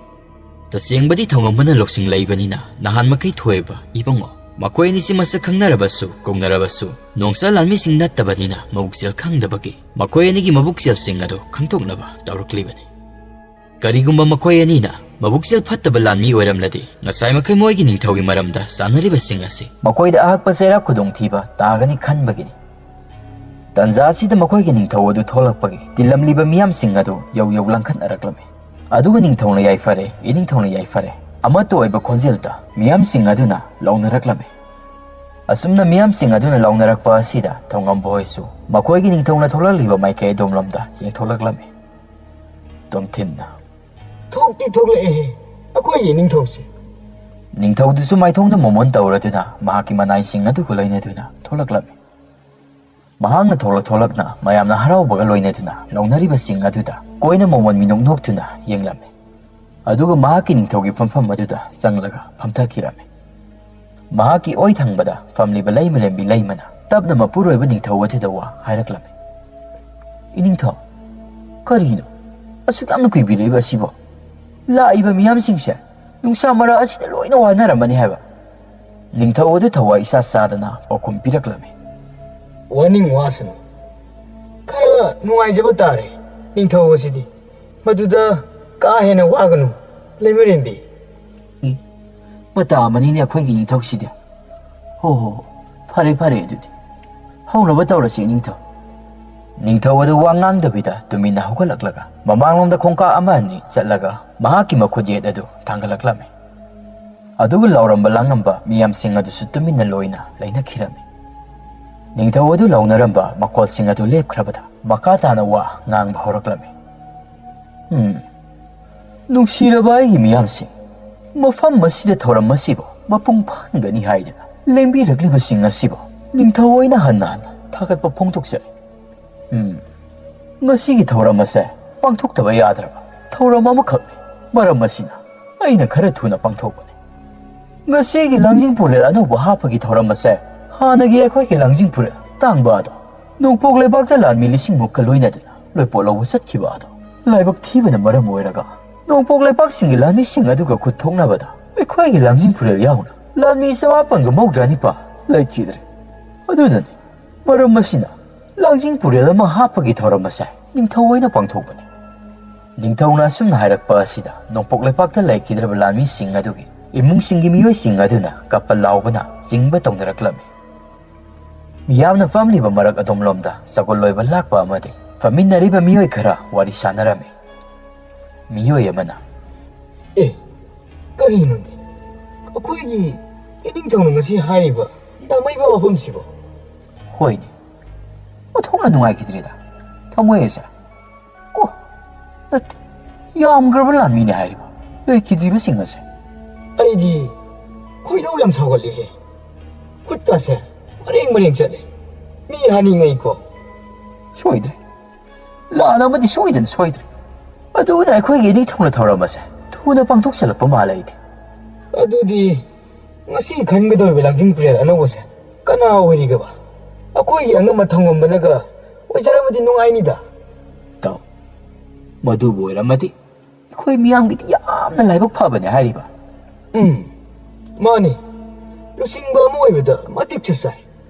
ꯇꯁꯦꯡꯕꯗꯤ ꯊꯧꯉꯝꯕꯅ ꯂꯧꯁꯤꯡ ꯂꯩꯕꯅꯤꯅ ꯅꯍꯥꯟ ꯃꯈꯩ ꯊꯣꯛꯑꯦꯕ, ꯏꯕꯨꯡꯉꯣ꯫ ꯃꯈꯣꯏ ꯑꯅꯤꯁꯤ ꯃꯁꯛ ꯈꯪꯅꯔꯕꯁꯨ, ꯀꯧꯅꯔꯕꯁꯨ, ꯅꯣꯡꯆꯥ ꯂꯥꯟꯃꯤꯁꯤꯡ ꯅꯠꯇꯕꯅꯤꯅ ꯃꯕꯨꯛꯆꯦꯜ ꯈꯪꯗꯕꯒꯤ ꯃꯈꯣꯏ ꯑꯅꯤꯒꯤ ꯃꯕꯨꯛꯆꯦꯜꯁꯤꯡ ꯑꯗꯨ ꯈꯪꯗꯣꯛꯅꯕ ꯇꯧꯔꯛꯂꯤꯕꯅꯤ꯫ ꯀꯔꯤꯒꯨꯝꯕ ꯃꯈꯣꯏ ꯑꯅꯤꯅ ꯃꯕꯨꯛꯆꯦꯜ ꯐꯠꯇꯕ ꯂꯥꯟꯃꯤ ꯑꯣꯏꯔꯝꯂꯗꯤ, ꯉꯁꯥꯏ ꯃꯈꯩ ꯃꯣꯏꯒꯤ ꯅꯤꯡꯊꯧꯒꯤ ꯃꯔꯝꯗ ꯆꯥꯟꯅꯔꯤꯕꯁꯤꯡ ꯑꯁꯤ ꯃꯈꯣꯏꯗ ꯑꯍꯛꯄ ꯆꯩꯔꯥꯛ ꯈꯨꯗꯣꯡꯊꯤꯕ ꯇꯥꯒꯅꯤ ꯈꯟꯕꯒꯤꯅꯤ꯫ ꯇꯟꯖꯥ ꯑꯁꯤꯗ ꯃꯈꯣꯏꯒꯤ ꯅꯤꯡꯊꯧ ꯑꯗꯨ ꯊꯣꯛꯂꯛꯄꯒꯤ ꯇꯤꯜꯂꯝꯂꯤꯕ ꯃꯤꯌꯥꯝꯁꯤꯡ ꯑꯗꯨ ꯌꯧ ꯌꯧ ꯂꯪꯈꯠꯅꯔꯛꯂꯝꯃꯤ꯫ ꯑꯗꯨꯒ ꯅꯤꯡꯊꯧꯅ ꯌꯥꯏꯐꯔꯦ, ꯏꯅꯤꯡꯊꯧꯅ ꯌꯥꯏꯐꯔꯦ, ꯑꯃꯠꯇ ꯑꯣꯏꯕ ꯈꯣꯟꯖꯦꯜꯗ ꯃꯤꯌꯥꯝꯁꯤꯡ ꯑꯗꯨꯅ ꯂꯥꯎꯅꯔꯛꯂꯝꯃꯤ꯫ ꯑꯁꯨꯝꯅ ꯃꯤꯌꯥꯝꯁꯤꯡ ꯑꯗꯨꯅ ꯂꯥꯎꯅꯔꯛꯄ ꯑꯁꯤꯗ ꯊꯧꯉꯝꯕ ꯍꯣꯏꯁꯨ ꯃꯈꯣꯏꯒꯤ ꯅꯤꯡꯊꯧꯅ ꯊꯣꯛꯂꯛꯂꯤꯕ ꯃꯥꯏꯀꯩ ꯑꯗꯣꯝꯂꯣꯝꯗ ꯌꯦꯡꯊꯣꯛꯂꯛꯂꯝꯃꯤ꯫ ꯇꯣꯝꯊꯤꯟꯅ, "ꯊꯣꯛꯇꯤ ꯊꯣꯛꯂꯛꯑꯦꯍꯦ, ꯑꯩꯈꯣꯏꯒꯤ ꯅꯤꯡꯊꯧꯁꯦ!" ꯅꯤꯡꯊꯧꯗꯨꯁꯨ ꯃꯥꯏꯊꯣꯡꯗ ꯃꯣꯃꯣꯟ ꯇꯧꯔꯗꯨꯅ ꯃꯍꯥꯛꯀꯤ ꯃꯅꯥꯏꯁꯤꯡ ꯑꯗꯨꯒ ꯂꯣꯏꯅꯗꯨꯅ ꯊꯣꯛꯂꯛꯂꯝꯃꯤ꯫ ꯃꯍꯥꯛꯅ ꯊꯣꯛꯂꯛ ꯊꯣꯛꯂꯛꯅ ꯃꯌꯥꯝꯅ ꯍꯔꯥꯎꯕꯒ ꯂꯣꯏꯅꯗꯨꯅ ꯂꯧꯅꯔꯤꯕꯁꯤꯡ ꯑꯗꯨꯗ ꯀꯣꯏꯅ ꯃꯣꯃꯣꯟ ꯃꯤꯅꯣꯛ ꯅꯣꯛꯇꯨꯅ ꯌꯦꯡꯂꯝꯃꯤ꯫ ꯑꯗꯨꯒ ꯃꯍꯥꯛꯀꯤ ꯅꯤꯡꯊꯧꯒꯤ ꯐꯝꯐꯝ ꯑꯗꯨꯗ ꯆꯪꯂꯒ ꯐꯝꯊꯈꯤꯔꯝꯃꯤ꯫ ꯃꯍꯥꯛꯀꯤ ꯑꯣꯏ ꯊꯪꯕꯗ ꯐꯝꯂꯤꯕ ꯂꯩꯃꯔꯦꯝꯕꯤ ꯂꯩꯃꯅ ꯇꯞꯅ ꯃꯄꯨꯔꯣꯏꯕ ꯅꯤꯡꯊꯧ ꯑꯗꯨꯗ ꯋꯥ ꯍꯥꯏꯔꯛꯂꯝꯃꯤ꯫ "ꯏꯅꯤꯡꯊꯧ, ꯀꯔꯤꯅꯣ ꯑꯁꯨꯛ ꯌꯥꯝꯅ ꯀꯨꯏꯕꯤꯔꯛꯏꯕ ꯑꯁꯤꯕꯣ? ꯂꯥꯛꯏꯕ ꯃꯤꯌꯥꯝꯁꯤꯡꯁꯦ ꯅꯨꯡꯁꯥ ꯃꯔꯛ ꯑꯁꯤꯗ ꯂꯣꯏꯅ ꯋꯥꯅꯔꯝꯃꯅꯤ ꯍꯥꯏꯕ꯫" ꯅꯤꯡꯊꯧ ꯑꯗꯨ ꯊꯋꯥꯏ ꯏꯆꯥ ꯆꯥꯗꯅ ꯄꯥꯎꯈꯨꯝ ꯄꯤꯔꯛꯂꯝꯃꯤ꯫ "ꯋꯥꯅꯤꯡ ꯋꯥꯁꯅꯨ, ꯈꯔ ꯅꯨꯡꯉꯥꯏꯖꯕ ꯇꯥꯔꯦ ꯅꯤꯡꯊꯧ ꯑꯁꯤꯗꯤ꯫ ꯃꯗꯨꯗ ꯀꯥ ꯍꯦꯟꯅ ꯋꯥꯒꯅꯨ, ꯂꯩꯃꯔꯦꯝꯕꯤ꯫" ꯏ, ꯃꯇꯥ ꯑꯃꯅꯤꯅꯦ ꯑꯩꯈꯣꯏꯒꯤ ꯅꯤꯡꯊꯧꯁꯤꯗꯤ꯫ "ꯍꯣ ꯍꯣ ꯍꯣ, ꯐꯔꯦ ꯐꯔꯦ, ꯑꯗꯨꯗꯤ ꯍꯧꯅꯕ ꯇꯧꯔꯁꯤ ꯅꯤꯡꯊꯧ꯫" ꯅꯤꯡꯊꯧ ꯑꯗꯨ ꯋꯥ ꯉꯥꯡꯗꯕꯤꯗ ꯇꯨꯃꯤꯟꯅ ꯍꯧꯒꯠꯂꯛꯂꯒ ꯃꯃꯥꯡꯂꯣꯝꯗ ꯈꯣꯡꯀꯥꯞ ꯑꯃ ꯑꯅꯤ ꯆꯠꯂꯒ ꯃꯍꯥꯛꯀꯤ ꯃꯈꯨꯠ ꯌꯦꯠ ꯑꯗꯨ ꯊꯥꯡꯒꯠꯂꯛꯂꯝꯃꯤ꯫ ꯑꯗꯨꯒ ꯂꯥꯎꯔꯝꯕ ꯂꯥꯡꯉꯝꯕ ꯃꯤꯌꯥꯝꯁꯤꯡ ꯑꯗꯨꯁꯨ ꯇꯨꯃꯤꯟꯅ ꯂꯣꯏꯅ ꯂꯩꯅꯈꯤꯔꯝꯃꯤ꯫ ꯅꯤꯡꯊꯧ ꯑꯗꯨ ꯂꯥꯎꯅꯔꯝꯕ ꯃꯈꯣꯜꯁꯤꯡ ꯑꯗꯨ ꯂꯦꯞꯈ꯭ꯔꯕꯗ ꯃꯈꯥ ꯇꯥꯅ ꯋꯥ ꯉꯥꯡꯕ ꯍꯧꯔꯛꯂꯝꯃꯤ꯫ "ꯎꯝ, ꯅꯨꯡꯁꯤꯔꯕ ꯑꯩꯒꯤ ꯃꯤꯌꯥꯝꯁꯤꯡ, ꯃꯐꯝ ꯑꯁꯤꯗ ꯊꯧꯔꯝ ꯑꯁꯤꯕꯨ ꯃꯄꯨꯡ ꯐꯥꯍꯟꯒꯅꯤ ꯍꯥꯏꯗꯨꯅ ꯂꯦꯡꯕꯤꯔꯛꯂꯤꯕꯁꯤꯡ ꯑꯁꯤꯕꯨ ꯅꯤꯡꯊꯧ ꯑꯣꯏꯅ ꯍꯟꯅ ꯍꯟꯅ ꯊꯥꯒꯠꯄ ꯐꯣꯡꯗꯣꯛꯆꯔꯤ꯫ ꯎꯝ, ꯉꯁꯤꯒꯤ ꯊꯧꯔꯝ ꯑꯁꯦ ꯄꯥꯡꯊꯣꯛꯇꯕ ꯌꯥꯗ꯭ꯔꯕ ꯊꯧꯔꯝ ꯑꯃꯈꯛꯅꯤ꯫ ꯃꯔꯝ ꯑꯁꯤꯅ ꯑꯩꯅ ꯈꯔ ꯊꯨꯅ ꯄꯥꯡꯊꯣꯛꯄꯅꯤ꯫ ꯉꯁꯤꯒꯤ ꯂꯥꯡꯖꯤꯡ ꯄꯨꯔꯦꯜ ꯑꯅꯧꯕ ꯍꯥꯞꯄꯒꯤ ꯊꯧꯔꯝ ꯑꯁꯦ ꯍꯥꯟꯅꯒꯤ ꯑꯩꯈꯣꯏꯒꯤ ꯂꯥꯡꯖꯤꯡ ꯄꯨꯔꯦꯜ ꯇꯥꯡꯕ ꯑꯗꯣ, ꯅꯣꯡꯄꯣꯛ ꯂꯩꯕꯥꯛꯇ ꯂꯥꯟꯃꯤ ꯂꯤꯁꯤꯡꯃꯨꯛꯀ ꯂꯣꯏꯅꯗꯨꯅ ꯂꯣꯏꯄꯣꯠ ꯂꯧꯕ ꯆꯠꯈꯤꯕ ꯑꯗꯣ, ꯂꯥꯏꯕꯛ ꯊꯤꯕꯅ ꯃꯔꯝ ꯑꯣꯏꯔꯒ ꯅꯣꯡꯄꯣꯛ ꯂꯩꯕꯥꯛꯁꯤꯡꯒꯤ ꯂꯥꯟꯃꯤꯁꯤꯡ ꯑꯗꯨꯒ ꯈꯨꯠ ꯊꯣꯛꯅꯕꯗ ꯑꯩꯈꯣꯏꯒꯤ ꯂꯥꯡꯖꯤꯡ ꯄꯨꯔꯦꯜ ꯌꯥꯎꯅ ꯂꯥꯟꯃꯤ ꯆꯃꯥꯄꯟꯒ ꯃꯧꯗ꯭ꯔꯥ ꯅꯤꯄꯥ ꯂꯩꯈꯤꯗ꯭ꯔꯦ꯫ ꯑꯗꯨꯅꯅꯤ ꯃꯔꯝ ꯑꯁꯤꯅ ꯂꯥꯡꯖꯤꯡ ꯄꯨꯔꯦꯜ ꯑꯃ ꯍꯥꯞꯄꯒꯤ ꯊꯧꯔꯝ ꯑꯁꯦ ꯅꯤꯡꯊꯧ ꯑꯣꯏꯅ ꯄꯥꯡꯊꯣꯛꯄꯅꯤ꯫ ꯅꯤꯡꯊꯧꯅ ꯑꯁꯨꯝꯅ ꯍꯥꯏꯔꯛꯄ ꯑꯁꯤꯗ ꯅꯣꯡꯄꯣꯛ ꯂꯩꯄꯥꯛꯇ ꯂꯩꯈꯤꯗ꯭ꯔꯕ ꯂꯥꯟꯃꯤꯁꯤꯡ ꯑꯗꯨꯒꯤ ꯏꯃꯨꯡꯁꯤꯡꯒꯤ ꯃꯤꯑꯣꯏꯁꯤꯡ ꯑꯗꯨꯅ ꯀꯞꯄ ꯂꯥꯎꯕꯅ ꯆꯤꯡꯕ ꯇꯧꯅꯔꯛꯂꯝꯃꯤ꯫ ꯃꯤꯌꯥꯝꯅ ꯐꯝꯂꯤꯕ ꯃꯔꯛ ꯑꯗꯣꯝꯂꯣꯝꯗ ꯆꯒꯨꯜ ꯂꯣꯏꯕ ꯂꯥꯛꯄ ꯑꯃꯗꯤ ꯐꯝꯃꯤꯟꯅꯔꯤꯕ ꯃꯤꯑꯣꯏ ꯈꯔ ꯋꯥꯔꯤ ꯁꯥꯟꯅꯔꯝꯃꯤ꯫ ꯃꯤꯑꯣꯏ ꯑꯃꯅ, "ꯑꯦ, ꯀꯔꯤꯅꯣꯅꯦ? ꯑꯩꯈꯣꯏꯒꯤ ꯏꯅꯤꯡꯊꯧꯅ ꯉꯁꯤ ꯍꯥꯏꯔꯤꯕ ꯇꯥꯃꯩꯕ ꯋꯥꯐꯝꯁꯤꯕꯣ?" "ꯍꯣꯏꯅꯦ, ꯑꯣꯟꯊꯣꯛꯅ ꯅꯨꯡꯉꯥꯏꯈꯤꯗ꯭ꯔꯦꯗ ꯊꯃꯣꯏ ꯑꯁꯦ꯫ ꯑꯣ, ꯅꯠꯇꯦ, ꯌꯥꯝꯈ꯭ꯔꯕ ꯂꯥꯟꯃꯤꯅꯦ ꯍꯥꯏꯔꯤꯕ ꯂꯩꯈꯤꯗ꯭ꯔꯤꯕꯁꯤꯡ ꯑꯁꯦ꯫ ꯑꯩꯗꯤ ꯈꯣꯏꯗꯧ ꯌꯥꯝ ꯁꯥꯎꯒꯠꯂꯦꯍꯦ꯫ ꯈꯨꯠꯀꯁꯦ ꯃꯔꯦꯡ ꯃꯔꯦꯡ ꯆꯠꯂꯦ꯫ ꯃꯤ ꯍꯥꯠꯅꯤꯡꯉꯩꯀꯣ꯫" "ꯁꯣꯏꯗ꯭ꯔꯦ, ꯂꯥꯟ ꯑꯃꯗꯤ ꯁꯣꯏꯗꯅ ꯁꯣꯏꯗ꯭ꯔꯦ꯫ ꯑꯗꯨꯅ ꯑꯩꯈꯣꯏꯒꯤ ꯏꯅꯤꯡꯊꯧꯅ ꯊꯧꯔꯝ ꯑꯁꯦ ꯊꯨꯅ ꯄꯥꯡꯊꯣꯛꯆꯜꯂꯛꯄ ꯃꯥꯜꯂꯦ ꯑꯩꯗꯤ꯫" "ꯑꯗꯨꯗꯤ ꯉꯁꯤ ꯈꯟꯒꯗꯧꯔꯤꯕ ꯂꯥꯡꯖꯤꯡ ꯄꯨꯔꯦꯜ ꯑꯅꯧꯕꯁꯦ ꯀꯅꯥ ꯑꯣꯏꯔꯤꯒꯕ? ꯑꯩꯈꯣꯏꯒꯤ ꯑꯉꯝ ꯑꯊꯪꯕꯝꯕꯅꯒ ꯑꯣꯏꯖꯔꯕꯗꯤ ꯅꯨꯡꯉꯥꯏꯅꯤꯗ꯫" "ꯇꯧ, ꯃꯗꯨꯕꯨ ꯑꯣꯏꯔꯝꯃꯗꯤ ꯑꯩꯈꯣꯏ ꯃꯤꯌꯥꯝꯒꯤꯗꯤ ꯌꯥꯝꯅ ꯂꯥꯏꯕꯛ ꯐꯕꯅꯦ ꯍꯥꯏꯔꯤꯕ꯫" "ꯎꯝ, ꯃꯥꯅꯤ꯫ ꯂꯨꯆꯤꯡꯕ ꯑꯃ ꯑꯣꯏꯕꯗ ꯃꯇꯤꯛꯁꯨ ꯆꯥꯏ꯫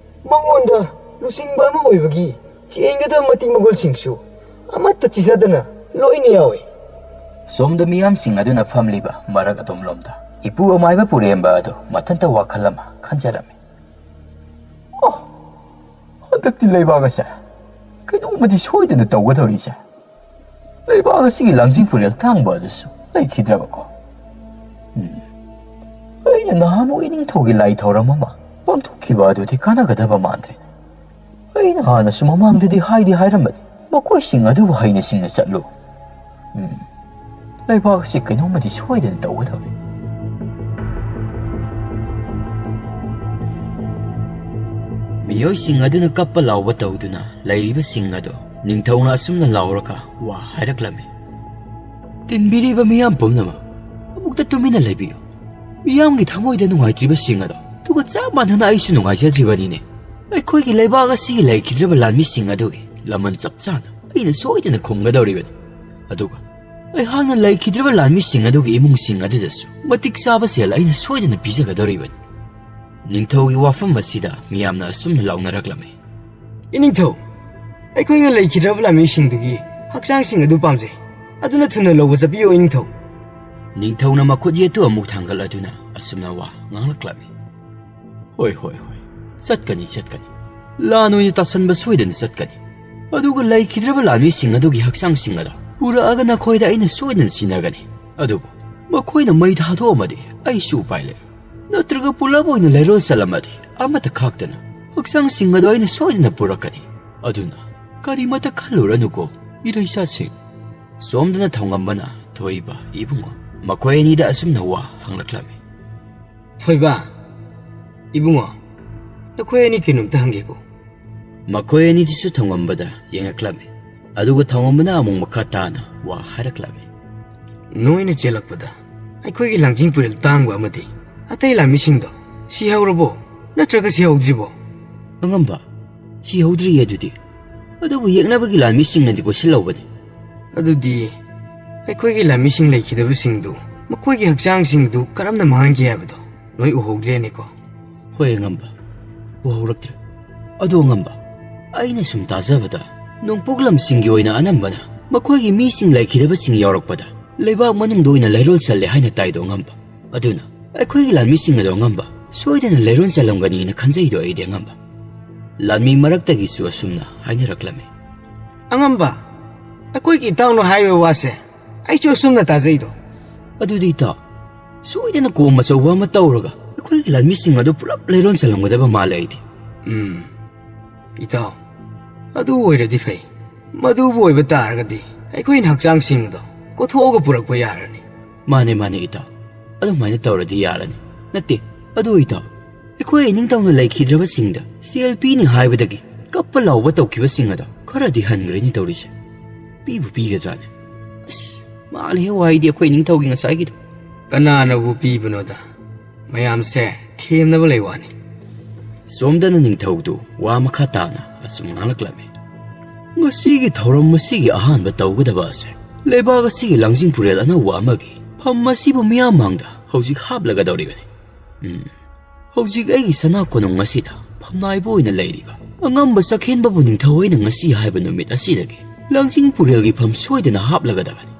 ꯃꯉꯣꯟꯗ ꯂꯨꯆꯤꯡꯕ ꯑꯃ ꯑꯣꯏꯕꯒꯤ ꯆꯦꯟꯒꯗꯕ ꯃꯇꯤꯛ ꯃꯒꯨꯜꯁꯤꯡꯁꯨ ꯑꯃꯠꯇ ꯆꯤꯖꯗꯅ ꯂꯣꯏꯅ ꯌꯥꯎꯏ꯫" ꯁꯣꯝꯗ ꯃꯤꯌꯥꯝꯁꯤꯡ ꯑꯗꯨꯅ ꯐꯝꯂꯤꯕ ꯃꯔꯛ ꯑꯗꯣꯝꯂꯣꯝꯗ ꯏꯄꯨ ꯑꯃꯥꯏꯕ ꯄꯨꯔꯦꯝꯕ ꯑꯗꯨ ꯃꯊꯟꯇ ꯋꯥꯈꯜ ꯑꯃ ꯈꯟꯖꯔꯝꯃꯤ꯫ "ꯑꯣ, ꯍꯟꯗꯛꯇꯤ ꯂꯩꯕꯥꯛ ꯑꯁꯦ ꯀꯩꯅꯣꯝꯃꯗꯤ ꯁꯣꯏꯗꯅ ꯇꯧꯒꯗꯧꯔꯤꯁꯦ꯫ ꯂꯩꯕꯥꯛ ꯑꯁꯤꯒꯤ ꯂꯥꯡꯖꯤꯡ ꯄꯨꯔꯦꯜ ꯇꯥꯡꯕ ꯑꯗꯨꯁꯨ ꯂꯩꯈꯤꯗ꯭ꯔꯕꯀꯣ꯫ ꯎꯝ, ꯑꯩꯅ ꯅꯍꯥꯟꯃꯨꯛ ꯏꯅꯤꯡꯊꯧꯒꯤ ꯂꯥꯏ ꯊꯧꯔꯝ ꯑꯃ ꯄꯥꯡꯊꯣꯛꯈꯤꯕ ꯑꯗꯨꯗꯤ ꯀꯥꯟꯅꯒꯗꯕ ꯃꯥꯟꯗ꯭ꯔꯦ꯫ ꯑꯩꯅ ꯍꯥꯟꯅꯁꯨ ꯃꯃꯥꯡꯗꯗꯤ ꯍꯥꯏꯗꯤ ꯍꯥꯏꯔꯝꯕꯅꯤ, ꯃꯈꯣꯏꯁꯤꯡ ꯑꯗꯨꯕꯨ ꯍꯩꯅ ꯁꯤꯡꯅ ꯆꯠꯂꯨ꯫ ꯎꯝ, ꯂꯩꯕꯥꯛ ꯑꯁꯤ ꯀꯩꯅꯣꯝꯃꯗꯤ ꯁꯣꯏꯗꯅ ꯇꯧꯒꯗꯧꯔꯤ꯫" ꯃꯤꯑꯣꯏꯁꯤꯡ ꯑꯗꯨꯅ ꯀꯞꯄ ꯂꯥꯎꯕ ꯇꯧꯗꯨꯅ ꯂꯩꯔꯤꯕꯁꯤꯡ ꯑꯗꯣ ꯅꯤꯡꯊꯧꯅ ꯑꯁꯨꯝꯅ ꯂꯥꯎꯔꯒ ꯋꯥ ꯍꯥꯏꯔꯛꯂꯝꯃꯤ: "ꯇꯤꯟꯕꯤꯔꯤꯕ ꯃꯤꯌꯥꯝ ꯄꯨꯝꯅꯃꯛ, ꯑꯃꯨꯛꯇ ꯇꯨꯃꯤꯟꯅ ꯂꯩꯕꯤꯌꯨ꯫ ꯃꯤꯌꯥꯝꯒꯤ ꯊꯃꯣꯏꯗ ꯅꯨꯡꯉꯥꯏꯇ꯭ꯔꯤꯕꯁꯤꯡ ꯑꯗꯣ, ꯑꯗꯨꯒ ꯆꯞ ꯃꯥꯟꯅꯅ ꯑꯩꯁꯨ ꯅꯨꯡꯉꯥꯏꯖꯗ꯭ꯔꯤꯕꯅꯤꯅꯦ꯫ ꯑꯩꯈꯣꯏꯒꯤ ꯂꯩꯕꯥꯛ ꯑꯁꯤꯒꯤ ꯂꯩꯈꯤꯗ꯭ꯔꯕ ꯂꯥꯟꯃꯤꯁꯤꯡ ꯑꯗꯨꯒꯤ ꯂꯃꯟ ꯆꯞ ꯆꯥꯅ ꯑꯩꯅ ꯁꯣꯏꯗꯅ ꯈꯨꯝꯒꯗꯧꯔꯤꯕꯅꯤ꯫ ꯑꯗꯨꯒ ꯑꯩꯍꯥꯛꯅ ꯂꯩꯈꯤꯗ꯭ꯔꯕ ꯂꯥꯟꯃꯤꯁꯤꯡ ꯑꯗꯨꯒꯤ ꯏꯃꯨꯡꯁꯤꯡ ꯑꯗꯨꯗꯁꯨ ꯃꯇꯤꯛ ꯆꯥꯕ ꯁꯦꯜ ꯑꯩꯅ ꯁꯣꯏꯗꯅ ꯄꯤꯖꯒꯗꯧꯔꯤꯕꯅꯤ꯫" ꯅꯤꯡꯊꯧꯒꯤ ꯋꯥꯐꯝ ꯑꯁꯤꯗ ꯃꯤꯌꯥꯝꯅ ꯑꯁꯨꯝꯅ ꯂꯥꯎꯅꯔꯛꯂꯝꯃꯤ: "ꯏꯅꯤꯡꯊꯧ, ꯑꯩꯈꯣꯏꯅ ꯂꯩꯈꯤꯗ꯭ꯔꯕ ꯂꯥꯟꯃꯤꯁꯤꯡꯗꯨꯒꯤ ꯍꯛꯆꯥꯡꯁꯤꯡ ꯑꯗꯨ ꯄꯥꯝꯖꯩ꯫ ꯑꯗꯨꯅ ꯊꯨꯅ ꯂꯧꯕ ꯆꯠꯄꯤꯌꯨ, ꯏꯅꯤꯡꯊꯧ꯫" ꯅꯤꯡꯊꯧꯅ ꯃꯈꯨꯠ ꯌꯦꯠꯇꯨ ꯑꯃꯨꯛ ꯊꯥꯡꯒꯠꯂꯗꯨꯅ ꯑꯁꯨꯝꯅ ꯋꯥ ꯉꯥꯡꯂꯛꯂꯝꯃꯤ: "ꯍꯣꯏ, ꯍꯣꯏ, ꯍꯣꯏ, ꯆꯠꯀꯅꯤ, ꯆꯠꯀꯅꯤ꯫ ꯂꯥꯟ ꯑꯣꯏꯅ ꯇꯥꯁꯟꯕ ꯁꯣꯏꯗꯅ ꯆꯠꯀꯅꯤ꯫ ꯑꯗꯨꯒ ꯂꯩꯈꯤꯗ꯭ꯔꯕ ꯂꯥꯟꯃꯤꯁꯤꯡ ꯑꯗꯨꯒꯤ ꯍꯛꯆꯥꯡꯁꯤꯡ ꯑꯗꯣ ꯄꯨꯔꯛꯑꯒ ꯅꯈꯣꯏꯗ ꯑꯩꯅ ꯁꯣꯏꯗꯅ ꯁꯤꯟꯅꯒꯅꯤ꯫ ꯑꯗꯨꯕꯨ ꯃꯈꯣꯏꯅ ꯃꯩ ꯊꯥꯗꯣꯛꯑꯝꯃꯗꯤ ꯑꯩꯁꯨ ꯎꯄꯥꯏ ꯂꯩꯔꯣꯏ꯫ ꯅꯠꯇ꯭ꯔꯒ ꯄꯨꯂꯞ ꯑꯣꯏꯅ ꯂꯩꯔꯣꯜ ꯆꯠꯂꯝꯃꯗꯤ ꯑꯃꯠꯇ ꯈꯥꯛꯇꯅ ꯍꯛꯆꯥꯡꯁꯤꯡ ꯑꯗꯣ ꯑꯩꯅ ꯁꯣꯏꯗꯅ ꯄꯨꯔꯛꯀꯅꯤ꯫ ꯑꯗꯨꯅ ꯀꯔꯤꯃꯠꯇ ꯈꯜꯂꯨꯔꯅꯨꯀꯣ, ꯏꯔꯩꯆꯥꯁꯤꯡ꯫" ꯁꯣꯝꯗꯅ ꯊꯧꯉꯝꯕꯅ ꯊꯣꯏꯕ ꯏꯕꯨꯡꯉꯣ ꯃꯈꯣꯏ ꯑꯅꯤꯗ ꯑꯁꯨꯝꯅ ꯋꯥ ꯍꯪꯂꯛꯂꯝꯃꯤ: "ꯊꯣꯏꯕ, ꯏꯕꯨꯡꯉꯣ, ꯅꯈꯣꯏ ꯑꯅꯤ ꯀꯩꯅꯣꯝꯇ ꯍꯪꯒꯦꯀꯣ?" ꯃꯈꯣꯏ ꯑꯅꯤꯗꯨꯁꯨ ꯊꯧꯉꯝꯕꯗ ꯌꯦꯡꯉꯛꯂꯝꯃꯤ꯫ ꯑꯗꯨꯒ ꯊꯧꯉꯝꯕꯅ ꯑꯃꯨꯛ ꯃꯈꯥ ꯇꯥꯅ ꯋꯥ ꯍꯥꯏꯔꯛꯂꯝꯃꯤ: "ꯅꯣꯏꯅ ꯆꯦꯜꯂꯛꯄꯗ ꯑꯩꯈꯣꯏꯒꯤ ꯂꯥꯡꯖꯤꯡ ꯄꯨꯔꯦꯜ ꯇꯥꯡꯕ ꯑꯃꯗꯤ ꯑꯇꯩ ꯂꯥꯟꯃꯤꯁꯤꯡꯗꯣ ꯁꯤꯍꯧꯔꯕꯣ, ꯅꯠꯇ꯭ꯔꯒ ꯁꯤꯍꯧꯗ꯭ꯔꯤꯕꯣ?" "ꯑꯉꯝꯕ, ꯁꯤꯍꯧꯗ꯭ꯔꯤꯌꯦ ꯑꯗꯨꯗꯤ꯫ ꯑꯗꯨꯕꯨ ꯌꯦꯛꯅꯕꯒꯤ ꯂꯥꯟꯃꯤꯁꯤꯡꯅꯗꯤ ꯀꯣꯏꯁꯤꯜꯍꯧꯕꯅꯤ꯫" "ꯑꯗꯨꯗꯤ ꯑꯩꯈꯣꯏꯒꯤ ꯂꯥꯟꯃꯤꯁꯤꯡ ꯂꯩꯈꯤꯗꯕꯁꯤꯡꯗꯨ ꯃꯈꯣꯏꯒꯤ ꯍꯛꯆꯥꯡꯁꯤꯡꯗꯨ ꯀꯔꯝꯅ ꯃꯥꯡꯍꯟꯈꯤ ꯍꯥꯏꯕꯗꯣ ꯂꯣꯏ ꯎꯍꯧꯗ꯭ꯔꯦꯅꯦꯀꯣ?" "ꯍꯣꯏ ꯑꯉꯝꯕ, ꯎꯍꯧꯔꯛꯇ꯭ꯔꯦ꯫ ꯑꯗꯣ ꯑꯉꯝꯕ, ꯑꯩꯅ ꯁꯨꯝ ꯇꯥꯖꯕꯗ ꯅꯣꯡꯄꯣꯛ ꯂꯝꯁꯤꯡꯒꯤ ꯑꯣꯏꯅ ꯑꯅꯝꯕꯅ ꯃꯈꯣꯏꯒꯤ ꯃꯤꯁꯤꯡ ꯂꯩꯈꯤꯗꯕꯁꯤꯡ ꯌꯥꯎꯔꯛꯄꯗ ꯂꯩꯕꯥꯛ ꯃꯅꯨꯡꯗ ꯑꯣꯏꯅ ꯂꯩꯔꯣꯜ ꯆꯜꯂꯦ ꯍꯥꯏꯅ ꯇꯥꯏꯗꯣ ꯑꯉꯝꯕ꯫ ꯑꯗꯨꯅ ꯑꯩꯈꯣꯏꯒꯤ ꯂꯥꯟꯃꯤꯁꯤꯡ ꯑꯗꯣ ꯑꯉꯝꯕ ꯁꯣꯏꯗꯅ ꯂꯩꯔꯣꯜ ꯆꯜꯂꯝꯒꯅꯤꯅ ꯈꯟꯖꯩꯗꯣ ꯑꯩꯗꯤ ꯑꯉꯝꯕ꯫ ꯂꯥꯟꯃꯤ ꯃꯔꯛꯇꯒꯤꯁꯨ ꯑꯁꯨꯝꯅ ꯍꯥꯏꯅꯔꯛꯂꯝꯃꯤ꯫" "ꯑꯉꯝꯕ, ꯑꯩꯈꯣꯏꯒꯤ ꯏꯇꯥꯎꯅ ꯍꯥꯏꯔꯤꯕ ꯋꯥꯁꯦ ꯑꯩꯁꯨ ꯑꯁꯨꯝꯅ ꯇꯥꯖꯩꯗꯣ꯫" "ꯑꯗꯨꯗꯤ ꯏꯇꯥꯎ, ꯁꯣꯏꯗꯅ ꯀꯣꯝ ꯑꯆꯧꯕ ꯑꯃ ꯇꯧꯔꯒ ꯑꯩꯈꯣꯏꯒꯤ ꯂꯥꯟꯃꯤꯁꯤꯡ ꯑꯗꯨ ꯄꯨꯂꯞ ꯂꯩꯔꯣꯟ ꯆꯜꯂꯝꯒꯗꯕ ꯃꯥꯜꯂꯦ ꯑꯩꯗꯤ꯫" "ꯎꯝ, ꯏꯇꯥꯎ, ꯑꯗꯨ ꯑꯣꯏꯔꯗꯤ ꯐꯩ꯫ ꯃꯗꯨꯕꯨ ꯑꯣꯏꯕ ꯇꯥꯔꯒꯗꯤ ꯑꯩꯈꯣꯏꯅ ꯍꯛꯆꯥꯡꯁꯤꯡ ꯑꯗꯣ ꯀꯣꯊꯣꯛꯑꯒ ꯄꯨꯔꯛꯄ ꯌꯥꯔꯅꯤ꯫" "ꯃꯥꯅꯦ, ꯃꯥꯅꯦ ꯏꯇꯥꯎ, ꯑꯗꯨꯃꯥꯏꯅ ꯇꯧꯔꯗꯤ ꯌꯥꯔꯅꯤ꯫ ꯅꯠꯇꯦ, ꯑꯗꯨ ꯏꯇꯥꯎ, ꯑꯩꯈꯣꯏ ꯏꯅꯤꯡꯊꯧꯅ ꯂꯩꯈꯤꯗ꯭ꯔꯕꯁꯤꯡꯗ ꯁꯦꯜ ꯄꯤꯅꯤ ꯍꯥꯏꯕꯗꯒꯤ ꯀꯞꯄ ꯂꯥꯎꯕ ꯇꯧꯈꯤꯕꯁꯤꯡ ꯑꯗꯣ ꯈꯔꯗꯤ ꯍꯟꯈ꯭ꯔꯦꯅꯤ ꯇꯧꯔꯤꯁꯦ꯫ ꯄꯤꯕꯨ ꯄꯤꯒꯗ꯭ꯔꯥꯅꯦ? ꯑꯁ, ꯃꯥꯜꯂꯦꯍꯦ, ꯋꯥꯍꯩꯗꯤ ꯑꯩꯈꯣꯏ ꯏꯅꯤꯡꯊꯧꯒꯤ ꯉꯁꯥꯏꯒꯤꯗꯣ꯫ ꯀꯅꯥꯅꯕꯨ ꯄꯤꯕꯅꯣꯗ? ꯃꯌꯥꯝꯁꯦ ꯊꯦꯝꯅꯕ ꯂꯩ ꯋꯥꯅꯤ꯫ ꯁꯣꯝꯗꯅ ꯅꯤꯡꯊꯧꯗꯨ ꯋꯥ ꯃꯈꯥ ꯇꯥꯅ ꯑꯁꯨꯝ ꯉꯥꯡꯂꯛꯂꯝꯃꯤ: "ꯉꯁꯤꯒꯤ ꯊꯧꯔꯝ ꯑꯁꯤꯒꯤ ꯑꯍꯥꯟꯕ ꯇꯧꯒꯗꯕ ꯑꯁꯦ ꯂꯩꯕꯥꯛ ꯑꯁꯤꯒꯤ ꯂꯥꯡꯖꯤꯡ ꯄꯨꯔꯦꯜ ꯑꯅꯧꯕ ꯑꯃꯒꯤ ꯐꯝ ꯑꯁꯤꯕꯨ ꯃꯤꯌꯥꯝ ꯃꯥꯡꯗ ꯍꯧꯖꯤꯛ ꯍꯥꯞꯂꯒꯗꯧꯔꯤꯕꯅꯤ꯫ ꯎꯝ, ꯍꯧꯖꯤꯛ ꯑꯩꯒꯤ ꯁꯅꯥ ꯀꯣꯅꯨꯡ ꯑꯁꯤꯗ ꯐꯝꯅꯥꯏꯕ ꯑꯣꯏꯅ ꯂꯩꯔꯤꯕ ꯑꯉꯝꯕ ꯆꯈꯦꯟꯕꯕꯨ ꯅꯤꯡꯊꯧ ꯑꯩꯅ ꯉꯁꯤ ꯍꯥꯏꯕ ꯅꯨꯃꯤꯠ ꯑꯁꯤꯗꯒꯤ ꯂꯥꯡꯖꯤꯡ ꯄꯨꯔꯦꯜꯒꯤ ꯐꯝ ꯁꯣꯏꯗꯅ ꯍꯥꯞꯂꯒꯗꯕꯅꯤ꯫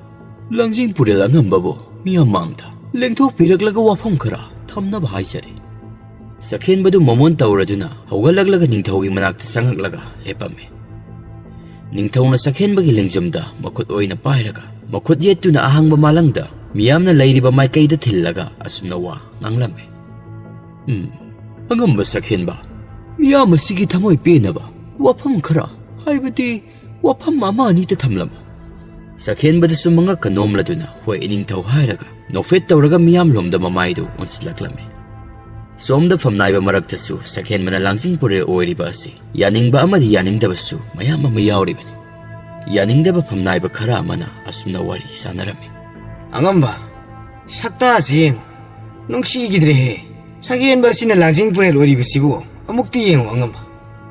ꯂꯥꯡꯖꯤꯡ ꯄꯨꯔꯦꯜ ꯑꯉꯝꯕꯕꯨ ꯃꯤꯌꯥꯝ ꯃꯥꯡꯗ ꯂꯦꯡꯊꯣꯛꯄꯤꯔꯛꯂꯒ ꯋꯥꯐꯝ ꯈꯔ ꯊꯝꯅꯕ ꯍꯥꯏꯖꯔꯤ"꯫ ꯆꯈꯦꯟꯕꯗꯨ ꯃꯃꯣꯟ ꯇꯧꯔꯗꯨꯅ ꯍꯧꯒꯠꯂꯛꯂꯒ ꯅꯤꯡꯊꯧꯒꯤ ꯃꯅꯥꯛꯇ ꯆꯪꯉꯛꯂꯒ ꯂꯦꯞꯄꯝꯃꯤ꯫ ꯅꯤꯡꯊꯧꯅ ꯆꯈꯦꯟꯕꯒꯤ ꯂꯦꯡꯖꯨꯝꯗ ꯃꯈꯨꯠ ꯑꯣꯏꯅ ꯄꯥꯏꯔꯒ ꯃꯈꯨꯠ ꯌꯦꯠꯇꯨꯅ ꯑꯍꯥꯡꯕ ꯃꯥꯂꯪꯗ ꯃꯤꯌꯥꯝꯅ ꯂꯩꯔꯤꯕ ꯃꯥꯏꯀꯩꯗ ꯊꯤꯜꯂꯒ ꯑꯁꯨꯝꯅ ꯋꯥ ꯉꯥꯡꯂꯝꯃꯤ: "ꯎꯝ, ꯑꯉꯝꯕ ꯆꯈꯦꯟꯕ, ꯃꯤꯌꯥꯝ ꯑꯁꯤꯒꯤ ꯊꯃꯣꯏ ꯄꯦꯟꯅꯕ ꯋꯥꯐꯝ ꯈꯔ, ꯍꯥꯏꯕꯗꯤ ꯋꯥꯐꯝ ꯑꯃ ꯑꯅꯤꯇ ꯊꯝꯂꯝꯃꯨ"꯫ ꯆꯈꯦꯟꯕꯗꯨꯁꯨ ꯃꯉꯛꯀ ꯅꯣꯝꯂꯗꯨꯅ "ꯍꯣꯏ, ꯏꯅꯤꯡꯊꯧ" ꯍꯥꯏꯔꯒ ꯅꯣꯛꯐꯦꯠ ꯇꯧꯔꯒ ꯃꯤꯌꯥꯝꯂꯣꯝꯗ ꯃꯃꯥꯏꯗꯨ ꯑꯣꯟꯁꯤꯜꯂꯛꯂꯝꯃꯤ꯫ ꯁꯣꯝꯗ ꯐꯝꯅꯥꯏꯕ ꯃꯔꯛꯇꯁꯨ ꯆꯈꯦꯟꯕꯅ ꯂꯥꯡꯖꯤꯡ ꯄꯨꯔꯦꯜ ꯑꯣꯏꯔꯤꯕ ꯑꯁꯤ ꯌꯥꯅꯤꯡꯕ ꯑꯃꯗꯤ ꯌꯥꯅꯤꯡꯗꯕꯁꯨ ꯃꯌꯥꯝ ꯑꯃ ꯌꯥꯎꯔꯤꯕꯅꯤ꯫ ꯌꯥꯅꯤꯡꯗꯕ ꯐꯝꯅꯥꯏꯕ ꯈꯔ ꯑꯃꯅ ꯑꯁꯨꯝꯅ ꯋꯥꯔꯤ ꯁꯥꯟꯅꯔꯝꯃꯤ: "ꯑꯉꯝꯕ, ꯁꯛꯇꯥꯁꯤ ꯌꯦꯡꯉꯨ, ꯅꯨꯡꯁꯤꯈꯤꯗ꯭ꯔꯦꯍꯦ꯫ ꯆꯈꯦꯟꯕ ꯑꯁꯤꯅ ꯂꯥꯡꯖꯤꯡ ꯄꯨꯔꯦꯜ ꯑꯣꯏꯔꯤꯕꯁꯤꯕꯨ ꯑꯃꯨꯛꯇꯤ ꯌꯦꯡꯉꯨ ꯑꯉꯝꯕ"꯫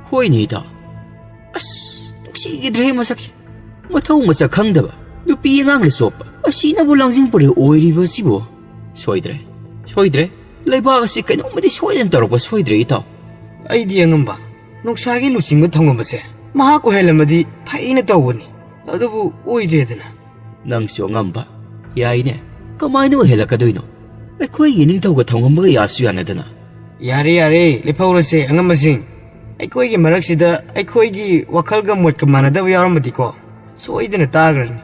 "ꯍꯣꯏꯅꯦ ꯏꯇꯥꯎ꯫ ꯑꯁ, ꯅꯨꯡꯁꯤꯈꯤꯗ꯭ꯔꯦꯍꯦ ꯃꯁꯛꯁꯦ꯫ ꯃꯊꯧ ꯃꯁꯛ ꯈꯪꯗꯕ ꯅꯨꯄꯤ ꯑꯉꯥꯡꯅ ꯆꯣꯞꯄ ꯑꯁꯤꯅꯕꯨ ꯂꯥꯡꯖꯤꯡ ꯄꯨꯔꯦꯜ ꯑꯣꯏꯔꯤꯕꯁꯤꯕꯨ꯫ ꯁꯣꯏꯗ꯭ꯔꯦ, ꯁꯣꯏꯗ꯭ꯔꯦ꯫ ꯂꯩꯕꯥꯛ ꯑꯁꯤ ꯀꯩꯅꯣꯝꯃꯗꯤ ꯁꯣꯏꯗꯅ ꯇꯧꯔꯛꯄ ꯁꯣꯏꯗ꯭ꯔꯦ ꯏꯇꯥꯎ"꯫ "ꯑꯩꯗꯤ ꯑꯉꯝꯕ, ꯅꯣꯡꯁꯥꯒꯤ ꯂꯨꯆꯤꯡꯕ ꯊꯧꯉꯝꯕꯁꯦ ꯃꯍꯥꯛ ꯑꯣꯏꯍꯜꯂꯝꯃꯗꯤ ꯐꯩꯅ ꯇꯧꯕꯅꯤ, ꯑꯗꯨꯕꯨ ꯑꯣꯏꯗ꯭ꯔꯦꯗꯅ"꯫ "ꯅꯪꯁꯨ ꯑꯉꯝꯕ? ꯌꯥꯏꯅꯦ꯫ ꯀꯃꯥꯏꯅ ꯑꯣꯏꯍꯜꯂꯛꯀꯗꯣꯏꯅꯣ? ꯑꯩꯈꯣꯏꯒꯤ ꯅꯤꯡꯊꯧꯒ ꯊꯧꯉꯝꯕꯒ ꯌꯥꯁꯨ ꯌꯥꯅꯗꯅ"꯫ "ꯌꯥꯔꯦ, ꯌꯥꯔꯦ, ꯂꯦꯞꯍꯧꯔꯁꯦ ꯑꯉꯝꯕꯁꯤꯡ꯫ ꯑꯩꯈꯣꯏꯒꯤ ꯃꯔꯛꯁꯤꯗ ꯑꯩꯈꯣꯏꯒꯤ ꯋꯥꯈꯜꯒ ꯃꯣꯠꯀ ꯃꯥꯟꯅꯗꯕ ꯌꯥꯎꯔꯝꯃꯗꯤꯀꯣ, ꯁꯣꯏꯗꯅ ꯇꯥꯈ꯭ꯔꯅꯤ"꯫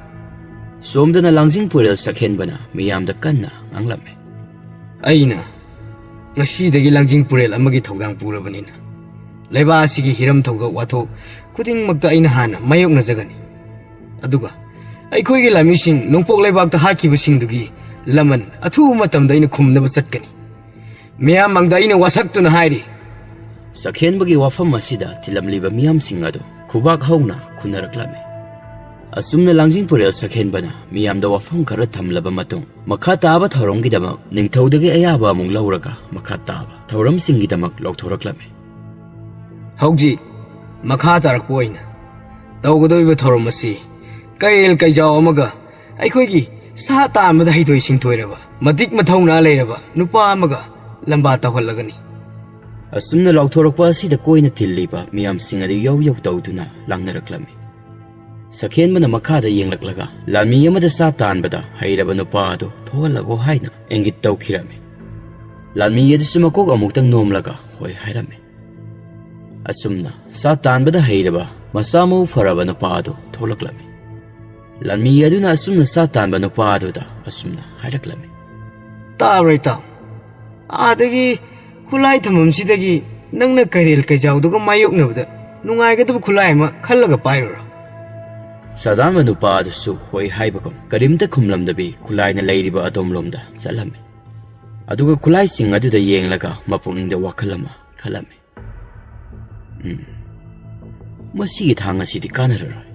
ꯁꯣꯝꯗꯅ ꯂꯥꯡꯖꯤꯡ ꯄꯨꯔꯦꯜ ꯆꯈꯦꯟꯕꯅ ꯃꯤꯌꯥꯝꯗ ꯀꯟꯅ ꯉꯥꯡꯂꯝꯃꯤ: "ꯑꯩꯅ ꯉꯁꯤꯗꯒꯤ ꯂꯥꯡꯖꯤꯡ ꯄꯨꯔꯦꯜ ꯑꯃꯒꯤ ꯊꯧꯗꯥꯡ ꯄꯨꯔꯕꯅꯤꯅ, ꯂꯩꯕꯥꯛ ꯑꯁꯤꯒꯤ ꯍꯤꯔꯝ ꯊꯧꯗꯣꯛ ꯋꯥꯊꯣꯛ ꯈꯨꯗꯤꯡꯃꯛꯇ ꯑꯩꯅ ꯍꯥꯟꯅ ꯃꯥꯌꯣꯛꯅꯖꯒꯅꯤ꯫ ꯑꯗꯨꯒ ꯑꯩꯈꯣꯏꯒꯤ ꯂꯥꯟꯃꯤꯁꯤꯡ ꯅꯣꯡꯄꯣꯛ ꯂꯩꯕꯥꯛꯇ ꯍꯥꯠꯈꯤꯕꯁꯤꯡꯗꯨꯒꯤ ꯂꯃꯟ ꯑꯊꯨꯕ ꯃꯇꯝꯗ ꯑꯩꯅ ꯈꯨꯝꯅꯕ ꯆꯠꯀꯅꯤ"꯫ ꯃꯤꯌꯥꯝ ꯃꯥꯡꯗ ꯑꯩꯅ ꯋꯥꯁꯛꯇꯨꯅ ꯍꯥꯏꯔꯤ꯫ ꯁꯛꯍꯦꯟꯕꯒꯤ ꯋꯥꯐꯝ ꯑꯁꯤꯗ ꯊꯤꯜꯂꯝꯂꯤꯕ ꯃꯤꯌꯥꯝꯁꯤꯡ ꯑꯗꯨ ꯈꯨꯕꯥꯛ ꯍꯧꯅ ꯈꯨꯟꯅꯔꯛꯂꯝꯃꯤ꯫ ꯑꯁꯨꯝꯅ ꯂꯥꯡꯖꯤꯡ ꯄꯨꯔꯦꯜ ꯁꯛꯍꯦꯟꯕꯅ ꯃꯤꯌꯥꯝꯗ ꯋꯥꯐꯝ ꯈꯔ ꯊꯝꯂꯕ ꯃꯇꯨꯡ, ꯃꯈꯥ ꯇꯥꯕ ꯊꯧꯔꯝꯒꯤꯗꯃꯛ ꯅꯤꯡꯊꯧꯗꯒꯤ ꯑꯌꯥꯕ ꯑꯃꯨꯛ ꯂꯧꯔꯒ ꯃꯈꯥ ꯇꯥꯕ ꯊꯧꯔꯝꯁꯤꯡꯒꯤꯗꯃꯛ ꯂꯥꯎꯊꯣꯔꯛꯂꯝꯃꯤ꯫ ꯍꯧꯖꯤꯛ ꯃꯈꯥ ꯇꯥꯔꯛꯄ ꯑꯣꯏꯅ ꯇꯧꯒꯗꯧꯔꯤꯕ ꯊꯧꯔꯝ ꯑꯁꯤ ꯀꯩꯔꯦꯜ ꯀꯩꯖꯥꯎ ꯑꯃꯒ ꯑꯩꯈꯣꯏꯒꯤ ꯁꯥ ꯇꯥꯟꯕꯗ ꯍꯩꯊꯣꯏ ꯁꯤꯡꯊꯣꯏꯔꯕ, ꯃꯇꯤꯛ ꯃꯊꯧꯅꯥ ꯂꯩꯔꯕ ꯅꯨꯄꯥ ꯑꯃꯒ ꯂꯝꯕꯥ ꯇꯧꯍꯜꯂꯒꯅꯤ꯫ ꯑꯁꯨꯝꯅ ꯂꯥꯎꯊꯣꯔꯛꯄ ꯑꯁꯤꯗ ꯀꯣꯏꯅ ꯇꯤꯜꯂꯤꯕ ꯃꯤꯌꯥꯝꯁꯤꯡ ꯑꯗꯨ ꯌꯧ ꯌꯧ ꯇꯧꯗꯨꯅ ꯂꯥꯡꯅꯔꯛꯂꯝꯃꯤ꯫ ꯁꯛꯍꯦꯟꯕꯅ ꯃꯈꯥꯗ ꯌꯦꯡꯂꯛꯂꯒ ꯂꯥꯟꯃꯤ ꯑꯃꯗ ꯁꯥ ꯇꯥꯟꯕꯗ ꯍꯩꯔꯕ ꯅꯨꯄꯥ ꯑꯗꯨ ꯊꯣꯛꯍꯜꯂꯒꯣ ꯍꯥꯏꯅ ꯏꯪꯒꯤꯠ ꯇꯧꯈꯤꯔꯝꯃꯤ꯫ ꯂꯥꯟꯃꯤ ꯑꯗꯨꯁꯨ ꯃꯀꯣꯛ ꯑꯃꯨꯛꯇꯪ ꯅꯣꯝꯂꯒ ꯍꯣꯏ ꯍꯥꯏꯔꯝꯃꯤ꯫ ꯑꯁꯨꯝꯅ ꯁꯥ ꯇꯥꯟꯕꯗ ꯍꯩꯔꯕ ꯃꯁꯥ ꯃꯎ ꯐꯔꯕ ꯅꯨꯄꯥ ꯑꯗꯨ ꯊꯣꯛꯂꯛꯂꯝꯃꯤ꯫ ꯂꯥꯟꯃꯤ ꯑꯗꯨꯅ ꯑꯁꯨꯝꯅ ꯁꯥ ꯇꯥꯟꯕ ꯅꯨꯄꯥ ꯑꯗꯨꯗ ꯑꯁꯨꯝꯅ ꯍꯥꯏꯔꯛꯂꯝꯃꯤ꯫ ꯇꯥꯕ꯭ꯔꯥ ꯏꯇꯥꯎ? ꯑꯥꯗꯒꯤ ꯈꯨꯠꯂꯥꯏ ꯊꯝꯐꯝꯁꯤꯗꯒꯤ ꯅꯪꯅ ꯀꯩꯔꯦꯜ ꯀꯩꯖꯥꯎꯗꯨꯒ ꯃꯥꯌꯣꯛꯅꯕꯗ ꯅꯨꯡꯉꯥꯏꯒꯗꯕ ꯈꯨꯠꯂꯥꯏ ꯑꯃ ꯈꯜꯂꯒ ꯄꯥꯏꯔꯨꯔꯣ꯫ ꯁꯥꯗꯥꯟꯕ ꯅꯨꯄꯥ ꯑꯗꯨꯁꯨ ꯍꯣꯏ ꯍꯥꯏꯕꯒꯨꯝ ꯀꯔꯤꯝꯇ ꯈꯨꯝꯂꯝꯗꯕꯤ ꯈꯨꯠꯂꯥꯏꯅ ꯂꯩꯔꯤꯕ ꯑꯗꯣꯝꯂꯣꯝꯗ ꯆꯠꯂꯝꯃꯤ꯫ ꯑꯗꯨꯒ ꯈꯨꯠꯂꯥꯏꯁꯤꯡ ꯑꯗꯨꯗ ꯌꯦꯡꯂꯒ ꯃꯄꯨꯛꯅꯤꯡꯗ ꯋꯥꯈꯜ ꯑꯃ ꯈꯜꯂꯝꯃꯤ꯫ ꯎꯝ꯫ ꯃꯁꯤꯒꯤ ꯊꯥꯡ ꯑꯁꯤꯗꯤ ꯀꯥꯟꯅꯔꯔꯣꯏ꯫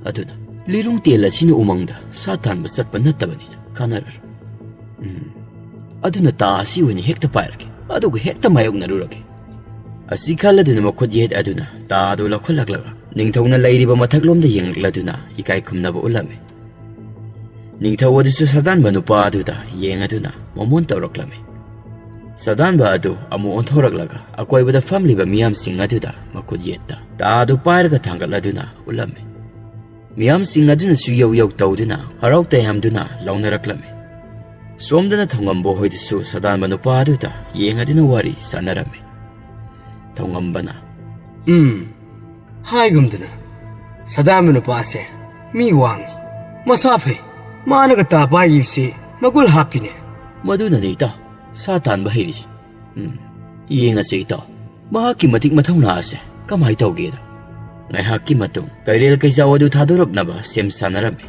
ꯑꯗꯨꯅ ꯂꯤꯔꯨꯡ ꯇꯦꯜ ꯑꯁꯤꯅ ꯎꯃꯪꯗ ꯁꯥ ꯇꯥꯟꯕ ꯆꯠꯄ ꯅꯠꯇꯕꯅꯤꯅ ꯀꯥꯟꯅꯔꯔꯣꯏ꯫ ꯎꯝ꯫ ꯑꯗꯨꯅ ꯇꯥ ꯑꯁꯤ ꯑꯣꯏꯅ ꯍꯦꯛꯇ ꯄꯥꯏꯔꯒꯦ, ꯑꯗꯨꯒ ꯍꯦꯛꯇ ꯃꯥꯌꯣꯛꯅꯔꯨꯔꯒꯦ꯫ ꯑꯁꯤ ꯈꯜꯂꯗꯨꯅ ꯃꯈꯨꯠ ꯌꯦꯠ ꯑꯗꯨꯅ ꯇꯥ ꯑꯗꯨ ꯂꯧꯈꯠꯂꯛꯂꯒ ꯅꯤꯡꯊꯧꯅ ꯂꯩꯔꯤꯕ ꯃꯊꯛꯂꯣꯝꯗ ꯌꯦꯡꯂꯛꯂꯗꯨꯅ ꯏꯀꯥꯏ ꯈꯨꯝꯅꯕ ꯎꯠꯂꯝꯃꯤ꯫ ꯅꯤꯡꯊꯧ ꯑꯗꯨꯁꯨ ꯁꯥꯗꯥꯟꯕ ꯅꯨꯄꯥ ꯑꯗꯨꯗ ꯌꯦꯡꯂꯗꯨꯅ ꯃꯃꯣꯟ ꯇꯧꯔꯛꯂꯝꯃꯤ꯫ ꯁꯥꯗꯥꯟꯕ ꯑꯗꯨ ꯑꯃꯨꯛ ꯑꯣꯟꯊꯣꯔꯛꯂꯒ ꯑꯀꯣꯏꯕꯗ ꯐꯝꯂꯤꯕ ꯃꯤꯌꯥꯝꯁꯤꯡ ꯑꯗꯨꯗ ꯃꯈꯨꯠ ꯌꯦꯠꯇ ꯇꯥ ꯑꯗꯨ ꯄꯥꯏꯔꯒ ꯊꯥꯡꯒꯠꯂꯗꯨꯅ ꯎꯠꯂꯝꯃꯤ꯫ ꯃꯤꯌꯥꯝꯁꯤꯡ ꯑꯗꯨꯅꯁꯨ ꯌꯧ ꯌꯧ ꯇꯧꯗꯨꯅ ꯍꯔꯥꯎ ꯇꯌꯥꯝꯗꯨꯅ ꯂꯥꯎꯅꯔꯛꯂꯝꯃꯤ꯫ ꯁꯣꯝꯗꯅ ꯊꯧꯉꯝꯕ ꯍꯣꯏꯗꯨꯁꯨ ꯁꯥꯗꯥꯟꯕ ꯅꯨꯄꯥ ꯑꯗꯨꯗ ꯌꯦꯡꯂꯗꯨꯅ ꯋꯥꯔꯤ ꯁꯥꯟꯅꯔꯝꯃꯤ꯫ ꯊꯧꯉꯝꯕꯅ, ꯎꯝ, ꯍꯥꯏꯒꯨꯝꯗꯅ ꯁꯥꯗꯥꯟꯕ ꯅꯨꯄꯥꯁꯦ ꯃꯤ ꯋꯥꯡꯉꯤ, ꯃꯁꯥ ꯐꯩ, ꯃꯥꯅꯒ ꯇꯥ ꯄꯥꯏꯈꯤꯕꯁꯤ ꯃꯒꯨꯟ ꯍꯥꯞꯄꯤꯅꯦ꯫ ꯃꯗꯨꯅꯅꯤ ꯏꯇꯥꯎ ꯁꯥ ꯇꯥꯟꯕ ꯍꯩꯔꯤꯁꯤ꯫ ꯎꯝ, ꯌꯦꯡꯉꯁꯤ ꯏꯇꯥꯎ, ꯃꯍꯥꯛꯀꯤ ꯃꯇꯤꯛ ꯃꯊꯧꯅꯥ ꯑꯁꯦ ꯀꯃꯥꯏ ꯇꯧꯒꯦꯗꯣ꯫ ꯉꯥꯏꯍꯥꯛꯀꯤ ꯃꯇꯨꯡ ꯀꯩꯔꯦꯜ ꯀꯩꯖꯥꯎ ꯑꯗꯨ ꯊꯥꯗꯣꯔꯛꯅꯕ ꯁꯦꯝ ꯁꯥꯅꯔꯝꯃꯤ꯫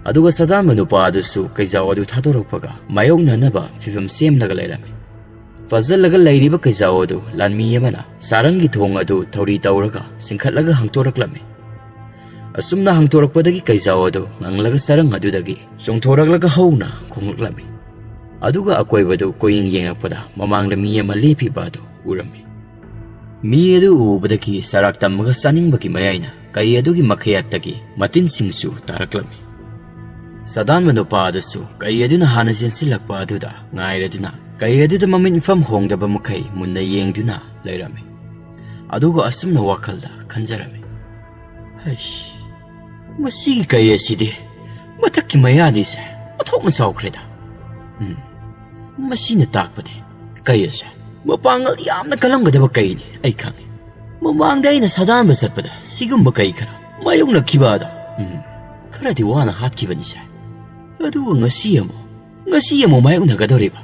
ꯑꯗꯨꯒ ꯁꯥꯗꯥꯟꯕ ꯅꯨꯄꯥ ꯑꯗꯨꯁꯨ ꯀꯩꯖꯥꯎ ꯑꯗꯨ ꯊꯥꯗꯣꯔꯛꯄꯒ ꯃꯥꯌꯣꯛꯅꯅꯕ ꯐꯤꯕꯝ ꯁꯦꯝꯂꯒ ꯂꯩꯔꯝꯃꯤ꯫ ꯐꯥꯖꯤꯜꯂꯒ ꯂꯩꯔꯤꯕ ꯀꯩꯖꯥꯎ ꯑꯗꯨ ꯂꯥꯟꯃꯤ ꯑꯃꯅ ꯆꯥꯔꯪꯒꯤ ꯊꯣꯡ ꯑꯗꯨ ꯊꯧꯔꯤ ꯇꯧꯔꯒ ꯆꯤꯡꯈꯠꯂꯒ ꯍꯥꯡꯇꯣꯔꯛꯂꯝꯃꯤ꯫ ꯑꯁꯨꯝꯅ ꯍꯥꯡꯇꯣꯔꯛꯄꯗꯒꯤ ꯀꯩꯖꯥꯎ ꯑꯗꯨ ꯉꯪꯂꯒ ꯆꯥꯔꯪ ꯑꯗꯨꯗꯒꯤ ꯆꯣꯡꯊꯣꯔꯛꯂꯒ ꯍꯧꯅ ꯈꯣꯡꯂꯛꯂꯝꯃꯤ꯫ ꯑꯗꯨꯒ ꯑꯀꯣꯏꯕꯗꯨ ꯀꯣꯏꯌꯦꯡ ꯌꯦꯡꯂꯛꯄꯗ ꯃꯃꯥꯡꯗ ꯃꯤ ꯑꯃ ꯂꯦꯞꯄꯤꯕ ꯑꯗꯨ ꯎꯔꯝꯃꯤ꯫ ꯃꯤ ꯑꯗꯨ ꯎꯕꯗꯒꯤ ꯆꯔꯥꯛ ꯇꯝꯃꯒ ꯆꯥꯅꯤꯡꯕꯒꯤ ꯃꯌꯥꯏꯅ ꯀꯩ ꯑꯗꯨꯒꯤ ꯃꯈꯌꯥꯠꯇꯒꯤ ꯃꯇꯤꯟꯁꯤꯡꯁꯨ ꯇꯥꯔꯛꯂꯝꯃꯤ꯫ ꯁꯥꯗꯥꯟꯕ ꯅꯨꯄꯥ ꯑꯗꯨꯁꯨ ꯀꯩ ꯑꯗꯨꯅ ꯍꯥꯟꯅ ꯆꯦꯟꯁꯤꯜꯂꯛꯄ ꯑꯗꯨꯗ ꯉꯥꯏꯔꯗꯨꯅ ꯀꯩ ꯑꯗꯨꯗ ꯃꯃꯤꯠ ꯃꯐꯝ ꯍꯣꯡꯗꯕ ꯃꯈꯩ ꯃꯨꯟꯅ ꯌꯦꯡꯗꯨꯅ ꯂꯩꯔꯝꯃꯤ꯫ ꯑꯗꯨꯒ ꯑꯁꯨꯝꯅ ꯋꯥꯈꯜꯗ ꯈꯟꯖꯔꯝꯃꯤ, "ꯍꯩꯁ, ꯃꯁꯤꯒꯤ ꯀꯩ ꯑꯁꯤꯗꯤ ꯃꯊꯛꯀꯤ ꯃꯌꯥꯅꯤꯁꯦ ꯑꯣꯟꯊꯣꯛꯅ ꯆꯥꯎꯈ꯭ꯔꯦꯗ꯫ ꯎꯝ, ꯃꯁꯤꯅ ꯇꯥꯛꯄꯗꯤ ꯀꯩ ꯑꯁꯦ ꯃꯄꯥꯡꯒꯜ ꯌꯥꯝꯅ ꯀꯜꯂꯝꯒꯗꯕ ꯀꯩꯅꯤ, ꯑꯩ ꯈꯪꯉꯤ꯫ ꯃꯃꯥꯡꯗ ꯑꯩꯅ ꯁꯥꯗꯥꯟꯕ ꯆꯠꯄꯗ ꯁꯤꯒꯨꯝꯕ ꯀꯩ ꯈꯔ ꯃꯥꯌꯣꯛꯅꯈꯤꯕ ꯑꯗꯣ, ꯎꯝ, ꯈꯔꯗꯤ ꯋꯥꯅ ꯍꯥꯠꯈꯤꯕꯅꯤꯁꯦ꯫ ꯑꯗꯨꯒ ꯉꯁꯤ ꯑꯃꯨꯛ, ꯉꯁꯤ ꯑꯃꯨꯛ ꯃꯥꯌꯣꯛꯅꯒꯗꯧꯔꯤꯕ?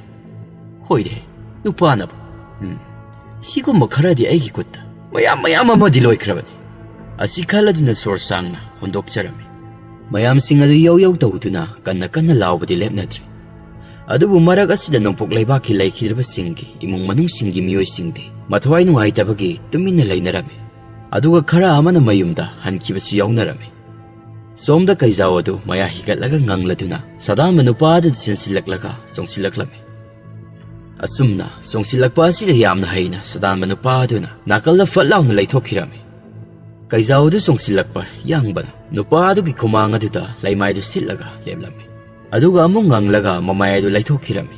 ꯍꯣꯏꯗꯦ, ꯅꯨꯄꯥꯅꯕꯨ꯫ ꯎꯝ, ꯁꯤꯒꯨꯝꯕ ꯈꯔꯗꯤ ꯑꯩꯒꯤ ꯈꯨꯠꯇ ꯃꯌꯥꯝ ꯃꯌꯥꯝ ꯑꯃꯗꯤ ꯂꯣꯏꯈ꯭ꯔꯕꯅꯤ"꯫ ꯑꯁꯤ ꯈꯜꯂꯗꯨꯅ ꯁꯣꯔ ꯁꯥꯡꯅ ꯍꯣꯟꯗꯣꯛꯆꯔꯝꯃꯤ꯫ ꯃꯌꯥꯝꯁꯤꯡ ꯑꯗꯨ ꯌꯧ ꯌꯧ ꯇꯧꯗꯨꯅ ꯀꯟꯅ ꯀꯟꯅ ꯂꯥꯎꯕꯗꯤ ꯂꯦꯞꯅꯗ꯭ꯔꯤ꯫ ꯑꯗꯨꯕꯨ ꯃꯔꯛ ꯑꯁꯤꯗ ꯅꯣꯡꯄꯣꯛ ꯂꯩꯕꯥꯛꯀꯤ ꯂꯩꯈꯤꯗ꯭ꯔꯕꯁꯤꯡꯒꯤ ꯏꯃꯨꯡ ꯃꯅꯨꯡꯁꯤꯡꯒꯤ ꯃꯤꯑꯣꯏꯁꯤꯡꯗꯤ ꯃꯊ꯭ꯋꯥꯏ ꯅꯨꯡꯉꯥꯏꯇꯕꯒꯤ ꯇꯨꯃꯤꯟꯅ ꯂꯩꯅꯔꯝꯃꯤ꯫ ꯑꯗꯨꯒ ꯈꯔ ꯑꯃꯅ ꯃꯌꯨꯝꯗ ꯍꯟꯈꯤꯕꯁꯨ ꯌꯥꯎꯅꯔꯝꯃꯤ꯫ ꯁꯣꯝꯗ ꯀꯩꯖꯥꯎ ꯑꯗꯨ ꯃꯌꯥ ꯍꯤꯒꯠꯂꯒ ꯉꯪꯂꯗꯨꯅ ꯁꯥꯗꯥꯟꯕ ꯅꯨꯄꯥ ꯑꯗꯨꯗ ꯆꯦꯟꯁꯤꯜꯂꯛꯂꯒ ꯆꯣꯡꯁꯤꯜꯂꯛꯂꯝꯃꯤ꯫ ꯑꯁꯨꯝꯅ ꯆꯣꯡꯁꯤꯜꯂꯛꯄ ꯑꯁꯤꯗ ꯌꯥꯝꯅ ꯍꯩꯅ ꯁꯥꯗꯥꯟꯕ ꯅꯨꯄꯥ ꯑꯗꯨꯅ ꯅꯥꯀꯜꯗ ꯐꯠ ꯂꯥꯎꯅ ꯂꯩꯊꯣꯛꯈꯤꯔꯝꯃꯤ꯫ ꯀꯩꯖꯥꯎ ꯑꯗꯨ ꯆꯣꯡꯁꯤꯜꯂꯛꯄ ꯌꯥꯡꯕꯅ ꯅꯨꯄꯥ ꯑꯗꯨꯒꯤ ꯈꯨꯃꯥꯡ ꯑꯗꯨꯗ ꯂꯩꯃꯥꯏꯗꯨ ꯁꯤꯠꯂꯒ ꯂꯦꯞꯂꯝꯃꯤ꯫ ꯑꯗꯨꯒ ꯑꯃꯨꯛ ꯉꯪꯂꯒ ꯃꯃꯥꯏ ꯑꯗꯨ ꯂꯩꯊꯣꯛꯈꯤꯔꯝꯃꯤ꯫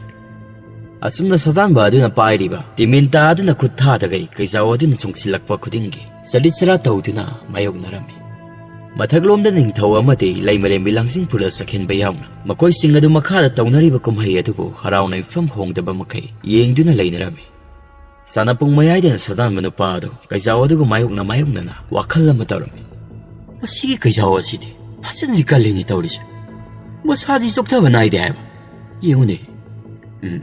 ꯑꯁꯨꯝꯅ ꯁꯥꯗꯥꯟꯕ ꯑꯗꯨꯅ ꯄꯥꯏꯔꯤꯕ ꯇꯤꯃꯤꯟꯇꯥ ꯑꯗꯨꯅ ꯈꯨꯠ ꯊꯥꯗꯒꯩ ꯀꯩꯖꯥꯎ ꯑꯗꯨꯅ ꯆꯣꯡꯁꯤꯜꯂꯛꯄ ꯈꯨꯗꯤꯡꯒꯤ ꯆꯔꯤꯠ ꯆꯔꯥ ꯇꯧꯗꯨꯅ ꯃꯥꯌꯣꯛꯅꯔꯝꯃꯤ꯫ ꯃꯊꯛꯂꯣꯝꯗ ꯅꯤꯡꯊꯧ ꯑꯃꯗꯤ ꯂꯩꯃꯔꯦꯝꯕꯤ ꯂꯥꯡꯖꯤꯡ ꯐꯨꯔꯦꯜ ꯆꯈꯦꯟꯕ ꯌꯥꯎꯅ ꯃꯈꯣꯏꯁꯤꯡ ꯑꯗꯨ ꯃꯈꯥꯗ ꯇꯧꯅꯔꯤꯕ ꯀꯨꯝꯍꯩ ꯑꯗꯨꯕꯨ ꯍꯔꯥꯎꯅ ꯃꯤꯐꯝ ꯍꯣꯡꯗꯕ ꯃꯈꯩ ꯌꯦꯡꯗꯨꯅ ꯂꯩꯅꯔꯝꯃꯤ꯫ ꯁꯥꯟꯅꯄꯨꯡ ꯃꯌꯥꯏꯗꯅ ꯁꯥꯗꯥꯟꯕ ꯅꯨꯄꯥ ꯑꯗꯨ ꯀꯩꯖꯥꯎ ꯑꯗꯨꯒ ꯃꯥꯌꯣꯛꯅ ꯃꯥꯌꯣꯛꯅꯅ ꯋꯥꯈꯜ ꯑꯃ ꯇꯧꯔꯝꯃꯤ꯫ "ꯃꯁꯤꯒꯤ ꯀꯩꯖꯥꯎ ꯑꯁꯤꯗꯤ ꯐꯖꯅꯗꯤ ꯀꯜꯂꯤꯅꯤ ꯇꯧꯔꯤꯁꯦ꯫ ꯃꯁꯥꯁꯤ ꯆꯣꯛꯊꯕ ꯅꯥꯏꯗꯦ ꯍꯥꯏꯕ꯫ ꯌꯦꯡꯉꯨꯅꯦ꯫ ꯎꯝ,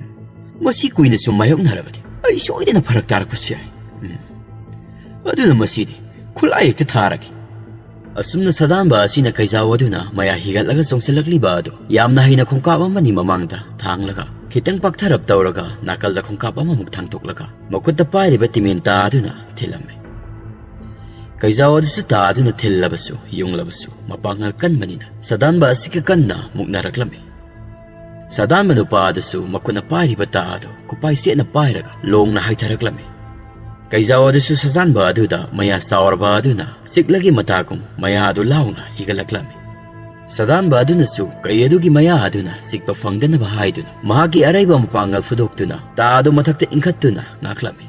ꯃꯁꯤ ꯀꯨꯏꯅ ꯁꯨꯝ ꯃꯥꯌꯣꯛꯅꯔꯕꯗꯤ ꯑꯩ ꯁꯣꯏꯗꯅ ꯐꯔꯛ ꯇꯥꯔꯛꯄꯁꯨ ꯌꯥꯏ꯫ ꯎꯝ, ꯑꯗꯨꯅ ꯃꯁꯤꯗꯤ ꯈꯨꯠꯂꯥꯏ ꯍꯦꯛꯇ ꯊꯥꯔꯒꯦ"꯫ ꯑꯁꯨꯝꯅ ꯁꯥꯗꯥꯟꯕ ꯑꯁꯤꯅ ꯀꯩꯖꯥꯎ ꯑꯗꯨꯅ ꯃꯌꯥ ꯍꯤꯒꯠꯂꯒ ꯆꯣꯡꯁꯤꯜꯂꯛꯂꯤꯕ ꯑꯗꯨ ꯌꯥꯝꯅ ꯍꯩꯅ ꯈꯣꯡꯀꯥꯞ ꯑꯃꯅꯤ ꯃꯃꯥꯡꯗ ꯊꯥꯡꯂꯒ ꯈꯤꯇꯪ ꯄꯥꯛꯊꯔꯞ ꯇꯧꯔꯒ ꯅꯥꯀꯜꯗ ꯈꯣꯡꯀꯥꯞ ꯑꯃꯃꯨꯛ ꯊꯥꯡꯗꯣꯛꯂꯒ ꯃꯈꯨꯠꯇ ꯄꯥꯏꯔꯤꯕ ꯇꯤꯃꯦꯟ ꯇꯥ ꯑꯗꯨꯅ ꯊꯤꯜꯂꯝꯃꯤ꯫ ꯀꯩꯖꯥꯎ ꯑꯗꯨꯁꯨ ꯇꯥ ꯑꯗꯨꯅ ꯊꯤꯜꯂꯕꯁꯨ ꯌꯨꯡꯂꯕꯁꯨ ꯃꯄꯥꯡꯒꯜ ꯀꯟꯕꯅꯤꯅ ꯁꯗꯥꯟꯕ ꯑꯁꯤꯒ ꯀꯟꯅ ꯃꯨꯛꯅꯔꯛꯂꯝꯃꯤ꯫ ꯁꯗꯥꯟꯕ ꯅꯨꯄꯥ ꯑꯗꯨꯁꯨ ꯃꯈꯨꯠꯅ ꯄꯥꯏꯔꯤꯕ ꯇꯥ ꯑꯗꯨ ꯈꯨꯄꯥꯏ ꯁꯦꯠꯅ ꯄꯥꯏꯔꯒ ꯂꯣꯡꯅ ꯍꯥꯏꯊꯔꯛꯂꯝꯃꯤ꯫ ꯀꯩꯖꯥꯎ ꯑꯗꯨꯁꯨ ꯁꯗꯥꯟꯕ ꯑꯗꯨꯗ ꯃꯌꯥ ꯆꯥꯎꯔꯕ ꯑꯗꯨꯅ ꯆꯤꯛꯂꯒꯤ ꯃꯇꯥꯒꯨꯝ ꯃꯌꯥ ꯑꯗꯨ ꯂꯥꯎꯅ ꯍꯤꯒꯠꯂꯛꯂꯝꯃꯤ꯫ ꯁꯗꯥꯟꯕ ꯑꯗꯨꯅꯁꯨ ꯀꯩ ꯑꯗꯨꯒꯤ ꯃꯌꯥ ꯑꯗꯨꯅ ꯆꯤꯛꯄ ꯐꯪꯗꯅꯕ ꯍꯥꯏꯗꯨꯅ ꯃꯍꯥꯛꯀꯤ ꯑꯔꯩꯕ ꯃꯄꯥꯡꯒꯜ ꯐꯨꯗꯣꯛꯇꯨꯅ ꯇꯥ ꯑꯗꯨ ꯃꯊꯛꯇ ꯏꯟꯈꯠꯇꯨꯅ ꯉꯥꯛꯂꯝꯃꯤ꯫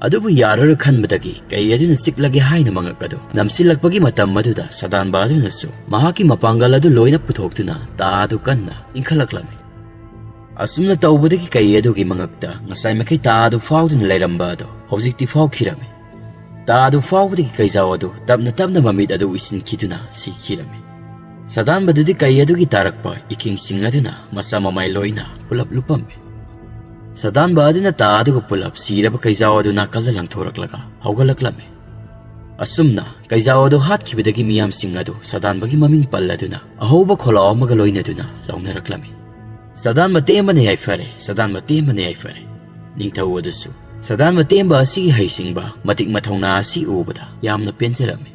ꯑꯗꯨꯕꯨ ꯌꯥꯔꯔꯣꯏ ꯈꯟꯕꯗꯒꯤ ꯀꯩ ꯑꯗꯨꯅ ꯆꯤꯛꯂꯒꯦ ꯍꯥꯏꯅ ꯃꯉꯛ ꯑꯗꯨ ꯅꯝꯁꯤꯜꯂꯛꯄꯒꯤ ꯃꯇꯝ ꯑꯗꯨꯗ ꯁꯗꯥꯟꯕ ꯑꯗꯨꯅꯁꯨ ꯃꯍꯥꯛꯀꯤ ꯃꯄꯥꯡꯒꯜ ꯑꯗꯨ ꯂꯣꯏꯅ ꯄꯨꯊꯣꯛꯇꯨꯅ ꯇꯥ ꯑꯗꯨ ꯀꯟꯅ ꯏꯟꯈꯠꯂꯛꯂꯝꯃꯤ꯫ ꯑꯁꯨꯝꯅ ꯇꯧꯕꯗꯒꯤ ꯀꯩ ꯑꯗꯨꯒꯤ ꯃꯉꯛꯇ ꯉꯁꯥꯏ ꯃꯈꯩ ꯇꯥ ꯑꯗꯨ ꯐꯥꯎꯗꯨꯅ ꯂꯩꯔꯝꯕ ꯑꯗꯣ ꯍꯧꯖꯤꯛꯇꯤ ꯐꯥꯎꯈꯤꯔꯝꯃꯤ꯫ ꯇꯥ ꯑꯗꯨ ꯐꯥꯎꯕꯗꯒꯤ ꯀꯩꯖꯥꯎ ꯑꯗꯨ ꯇꯞꯅ ꯇꯞꯅ ꯃꯃꯤꯠ ꯑꯗꯨ ꯎꯏꯁꯤꯟꯈꯤꯗꯨꯅ ꯁꯤꯈꯤꯔꯝꯃꯤ꯫ ꯁꯗꯥꯟꯕꯗꯨꯗꯤ ꯀꯩ ꯑꯗꯨꯒꯤ ꯇꯥꯔꯛꯄ ꯏꯈꯤꯡꯁꯤꯡ ꯑꯗꯨꯅ ꯃꯁꯥ ꯃꯃꯥꯏ ꯂꯣꯏꯅ ꯄꯨꯂꯞ ꯂꯨꯞꯄꯝꯃꯤ꯫ ꯁꯗꯥꯟꯕ ꯑꯗꯨꯅ ꯇꯥ ꯑꯗꯨꯒ ꯄꯨꯂꯞ ꯁꯤꯔꯕ ꯀꯩꯖꯥꯎ ꯑꯗꯨ ꯅꯥꯀꯜꯗ ꯂꯪꯊꯣꯔꯛꯂꯒ ꯍꯧꯒꯠꯂꯛꯂꯝꯃꯤ꯫ ꯑꯁꯨꯝꯅ ꯀꯩꯖꯥꯎ ꯑꯗꯨ ꯍꯥꯠꯈꯤꯕꯗꯒꯤ ꯃꯤꯌꯥꯝꯁꯤꯡ ꯑꯗꯨ ꯁꯗꯥꯟꯕꯒꯤ ꯃꯃꯤꯡ ꯄꯜꯂꯗꯨꯅ ꯑꯍꯧꯕ ꯈꯣꯜꯂꯥꯎ ꯑꯃꯒ ꯂꯣꯏꯅꯗꯨꯅ ꯂꯥꯎꯅꯔꯛꯂꯝꯃꯤ꯫ ꯁꯗꯥꯟꯕ ꯇꯦꯝꯕꯅ ꯌꯥꯏꯐꯔꯦ, ꯁꯗꯥꯟꯕ ꯇꯦꯝꯕꯅ ꯌꯥꯏꯐꯔꯦ꯫ ꯅꯤꯡꯊꯧ ꯑꯗꯨꯁꯨ ꯁꯗꯥꯟꯕ ꯇꯦꯝꯕ ꯑꯁꯤꯒꯤ ꯍꯩꯁꯤꯡꯕ, ꯃꯇꯤꯛ ꯃꯊꯧꯅꯥ ꯑꯁꯤ ꯎꯕꯗ ꯌꯥꯝꯅ ꯄꯦꯟꯖꯔꯝꯃꯤ꯫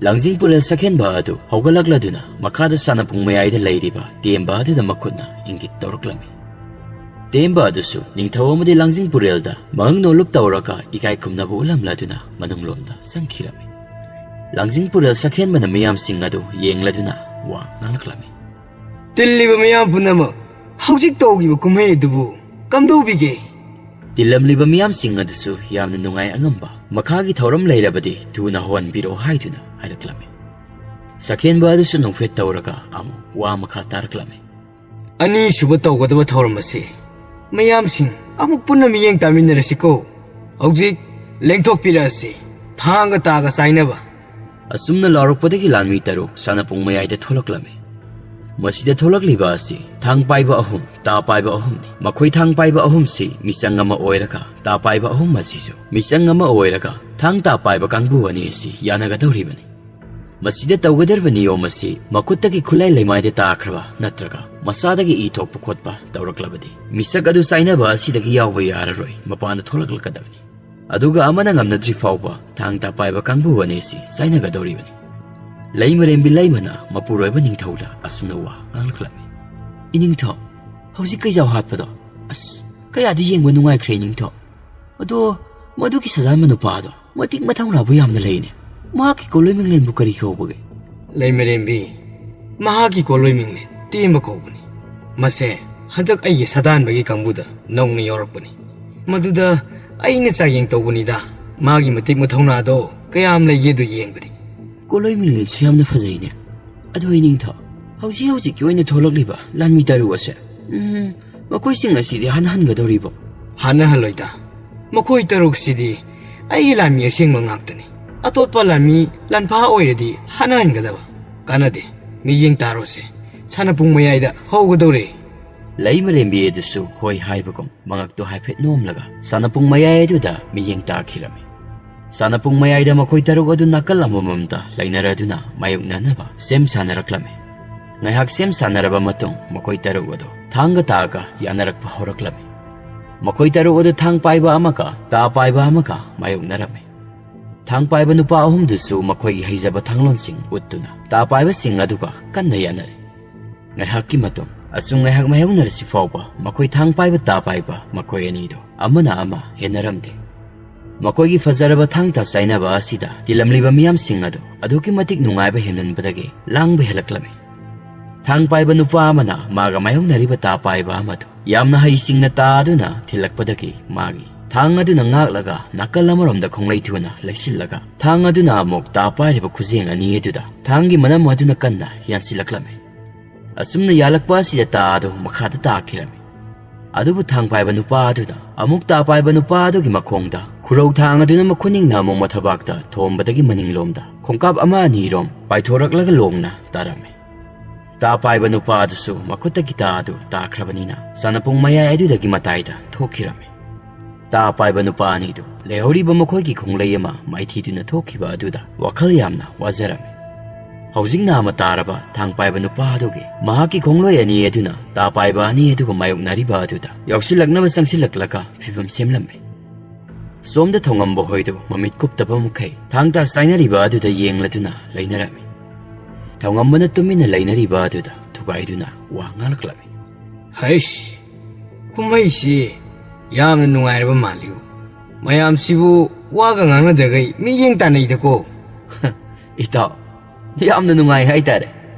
ꯂꯥꯡꯖꯤꯡ ꯄꯨꯔꯦꯜ ꯁꯛꯍꯦꯟꯕ ꯑꯗꯨ ꯍꯧꯒꯠꯂꯛꯂꯗꯨꯅ ꯃꯈꯥꯗ ꯁꯥꯟꯅꯄꯨꯡ ꯃꯌꯥꯏꯗ ꯂꯩꯔꯤꯕ ꯇꯦꯝꯕ ꯑꯗꯨꯗ ꯃꯈꯨꯠꯅ ꯏꯪꯒꯤꯠ ꯇꯧꯔꯛꯂꯝꯃꯤ꯫ ꯇꯦꯝꯕ ꯑꯗꯨꯁꯨ ꯅꯤꯡꯊꯧ ꯑꯃꯗꯤ ꯂꯥꯡꯖꯤꯡ ꯄꯨꯔꯦꯜꯗ ꯃꯉꯛ ꯅꯣꯜꯂꯨꯞ ꯇꯧꯔꯒ ꯏꯀꯥꯏ ꯈꯨꯝꯅꯕ ꯎꯠꯂꯝꯂꯗꯨꯅ ꯃꯅꯨꯡꯂꯣꯝꯗ ꯆꯪꯈꯤꯔꯝꯃꯤ꯫ ꯂꯥꯡꯖꯤꯡ ꯄꯨꯔꯦꯜ ꯁꯛꯍꯦꯟꯕꯅ ꯃꯤꯌꯥꯝꯁꯤꯡ ꯑꯗꯨ ꯌꯦꯡꯂꯗꯨꯅ ꯋꯥ ꯉꯥꯡꯂꯛꯂꯝꯃꯤ꯫ ꯇꯤꯜꯂꯤꯕ ꯃꯤꯌꯥꯝ ꯄꯨꯝꯅꯃꯛ, ꯍꯧꯖꯤꯛ ꯇꯧꯈꯤꯕ ꯀꯨꯝꯍꯩ ꯑꯗꯨꯕꯨ ꯀꯝꯗꯧꯕꯤꯒꯦ? ꯇꯤꯜꯂꯝꯂꯤꯕ ꯃꯤꯌꯥꯝꯁꯤꯡ ꯑꯗꯨꯁꯨ ꯌꯥꯝꯅ ꯅꯨꯡꯉꯥꯏ ꯑꯉꯝꯕ, ꯃꯈꯥꯒꯤ ꯊꯧꯔꯝ ꯂꯩꯔꯕꯗꯤ ꯊꯨꯅ ꯍꯧꯍꯟꯕꯤꯔꯛꯑꯣ ꯍꯥꯏꯗꯨꯅ ꯍꯥꯏꯔꯛꯂꯝꯃꯤ꯫ ꯁꯛꯍꯦꯟꯕ ꯑꯗꯨꯁꯨ ꯅꯣꯛꯐꯦꯠ ꯇꯧꯔꯒ ꯑꯃꯨꯛ ꯋꯥ ꯃꯈꯥ ꯇꯥꯔꯛꯂꯝꯃꯤ꯫ ꯑꯅꯤꯁꯨꯕ ꯇꯧꯒꯗꯕ ꯊꯧꯔꯝ ꯑꯁꯤ ꯃꯌꯥꯝꯁꯤꯡ ꯑꯃꯨꯛ ꯄꯨꯟꯅ ꯃꯤꯠꯌꯦꯡ ꯇꯥꯃꯤꯟꯅꯔꯁꯤꯀꯣ꯫ ꯍꯧꯖꯤꯛ ꯂꯦꯡꯊꯣꯛꯄꯤꯔꯛꯑꯁꯤ, ꯊꯥꯡꯒ ꯇꯥꯒ ꯆꯥꯏꯅꯕ꯫ ꯑꯁꯨꯝꯅ ꯂꯥꯎꯔꯛꯄꯗꯒꯤ ꯂꯥꯟꯃꯤ ꯇꯔꯨꯛ ꯁꯥꯟꯅꯄꯨꯡ ꯃꯌꯥꯏꯗ ꯊꯣꯛꯂꯛꯂꯝꯃꯤ꯫ ꯃꯁꯤꯗ ꯊꯣꯛꯂꯛꯂꯤꯕ ꯑꯁꯤ ꯊꯥꯡ ꯄꯥꯏꯕ ꯑꯍꯨꯝ, ꯇꯥ ꯄꯥꯏꯕ ꯑꯍꯨꯝꯅꯤ꯫ ꯃꯈꯣꯏ ꯊꯥꯡ ꯄꯥꯏꯕ ꯑꯍꯨꯝꯁꯤ ꯃꯤꯆꯪ ꯑꯃ ꯑꯣꯏꯔꯒ, ꯇꯥ ꯄꯥꯏꯕ ꯑꯍꯨꯝ ꯑꯁꯤꯁꯨ ꯃꯤꯆꯪ ꯑꯃ ꯑꯣꯏꯔꯒ, ꯊꯥꯡ ꯇꯥ ꯄꯥꯏꯕ ꯀꯥꯡꯕꯨ ꯑꯅꯤ ꯑꯁꯤ ꯌꯥꯅꯒꯗꯧꯔꯤꯕꯅꯤ꯫ ꯃꯁꯤꯗ ꯇꯧꯒꯗꯧꯔꯤꯕ ꯅꯤꯌꯣꯝ ꯑꯁꯤ ꯃꯈꯨꯠꯇꯒꯤ ꯈꯨꯠꯂꯥꯏ ꯂꯩꯃꯥꯏꯗ ꯇꯥꯈ꯭ꯔꯕ ꯅꯠꯇ꯭ꯔꯒ ꯃꯁꯥꯗꯒꯤ ꯏ ꯊꯣꯛꯄ ꯈꯣꯠꯄ ꯇꯧꯔꯛꯂꯕꯗꯤ ꯃꯤꯁꯛ ꯑꯗꯨ ꯆꯥꯏꯅꯕ ꯑꯁꯤꯗꯒꯤ ꯌꯥꯎꯕ ꯌꯥꯔꯔꯣꯏ, ꯃꯄꯥꯟꯗ ꯊꯣꯛꯂꯛꯂꯛꯀꯗꯕꯅꯤ꯫ ꯑꯗꯨꯒ ꯑꯃꯅ ꯉꯝꯅꯗ꯭ꯔꯤ ꯐꯥꯎꯕ ꯊꯥꯡ ꯇꯥ ꯄꯥꯏꯕ ꯀꯥꯡꯕꯨ ꯑꯅꯤꯁꯤ ꯆꯥꯏꯅꯒꯗꯧꯔꯤꯕꯅꯤ꯫ ꯂꯩꯃꯔꯦꯝꯕꯤ ꯂꯩꯃꯅ ꯃꯄꯨꯔꯣꯏꯕ ꯅꯤꯡꯊꯧꯗ ꯑꯁꯨꯝꯅ ꯋꯥ ꯉꯥꯡꯂꯛꯂꯝꯃꯤ꯫ "ꯏꯅꯤꯡꯊꯧ, ꯍꯧꯖꯤꯛ ꯀꯩꯖꯥꯎ ꯍꯥꯠꯄꯗꯣ, ꯑꯁ, ꯀꯌꯥꯗꯤ ꯌꯦꯡꯕ ꯅꯨꯡꯉꯥꯏꯈ꯭ꯔꯦ ꯏꯅꯤꯡꯊꯧ꯫ ꯑꯗꯣ ꯃꯗꯨꯒꯤ ꯁꯖꯥꯟꯕ ꯅꯨꯄꯥꯗꯣ ꯃꯇꯤꯛ ꯃꯊꯧꯅꯥꯕꯨ ꯌꯥꯝꯅ ꯂꯩꯅꯦ꯫ ꯃꯍꯥꯛꯀꯤ ꯀꯣꯂꯣꯏ ꯃꯤꯡꯂꯦꯟꯕꯨ ꯀꯔꯤ ꯀꯧꯕꯒꯦ?" "ꯂꯩꯃꯔꯦꯝꯕꯤ, ꯃꯍꯥꯛꯀꯤ ꯀꯣꯂꯣꯏ ꯃꯤꯡꯂꯦꯟ ꯇꯦꯝꯕ ꯀꯧꯕꯅꯤ꯫ ꯃꯁꯦ ꯍꯟꯗꯛ ꯑꯩꯒꯤ ꯁꯥꯗꯥꯟꯕꯒꯤ ꯀꯥꯡꯕꯨꯗ ꯅꯧꯅ ꯌꯥꯎꯔꯛꯄꯅꯤ꯫ ꯃꯗꯨꯗ ꯑꯩꯅ ꯆꯥꯡꯌꯦꯡ ꯇꯧꯕꯅꯤꯗ꯫ ꯃꯥꯒꯤ ꯃꯇꯤꯛ ꯃꯊꯧꯅꯥꯗꯣ ꯀꯌꯥꯝ ꯂꯩꯒꯦꯗꯨ ꯌꯦꯡꯕꯅꯤ꯫" "ꯀꯣꯂꯣꯏ ꯃꯤꯡꯂꯦꯟꯁꯨ ꯌꯥꯝꯅ ꯐꯖꯩꯅꯦ꯫ ꯑꯗꯨ ꯏꯅꯤꯡꯊꯧ, ꯍꯧꯖꯤꯛ ꯍꯧꯖꯤꯛꯀꯤ ꯑꯣꯏꯅ ꯊꯣꯛꯂꯛꯂꯤꯕ ꯂꯥꯟꯃꯤ ꯇꯔꯨꯛ ꯑꯁꯦ, ꯎꯝ, ꯃꯈꯣꯏꯁꯤꯡ ꯑꯁꯤꯗꯤ ꯍꯥꯟꯅ ꯍꯟꯒꯗꯧꯔꯤꯕꯣ?" "ꯍꯥꯟꯅꯍꯜꯂꯣꯏꯗ꯫ ꯃꯈꯣꯏ ꯇꯔꯨꯛꯁꯤꯗꯤ ꯑꯩꯒꯤ ꯂꯥꯟꯃꯤ ꯑꯁꯦꯡꯕ ꯉꯥꯛꯇꯅꯤ꯫ ꯑꯇꯣꯞꯄ ꯂꯥꯟꯃꯤ ꯂꯥꯟꯐꯥ ꯑꯣꯏꯔꯗꯤ ꯍꯥꯟꯅꯍꯟꯒꯗꯕ꯫ ꯀꯥꯟꯅꯗꯦ꯫ ꯃꯤꯠꯌꯦꯡ ꯇꯥꯔꯣꯁꯦ꯫ ꯁꯥꯟꯅꯄꯨꯡ ꯃꯌꯥꯏꯗ ꯍꯧꯒꯗꯧꯔꯦ꯫" ꯂꯩꯃꯔꯦꯝꯕꯤ ꯑꯗꯨꯁꯨ ꯍꯣꯏ ꯍꯥꯏꯕꯒꯨꯝ ꯃꯉꯛꯇꯨ ꯍꯥꯏꯐꯦꯠ ꯅꯣꯝꯂꯒ ꯁꯥꯟꯅꯄꯨꯡ ꯃꯌꯥꯏ ꯑꯗꯨꯗ ꯃꯤꯠꯌꯦꯡ ꯇꯥꯈꯤꯔꯝꯃꯤ꯫ ꯁꯥꯟꯅꯄꯨꯡ ꯃꯌꯥꯏꯗ ꯃꯈꯣꯏ ꯇꯔꯨꯛ ꯑꯗꯨ ꯅꯥꯀꯜ ꯑꯃꯃꯝꯗ ꯂꯩꯅꯔꯗꯨꯅ ꯃꯥꯌꯣꯛꯅꯅꯕ ꯁꯦꯝ ꯁꯥꯟꯅꯔꯛꯂꯝꯃꯤ꯫ ꯉꯥꯏꯍꯥꯛ ꯁꯦꯝ ꯁꯥꯟꯅꯔꯕ ꯃꯇꯨꯡ ꯃꯈꯣꯏ ꯇꯔꯨꯛ ꯑꯗꯨ ꯊꯥꯡꯒ ꯇꯥꯒ ꯌꯥꯅꯔꯛꯄ ꯍꯧꯔꯛꯂꯝꯃꯤ꯫ ꯃꯈꯣꯏ ꯇꯔꯨꯛ ꯑꯗꯨ ꯊꯥꯡ ꯄꯥꯏꯕ ꯑꯃꯒ ꯇꯥ ꯄꯥꯏꯕ ꯑꯃꯒ ꯃꯥꯌꯣꯛꯅꯔꯝꯃꯤ꯫ ꯊꯥꯡ ꯄꯥꯏꯕ ꯅꯨꯄꯥ ꯑꯍꯨꯝꯗꯨꯁꯨ ꯃꯈꯣꯏꯒꯤ ꯍꯩꯖꯕ ꯊꯥꯡꯂꯣꯟꯁꯤꯡ ꯎꯠꯇꯨꯅ ꯇꯥ ꯄꯥꯏꯕꯁꯤꯡ ꯑꯗꯨꯒ ꯀꯟꯅ ꯌꯥꯅꯔꯤ꯫ ꯉꯥꯏꯍꯥꯛꯀꯤ ꯃꯇꯨꯡ, ꯑꯁꯨꯝ ꯉꯥꯏꯍꯥꯛ ꯃꯥꯌꯣꯛꯅꯔꯁꯤ ꯐꯥꯎꯕ ꯃꯈꯣꯏ ꯊꯥꯡ ꯄꯥꯏꯕ ꯇꯥ ꯄꯥꯏꯕ ꯃꯈꯣꯏ ꯑꯅꯤꯗꯨ ꯑꯃꯅ ꯑꯃ ꯍꯦꯟꯅꯔꯝꯗꯦ꯫ ꯃꯈꯣꯏꯒꯤ ꯐꯖꯔꯕ ꯊꯥꯡ ꯇꯥ ꯆꯥꯏꯅꯕ ꯑꯁꯤꯗ ꯇꯤꯜꯂꯝꯂꯤꯕ ꯃꯤꯌꯥꯝꯁꯤꯡ ꯑꯗꯨ ꯑꯗꯨꯛꯀꯤ ꯃꯇꯤꯛ ꯅꯨꯡꯉꯥꯏꯕ ꯍꯦꯟꯃꯟꯕꯗꯒꯤ ꯂꯥꯡꯕ ꯍꯦꯜꯂꯛꯂꯝꯃꯤ꯫ ꯊꯥꯡ ꯄꯥꯏꯕ ꯅꯨꯄꯥ ꯑꯃꯅ ꯃꯥꯒ ꯃꯥꯌꯣꯛꯅꯔꯤꯕ ꯇꯥ ꯄꯥꯏꯕ ꯑꯃꯗꯨ ꯌꯥꯝꯅ ꯍꯩꯁꯤꯡꯅ ꯇꯥꯗꯨꯅ ꯊꯤꯜꯂꯛꯄꯗꯒꯤ ꯃꯥꯒꯤ ꯊꯥꯡ ꯑꯗꯨꯅ ꯉꯥꯛꯂꯒ ꯅꯥꯀꯜ ꯑꯃꯔꯣꯝꯗ ꯈꯣꯡꯂꯩ ꯊꯨꯅ ꯂꯩꯁꯤꯜꯂꯒ ꯊꯥꯡ ꯑꯗꯨꯅ ꯑꯃꯨꯛ ꯇꯥ ꯄꯥꯏꯔꯤꯕ ꯈꯨꯖꯦꯡ ꯑꯅꯤ ꯑꯗꯨꯗ ꯊꯥꯡꯒꯤ ꯃꯅꯝ ꯑꯗꯨꯅ ꯀꯟꯅ ꯌꯥꯟꯁꯤꯜꯂꯛꯂꯝꯃꯤ꯫ ꯑꯁꯨꯝꯅ ꯌꯥꯜꯂꯛꯄ ꯑꯁꯤꯗ ꯇꯥ ꯑꯗꯨ ꯃꯈꯥꯗ ꯇꯥꯈꯤꯔꯝꯃꯤ꯫ ꯑꯗꯨꯕꯨ ꯊꯥꯡ ꯄꯥꯏꯕ ꯅꯨꯄꯥ ꯑꯗꯨꯅ ꯑꯃꯨꯛ ꯇꯥ ꯄꯥꯏꯕ ꯅꯨꯄꯥ ꯑꯗꯨꯒꯤ ꯃꯈꯣꯡꯗ ꯈꯨꯔꯧ ꯊꯥꯡ ꯑꯗꯨꯅ ꯃꯈꯨꯅꯤꯡꯅ ꯑꯃꯨꯛ ꯃꯊꯕꯥꯛꯇ ꯊꯣꯝꯕꯗꯒꯤ ꯃꯅꯤꯡꯂꯣꯝꯗ ꯈꯣꯡꯀꯥꯞ ꯑꯃ ꯑꯅꯤꯔꯣꯝ ꯄꯥꯏꯊꯣꯔꯛꯂꯒ ꯂꯣꯡꯅ ꯇꯥꯔꯝꯃꯤ꯫ ꯇꯥ ꯄꯥꯏꯕ ꯅꯨꯄꯥ ꯑꯗꯨꯁꯨ ꯃꯈꯨꯠꯇꯒꯤ ꯇꯥ ꯑꯗꯨ ꯇꯥꯈ꯭ꯔꯕꯅꯤꯅ ꯁꯥꯟꯅꯄꯨꯡ ꯃꯌꯥꯏ ꯑꯗꯨꯗꯒꯤ ꯃꯇꯥꯏꯗ ꯊꯣꯛꯈꯤꯔꯝꯃꯤ꯫ ꯇꯥ ꯄꯥꯏꯕ ꯅꯨꯄꯥ ꯑꯅꯤꯗꯨ ꯂꯩꯍꯧꯔꯤꯕ ꯃꯈꯣꯏꯒꯤ ꯈꯣꯡꯂꯩ ꯑꯃ ꯃꯥꯏꯊꯤꯗꯨꯅ ꯊꯣꯛꯈꯤꯕ ꯑꯗꯨꯗ ꯋꯥꯈꯜ ꯌꯥꯝꯅ ꯋꯥꯖꯔꯝꯃꯤ꯫ ꯍꯧꯖꯤꯛ ꯅꯥꯃ ꯇꯥꯔꯕ ꯊꯥꯡ ꯄꯥꯏꯕ ꯅꯨꯄꯥ ꯑꯗꯨꯒꯤ ꯃꯍꯥꯛꯀꯤ ꯈꯣꯡꯂꯣꯏ ꯑꯅꯤ ꯑꯗꯨꯅ ꯇꯥ ꯄꯥꯏꯕ ꯑꯅꯤ ꯑꯗꯨꯒ ꯃꯥꯌꯣꯛꯅꯔꯤꯕ ꯑꯗꯨꯗ ꯌꯥꯎꯁꯤꯜꯂꯛꯅꯕ ꯆꯪꯁꯤꯜꯂꯛꯂꯒ ꯐꯤꯕꯝ ꯁꯦꯝꯂꯝꯃꯤ꯫ ꯁꯣꯝꯗ ꯊꯧꯉꯝꯕ ꯍꯣꯏꯗꯨ ꯃꯃꯤꯠ ꯀꯨꯞꯇꯕ ꯃꯈꯩ ꯊꯥꯡ ꯇꯥ ꯆꯥꯏꯅꯔꯤꯕ ꯑꯗꯨꯗ ꯌꯦꯡꯂꯗꯨꯅ ꯂꯩꯅꯔꯝꯃꯤ꯫ ꯊꯧꯉꯝꯕꯅ ꯇꯨꯃꯤꯟꯅ ꯂꯩꯅꯔꯤꯕ ꯑꯗꯨꯗ ꯊꯨꯒꯥꯏꯗꯨꯅ ꯋꯥ ꯉꯥꯡꯂꯛꯂꯝꯃꯤ꯫ "ꯍꯩꯁ, ꯀꯨꯝꯍꯩꯁꯤ ꯌꯥꯝꯅ ꯅꯨꯡꯉꯥꯏꯔꯕ ꯃꯥꯜꯂꯤꯕꯨ꯫ ꯃꯌꯥꯝꯁꯤꯕꯨ ꯋꯥꯒ ꯉꯥꯡꯅꯗꯈꯩ ꯃꯤꯠꯌꯦꯡ ꯇꯥꯟꯅꯩꯗꯀꯣ?" "ꯏꯇꯥꯎ, ꯌꯥꯝꯅ ꯅꯨꯡꯉꯥꯏ ꯍꯥꯏꯇꯥꯔꯦ꯫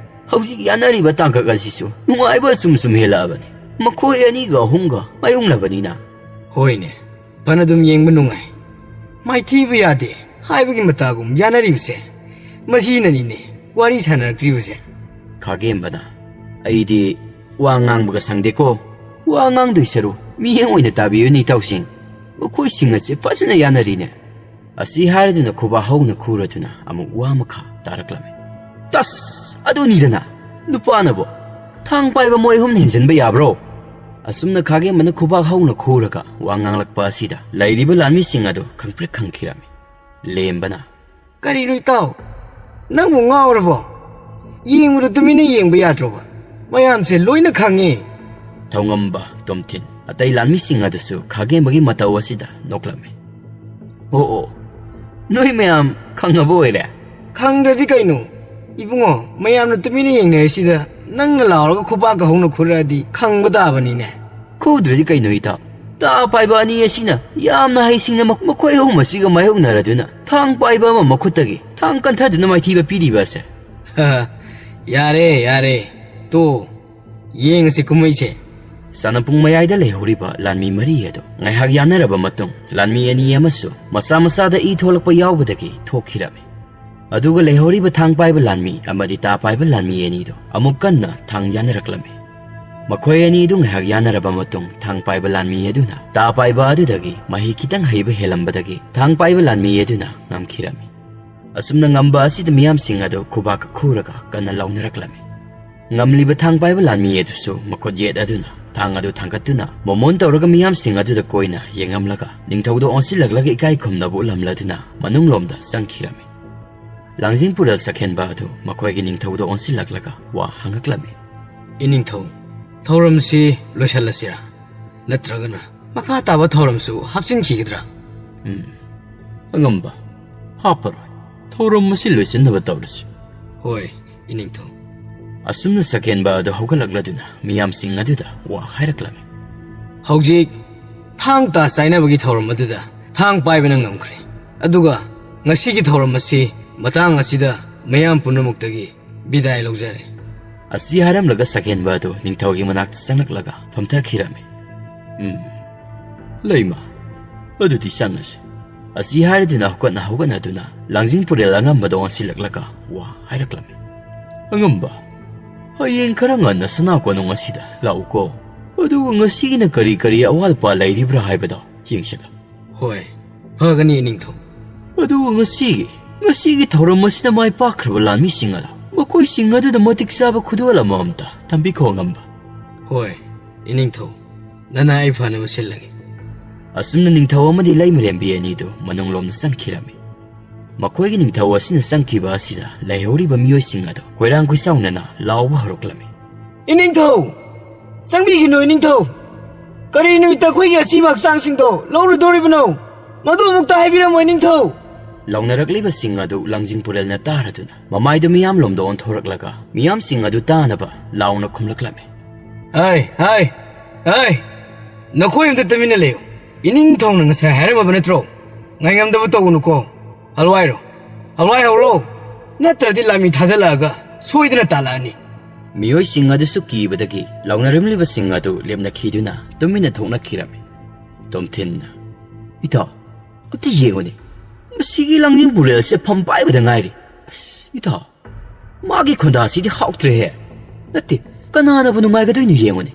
ꯍꯧꯖꯤꯛ ꯌꯥꯅꯔꯤꯕ ꯇꯥꯡꯀꯛ ꯑꯁꯤꯁꯨ ꯅꯨꯡꯉꯥꯏꯕ ꯑꯁꯨꯝ ꯁꯨꯝ ꯍꯦꯜꯂꯛꯑꯕꯅꯤ꯫ ꯃꯈꯣꯏ ꯑꯅꯤꯒ ꯑꯍꯨꯝꯒ ꯃꯥꯌꯣꯛꯅꯕꯅꯤꯅ꯫" "ꯍꯣꯏꯅꯦ, ꯐꯅꯗꯨꯝ ꯌꯦꯡꯕ ꯅꯨꯡꯉꯥꯏ꯫ ꯃꯥꯏꯊꯤꯕ ꯌꯥꯗꯦ ꯍꯥꯏꯕꯒꯤ ꯃꯇꯥꯒꯨꯝ ꯌꯥꯅꯔꯤꯕꯁꯦ꯫ ꯃꯁꯤꯅꯅꯤꯅꯦ ꯋꯥꯔꯤ ꯁꯥꯟꯅꯔꯛꯇ꯭ꯔꯤꯕꯁꯦ꯫" ꯈꯥꯒꯦꯝꯕꯅ, "ꯑꯩꯗꯤ ꯋꯥ ꯉꯥꯡꯕꯒ ꯁꯪꯗꯦꯀꯣ꯫ ꯋꯥ ꯉꯥꯡꯗꯣꯏ ꯁꯔꯨ ꯃꯤꯠꯌꯦꯡ ꯑꯣꯏꯅ ꯇꯥꯕꯤꯌꯨꯅꯦ ꯏꯇꯥꯎꯁꯤꯡ꯫ ꯃꯈꯣꯏꯁꯤꯡ ꯑꯁꯦ ꯐꯖꯅ ꯌꯥꯅꯔꯤꯅꯦ꯫" ꯑꯁꯤ ꯍꯥꯏꯔꯗꯨꯅ ꯈꯨꯕꯥꯛ ꯍꯧꯅ ꯈꯨꯔꯗꯨꯅ ꯑꯃꯨꯛ ꯋꯥ ꯃꯈꯥ ꯇꯥꯔꯛꯂꯝꯃꯤ꯫ "ꯇꯁ! ꯑꯗꯨꯅꯤꯗꯅ, ꯅꯨꯄꯥꯅꯕꯨ ꯊꯥꯡ ꯄꯥꯏꯕ ꯃꯣꯏ ꯑꯍꯨꯝꯅ ꯍꯦꯟꯖꯟꯕ ꯌꯥꯕ꯭ꯔꯣ?" ꯑꯁꯨꯝꯅ ꯈꯥꯒꯦꯝꯕꯅ ꯈꯨꯕꯥꯛ ꯍꯧꯅ ꯈꯨꯔꯒ ꯋꯥ ꯉꯥꯡꯂꯛꯄ ꯑꯁꯤꯗ ꯂꯩꯔꯤꯕ ꯂꯥꯟꯃꯤꯁꯤꯡ ꯑꯗꯨ ꯈꯪꯄ꯭ꯔꯦꯛ ꯈꯪꯈꯤꯔꯝꯃꯤ꯫ ꯂꯦꯝꯕꯅ, "ꯀꯔꯤꯅꯣ ꯏꯇꯥꯎ? ꯅꯪꯕꯨ ꯉꯥꯎꯔꯕꯣ? ꯌꯦꯡꯕꯗ ꯇꯨꯃꯤꯟꯅ ꯌꯦꯡꯕ ꯌꯥꯗ꯭ꯔꯣꯕ? ꯃꯌꯥꯝꯁꯦ ꯂꯣꯏꯅ ꯈꯪꯉꯤ꯫" ꯊꯧꯉꯝꯕ, ꯇꯣꯝꯊꯤꯟ, ꯑꯇꯩ ꯂꯥꯟꯃꯤꯁꯤꯡ ꯑꯗꯨꯁꯨ ꯈꯥꯒꯦꯝꯕꯒꯤ ꯃꯇꯧ ꯑꯁꯤꯗ ꯅꯣꯛꯂꯝꯃꯤ꯫ "ꯑꯣ ꯑꯣ, ꯅꯣꯏ ꯃꯌꯥꯝ ꯈꯪꯉꯕ ꯑꯣꯏꯔꯦ?" "ꯈꯪꯗ꯭ꯔꯗꯤ ꯀꯩꯅꯣ? ꯏꯕꯨꯡꯉꯣ, ꯃꯌꯥꯝꯅ ꯇꯨꯃꯤꯟꯅ ꯌꯦꯡꯅꯔꯤꯁꯤꯗ ꯅꯪꯅ ꯂꯥꯎꯔꯒ ꯈꯨꯕꯥꯛꯀ ꯍꯧꯅ ꯈꯨꯔꯛꯑꯗꯤ ꯈꯪꯕ ꯇꯥꯕꯅꯤꯅꯦ꯫" "ꯈꯨꯗ꯭ꯔꯗꯤ ꯀꯩꯅꯣ ꯏꯇꯥꯎ? ꯇꯥ ꯄꯥꯏꯕ ꯑꯅꯤ ꯑꯁꯤꯅ ꯌꯥꯝꯅ ꯍꯩꯁꯤꯡꯅ ꯃ-, ꯃꯈꯣꯏ ꯑꯍꯨꯝ ꯑꯁꯤꯒ ꯃꯥꯌꯣꯛꯅꯔꯗꯨꯅ ꯊꯥꯡ ꯄꯥꯏꯕ ꯑꯃ ꯃꯈꯨꯠꯇꯒꯤ ꯊꯥꯡ ꯀꯟꯊꯗꯨꯅ ꯃꯥꯏꯊꯤꯕ ꯄꯤꯔꯤꯕ ꯑꯁꯦ꯫" "ꯌꯥꯔꯦ, ꯌꯥꯔꯦ, ꯇꯣ, ꯌꯦꯡꯉꯁꯤ ꯀꯨꯝꯍꯩꯁꯦ꯫" ꯁꯥꯟꯅꯄꯨꯡ ꯃꯌꯥꯏꯗ ꯂꯩꯍꯧꯔꯤꯕ ꯂꯥꯟꯃꯤ ꯃꯔꯤ ꯑꯗꯨ ꯉꯥꯏꯍꯥꯛ ꯌꯥꯅꯔꯕ ꯃꯇꯨꯡ, ꯂꯥꯟꯃꯤ ꯑꯅꯤ ꯑꯃꯁꯨ ꯃꯁꯥ ꯃꯁꯥꯗ ꯏ ꯊꯣꯛꯂꯛꯄ ꯌꯥꯎꯕꯗꯒꯤ ꯊꯣꯛꯈꯤꯔꯝꯃꯤ꯫ ꯑꯗꯨꯒ ꯂꯩꯍꯧꯔꯤꯕ ꯊꯥꯡ ꯄꯥꯏꯕ ꯂꯥꯟꯃꯤ ꯑꯃꯗꯤ ꯇꯥ ꯄꯥꯏꯕ ꯂꯥꯟꯃꯤ ꯑꯅꯤꯗꯨ ꯑꯃꯨꯛ ꯀꯟꯅ ꯊꯥꯡ ꯌꯥꯅꯔꯛꯂꯝꯃꯤ꯫ ꯃꯈꯣꯏ ꯑꯅꯤꯗꯨ ꯉꯥꯏꯍꯥꯛ ꯌꯥꯅꯔꯕ ꯃꯇꯨꯡ, ꯊꯥꯡ ꯄꯥꯏꯕ ꯂꯥꯟꯃꯤ ꯑꯗꯨꯅ ꯇꯥ ꯄꯥꯏꯕ ꯑꯗꯨꯗꯒꯤ ꯃꯍꯩ ꯈꯤꯇꯪ ꯍꯩꯕ ꯍꯦꯜꯂꯝꯕꯗꯒꯤ ꯊꯥꯡ ꯄꯥꯏꯕ ꯂꯥꯟꯃꯤ ꯑꯗꯨꯅ ꯉꯝꯈꯤꯔꯝꯃꯤ꯫ ꯑꯁꯨꯝꯅ ꯉꯝꯕ ꯑꯁꯤꯗ ꯃꯤꯌꯥꯝꯁꯤꯡ ꯑꯗꯨ ꯈꯨꯕꯥꯛꯀ ꯈꯨꯔꯒ ꯀꯟꯅ ꯂꯥꯎꯅꯔꯛꯂꯝꯃꯤ꯫ ꯉꯝꯂꯤꯕ ꯊꯥꯡ ꯄꯥꯏꯕ ꯂꯥꯟꯃꯤ ꯑꯗꯨꯁꯨ ꯃꯈꯨꯠ ꯌꯦꯠ ꯑꯗꯨꯅ ꯊꯥꯡ ꯑꯗꯨ ꯊꯥꯡꯒꯠꯇꯨꯅ ꯃꯣꯃꯣꯟ ꯇꯧꯔꯒ ꯃꯤꯌꯥꯝꯁꯤꯡ ꯑꯗꯨꯗ ꯀꯣꯏꯅ ꯌꯦꯡꯉꯝꯂꯒ ꯅꯤꯡꯊꯧꯗ ꯑꯣꯟꯁꯤꯜꯂꯛꯂꯒ ꯏꯀꯥꯏ ꯈꯨꯝꯅꯕ ꯎꯠꯂꯝꯂꯗꯨꯅ ꯃꯅꯨꯡꯂꯣꯝꯗ ꯆꯪꯈꯤꯔꯝꯃꯤ꯫ ꯂꯥꯡꯖꯤꯡ ꯄꯨꯔꯦꯜ ꯁꯛꯍꯦꯟꯕ ꯑꯗꯨ ꯃꯈꯣꯏꯒꯤ ꯅꯤꯡꯊꯧꯗ ꯑꯣꯟꯁꯤꯜꯂꯛꯂꯒ ꯋꯥ ꯍꯪꯉꯛꯂꯝꯃꯤ꯫ "ꯏꯅꯤꯡꯊꯧ, ꯊꯧꯔꯝꯁꯤ ꯂꯣꯏꯁꯤꯜꯂꯁꯤꯔꯥ? ꯅꯠꯇ꯭ꯔꯒꯅ ꯃꯈꯥ ꯇꯥꯕ ꯊꯧꯔꯝꯁꯨ ꯍꯥꯞꯆꯤꯟꯈꯤꯒꯗ꯭ꯔꯥ?" "ꯎꯝ, ꯑꯉꯝꯕ, ꯍꯥꯞꯄꯔꯣꯏ꯫ ꯊꯧꯔꯝ ꯑꯁꯤ ꯂꯣꯏꯁꯤꯟꯅꯕ ꯇꯧꯔꯁꯤ꯫" "ꯍꯣꯏ, ꯏꯅꯤꯡꯊꯧ꯫" ꯑꯁꯨꯝꯅ ꯁꯛꯍꯦꯟꯕ ꯑꯗꯨ ꯍꯧꯒꯠꯂꯛꯂꯗꯨꯅ ꯃꯤꯌꯥꯝꯁꯤꯡ ꯑꯗꯨꯗ ꯋꯥ ꯍꯥꯏꯔꯛꯂꯝꯃꯤ꯫ "ꯍꯧꯖꯤꯛ ꯊꯥꯡ ꯇꯥ ꯆꯥꯏꯅꯕꯒꯤ ꯊꯧꯔꯝ ꯑꯗꯨꯗ ꯊꯥꯡ ꯄꯥꯏꯕꯅ ꯉꯝꯈ꯭ꯔꯦ꯫ ꯑꯗꯨꯒ ꯉꯁꯤꯒꯤ ꯊꯧꯔꯝ ꯑꯁꯤ ꯃꯇꯥꯡ ꯑꯁꯤꯗ ꯃꯌꯥꯝ ꯄꯨꯝꯅꯃꯛꯇꯒꯤ ꯕꯤꯗꯥꯏ ꯂꯧꯖꯔꯦ꯫" ꯑꯁꯤ ꯍꯥꯏꯔꯝꯂꯒ ꯁꯛꯍꯦꯟꯕ ꯑꯗꯨ ꯅꯤꯡꯊꯧꯒꯤ ꯃꯅꯥꯛꯇ ꯆꯪꯂꯛꯂꯒ ꯐꯝꯊꯈꯤꯔꯝꯃꯤ꯫ "ꯎꯝ, ꯂꯩꯃ, ꯑꯗꯨꯗꯤ ꯆꯪꯉꯁꯤ꯫" ꯑꯁꯤ ꯍꯥꯏꯔꯗꯨꯅ ꯍꯧꯒꯠꯅ ꯍꯧꯒꯠꯅꯗꯨꯅ ꯂꯥꯡꯖꯤꯡ ꯄꯨꯔꯦꯜ ꯑꯉꯝꯕꯗ ꯑꯣꯟꯁꯤꯜꯂꯛꯂꯒ ꯋꯥ ꯍꯥꯏꯔꯛꯂꯝꯃꯤ꯫ "ꯑꯉꯝꯕ, ꯍꯌꯦꯡ ꯈꯔ ꯉꯟꯅ ꯁꯅꯥ ꯀꯣꯅꯨꯡ ꯑꯁꯤꯗ ꯂꯥꯛꯎꯀꯣ꯫ ꯑꯗꯨꯒ ꯉꯁꯤꯒꯤꯅ ꯀꯔꯤ ꯀꯔꯤ ꯑꯋꯥꯠ ꯑꯄꯥ ꯂꯩꯔꯤꯕ꯭ꯔꯥ ꯍꯥꯏꯕꯗꯣ ꯌꯦꯡꯁꯤꯜꯂꯨ꯫" "ꯍꯣꯏ, ꯐꯒꯅꯤ, ꯏꯅꯤꯡꯊꯧ꯫" "ꯑꯗꯨꯒ ꯉꯁꯤꯒꯤ, ꯉꯁꯤꯒꯤ ꯊꯧꯔꯝ ꯑꯁꯤꯗ ꯃꯥꯏ ꯄꯥꯛꯈ꯭ꯔꯕ ꯂꯥꯟꯃꯤꯁꯤꯡ ꯑꯗꯣ, ꯃꯈꯣꯏꯁꯤꯡ ꯑꯗꯨꯗ ꯃꯇꯤꯛ ꯆꯥꯕ ꯈꯨꯗꯣꯜ ꯑꯃꯃꯝꯇ ꯇꯝꯕꯤꯈꯣ, ꯑꯉꯝꯕ꯫" "ꯍꯣꯏ, ꯏꯅꯤꯡꯊꯧ, ꯅꯅꯥꯏ ꯐꯅꯕ ꯁꯤꯜꯂꯒꯦ꯫" ꯑꯁꯨꯝꯅ ꯅꯤꯡꯊꯧ ꯑꯃꯗꯤ ꯂꯩꯃꯔꯦꯝꯕꯤ ꯑꯅꯤꯗꯨ ꯃꯅꯨꯡꯂꯣꯝꯗ ꯆꯪꯈꯤꯔꯝꯃꯤ꯫ ꯃꯈꯣꯏꯒꯤ ꯅꯤꯡꯊꯧ ꯑꯁꯤꯅ ꯆꯪꯈꯤꯕ ꯑꯁꯤꯗ ꯂꯩꯍꯧꯔꯤꯕ ꯃꯤꯑꯣꯏꯁꯤꯡ ꯑꯗꯨ ꯀꯣꯏꯔꯥꯡ ꯀꯣꯏꯆꯥꯎꯅꯅ ꯂꯥꯎꯕ ꯍꯧꯔꯛꯂꯝꯃꯤ꯫ "ꯏꯅꯤꯡꯊꯧ! ꯆꯪꯕꯤꯈꯤꯅꯨ, ꯏꯅꯤꯡꯊꯧ! ꯀꯔꯤ ꯅꯨꯃꯤꯠꯇ ꯑꯩꯈꯣꯏꯒꯤ ꯑꯁꯤꯕ ꯍꯛꯆꯥꯡꯁꯤꯡꯗꯣ ꯂꯧꯔꯨꯗꯧꯔꯤꯕꯅꯣ? ꯃꯗꯨ ꯑꯃꯨꯛꯇ ꯍꯥꯏꯕꯤꯔꯝꯃꯨ, ꯏꯅꯤꯡꯊꯧ!" ꯂꯥꯎꯅꯔꯛꯂꯤꯕꯁꯤꯡ ꯑꯗꯨ ꯂꯥꯡꯖꯤꯡ ꯄꯨꯔꯦꯜꯅ ꯇꯥꯔꯗꯨꯅ ꯃꯃꯥꯏꯗꯨ ꯃꯤꯌꯥꯝꯂꯣꯝꯗ ꯑꯣꯟꯊꯣꯔꯛꯂꯒ ꯃꯤꯌꯥꯝꯁꯤꯡ ꯑꯗꯨ ꯇꯥꯅꯕ ꯂꯥꯎꯅ ꯈꯨꯝꯂꯛꯂꯝꯃꯤ꯫ "ꯍꯥꯏ, ꯍꯥꯏ, ꯍꯥꯏ! ꯅꯈꯣꯏ ꯑꯝꯇ ꯇꯨꯃꯤꯟꯅ ꯂꯩꯌꯨ꯫ ꯏꯅꯤꯡꯊꯧꯅ ꯉꯁꯥꯏ ꯍꯥꯏꯔꯝꯃꯕ ꯅꯠꯇ꯭ꯔꯣ? ꯉꯥꯏꯉꯝꯗꯕ ꯇꯧꯒꯅꯨꯀꯣ꯫ ꯍꯜꯋꯥꯏꯔꯣ, ꯍꯜꯋꯥꯏ ꯍꯧꯔꯣ, ꯅꯠꯇ꯭ꯔꯗꯤ ꯂꯥꯟꯃꯤ ꯊꯥꯖꯤꯜꯂꯛꯑꯒ ꯁꯣꯏꯗꯅ ꯇꯥꯜꯂꯛꯑꯅꯤ꯫" ꯃꯤꯑꯣꯏꯁꯤꯡ ꯑꯗꯨꯁꯨ ꯀꯤꯕꯗꯒꯤ ꯂꯥꯎꯅꯔꯝꯂꯤꯕꯁꯤꯡ ꯑꯗꯨ ꯂꯦꯞꯅꯈꯤꯗꯨꯅ ꯇꯨꯃꯤꯟꯅ ꯊꯣꯛꯅꯈꯤꯔꯝꯃꯤ꯫ ꯇꯣꯝꯊꯤꯟꯅ, "ꯏꯇꯥꯎ, ꯑꯝꯇ ꯌꯦꯡꯉꯨꯅꯦ, ꯃꯁꯤꯒꯤ ꯂꯥꯡꯖꯤꯡ ꯄꯨꯔꯦꯜꯁꯦ ꯐꯝ ꯄꯥꯏꯕꯗ ꯉꯥꯏꯔꯤ꯫ ꯑꯁ, ꯏꯇꯥꯎ, ꯃꯥꯒꯤ ꯈꯣꯟꯗꯥꯁꯤꯗꯤ ꯍꯥꯎꯇ꯭ꯔꯦꯍꯦ꯫ ꯅꯠꯇꯦ, ꯀꯅꯥꯅꯕꯨ ꯅꯨꯡꯉꯥꯏꯒꯗꯣꯏꯅꯣ ꯌꯦꯡꯉꯨꯅꯦ꯫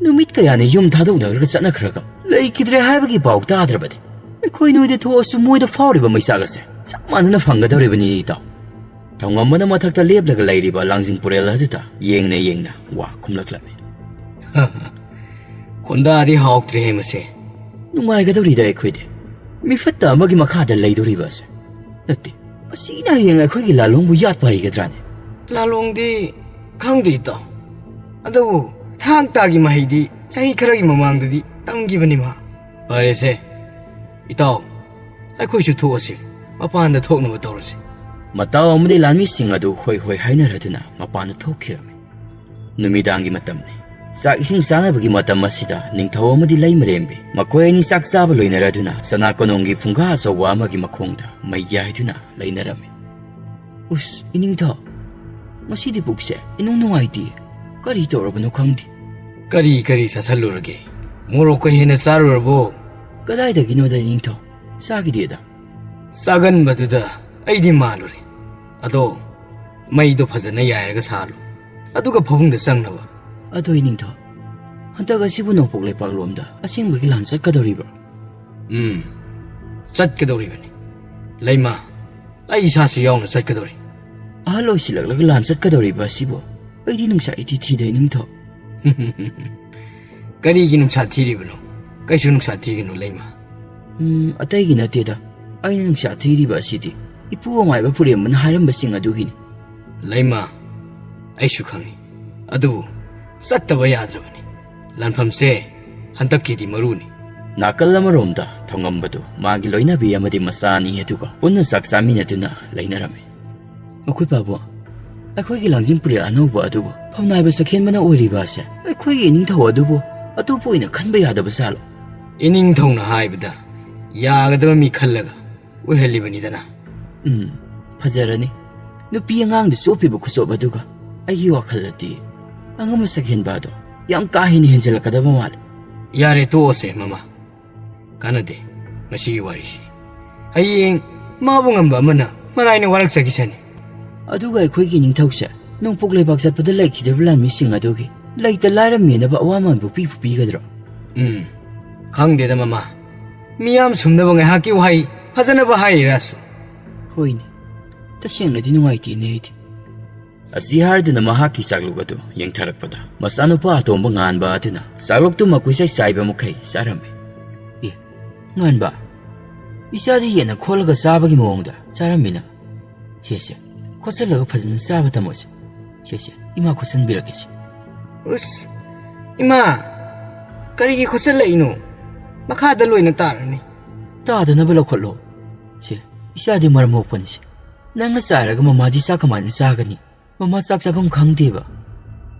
ꯅꯨꯃꯤꯠ ꯀꯌꯥꯅꯤ ꯌꯨꯝ ꯊꯥꯗꯣꯛꯅꯈ꯭ꯔꯒ ꯆꯠꯅꯈ꯭ꯔꯒ ꯂꯩꯈꯤꯗ꯭ꯔꯦ ꯍꯥꯏꯕꯒꯤ ꯄꯥꯎ ꯇꯥꯗ꯭ꯔꯕꯗꯤ ꯑꯩꯈꯣꯏ ꯅꯣꯏꯗ ꯊꯣꯛꯑꯁꯨ ꯃꯣꯏꯗ ꯐꯥꯎꯔꯤꯕ ꯃꯩꯆꯥꯛ ꯑꯁꯦ ꯆꯞ ꯃꯥꯟꯅꯅ ꯐꯪꯒꯗꯧꯔꯤꯕꯅꯤ, ꯏꯇꯥꯎ꯫" ꯊꯧꯉꯝꯕꯅ ꯃꯊꯛꯇ ꯂꯦꯞꯂꯒ ꯂꯩꯔꯤꯕ ꯂꯥꯡꯖꯤꯡ ꯄꯨꯔꯦꯜ ꯑꯗꯨꯗ ꯌꯦꯡꯅ ꯌꯦꯡꯅ ꯋꯥ ꯈꯨꯝꯂꯛꯂꯝꯃꯤ꯫ "ꯈꯣꯟꯗꯥꯗꯤ ꯍꯥꯎꯇ꯭ꯔꯦꯍꯦ ꯃꯁꯦ꯫ ꯅꯨꯡꯉꯥꯏꯒꯗꯧꯔꯤꯗ ꯑꯩꯈꯣꯏꯗꯤ꯫ ꯃꯤꯐꯠꯇ ꯑꯃꯒꯤ ꯃꯈꯥꯗ ꯂꯩꯗꯧꯔꯤꯕ ꯑꯁꯦ꯫ ꯅꯠꯇꯦ, ꯃꯁꯤꯅ ꯍꯌꯦꯡ ꯑꯩꯈꯣꯏꯒꯤ ꯂꯥꯂꯣꯡꯕꯨ ꯌꯥꯠꯄ ꯍꯩꯒꯗ꯭ꯔꯥꯅꯦ? ꯂꯥꯂꯣꯡꯗꯤ ꯈꯪꯗꯦ, ꯏꯇꯥꯎ꯫ ꯑꯗꯨꯕꯨ ꯊꯥꯡ ꯇꯥꯒꯤ ꯃꯍꯩꯗꯤ ꯆꯍꯤ ꯈꯔꯒꯤ ꯃꯃꯥꯡꯗꯗꯤ ꯇꯝꯈꯤꯕꯅꯤ ꯃꯥ꯫ ꯐꯔꯦꯁꯦ, ꯏꯇꯥꯎ, ꯑꯩꯈꯣꯏꯁꯨ ꯊꯣꯛꯑꯁꯤ, ꯃꯄꯥꯟꯗ ꯊꯣꯛꯅꯕ ꯇꯧꯔꯁꯤ꯫ ꯃꯇꯥꯎ ꯑꯃꯗꯤ ꯂꯥꯟꯃꯤꯁꯤꯡ ꯑꯗꯨ ꯍꯣꯏ ꯍꯣꯏ ꯍꯥꯏꯅꯔꯗꯨꯅ ꯃꯄꯥꯟꯗ ꯊꯣꯛꯈꯤꯔꯝꯃꯤ꯫ ꯅꯨꯃꯤꯗꯥꯡꯒꯤ ꯃꯇꯝꯅꯤ꯫ ꯆꯥꯛ ꯏꯁꯤꯡ ꯆꯥꯅꯕꯒꯤ ꯃꯇꯝ ꯑꯁꯤꯗ ꯅꯤꯡꯊꯧ ꯑꯃꯗꯤ ꯂꯩꯃꯔꯦꯝꯕꯤ ꯃꯈꯣꯏ ꯑꯅꯤ ꯆꯥꯛ ꯆꯥꯕ ꯂꯣꯏꯅꯔꯗꯨꯅ ꯆꯅꯥ ꯀꯣꯅꯣꯡꯒꯤ ꯐꯨꯡꯒꯥ ꯑꯆꯧꯕ ꯑꯃꯒꯤ ꯃꯈꯣꯡꯗ ꯃꯩ ꯌꯥꯏꯗꯨꯅ ꯂꯩꯅꯔꯝꯃꯤ꯫ "ꯎꯁ, ꯏꯅꯤꯡꯊꯧ, ꯉꯁꯤꯗꯤ ꯄꯨꯛꯁꯦ ꯏꯅꯨꯡ ꯅꯨꯡꯉꯥꯏꯇꯦ꯫ ꯀꯔꯤ ꯇꯧꯔꯕꯅꯣ ꯈꯪꯗꯦ꯫" "ꯀꯔꯤ ꯀꯔꯤ ꯆꯥꯁꯜꯂꯨꯔꯒꯦ? ꯃꯣꯔꯣꯛꯀ ꯍꯦꯟꯅ ꯆꯥꯔꯨꯔꯕꯣ?" "ꯀꯗꯥꯏꯗꯒꯤꯅꯣꯗ, ꯏꯅꯤꯡꯊꯧ, ꯆꯥꯈꯤꯗꯦꯗ꯫" "ꯆꯥꯒꯟꯕꯗꯨꯗ ꯑꯩꯗꯤ ꯃꯥꯜꯂꯨꯔꯦ꯫ ꯑꯗꯣ ꯃꯩꯗꯣ ꯐꯖꯅ ꯌꯥꯏꯔꯒ ꯁꯥꯍꯜꯂꯨ, ꯑꯗꯨꯒ ꯐꯃꯨꯡꯗ ꯆꯪꯅꯕ꯫" "ꯑꯗꯣ ꯏꯅꯤꯡꯊꯧ, ꯍꯟꯗꯛ ꯑꯁꯤꯕꯨ ꯅꯣꯡꯄꯣꯛ ꯂꯩꯄꯥꯛꯂꯣꯝꯗ ꯑꯁꯦꯡꯕꯒꯤ ꯂꯥꯟ ꯆꯠꯀꯗꯧꯔꯤꯕ꯭ꯔꯣ?" "ꯎꯝ, ꯆꯠꯀꯗꯧꯔꯤꯕꯅꯤ꯫ ꯂꯩꯃ, ꯑꯩ ꯏꯁꯥꯁꯨ ꯌꯥꯎꯅ ꯆꯠꯀꯗꯧꯔꯤ꯫" "ꯑꯍꯜ ꯑꯣꯏꯁꯤꯜꯂꯛꯂꯒ ꯂꯥꯟ ꯆꯠꯀꯗꯧꯔꯤꯕ ꯑꯁꯤꯕꯨ ꯑꯩꯗꯤ ꯅꯨꯡꯁꯥ ꯏꯊꯤ ꯊꯤꯗ, ꯏꯅꯤꯡꯊꯧ꯫" "ꯀꯔꯤꯒꯤ ꯅꯨꯡꯁꯥ ꯊꯤꯔꯤꯕꯅꯣ? ꯀꯩꯁꯨ ꯅꯨꯡꯁꯥ ꯊꯤꯒꯅꯨ, ꯂꯩꯃ꯫" "ꯎꯝ, ꯑꯇꯩꯒꯤ ꯅꯠꯇꯦꯗ꯫ ꯑꯩꯅ ꯅꯨꯡꯁꯥ ꯊꯤꯔꯤꯕ ꯑꯁꯤꯗꯤ ꯏꯄꯨ ꯑꯃꯥꯏꯕ ꯄꯨꯔꯦꯝꯕꯅ ꯍꯥꯏꯔꯝꯕꯁꯤꯡ ꯑꯗꯨꯒꯤꯅꯤ꯫" "ꯂꯩꯃ, ꯑꯩꯁꯨ ꯈꯪꯏ꯫ ꯑꯗꯨꯕꯨ ꯆꯠꯇꯕ ꯌꯥꯗ꯭ꯔꯕꯅꯤ꯫ ꯂꯥꯟꯐꯝꯁꯦ ꯍꯟꯗꯛꯀꯤꯗꯤ ꯃꯔꯨꯅꯤ꯫" ꯅꯥꯀꯜ ꯑꯃꯔꯣꯝꯗ ꯊꯣꯉꯝꯕꯗꯨ ꯃꯥꯒꯤ ꯂꯣꯏꯅꯕꯤ ꯑꯃꯗꯤ ꯃꯆꯥ ꯑꯅꯤ ꯑꯗꯨꯒ ꯄꯨꯟꯅ ꯆꯥꯛ ꯆꯥꯃꯤꯟꯅꯗꯨꯅ ꯂꯩꯅꯔꯝꯃꯤ꯫ "ꯃꯈꯣꯏ ꯄꯥꯕꯨ, ꯑꯩꯈꯣꯏꯒꯤ ꯂꯥꯡꯖꯤꯟ ꯄꯨꯔꯦꯜ ꯑꯅꯧꯕ ꯑꯗꯨꯕꯨ ꯐꯝꯅꯥꯏꯕ ꯁꯛꯍꯦꯟꯕꯅ ꯑꯣꯏꯔꯤꯕ ꯑꯁꯦ ꯑꯩꯈꯣꯏꯒꯤ ꯏꯅꯤꯡꯊꯧ ꯑꯗꯨꯕꯨ ꯑꯇꯣꯞꯄ ꯑꯣꯏꯅ ꯈꯟꯕ ꯌꯥꯗꯕ ꯖꯥꯠꯂꯣ?" "ꯏꯅꯤꯡꯊꯧꯅ ꯍꯥꯏꯕꯗ ꯌꯥꯒꯗꯕ ꯃꯤ ꯈꯜꯂꯒ ꯑꯣꯏꯍꯜꯂꯤꯕꯅꯤꯗꯅ꯫" "ꯎꯝ, ꯐꯖꯔꯅꯤ꯫ ꯅꯨꯄꯤ ꯑꯉꯥꯡꯗ ꯆꯣꯞꯄꯤꯕ ꯈꯨꯆꯣꯞ ꯑꯗꯨꯒ ꯑꯩꯒꯤ ꯋꯥꯈꯜꯗꯗꯤ ꯑꯉꯝꯕ ꯁꯛꯍꯦꯟꯕ ꯑꯗꯣ ꯌꯥꯝ ꯀꯥ ꯍꯦꯟꯅ ꯍꯦꯟꯖꯜꯂꯛꯀꯗꯕ ꯃꯥꯜꯂꯦ꯫" "ꯌꯥꯔꯦ, ꯇꯣꯛꯑꯁꯦ, ꯃꯃꯥ꯫ ꯀꯥꯟꯅꯗꯦ ꯃꯁꯤꯒꯤ ꯋꯥꯔꯤꯁꯤ꯫ ꯍꯌꯦꯡ ꯃꯥꯕꯨ ꯉꯝꯕ ꯑꯃꯅ ꯃꯔꯥꯏꯅ ꯋꯥꯔꯛꯆꯈꯤꯁꯅꯤ꯫" "ꯑꯗꯨꯒ ꯑꯩꯈꯣꯏꯒꯤ ꯅꯤꯡꯊꯧꯁꯦ ꯅꯣꯡꯄꯣꯛ ꯂꯩꯕꯥꯛ ꯆꯠꯄꯗ ꯂꯩꯈꯤꯗ꯭ꯔꯕ ꯂꯥꯟꯃꯤꯁꯤꯡ ꯑꯗꯨꯒꯤ ꯂꯩꯇ ꯂꯥꯏꯔ ꯃꯦꯟꯅꯕ ꯑꯋꯥꯃꯟꯕꯨ ꯄꯤꯕꯨ ꯄꯤꯒꯗ꯭ꯔꯣ?" "ꯎꯝ, ꯈꯪꯗꯦꯗ, ꯃꯃꯥ꯫ ꯃꯤꯌꯥꯝ ꯁꯨꯝꯅꯕ ꯉꯥꯏꯍꯥꯛꯀꯤ ꯋꯥꯍꯩ ꯐꯖꯅꯕ ꯍꯥꯏꯔꯤꯔꯥꯁꯨ꯫" "ꯍꯣꯏꯅꯦ, ꯇꯁꯦꯡꯅꯗꯤ ꯅꯨꯡꯉꯥꯏꯇꯦꯅꯦ ꯑꯩꯗꯤ꯫" ꯑꯁꯤ ꯍꯥꯏꯗꯨꯅ ꯃꯍꯥꯛꯀꯤ ꯆꯥꯛꯂꯨꯛ ꯑꯗꯨ ꯌꯦꯡꯊꯔꯛꯄꯗ ꯃꯆꯥꯅꯨꯄꯥ ꯑꯇꯣꯝꯕ ꯉꯥꯟꯕ ꯑꯗꯨꯅ ꯆꯥꯛꯂꯨꯛꯇꯨ ꯃꯈꯨꯠꯁꯥꯏ ꯆꯥꯏꯕ ꯃꯈꯩ ꯆꯥꯔꯝꯃꯤ꯫ "ꯑꯦ, ꯉꯥꯟꯕ, ꯏꯆꯥꯗꯤ ꯌꯦꯟꯅ ꯈꯣꯠꯂꯒ ꯆꯥꯕꯒꯤ ꯃꯑꯣꯡꯗ ꯆꯥꯔꯝꯃꯤꯅ, ꯁꯦ, ꯁꯦ, ꯈꯣꯠꯆꯜꯂꯒ ꯐꯖꯅ ꯆꯥꯕ ꯇꯝꯃꯣꯁꯦ꯫ ꯁꯦ, ꯁꯦ, ꯏꯃꯥ ꯈꯣꯠꯆꯟꯕꯤꯔꯛꯀꯦꯁꯦ꯫ ꯎꯁ, ꯏꯃꯥ, ꯀꯔꯤꯒꯤ ꯈꯣꯠꯆꯜꯂꯛꯏꯅꯣ? ꯃꯈꯥꯗ ꯂꯣꯏꯅ ꯇꯥꯔꯅꯤ꯫ ꯇꯥꯗꯅꯕ ꯂꯧꯈꯠꯂꯣ꯫ ꯁꯦ, ꯏꯆꯥꯗꯤ ꯃꯔꯝ ꯃꯣꯛꯄꯅꯤꯁꯦ꯫ ꯅꯪꯅ ꯆꯥꯏꯔꯒ ꯃꯃꯥꯗꯤ ꯆꯥꯛ ꯀꯃꯥꯏꯅ ꯆꯥꯒꯅꯤ? ꯃꯃꯥ ꯆꯥꯛ ꯆꯥꯐꯝ ꯈꯪꯗꯦꯕ꯫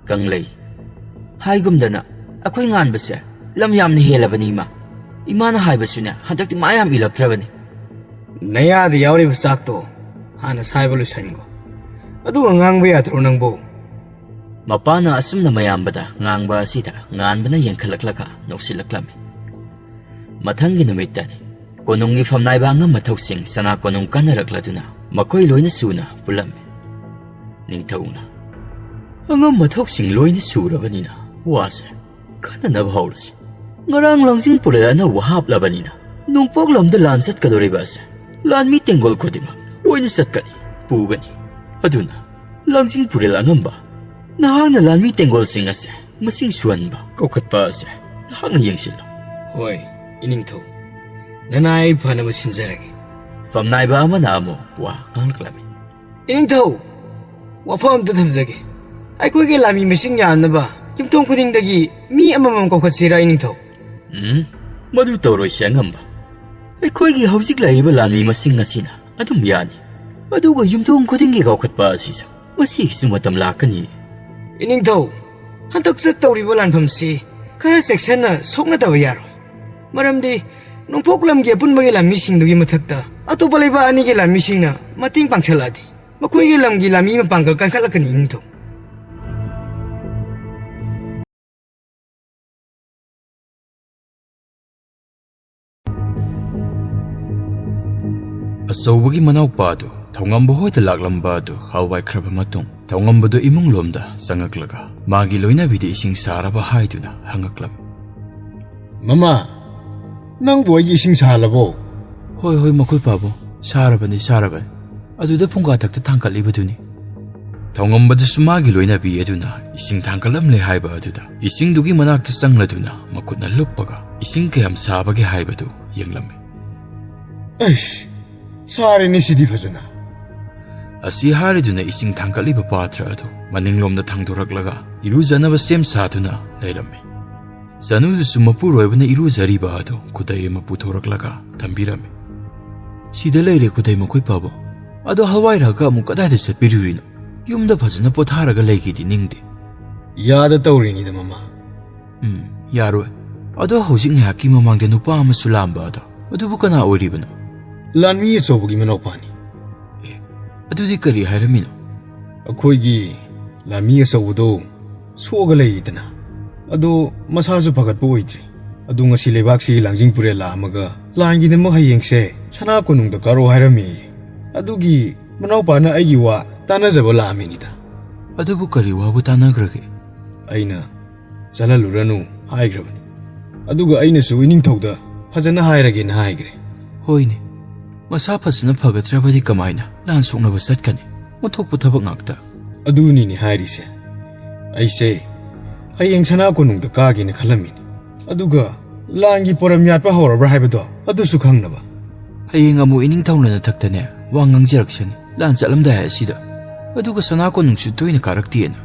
ꯀꯪꯂꯩ, ꯍꯥꯏꯒꯨꯝꯗꯅ ꯑꯩꯈꯣꯏ ꯉꯥꯟꯕꯁꯦ ꯂꯝ ꯌꯥꯝꯅ ꯍꯦꯜꯂꯕꯅꯤ, ꯏꯃꯥ꯫ ꯏꯃꯥꯅ ꯍꯥꯏꯕꯁꯨꯅꯦ, ꯍꯟꯗꯛꯇꯤ ꯃꯥ ꯌꯥꯝ ꯏꯜꯂꯛꯇ꯭ꯔꯕꯅꯤ꯫ ꯅꯌꯥꯗ ꯌꯥꯎꯔꯤꯕ ꯆꯥꯛꯇꯣ ꯍꯥꯟꯅ ꯁꯥꯏꯕ ꯂꯣꯏꯁꯟꯈꯣ, ꯑꯗꯨꯒ ꯉꯥꯡꯕ ꯌꯥꯗ꯭ꯔꯣ ꯅꯪꯕꯨ? ꯃꯄꯥꯅ ꯑꯁꯨꯝꯅ ꯃꯌꯥꯝꯕꯗ ꯉꯥꯡꯕ ꯑꯁꯤꯗ ꯉꯥꯟꯕꯅ ꯌꯦꯡꯈꯠꯂꯛꯂꯒ ꯅꯣꯛꯁꯤꯜꯂꯛꯂꯝꯃꯤ꯫ ꯃꯊꯪꯒꯤ ꯅꯨꯃꯤꯠꯇꯅꯤ꯫ ꯀꯣꯅꯨꯡꯒꯤ ꯐꯝꯅꯥꯏꯕ ꯑꯉꯝ ꯃꯊꯧꯁꯤꯡ ꯆꯅꯥ ꯀꯣꯅꯨꯡ ꯀꯟꯅꯔꯛꯂꯗꯨꯅ ꯃꯈꯣꯏ ꯂꯣꯏꯅ ꯁꯨꯅ ꯄꯨꯜꯂꯝꯃꯤ꯫ ꯅꯤꯡꯊꯧꯅ, "ꯑꯉꯝ ꯃꯊꯧꯁꯤꯡ ꯂꯣꯏꯅ ꯁꯨꯔꯕꯅꯤꯅ ꯋꯥꯁꯦ ꯈꯟꯅꯅꯕ ꯍꯧꯔꯁꯤ꯫ ꯉꯔꯥꯡ ꯂꯥꯡꯖꯤꯡ ꯄꯨꯔꯦꯜ ꯑꯅꯧꯕ ꯍꯥꯞꯂꯕꯅꯤꯅ ꯅꯣꯡꯄꯣꯛ ꯂꯝꯗ ꯂꯥꯟ ꯆꯠꯀꯗꯧꯔꯤꯕ ꯑꯁꯦ ꯂꯥꯟꯃꯤ ꯇꯦꯡꯒꯣꯜ ꯈꯨꯗꯤꯡꯃꯛ ꯂꯣꯏꯅ ꯆꯠꯀꯅꯤ, ꯄꯨꯒꯅꯤ꯫ ꯑꯗꯨꯅ ꯂꯥꯡꯖꯤꯡ ꯄꯨꯔꯦꯜ ꯑꯉꯝꯕ, ꯅꯍꯥꯛꯅ ꯂꯥꯟꯃꯤ ꯇꯦꯡꯒꯣꯜꯁꯤꯡ ꯑꯁꯦ ꯃꯁꯤꯡ ꯁꯨꯍꯟꯕ, ꯀꯧꯈꯠꯄ ꯑꯁꯦ ꯅꯍꯥꯛꯅ ꯌꯦꯡꯁꯤꯜꯂꯨ꯫" "ꯍꯣꯏ, ꯏꯅꯤꯡꯊꯧ꯫ ꯅꯅꯥꯏ ꯑꯩ ꯐꯅꯕ ꯁꯤꯟꯖꯔꯒꯦ꯫" ꯐꯝꯅꯥꯏꯕ ꯑꯃꯅ ꯑꯃꯨꯛ ꯋꯥ ꯉꯥꯡꯂꯛꯂꯝꯃꯤ꯫ "ꯏꯅꯤꯡꯊꯧ, ꯋꯥꯐꯝ ꯑꯝꯇ ꯊꯝꯖꯒꯦ꯫ ꯑꯩꯈꯣꯏꯒꯤ ꯂꯥꯟꯃꯤ ꯃꯁꯤꯡ ꯌꯥꯝꯅꯕ ꯌꯨꯝꯊꯣꯡ ꯈꯨꯗꯤꯡꯗꯒꯤ ꯃꯤ ꯑꯃꯃꯝ ꯀꯧꯈꯠꯁꯤꯔꯥ, ꯏꯅꯤꯡꯊꯧ?" "ꯎꯝ, ꯃꯗꯨ ꯇꯧꯔꯣꯏꯁꯦ, ꯑꯉꯝꯕ꯫ ꯑꯩꯈꯣꯏꯒꯤ ꯍꯧꯖꯤꯛ ꯂꯩꯔꯤꯕ ꯂꯥꯟꯃꯤ ꯃꯁꯤꯡ ꯑꯁꯤꯅ ꯑꯗꯨꯝ ꯌꯥꯅꯤ꯫ ꯑꯗꯨꯒ ꯌꯨꯝꯊꯣꯡ ꯈꯨꯗꯤꯡꯒꯤ ꯀꯧꯈꯠꯄ ꯑꯁꯤꯁꯨ, ꯃꯁꯤꯒꯤꯁꯨ ꯃꯇꯝ ꯂꯥꯛꯀꯅꯤ꯫" "ꯏꯅꯤꯡꯊꯧ, ꯍꯟꯗꯛ ꯆꯠꯇꯧꯔꯤꯕ ꯂꯥꯟꯐꯝꯁꯤ ꯈꯔ ꯆꯦꯛꯁꯤꯟꯅ ꯁꯣꯛꯅꯗꯕ ꯌꯥꯔꯣꯏ꯫ ꯃꯔꯝꯗꯤ ꯅꯣꯡꯄꯣꯛ ꯂꯝꯒꯤ ꯑꯄꯨꯟꯕꯒꯤ ꯂꯥꯟꯃꯤꯁꯤꯡꯗꯨꯒꯤ ꯃꯊꯛꯇ ꯑꯇꯣꯞꯄ ꯂꯩꯕꯥꯛ ꯑꯅꯤꯒꯤ ꯂꯥꯟꯃꯤꯁꯤꯡꯅ ꯃꯇꯦꯡ ꯄꯥꯡꯁꯜꯂꯛꯑꯗꯤ ꯃꯈꯣꯏꯒꯤ ꯂꯝꯒꯤ ꯂꯥꯟꯃꯤ ꯃꯄꯥꯡꯒꯜ ꯀꯟꯈꯠꯂꯛꯀꯅꯤ, ꯏꯅꯤꯡꯊꯧ꯫" ꯑꯆꯧꯕꯒꯤ ꯃꯅꯥꯎꯄꯥ ꯑꯗꯨ ꯊꯧꯉꯝꯕ ꯍꯣꯏꯗ ꯂꯥꯛꯂꯝꯕ ꯑꯗꯨ ꯍꯥꯎꯋꯥꯏꯈ꯭ꯔꯕ ꯃꯇꯨꯡ, ꯊꯧꯉꯝꯕꯗꯨ ꯏꯃꯨꯡ ꯂꯣꯝꯗ ꯆꯪꯉꯛꯂꯒ ꯃꯥꯒꯤ ꯂꯣꯏꯅꯕꯤꯗ ꯏꯁꯤꯡ ꯁꯥꯔꯕ ꯍꯥꯏꯗꯨꯅ ꯍꯪꯉꯛꯂꯝꯃꯤ꯫ "ꯃꯃꯥ, ꯅꯪꯕꯨ ꯑꯩꯒꯤ ꯏꯁꯤꯡ ꯁꯥꯍꯜꯂꯕꯣ?" "ꯍꯣꯏ, ꯍꯣꯏ, ꯃꯈꯣꯏ ꯄꯥꯕꯨꯡ, ꯁꯥꯔꯕꯅꯤ, ꯁꯥꯔꯕꯅꯤ꯫ ꯑꯗꯨꯗ ꯐꯨꯡꯒꯥ ꯊꯛꯇ ꯊꯥꯡꯒꯠꯂꯤꯕꯗꯨꯅꯤ꯫" ꯊꯧꯉꯝꯕꯗꯁꯨ ꯃꯥꯒꯤ ꯂꯣꯏꯅꯕꯤ ꯑꯗꯨꯅ ꯏꯁꯤꯡ ꯊꯥꯡꯒꯠꯂꯝꯂꯦ ꯍꯥꯏꯕ ꯑꯗꯨꯗ ꯏꯁꯤꯡꯗꯨꯒꯤ ꯃꯅꯥꯛꯇ ꯆꯪꯂꯗꯨꯅ ꯃꯈꯨꯠꯅ ꯂꯨꯞꯄꯒ ꯏꯁꯤꯡ ꯀꯌꯥꯝ ꯁꯥꯕꯒꯦ ꯍꯥꯏꯕꯗꯨ ꯌꯦꯡꯂꯝꯃꯤ꯫ "ꯑꯩꯁ, ꯁꯥꯔꯦꯅꯦ ꯁꯤꯗꯤ ꯐꯖꯅ꯫ ꯑꯁꯤ ꯍꯥꯏꯔꯗꯨꯅ ꯏꯁꯤꯡ ꯊꯥꯡꯒꯠꯂꯤꯕ ꯄꯥꯇ꯭ꯔ ꯑꯗꯨ ꯃꯅꯤꯡꯂꯣꯝꯗ ꯊꯥꯡꯗꯣꯔꯛꯂꯒ ꯏꯔꯨꯖꯅꯕ ꯁꯦꯝ ꯁꯥꯗꯨꯅ ꯂꯩꯔꯝꯃꯤ꯫ ꯆꯅꯨꯗꯨꯁꯨ ꯃꯄꯨꯔꯣꯏꯕꯅ ꯏꯔꯨꯖꯔꯤꯕ ꯑꯗꯨ ꯈꯨꯗꯩ ꯑꯃ ꯄꯨꯊꯣꯔꯛꯂꯒ ꯊꯝꯕꯤꯔꯝꯃꯤ꯫ "ꯁꯤꯗ ꯂꯩꯔꯦ ꯈꯨꯗꯩ ꯃꯈꯣꯏ ꯄꯥꯕꯨꯡ꯫ ꯑꯗꯣ ꯍꯋꯥꯏꯔꯥꯛꯀ ꯑꯃꯨꯛ ꯀꯗꯥꯏꯗ ꯆꯠꯄꯤꯔꯨꯔꯤꯅꯣ? ꯌꯨꯝꯗ ꯐꯖꯅ ꯄꯣꯊꯥꯔꯒ ꯂꯩꯒꯦꯗꯤ ꯅꯤꯡꯗꯦ꯫" "ꯌꯥꯗ ꯇꯧꯔꯤꯅꯤꯗ, ꯃꯃꯥ꯫" "ꯎꯝ, ꯌꯥꯔꯣꯏ꯫ ꯑꯗꯣ ꯍꯧꯖꯤꯛ ꯉꯥꯏꯍꯥꯛꯀꯤ ꯃꯃꯥꯡꯗ ꯅꯨꯄꯥ ꯑꯃꯁꯨ ꯂꯥꯛꯑꯝꯕ ꯑꯗꯣ, ꯑꯗꯨꯕꯨ ꯀꯅꯥ ꯑꯣꯏꯔꯤꯕꯅꯣ?" "ꯂꯥꯟꯃꯤ ꯑꯆꯧꯕꯒꯤ ꯃꯅꯥꯎꯄꯥꯅꯤ꯫" "ꯑꯦ, ꯑꯗꯨꯗꯤ ꯀꯔꯤ ꯍꯥꯏꯔꯝꯃꯤꯅꯣ?" "ꯑꯩꯈꯣꯏꯒꯤ ꯂꯥꯟꯃꯤ ꯑꯆꯧꯕꯗꯣ ꯁꯣꯛꯑꯒ ꯂꯩꯔꯤꯗꯅ, ꯑꯗꯣ ꯃꯁꯥꯁꯨ ꯐꯒꯠꯄ ꯑꯣꯏꯗ꯭ꯔꯤ꯫ ꯑꯗꯨ ꯉꯁꯤ ꯂꯩꯕꯥꯛꯁꯤꯒꯤ ꯂꯥꯡꯖꯤꯡ ꯄꯨꯔꯦꯜ ꯂꯥꯛꯑꯝꯃꯒ ꯂꯥꯟꯒꯤꯗꯃꯛ ꯍꯌꯦꯡꯁꯦ ꯁꯅꯥ ꯀꯣꯅꯨꯡꯗ ꯀꯥꯔꯛꯑꯣ ꯍꯥꯏꯔꯝꯃꯦꯌꯦ꯫ ꯑꯗꯨꯒꯤ ꯃꯅꯥꯎꯄꯥꯅ ꯑꯩꯒꯤ ꯋꯥ ꯇꯥꯟꯅꯖꯕ ꯂꯥꯛꯑꯝꯃꯤꯅꯤꯗ꯫" "ꯑꯗꯨꯕꯨ ꯀꯔꯤ ꯋꯥꯕꯨ ꯇꯥꯟꯅꯈ꯭ꯔꯒꯦ?" "ꯑꯩꯅ ꯆꯠꯍꯜꯂꯨꯔꯅꯨ ꯍꯥꯏꯈ꯭ꯔꯕꯅꯤ꯫ ꯑꯗꯨꯒ ꯑꯩꯅꯁꯨ ꯏꯅꯤꯡꯊꯧꯗ ꯐꯖꯅ ꯍꯥꯏꯔꯒꯦꯅ ꯍꯥꯏꯈ꯭ꯔꯦ꯫" "ꯍꯣꯏꯅꯦ, ꯃꯁꯥ ꯐꯖꯅ ꯐꯒꯠꯇ꯭ꯔꯕꯗꯤ ꯀꯃꯥꯏꯅ ꯂꯥꯟ ꯁꯣꯛꯅꯕ ꯆꯠꯀꯅꯤ? ꯑꯣꯟꯊꯣꯛꯄ ꯊꯕꯛ ꯉꯥꯛꯇ꯫" "ꯑꯗꯨꯅꯤꯅꯦ ꯍꯥꯏꯔꯤꯁꯦ꯫ ꯑꯩꯁꯦ ꯍꯌꯦꯡ ꯁꯅꯥ ꯀꯣꯅꯨꯡꯗ ꯀꯥꯒꯦꯅ ꯈꯜꯂꯝꯃꯤꯅꯤ꯫ ꯑꯗꯨꯒ ꯂꯥꯟꯒꯤ ꯄꯣꯔꯝ ꯌꯥꯠꯄ ꯍꯧꯔꯕ꯭ꯔꯥ ꯍꯥꯏꯕꯗꯣ ꯑꯗꯨꯁꯨ ꯈꯪꯅꯕ꯫" "ꯍꯌꯦꯡ ꯑꯃꯨꯛ ꯏꯅꯤꯡꯊꯧꯅ ꯅꯊꯛꯇꯅꯦ ꯋꯥ ꯉꯥꯡꯖꯔꯛꯁꯅꯤ, ꯂꯥꯟ ꯆꯠꯂꯝꯗꯥꯏ ꯑꯁꯤꯗ꯫ ꯑꯗꯨꯒ ꯁꯅꯥ ꯀꯣꯅꯨꯡꯁꯨ ꯇꯣꯏꯅ ꯀꯥꯔꯛꯇꯦꯅ꯫"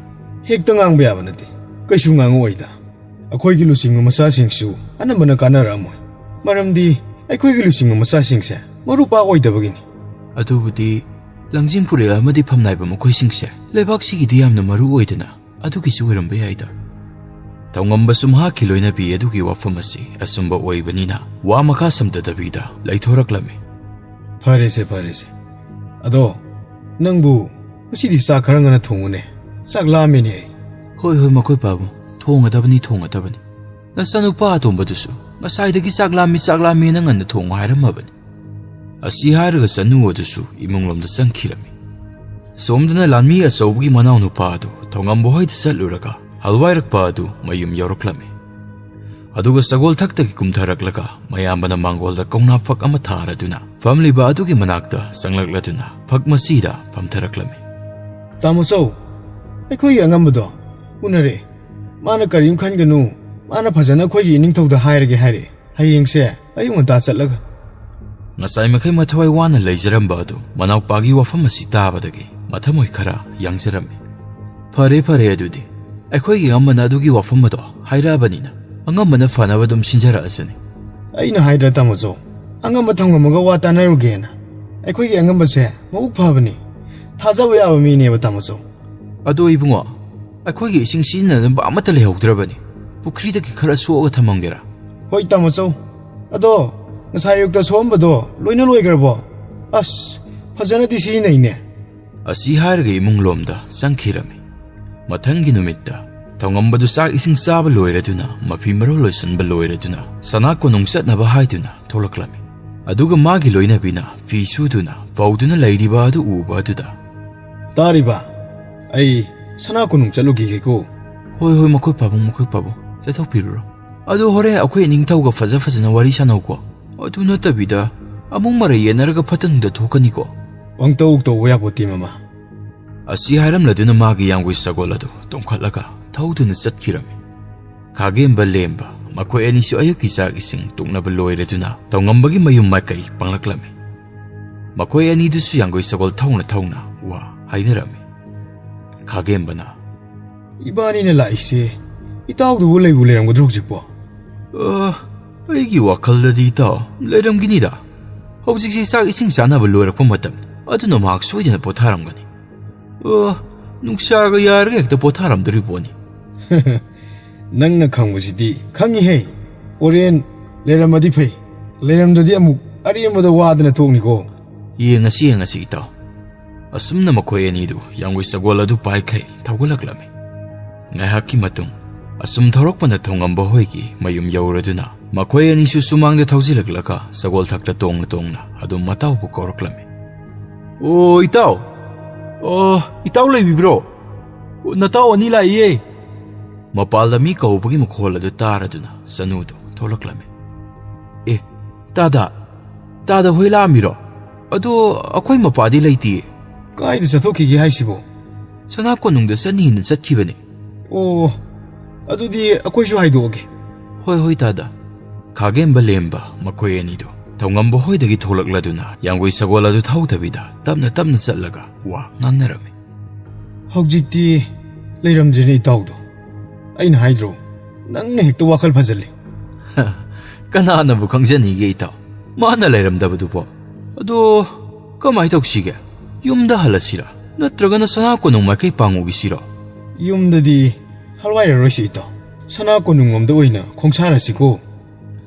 "ꯍꯦꯛꯇ ꯉꯥꯡꯕ ꯌꯥꯕ ꯅꯠꯇꯦ, ꯀꯩꯁꯨ ꯉꯥꯡꯉꯛꯑꯣꯏꯗ꯫ ꯑꯩꯈꯣꯏꯒꯤ ꯂꯨꯆꯤꯡꯕ ꯃꯆꯥꯁꯤꯡꯁꯨ ꯑꯅꯝꯕꯅ ꯀꯥꯟꯅꯔꯛꯑꯝꯃꯣꯏ, ꯃꯔꯝꯗꯤ ꯑꯩꯈꯣꯏꯒꯤ ꯂꯨꯆꯤꯡꯕ ꯃꯆꯥꯁꯤꯡꯁꯦ ꯃꯔꯨ ꯄꯥꯛ ꯑꯣꯏꯗꯕꯒꯤꯅꯤ꯫" "ꯑꯗꯨꯕꯨꯗꯤ ꯂꯥꯡꯖꯤꯡ ꯄꯨꯔꯦꯜ ꯑꯃꯗꯤ ꯐꯝꯅꯥꯏꯕ ꯃꯈꯣꯏꯁꯤꯡꯁꯦ ꯂꯩꯕꯥꯛꯁꯤꯒꯤꯗꯤ ꯌꯥꯝꯅ ꯃꯔꯨ ꯑꯣꯏꯗꯅ, ꯑꯗꯨꯒꯤꯁꯨ ꯑꯣꯏꯔꯝꯕ ꯌꯥꯏꯗ꯫" ꯊꯧꯉꯝꯕꯁꯨ ꯃꯍꯥꯛꯀꯤ ꯂꯣꯏꯅꯕꯤ ꯑꯗꯨꯒꯤ ꯋꯥꯐꯝ ꯑꯁꯤ ꯑꯆꯨꯝꯕ ꯑꯣꯏꯕꯅꯤꯅ ꯋꯥ ꯃꯈꯥ ꯁꯝꯊꯗꯕꯤꯗ ꯂꯩꯊꯣꯔꯛꯂꯝꯃꯤ꯫ "ꯐꯔꯦꯁꯦ, ꯐꯔꯦꯁꯦ꯫ ꯑꯗꯣ ꯅꯪꯕꯨ ꯉꯁꯤꯗꯤ ꯆꯥꯛ ꯈꯔ ꯉꯟꯅ ꯊꯣꯡꯉꯨꯅꯦ, ꯆꯥꯛ ꯂꯥꯝꯃꯦꯅꯦ ꯑꯩ꯫" "ꯍꯣꯏ, ꯍꯣꯏ, ꯃꯈꯣꯏ ꯄꯥꯕꯨꯡ, ꯊꯣꯡꯒꯗꯕꯅꯤ, ꯊꯣꯡꯒꯗꯕꯅꯤ꯫ ꯅꯆꯥꯅꯨꯄꯥ ꯑꯇꯣꯝꯕꯗꯨꯁꯨ ꯉꯁꯥꯏꯗꯒꯤ ꯆꯥꯛ ꯂꯥꯝꯃꯤ, ꯆꯥꯛ ꯂꯥꯝꯃꯤꯅ ꯉꯟꯅ ꯊꯣꯡꯉꯨ ꯍꯥꯏꯔꯝꯃꯕꯅꯤ꯫" ꯑꯁꯤ ꯍꯥꯏꯔꯒ ꯆꯅꯨ ꯑꯗꯨꯁꯨ ꯏꯃꯨꯡꯂꯣꯝꯗ ꯆꯪꯈꯤꯔꯝꯃꯤ꯫ ꯁꯣꯝꯗꯅ ꯂꯥꯟꯃꯤ ꯑꯆꯧꯕꯒꯤ ꯃꯅꯥꯎꯅꯨꯄꯥ ꯑꯗꯨ ꯊꯧꯉꯝꯕ ꯍꯣꯏꯗ ꯆꯠꯂꯨꯔꯒ ꯍꯜꯋꯥꯏꯔꯛꯄ ꯑꯗꯨ ꯃꯌꯨꯝ ꯌꯧꯔꯛꯂꯝꯃꯤ꯫ ꯑꯗꯨꯒ ꯁꯒꯣꯜ ꯊꯛꯇꯒꯤ ꯀꯨꯝꯊꯔꯛꯂꯒ ꯃꯌꯥꯝꯕꯅ ꯃꯥꯡꯒꯣꯜꯗ ꯀꯧꯅꯥ ꯐꯛ ꯑꯃ ꯊꯥꯔꯗꯨꯅ ꯐꯝꯂꯤꯕ ꯑꯗꯨꯒꯤ ꯃꯅꯥꯛꯇ ꯆꯪꯂꯛꯂꯗꯨꯅ ꯐꯛ ꯃꯁꯤꯗ ꯐꯝꯊꯔꯛꯂꯝꯃꯤ꯫ "ꯇꯥꯃꯣꯆꯧ, ꯑꯩꯈꯣꯏꯒꯤ ꯑꯉꯝꯕꯗꯣ ꯎꯅꯔꯦ꯫ ꯃꯥꯅ ꯀꯔꯤꯝ ꯈꯟꯒꯅꯨ, ꯃꯥꯅ ꯐꯖꯅ ꯑꯩꯈꯣꯏꯒꯤ ꯏꯅꯤꯡꯊꯧꯗ ꯍꯥꯏꯔꯒꯦ ꯍꯥꯏꯔꯛꯑꯦ꯫ ꯍꯌꯦꯡꯁꯦ ꯑꯌꯨꯛ ꯉꯟꯇꯥ ꯆꯠꯂꯒ꯫" ꯉꯁꯥꯏ ꯃꯈꯩ ꯃꯊꯋꯥꯏ ꯋꯥꯅ ꯂꯩꯖꯔꯝꯕ ꯑꯗꯨ ꯃꯅꯥꯎꯄꯥꯒꯤ ꯋꯥꯐꯝ ꯑꯁꯤ ꯇꯥꯕꯗꯒꯤ ꯃꯊꯃꯣꯏ ꯈꯔ ꯌꯥꯡꯖꯔꯝꯃꯤ꯫ "ꯐꯔꯦ, ꯐꯔꯦ, ꯑꯗꯨꯗꯤ ꯑꯩꯈꯣꯏꯒꯤ ꯑꯉꯝꯕꯅ ꯑꯗꯨꯒꯤ ꯋꯥꯐꯝ ꯑꯗꯣ ꯍꯥꯏꯔꯛꯑꯕꯅꯤꯅ, ꯑꯉꯝꯕꯅ ꯐꯅꯕ ꯑꯗꯨꯝ ꯁꯤꯟꯖꯔꯛꯑꯁꯅꯤ꯫" "ꯑꯩꯅ ꯍꯥꯏꯗ꯭ꯔꯥ, ꯇꯥꯃꯣꯆꯧ? ꯑꯉꯝꯕ ꯊꯝꯂꯝꯃꯒ ꯋꯥ ꯇꯥꯟꯅꯔꯨꯒꯦꯅ꯫ ꯑꯩꯈꯣꯏꯒꯤ ꯑꯉꯝꯕꯁꯦ ꯃꯕꯨꯛ ꯐꯕꯅꯤ, ꯊꯥꯖꯕ ꯌꯥꯕ ꯃꯤꯅꯦꯕ, ꯇꯥꯃꯣꯆꯧ꯫" "ꯑꯗꯣ ꯏꯕꯨꯡꯉꯣ, ꯑꯩꯈꯣꯏꯒꯤ ꯏꯁꯤꯡ ꯁꯤꯖꯤꯟꯅꯅꯕ ꯑꯃꯠꯇ ꯂꯩꯍꯧꯗ꯭ꯔꯕꯅꯤ꯫ ꯄꯨꯈ꯭ꯔꯤꯗꯒꯤ ꯈꯔ ꯁꯣꯛꯑꯒ ꯊꯝꯃꯝꯒꯦꯔꯥ?" "ꯍꯣꯏ, ꯇꯥꯃꯣꯆꯧ꯫ ꯑꯗꯣ ꯉꯁꯥꯏ ꯑꯌꯨꯛꯇ ꯁꯣꯛꯑꯝꯕꯗꯣ ꯂꯣꯏꯅ ꯂꯣꯏꯈ꯭ꯔꯕꯣ? ꯑꯁ, ꯐꯖꯅꯗꯤ ꯁꯤꯖꯤꯟꯅꯩꯅꯦ꯫" ꯑꯁꯤ ꯍꯥꯏꯔꯒ ꯏꯃꯨꯡ ꯂꯣꯝꯗ ꯆꯪꯈꯤꯔꯝꯃꯤ꯫ ꯃꯊꯪꯒꯤ ꯅꯨꯃꯤꯠꯇ ꯊꯧꯉꯝꯕꯗꯨ ꯆꯥꯛ ꯏꯁꯤꯡ ꯆꯥꯕ ꯂꯣꯏꯔꯗꯨꯅ, ꯃꯐꯤ ꯃꯔꯣꯜ ꯂꯣꯏꯁꯤꯟꯕ ꯂꯣꯏꯔꯗꯨꯅ, ꯁꯅꯥ ꯀꯣꯅꯨꯡ ꯆꯠꯅꯕ ꯍꯥꯏꯗꯨꯅ ꯊꯣꯛꯂꯛꯂꯝꯃꯤ꯫ ꯑꯗꯨꯒ ꯃꯥꯒꯤ ꯂꯣꯏꯅꯕꯤꯅ ꯐꯤ ꯁꯨꯗꯨꯅ ꯐꯧꯗꯨꯅ ꯂꯩꯔꯤꯕ ꯑꯗꯨ ꯎꯕ ꯑꯗꯨꯗ, "ꯇꯥꯔꯤꯕ, ꯑꯩ ꯁꯅꯥ ꯀꯣꯅꯨꯡ ꯆꯠꯂꯨꯈꯤꯒꯦꯀꯣ꯫" "ꯍꯣꯏ, ꯍꯣꯏ, ꯃꯈꯣꯏ ꯄꯥꯕꯨꯡ, ꯃꯈꯣꯏ ꯄꯥꯕꯨꯡ, ꯆꯠꯊꯣꯛꯄꯤꯔꯨꯔꯣ꯫ ꯑꯗꯨ ꯍꯣꯔꯦꯟ ꯑꯩꯈꯣꯏ ꯏꯅꯤꯡꯊꯧꯒ ꯐꯖ ꯐꯖꯅ ꯋꯥꯔꯤ ꯁꯥꯟꯅꯧꯀꯣ꯫ ꯑꯗꯨ ꯅꯠꯇꯕꯤꯗ ꯑꯃꯨꯛ ꯃꯔꯩ ꯌꯦꯟꯅꯔꯒ ꯐꯠꯇ ꯅꯨꯡꯗ ꯊꯣꯛꯀꯅꯤꯀꯣ꯫" "ꯄꯪꯇꯧ ꯇꯧꯕ ꯌꯥꯄꯣꯠꯇꯦ, ꯃꯃꯥ꯫" ꯑꯁꯤ ꯍꯥꯏꯔꯝꯂꯗꯨꯅ ꯃꯥꯒꯤ ꯌꯥꯡꯒꯣꯏ ꯁꯒꯣꯜ ꯑꯗꯨ ꯇꯣꯡꯈꯠꯂꯒ ꯊꯧꯗꯨꯅ ꯆꯠꯈꯤꯔꯝꯃꯤ꯫ ꯈꯥꯒꯦꯝꯕ ꯂꯦꯝꯕ ꯃꯈꯣꯏ ꯑꯅꯤꯁꯨ ꯑꯌꯨꯛꯀꯤ ꯆꯥꯛ ꯏꯁꯤꯡ ꯇꯣꯛꯅꯕ ꯂꯣꯏꯔꯗꯨꯅ ꯊꯧꯉꯝꯕꯒꯤ ꯃꯌꯨꯝ ꯃꯥꯏꯀꯩ ꯄꯥꯡꯂꯛꯂꯝꯃꯤ꯫ ꯃꯈꯣꯏ ꯑꯅꯤꯗꯨꯁꯨ ꯌꯥꯡꯒꯣꯏ ꯁꯒꯣꯜ ꯊꯧꯅ ꯊꯧꯅ ꯋꯥ ꯍꯥꯏꯅꯔꯝꯃꯤ꯫ ꯈꯥꯒꯦꯝꯕꯅ, "ꯏꯕꯥꯅꯤꯅ ꯂꯥꯛꯏꯁꯦ ꯏꯇꯥꯎꯗꯨꯕꯨ ꯂꯩꯕꯨ ꯂꯩꯔꯝꯒꯗ꯭ꯔꯣ ꯍꯧꯖꯤꯛꯄꯣ?" "ꯑ, ꯑꯩꯒꯤ ꯋꯥꯈꯜꯗꯗꯤ ꯏꯇꯥꯎ ꯂꯩꯔꯝꯒꯅꯤꯗ꯫ ꯍꯧꯖꯤꯛꯁꯤ ꯆꯥꯛ ꯏꯁꯤꯡ ꯆꯥꯅꯕ ꯂꯣꯏꯔꯛꯄ ꯃꯇꯝ, ꯑꯗꯨꯅ ꯃꯍꯥꯛ ꯁꯣꯏꯗꯅ ꯄꯣꯊꯥꯔꯝꯒꯅꯤ꯫ ꯑ, ꯅꯨꯡꯁꯥꯒ ꯌꯥꯏꯔꯒ ꯍꯦꯛꯇ ꯄꯣꯊꯥꯔꯝꯗꯣꯔꯤ ꯄꯣꯠꯅꯤ꯫" "ꯅꯪꯅ ꯈꯪꯕꯁꯤꯗꯤ ꯈꯪꯉꯤꯍꯦ꯫ ꯍꯣꯔꯦꯟ ꯂꯩꯔꯝꯃꯗꯤ ꯐꯩ, ꯂꯩꯔꯝꯗ꯭ꯔꯗꯤ ꯑꯃꯨꯛ ꯑꯔꯦꯝꯕꯗ ꯋꯥꯗꯅ ꯇꯣꯛꯅꯤꯀꯣ꯫" "ꯌꯦꯡꯉꯁꯤ, ꯌꯦꯡꯉꯁꯤ ꯏꯇꯥꯎ꯫" ꯑꯁꯨꯝꯅ ꯃꯈꯣꯏ ꯑꯅꯤꯗꯨ ꯌꯥꯡꯒꯣꯏ ꯁꯒꯣꯜ ꯑꯗꯨ ꯄꯥꯏꯈꯩ ꯊꯧꯒꯠꯂꯛꯂꯝꯃꯤ꯫ ꯉꯥꯏꯍꯥꯛꯀꯤ ꯃꯇꯨꯡ, ꯑꯁꯨꯝ ꯊꯧꯔꯛꯄꯅ ꯊꯧꯉꯝꯕ ꯍꯣꯏꯒꯤ ꯃꯌꯨꯝ ꯌꯧꯔꯗꯨꯅ ꯃꯈꯣꯏ ꯑꯅꯤꯁꯨ ꯁꯨꯃꯥꯡꯗ ꯊꯧꯖꯤꯜꯂꯛꯂꯒ ꯁꯒꯣꯜ ꯊꯛꯇ ꯇꯣꯡꯅ ꯇꯣꯡꯅ ꯑꯗꯨꯝ ꯃꯇꯥꯎꯕꯨ ꯀꯧꯔꯛꯂꯝꯃꯤ꯫ "ꯑꯣ, ꯏꯇꯥꯎ! ꯑꯣ, ꯏꯇꯥꯎ ꯂꯩꯕꯤꯕ꯭ꯔꯣ? ꯑꯣ, ꯅꯇꯥꯎ ꯑꯅꯤ ꯂꯥꯛꯏꯌꯦ!" ꯃꯄꯥꯜꯗ ꯃꯤ ꯀꯧꯕꯒꯤ ꯃꯈꯣꯜ ꯑꯗꯨ ꯇꯥꯔꯗꯨꯅ ꯆꯅꯨꯗꯨ ꯊꯣꯛꯂꯛꯂꯝꯃꯤ꯫ "ꯑꯦ, ꯇꯥꯗ, ꯇꯥꯗ ꯍꯣꯏ ꯂꯥꯛꯑꯝꯃꯤꯔꯣ? ꯑꯗꯣ ꯑꯩꯈꯣꯏ ꯃꯄꯥꯗꯤ ꯂꯩꯇꯤꯌꯦ꯫" "ꯀꯥꯏꯗ ꯆꯠꯊꯣꯛꯈꯤꯒꯦ ꯍꯥꯏꯁꯤꯕꯣ?" "ꯁꯅꯥ ꯀꯣꯅꯨꯡꯗ ꯆꯠꯅꯤꯅ ꯆꯠꯈꯤꯕꯅꯦ꯫" "ꯑꯣ, ꯑꯗꯨꯗꯤ ꯑꯩꯈꯣꯏꯁꯨ ꯍꯥꯏꯗꯣꯛꯑꯒꯦ꯫" "ꯍꯣꯏ, ꯍꯣꯏ, ꯇꯥꯗ꯫" ꯈꯥꯒꯦꯝꯕ ꯂꯦꯝꯕ ꯃꯈꯣꯏ ꯑꯅꯤꯗꯨ ꯊꯧꯉꯝꯕ ꯍꯣꯏꯗꯒꯤ ꯊꯣꯛꯂꯛꯂꯗꯨꯅ ꯌꯥꯡꯒꯣꯏ ꯁꯒꯣꯜ ꯑꯗꯨ ꯊꯧꯗꯕꯤꯗ ꯇꯞꯅ ꯇꯞꯅ ꯆꯠꯂꯒ ꯋꯥ ꯉꯥꯡꯅꯔꯝꯃꯤ꯫ "ꯍꯧꯖꯤꯛꯇꯤ ꯂꯩꯔꯝꯗ꯭ꯔꯦꯅꯦ ꯏꯇꯥꯎꯗꯣ꯫ ꯑꯩꯅ ꯍꯥꯏꯗ꯭ꯔꯣ, ꯅꯪꯅ ꯍꯦꯛꯇ ꯋꯥꯈꯜ ꯐꯖꯜꯂꯤ꯫" "ꯀꯅꯥꯅꯕꯨ ꯈꯪꯖꯅꯤꯒꯦ ꯏꯇꯥꯎ, ꯃꯥꯅ ꯂꯩꯔꯝꯗꯕꯗꯨꯕꯣ? ꯑꯗꯣ ꯀꯃꯥꯏ ꯇꯧꯁꯤꯒꯦ? ꯌꯨꯝꯗ ꯍꯜꯂꯁꯤꯔꯥ? ꯅꯠꯇ꯭ꯔꯒꯅ ꯁꯅꯥ ꯀꯣꯅꯨꯡ ꯃꯥꯏꯀꯩ ꯄꯥꯡꯉꯨꯈꯤꯁꯤꯔꯣ?" "ꯌꯨꯝꯗꯗꯤ ꯍꯜꯋꯥꯏꯔꯔꯣꯏꯁꯤ ꯏꯇꯥꯎ, ꯁꯅꯥ ꯀꯣꯅꯨꯡꯂꯣꯝꯗ ꯑꯣꯏꯅ ꯈꯣꯡꯁꯥꯔꯁꯤꯀꯣ꯫"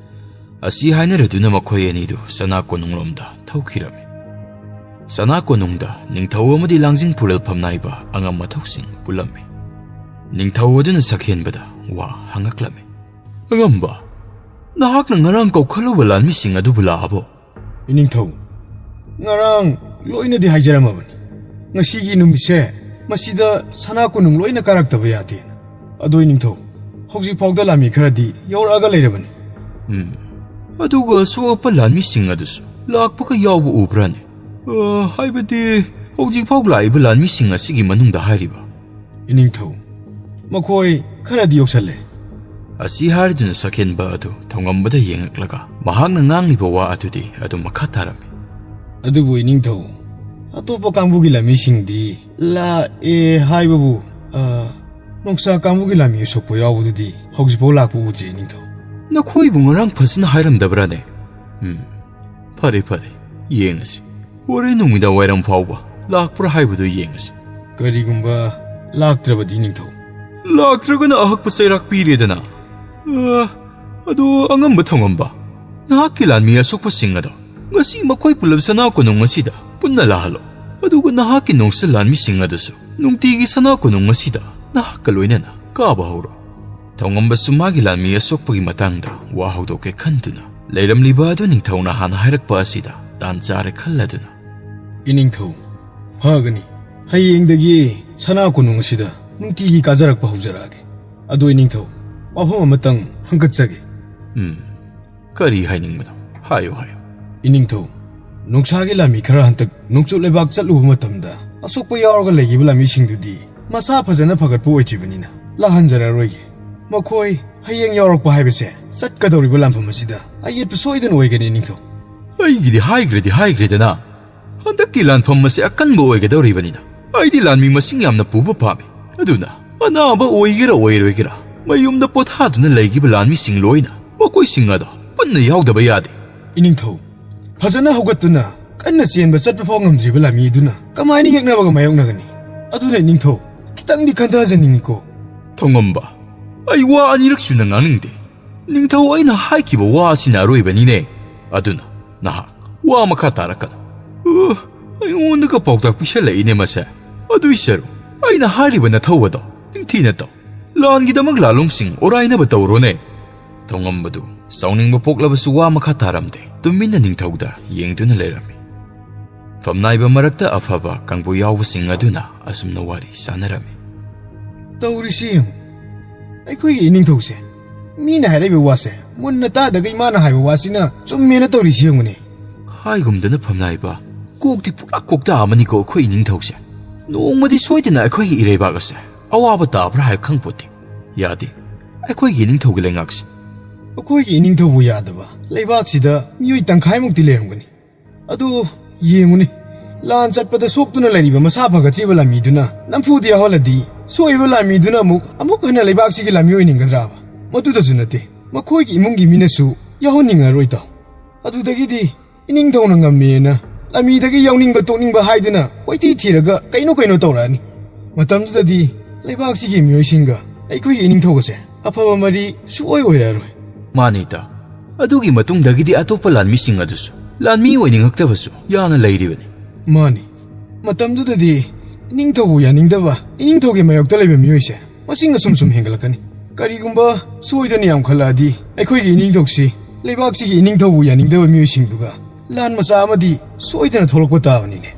ꯑꯁꯤ ꯍꯥꯏꯅꯔꯗꯨꯅ ꯃꯈꯣꯏ ꯑꯅꯤꯗꯨ ꯁꯅꯥ ꯀꯣꯅꯨꯡꯂꯣꯝꯗ ꯊꯧꯈꯤꯔꯝꯃꯤ꯫ ꯁꯅꯥ ꯀꯣꯅꯨꯡꯗ ꯅꯤꯡꯊꯧ ꯑꯃꯗꯤ ꯂꯥꯡꯖꯤꯡ ꯐꯨꯔꯦꯜꯐꯝ ꯅꯥꯏꯕ ꯑꯉꯝ ꯑꯊꯧꯁꯤꯡ ꯄꯨꯜꯂꯝꯃꯤ꯫ ꯅꯤꯡꯊꯧ ꯑꯗꯨꯅ ꯁꯛꯍꯦꯟꯕꯗ ꯋꯥ ꯍꯪꯉꯛꯂꯝꯃꯤ꯫ "ꯑꯉꯝꯕ, ꯅꯍꯥꯛꯅ ꯉꯔꯥꯡ ꯀꯧꯈꯠꯂꯨꯕ ꯂꯥꯟꯃꯤꯁꯤꯡ ꯑꯗꯨꯕꯨ ꯂꯥꯛꯑꯕꯣ?" "ꯏꯅꯤꯡꯊꯧ, ꯉꯔꯥꯡ ꯂꯣꯏꯅꯗꯤ ꯍꯥꯏꯖꯔꯝꯃꯕꯅꯤ, ꯉꯁꯤꯒꯤ ꯅꯨꯃꯤꯠꯁꯦ ꯃꯁꯤꯗ ꯁꯅꯥ ꯀꯣꯅꯨꯡ ꯂꯣꯏꯅ ꯀꯥꯔꯛꯇꯕ ꯌꯥꯗꯦꯅ꯫ ꯑꯗꯣ ꯏꯅꯤꯡꯊꯧ, ꯍꯧꯖꯤꯛ ꯐꯥꯎꯗ ꯂꯥꯟꯃꯤ ꯈꯔꯗꯤ ꯌꯧꯔꯛꯑꯒ ꯂꯩꯔꯕꯅꯤ꯫" "ꯎꯝ, ꯑꯗꯨꯒ ꯑꯁꯣꯛ ꯑꯄꯟ ꯂꯥꯟꯃꯤꯁꯤꯡ ꯑꯗꯨꯁꯨ ꯂꯥꯛꯄꯒ ꯌꯥꯎꯕ ꯎꯕ꯭ꯔꯥꯅꯦ? ꯑ, ꯍꯥꯏꯕꯗꯤ ꯍꯧꯖꯤꯛ ꯐꯥꯎ ꯂꯥꯛꯏꯕ ꯂꯥꯟꯃꯤꯁꯤꯡ ꯑꯁꯤꯒꯤ ꯃꯅꯨꯡꯗ ꯍꯥꯏꯔꯤꯕ?" "ꯏꯅꯤꯡꯊꯧ, ꯃꯈꯣꯏ ꯈꯔꯗꯤ ꯌꯧꯁꯜꯂꯦ꯫" ꯑꯁꯤ ꯍꯥꯏꯔꯗꯨꯅ ꯁꯛꯍꯦꯟꯕ ꯑꯗꯨ ꯊꯧꯉꯝꯕꯗ ꯌꯦꯡꯉꯛꯂꯒ ꯃꯍꯥꯛꯅ ꯉꯥꯡꯂꯤꯕ ꯋꯥ ꯑꯗꯨꯗꯤ ꯑꯗꯨꯝ ꯃꯈꯥ ꯇꯥꯔꯝꯃꯤ꯫ "ꯑꯗꯨꯕꯨ ꯏꯅꯤꯡꯊꯧ, ꯑꯇꯣꯞꯄ ꯀꯥꯡꯕꯨꯒꯤ ꯂꯥꯟꯃꯤꯁꯤꯡꯗꯤ ꯂꯥꯛꯑꯦ ꯍꯥꯏꯕꯕꯨ, ꯑ, ꯅꯣꯡꯁꯥ ꯀꯥꯡꯕꯨꯒꯤ ꯂꯥꯟꯃꯤ ꯑꯁꯣꯛꯄ ꯌꯥꯎꯕꯗꯨꯗꯤ ꯍꯧꯖꯤꯛꯐꯥꯎ ꯂꯥꯛꯄ ꯎꯗ꯭ꯔꯤ ꯏꯅꯤꯡꯊꯧ꯫" "ꯅꯈꯣꯏꯕꯨ ꯉꯔꯥꯡ ꯐꯖꯅ ꯍꯥꯏꯔꯝꯗꯕ꯭ꯔꯥꯅꯦ?" "ꯎꯝ, ꯐꯔꯦ, ꯐꯔꯦ, ꯌꯦꯡꯉꯁꯤ꯫ ꯍꯣꯔꯦꯟ ꯅꯨꯃꯤꯗꯥꯡ ꯋꯥꯏꯔꯝ ꯐꯥꯎꯕ ꯂꯥꯛꯄ꯭ꯔꯥ ꯍꯥꯏꯕꯗꯨ ꯌꯦꯡꯉꯁꯤ꯫" "ꯀꯔꯤꯒꯨꯝꯕ ꯂꯥꯛꯇ꯭ꯔꯕꯗꯤ ꯏꯅꯤꯡꯊꯧ?" "ꯂꯥꯛꯇ꯭ꯔꯒꯅ ꯑꯍꯛꯄ ꯆꯩꯔꯥꯛ ꯄꯤꯔꯦꯗꯅ꯫ ꯑ, ꯑꯗꯨ ꯑꯉꯝꯕ ꯊꯧꯉꯝꯕ, ꯅꯍꯥꯛꯀꯤ ꯂꯥꯟꯃꯤ ꯑꯁꯣꯛꯄꯁꯤꯡ ꯑꯗꯣ ꯉꯁꯤ ꯃꯈꯣꯏ ꯄꯨꯂꯞ ꯁꯅꯥ ꯀꯣꯅꯨꯡ ꯑꯁꯤꯗ ꯄꯨꯟꯅ ꯂꯥꯛꯍꯜꯂꯣ꯫ ꯑꯗꯨꯒ ꯅꯍꯥꯛꯀꯤ ꯅꯣꯡꯁ ꯂꯥꯟꯃꯤꯁꯤꯡ ꯑꯗꯨꯁꯨ ꯅꯨꯡꯇꯤꯒꯤ ꯁꯅꯥ ꯀꯣꯅꯨꯡ ꯑꯁꯤꯗ ꯅꯍꯥꯛꯀ ꯂꯣꯏꯅꯅ ꯀꯥꯕ ꯍꯧꯔꯣ꯫" ꯊꯧꯉꯝꯕꯁꯨ ꯃꯥꯒꯤ ꯂꯥꯟꯃꯤ ꯑꯁꯣꯛꯄꯒꯤ ꯃꯇꯥꯡꯗ ꯋꯥ ꯍꯧꯗꯣꯛꯀꯦ ꯈꯟꯗꯨꯅ ꯂꯩꯔꯝꯂꯤꯕ ꯑꯗꯨ ꯅꯤꯡꯊꯧꯅ ꯍꯥꯟꯅ ꯍꯥꯏꯔꯛꯄ ꯑꯁꯤꯗ ꯇꯥꯟ ꯆꯥꯔꯦ ꯈꯜꯂꯗꯨꯅ, "ꯏꯅꯤꯡꯊꯧ, ꯐꯒꯅꯤ꯫ ꯍꯌꯦꯡꯗꯒꯤ ꯁꯅꯥ ꯀꯣꯅꯨꯡ ꯑꯁꯤꯗ ꯅꯨꯡꯇꯤꯒꯤ ꯀꯥꯖꯔꯛꯄ ꯍꯧꯖꯔꯛꯑꯒꯦ꯫ ꯑꯗꯣ ꯏꯅꯤꯡꯊꯧ, ꯋꯥꯐꯝ ꯑꯃꯇꯪ ꯍꯪꯒꯠꯆꯒꯦ꯫" "ꯎꯝ, ꯀꯔꯤ ꯍꯥꯏꯅꯤꯡꯕꯅꯣ? ꯍꯥꯏꯌꯨ, ꯍꯥꯏꯌꯨ꯫" "ꯏꯅꯤꯡꯊꯧ, ꯅꯣꯡꯁꯥꯒꯤ ꯂꯥꯟꯃꯤ ꯈꯔ ꯍꯟꯇꯛ ꯅꯣꯡꯆꯨꯞ ꯂꯩꯕꯥꯛ ꯆꯠꯂꯨꯕ ꯃꯇꯝꯗ ꯑꯁꯣꯛꯄ ꯌꯥꯎꯔꯒ ꯂꯩꯈꯤꯕ ꯂꯥꯟꯃꯤꯁꯤꯡꯗꯨꯗꯤ ꯃꯁꯥ ꯐꯖꯅ ꯐꯒꯠꯄ ꯑꯣꯏꯗ꯭ꯔꯤꯕꯅꯤꯅ ꯂꯥꯛꯍꯟꯖꯔꯔꯣꯏꯒꯦ꯫ ꯃꯈꯣꯏ ꯍꯌꯦꯡ ꯌꯥꯎꯔꯛꯄ ꯍꯥꯏꯕꯁꯦ ꯆꯠꯀꯗꯧꯔꯤꯕ ꯂꯥꯟꯐꯝ ꯑꯁꯤꯗ ꯑꯌꯦꯠꯄ ꯁꯣꯏꯗꯅ ꯑꯣꯏꯒꯅꯤ ꯏꯅꯤꯡꯊꯧ꯫" ꯑꯩꯒꯤꯗꯤ ꯍꯥꯏꯈ꯭ꯔꯗꯤ ꯍꯥꯏꯈ꯭ꯔꯦꯗꯅ, ꯍꯟꯗꯛꯀꯤ ꯂꯥꯟꯐꯝ ꯑꯁꯤ ꯑꯀꯟꯕ ꯑꯣꯏꯒꯗꯧꯔꯤꯕꯅꯤꯅ, ꯑꯩꯗꯤ ꯂꯥꯟꯃꯤ ꯃꯁꯤꯡ ꯌꯥꯝꯅ ꯄꯨꯕ ꯄꯥꯝꯃꯤ꯫ ꯑꯗꯨꯅ ꯑꯅꯥꯕ ꯑꯣꯏꯒꯦꯔꯥ ꯑꯣꯏꯔꯣꯏꯒꯦꯔꯥ, ꯃꯌꯨꯝꯗ ꯄꯣꯊꯥꯗꯨꯅ ꯂꯩꯈꯤꯕ ꯂꯥꯟꯃꯤꯁꯤꯡ ꯂꯣꯏꯅ, ꯃꯈꯣꯏꯁꯤꯡ ꯑꯗꯣ ꯄꯨꯟꯅ ꯌꯥꯎꯗꯕ ꯌꯥꯗꯦ꯫ ꯏꯅꯤꯡꯊꯧ, ꯐꯖꯅ ꯍꯧꯒꯠꯇꯨꯅ ꯀꯟꯅ ꯆꯦꯟꯕ ꯆꯠꯄ ꯐꯥꯎ ꯉꯝꯗ꯭ꯔꯤꯕ ꯂꯥꯟꯃꯤ ꯑꯗꯨꯅ ꯀꯃꯥꯏꯅ ꯌꯦꯛꯅꯕꯒ ꯃꯥꯌꯣꯛꯅꯒꯅꯤ? ꯑꯗꯨꯅ ꯏꯅꯤꯡꯊꯧ, ꯈꯤꯇꯪꯗꯤ ꯈꯟꯊꯖꯅꯤꯡꯉꯤꯀꯣ꯫ ꯊꯣꯡꯉꯝꯕ, ꯑꯩ ꯋꯥ ꯑꯅꯤꯔꯛ ꯁꯨꯅ ꯉꯥꯡꯅꯤꯡꯗꯦ꯫ ꯅꯤꯡꯊꯧ, ꯑꯩꯅ ꯍꯥꯏꯈꯤꯕ ꯋꯥ ꯑꯁꯤꯅ ꯑꯔꯣꯏꯕꯅꯤꯅꯦ꯫ ꯑꯗꯨꯅ ꯅꯍꯥꯛ ꯋꯥ ꯃꯈꯥ ꯇꯥꯔꯛꯀꯅꯨ꯫ ꯑ, ꯑꯩꯉꯣꯟꯗꯒ ꯄꯥꯎꯇꯥꯛ ꯄꯤꯁꯜꯂꯛꯏꯅꯦ ꯃꯁꯦ꯫ ꯑꯗꯨꯏ ꯁꯔꯨꯛ ꯑꯩꯅ ꯍꯥꯏꯔꯤꯕ ꯅꯊꯧ ꯑꯗꯣ ꯅꯤꯡꯊꯤꯅ ꯇꯧ꯫ ꯂꯥꯟꯒꯤꯗꯃꯛ ꯂꯥꯂꯣꯡꯁꯤꯡ ꯑꯣꯔꯥꯏꯅꯕ ꯇꯧꯔꯣꯅꯦ꯫ ꯊꯣꯡꯉꯝꯕꯗꯨ ꯁꯥꯎꯅꯤꯡꯕ ꯄꯣꯛꯂꯕꯁꯨ ꯋꯥ ꯃꯈꯥ ꯇꯥꯔꯝꯗꯦ꯫ ꯇꯨꯃꯤꯟꯅ ꯅꯤꯡꯊꯧꯗ ꯌꯦꯡꯗꯨꯅ ꯂꯩꯔꯝꯃꯤ꯫ ꯐꯝꯅꯥꯏꯕ ꯃꯔꯛꯇ ꯑꯐꯕ ꯀꯥꯡꯕꯨ ꯌꯥꯎꯕꯁꯤꯡ ꯑꯗꯨꯅ ꯑꯁꯨꯝꯅ ꯋꯥꯔꯤ ꯁꯥꯟꯅꯔꯝꯃꯤ꯫ ꯇꯧꯔꯤꯁꯤ ꯌꯦꯡꯉꯨ, ꯑꯩꯈꯣꯏꯒꯤ ꯏꯅꯤꯡꯊꯧꯁꯦ ꯃꯤꯅ ꯍꯥꯏꯔꯛꯏꯕ ꯋꯥꯁꯦ ꯃꯨꯟꯅ ꯇꯥꯗꯒꯩ ꯃꯥꯅ ꯍꯥꯏꯕ ꯋꯥꯁꯤꯅ ꯆꯨꯝꯃꯦꯅ ꯇꯧꯔꯤꯁꯤ ꯌꯦꯡꯉꯨꯅꯦ꯫ ꯍꯥꯏꯒꯨꯝꯗꯅ ꯐꯝꯅꯥꯏꯕ, ꯀꯣꯛꯇꯤ ꯄꯨꯔꯥ ꯀꯣꯛꯇꯥ ꯑꯃꯅꯤꯀꯣ ꯑꯩꯈꯣꯏ ꯏꯅꯤꯡꯊꯧꯁꯦ꯫ ꯅꯣꯡꯃꯗꯤ ꯁꯣꯏꯗꯅ ꯑꯩꯈꯣꯏꯒꯤ ꯏꯔꯩꯕꯥꯛ ꯑꯁꯦ ꯑꯋꯥꯕ ꯇꯥꯕ꯭ꯔꯥ ꯍꯥꯏꯕ ꯈꯪꯄꯣꯠꯇꯦ꯫ ꯌꯥꯗꯦ, ꯑꯩꯈꯣꯏꯒꯤ ꯏꯅꯤꯡꯊꯧꯒꯤ ꯂꯩꯉꯥꯛꯁꯦ꯫ ꯑꯩꯈꯣꯏꯒꯤ ꯏꯅꯤꯡꯊꯧꯕꯨ ꯌꯥꯗꯕ ꯂꯩꯕꯥꯛꯁꯤꯗ ꯃꯤꯑꯣꯏ ꯇꯪꯈꯥꯏꯃꯨꯛꯇꯤ ꯂꯩꯔꯝꯒꯅꯤ꯫ ꯑꯗꯨ ꯌꯦꯡꯉꯨꯅꯦ, ꯂꯥꯟ ꯆꯠꯄꯗ ꯁꯣꯛꯇꯨꯅ ꯂꯩꯔꯤꯕ ꯃꯁꯥ ꯐꯒꯠꯇ꯭ꯔꯤꯕ ꯂꯥꯟꯃꯤꯗꯨꯅ ꯅꯝꯐꯨꯗ ꯌꯥꯎꯍꯜꯂꯗꯤ, ꯁꯣꯛꯏꯕ ꯂꯥꯟꯃꯤꯗꯨꯅ ꯑꯃꯨꯛ, ꯑꯃꯨꯛ ꯍꯟꯅ ꯂꯩꯕꯥꯛꯁꯤꯒꯤ ꯂꯥꯟꯃꯤ ꯑꯣꯏꯅꯤꯡꯒꯗ꯭ꯔꯥꯕ? ꯃꯗꯨꯗꯁꯨ ꯅꯠꯇꯦ, ꯃꯈꯣꯏꯒꯤ ꯏꯃꯨꯡꯒꯤ ꯃꯤꯅꯁꯨ ꯌꯥꯎꯍꯟꯅꯤꯡꯉꯔꯣꯏ, ꯇꯥꯎ꯫ ꯑꯗꯨꯗꯒꯤꯗꯤ ꯏꯅꯤꯡꯊꯧꯅ ꯉꯝꯃꯦꯅ ꯂꯥꯟꯃꯤꯗꯒꯤ ꯌꯥꯎꯅꯤꯡꯕ ꯇꯣꯛꯅꯤꯡꯕ ꯍꯥꯏꯗꯨꯅ ꯀꯣꯏꯊꯤ ꯊꯤꯔꯒ ꯀꯩꯅꯣ ꯀꯩꯅꯣ ꯇꯧꯔꯛꯑꯅꯤ꯫ ꯃꯇꯝꯗꯨꯗꯗꯤ ꯂꯩꯕꯥꯛꯁꯤꯒꯤ ꯃꯤꯑꯣꯏꯁꯤꯡꯒ ꯑꯩꯈꯣꯏꯒꯤ ꯏꯅꯤꯡꯊꯧꯒꯁꯦ ꯑꯐꯕ ꯃꯔꯤ ꯁꯨꯛꯑꯣꯏ ꯑꯣꯏꯔꯛꯑꯔꯣꯏ꯫ ꯃꯥꯅꯤ ꯏꯇꯥꯎ, ꯑꯗꯨꯒꯤ ꯃꯇꯨꯡꯗꯒꯤꯗꯤ ꯑꯇꯣꯞꯄ ꯂꯥꯟꯃꯤꯁꯤꯡ ꯑꯗꯨꯁꯨ ꯂꯥꯟꯃꯤ ꯑꯣꯏꯅꯤꯡꯉꯛꯇꯕꯁꯨ ꯌꯥꯝꯅ ꯂꯩꯔꯤꯕꯅꯤ꯫ ꯃꯥꯅꯤ, ꯃꯇꯝꯗꯨꯗꯗꯤ ꯏꯅꯤꯡꯊꯧꯕꯨ ꯌꯥꯅꯤꯡꯗꯕ, ꯏꯅꯤꯡꯊꯧꯒꯤ ꯃꯥꯌꯣꯛꯇ ꯂꯩꯕ ꯃꯤꯑꯣꯏꯁꯦ ꯃꯁꯤꯡ ꯑꯁꯨꯝ ꯁꯨꯝ ꯍꯦꯟꯒꯠꯂꯛꯀꯅꯤ꯫ ꯀꯔꯤꯒꯨꯝꯕ ꯁꯣꯏꯗꯅ ꯌꯥꯝꯈꯠꯂꯛꯑꯗꯤ ꯑꯩꯈꯣꯏꯒꯤ ꯏꯅꯤꯡꯊꯧꯁꯤ ꯂꯩꯕꯥꯛꯁꯤꯒꯤ ꯏꯅꯤꯡꯊꯧꯕꯨ ꯌꯥꯅꯤꯡꯗꯕ ꯃꯤꯑꯣꯏꯁꯤꯡꯗꯨꯒ ꯂꯥꯟ ꯃꯆꯥ ꯑꯃꯗꯤ ꯁꯣꯏꯗꯅ ꯊꯣꯛꯂꯛꯄ ꯇꯥꯕꯅꯤꯅꯦ꯫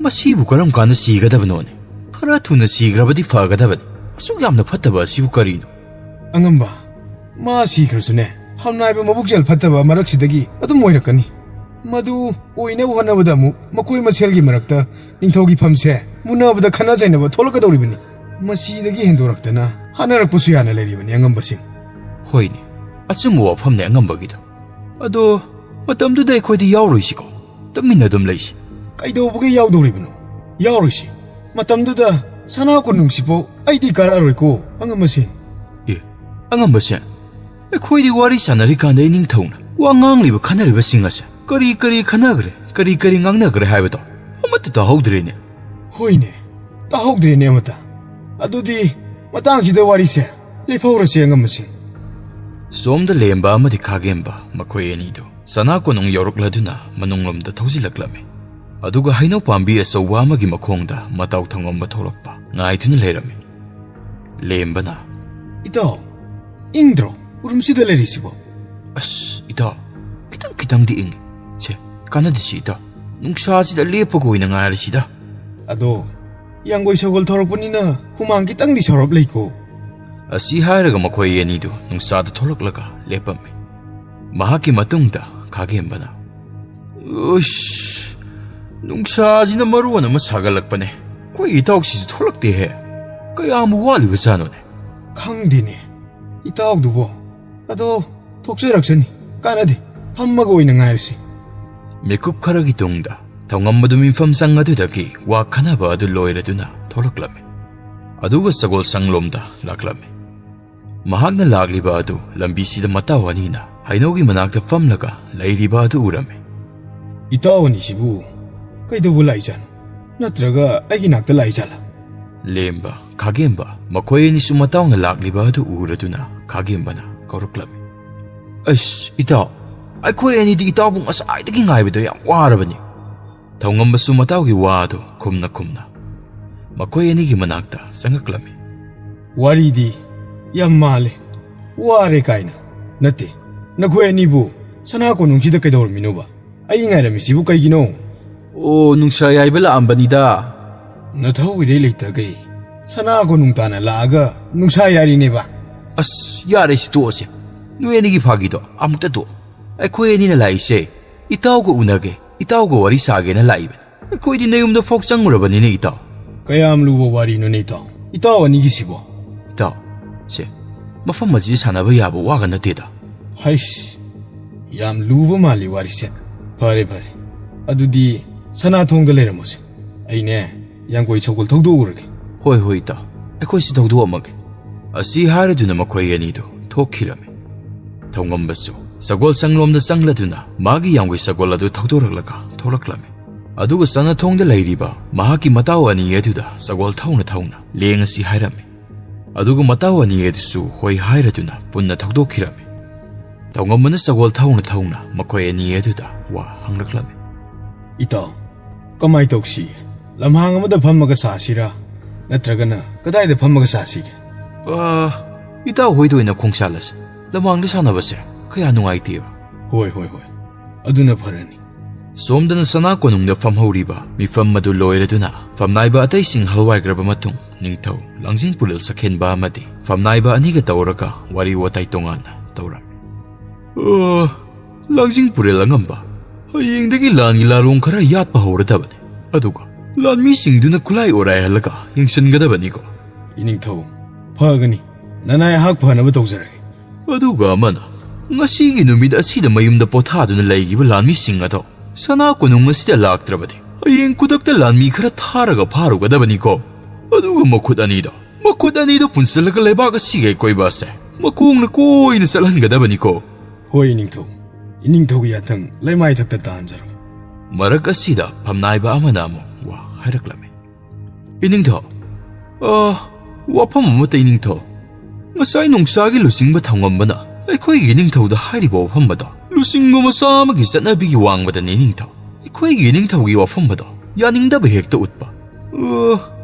ꯃꯁꯤꯕꯨ ꯀꯔꯝ ꯀꯥꯟꯗ ꯁꯤꯒꯗꯕꯅꯣꯅꯦ? ꯈꯔ ꯊꯨꯅ ꯁꯤꯈ꯭ꯔꯕꯗꯤ ꯐꯒꯗꯕꯅꯤ꯫ ꯑꯁꯨꯛ ꯌꯥꯝꯅ ꯐꯠꯇꯕ ꯑꯁꯤꯕꯨ ꯀꯔꯤꯅꯣ? ꯑꯉꯝꯕ, ꯃꯥ ꯁꯤꯈ꯭ꯔꯁꯨꯅꯦ, ꯐꯝꯅꯥꯏꯕ ꯃꯕꯨꯛꯆꯦꯜ ꯐꯠꯇꯕ ꯃꯔꯛꯁꯤꯗꯒꯤ ꯑꯗꯨꯝ ꯑꯣꯏꯔꯛꯀꯅꯤ꯫ ꯃꯗꯨ ꯑꯣꯏꯅꯕ ꯍꯣꯠꯅꯕꯗ ꯑꯃꯨꯛ ꯃꯈꯣꯏ ꯃꯁꯦꯜꯒꯤ ꯃꯔꯛꯇ ꯅꯤꯡꯊꯧꯒꯤ ꯐꯝꯁꯦ ꯃꯨꯟꯅꯕꯗ ꯈꯠꯅ ꯆꯩꯅꯕ ꯊꯣꯛꯂꯛꯀꯗꯧꯔꯤꯕꯅꯤ꯫ ꯃꯁꯤꯗꯒꯤ ꯍꯦꯟꯗꯣꯔꯛꯇꯅ ꯍꯥꯠꯅꯔꯛꯄꯁꯨ ꯌꯥꯅ ꯂꯩꯔꯤꯕꯅꯤ ꯑꯉꯝꯕꯁꯤꯡ꯫ ꯍꯣꯏꯅꯦ, ꯑꯆꯨꯝꯕ ꯋꯥꯐꯝꯅꯦ ꯑꯉꯝꯕꯒꯤꯗꯣ꯫ ꯑꯗꯣ ꯃꯇꯝꯗꯨꯗ ꯑꯩꯈꯣꯏꯗꯤ ꯌꯥꯎꯔꯣꯏꯁꯤꯀꯣ꯫ ꯇꯨꯃꯤꯟꯅ ꯑꯗꯨꯝ ꯂꯩꯁꯤ꯫ ꯀꯩꯗꯧꯕꯒꯤ ꯌꯥꯎꯗꯧꯔꯤꯕꯅꯣ? ꯌꯥꯎꯔꯣꯏꯁꯤ꯫ ꯃꯇꯝꯗꯨꯗ ꯁꯅꯥ ꯀꯣꯅꯨꯡꯁꯤꯐꯥꯎ ꯑꯩꯗꯤ ꯀꯥꯔꯛꯑꯔꯣꯏꯀꯣ, ꯑꯉꯝꯕꯁꯤꯡ꯫ ꯑꯦ, ꯑꯉꯝꯕꯁꯤꯡ, ꯑꯩꯈꯣꯏꯗꯤ ꯋꯥꯔꯤ ꯁꯥꯟꯅꯔꯤꯀꯥꯟꯗ ꯏꯅꯤꯡꯊꯧꯅ ꯋꯥ ꯉꯥꯡꯂꯤꯕ ꯈꯟꯅꯔꯤꯕꯁꯤꯡ ꯑꯁꯦ ꯀꯔꯤ ꯀꯔꯤ ꯈꯟꯅꯈ꯭ꯔꯦ, ꯀꯔꯤ ꯀꯔꯤ ꯉꯥꯡꯅꯈ꯭ꯔꯦ ꯍꯥꯏꯕꯗꯣ ꯑꯃꯠꯇ ꯇꯥꯍꯧꯗ꯭ꯔꯦꯅꯦ꯫ ꯍꯣꯏꯅꯦ, ꯇꯥꯍꯧꯗ꯭ꯔꯦꯅꯦ ꯑꯃꯠꯇ꯫ ꯑꯗꯨꯗꯤ ꯃꯇꯥꯡꯁꯤꯗ ꯋꯥꯔꯤꯁꯦ ꯂꯦꯞꯍꯧꯔꯁꯦ, ꯑꯉꯝꯕꯁꯤꯡ꯫ ꯁꯣꯝꯗ ꯂꯦꯝꯕ ꯑꯃꯗꯤ ꯈꯥꯒꯦꯝꯕ, ꯃꯈꯣꯏ ꯑꯅꯤꯗꯨ ꯁꯅꯥ ꯀꯣꯅꯨꯡ ꯌꯧꯔꯛꯂꯗꯨꯅ ꯃꯅꯨꯡꯂꯣꯝꯗ ꯊꯧꯖꯤꯜꯂꯛꯂꯝꯃꯤ꯫ ꯑꯗꯨꯒ ꯍꯩꯅꯧ ꯄꯥꯝꯕꯤ ꯑꯆꯧꯕ ꯑꯃꯒꯤ ꯃꯈꯣꯡꯗ ꯃꯇꯥꯎ ꯊꯪꯉꯝꯕ ꯊꯣꯛꯂꯛꯄ ꯉꯥꯏꯗꯨꯅ ꯂꯩꯔꯝꯃꯤ꯫ ꯂꯦꯝꯕꯅ, "ꯏꯇꯥꯎ, ꯏꯪꯗ꯭ꯔꯣ ꯎꯔꯨꯝꯁꯤꯗ ꯂꯩꯔꯤꯁꯤꯕꯣ?" "ꯑꯁ, ꯏꯇꯥꯎ, ꯈꯤꯇꯪ ꯈꯤꯇꯪꯗꯤ ꯏꯪꯉꯤ꯫ ꯁꯦ, ꯀꯥꯟꯅꯗꯦꯁꯤ ꯏꯇꯥꯎ, ꯅꯨꯡꯁꯥꯁꯤꯗ ꯂꯦꯞꯄꯒ ꯑꯣꯏꯅ ꯉꯥꯏꯔꯁꯤꯗ꯫" "ꯑꯗꯣ, ꯌꯥꯡꯒꯣꯏ ꯁꯒꯣꯜ ꯊꯧꯔꯛꯄꯅꯤꯅ ꯍꯨꯃꯥꯡ ꯈꯤꯇꯪꯗꯤ ꯁꯧꯔꯞ ꯂꯩꯀꯣ꯫" ꯑꯁꯤ ꯍꯥꯏꯔꯒ ꯃꯈꯣꯏ ꯑꯅꯤꯗꯨ ꯅꯨꯡꯁꯥꯗ ꯊꯣꯛꯂꯛꯂꯒ ꯂꯦꯞꯄꯝꯃꯤ꯫ ꯃꯍꯥꯛꯀꯤ ꯃꯇꯨꯡꯗ ꯈꯥꯒꯦꯝꯕꯅ, "ꯎꯁ, ꯅꯨꯡꯁꯥꯁꯤꯅ ꯃꯔꯣꯟ ꯑꯃ ꯁꯥꯒꯠꯂꯛꯄꯅꯦ꯫ ꯑꯩꯈꯣꯏ ꯏꯇꯥꯎꯁꯤꯁꯨ ꯊꯣꯛꯂꯛꯇꯦꯍꯦ꯫ ꯀꯌꯥꯝꯕꯨ ꯋꯥꯠꯂꯤꯕꯖꯥꯠꯅꯣꯅꯦ?" "ꯈꯪꯗꯦꯅꯦ, ꯏꯇꯥꯎꯗꯨꯕꯣ꯫ ꯑꯗꯣ, ꯊꯣꯛꯆꯔꯛꯁꯅꯤ꯫ ꯀꯥꯟꯅꯗꯦ, ꯐꯝꯃꯒ ꯑꯣꯏꯅ ꯉꯥꯏꯔꯁꯤ꯫" ꯃꯤꯀꯨꯞ ꯈꯔꯒꯤ ꯇꯨꯡꯗ ꯊꯧꯉꯝꯕꯗꯨ ꯃꯤꯐꯝ ꯆꯪ ꯑꯗꯨꯗꯒꯤ ꯋꯥ ꯈꯟꯅꯕ ꯑꯗꯨ ꯂꯣꯏꯔꯗꯨꯅ ꯊꯣꯛꯂꯛꯂꯝꯃꯤ꯫ ꯑꯗꯨꯒ ꯁꯒꯣꯜ ꯁꯪꯂꯣꯝꯗ ꯂꯥꯛꯂꯝꯃꯤ꯫ ꯃꯍꯥꯛꯅ ꯂꯥꯛꯂꯤꯕ ꯑꯗꯨ ꯂꯝꯕꯤꯁꯤꯗ ꯃꯇꯥꯎ ꯑꯅꯤꯅ ꯍꯩꯅꯧꯒꯤ ꯃꯅꯥꯛꯇ ꯐꯝꯂꯒ ꯂꯩꯔꯤꯕ ꯑꯗꯨ ꯎꯔꯝꯃꯤ꯫ "ꯏꯇꯥꯎ ꯑꯅꯤꯁꯤꯕꯨ ꯀꯩꯗꯧꯕ ꯂꯥꯛꯏꯖꯥꯠꯅꯣ? ꯅꯠꯇ꯭ꯔꯒ ꯑꯩꯒꯤ ꯅꯥꯛꯇ ꯂꯥꯛꯏꯖꯥꯠꯂꯥ?" ꯂꯦꯝꯕ, ꯈꯥꯒꯦꯝꯕ, ꯃꯈꯣꯏ ꯑꯅꯤꯁꯨ ꯃꯇꯥꯎꯅ ꯂꯥꯛꯂꯤꯕ ꯑꯗꯨ ꯎꯔꯗꯨꯅ ꯈꯥꯒꯦꯝꯕꯅ ꯀꯧꯔꯛꯂꯝꯃꯤ꯫ "ꯑꯁ, ꯏꯇꯥꯎ, ꯑꯩꯈꯣꯏ ꯑꯅꯤꯗꯤ ꯏꯇꯥꯎꯕꯨ ꯉꯁꯥꯏꯗꯒꯤ ꯉꯥꯏꯕꯗ ꯌꯥꯝ ꯋꯥꯔꯕꯅꯤ꯫" ꯊꯧꯉꯝꯕꯁꯨ ꯃꯇꯥꯎꯒꯤ ꯋꯥ ꯑꯗꯨ ꯈꯨꯝꯅ ꯈꯨꯝꯅ ꯃꯈꯣꯏ ꯑꯅꯤꯒꯤ ꯃꯅꯥꯛꯇ ꯆꯪꯉꯛꯂꯝꯃꯤ꯫ "ꯋꯥꯔꯤꯗꯤ ꯌꯥꯝ ꯃꯥꯜꯂꯦ, ꯋꯥꯔꯦ ꯀꯥꯏꯅ꯫ ꯅꯠꯇꯦ, ꯅꯈꯣꯏ ꯑꯅꯤꯕꯨ ꯁꯅꯥ ꯀꯣꯅꯨꯡꯁꯤꯗ ꯀꯩꯗꯧꯔꯝꯃꯤꯅꯣꯕ? ꯑꯩ ꯉꯥꯏꯔꯝꯃꯤꯁꯤꯕꯨ ꯀꯩꯒꯤꯅꯣ?" "ꯑꯣ, ꯅꯨꯡꯁꯥ ꯌꯥꯏꯕ ꯂꯥꯛꯑꯝꯕꯅꯤꯗ꯫" "ꯅꯊꯧ ꯏꯔꯩ ꯂꯩꯇꯈꯩ ꯁꯅꯥ ꯀꯣꯅꯨꯡ ꯇꯥꯅ ꯂꯥꯛꯑꯒ ꯅꯨꯡꯁꯥ ꯌꯥꯏꯔꯤꯅꯦꯕ?" "ꯑꯁ, ꯌꯥꯔꯦ, ꯁꯤ ꯇꯣꯛꯑꯁꯦ꯫ ꯅꯣꯏ ꯑꯅꯤꯒꯤ ꯐꯥꯒꯤꯗꯣ ꯑꯃꯨꯛꯇ ꯇꯣꯛꯑꯣ꯫ ꯑꯩꯈꯣꯏ ꯑꯅꯤꯅ ꯂꯥꯛꯏꯁꯦ ꯏꯇꯥꯎꯒ ꯎꯅꯒꯦ, ꯏꯇꯥꯎꯒ ꯋꯥꯔꯤ ꯁꯥꯒꯦꯅ ꯂꯥꯛꯏꯕꯅꯤ꯫ ꯑꯩꯈꯣꯏꯗꯤ ꯅꯌꯨꯝꯗ ꯐꯥꯎ ꯆꯪꯉꯨꯔꯕꯅꯤꯅꯦ, ꯏꯇꯥꯎ꯫" "ꯀꯌꯥꯝ ꯂꯨꯕ ꯋꯥꯔꯤꯅꯣꯅꯦ, ꯏꯇꯥꯎ? ꯏꯇꯥꯎ ꯑꯅꯤꯒꯤꯁꯤꯕꯣ?" "ꯏꯇꯥꯎ, ꯁꯦ, ꯃꯐꯝ ꯑꯁꯤꯗ ꯁꯥꯟꯅꯕ ꯌꯥꯕ ꯋꯥꯒ ꯅꯠꯇꯦꯗ꯫" "ꯍꯩꯁ, ꯌꯥꯝ ꯂꯨꯕ ꯃꯥꯜꯂꯤ ꯋꯥꯔꯤꯁꯦ꯫ ꯐꯔꯦ, ꯐꯔꯦ꯫ ꯑꯗꯨꯗꯤ ꯁꯅꯥꯊꯣꯡꯗ ꯂꯩꯔꯝꯃꯣꯁꯦ꯫ ꯑꯩꯅꯦ, ꯌꯥꯡꯒꯣꯏ ꯁꯒꯣꯜ ꯊꯧꯗꯣꯛꯎꯔꯒꯦ꯫ ꯍꯣꯏ, ꯍꯣꯏ, ꯏꯇꯥꯎ꯫ ꯑꯩꯈꯣꯏꯁꯨ ꯊꯧꯗꯣꯛꯑꯝꯃꯒꯦ꯫ ꯑꯁꯤ ꯍꯥꯏꯔꯗꯨꯅ ꯃꯈꯣꯏ ꯑꯅꯤꯗꯨ ꯊꯣꯛꯈꯤꯔꯝꯃꯤ꯫ ꯊꯧꯉꯝꯕꯁꯨ ꯁꯒꯣꯜ ꯁꯪꯂꯣꯝꯗ ꯆꯪꯂꯗꯨꯅ ꯃꯥꯒꯤ ꯌꯥꯡꯒꯣꯏ ꯁꯒꯣꯜ ꯑꯗꯨ ꯊꯧꯗꯣꯔꯛꯂꯒ ꯊꯣꯛꯂꯛꯂꯝꯃꯤ꯫ ꯑꯗꯨꯒ ꯁꯅꯥꯊꯣꯡꯗ ꯂꯩꯔꯤꯕ ꯃꯍꯥꯛꯀꯤ ꯃꯇꯥꯎ ꯑꯅꯤ ꯑꯗꯨꯗ ꯁꯒꯣꯜ ꯊꯧꯅ ꯊꯧꯅ ꯂꯦꯡꯉꯁꯤ ꯍꯥꯏꯔꯝꯃꯤ꯫ ꯑꯗꯨꯒ ꯃꯇꯥꯎ ꯑꯅꯤ ꯑꯗꯨꯁꯨ ꯍꯣꯏ ꯍꯥꯏꯔꯗꯨꯅ ꯄꯨꯟꯅ ꯊꯧꯗꯣꯛꯈꯤꯔꯝꯃꯤ꯫ ꯊꯧꯉꯝꯕꯅ ꯁꯒꯣꯜ ꯊꯧꯅ ꯊꯧꯅ ꯃꯈꯣꯏ ꯑꯅꯤ ꯑꯗꯨꯗ ꯋꯥ ꯍꯪꯂꯛꯂꯝꯃꯤ꯫ ꯏꯇꯥꯎ, ꯀꯃꯥꯏ ꯇꯧꯁꯤ? ꯂꯝꯍꯥꯡ ꯑꯃꯗ ꯐꯝꯃꯒ ꯁꯥꯁꯤꯔꯥ? ꯅꯠꯇ꯭ꯔꯒꯅ ꯀꯗꯥꯏꯗ ꯐꯝꯃꯒ ꯁꯥꯁꯤꯒꯦ? ꯑ, ꯏꯇꯥꯎ ꯍꯣꯏꯗ ꯑꯣꯏꯅ ꯈꯣꯡꯁꯥꯜꯂꯁꯤ꯫ ꯂꯝꯍꯥꯡꯗ ꯁꯥꯟꯅꯕꯁꯦ ꯀꯌꯥ ꯅꯨꯡꯉꯥꯏꯇꯦꯕ꯫ ꯍꯣꯏ, ꯍꯣꯏ, ꯍꯣꯏ꯫ ꯑꯗꯨꯅ ꯐꯔꯅꯤ꯫ ꯁꯣꯝꯗꯅ ꯁꯅꯥ ꯀꯣꯅꯨꯡꯗ ꯐꯝꯍꯧꯔꯤꯕ ꯃꯤꯐꯝ ꯑꯗꯨ ꯂꯣꯏꯔꯗꯨꯅ ꯐꯝꯅꯥꯏꯕ ꯑꯇꯩꯁꯤꯡ ꯍꯜꯋꯥꯏꯈ꯭ꯔꯕ ꯃꯇꯨꯡ ꯅꯤꯡꯊꯧ ꯂꯥꯡꯖꯤꯡ ꯄꯨꯔꯦꯜ ꯁꯛꯍꯦꯟꯕ ꯑꯃꯗꯤ ꯐꯝꯅꯥꯏꯕ ꯑꯅꯤꯒ ꯇꯧꯔꯒ ꯋꯥꯔꯤ ꯋꯥꯇꯥꯏ ꯇꯣꯉꯥꯟꯅ ꯇꯧꯔꯝꯃꯤ꯫ ꯑ, ꯂꯥꯡꯖꯤꯡ ꯄꯨꯔꯦꯜ ꯑꯉꯝꯕ, ꯍꯌꯦꯡꯗꯒꯤ ꯂꯥꯟꯒꯤ ꯂꯥꯂꯣꯡ ꯈꯔ ꯌꯥꯠꯄ ꯍꯧꯔꯗꯕꯅꯤ꯫ ꯑꯗꯨꯒ ꯂꯥꯟꯃꯤꯁꯤꯡꯗꯨꯅ ꯈꯨꯠꯂꯥꯏ ꯑꯣꯔꯥꯏꯍꯜꯂꯒ ꯌꯦꯡꯁꯤꯟꯒꯗꯕꯅꯤꯀꯣ꯫ ꯏꯅꯤꯡꯊꯧ, ꯐꯒꯅꯤ꯫ ꯅꯅꯥꯏ ꯑꯩꯍꯥꯛ ꯐꯅꯕ ꯇꯧꯖꯔꯒꯦ꯫ ꯑꯗꯨꯒ ꯑꯃꯅ, ꯉꯁꯤꯒꯤ ꯅꯨꯃꯤꯠ ꯑꯁꯤꯗ ꯃꯌꯨꯝꯗ ꯄꯣꯊꯥꯗꯨꯅ ꯂꯩꯈꯤꯕ ꯂꯥꯟꯃꯤꯁꯤꯡ ꯑꯗꯣ ꯁꯅꯥ ꯀꯣꯅꯨꯡ ꯑꯁꯤꯗ ꯂꯥꯛꯇ꯭ꯔꯕꯗꯤ ꯍꯌꯦꯡ ꯈꯨꯗꯛꯇ ꯂꯥꯟꯃꯤ ꯈꯔ ꯊꯥꯔꯒ ꯐꯥꯔꯨꯒꯗꯕꯅꯤꯀꯣ꯫ ꯑꯗꯨꯒ ꯃꯈꯨꯠ ꯑꯅꯤꯗꯣ, ꯃꯈꯨꯠ ꯑꯅꯤꯗꯣ ꯄꯨꯟꯁꯤꯜꯂꯒ ꯂꯩꯕꯥꯛ ꯑꯁꯤꯒꯤ ꯑꯀꯣꯏꯕ ꯑꯁꯦ ꯃꯈꯣꯡꯅ ꯀꯣꯏꯅ ꯆꯠꯍꯟꯒꯗꯕꯅꯤꯀꯣ꯫ ꯍꯣꯏ, ꯏꯅꯤꯡꯊꯧ꯫ ꯏꯅꯤꯡꯊꯧꯒꯤ ꯌꯥꯊꯪ ꯂꯩꯃꯥꯏꯊꯛꯇ ꯇꯥꯍꯟꯖꯔꯣ꯫ ꯃꯔꯛ ꯑꯁꯤꯗ ꯐꯝꯅꯥꯏꯕ ꯑꯃꯅ ꯑꯃꯨꯛ ꯋꯥ ꯍꯥꯏꯔꯛꯂꯝꯃꯤ꯫ ꯏꯅꯤꯡꯊꯧ, ꯑ, ꯋꯥꯐꯝ ꯑꯃꯇ ꯏꯅꯤꯡꯊꯧ꯫ ꯉꯁꯥꯏ ꯅꯣꯡꯁꯥꯒꯤ ꯂꯨꯆꯤꯡꯕ ꯊꯧꯉꯝꯕꯅ ꯑꯩꯈꯣꯏꯒꯤ ꯏꯅꯤꯡꯊꯧꯗ ꯍꯥꯏꯔꯤꯕ ꯋꯥꯐꯝ ꯑꯗꯣ ꯂꯨꯆꯤꯡꯕ ꯃꯆꯥ ꯑꯃꯒꯤ ꯆꯠꯅꯕꯤꯒꯤ ꯋꯥꯡꯃꯗꯅꯤ ꯏꯅꯤꯡꯊꯧ꯫ ꯑꯩꯈꯣꯏꯒꯤ ꯏꯅꯤꯡꯊꯧꯒꯤ ꯋꯥꯐꯝ ꯑꯗꯣ ꯌꯥꯅꯤꯡꯗꯕ ꯍꯦꯛꯇ ꯎꯠꯄ꯫ ꯑ,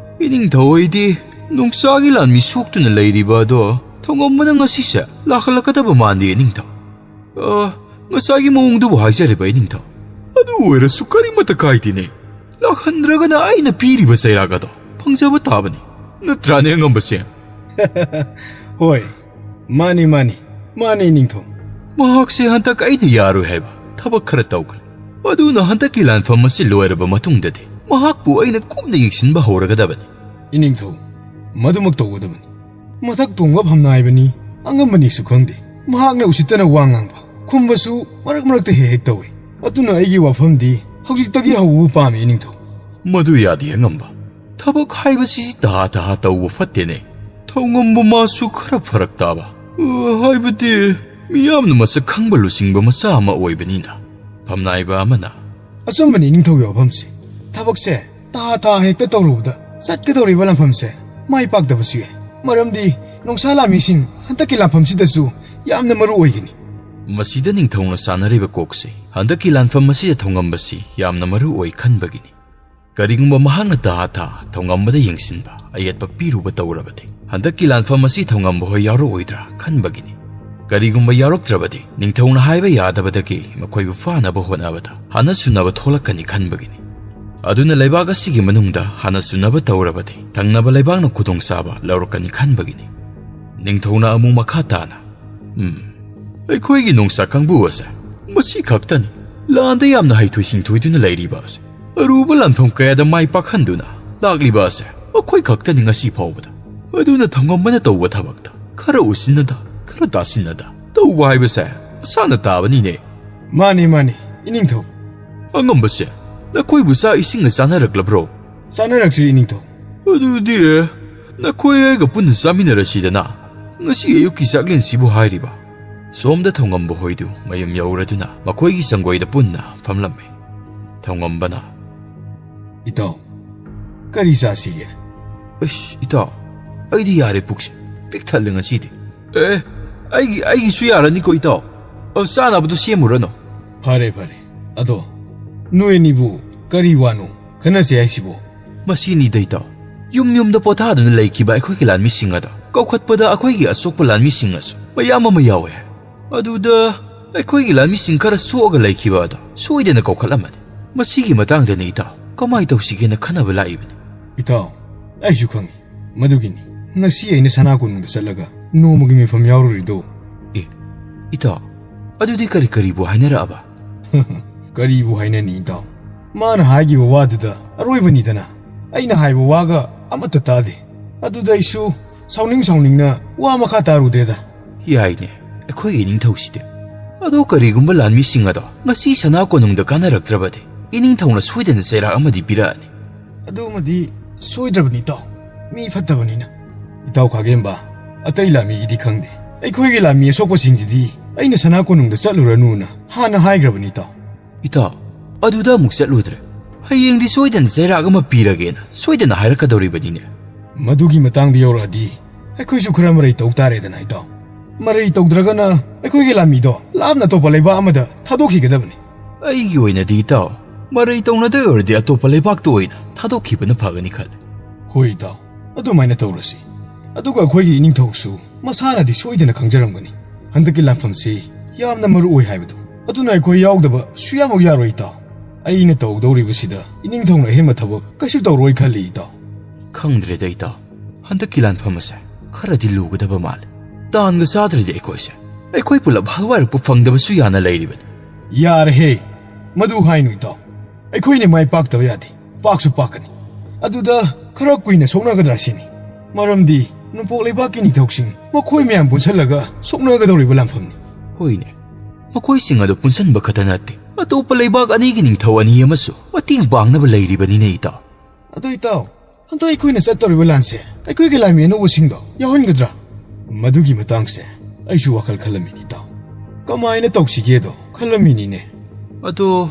ꯏꯅꯤꯡꯊꯧ ꯑꯩꯗꯤ ꯅꯣꯡꯁꯥꯒꯤ ꯂꯥꯟꯃꯤ ꯁꯣꯛꯇꯨꯅ ꯂꯩꯔꯤꯕ ꯑꯗꯣ ꯊꯧꯉꯝꯕꯅ ꯉꯁꯤꯁꯦ ꯂꯥꯛꯍꯜꯂꯛꯀꯗꯕ ꯃꯥꯟꯗꯦ ꯏꯅꯤꯡꯊꯧ꯫ ꯑ, ꯉꯁꯥꯏꯒꯤ ꯃꯑꯣꯡꯗꯨꯕꯨ ꯍꯥꯏꯖꯔꯤꯕ ꯏꯅꯤꯡꯊꯧ꯫ ꯑꯗꯨ ꯑꯣꯏꯔꯁꯨ ꯀꯔꯤꯃꯠꯇ ꯀꯥꯏꯗꯦꯅꯦ꯫ ꯂꯥꯛꯍꯟꯗ꯭ꯔꯒꯅ ꯑꯩꯅ ꯄꯤꯔꯤꯕ ꯆꯩꯔꯥꯛ ꯑꯗꯣ ꯐꯪꯖꯕ ꯇꯥꯕꯅꯤ꯫ ꯅꯠꯇ꯭ꯔꯥꯅꯦ ꯑꯉꯝꯕꯁꯦ? ꯍꯣꯏ, ꯃꯥꯅꯤ, ꯃꯥꯅꯤ, ꯃꯥꯅꯤ, ꯏꯅꯤꯡꯊꯧ꯫ ꯃꯍꯥꯛꯁꯦ ꯍꯟꯗꯛ ꯑꯩꯅ ꯌꯥꯔꯣꯏ ꯍꯥꯏꯕ ꯊꯕꯛ ꯈꯔ ꯇꯧꯈ꯭ꯔꯦ꯫ ꯑꯗꯨꯅ ꯍꯟꯗꯛꯀꯤ ꯂꯥꯟꯐꯝ ꯑꯁꯤ ꯂꯣꯏꯔꯕ ꯃꯇꯨꯡꯗꯗꯤ ꯃꯍꯥꯛꯄꯨ ꯑꯩꯅ ꯀꯨꯞꯅ ꯌꯦꯡꯁꯤꯟꯕ ꯍꯧꯔꯒꯗꯕꯅꯤ꯫ ꯏꯅꯤꯡꯊꯧ, ꯃꯗꯨꯃꯛ ꯇꯧꯒꯗꯕꯅꯤ꯫ ꯃꯊꯛ ꯊꯣꯡꯕ ꯐꯝꯅꯥꯏꯕꯅꯤ, ꯑꯉꯝꯕꯅꯤꯁꯨ ꯈꯪꯗꯦ꯫ ꯃꯍꯥꯛꯅ ꯎꯁꯤꯠꯇꯅ ꯋꯥ ꯉꯥꯡꯕ, ꯀꯨꯝꯕꯁꯨ ꯃꯔꯛ ꯃꯔꯛꯇ ꯍꯦꯛ ꯍꯦꯛ ꯇꯧꯏ꯫ ꯑꯗꯨꯅ ꯑꯩꯒꯤ ꯋꯥꯐꯝꯗꯤ ꯍꯧꯖꯤꯛꯇꯒꯤ ꯍꯧꯕꯕꯨ ꯄꯥꯝꯃꯤ, ꯏꯅꯤꯡꯊꯧ꯫ ꯃꯗꯨ ꯌꯥꯗꯦ, ꯑꯉꯝꯕ꯫ ꯊꯕꯛ ꯍꯥꯏꯕꯁꯤ ꯇꯍꯥ ꯇꯍꯥ ꯇꯧꯕ ꯐꯠꯇꯦꯅꯦ꯫ ꯊꯧꯉꯝꯕ ꯃꯥꯁꯨ ꯈꯔ ꯐꯔꯛ ꯇꯥꯕ, ꯑ, ꯍꯥꯏꯕꯗꯤ ꯃꯤꯌꯥꯝꯅ ꯃꯁꯛ ꯈꯪꯕ ꯂꯨꯆꯤꯡꯕ ꯃꯆꯥ ꯑꯃ ꯑꯣꯏꯕꯅꯤꯅ꯫ ꯐꯝꯅꯥꯏꯕ ꯑꯃꯅ, ꯑꯆꯨꯝꯕꯅꯤ, ꯏꯅꯤꯡꯊꯧꯒꯤ ꯋꯥꯐꯝꯁꯦ꯫ ꯊꯕꯛꯁꯦ ꯇꯍꯥ ꯇꯍꯥ ꯍꯦꯛꯇ ꯇꯧꯔꯨꯕꯗ ꯆꯠꯀꯗꯧꯔꯤꯕ ꯂꯥꯟꯐꯝꯁꯦ ꯃꯥꯏ ꯄꯥꯛꯇꯕꯁꯨ ꯌꯥꯏ꯫ ꯃꯔꯝꯗꯤ ꯅꯣꯡꯁꯥ ꯂꯥꯟꯃꯤꯁꯤꯡ ꯍꯟꯗꯛꯀꯤ ꯂꯥꯟꯐꯝꯁꯤꯗꯁꯨ ꯌꯥꯝꯅ ꯃꯔꯨ ꯑꯣꯏꯒꯅꯤ꯫ ꯃꯁꯤꯗ ꯅꯤꯡꯊꯧꯅ ꯆꯥꯅꯔꯤꯕ ꯀꯣꯛꯁꯤ ꯍꯟꯗꯛꯀꯤ ꯂꯥꯟꯐꯝ ꯑꯁꯤꯗ ꯊꯧꯉꯝꯕꯁꯤ ꯌꯥꯝꯅ ꯃꯔꯨ ꯑꯣꯏ ꯈꯟꯕꯒꯤꯅꯤ꯫ ꯀꯔꯤꯒꯨꯝꯕ ꯃꯍꯥꯛꯅ ꯇꯍꯥ ꯇꯍꯥ ꯊꯧꯉꯝꯕꯗ ꯌꯦꯡꯁꯤꯟꯕ ꯑꯌꯦꯠꯄ ꯄꯤꯔꯨꯕ ꯇꯧꯔꯕꯗꯤ, ꯍꯟꯗꯛꯀꯤ ꯂꯥꯟꯐꯝ ꯑꯁꯤ ꯊꯧꯉꯝꯕ ꯍꯣꯏ ꯌꯥꯎꯔꯛꯑꯣꯏꯗ꯭ꯔꯥ ꯈꯟꯕꯒꯤꯅꯤ꯫ ꯀꯔꯤꯒꯨꯝꯕ ꯌꯥꯎꯔꯛꯇ꯭ꯔꯕꯗꯤ, ꯅꯤꯡꯊꯧꯅ ꯍꯥꯏꯕ ꯌꯥꯗꯕꯗꯒꯤ ꯃꯈꯣꯏꯕꯨ ꯐꯥꯅꯕ ꯍꯣꯠꯅꯕꯗ ꯍꯥꯟꯅ ꯁꯨꯅꯕ ꯊꯣꯛꯂꯛꯀꯅꯤ ꯈꯟꯕꯒꯤꯅꯤ꯫ ꯑꯗꯨꯅ ꯂꯩꯕꯥꯛ ꯑꯁꯤꯒꯤ ꯃꯅꯨꯡꯗ ꯍꯥꯟꯅ ꯁꯨꯅꯕ ꯇꯧꯔꯕꯗꯤ, ꯊꯪꯅꯕ ꯂꯩꯕꯥꯛꯅ ꯈꯨꯗꯣꯡꯆꯥꯕ ꯂꯧꯔꯛꯀꯅꯤ ꯈꯟꯕꯒꯤꯅꯤ꯫ ꯅꯤꯡꯊꯧꯅ ꯑꯃꯨꯛ ꯃꯈꯥ ꯇꯥꯅ, ꯎꯝ, ꯑꯩꯈꯣꯏꯒꯤ ꯅꯣꯡꯁꯥ ꯀꯥꯡꯕꯨ ꯑꯁꯦ ꯃꯁꯤ ꯈꯛꯇꯅꯤ꯫ ꯂꯥꯟꯗ ꯌꯥꯝꯅ ꯍꯩꯊꯣꯏ ꯁꯤꯡꯊꯣꯏꯗꯨꯅ ꯂꯩꯔꯤꯕ ꯑꯁꯦ꯫ ꯑꯔꯨꯕ ꯂꯥꯟꯐꯝ ꯀꯌꯥꯗ ꯃꯥꯏ ꯄꯥꯛꯍꯟꯗꯨꯅ ꯂꯥꯛꯂꯤꯕ ꯑꯁꯦ ꯑꯩꯈꯣꯏ ꯈꯛꯇꯅꯤ ꯉꯁꯤ ꯐꯥꯎꯕꯗ꯫ ꯑꯗꯨꯅ ꯊꯧꯉꯝꯕꯅ ꯇꯧꯕ ꯊꯕꯛꯇ ꯈꯔ ꯎꯁꯤꯟꯅꯗ, ꯈꯔ ꯇꯥꯁꯤꯟꯅꯗ ꯇꯧꯕ ꯍꯥꯏꯕꯁꯦ ꯃꯁꯥꯅ ꯇꯥꯕꯅꯤꯅꯦ꯫ ꯃꯥꯅꯤ, ꯃꯥꯅꯤ, ꯏꯅꯤꯡꯊꯧ꯫ ꯑꯉꯝꯕꯁꯦ, ꯅꯈꯣꯏꯕꯨ ꯆꯥꯛ ꯏꯁꯤꯡꯒ ꯆꯥꯅꯔꯛꯂꯕ꯭ꯔꯣ? ꯆꯥꯅꯔꯛꯇ꯭ꯔꯤ, ꯏꯅꯤꯡꯊꯧ꯫ ꯑꯗꯨꯗꯤ ꯅꯈꯣꯏ ꯑꯩꯒ ꯄꯨꯟꯅ ꯆꯥꯃꯤꯟꯅꯔꯁꯤꯗꯅ, ꯉꯁꯤ ꯑꯌꯨꯛꯀꯤ ꯆꯥꯛꯂꯦꯟꯁꯤꯕꯨ ꯍꯥꯏꯔꯤꯕ꯫ ꯁꯣꯝꯗ ꯊꯧꯉꯝꯕ ꯍꯣꯏꯗꯨ ꯃꯌꯨꯝ ꯌꯧꯔꯗꯨꯅ ꯃꯈꯣꯏꯒꯤ ꯆꯪꯒꯣꯏꯗ ꯄꯨꯟꯅ ꯐꯝꯂꯝꯃꯤ꯫ ꯊꯧꯉꯝꯕꯅ, ꯏꯇꯥꯎ, ꯀꯔꯤ ꯆꯥꯁꯤꯒꯦ? ꯑꯁ, ꯏꯇꯥꯎ, ꯑꯩꯗꯤ ꯌꯥꯔꯦ, ꯄꯨꯛꯁꯦ ꯄꯤꯛ ꯊꯜꯂꯦ ꯉꯁꯤꯗꯤ꯫ ꯑꯦ, ꯑꯩꯒꯤ, ꯑꯩꯒꯤꯁꯨ ꯌꯥꯔꯅꯤꯀꯣ, ꯏꯇꯥꯎ꯫ ꯑ, ꯆꯥꯅꯕꯗꯣ ꯁꯦꯝꯃꯨꯔꯅꯨ꯫ ꯐꯔꯦ, ꯐꯔꯦ꯫ ꯑꯗꯣ ꯅꯣꯏ ꯑꯅꯤꯕꯨ ꯀꯔꯤ ꯋꯥꯅꯣ ꯈꯟꯅꯁꯦ ꯍꯥꯏꯁꯤꯕꯣ? ꯃꯁꯤꯅꯤꯗ, ꯏꯇꯥꯎ꯫ ꯌꯨꯝ ꯌꯨꯝꯗ ꯄꯣꯊꯥꯗꯨꯅ ꯂꯩꯈꯤꯕ ꯑꯩꯈꯣꯏꯒꯤ ꯂꯥꯟꯃꯤꯁꯤꯡ ꯑꯗꯣ ꯀꯧꯈꯠꯄꯗ ꯑꯩꯈꯣꯏꯒꯤ ꯑꯁꯣꯛꯄ ꯂꯥꯟꯃꯤꯁꯤꯡ ꯑꯁꯨ ꯃꯌꯥꯝ ꯑꯃ ꯌꯥꯎꯋꯦ ꯍꯥꯏ꯫ ꯑꯗꯨꯗ ꯑꯩꯈꯣꯏꯒꯤ ꯂꯥꯟꯃꯤꯁꯤꯡ ꯈꯔ ꯁꯣꯛꯑꯒ ꯂꯩꯈꯤꯕ ꯑꯗꯣ ꯁꯣꯏꯗꯅ ꯀꯧꯈꯠꯂꯝꯃꯅꯤ꯫ ꯃꯁꯤꯒꯤ ꯃꯇꯥꯡꯗꯅꯤ, ꯏꯇꯥꯎ, ꯀꯃꯥꯏ ꯇꯧꯁꯤꯒꯦꯅ ꯈꯟꯅꯕ ꯂꯥꯛꯏꯕꯅꯤ꯫ ꯏꯇꯥꯎ, ꯑꯩꯁꯨ ꯈꯪꯉꯤ꯫ ꯃꯗꯨꯒꯤꯅꯤ ꯉꯁꯤ ꯑꯩꯅ ꯁꯅꯥ ꯀꯣꯅꯨꯡꯗ ꯆꯠꯂꯒ ꯅꯣꯡꯃꯒꯤ ꯃꯤꯐꯝ ꯌꯥꯎꯔꯨꯔꯤꯗꯣ꯫ ꯑꯦ, ꯏꯇꯥꯎ, ꯑꯗꯨꯗꯤ ꯀꯔꯤ ꯀꯔꯤꯕꯨ ꯍꯥꯏꯅꯔꯛꯑꯕ? ꯀꯔꯤꯕꯨ ꯍꯥꯏꯅꯅꯤ, ꯏꯇꯥꯎ? ꯃꯥꯅ ꯍꯥꯏꯈꯤꯕ ꯋꯥꯗꯨꯗ ꯑꯔꯣꯏꯕꯅꯤꯗꯅ꯫ ꯑꯩꯅ ꯍꯥꯏꯕ ꯋꯥꯒ ꯑꯃꯠꯇ ꯇꯥꯗꯦ꯫ ꯑꯗꯨꯗ ꯑꯩꯁꯨ ꯁꯥꯎꯅꯤꯡ ꯁꯥꯎꯅꯤꯡꯅ ꯋꯥ ꯃꯈꯥ ꯇꯥꯔꯨꯗ꯭ꯔꯦꯗ꯫ ꯌꯥꯏꯅꯦ, ꯑꯩꯈꯣꯏꯒꯤ ꯏꯅꯤꯡꯊꯧꯁꯤꯗꯤ꯫ ꯑꯗꯣ ꯀꯔꯤꯒꯨꯝꯕ ꯂꯥꯟꯃꯤꯁꯤꯡ ꯑꯗꯣ ꯉꯁꯤ ꯁꯅꯥ ꯀꯣꯅꯨꯡꯗ ꯀꯥꯟꯅꯔꯛꯇ꯭ꯔꯕꯗꯤ, ꯏꯅꯤꯡꯊꯧꯅ ꯁꯣꯏꯗꯅ ꯆꯩꯔꯥꯛ ꯑꯃꯗꯤ ꯄꯤꯔꯛꯑꯅꯤ꯫ ꯑꯗꯨꯃꯗꯤ ꯁꯣꯏꯗ꯭ꯔꯕꯅꯤ, ꯏꯇꯥꯎ꯫ ꯃꯤ ꯐꯠꯇꯕꯅꯤꯅ꯫ ꯏꯇꯥꯎ ꯈꯥꯒꯦꯝꯕ, ꯑꯇꯩ ꯂꯥꯟꯃꯤꯒꯤꯗꯤ ꯈꯪꯗꯦ꯫ ꯑꯩꯈꯣꯏꯒꯤ ꯂꯥꯟꯃꯤ ꯑꯁꯣꯛꯄꯁꯤꯡꯁꯤꯗꯤ ꯑꯩꯅ ꯁꯅꯥ ꯀꯣꯅꯨꯡꯗ ꯆꯠꯂꯨꯔꯅꯨꯅ ꯍꯥꯟꯅ ꯍꯥꯏꯈ꯭ꯔꯕꯅꯤ, ꯏꯇꯥꯎ꯫ ꯏꯇꯥꯎ, ꯑꯗꯨꯗ ꯑꯃꯨꯛ ꯆꯠꯂꯨꯗ꯭ꯔꯦ꯫ ꯍꯌꯦꯡꯗꯤ ꯁꯣꯏꯗꯅ ꯆꯩꯔꯥꯛ ꯑꯃ ꯄꯤꯔꯒꯦꯅ ꯁꯣꯏꯗꯅ ꯍꯥꯏꯔꯛꯀꯗꯧꯔꯤꯕꯅꯤꯅꯦ꯫ ꯃꯗꯨꯒꯤ ꯃꯇꯥꯡꯗ ꯌꯧꯔꯛꯑꯗꯤ ꯑꯩꯈꯣꯏꯁꯨ ꯈꯔ ꯃꯔꯩ ꯇꯧ ꯇꯥꯔꯦꯗꯅ, ꯏꯇꯥꯎ꯫ ꯃꯔꯩ ꯇꯧꯗ꯭ꯔꯒꯅ ꯑꯩꯈꯣꯏꯒꯤ ꯂꯥꯟꯃꯤꯗꯣ ꯂꯥꯞꯅ ꯑꯇꯣꯞꯄ ꯂꯩꯕꯥꯛ ꯑꯃꯗ ꯊꯥꯗꯣꯛꯈꯤꯒꯗꯕꯅꯤ꯫ ꯑꯩꯒꯤ ꯑꯣꯏꯅꯗꯤ, ꯏꯇꯥꯎ, ꯃꯔꯩ ꯇꯧꯅꯗꯣꯏ ꯑꯣꯏꯔꯗꯤ ꯑꯇꯣꯞꯄ ꯂꯩꯕꯥꯛꯇ ꯑꯣꯏꯅ ꯊꯥꯗꯣꯛꯈꯤꯕꯅ ꯐꯒꯅꯤ ꯈꯜꯂꯤ꯫ ꯍꯣꯏ, ꯏꯇꯥꯎ, ꯑꯗꯨꯃꯥꯏꯅ ꯇꯧꯔꯁꯤ꯫ ꯑꯗꯨꯒ ꯑꯩꯈꯣꯏꯒꯤ ꯏꯅꯤꯡꯊꯧꯁꯨ ꯃꯁꯥꯅꯗꯤ ꯁꯣꯏꯗꯅ ꯈꯪꯖꯔꯝꯒꯅꯤ ꯍꯟꯗꯛꯀꯤ ꯂꯥꯟꯐꯝꯁꯤ ꯌꯥꯝꯅ ꯃꯔꯨ ꯑꯣꯏ ꯍꯥꯏꯕꯗꯨ꯫ ꯑꯗꯨꯅ ꯑꯩꯈꯣꯏ ꯌꯥꯎꯗꯕ ꯁꯨꯌꯥꯃꯛ ꯌꯥꯔꯣꯏ, ꯏꯇꯥꯎ꯫ ꯑꯩꯅ ꯇꯧꯗꯧꯔꯤꯕꯁꯤꯗ ꯏꯅꯤꯡꯊꯧꯅ ꯑꯍꯦꯟꯕ ꯊꯕꯛ ꯀꯩꯁꯨ ꯇꯧꯔꯣꯏ ꯈꯜꯂꯤ, ꯏꯇꯥꯎ꯫ ꯈꯪꯗ꯭ꯔꯦꯗ, ꯏꯇꯥꯎ꯫ ꯍꯟꯗꯛꯀꯤ ꯂꯥꯟꯐꯝ ꯑꯁꯦ ꯈꯔꯗꯤ ꯂꯨꯒꯗꯕ ꯃꯥꯜꯂꯦ꯫ ꯇꯥꯟꯒ ꯆꯥꯗ꯭ꯔꯗꯤ ꯑꯩꯈꯣꯏꯁꯦ, ꯑꯩꯈꯣꯏ ꯄꯨꯂꯞ ꯍꯜꯋꯥꯏꯔꯛꯄ ꯐꯪꯗꯕꯁꯨ ꯌꯥꯅ ꯂꯩꯔꯤꯕꯅꯤ꯫ ꯌꯥꯔꯦꯍꯦ, ꯃꯗꯨ ꯍꯥꯏꯅꯨ, ꯏꯇꯥꯎ꯫ ꯑꯩꯈꯣꯏꯅ ꯃꯥꯏ ꯄꯥꯛꯇꯕ ꯌꯥꯗꯦ, ꯄꯥꯛꯁꯨ ꯄꯥꯛꯀꯅꯤ꯫ ꯑꯗꯨꯗ ꯈꯔ ꯀꯨꯏꯅ ꯁꯣꯛꯅꯒꯗ꯭ꯔꯥ ꯁꯤꯅꯤ꯫ ꯃꯔꯝꯗꯤ ꯅꯣꯡꯄꯣꯛ ꯂꯩꯕꯥꯛꯀꯤ ꯅꯤꯡꯊꯧꯁꯤꯡ ꯃꯈꯣꯏ ꯃꯌꯥꯝ ꯄꯨꯟꯁꯜꯂꯒ ꯁꯣꯛꯅꯒꯗꯧꯔꯤꯕ ꯂꯥꯟꯐꯝꯅꯤ꯫ ꯍꯣꯏꯅꯦ, ꯃꯈꯣꯏꯁꯤꯡ ꯑꯗꯨ ꯄꯨꯟꯁꯟꯕ ꯈꯛꯇ ꯅꯠꯇꯦ, ꯑꯇꯣꯞꯄ ꯂꯩꯕꯥꯛ ꯑꯅꯤꯒꯤ ꯅꯤꯡꯊꯧ ꯑꯅꯤ ꯑꯃꯁꯨ ꯃꯇꯦꯡ ꯄꯥꯡꯅꯕ ꯂꯩꯔꯤꯕꯅꯤꯅꯦ, ꯏꯇꯥꯎ꯫ ꯑꯗꯣ ꯏꯇꯥꯎ, ꯍꯟꯗꯛ ꯑꯩꯈꯣꯏꯅ ꯆꯠꯇꯧꯔꯤꯕ ꯂꯥꯟꯁꯦ ꯑꯩꯈꯣꯏꯒꯤ ꯂꯥꯟꯃꯤ ꯑꯅꯧꯕꯁꯤꯡꯗꯣ ꯌꯥꯎꯍꯟꯒꯗ꯭ꯔꯥ? ꯃꯗꯨꯒꯤ ꯃꯇꯥꯡꯁꯦ ꯑꯩꯁꯨ ꯋꯥꯈꯜ ꯈꯜꯂꯝꯃꯤꯅꯤ, ꯏꯇꯥꯎ꯫ ꯀꯃꯥꯏꯅ ꯇꯧꯁꯤꯒꯦꯗꯣ ꯈꯜꯂꯝꯃꯤꯅꯤꯅꯦ꯫ ꯑꯗꯣ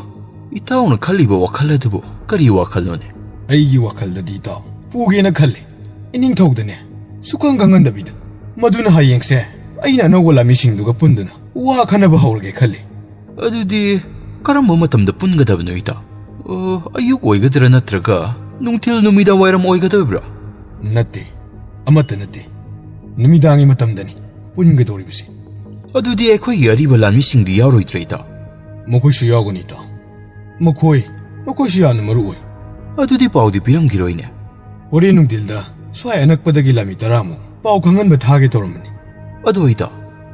ꯏꯇꯥꯎꯅ ꯈꯜꯂꯤꯕ ꯋꯥꯈꯜ ꯑꯗꯨꯕꯨ ꯀꯔꯤ ꯋꯥꯈꯜꯅꯣꯅꯦ? ꯑꯩꯒꯤ ꯋꯥꯈꯜꯗꯗꯤ, ꯏꯇꯥꯎ, ꯄꯨꯒꯦꯅ ꯈꯜꯂꯦ꯫ ꯏꯅꯤꯡꯊꯧꯗꯅꯦ ꯁꯨꯈꯪ ꯈꯪꯍꯟꯗꯕꯤꯗ, ꯃꯗꯨꯅ ꯍꯌꯦꯡꯁꯦ ꯑꯩꯅ ꯑꯅꯧꯕ ꯂꯥꯟꯃꯤꯁꯤꯡꯗꯨꯒ ꯄꯨꯟꯗꯨꯅ ꯋꯥ ꯈꯟꯅꯕ ꯍꯧꯔꯒꯦ ꯈꯜꯂꯤ꯫ ꯑꯗꯨꯗꯤ ꯀꯔꯝꯕ ꯃꯇꯝꯗ ꯄꯨꯟꯒꯗꯕꯅꯣ, ꯏꯇꯥꯎ? ꯑꯣ, ꯑꯌꯨꯛ ꯑꯣꯏꯒꯗ꯭ꯔꯥ ꯅꯠꯇ꯭ꯔꯒ ꯅꯨꯡꯊꯤꯜ ꯅꯨꯃꯤꯗꯥꯡ ꯋꯥꯏꯔꯝ ꯑꯣꯏꯒꯗꯣꯏꯕ꯭ꯔꯥ? ꯅꯠꯇꯦ, ꯑꯃꯠꯇ ꯅꯠꯇꯦ꯫ ꯅꯨꯃꯤꯗꯥꯡꯒꯤ ꯃꯇꯝꯗꯅꯤ ꯄꯨꯟꯒꯗꯧꯔꯤꯕꯁꯦ꯫ ꯑꯗꯨꯗꯤ ꯑꯩꯈꯣꯏꯒꯤ ꯑꯔꯤꯕ ꯂꯥꯟꯃꯤꯁꯤꯡꯗꯤ ꯌꯥꯎꯔꯣꯏꯗ꯭ꯔꯥ, ꯏꯇꯥꯎ? ꯃꯈꯣꯏꯁꯨ ꯌꯥꯎꯒꯅꯤ, ꯏꯇꯥꯎ꯫ ꯃꯈꯣꯏ, ꯃꯈꯣꯏꯁꯨ ꯌꯥꯝꯅ ꯃꯔꯨ ꯑꯣꯏ꯫ ꯑꯗꯨꯗꯤ ꯄꯥꯎꯗꯤ ꯄꯤꯔꯝꯈꯤꯔꯣꯏꯅꯦ? ꯍꯣꯔꯦꯟ ꯅꯨꯡꯊꯤꯜꯗ ꯁ꯭ꯋꯥꯏ ꯑꯅꯛꯄꯗꯒꯤ ꯂꯥꯟꯃꯤ ꯇꯔꯥꯃꯨꯛ ꯄꯥꯎ ꯈꯪꯍꯟꯕ ꯊꯥꯒꯦ ꯇꯧꯔꯝꯕꯅꯤ꯫ ꯑꯗꯣ ꯏꯇꯥꯎ,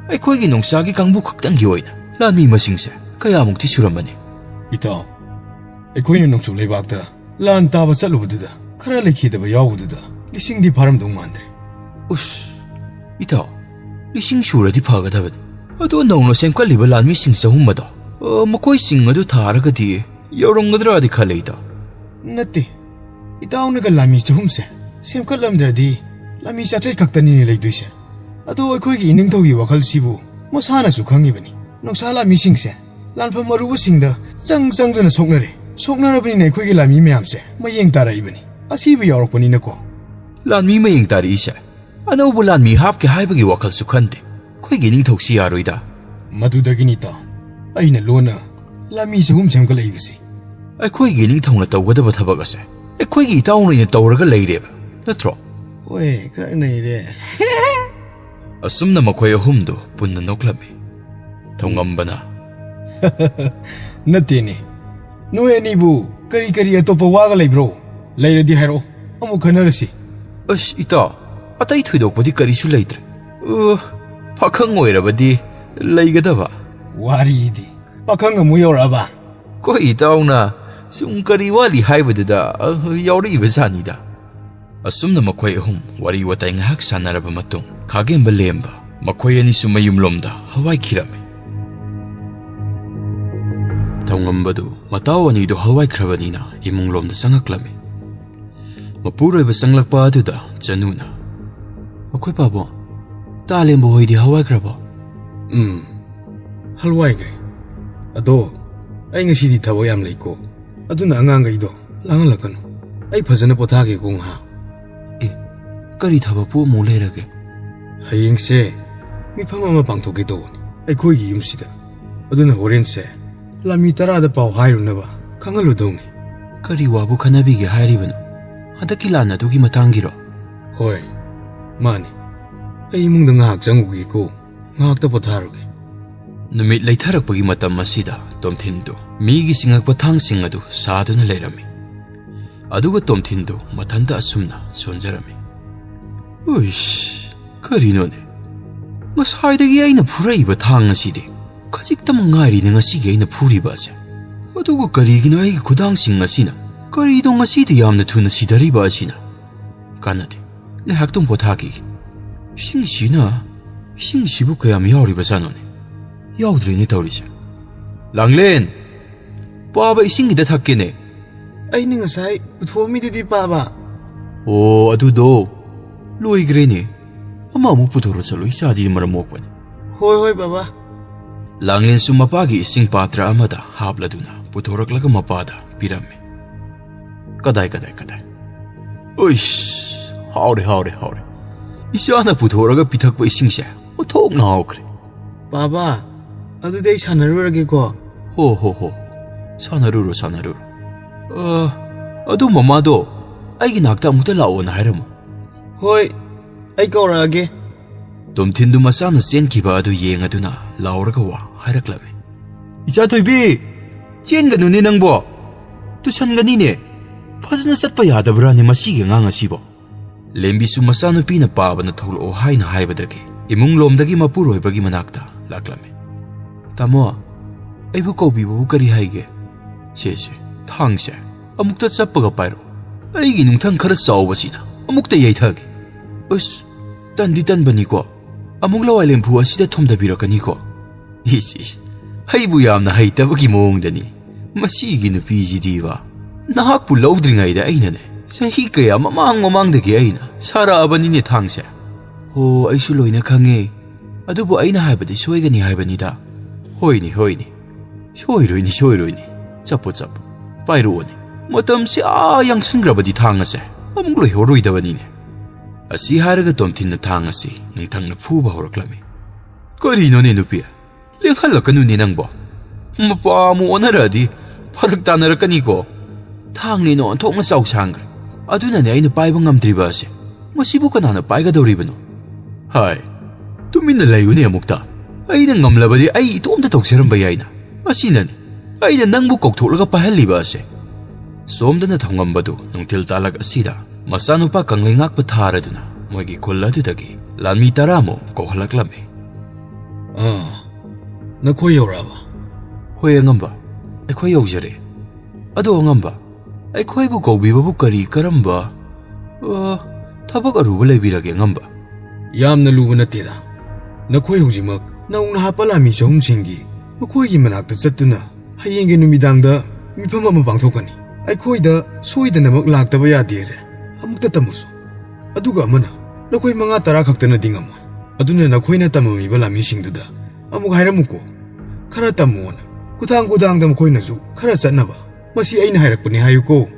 ꯑꯩꯈꯣꯏꯒꯤ ꯅꯣꯡꯆꯥꯒꯤ ꯀꯥꯡꯕꯨ ꯈꯛꯇꯪꯒꯤ ꯑꯣꯏꯅ ꯂꯥꯟꯃꯤ ꯃꯁꯤꯡꯁꯦ ꯀꯌꯥꯃꯨꯛꯇꯤ ꯁꯨꯔꯝꯃꯅꯤ? ꯏꯇꯥꯎ, ꯑꯩꯈꯣꯏꯅ ꯅꯣꯡꯆꯨꯞ ꯂꯩꯕꯥꯛꯇ ꯂꯥꯟ ꯇꯥꯕ ꯆꯠꯂꯨꯕꯗꯨꯗ ꯈꯔ ꯂꯩꯈꯤꯗꯕ ꯌꯥꯎꯕꯗꯨꯗ ꯂꯤꯁꯤꯡꯗꯤ ꯐꯥꯔꯝꯗꯧ ꯃꯥꯟꯗ꯭ꯔꯦ꯫ ꯎꯁ, ꯏꯇꯥꯎ, ꯂꯤꯁꯤꯡ ꯁꯨꯔꯗꯤ ꯐꯒꯗꯕꯅꯤ꯫ ꯑꯗꯣ ꯅꯧꯅ ꯁꯦꯝꯒꯠꯂꯤꯕ ꯂꯥꯟꯃꯤꯁꯤꯡ ꯆꯍꯨꯝ ꯑꯗꯣ, ꯑ, ꯃꯈꯣꯏꯁꯤꯡ ꯑꯗꯨ ꯊꯥꯔꯒꯗꯤ ꯌꯧꯔꯝꯒꯗ꯭ꯔꯥꯗꯤ ꯈꯜꯂꯦ, ꯏꯇꯥꯎ꯫ ꯅꯠꯇꯦ, ꯏꯇꯥꯎꯅꯒ ꯂꯥꯟꯃꯤ ꯆꯍꯨꯝꯁꯦ ꯁꯦꯝꯒꯠꯂꯝꯗ꯭ꯔꯗꯤ ꯂꯥꯟꯃꯤ ꯆꯥꯇ꯭ꯔꯦꯠ ꯈꯛꯇꯅꯤꯅꯦ ꯂꯩꯗꯣꯏꯁꯦ꯫ ꯑꯗꯣ ꯑꯩꯈꯣꯏꯒꯤ ꯏꯅꯤꯡꯊꯧꯒꯤ ꯋꯥꯈꯜꯁꯤꯕꯨ ꯃꯁꯥꯅꯁꯨ ꯈꯪꯉꯤꯕꯅꯤ꯫ ꯅꯣꯡꯁꯥ ꯂꯥꯟꯃꯤꯁꯤꯡꯁꯦ ꯂꯥꯟꯐꯝ ꯑꯔꯨꯕꯁꯤꯡꯗ ꯆꯪ ꯆꯪꯗꯨꯅ ꯁꯣꯛꯅꯔꯦ꯫ ꯁꯣꯛꯅꯔꯕꯅꯤꯅ ꯑꯩꯈꯣꯏꯒꯤ ꯂꯥꯟꯃꯤ ꯃꯌꯥꯝꯁꯦ ꯃꯌꯦꯡ ꯇꯥꯔꯛꯏꯕꯅꯤ꯫ ꯑꯁꯤꯕꯨ ꯌꯥꯎꯔꯛꯄꯅꯤꯅꯀꯣ꯫ ꯂꯥꯟꯃꯤ ꯃꯌꯦꯡ ꯇꯥꯔꯛꯏꯁꯦ? ꯑꯅꯧꯕ ꯂꯥꯟꯃꯤ ꯍꯥꯞꯀꯦ ꯍꯥꯏꯕꯒꯤ ꯋꯥꯈꯜꯁꯨ ꯈꯟꯗꯦ꯫ ꯑꯩꯈꯣꯏꯒꯤ ꯅꯤꯡꯊꯧꯁꯤ ꯌꯥꯔꯣꯏꯗ꯫ ꯃꯗꯨꯗꯒꯤꯅꯤꯇꯣ ꯑꯩꯅ ꯂꯣꯟꯅ ꯂꯥꯟꯃꯤ ꯆꯍꯨꯝ ꯁꯦꯝꯒꯠꯂꯛꯏꯕꯁꯤ꯫ ꯑꯩꯈꯣꯏꯒꯤ ꯅꯤꯡꯊꯧꯅ ꯇꯧꯒꯗꯕ ꯊꯕꯛ ꯑꯁꯦ ꯑꯩꯈꯣꯏꯒꯤ ꯏꯇꯥꯎꯅ ꯑꯣꯏꯅ ꯇꯧꯔꯒ ꯂꯩꯔꯦꯕ, ꯅꯠꯇ꯭ꯔꯣ? ꯍꯣꯏ, ꯈꯔ ꯅꯩꯔꯦ꯫ ꯑꯁꯨꯝꯅ ꯃꯈꯣꯏ ꯑꯍꯨꯝꯗꯨ ꯄꯨꯟꯅ ꯅꯣꯛꯂꯝꯃꯤ꯫ ꯊꯧꯉꯝꯕꯅ, "ꯅꯠꯇꯦꯅꯦ, ꯅꯣꯏ ꯑꯅꯤꯕꯨ ꯀꯔꯤ ꯀꯔꯤ ꯑꯇꯣꯞꯄ ꯋꯥꯒ ꯂꯩꯕ꯭ꯔꯣ? ꯂꯩꯔꯗꯤ ꯍꯥꯏꯔꯛꯑꯣ, ꯑꯃꯨꯛ ꯈꯟꯅꯔꯁꯤ꯫" "ꯑꯁ ꯏꯇꯥꯎ, ꯑꯇꯩ ꯊꯣꯏꯗꯣꯛꯄꯗꯤ ꯀꯔꯤꯁꯨ ꯂꯩꯇ꯭ꯔꯦ꯫ ꯑ, ꯄꯥꯈꯪ ꯑꯣꯏꯔꯕꯗꯤ ꯂꯩꯒꯗꯕ꯫" "ꯋꯥꯔꯤꯗꯤ ꯄꯥꯈꯪ ꯑꯃꯨꯛ ꯌꯧꯔꯛꯑꯕ?" "ꯑꯩꯈꯣꯏ ꯏꯇꯥꯎꯅ ꯁꯨꯝ ꯀꯔꯤ ꯋꯥꯠꯂꯤ ꯍꯥꯏꯕꯗꯨꯗ, ꯑ, ꯌꯥꯎꯔꯛꯏꯕ ꯖꯥꯠꯅꯤꯗ꯫" ꯑꯁꯨꯝꯅ ꯃꯈꯣꯏ ꯑꯍꯨꯝ ꯋꯥꯔꯤ ꯋꯥꯇꯥꯏ ꯉꯥꯏꯍꯥꯛ ꯁꯥꯟꯅꯔꯕ ꯃꯇꯨꯡ, ꯈꯥꯒꯦꯝꯕ ꯂꯦꯝꯕ ꯃꯈꯣꯏ ꯑꯅꯤꯁꯨ ꯃꯌꯨꯝꯂꯣꯝꯗ ꯍꯋꯥꯏꯈꯤꯔꯝꯃꯤ꯫ ꯊꯧꯉꯝꯕꯗꯨ ꯃꯇꯥꯎ ꯑꯅꯤꯗꯨ ꯍꯋꯥꯏꯈ꯭ꯔꯕꯅꯤꯅ ꯏꯃꯨꯡꯂꯣꯝꯗ ꯆꯪꯉꯛꯂꯝꯃꯤ꯫ ꯃꯄꯨꯔꯣꯏꯕ ꯆꯪꯂꯛꯄ ꯑꯗꯨꯗ ꯆꯅꯨꯅ, "ꯑꯩꯈꯣꯏ ꯄꯥꯕꯨꯡ, ꯇꯥꯂꯦꯝꯕ ꯍꯣꯏꯗꯤ ꯍꯋꯥꯏꯈ꯭ꯔꯕꯣ?" "ꯎꯝ, ꯍꯜꯋꯥꯏꯈ꯭ꯔꯦ꯫ ꯑꯗꯣ ꯑꯩ ꯉꯁꯤꯗꯤ ꯊꯕꯛ ꯌꯥꯝ ꯂꯩꯀꯣ, ꯑꯗꯨꯅ ꯑꯉꯥꯡꯈꯩꯗꯣ ꯂꯥꯡꯍꯜꯂꯛꯀꯅꯨ꯫ ꯑꯩ ꯐꯖꯅ ꯄꯣꯊꯥꯒꯦꯀꯣ ꯉꯥꯏꯍꯥꯛ꯫" "ꯑꯦ, ꯀꯔꯤ ꯊꯕꯛꯄꯨ ꯑꯃꯨꯛ ꯂꯩꯔꯒꯦ?" "ꯍꯌꯦꯡꯁꯦ ꯃꯤꯐꯝ ꯑꯃ ꯄꯥꯡꯊꯣꯛꯀꯦ ꯇꯧꯕꯅꯤ ꯑꯩꯈꯣꯏꯒꯤ ꯌꯨꯝꯁꯤꯗ꯫ ꯑꯗꯨꯅ ꯍꯣꯔꯦꯟꯁꯦ ꯂꯥꯟꯃꯤ ꯇꯔꯥꯗ ꯄꯥꯎ ꯍꯥꯏꯔꯨꯅꯕ ꯈꯪꯍꯜꯂꯨꯗꯧꯅꯤ꯫" "ꯀꯔꯤ ꯋꯥꯕꯨ ꯈꯟꯅꯕꯤꯒꯦ ꯍꯥꯏꯔꯤꯕꯅꯣ? ꯍꯟꯗꯛꯀꯤ ꯂꯥꯟ ꯑꯗꯨꯒꯤ ꯃꯇꯥꯡꯒꯤꯔꯣ?" "ꯍꯣꯏ, ꯃꯥꯅꯤ꯫ ꯑꯩ ꯏꯃꯨꯡꯗ ꯉꯥꯏꯍꯥꯛ ꯆꯪꯉꯨꯒꯦꯀꯣ, ꯉꯥꯏꯍꯥꯛꯇ ꯄꯣꯊꯥꯔꯨꯒꯦ꯫" ꯅꯨꯃꯤꯠ ꯂꯩꯊꯔꯛꯄꯒꯤ ꯃꯇꯝ ꯑꯁꯤꯗ ꯇꯣꯝꯊꯤꯟꯗꯨ ꯃꯤꯒꯤ ꯆꯤꯡꯉꯛꯄ ꯊꯥꯡꯁꯤꯡ ꯑꯗꯨ ꯁꯥꯗꯨꯅ ꯂꯩꯔꯝꯃꯤ꯫ ꯑꯗꯨꯒ ꯇꯣꯝꯊꯤꯟꯗꯨ ꯃꯊꯟꯇ ꯑꯁꯨꯝꯅ ꯁꯣꯟꯖꯔꯝꯃꯤ꯫ "ꯎꯏꯁ, ꯀꯔꯤꯅꯣꯅꯦ? ꯉꯁꯥꯏꯗꯒꯤ ꯑꯩꯅ ꯐꯨꯔꯛꯏꯕ ꯊꯥꯡ ꯑꯁꯤꯗꯤ ꯈꯖꯤꯛꯇꯃꯛ ꯉꯥꯏꯔꯤꯅꯦ ꯉꯁꯤꯒꯤ ꯑꯩꯅ ꯐꯨꯔꯤꯕ ꯑꯁꯦ꯫ ꯑꯗꯨꯒ ꯀꯔꯤꯒꯤꯅꯣ ꯑꯩꯒꯤ ꯈꯨꯗꯥꯡꯁꯤꯡ ꯑꯁꯤꯅ, ꯀꯔꯤꯅꯣ ꯉꯁꯤꯗꯤ ꯌꯥꯝꯅ ꯊꯨꯅ ꯁꯤꯊꯔꯤꯕ ꯑꯁꯤꯅ? ꯀꯥꯟꯅꯗꯦ, ꯉꯥꯏꯍꯥꯛꯇꯪ ꯄꯣꯊꯥꯈꯤꯒꯦ꯫ ꯏꯁꯤꯡꯁꯤꯅ, ꯏꯁꯤꯡꯁꯤꯕꯨ ꯀꯌꯥꯝ ꯌꯥꯎꯔꯤꯕꯖꯥꯠꯅꯣꯅꯦ?" ꯌꯥꯎꯗ꯭ꯔꯦꯅꯦ ꯇꯧꯔꯤꯁꯦ꯫ ꯂꯥꯡꯂꯦꯟ! ꯄꯥꯕ, ꯏꯁꯤꯡ ꯈꯤꯇ ꯊꯛꯀꯦꯅꯦ꯫ ꯑꯩꯅ ꯉꯁꯥꯏ ꯄꯨꯊꯣꯛꯑꯝꯃꯤꯗꯨꯗꯤ, ꯄꯥꯕ꯫ ꯑꯣ, ꯑꯗꯨꯗꯣ ꯂꯣꯏꯈ꯭ꯔꯦꯅꯦ꯫ ꯑꯃ ꯑꯃꯨꯛ ꯄꯨꯊꯣꯔꯛꯑꯣ ꯆꯠꯂꯣ, ꯏꯆꯥꯗꯤ ꯃꯔꯝ ꯃꯣꯛꯄꯅꯤ꯫ ꯍꯣꯏ, ꯍꯣꯏ, ꯕꯕꯥ꯫ ꯂꯥꯡꯂꯦꯟꯁꯨ ꯃꯄꯥꯒꯤ ꯏꯁꯤꯡ ꯄꯥꯇ꯭ꯔ ꯑꯃꯗ ꯍꯥꯞꯂꯗꯨꯅ ꯄꯨꯊꯣꯔꯛꯂꯒ ꯃꯄꯥꯗ ꯄꯤꯔꯝꯃꯤ꯫ ꯀꯗꯥꯏ, ꯀꯗꯥꯏ, ꯀꯗꯥꯏ? ꯎꯏꯁ, ꯍꯥꯎꯔꯦ, ꯍꯥꯎꯔꯦ, ꯍꯥꯎꯔꯦ꯫ ꯏꯆꯥꯅ ꯄꯨꯊꯣꯔꯒ ꯄꯤꯊꯛꯄ ꯏꯁꯤꯡꯁꯦ ꯑꯣꯟꯊꯣꯛꯅ ꯍꯥꯎꯈ꯭ꯔꯦ꯫ ꯕꯥꯕꯥ, ꯑꯗꯨꯗꯤ ꯑꯩ ꯁꯥꯟꯅꯔꯨꯔꯒꯦꯀꯣ꯫ ꯍꯣ, ꯍꯣ, ꯍꯣ꯫ ꯁꯥꯟꯅꯔꯨꯔꯣ, ꯁꯥꯟꯅꯔꯨꯔꯣ꯫ ꯑ, ꯑꯗꯨ ꯃꯃꯥꯗꯣ ꯑꯩꯒꯤ ꯅꯥꯛꯇ ꯑꯃꯨꯛꯇ ꯂꯥꯛꯑꯣꯅ ꯍꯥꯏꯔꯝꯃꯨ꯫ ꯍꯣꯏ, ꯑꯩ ꯀꯧꯔꯛꯑꯒꯦ꯫ ꯇꯣꯝꯊꯤꯟꯗꯨ ꯃꯆꯥꯅ ꯆꯦꯟꯈꯤꯕ ꯑꯗꯨ ꯌꯦꯡꯉꯗꯨꯅ ꯂꯥꯎꯔꯒ ꯋꯥ ꯍꯥꯏꯔꯛꯂꯝꯃꯤ꯫ "ꯏꯆꯥ ꯊꯣꯏꯕꯤ, ꯆꯦꯟꯒꯅꯨꯅꯦ ꯅꯪꯕꯣ꯫ ꯇꯨꯁꯟꯒꯅꯤꯅꯦ꯫ ꯐꯖꯅ ꯆꯠꯄ ꯌꯥꯗꯕ꯭ꯔꯥꯅꯦ ꯃꯁꯤꯒꯤ ꯑꯉꯥꯡ ꯑꯁꯤꯕꯣ?" ꯂꯦꯝꯕꯤꯁꯨ ꯃꯆꯥꯅꯨꯄꯤꯅ ꯄꯥꯕꯅ ꯊꯣꯛꯂꯛꯑꯣ ꯍꯥꯏꯅ ꯍꯥꯏꯕꯗꯒꯤ ꯏꯃꯨꯡ ꯂꯣꯝꯗꯒꯤ ꯃꯄꯨꯔꯣꯏꯕꯒꯤ ꯃꯅꯥꯛꯇ ꯂꯥꯛꯂꯝꯃꯤ꯫ "ꯇꯥꯃꯣ, ꯑꯩꯕꯨ ꯀꯧꯕꯤꯕꯕꯨ ꯀꯔꯤ ꯍꯥꯏꯒꯦ? ꯁꯦ, ꯁꯦ, ꯊꯥꯡꯁꯦ ꯑꯃꯨꯛꯇ ꯆꯞꯄꯒ ꯄꯥꯏꯔꯣ꯫ ꯑꯩꯒꯤ ꯅꯨꯡꯊꯪ ꯈꯔ ꯆꯥꯎꯕꯁꯤꯅ ꯑꯃꯨꯛꯇ ꯌꯩꯊꯒꯦ꯫ ꯑꯁ, ꯇꯟꯗꯤ ꯇꯟꯕꯅꯤꯀꯣ꯫ ꯑꯃꯨꯛ ꯂꯋꯥꯏ ꯂꯦꯝꯐꯨ ꯑꯁꯤꯗ ꯊꯣꯝꯊꯕꯤꯔꯛꯀꯅꯤꯀꯣ꯫ ꯏꯁ, ꯏꯁ, ꯑꯩꯕꯨ ꯌꯥꯝꯅ ꯍꯩꯇꯕꯒꯤ ꯃꯑꯣꯡꯗꯅꯤ꯫ ꯃꯁꯤꯒꯤ ꯅꯨꯄꯤꯁꯤꯗꯤꯕ꯫ ꯅꯍꯥꯛꯄꯨ ꯂꯧꯗ꯭ꯔꯤꯉꯩꯗ ꯑꯩꯅꯅꯦ, ꯆꯍꯤ ꯀꯌꯥ ꯃꯃꯥꯡ ꯃꯃꯥꯡꯗꯒꯤ ꯑꯩꯅ ꯁꯥꯔꯛꯑꯕꯅꯤꯅꯦ ꯊꯥꯡꯁꯦ꯫ ꯍꯣ, ꯑꯩꯁꯨ ꯂꯣꯏꯅ ꯈꯪꯉꯦ꯫ ꯑꯗꯨꯕꯨ ꯑꯩꯅ ꯍꯥꯏꯕꯗꯤ ꯁꯣꯏꯒꯅꯤ ꯍꯥꯏꯕꯅꯤꯗ꯫ ꯍꯣꯏꯅꯦ, ꯍꯣꯏꯅꯦ꯫ ꯁꯣꯏꯔꯣꯏꯅꯦ, ꯁꯣꯏꯔꯣꯏꯅꯦ꯫ ꯆꯞꯄꯣ, ꯆꯞꯄꯣ꯫ ꯄꯥꯏꯔꯛꯑꯣꯅꯦ꯫ ꯃꯇꯝꯁꯦ ꯑꯥ ꯌꯥꯡꯁꯤꯟꯈ꯭ꯔꯕꯗꯤ ꯊꯥꯡ ꯑꯁꯦ ꯑꯃꯨꯛ ꯂꯣꯏꯍꯧꯔꯣꯏꯗꯕꯅꯤꯅꯦ꯫ ꯑꯁꯤ ꯍꯥꯏꯔꯒ ꯇꯣꯝꯊꯤꯟꯅ ꯊꯥꯡ ꯑꯁꯤ ꯅꯨꯡꯊꯪꯅ ꯐꯨꯕ ꯍꯧꯔꯛꯂꯝꯃꯤ꯫ ꯀꯔꯤꯅꯣꯅꯦ ꯅꯨꯄꯤ? ꯂꯦꯡꯍꯜꯂꯛꯀꯅꯨꯅꯦ ꯅꯪꯕꯣ꯫ ꯃꯄꯥ ꯑꯃꯨꯛ ꯑꯣꯟꯅꯔꯛꯑꯗꯤ ꯐꯔꯛ ꯇꯥꯅꯔꯛꯀꯅꯤꯀꯣ꯫ ꯊꯥꯡꯅꯦꯅ ꯑꯣꯟꯊꯣꯛꯅ ꯆꯥꯎ ꯁꯥꯡꯈ꯭ꯔꯦ꯫ ꯑꯗꯨꯅꯅꯦ ꯑꯩꯅ ꯄꯥꯏꯕ ꯉꯝꯗ꯭ꯔꯤꯕ ꯑꯁꯦ꯫ ꯃꯁꯤꯕꯨ ꯀꯅꯥꯅ ꯄꯥꯏꯒꯗꯧꯔꯤꯕꯅꯣ? ꯍꯥꯏ, ꯇꯨꯃꯤꯟꯅ ꯂꯩꯌꯨꯅꯦ ꯑꯃꯨꯛꯇ꯫ ꯑꯩꯅ ꯉꯝꯂꯕꯗꯤ ꯑꯩ ꯏꯇꯣꯝꯇ ꯇꯧꯖꯔꯝꯕ ꯌꯥꯏꯅ꯫ ꯑꯁꯤꯅꯅꯤ ꯑꯩꯅ ꯅꯪꯕꯨ ꯀꯧꯊꯣꯛꯂꯒ ꯄꯥꯏꯍꯜꯂꯤꯕ ꯑꯁꯦ꯫ ꯁꯣꯝꯗꯅ ꯊꯧꯉꯝꯕꯗꯨ ꯅꯨꯡꯊꯤꯜ ꯇꯥꯂꯛ ꯑꯁꯤꯗ ꯃꯆꯥꯅꯨꯄꯥ ꯀꯪꯂꯩꯉꯥꯛꯄ ꯊꯥꯔꯗꯨꯅ ꯃꯣꯏꯒꯤ ꯈꯨꯜ ꯑꯗꯨꯗꯒꯤ ꯂꯥꯟꯃꯤ ꯇꯔꯥꯃꯨꯛ ꯀꯧꯍꯜꯂꯛꯂꯝꯃꯤ꯫ "ꯑꯥ, ꯅꯈꯣꯏ ꯌꯧꯔꯛꯑꯕ?" "ꯍꯣꯏ ꯑꯉꯝꯕ, ꯑꯩꯈꯣꯏ ꯌꯧꯖꯔꯦ꯫ ꯑꯗꯣ ꯑꯉꯝꯕ, ꯑꯩꯈꯣꯏꯕꯨ ꯀꯧꯕꯤꯕꯕꯨ ꯀꯔꯤ ꯀꯔꯝꯕ, ꯑ, ꯊꯕꯛ ꯑꯔꯨꯕ ꯂꯩꯕꯤꯔꯒꯦ ꯑꯉꯝꯕ?" "ꯌꯥꯝꯅ ꯂꯨꯕ ꯅꯠꯇꯦꯗ꯫ ꯅꯈꯣꯏ ꯍꯧꯖꯤꯛꯃꯛ ꯅꯧꯅ ꯍꯥꯞꯄ ꯂꯥꯟꯃꯤ ꯆꯍꯨꯝꯁꯤꯡꯒꯤ ꯃꯈꯣꯏꯒꯤ ꯃꯅꯥꯛꯇ ꯆꯠꯇꯨꯅ ꯍꯌꯦꯡꯒꯤ ꯅꯨꯃꯤꯗꯥꯡꯗ ꯃꯤꯐꯝ ꯑꯃ ꯄꯥꯡꯊꯣꯛꯀꯅꯤ꯫ ꯑꯩꯈꯣꯏꯗ ꯁꯣꯏꯗꯅꯃꯛ ꯂꯥꯛꯇꯕ ꯌꯥꯗꯦꯁꯦ ꯑꯃꯨꯛꯇ ꯇꯝꯃꯨꯁꯨ꯫ ꯑꯗꯨꯒ ꯑꯃꯅ, ꯅꯈꯣꯏ ꯃꯉꯥ ꯇꯔꯥ ꯈꯛꯇꯅꯗꯤ ꯉꯝꯃꯣꯏ꯫ ꯑꯗꯨꯅ ꯅꯈꯣꯏꯅ ꯇꯝꯃꯝꯃꯤꯕ ꯂꯥꯟꯃꯤꯁꯤꯡꯗꯨꯗ ꯑꯃꯨꯛ ꯍꯥꯏꯔꯝꯃꯨꯀꯣ꯫ ꯈꯔ ꯇꯝꯃꯣꯅ꯫ ꯈꯨꯊꯥꯡ ꯈꯨꯊꯥꯡꯗ ꯃꯈꯣꯏꯅꯁꯨ ꯈꯔ ꯆꯠꯅꯕ꯫ ꯃꯁꯤ ꯑꯩꯅ ꯍꯥꯏꯔꯛꯄꯅꯤ ꯍꯥꯏꯌꯨꯀꯣ꯫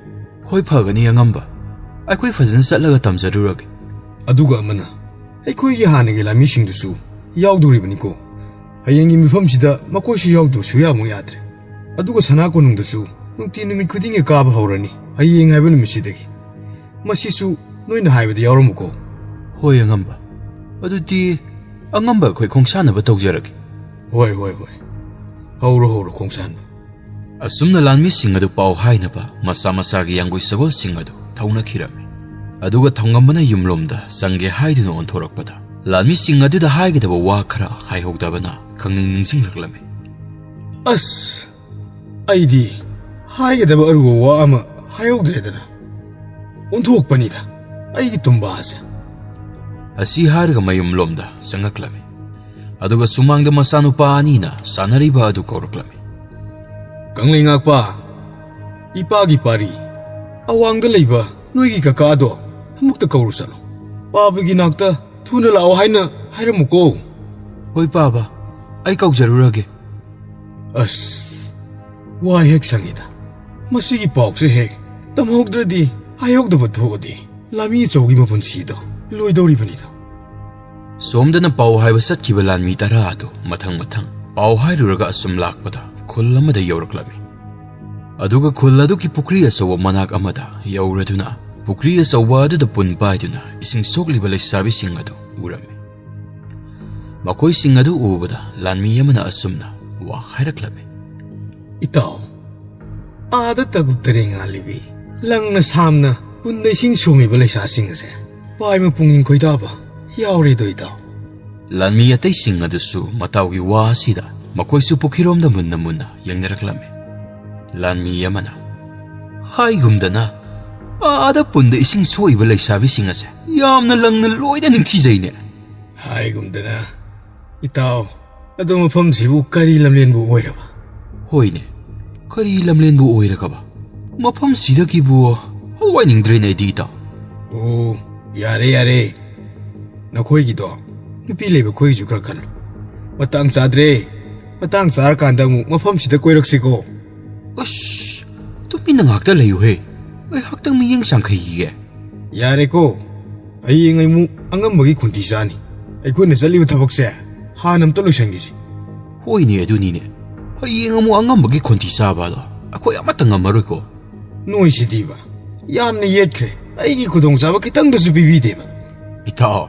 ꯍꯣꯏ, ꯐꯒꯅꯤ ꯑꯉꯝꯕ꯫ ꯑꯩꯈꯣꯏ ꯐꯖꯅ ꯆꯠꯂꯒ ꯇꯝꯖꯔꯨꯔꯒꯦ꯫ ꯑꯗꯨꯒ ꯑꯃꯅ, ꯑꯩꯈꯣꯏꯒꯤ ꯍꯥꯟꯅꯒꯤ ꯂꯥꯟꯃꯤꯁꯤꯡꯗꯨꯁꯨ ꯌꯥꯎꯗꯣꯔꯤꯕꯅꯤꯀꯣ꯫ ꯍꯌꯦꯡꯒꯤ ꯃꯤꯐꯝꯁꯤꯗ ꯃꯈꯣꯏꯁꯨ ꯌꯥꯎꯗꯕ ꯁꯨꯌꯥꯃꯛ ꯌꯥꯗ꯭ꯔꯦ꯫ ꯑꯗꯨꯒ ꯁꯅꯥ ꯀꯣꯅꯨꯡꯗꯁꯨ ꯅꯨꯡꯇꯤ ꯅꯨꯃꯤꯠ ꯈꯨꯗꯤꯡꯒꯤ ꯀꯥꯕ ꯍꯧꯔꯅꯤ ꯍꯌꯦꯡ ꯍꯥꯏꯕ ꯅꯨꯃꯤꯠꯁꯤꯗꯒꯤ꯫ ꯃꯁꯤꯁꯨ ꯅꯣꯏꯅ ꯍꯥꯏꯕꯗ ꯌꯥꯎꯔꯝꯃꯨꯀꯣ꯫ ꯍꯣꯏ ꯑꯉꯝꯕ꯫ ꯑꯗꯨꯗꯤ ꯑꯉꯝꯕ ꯑꯩꯈꯣꯏ ꯈꯣꯡꯁꯥꯟꯅꯕ ꯇꯧꯖꯔꯒꯦ꯫ ꯍꯣꯏ, ꯍꯣꯏ, ꯍꯣꯏ꯫ ꯍꯧꯔꯣ, ꯍꯧꯔꯣ ꯈꯣꯡꯁꯥꯟꯕ꯫ ꯑꯁꯨꯝꯅ ꯂꯥꯟꯃꯤꯁꯤꯡ ꯑꯗꯨ ꯄꯥꯎ ꯍꯥꯏꯅꯕ ꯃꯁꯥ ꯃꯁꯥꯒꯤ ꯌꯥꯡꯒꯣꯏ ꯁꯒꯣꯜꯁꯤꯡ ꯑꯗꯨ ꯊꯧꯅꯈꯤꯔꯝꯃꯤ꯫ ꯑꯗꯨꯒ ꯊꯧꯉꯝꯕꯅ ꯌꯨꯝꯂꯣꯝꯗ ꯆꯪꯒꯦ ꯍꯥꯏꯗꯨꯅ ꯑꯣꯟꯊꯣꯔꯛꯄꯗ, ꯂꯥꯟꯃꯤꯁꯤꯡ ꯑꯗꯨꯗ ꯍꯥꯏꯒꯗꯕ ꯋꯥ ꯈꯔ ꯍꯥꯏꯍꯧꯗꯕꯅ ꯈꯪꯅꯤꯡ ꯅꯤꯡꯁꯤꯡꯂꯛꯂꯝꯃꯤ꯫ ꯑꯁ, ꯑꯩꯗꯤ ꯍꯥꯏꯒꯗꯕ ꯑꯔꯨꯕ ꯋꯥ ꯑꯃ ꯍꯥꯏꯍꯧꯗ꯭ꯔꯦꯗꯅ꯫ ꯑꯣꯟꯊꯣꯛꯄꯅꯤꯗ ꯑꯩꯒꯤ ꯇꯨꯝꯕꯥꯁꯦ꯫ ꯑꯁꯤ ꯍꯥꯏꯔꯒ ꯃꯌꯨꯝꯂꯣꯝꯗ ꯆꯪꯉꯛꯂꯝꯃꯤ꯫ ꯑꯗꯨꯒ ꯁꯨꯃꯥꯡꯗ ꯃꯆꯥꯅꯨꯄꯥ ꯑꯅꯤꯅ ꯁꯥꯟꯅꯔꯤꯕ ꯑꯗꯨ ꯀꯧꯔꯛꯂꯝꯃꯤ꯫ ꯀꯪꯂꯩ ꯉꯥꯛꯄ, ꯏꯄꯥꯒꯤ ꯄꯥꯔꯤ, ꯑꯋꯥꯡꯗ ꯂꯩꯕ ꯅꯣꯏꯒꯤ ꯀꯀꯥꯗꯣ ꯑꯃꯨꯛꯇ ꯀꯧꯔꯨ ꯆꯠꯂꯣ꯫ ꯄꯥꯕꯒꯤ ꯅꯥꯛꯇ ꯊꯨꯅ ꯂꯥꯛꯑꯣ ꯍꯥꯏꯅ ꯍꯥꯏꯔꯝꯃꯨꯀꯣ꯫ ꯍꯣꯏ ꯄꯥꯕ, ꯑꯩ ꯀꯧꯖꯔꯨꯔꯒꯦ꯫ ꯑꯁ, ꯋꯥ ꯍꯦꯛ ꯁꯪꯉꯤꯗ꯫ ꯃꯁꯤꯒꯤ ꯄꯥꯎꯁꯦ ꯍꯦꯛ ꯇꯝꯍꯧꯗ꯭ꯔꯗꯤ, ꯍꯥꯏꯍꯧꯗꯕ ꯊꯣꯛꯑꯗꯤ ꯂꯥꯟꯃꯤ ꯑꯆꯧꯕꯒꯤ ꯃꯄꯨꯟꯁꯤꯗꯣ ꯂꯣꯏꯗꯧꯔꯤꯕꯅꯤꯗꯣ꯫ ꯁꯣꯝꯗꯅ ꯄꯥꯎ ꯍꯥꯏꯕ ꯆꯠꯈꯤꯕ ꯂꯥꯟꯃꯤ ꯇꯔꯥ ꯑꯗꯨ ꯃꯊꯪ ꯃꯊꯪ ꯄꯥꯎ ꯍꯥꯏꯔꯨꯔꯒ ꯑꯁꯨꯝ ꯂꯥꯛꯄꯗ ꯈꯨꯜ ꯑꯃꯗ ꯌꯧꯔꯛꯂꯝꯃꯤ꯫ ꯑꯗꯨꯒ ꯈꯨꯜ ꯑꯗꯨꯒꯤ ꯄꯨꯈ꯭ꯔꯤ ꯑꯆꯧꯕ ꯃꯅꯥꯛ ꯑꯃꯗ ꯌꯧꯔꯗꯨꯅ ꯄꯨꯈ꯭ꯔꯤ ꯑꯆꯧꯕ ꯑꯗꯨꯗ ꯄꯨꯟ ꯄꯥꯏꯗꯨꯅ ꯏꯁꯤꯡ ꯁꯣꯛꯂꯤꯕ ꯂꯩꯁꯥꯕꯤꯁꯤꯡ ꯑꯗꯨ ꯎꯔꯝꯃꯤ꯫ ꯃꯈꯣꯏꯁꯤꯡ ꯑꯗꯨ ꯎꯕꯗ ꯂꯥꯟꯃꯤ ꯑꯃꯅ ꯑꯁꯨꯝꯅ ꯋꯥ ꯍꯥꯏꯔꯛꯂꯝꯃꯤ꯫ ꯏꯇꯥꯎ, ꯑꯥꯗ ꯇꯒꯨꯞ ꯇꯔꯦꯡ ꯉꯥꯜꯂꯤꯕꯤ, ꯂꯪꯅ ꯁꯥꯝꯅ ꯄꯨꯟꯗ ꯏꯁꯤꯡ ꯁꯣꯝꯃꯤꯕ ꯂꯩꯁꯥꯁꯤꯡ ꯑꯁꯦ ꯄꯥꯏꯃ ꯄꯨꯛꯅꯤꯡ ꯈꯣꯏꯗꯥꯕ ꯌꯥꯎꯔꯦꯗꯣ ꯏꯇꯥꯎ꯫ ꯂꯥꯟꯃꯤ ꯑꯇꯩꯁꯤꯡ ꯑꯗꯨꯁꯨ ꯃꯇꯥꯎꯒꯤ ꯋꯥ ꯑꯁꯤꯗ ꯃꯈꯣꯏꯁꯨ ꯄꯨꯈ꯭ꯔꯤꯔꯣꯝꯗ ꯃꯨꯟꯅ ꯃꯨꯟꯅ ꯌꯦꯡꯅꯔꯛꯂꯝꯃꯤ꯫ ꯂꯥꯟꯃꯤ ꯑꯃꯅ, ꯍꯥꯏꯒꯨꯝꯗꯅ, ꯑꯥꯗ ꯄꯨꯟꯗ ꯏꯁꯤꯡ ꯁꯣꯛꯏꯕ ꯂꯩꯁꯥꯕꯤꯁꯤꯡ ꯑꯁꯦ ꯌꯥꯝꯅ ꯂꯪꯅ ꯂꯣꯏꯅ ꯅꯤꯡꯊꯤꯖꯩꯅꯦ꯫ ꯍꯥꯏꯒꯨꯝꯗꯅ, ꯏꯇꯥꯎ, ꯑꯗꯣ ꯃꯐꯝꯁꯤꯕꯨ ꯀꯔꯤ ꯂꯝꯂꯦꯟꯕꯨ ꯑꯣꯏꯔꯕ? ꯍꯣꯏꯅꯦ, ꯀꯔꯤ ꯂꯝꯂꯦꯟꯕꯨ ꯑꯣꯏꯔꯒꯕ? ꯃꯐꯝꯁꯤꯗꯒꯤꯕꯨ ꯍꯧꯋꯥꯏꯅꯤꯡꯗ꯭ꯔꯦꯅꯦ ꯑꯩꯗꯤ, ꯏꯇꯥꯎ꯫ ꯑꯣ, ꯌꯥꯔꯦ, ꯌꯥꯔꯦ꯫ ꯅꯈꯣꯏꯒꯤꯗꯣ ꯅꯨꯄꯤ ꯂꯩꯕ ꯑꯩꯈꯣꯏꯒꯤꯁꯨ ꯈꯔ ꯈꯜꯂꯨ꯫ ꯃꯇꯥꯡ ꯆꯥꯗ꯭ꯔꯦ꯫ ꯃꯇꯥꯡ ꯆꯥꯔꯀꯥꯟꯗ ꯑꯃꯨꯛ ꯃꯐꯝꯁꯤꯗ ꯀꯣꯏꯔꯛꯁꯤꯀꯣ꯫ ꯑꯁ, ꯇꯨꯃꯤꯟꯅ ꯉꯥꯛꯇ ꯂꯩꯌꯨꯍꯦ꯫ ꯉꯥꯏꯍꯥꯛꯇꯪ ꯃꯤꯠꯌꯦꯡ ꯆꯥꯡꯈꯩꯈꯤꯒꯦ꯫ ꯌꯥꯔꯦꯀꯣ, ꯍꯌꯦꯡ ꯑꯩ ꯑꯃꯨꯛ ꯑꯉꯝꯕꯒꯤ ꯈꯣꯟꯊꯤ ꯆꯥꯅꯤ꯫ ꯑꯩꯈꯣꯏꯅ ꯆꯠꯂꯤꯕ ꯊꯕꯛꯁꯦ ꯍꯥꯟꯅ ꯑꯝꯇ ꯂꯣꯏꯁꯟꯈꯤꯁꯤ꯫ ꯍꯣꯏꯅꯦ, ꯑꯗꯨꯅꯤꯅꯦ꯫ ꯍꯌꯦꯡ ꯑꯃꯨꯛ ꯑꯉꯝꯕꯒꯤ ꯈꯣꯟꯊꯤ ꯆꯥꯕ ꯑꯗꯣ ꯑꯩꯈꯣꯏ ꯑꯃꯠꯇ ꯉꯝꯃꯔꯣꯏꯀꯣ꯫ ꯅꯣꯏꯁꯤꯗꯤꯕ, ꯌꯥꯝꯅ ꯌꯦꯠꯈ꯭ꯔꯦ꯫ ꯑꯩꯒꯤ ꯈꯨꯗꯣꯡꯆꯥꯕ ꯈꯤꯇꯪꯗꯁꯨ ꯄꯤꯕꯤꯗꯦꯕ꯫ ꯏꯇꯥꯎ,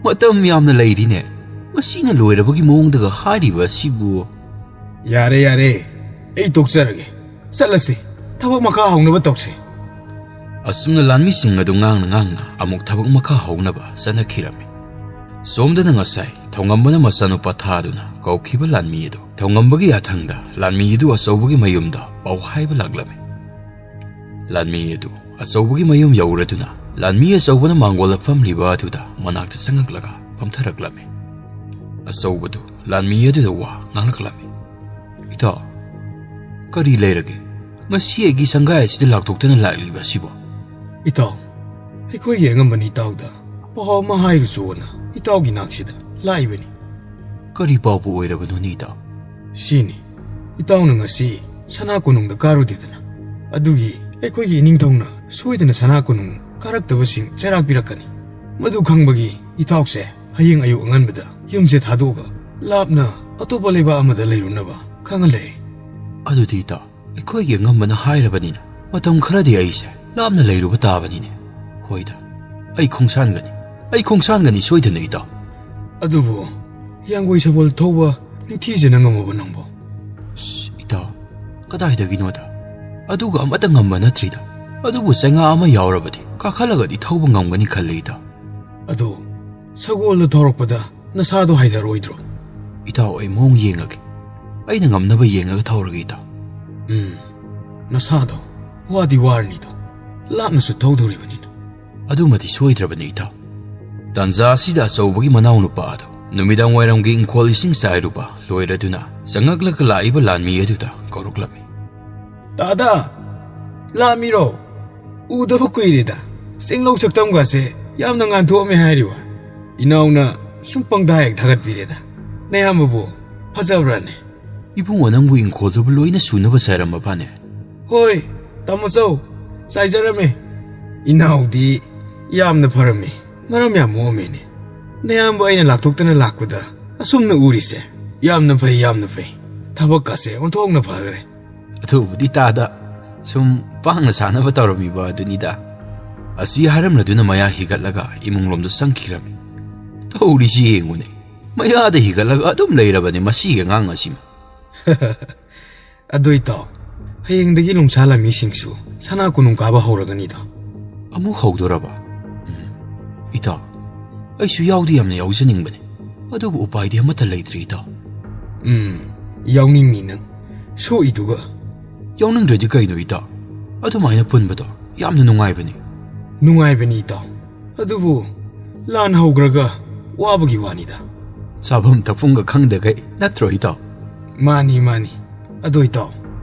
ꯃꯇꯝ ꯌꯥꯝꯅ ꯂꯩꯔꯤꯅꯦ꯫ ꯃꯁꯤꯅ ꯂꯣꯏꯔꯕꯒꯤ ꯃꯑꯣꯡꯗꯒ ꯍꯥꯏꯔꯤꯕ ꯑꯁꯤꯕꯨ꯫ ꯌꯥꯔꯦ, ꯌꯥꯔꯦ, ꯑꯩ ꯇꯣꯛꯆꯔꯒꯦ꯫ ꯆꯠꯂꯁꯤ, ꯊꯕꯛ ꯃꯈꯥ ꯍꯧꯅꯕ ꯇꯧꯁꯤ꯫ ꯑꯁꯨꯝꯅ ꯂꯥꯟꯃꯤꯁꯤꯡ ꯑꯗꯨ ꯉꯥꯡꯅ ꯉꯥꯡꯅ ꯑꯃꯨꯛ ꯊꯕꯛ ꯃꯈꯥ ꯍꯧꯅꯕ ꯆꯠꯅꯈꯤꯔꯝꯃꯤ꯫ ꯁꯣꯝꯗꯅ ꯉꯁꯥꯏ ꯊꯧꯉꯝꯕꯅ ꯃꯆꯥꯅꯨꯄꯥ ꯊꯥꯗꯨꯅ ꯀꯧꯈꯤꯕ ꯂꯥꯟꯃꯤ ꯑꯗꯨ ꯊꯧꯉꯝꯕꯒꯤ ꯌꯥꯊꯪꯗ ꯂꯥꯟꯃꯤ ꯑꯗꯨ ꯑꯆꯧꯕꯒꯤ ꯃꯌꯨꯝꯗ ꯄꯥꯎ ꯍꯥꯏꯕ ꯂꯥꯛꯂꯝꯃꯤ꯫ ꯂꯥꯟꯃꯤ ꯑꯗꯨ ꯑꯆꯧꯕꯒꯤ ꯃꯌꯨꯝ ꯌꯧꯔꯗꯨꯅ ꯂꯥꯟꯃꯤ ꯑꯆꯧꯕꯅ ꯃꯥꯡꯒꯣꯜꯗ ꯐꯝꯂꯤꯕ ꯑꯗꯨꯗ ꯃꯅꯥꯛꯇ ꯆꯪꯉꯛꯂꯒ ꯐꯝꯊꯔꯛꯂꯝꯃꯤ꯫ ꯑꯆꯧꯕꯗꯨ ꯂꯥꯟꯃꯤ ꯑꯗꯨꯗ ꯋꯥ ꯉꯥꯡꯂꯛꯂꯝꯃꯤ꯫ ꯏꯇꯥꯎ, ꯀꯔꯤ ꯂꯩꯔꯒꯦ? ꯉꯁꯤ ꯑꯩꯒꯤ ꯁꯪꯒꯥꯏ ꯑꯁꯤꯗ ꯂꯥꯛꯊꯣꯛꯇꯅ ꯂꯥꯛꯂꯤꯕ ꯑꯁꯤꯕꯨ? ꯏꯇꯥꯎ, ꯑꯩꯈꯣꯏꯒꯤ ꯑꯉꯝꯕꯅ ꯏꯇꯥꯎꯗ ꯄꯥꯎ ꯑꯃ ꯍꯥꯏꯔꯨꯆꯣꯅ ꯏꯇꯥꯎꯒꯤ ꯅꯥꯛꯁꯤꯗ ꯂꯥꯛꯏꯕꯅꯤ꯫ ꯀꯔꯤ ꯄꯥꯎꯕꯨ ꯑꯣꯏꯔꯕꯅꯣꯅꯦ, ꯏꯇꯥꯎ? ꯁꯤꯅꯤ, ꯏꯇꯥꯎꯅ ꯉꯁꯤ ꯁꯅꯥ ꯀꯣꯅꯨꯡꯗ ꯀꯥꯔꯨꯗꯦꯗꯅ꯫ ꯑꯗꯨꯒꯤ ꯑꯩꯈꯣꯏꯒꯤ ꯏꯅꯤꯡꯊꯧꯅ ꯁꯣꯏꯗꯅ ꯁꯅꯥ ꯀꯣꯅꯨꯡ ꯀꯥꯔꯛꯇꯕꯁꯤꯡ ꯆꯩꯔꯥꯛ ꯄꯤꯔꯛꯀꯅꯤ꯫ ꯃꯗꯨ ꯈꯪꯕꯒꯤ ꯏꯇꯥꯎꯁꯦ ꯍꯌꯦꯡ ꯑꯌꯨꯛ ꯑꯉꯟꯕꯗ ꯌꯨꯝꯁꯦ ꯊꯥꯗꯣꯛꯑꯒ ꯂꯥꯞꯅ ꯑꯇꯣꯞꯄ ꯂꯩꯕꯥꯛ ꯑꯃꯗ ꯂꯩꯔꯨꯅꯕ ꯈꯪꯍꯜꯂꯦ꯫ ꯑꯗꯨꯗꯤ ꯏꯇꯥꯎ, ꯑꯩꯈꯣꯏꯒꯤ ꯑꯉꯝꯕꯅ ꯍꯥꯏꯔꯕꯅꯤꯅ ꯃꯇꯝ ꯈꯔꯗꯤ ꯑꯩꯁꯦ ꯂꯥꯞꯅ ꯂꯩꯔꯨꯕ ꯇꯥꯕꯅꯤꯅꯦ꯫ ꯍꯣꯏꯗ, ꯑꯩ ꯈꯣꯡꯁꯥꯟꯒꯅꯤ, ꯑꯩ ꯈꯣꯡꯁꯥꯟꯒꯅꯤ ꯁꯣꯏꯗꯅ, ꯏꯇꯥꯎ꯫ ꯑꯗꯨꯕꯨ ꯍꯤꯌꯥꯡꯒꯣꯏ ꯁꯒꯣꯜ ꯊꯧꯕ ꯅꯤꯡꯊꯤꯖꯅ ꯉꯝꯃꯕ ꯅꯪꯕꯣ? ꯑꯁ, ꯏꯇꯥꯎ, ꯀꯗꯥꯏꯗꯒꯤꯅꯣꯗ? ꯑꯗꯨꯒ ꯑꯃꯠꯇ ꯉꯝꯕ ꯅꯠꯇ꯭ꯔꯤꯗ꯫ ꯑꯗꯨꯕꯨ ꯆꯩꯉꯥ ꯑꯃ ꯌꯥꯎꯔꯕꯗꯤ ꯀꯥꯈꯠꯂꯒꯗꯤ ꯊꯧꯕ ꯉꯝꯒꯅꯤ ꯈꯜꯂꯦ, ꯏꯇꯥꯎ꯫ ꯑꯗꯨ ꯁꯒꯣꯜꯗꯨ ꯊꯧꯔꯛꯄꯗ ꯅꯁꯥꯗꯣ ꯍꯥꯏꯊꯔꯣꯏꯗ꯭ꯔꯣ? ꯏꯇꯥꯎ, ꯑꯩ ꯃꯑꯣꯡ ꯌꯦꯡꯉꯒꯦ꯫ ꯑꯩꯅ ꯉꯝꯅꯕ ꯌꯦꯡꯉꯒ ꯊꯧꯔꯒꯦ, ꯏꯇꯥꯎ꯫ ꯎꯝ, ꯅꯁꯥꯗꯣ ꯋꯥꯗꯤ ꯋꯥꯔꯅꯤꯗꯣ, ꯂꯥꯞꯅꯁꯨ ꯊꯧꯗꯣꯔꯤꯕꯅꯤꯅ꯫ ꯑꯗꯨꯃꯗꯤ ꯁꯣꯏꯗ꯭ꯔꯕꯅꯤ, ꯏꯇꯥꯎ꯫ ꯇꯥꯟꯖꯥ ꯑꯁꯤꯗ ꯑꯆꯧꯕꯒꯤ ꯃꯅꯥꯎꯅꯨꯄꯥ ꯑꯗꯨ ꯅꯨꯃꯤꯗꯥꯡ ꯋꯥꯏꯔꯝꯒꯤ ꯏꯪꯈꯣꯜ ꯏꯁꯤꯡ ꯆꯥꯏꯔꯨꯕ ꯂꯣꯏꯔꯗꯨꯅ ꯆꯪꯉꯛꯂꯒ ꯂꯥꯛꯏꯕ ꯂꯥꯟꯃꯤ ꯑꯗꯨꯗ ꯀꯧꯔꯛꯂꯝꯃꯤ꯫ "ꯇꯥꯗ, ꯂꯥꯛꯃꯤꯔꯣ? ꯎꯗꯕ ꯀꯨꯏꯔꯦꯗ꯫ ꯆꯦꯡꯂꯧ ꯁꯛꯇꯝꯒꯁꯦ ꯌꯥꯝꯅ ꯉꯥꯟꯊꯣꯛꯑꯝꯃꯦ ꯍꯥꯏꯔꯤꯕ꯫ ꯏꯅꯥꯎꯅ ꯁꯨꯝ ꯄꯪꯊꯥ ꯍꯦꯛ ꯊꯥꯒꯠꯄꯤꯔꯦꯗ꯫ ꯅꯌꯥꯝꯕꯕꯨ ꯐꯖꯕ꯭ꯔꯥꯅꯦ?" "ꯏꯕꯨꯡꯉꯣ, ꯅꯪꯕꯨ ꯏꯪꯈꯣꯜꯗꯨꯕꯨ ꯂꯣꯏꯅ ꯁꯨꯅꯕ ꯆꯥꯏꯔꯝꯕ ꯐꯥꯅꯦ?" "ꯍꯣꯏ, ꯇꯥꯃꯣꯆꯧ, ꯆꯥꯏꯖꯔꯝꯃꯦ꯫ ꯏꯅꯥꯎꯗꯤ ꯌꯥꯝꯅ ꯐꯔꯝꯃꯦ, ꯃꯔꯝ ꯌꯥꯝ ꯃꯣꯛꯑꯝꯃꯦꯅꯦ꯫ ꯅꯌꯥꯝꯕ ꯑꯩꯅ ꯂꯥꯛꯊꯣꯛꯇꯅ ꯂꯥꯛꯄꯗ ꯑꯁꯨꯝꯅ ꯎꯔꯤꯁꯦ꯫ ꯌꯥꯝꯅ ꯐꯩ, ꯌꯥꯝꯅ ꯐꯩ꯫ ꯊꯕꯛꯀꯁꯦ ꯑꯣꯟꯊꯣꯛꯅ ꯐꯈ꯭ꯔꯦ꯫" "ꯑꯗꯨꯕꯨꯗꯤ ꯇꯥꯗ, ꯁꯨꯝ ꯄꯥꯡꯅ ꯁꯥꯟꯅꯕ ꯇꯧꯔꯝꯃꯤꯕ ꯑꯗꯨꯅꯤꯗ꯫" ꯑꯁꯤ ꯍꯥꯏꯔꯝꯂꯗꯨꯅ ꯃꯌꯥ ꯍꯤꯒꯠꯂꯒ ꯏꯃꯨꯡꯂꯣꯝꯗ ꯆꯪꯈꯤꯔꯝꯃꯤ꯫ "ꯇꯧꯔꯤꯁꯤ ꯌꯦꯡꯉꯨꯅꯦ, ꯃꯌꯥꯗ ꯍꯤꯒꯠꯂꯒ ꯑꯗꯨꯝ ꯂꯩꯔꯕꯅꯦ ꯃꯁꯤꯒꯤ ꯑꯉꯥꯡ ꯑꯁꯤꯃ꯫" "ꯑꯗꯨ ꯏꯇꯥꯎ, ꯍꯌꯦꯡꯗꯒꯤ ꯂꯣꯡꯁꯥ ꯂꯥꯟꯃꯤꯁꯤꯡꯁꯨ ꯁꯅꯥ ꯀꯣꯅꯨꯡ ꯀꯥꯕ ꯍꯧꯔꯒꯅꯤꯗꯣ꯫" "ꯑꯃꯨꯛ ꯍꯧꯗꯣꯔꯕ?" "ꯎꯝ꯫ ꯏꯇꯥꯎ, ꯑꯩꯁꯨ ꯌꯥꯎꯗꯤ ꯌꯥꯝꯅ ꯌꯥꯎꯖꯅꯤꯡꯕꯅꯦ, ꯑꯗꯨꯕꯨ ꯎꯄꯥꯏꯗꯤ ꯑꯃꯠꯇ ꯂꯩꯇ꯭ꯔꯦ ꯏꯇꯥꯎ꯫" "ꯎꯝ, ꯌꯥꯎꯅꯤꯡꯉꯤ ꯅꯪ꯫ ꯁꯣꯛꯏꯗꯨꯒ꯫" "ꯌꯥꯎꯅꯤꯡꯗ꯭ꯔꯗꯤ ꯀꯩꯅꯣ ꯏꯇꯥꯎ? ꯑꯗꯨꯃꯥꯏꯅ ꯄꯨꯟꯕꯗꯣ ꯌꯥꯝꯅ ꯅꯨꯡꯉꯥꯏꯕꯅꯤ꯫" "ꯅꯨꯡꯉꯥꯏꯕꯅꯤ ꯏꯇꯥꯎ, ꯑꯗꯨꯕꯨ ꯂꯥꯟ ꯍꯧꯈ꯭ꯔꯒ ꯋꯥꯕꯒꯤ ꯋꯥꯅꯤꯗ꯫" "ꯆꯥꯐꯝ ꯊꯛꯐꯝꯒ ꯈꯪꯗꯈꯩ ꯅꯠꯇ꯭ꯔꯣ ꯏꯇꯥꯎ?" "ꯃꯥꯅꯤ, ꯃꯥꯅꯤ꯫ ꯑꯗꯣ ꯏꯇꯥꯎ,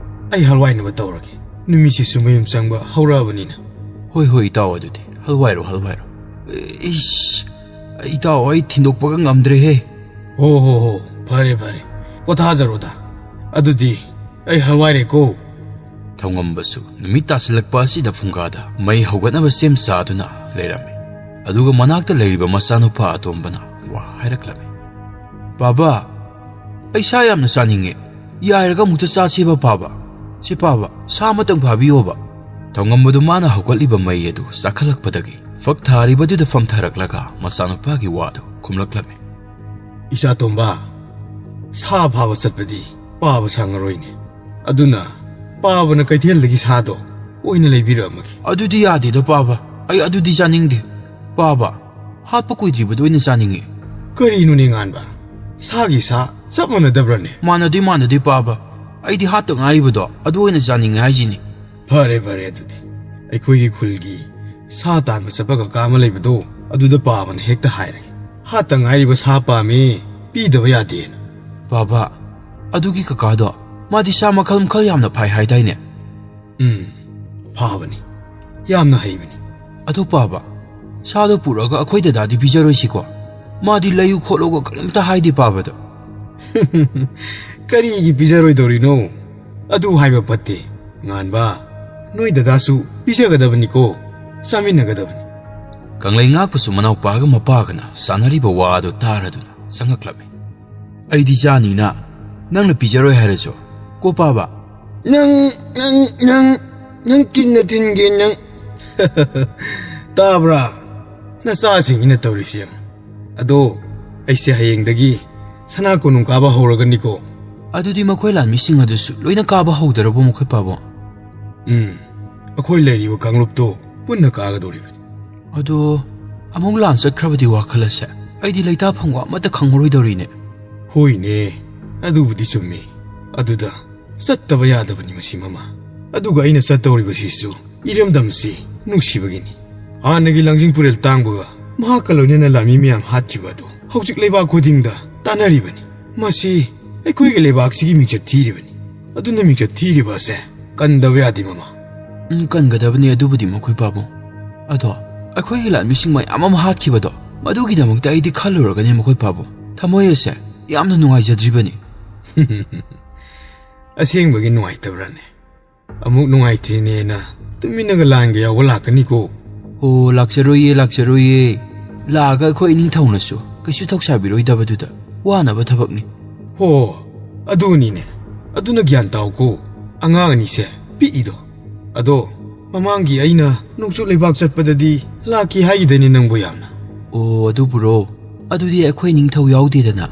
ꯑꯩ ꯍꯜꯋꯥꯏꯅꯕ ꯇꯧꯔꯒꯦ꯫ ꯅꯨꯃꯤꯠꯁꯤꯁꯨ ꯃꯌꯨꯝ ꯆꯪꯕ ꯍꯧꯔꯛꯑꯕꯅꯤꯅ꯫" "ꯍꯣꯏ, ꯍꯣꯏ ꯏꯇꯥꯎ, ꯑꯗꯨꯗꯤ ꯍꯜꯋꯥꯏꯔꯣ, ꯍꯜꯋꯥꯏꯔꯣ꯫" "ꯏꯁ, ꯏꯇꯥꯎ, ꯑꯩ ꯊꯤꯟꯗꯣꯛꯄꯒ ꯉꯝꯗ꯭ꯔꯦꯍꯦ꯫" "ꯍꯣ, ꯍꯣ, ꯍꯣ, ꯐꯔꯦ, ꯐꯔꯦ꯫ ꯄꯣꯊꯥꯖꯔꯣꯗ꯫ ꯑꯗꯨꯗꯤ ꯑꯩ ꯍꯜꯋꯥꯏꯔꯦꯀꯣ꯫" ꯊꯧꯉꯝꯕꯁꯨ ꯅꯨꯃꯤꯠ ꯇꯥꯁꯤꯜꯂꯛꯄ ꯑꯁꯤꯗ ꯐꯨꯡꯒꯥꯗ ꯃꯩ ꯍꯧꯒꯠꯅꯕ ꯁꯦꯝ ꯁꯥꯗꯨꯅ ꯂꯩꯔꯝꯃꯤ꯫ ꯑꯗꯨꯒ ꯃꯅꯥꯛꯇ ꯂꯩꯔꯤꯕ ꯃꯆꯥꯅꯨꯄꯥ ꯑꯇꯣꯝꯕꯅ ꯋꯥ ꯍꯥꯏꯔꯛꯂꯝꯃꯤ꯫ "ꯄꯥꯕ, ꯑꯩ ꯁꯥ ꯌꯥꯝꯅ ꯆꯥꯅꯤꯡꯉꯦ꯫ ꯌꯥꯏꯔꯒ ꯑꯃꯨꯛꯇ ꯆꯥꯁꯦꯕ ꯄꯥꯕ꯫ ꯁꯤ ꯄꯥꯕ, ꯁꯥ ꯑꯃꯇꯪ ꯐꯥꯕꯤꯌꯣꯕ꯫" ꯊꯧꯉꯝꯕꯗꯨ ꯃꯥꯅ ꯍꯧꯒꯠꯂꯤꯕ ꯃꯩ ꯑꯗꯨ ꯆꯥꯈꯠꯂꯛꯄꯗꯒꯤ ꯐꯛ ꯊꯥꯔꯤꯕꯗꯨꯗ ꯐꯝꯊꯔꯛꯂꯒ ꯃꯆꯥꯅꯨꯄꯥꯒꯤ ꯋꯥꯗꯨ ꯈꯨꯝꯂꯛꯂꯝꯃꯤ꯫ "ꯏꯆꯥ ꯇꯣꯝꯕ, ꯁꯥ ꯐꯥꯕ ꯆꯠꯄꯗꯤ ꯄꯥꯕ ꯁꯪꯉꯔꯣꯏꯅꯦ꯫ ꯑꯗꯨꯅ ꯄꯥꯕꯅ ꯀꯩꯊꯦꯜꯗꯒꯤ ꯁꯥꯗꯣ ꯑꯣꯏꯅ ꯂꯩꯕꯤꯔꯛꯑꯝꯃꯒꯦ꯫" "ꯑꯗꯨꯗꯤ ꯌꯥꯗꯦꯗ ꯄꯥꯕ, ꯑꯩ ꯑꯗꯨꯗꯤ ꯆꯥꯅꯤꯡꯗꯦ꯫ ꯄꯥꯕ, ꯍꯥꯠꯄ ꯀꯨꯏꯗ꯭ꯔꯤꯕꯗꯣ ꯑꯣꯏꯅ ꯆꯥꯅꯤꯡꯉꯤ꯫" "ꯀꯔꯤꯅꯣꯅꯦ ꯉꯥꯟꯕ? ꯁꯥꯒꯤ ꯁꯥ ꯆꯞ ꯃꯥꯟꯅꯗꯕ꯭ꯔꯅꯦ?" "ꯃꯥꯟꯅꯗꯦ, ꯃꯥꯟꯅꯗꯦ ꯄꯥꯕ, ꯑꯩꯗꯤ ꯍꯥꯠꯇ ꯉꯥꯏꯔꯤꯕꯗꯣ ꯑꯗꯨ ꯑꯣꯏꯅ ꯆꯥꯅꯤꯡꯉꯦ ꯍꯥꯏꯁꯤꯅꯤ꯫" "ꯐꯔꯦ, ꯐꯔꯦ, ꯑꯗꯨꯗꯤ ꯑꯩꯈꯣꯏꯒꯤ ꯈꯨꯜꯒꯤ ꯁꯥ ꯇꯥꯟꯕ ꯆꯠꯄ ꯀꯀꯥ ꯑꯃ ꯂꯩꯕꯗꯣ, ꯑꯗꯨꯗ ꯄꯥꯕꯅ ꯍꯦꯛꯇ ꯍꯥꯏꯔꯒꯦ꯫ ꯍꯥꯠꯇ ꯉꯥꯏꯔꯤꯕ ꯁꯥ ꯄꯥꯝꯃꯤ, ꯄꯤꯗꯕ ꯌꯥꯗꯦꯅ꯫ ꯄꯥꯕ, ꯑꯗꯨꯒꯤ ꯀꯀꯥꯗꯣ, ꯃꯥꯗꯤ ꯁꯥ ꯃꯈꯜ ꯃꯈꯜ ꯌꯥꯝꯅ ꯐꯥꯏ ꯍꯥꯏꯗꯥꯏꯅꯦ? ꯎꯝ, ꯐꯥꯕꯅꯤ꯫ ꯌꯥꯝꯅ ꯍꯩꯕꯅꯤ꯫ ꯑꯗꯨ ꯄꯥꯕ, ꯁꯥꯗꯣ ꯄꯨꯔꯛꯑꯒ ꯑꯩꯈꯣꯏ ꯗꯗꯥꯗꯤ ꯄꯤꯖꯔꯣꯏꯁꯤꯀꯣ? ꯃꯥꯗꯤ ꯂꯩꯌꯨ ꯈꯣꯠꯂꯣꯒ ꯀꯔꯤꯝꯇ ꯍꯥꯏꯗꯦ ꯄꯥꯕꯗꯣ꯫ ꯀꯔꯤꯒꯤ ꯄꯤꯖꯔꯣꯏꯗꯧꯔꯤꯅꯣ? ꯑꯗꯨ ꯍꯥꯏꯕ ꯐꯠꯇꯦ꯫ ꯉꯥꯟꯕ, ꯅꯣꯏ ꯗꯗꯥꯁꯨ ꯄꯤꯖꯒꯗꯕꯅꯤꯀꯣ, ꯆꯥꯃꯤꯟꯅꯒꯗꯕꯅꯤ꯫ ꯀꯪꯂꯩ ꯉꯥꯛꯄꯁꯨ ꯃꯅꯥꯎꯄꯥꯒ ꯃꯄꯥꯒꯅ ꯆꯥꯅꯔꯤꯕ ꯋꯥ ꯑꯗꯨ ꯇꯥꯔꯗꯨꯅ ꯆꯪꯉꯛꯂꯝꯃꯤ꯫ ꯑꯩꯗꯤ ꯆꯥꯅꯤꯅ ꯅꯪꯅ ꯄꯤꯖꯔꯣꯏ ꯍꯥꯏꯔꯁꯨ꯫ ꯀꯣ ꯄꯥꯕ? ꯅꯪ, ꯅꯪ, ꯅꯪ, ꯅꯪ ꯀꯤꯟꯅ ꯊꯤꯟꯒꯦ ꯅꯪ꯫ ꯇꯥꯕ꯭ꯔꯥ? ꯅꯆꯥꯁꯤꯡꯁꯤꯅ ꯇꯧꯔꯤꯁꯤ ꯌꯦꯡꯉꯨ꯫ ꯑꯗꯣ ꯑꯩꯁꯦ ꯍꯌꯦꯡꯗꯒꯤ ꯁꯅꯥ ꯀꯣꯅꯨꯡ ꯀꯥꯕ ꯍꯧꯔꯒꯅꯤꯀꯣ꯫ ꯑꯗꯨꯗꯤ ꯃꯈꯣꯏ ꯂꯥꯟꯃꯤꯁꯤꯡ ꯑꯗꯨꯁꯨ ꯂꯣꯏꯅ ꯀꯥꯕ ꯍꯧꯗꯔꯕꯣ ꯃꯈꯣꯏ ꯄꯥꯕꯨꯡ? ꯎꯝ, ꯑꯩꯈꯣꯏ ꯂꯩꯔꯤꯕ ꯀꯥꯡꯂꯨꯞꯇꯣ ꯄꯨꯟꯅ ꯀꯥꯒꯗꯧꯔꯤꯕꯅꯤ꯫ ꯑꯗꯣ ꯑꯃꯨꯛ ꯂꯥꯟ ꯆꯠꯈ꯭ꯔꯕꯗꯤ ꯋꯥꯈꯜ ꯑꯁꯦ ꯑꯩꯗꯤ ꯂꯩꯇꯥꯐꯝ ꯑꯃꯠꯇ ꯈꯪꯉꯔꯣꯏꯗꯧꯔꯤꯅꯦ꯫ ꯍꯣꯏꯅꯦ, ꯑꯗꯨꯕꯨꯗꯤ ꯆꯨꯝꯃꯤ꯫ ꯑꯗꯨꯗ ꯆꯠꯇꯕ ꯌꯥꯗꯕꯅꯤ ꯃꯁꯤ ꯃꯃꯥ꯫ ꯑꯗꯨꯒ ꯑꯩꯅ ꯆꯠꯇꯧꯔꯤꯕꯁꯤꯁꯨ ꯏꯔꯝꯗꯝꯁꯤ ꯅꯨꯡꯁꯤꯕꯒꯤꯅꯤ꯫ ꯍꯥꯟꯅꯒꯤ ꯂꯥꯡꯖꯤꯡ ꯄꯨꯔꯦꯜ ꯇꯥꯡꯕꯒ ꯃꯍꯥꯛꯀ ꯂꯣꯏꯅꯅ ꯂꯥꯟꯃꯤ ꯃꯌꯥꯝ ꯍꯥꯠꯈꯤꯕ ꯑꯗꯨ ꯍꯧꯖꯤꯛ ꯂꯩꯕꯥꯛ ꯈꯨꯗꯤꯡꯗ ꯇꯥꯟꯅꯔꯤꯕꯅꯤ꯫ ꯃꯁꯤ ꯑꯩꯈꯣꯏꯒꯤ ꯂꯩꯕꯥꯛꯁꯤꯒꯤ ꯃꯤꯡꯆꯠ ꯊꯤꯔꯤꯕꯅꯤ꯫ ꯑꯗꯨꯅ ꯃꯤꯡꯆꯠ ꯊꯤꯔꯤꯕ ꯑꯁꯦ ꯀꯟꯗꯕ ꯌꯥꯗꯦ ꯃꯃꯥ꯫ ꯎꯝ, ꯀꯟꯒꯗꯕꯅꯤ ꯑꯗꯨꯕꯨꯗꯤ ꯃꯈꯣꯏ ꯄꯥꯕꯨꯡ꯫ ꯑꯗꯣ ꯑꯩꯈꯣꯏꯒꯤ ꯂꯥꯟꯃꯤꯁꯤꯡ ꯃꯌꯥꯝ ꯑꯃ ꯍꯥꯠꯈꯤꯕꯗꯣ, ꯃꯗꯨꯒꯤꯗꯃꯛꯇ ꯑꯩꯗꯤ ꯈꯜꯂꯨꯔꯒꯅꯦ ꯃꯈꯣꯏ ꯄꯥꯕꯨꯡ, ꯊꯃꯣꯏ ꯑꯁꯦ ꯌꯥꯝꯅ ꯅꯨꯡꯉꯥꯏꯖꯗ꯭ꯔꯤꯕꯅꯤ꯫ ꯑꯁꯦꯡꯕꯒꯤ ꯅꯨꯡꯉꯥꯏꯇꯕ꯭ꯔꯥꯅꯦ? ꯑꯃꯨꯛ ꯅꯨꯡꯉꯥꯏꯇ꯭ꯔꯤꯅꯦꯅ ꯇꯨꯃꯤꯟꯅꯒ ꯂꯥꯟꯒ ꯌꯥꯎꯕ ꯂꯥꯛꯀꯅꯤꯀꯣ꯫ ꯑꯣ, ꯂꯥꯛꯆꯔꯣꯏꯌꯦ, ꯂꯥꯛꯆꯔꯣꯏꯌꯦ꯫ ꯂꯥꯛꯑꯒ ꯑꯩꯈꯣꯏ ꯏꯅꯤꯡꯊꯧꯅꯁꯨ ꯀꯩꯁꯨ ꯊꯧꯁꯥꯕꯤꯔꯣꯏꯗꯕꯗꯨꯗ ꯋꯥꯅꯕ ꯊꯕꯛꯅꯤ꯫ ꯍꯣ, ꯑꯗꯨꯅꯤꯅꯦ꯫ ꯑꯗꯨꯅ ꯒ꯭ꯌꯥꯟ ꯇꯥꯎꯀꯣ, ꯑꯉꯥꯡ ꯑꯅꯤꯁꯦ ꯄꯤꯛꯏꯗꯣ꯫ ꯑꯗꯣ ꯃꯃꯥꯡꯒꯤ ꯑꯩꯅ ꯅꯣꯡꯆꯨꯞ ꯂꯩꯕꯥꯛ ꯆꯠꯄꯗꯗꯤ ꯂꯥꯛꯈꯤ ꯍꯥꯏꯈꯤꯗꯥꯏꯅꯦ ꯅꯪꯕꯨ ꯌꯥꯝꯅ? ꯑꯣ, ꯑꯗꯨꯕꯨꯔꯣ? ꯑꯗꯨꯗꯤ ꯑꯩꯈꯣꯏ ꯅꯤꯡꯊꯧ ꯌꯥꯎꯗꯦꯗꯅ,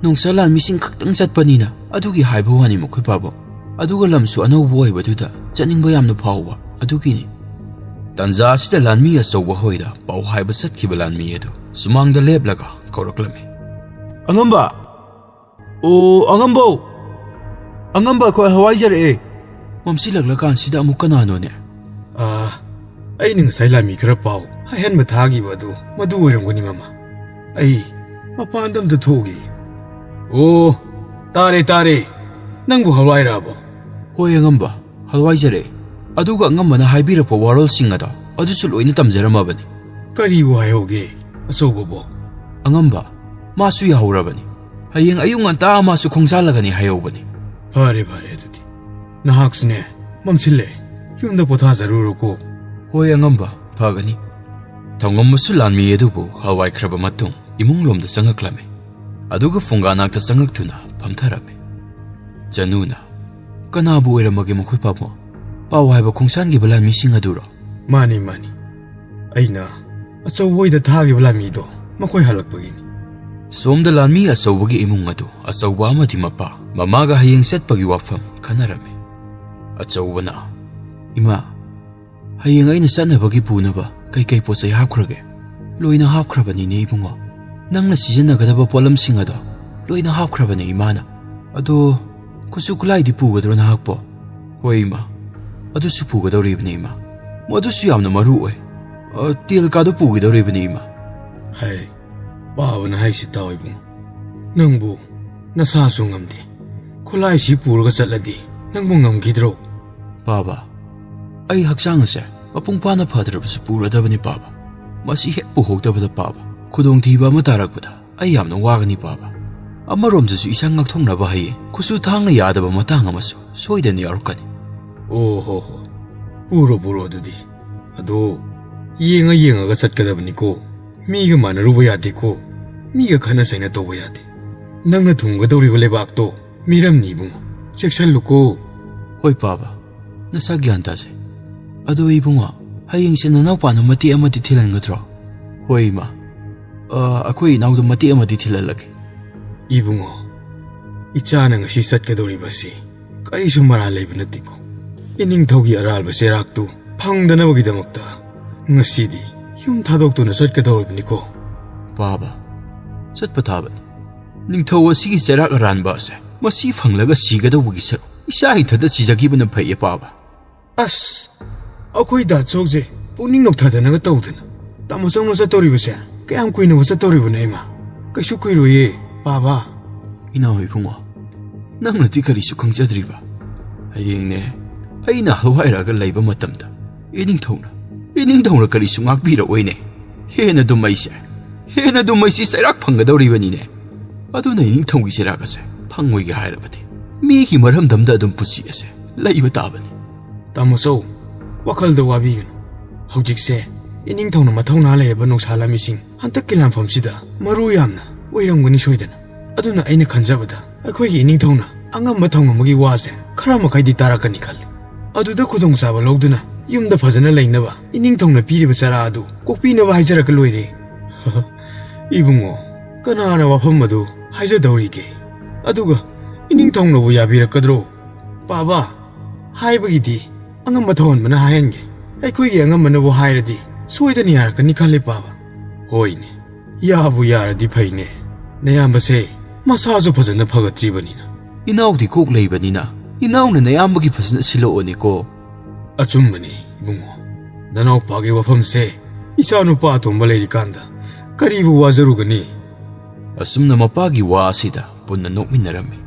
ꯅꯣꯡꯆꯥ ꯂꯥꯟꯃꯤꯁꯤꯡ ꯈꯛꯇꯪ ꯆꯠꯄꯅꯤꯅ꯫ ꯑꯗꯨꯒꯤ ꯍꯥꯏꯕ ꯋꯥꯅꯤ ꯃꯈꯣꯏ ꯄꯥꯕꯨꯡ꯫ ꯑꯗꯨꯒ ꯂꯝꯁꯨ ꯑꯅꯧꯕ ꯑꯣꯏꯕꯗꯨꯗ ꯆꯠꯅꯤꯡꯕ ꯌꯥꯝꯅ ꯐꯥꯎꯕ ꯑꯗꯨꯒꯤꯅꯤ꯫ ꯇꯥꯟꯖꯥ ꯑꯁꯤꯗ ꯂꯥꯟꯃꯤ ꯑꯆꯧꯕ ꯍꯣꯏꯗ ꯄꯥꯎ ꯍꯥꯏꯕ ꯆꯠꯈꯤꯕ ꯂꯥꯟꯃꯤ ꯑꯗꯨ ꯁꯨꯃꯥꯡꯗ ꯂꯦꯞꯂꯒ ꯀꯧꯔꯛꯂꯝꯃꯤ꯫ ꯑꯉꯝꯕ! ꯑꯣ, ꯑꯉꯝꯕꯧ! ꯑꯉꯝꯕ, ꯑꯩꯈꯣꯏ ꯍꯋꯥꯏꯖꯔꯛꯑꯦ꯫ ꯃꯝꯁꯤꯜꯂꯛꯂꯀꯥꯟꯁꯤꯗ ꯑꯃꯨꯛ ꯀꯅꯥꯅꯣꯅꯦ? ꯑꯥ, ꯑꯩꯅ ꯉꯁꯥꯏ ꯂꯥꯟꯃꯤ ꯈꯔ ꯄꯥꯎ ꯍꯥꯏꯍꯟꯕ ꯊꯥꯈꯤꯕ ꯑꯗꯨ ꯃꯗꯨ ꯑꯣꯏꯔꯝꯒꯅꯤ, ꯃꯃꯥ꯫ ꯑꯩ ꯃꯄꯥꯟꯗ ꯑꯝꯇ ꯊꯣꯛꯎꯒꯦ꯫ ꯑꯣ, ꯇꯥꯔꯦ, ꯇꯥꯔꯦ꯫ ꯅꯪꯕꯨ ꯍꯜꯋꯥꯏꯔꯥꯕ? ꯍꯣꯏ, ꯑꯉꯝꯕ, ꯍꯜꯋꯥꯏꯖꯔꯦ꯫ ꯑꯗꯨꯒ ꯑꯉꯝꯕꯅ ꯍꯥꯏꯕꯤꯔꯛꯄ ꯋꯥꯔꯣꯜꯁꯤꯡ ꯑꯗꯣ ꯑꯗꯨꯁꯨ ꯂꯣꯏꯅ ꯇꯝꯖꯔꯝꯃꯕꯅꯤ꯫ ꯀꯔꯤꯕꯨ ꯍꯥꯏꯍꯧꯒꯦ, ꯑꯆꯧꯕꯕꯣ? ꯑꯉꯝꯕ, ꯃꯥꯁꯨ ꯌꯥꯍꯧꯔꯕꯅꯤ꯫ ꯍꯌꯦꯡ ꯑꯌꯨꯛ ꯉꯟꯇꯥ ꯃꯥꯁꯨ ꯈꯣꯡꯁꯥꯜꯂꯒꯅꯤ ꯍꯥꯏꯍꯧꯕꯅꯤ꯫ ꯐꯔꯦ, ꯐꯔꯦ, ꯑꯗꯨꯗꯤ꯫ ꯅꯍꯥꯛꯁꯨꯅꯦ, ꯃꯝꯁꯤꯜꯂꯦ꯫ ꯌꯨꯝꯗ ꯄꯣꯊꯥꯖꯔꯨꯔꯣꯀꯣ꯫ ꯍꯣꯏ, ꯑꯉꯝꯕ, ꯐꯒꯅꯤ꯫ ꯊꯧꯉꯝꯕꯁꯨ ꯂꯥꯟꯃꯤ ꯑꯗꯨꯕꯨ ꯍꯜꯋꯥꯏꯈ꯭ꯔꯕ ꯃꯇꯨꯡ ꯏꯃꯨꯡꯂꯣꯝꯗ ꯆꯪꯉꯛꯂꯝꯃꯤ꯫ ꯑꯗꯨꯒ ꯐꯨꯡꯒꯥ ꯅꯥꯛꯇ ꯆꯪꯉꯛꯇꯨꯅ ꯐꯝꯊꯔꯝꯃꯤ꯫ ꯆꯅꯨꯅ, "ꯀꯅꯥꯕꯨ ꯑꯣꯏꯔꯝꯃꯒꯦ ꯃꯈꯣꯏ ꯄꯥꯕꯨꯡ? ꯄꯥꯎ ꯍꯥꯏꯕ ꯈꯣꯡꯁꯥꯟꯈꯤꯕ ꯂꯥꯟꯃꯤꯁꯤꯡ ꯑꯗꯨꯔꯣ?" "ꯃꯥꯅꯤ, ꯃꯥꯅꯤ꯫ ꯑꯩꯅ ꯑꯆꯧꯕ ꯍꯣꯏꯗ ꯊꯥꯈꯤꯕ ꯂꯥꯟꯃꯤꯗꯣ ꯃꯈꯣꯏ ꯍꯜꯂꯛꯄꯒꯤꯅꯤ꯫" ꯁꯣꯝꯗ ꯂꯥꯟꯃꯤ ꯑꯆꯧꯕꯒꯤ ꯏꯃꯨꯡ ꯑꯗꯨ ꯑꯆꯧꯕ ꯑꯃꯗꯤ ꯃꯄꯥ, ꯃꯃꯥꯒ ꯍꯌꯦꯡ ꯆꯠꯄꯒꯤ ꯋꯥꯐꯝ ꯈꯟꯅꯔꯝꯃꯤ꯫ ꯑꯆꯧꯕꯅ, "ꯏꯃꯥ, ꯍꯌꯦꯡ ꯑꯩꯅ ꯆꯠꯅꯕꯒꯤ ꯄꯨꯅꯕ ꯀꯩꯀꯩ ꯄꯣꯠ ꯆꯩ ꯍꯥꯞꯈ꯭ꯔꯒꯦ?" "ꯂꯣꯏꯅ ꯍꯥꯞꯈ꯭ꯔꯕꯅꯤꯅꯦ ꯏꯕꯨꯡꯉꯣ꯫ ꯅꯪꯅ ꯁꯤꯖꯤꯟꯅꯒꯗꯕ ꯄꯣꯠꯂꯝꯁꯤꯡ ꯑꯗꯣ ꯂꯣꯏꯅ ꯍꯥꯞꯈ꯭ꯔꯕꯅꯦ ꯏꯃꯥꯅ꯫ ꯑꯗꯣ ꯈꯨꯠꯁꯨ ꯈꯨꯠꯂꯥꯏꯗꯤ ꯄꯨꯒꯗ꯭ꯔꯣ ꯅꯍꯥꯛꯄꯣ?" "ꯍꯣꯏ ꯏꯃꯥ, ꯑꯗꯨꯁꯨ ꯄꯨꯒꯗꯧꯔꯤꯕꯅꯦ ꯏꯃꯥ꯫ ꯃꯗꯨꯁꯨ ꯌꯥꯝꯅ ꯃꯔꯨ ꯑꯣꯏ꯫ ꯑ, ꯇꯦꯜ ꯀꯥꯗꯣ ꯄꯨꯒꯗꯧꯔꯤꯕꯅꯦ ꯏꯃꯥ꯫" "ꯍꯥꯏ, ꯄꯥꯕꯅ ꯍꯥꯏꯁꯤ ꯇꯥꯎ ꯏꯕꯨꯡꯉꯣ꯫ ꯅꯪꯕꯨ ꯅꯁꯥꯁꯨ ꯉꯝꯗꯦ꯫ ꯈꯨꯠꯂꯥꯏꯁꯤ ꯄꯨꯔꯒ ꯆꯠꯂꯗꯤ ꯅꯪꯕꯨ ꯉꯝꯈꯤꯗ꯭ꯔꯣ?" "ꯄꯥꯕ, ꯑꯩ ꯍꯛꯆꯥꯡ ꯑꯁꯦ ꯃꯄꯨꯡ ꯐꯥꯅ ꯐꯗ꯭ꯔꯕꯁꯨ ꯄꯨꯔꯗꯕꯅꯤ ꯄꯥꯕ꯫ ꯃꯁꯤ ꯍꯦꯛ ꯄꯨꯍꯧꯗꯕꯗ ꯄꯥꯕ, ꯈꯨꯗꯣꯡꯊꯤꯕ ꯑꯃ ꯇꯥꯔꯛꯄꯗ ꯑꯩ ꯌꯥꯝꯅ ꯋꯥꯒꯅꯤ ꯄꯥꯕ꯫ ꯑꯃꯔꯣꯝꯗꯁꯨ ꯏꯁꯥ ꯉꯥꯛꯊꯣꯛꯅꯕ ꯍꯌꯦꯡ ꯈꯨꯠꯁꯨ ꯊꯥꯡꯅ ꯌꯥꯗꯕ ꯃꯇꯥꯡ ꯑꯃꯁꯨ ꯁꯣꯏꯗꯅ ꯌꯥꯎꯔꯛꯀꯅꯤ꯫" "ꯑꯣ ꯍꯣ ꯍꯣ, ꯄꯨꯔꯣ, ꯄꯨꯔꯣ ꯑꯗꯨꯗꯤ꯫ ꯑꯗꯣ ꯌꯦꯡꯉ ꯌꯦꯡꯉꯒ ꯆꯠꯀꯗꯕꯅꯤꯀꯣ꯫ ꯃꯤꯒ ꯃꯥꯟꯅꯔꯨꯕ ꯌꯥꯗꯦꯀꯣ꯫ ꯃꯤꯒ ꯈꯠꯅ ꯆꯩꯅ ꯇꯧꯕ ꯌꯥꯗꯦ꯫ ꯅꯪꯅ ꯊꯨꯡꯒꯗꯧꯔꯤꯕ ꯂꯩꯕꯥꯛꯇꯣ ꯃꯤꯔꯝꯅꯤ ꯏꯕꯨꯡꯉꯣ, ꯆꯦꯛꯁꯜꯂꯨꯀꯣ꯫" "ꯍꯣꯏ ꯄꯥꯕ, ꯅꯁꯥ ꯒ꯭ꯌꯥꯟ ꯇꯥꯖꯩ꯫ ꯑꯗꯣ ꯏꯕꯨꯡꯉꯣ, ꯍꯌꯦꯡꯁꯦ ꯅꯅꯥꯎꯄꯥꯅ ꯃꯇꯦꯛ ꯑꯃꯗꯤ ꯊꯤꯜꯍꯟꯒꯗ꯭ꯔꯣ?" "ꯍꯣꯏ ꯏꯃꯥ, ꯑ, ꯑꯩꯈꯣꯏ ꯏꯅꯥꯎꯗ ꯃꯇꯦꯛ ꯑꯃꯗꯤ ꯊꯤꯜꯍꯜꯂꯒꯦ꯫" "ꯏꯕꯨꯡꯉꯣ, ꯏꯆꯥꯅ ꯉꯁꯤ ꯆꯠꯀꯗꯧꯔꯤꯕꯁꯤ ꯀꯔꯤꯁꯨ ꯃꯔꯥꯜ ꯂꯩꯕ ꯅꯠꯇꯦꯀꯣ꯫ ꯏꯅꯤꯡꯊꯧꯒꯤ ꯑꯔꯥꯜꯕ ꯆꯩꯔꯥꯛꯇꯨ ꯐꯪꯗꯅꯕꯒꯤꯗꯃꯛꯇ ꯉꯁꯤꯗꯤ ꯌꯨꯝ ꯊꯥꯗꯣꯛꯇꯨꯅ ꯆꯠꯀꯗꯧꯔꯤꯕꯅꯤꯀꯣ꯫" "ꯄꯥꯕ, ꯆꯠꯄ ꯊꯥꯕꯅꯤ꯫ ꯅꯤꯡꯊꯧ ꯑꯁꯤꯒꯤ ꯆꯩꯔꯥꯛ ꯑꯔꯥꯟꯕ ꯑꯁꯦ ꯃꯁꯤ ꯐꯪꯂꯒ ꯁꯤꯒꯗꯧꯕꯒꯤ ꯁꯔꯨꯛ ꯏꯆꯥ ꯏꯊꯟꯇ ꯁꯤꯖꯈꯤꯕꯅ ꯐꯩꯌꯦ ꯄꯥꯕ꯫" "ꯑꯁ, ꯑꯩꯈꯣꯏ ꯗꯥ ꯆꯧꯁꯦ ꯄꯨꯛꯅꯤꯡ ꯅꯣꯛꯊꯗꯅꯒ ꯇꯧꯗꯅ ꯇꯥꯃꯣ ꯆꯧꯅ ꯆꯠꯇꯧꯔꯤꯕꯁꯦ ꯀꯌꯥꯝ ꯀꯨꯏꯅꯕꯨ ꯆꯠꯇꯧꯔꯤꯕꯅꯣ ꯏꯃꯥ? ꯀꯩꯁꯨ ꯀꯨꯏꯔꯣꯏꯌꯦ, ꯄꯥꯕ꯫ ꯏꯅꯥꯎ ꯏꯕꯨꯡꯉꯣ, ꯅꯪꯅꯗꯤ ꯀꯔꯤꯁꯨ ꯈꯪꯖꯗ꯭ꯔꯤꯕ? ꯍꯌꯦꯡꯅꯦ, ꯑꯩꯅ ꯍꯧꯍꯥꯏꯔꯛꯑꯒ ꯂꯩꯕ ꯃꯇꯝꯗ ꯏꯅꯤꯡꯊꯧꯅ, ꯏꯅꯤꯡꯊꯧꯅ ꯀꯔꯤꯁꯨ ꯉꯥꯛꯄꯤꯔꯛꯑꯣꯏꯅꯦ꯫ ꯍꯦꯟꯅ ꯑꯗꯨꯝ ꯑꯩꯁꯦ, ꯍꯦꯟꯅ ꯑꯗꯨꯝ ꯑꯩꯁꯦ ꯆꯩꯔꯥꯛ ꯐꯪꯒꯗꯧꯔꯤꯕꯅꯤꯅꯦ꯫ ꯑꯗꯨꯅ ꯏꯅꯤꯡꯊꯧꯒꯤ ꯆꯩꯔꯥꯛ ꯑꯁꯦ ꯐꯪꯉꯣꯏꯒꯦ ꯍꯥꯏꯔꯕꯗꯤ ꯃꯤꯒꯤ ꯃꯔꯝꯗꯝꯗ ꯑꯗꯨꯝ ꯄꯨꯟꯁꯤ ꯑꯁꯦ ꯂꯩꯕ ꯇꯥꯕꯅꯤ꯫ ꯇꯥꯃꯣꯆꯧ, ꯋꯥꯈꯜꯗ ꯋꯥꯕꯤꯒꯅꯨ꯫ ꯍꯧꯖꯤꯛꯁꯦ ꯏꯅꯤꯡꯊꯧꯅ ꯃꯊꯧꯅꯥ ꯂꯩꯔꯕ ꯅꯣꯡꯁꯥ ꯂꯥꯟꯃꯤꯁꯤꯡ ꯍꯟꯗꯛꯀꯤ ꯂꯥꯟꯐꯝꯁꯤꯗ ꯃꯔꯨ ꯌꯥꯝꯅ ꯑꯣꯏꯔꯝꯒꯅꯤ ꯁꯣꯏꯗꯅ꯫ ꯑꯗꯨꯅ ꯑꯩꯅ ꯈꯟꯖꯕꯗ ꯑꯩꯈꯣꯏꯒꯤ ꯏꯅꯤꯡꯊꯧꯅ ꯑꯉꯝꯕ ꯊꯧꯉꯝꯒꯤ ꯋꯥꯁꯦ ꯈꯔ ꯃꯈꯩꯗꯤ ꯇꯥꯔꯛꯀꯅꯤ ꯈꯜꯂꯤ꯫ ꯑꯗꯨꯗ ꯈꯨꯗꯣꯡꯆꯥꯕ ꯂꯧꯗꯨꯅ ꯌꯨꯝꯗ ꯐꯖꯅ ꯂꯩꯅꯕ ꯏꯅꯤꯡꯊꯧꯅ ꯄꯤꯔꯤꯕ ꯆꯔꯥ ꯑꯗꯨ ꯀꯣꯛꯄꯤꯅꯕ ꯍꯥꯏꯖꯔꯛꯀ ꯂꯣꯏꯔꯦ꯫ ꯏꯕꯨꯡꯉꯣ, ꯀꯅꯥꯅ ꯋꯥꯐꯝ ꯑꯗꯨ ꯍꯥꯏꯖꯗꯧꯔꯤꯒꯦ? ꯑꯗꯨꯒ ꯏꯅꯤꯡꯊꯧꯅꯕꯨ ꯌꯥꯕꯤꯔꯛꯀꯗ꯭ꯔꯣ? ꯄꯥꯕ, ꯍꯥꯏꯕꯒꯤꯗꯤ ꯑꯉꯝꯕ ꯊꯧꯍꯟꯕꯅ ꯍꯥꯏꯍꯟꯒꯦ꯫ ꯑꯩꯈꯣꯏꯒꯤ ꯑꯉꯝꯕꯅꯕꯨ ꯍꯥꯏꯔꯗꯤ ꯁꯣꯏꯗꯅ ꯌꯥꯔꯛꯀꯅꯤ ꯈꯜꯂꯤ, ꯄꯥꯕ꯫ ꯍꯣꯏꯅꯦ, ꯌꯥꯕꯨ ꯌꯥꯔꯗꯤ ꯐꯩꯅꯦ꯫ ꯅꯌꯥꯝꯕꯁꯦ ꯃꯁꯥꯁꯨ ꯐꯖꯅ ꯐꯒꯠꯇ꯭ꯔꯤꯕꯅꯤꯅ꯫ ꯏꯅꯥꯎꯗꯤ ꯀꯣꯛ ꯂꯩꯕꯅꯤꯅ ꯏꯅꯥꯎꯅ ꯅꯌꯥꯝꯕꯒꯤ ꯐꯖꯅ ꯁꯤꯜꯂꯛꯑꯣꯅꯦꯀꯣ꯫ ꯑꯆꯨꯝꯕꯅꯤ ꯏꯕꯨꯡꯉꯣ, ꯅꯅꯥꯎꯄꯥꯒꯤ ꯋꯥꯐꯝꯁꯦ ꯏꯆꯥꯅꯨꯄꯥ ꯑꯇꯣꯝꯕ ꯂꯩꯔꯤꯀꯥꯟꯗ ꯀꯔꯤꯕꯨ ꯋꯥꯖꯔꯨꯒꯅꯤ? ꯑꯁꯨꯝꯅ ꯃꯄꯥꯒꯤ ꯋꯥ ꯑꯁꯤꯗ ꯄꯨꯟꯅ ꯅꯣꯛꯃꯤꯟꯅꯔꯝꯃꯤ꯫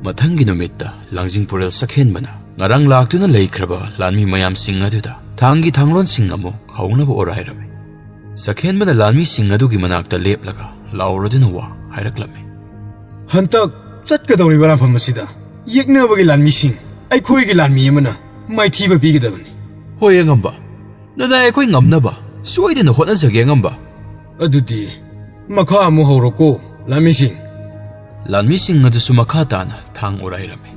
ꯃꯊꯪꯒꯤ ꯅꯨꯃꯤꯠꯇ ꯂꯥꯡꯖꯤꯡ ꯄꯨꯔꯦꯜ ꯁꯛꯍꯦꯟꯕꯅ ꯉꯔꯥꯡ ꯂꯥꯛꯇꯨꯅ ꯂꯩꯈ꯭ꯔꯕ ꯂꯥꯟꯃꯤ ꯃꯌꯥꯝꯁꯤꯡ ꯑꯗꯨꯗ ꯊꯥꯡꯒꯤ ꯊꯥꯡꯂꯣꯟꯁꯤꯡ ꯑꯃꯨꯛ ꯍꯧꯅꯕ ꯑꯣꯔꯥꯏꯔꯝꯃꯤ꯫ ꯁꯛꯍꯦꯟꯕꯅ ꯂꯥꯟꯃꯤꯁꯤꯡ ꯑꯗꯨꯒꯤ ꯃꯅꯥꯛꯇ ꯂꯦꯞꯂꯒ ꯂꯥꯎꯔꯗꯨꯅ ꯋꯥ ꯍꯥꯏꯔꯛꯂꯝꯃꯤ꯫ ꯍꯟꯇꯛ ꯆꯠꯀꯗꯧꯔꯤꯕ ꯂꯥꯟꯐꯝ ꯑꯁꯤꯗ ꯌꯦꯛꯅꯕꯒꯤ ꯂꯥꯟꯃꯤꯁꯤꯡ ꯑꯩꯈꯣꯏꯒꯤ ꯂꯥꯟꯃꯤ ꯑꯃꯅ ꯃꯥꯏꯊꯤꯕ ꯄꯤꯒꯗꯕꯅꯤ꯫ ꯍꯣꯏ ꯑꯉꯝꯕ, ꯅꯅꯥꯏ ꯑꯩꯈꯣꯏ ꯉꯝꯅꯕ ꯁꯣꯏꯗꯅ ꯍꯣꯠꯅꯖꯒꯦ ꯑꯉꯝꯕ꯫ ꯑꯗꯨꯗꯤ ꯃꯈꯥ ꯑꯃꯨꯛ ꯍꯧꯔꯣꯀꯣ, ꯂꯥꯟꯃꯤꯁꯤꯡ꯫ ꯂꯥꯟꯃꯤꯁꯤꯡ ꯑꯗꯨꯁꯨ ꯃꯈꯥ ꯇꯥꯅ ꯊꯥꯡ ꯑꯣꯔꯥꯏꯔꯝꯃꯤ꯫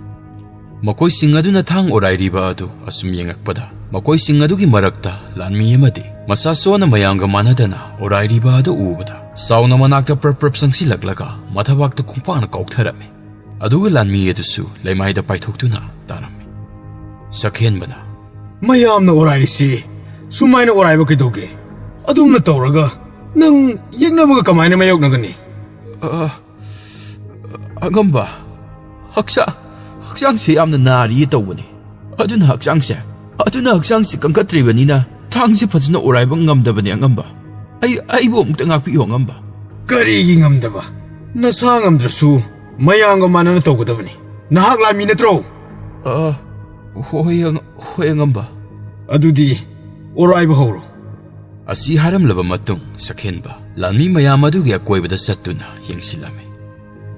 ꯃꯈꯣꯏꯁꯤꯡ ꯑꯗꯨꯅ ꯊꯥꯡ ꯑꯣꯔꯥꯏꯔꯤꯕ ꯑꯗꯨ ꯑꯁꯨꯝ ꯌꯦꯡꯉꯛꯄꯗ ꯃꯈꯣꯏꯁꯤꯡ ꯑꯗꯨꯒꯤ ꯃꯔꯛꯇ ꯂꯥꯟꯃꯤ ꯑꯃꯗꯤ ꯃꯁꯥ ꯁꯣꯟꯅ ꯃꯌꯥꯝꯒ ꯃꯥꯟꯅꯗꯅ ꯑꯣꯔꯥꯏꯔꯤꯕ ꯑꯗꯨ ꯎꯕꯗ ꯆꯥꯎꯅ ꯃꯅꯥꯛꯇ ꯄ꯭ꯔꯞ ꯄ꯭ꯔꯞ ꯆꯪꯁꯤꯜꯂꯛꯂꯒ ꯃꯊꯕꯥꯛꯇ ꯈꯣꯡꯄꯥꯛꯅ ꯀꯥꯎꯊꯔꯝꯃꯤ꯫ ꯑꯗꯨꯒ ꯂꯥꯟꯃꯤ ꯑꯗꯨꯁꯨ ꯂꯩꯃꯥꯏꯗ ꯄꯥꯏꯊꯣꯛꯇꯨꯅ ꯇꯥꯔꯝꯃꯤ꯫ ꯁꯛꯍꯦꯟꯕꯅ, "ꯃꯌꯥꯝꯅ ꯑꯣꯔꯥꯏꯔꯤꯁꯤ ꯁꯨꯃꯥꯏꯅ ꯑꯣꯔꯥꯏꯕ ꯀꯩꯗꯧꯒꯦ? ꯑꯗꯨꯝꯅ ꯇꯧꯔꯒ ꯅꯪ ꯌꯦꯛꯅꯕꯒ ꯀꯃꯥꯏꯅ ꯃꯥꯌꯣꯛꯅꯒꯅꯤ?" "ꯑ, ꯑꯉꯝꯕ, ꯍꯛꯆꯥꯡ, ꯍꯛꯆꯥꯡꯁꯦ ꯌꯥꯝꯅ ꯅꯥꯔꯤꯌꯦ ꯇꯧꯕꯅꯤ꯫ ꯑꯗꯨꯅ ꯍꯛꯆꯥꯡꯁꯦ, ꯑꯗꯨꯅ ꯍꯛꯆꯥꯡꯁꯦ ꯀꯟꯈꯠꯇ꯭ꯔꯤꯕꯅꯤꯅ ꯊꯥꯡꯁꯦ ꯐꯖꯅ ꯑꯣꯔꯥꯏꯕ ꯉꯝꯗꯕꯅꯤ ꯑꯉꯝꯕ꯫ ꯑꯩ, ꯑꯩꯕꯨ ꯑꯃꯨꯛꯇ ꯉꯥꯛꯄꯤꯌꯨ, ꯑꯉꯝꯕ꯫ ꯀꯔꯤꯒꯤ ꯉꯝꯗꯕ? ꯅꯁꯥ ꯉꯝꯗ꯭ꯔꯁꯨ ꯃꯌꯥꯝꯒ ꯃꯥꯟꯅꯅ ꯇꯧꯒꯗꯕꯅꯤ꯫ ꯅꯍꯥꯛ ꯂꯥꯟꯃꯤ ꯅꯠꯇ꯭ꯔꯣ? ꯑ, ꯍꯣꯏ, ꯑꯉ-, ꯍꯣꯏ, ꯑꯉꯝꯕ꯫ ꯑꯗꯨꯗꯤ ꯑꯣꯔꯥꯏꯕ ꯍꯧꯔꯣ꯫ ꯑꯁꯤ ꯍꯥꯏꯔꯝꯂꯕ ꯃꯇꯨꯡ, ꯁꯛꯍꯦꯟꯕ ꯂꯥꯟꯃꯤ ꯃꯌꯥꯝ ꯑꯗꯨꯒꯤ ꯑꯀꯣꯏꯕꯗ ꯆꯠꯇꯨꯅ ꯌꯦꯡꯁꯤꯜꯂꯝꯃꯤ꯫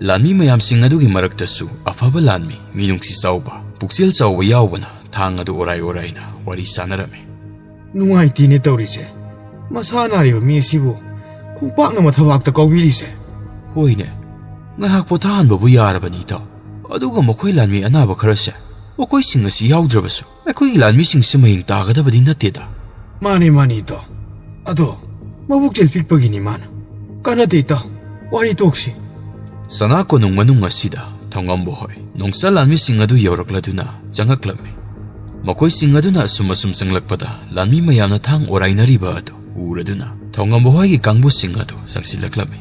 ꯂꯥꯟꯃꯤ ꯃꯌꯥꯝꯁꯤꯡ ꯑꯗꯨꯒꯤ ꯃꯔꯛꯇꯁꯨ ꯑꯐꯕ ꯂꯥꯟꯃꯤ, ꯃꯤꯅꯨꯡꯁꯤ ꯆꯥꯎꯕ, ꯄꯨꯛꯆꯦꯜ ꯆꯥꯎꯕ ꯌꯥꯎꯕꯅ ꯊꯥꯡ ꯑꯗꯨ ꯑꯣꯔꯥꯏ ꯑꯣꯔꯥꯏꯅ ꯋꯥꯔꯤ ꯁꯥꯟꯅꯔꯝꯃꯤ꯫ ꯅꯨꯡꯉꯥꯏꯇꯦꯅꯦ ꯇꯧꯔꯤꯁꯦ꯫ ꯃꯁꯥ ꯅꯥꯔꯤꯕ ꯃꯤ ꯑꯁꯤꯕꯨ ꯈꯣꯡꯄꯥꯛꯅ ꯃꯊꯕꯥꯛꯇ ꯀꯥꯎꯕꯤꯔꯤꯁꯦ꯫ ꯍꯣꯏꯅꯦ, ꯉꯥꯏꯍꯥꯛ ꯄꯣꯊꯥꯍꯟꯕꯕꯨ ꯌꯥꯔꯕꯅꯤ, ꯏꯇꯥꯎ꯫ ꯑꯗꯨꯒ ꯃꯈꯣꯏ ꯂꯥꯟꯃꯤ ꯑꯅꯥꯕ ꯈꯔꯁꯦ, ꯃꯈꯣꯏꯁꯤꯡ ꯑꯁꯤ ꯌꯥꯎꯗ꯭ꯔꯕꯁꯨ ꯑꯩꯈꯣꯏꯒꯤ ꯂꯥꯟꯃꯤꯁꯤꯡꯁꯦ ꯃꯌꯦꯡ ꯇꯥꯒꯗꯕꯗꯤ ꯅꯠꯇꯦꯗ꯫ ꯃꯥꯅꯤ, ꯃꯥꯅꯤ, ꯏꯇꯥꯎ꯫ ꯑꯗꯣ ꯃꯕꯨꯛꯆꯦꯜ ꯄꯤꯛꯄꯒꯤꯅꯤ ꯃꯥꯅ꯫ ꯀꯥꯟꯅꯗꯦ, ꯏꯇꯥꯎ꯫ ꯋꯥꯔꯤ ꯇꯣꯛꯁꯤ꯫ ꯁꯅꯥ ꯀꯣꯅꯨꯡ ꯃꯅꯨꯡ ꯑꯁꯤꯗ ꯊꯧꯉꯝꯕ ꯍꯣꯏ ꯅꯣꯡꯆꯥ ꯂꯥꯟꯃꯤꯁꯤꯡ ꯑꯗꯨ ꯌꯧꯔꯛꯂꯗꯨꯅ ꯆꯪꯉꯛꯂꯝꯃꯤ꯫ ꯃꯈꯣꯏꯁꯤꯡ ꯑꯗꯨꯅ ꯑꯁꯨꯝ ꯑꯁꯨꯝ ꯆꯪꯂꯛꯄꯗ, ꯂꯥꯟꯃꯤ ꯃꯌꯥꯝꯅ ꯊꯥꯡ ꯑꯣꯔꯥꯏꯅꯔꯤꯕ ꯑꯗꯨ ꯎꯔꯗꯨꯅ, ꯊꯧꯉꯝꯕ ꯍꯣꯏꯒꯤ ꯀꯥꯡꯕꯨꯁꯤꯡ ꯑꯗꯨ ꯆꯪꯁꯤꯜꯂꯛꯂꯝꯃꯤ꯫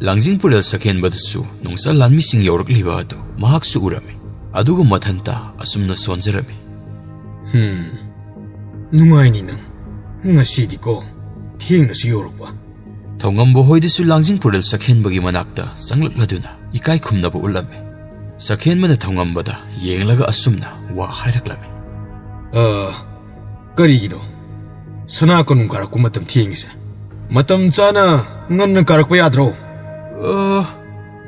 ꯂꯥꯡꯖꯤꯡ ꯄꯨꯔꯦꯜ ꯁꯛꯍꯦꯟꯕꯗꯨꯁꯨ ꯅꯣꯡꯆꯥ ꯂꯥꯟꯃꯤꯁꯤꯡ ꯌꯧꯔꯛꯂꯤꯕ ꯑꯗꯨ ꯃꯍꯥꯛꯁꯨ ꯎꯔꯝꯃꯤ, ꯑꯗꯨꯒ ꯃꯊꯟꯇ ꯑꯁꯨꯝꯅ ꯁꯣꯟꯖꯔꯝꯃꯤ꯫ ꯍꯝ, ꯅꯨꯡꯉꯥꯏꯅꯤ ꯅꯪ꯫ ꯉꯁꯤꯗꯤꯀꯣ, ꯊꯦꯡꯅꯁꯨ ꯌꯧꯔꯛꯄ꯫ ꯊꯧꯉꯝꯕ ꯍꯣꯏꯗꯁꯨ ꯂꯥꯡꯖꯤꯡ ꯄꯨꯔꯦꯜ ꯁꯛꯍꯦꯟꯕꯒꯤ ꯃꯅꯥꯛꯇ ꯆꯪꯂꯛꯂꯗꯨꯅ ꯏꯀꯥꯏ ꯈꯨꯝꯅꯕ ꯎꯠꯂꯝꯃꯤ꯫ ꯁꯛꯍꯦꯟꯕꯅ ꯊꯧꯉꯝꯕꯗ ꯌꯦꯡꯂꯒ ꯑꯁꯨꯝꯅ ꯋꯥ ꯍꯥꯏꯔꯛꯂꯝꯃꯤ꯫ ꯑ, ꯀꯔꯤꯒꯤꯅꯣ ꯁꯅꯥ ꯀꯣꯅꯨꯡ ꯀꯥꯔꯛꯄ ꯃꯇꯝ ꯊꯦꯡꯉꯤꯁꯦ? ꯃꯇꯝ ꯆꯥꯅ ꯉꯟꯅ ꯀꯥꯔꯛꯄ ꯌꯥꯗ꯭ꯔꯣ? ꯑ,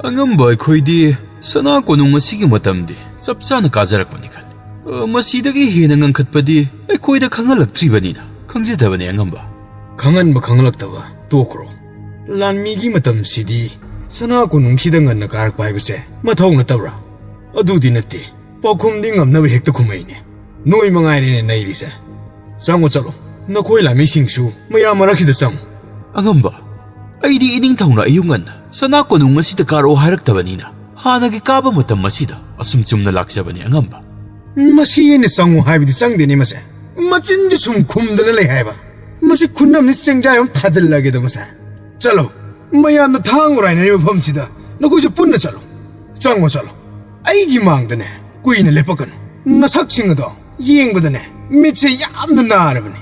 ꯑꯉꯝꯕ ꯑꯩꯈꯣꯏꯗꯤ ꯁꯅꯥ ꯀꯣꯅꯨꯡ ꯑꯁꯤꯒꯤ ꯃꯇꯝꯗꯤ ꯆꯞ ꯆꯥꯅ ꯀꯥꯖꯔꯛꯄꯅꯤ ꯈꯜꯂꯤ꯫ ꯑ, ꯃꯁꯤꯗꯒꯤ ꯍꯦꯟꯅ ꯉꯟꯈꯠꯄꯗꯤ ꯑꯩꯈꯣꯏꯗ ꯈꯪꯍꯜꯂꯛꯇ꯭ꯔꯤꯕꯅꯤꯅ ꯈꯪꯖꯗꯕꯅꯤ, ꯑꯉꯝꯕ꯫ ꯈꯪꯍꯟꯕ ꯈꯪꯍꯜꯂꯛꯇꯕ ꯇꯣꯛꯈ꯭ꯔꯣ꯫ ꯂꯥꯟꯃꯤꯒꯤ ꯃꯇꯝꯁꯤꯗꯤ ꯁꯅꯥ ꯀꯣꯅꯨꯡꯁꯤꯗ ꯉꯟꯅ ꯀꯥꯔꯛꯄ ꯍꯥꯏꯕꯁꯦ ꯃꯊꯧ ꯅꯠꯇꯕ꯭ꯔꯥ? ꯑꯗꯨꯗꯤ ꯅꯠꯇꯦ꯫ ꯄꯥꯎꯈꯨꯝꯗꯤ ꯉꯝꯅꯕ ꯍꯦꯛꯇ ꯈꯨꯝꯃꯛꯏꯅꯦ꯫ ꯅꯣꯏ ꯃꯉꯥꯏꯔꯦꯅꯦ ꯅꯩꯔꯤꯁꯦ꯫ ꯆꯪꯉꯣ ꯆꯠꯂꯣ꯫ ꯅꯈꯣꯏ ꯂꯥꯟꯃꯤꯁꯤꯡꯁꯨ ꯃꯌꯥꯝ ꯃꯔꯛꯁꯤꯗ ꯆꯪꯉꯨ꯫ ꯑꯉꯝꯕ, ꯑꯩꯗꯤ ꯏꯅꯤꯡꯊꯧꯅ ꯑꯌꯨꯛ ꯉꯟꯅ ꯁꯅꯥ ꯀꯣꯅꯨꯡ ꯑꯁꯤꯗ ꯀꯥꯔꯛꯑꯣ ꯍꯥꯏꯔꯛꯇꯕꯅꯤꯅ ꯍꯥꯟꯅꯒꯤ ꯀꯥꯕ ꯃꯇꯝ ꯑꯁꯤꯗ ꯑꯁꯨꯝ ꯆꯨꯝꯅ ꯂꯥꯛꯆꯕꯅꯤ, ꯑꯉꯝꯕ꯫ ꯃꯁꯤ ꯑꯩꯅ ꯆꯪꯉꯨ ꯍꯥꯏꯕꯗꯤ ꯆꯪꯗꯦꯅꯦ ꯃꯁꯦ꯫ ꯃꯆꯤꯟꯁꯦ ꯁꯨꯝ ꯈꯨꯝꯗꯅ ꯂꯩ ꯍꯥꯏꯕ꯫ ꯃꯁꯤ ꯈꯨꯟꯅꯝꯅꯤ ꯆꯦꯡꯖꯥꯏ ꯑꯃ ꯊꯥꯖꯤꯜꯂꯒꯦꯗꯣ ꯃꯁꯦ꯫ ꯆꯠꯂꯣ, ꯃꯌꯥꯝꯅ ꯊꯥꯡ ꯑꯣꯔꯥꯏꯅꯔꯤꯕ ꯃꯐꯝꯁꯤꯗ ꯅꯈꯣꯏꯁꯨ ꯄꯨꯟꯅ ꯆꯠꯂꯣ꯫ ꯆꯪꯉꯣ ꯆꯠꯂꯣ꯫ ꯑꯩꯒꯤ ꯃꯥꯡꯗꯅꯦ ꯀꯨꯏꯅ ꯂꯦꯞꯄꯛꯀꯅꯨ꯫ ꯅꯁꯛꯁꯤꯡ ꯑꯗꯣ ꯌꯦꯡꯕꯗꯅꯦ ꯃꯤꯠꯁꯦ ꯌꯥꯝꯅ ꯅꯥꯔꯕꯅꯤ꯫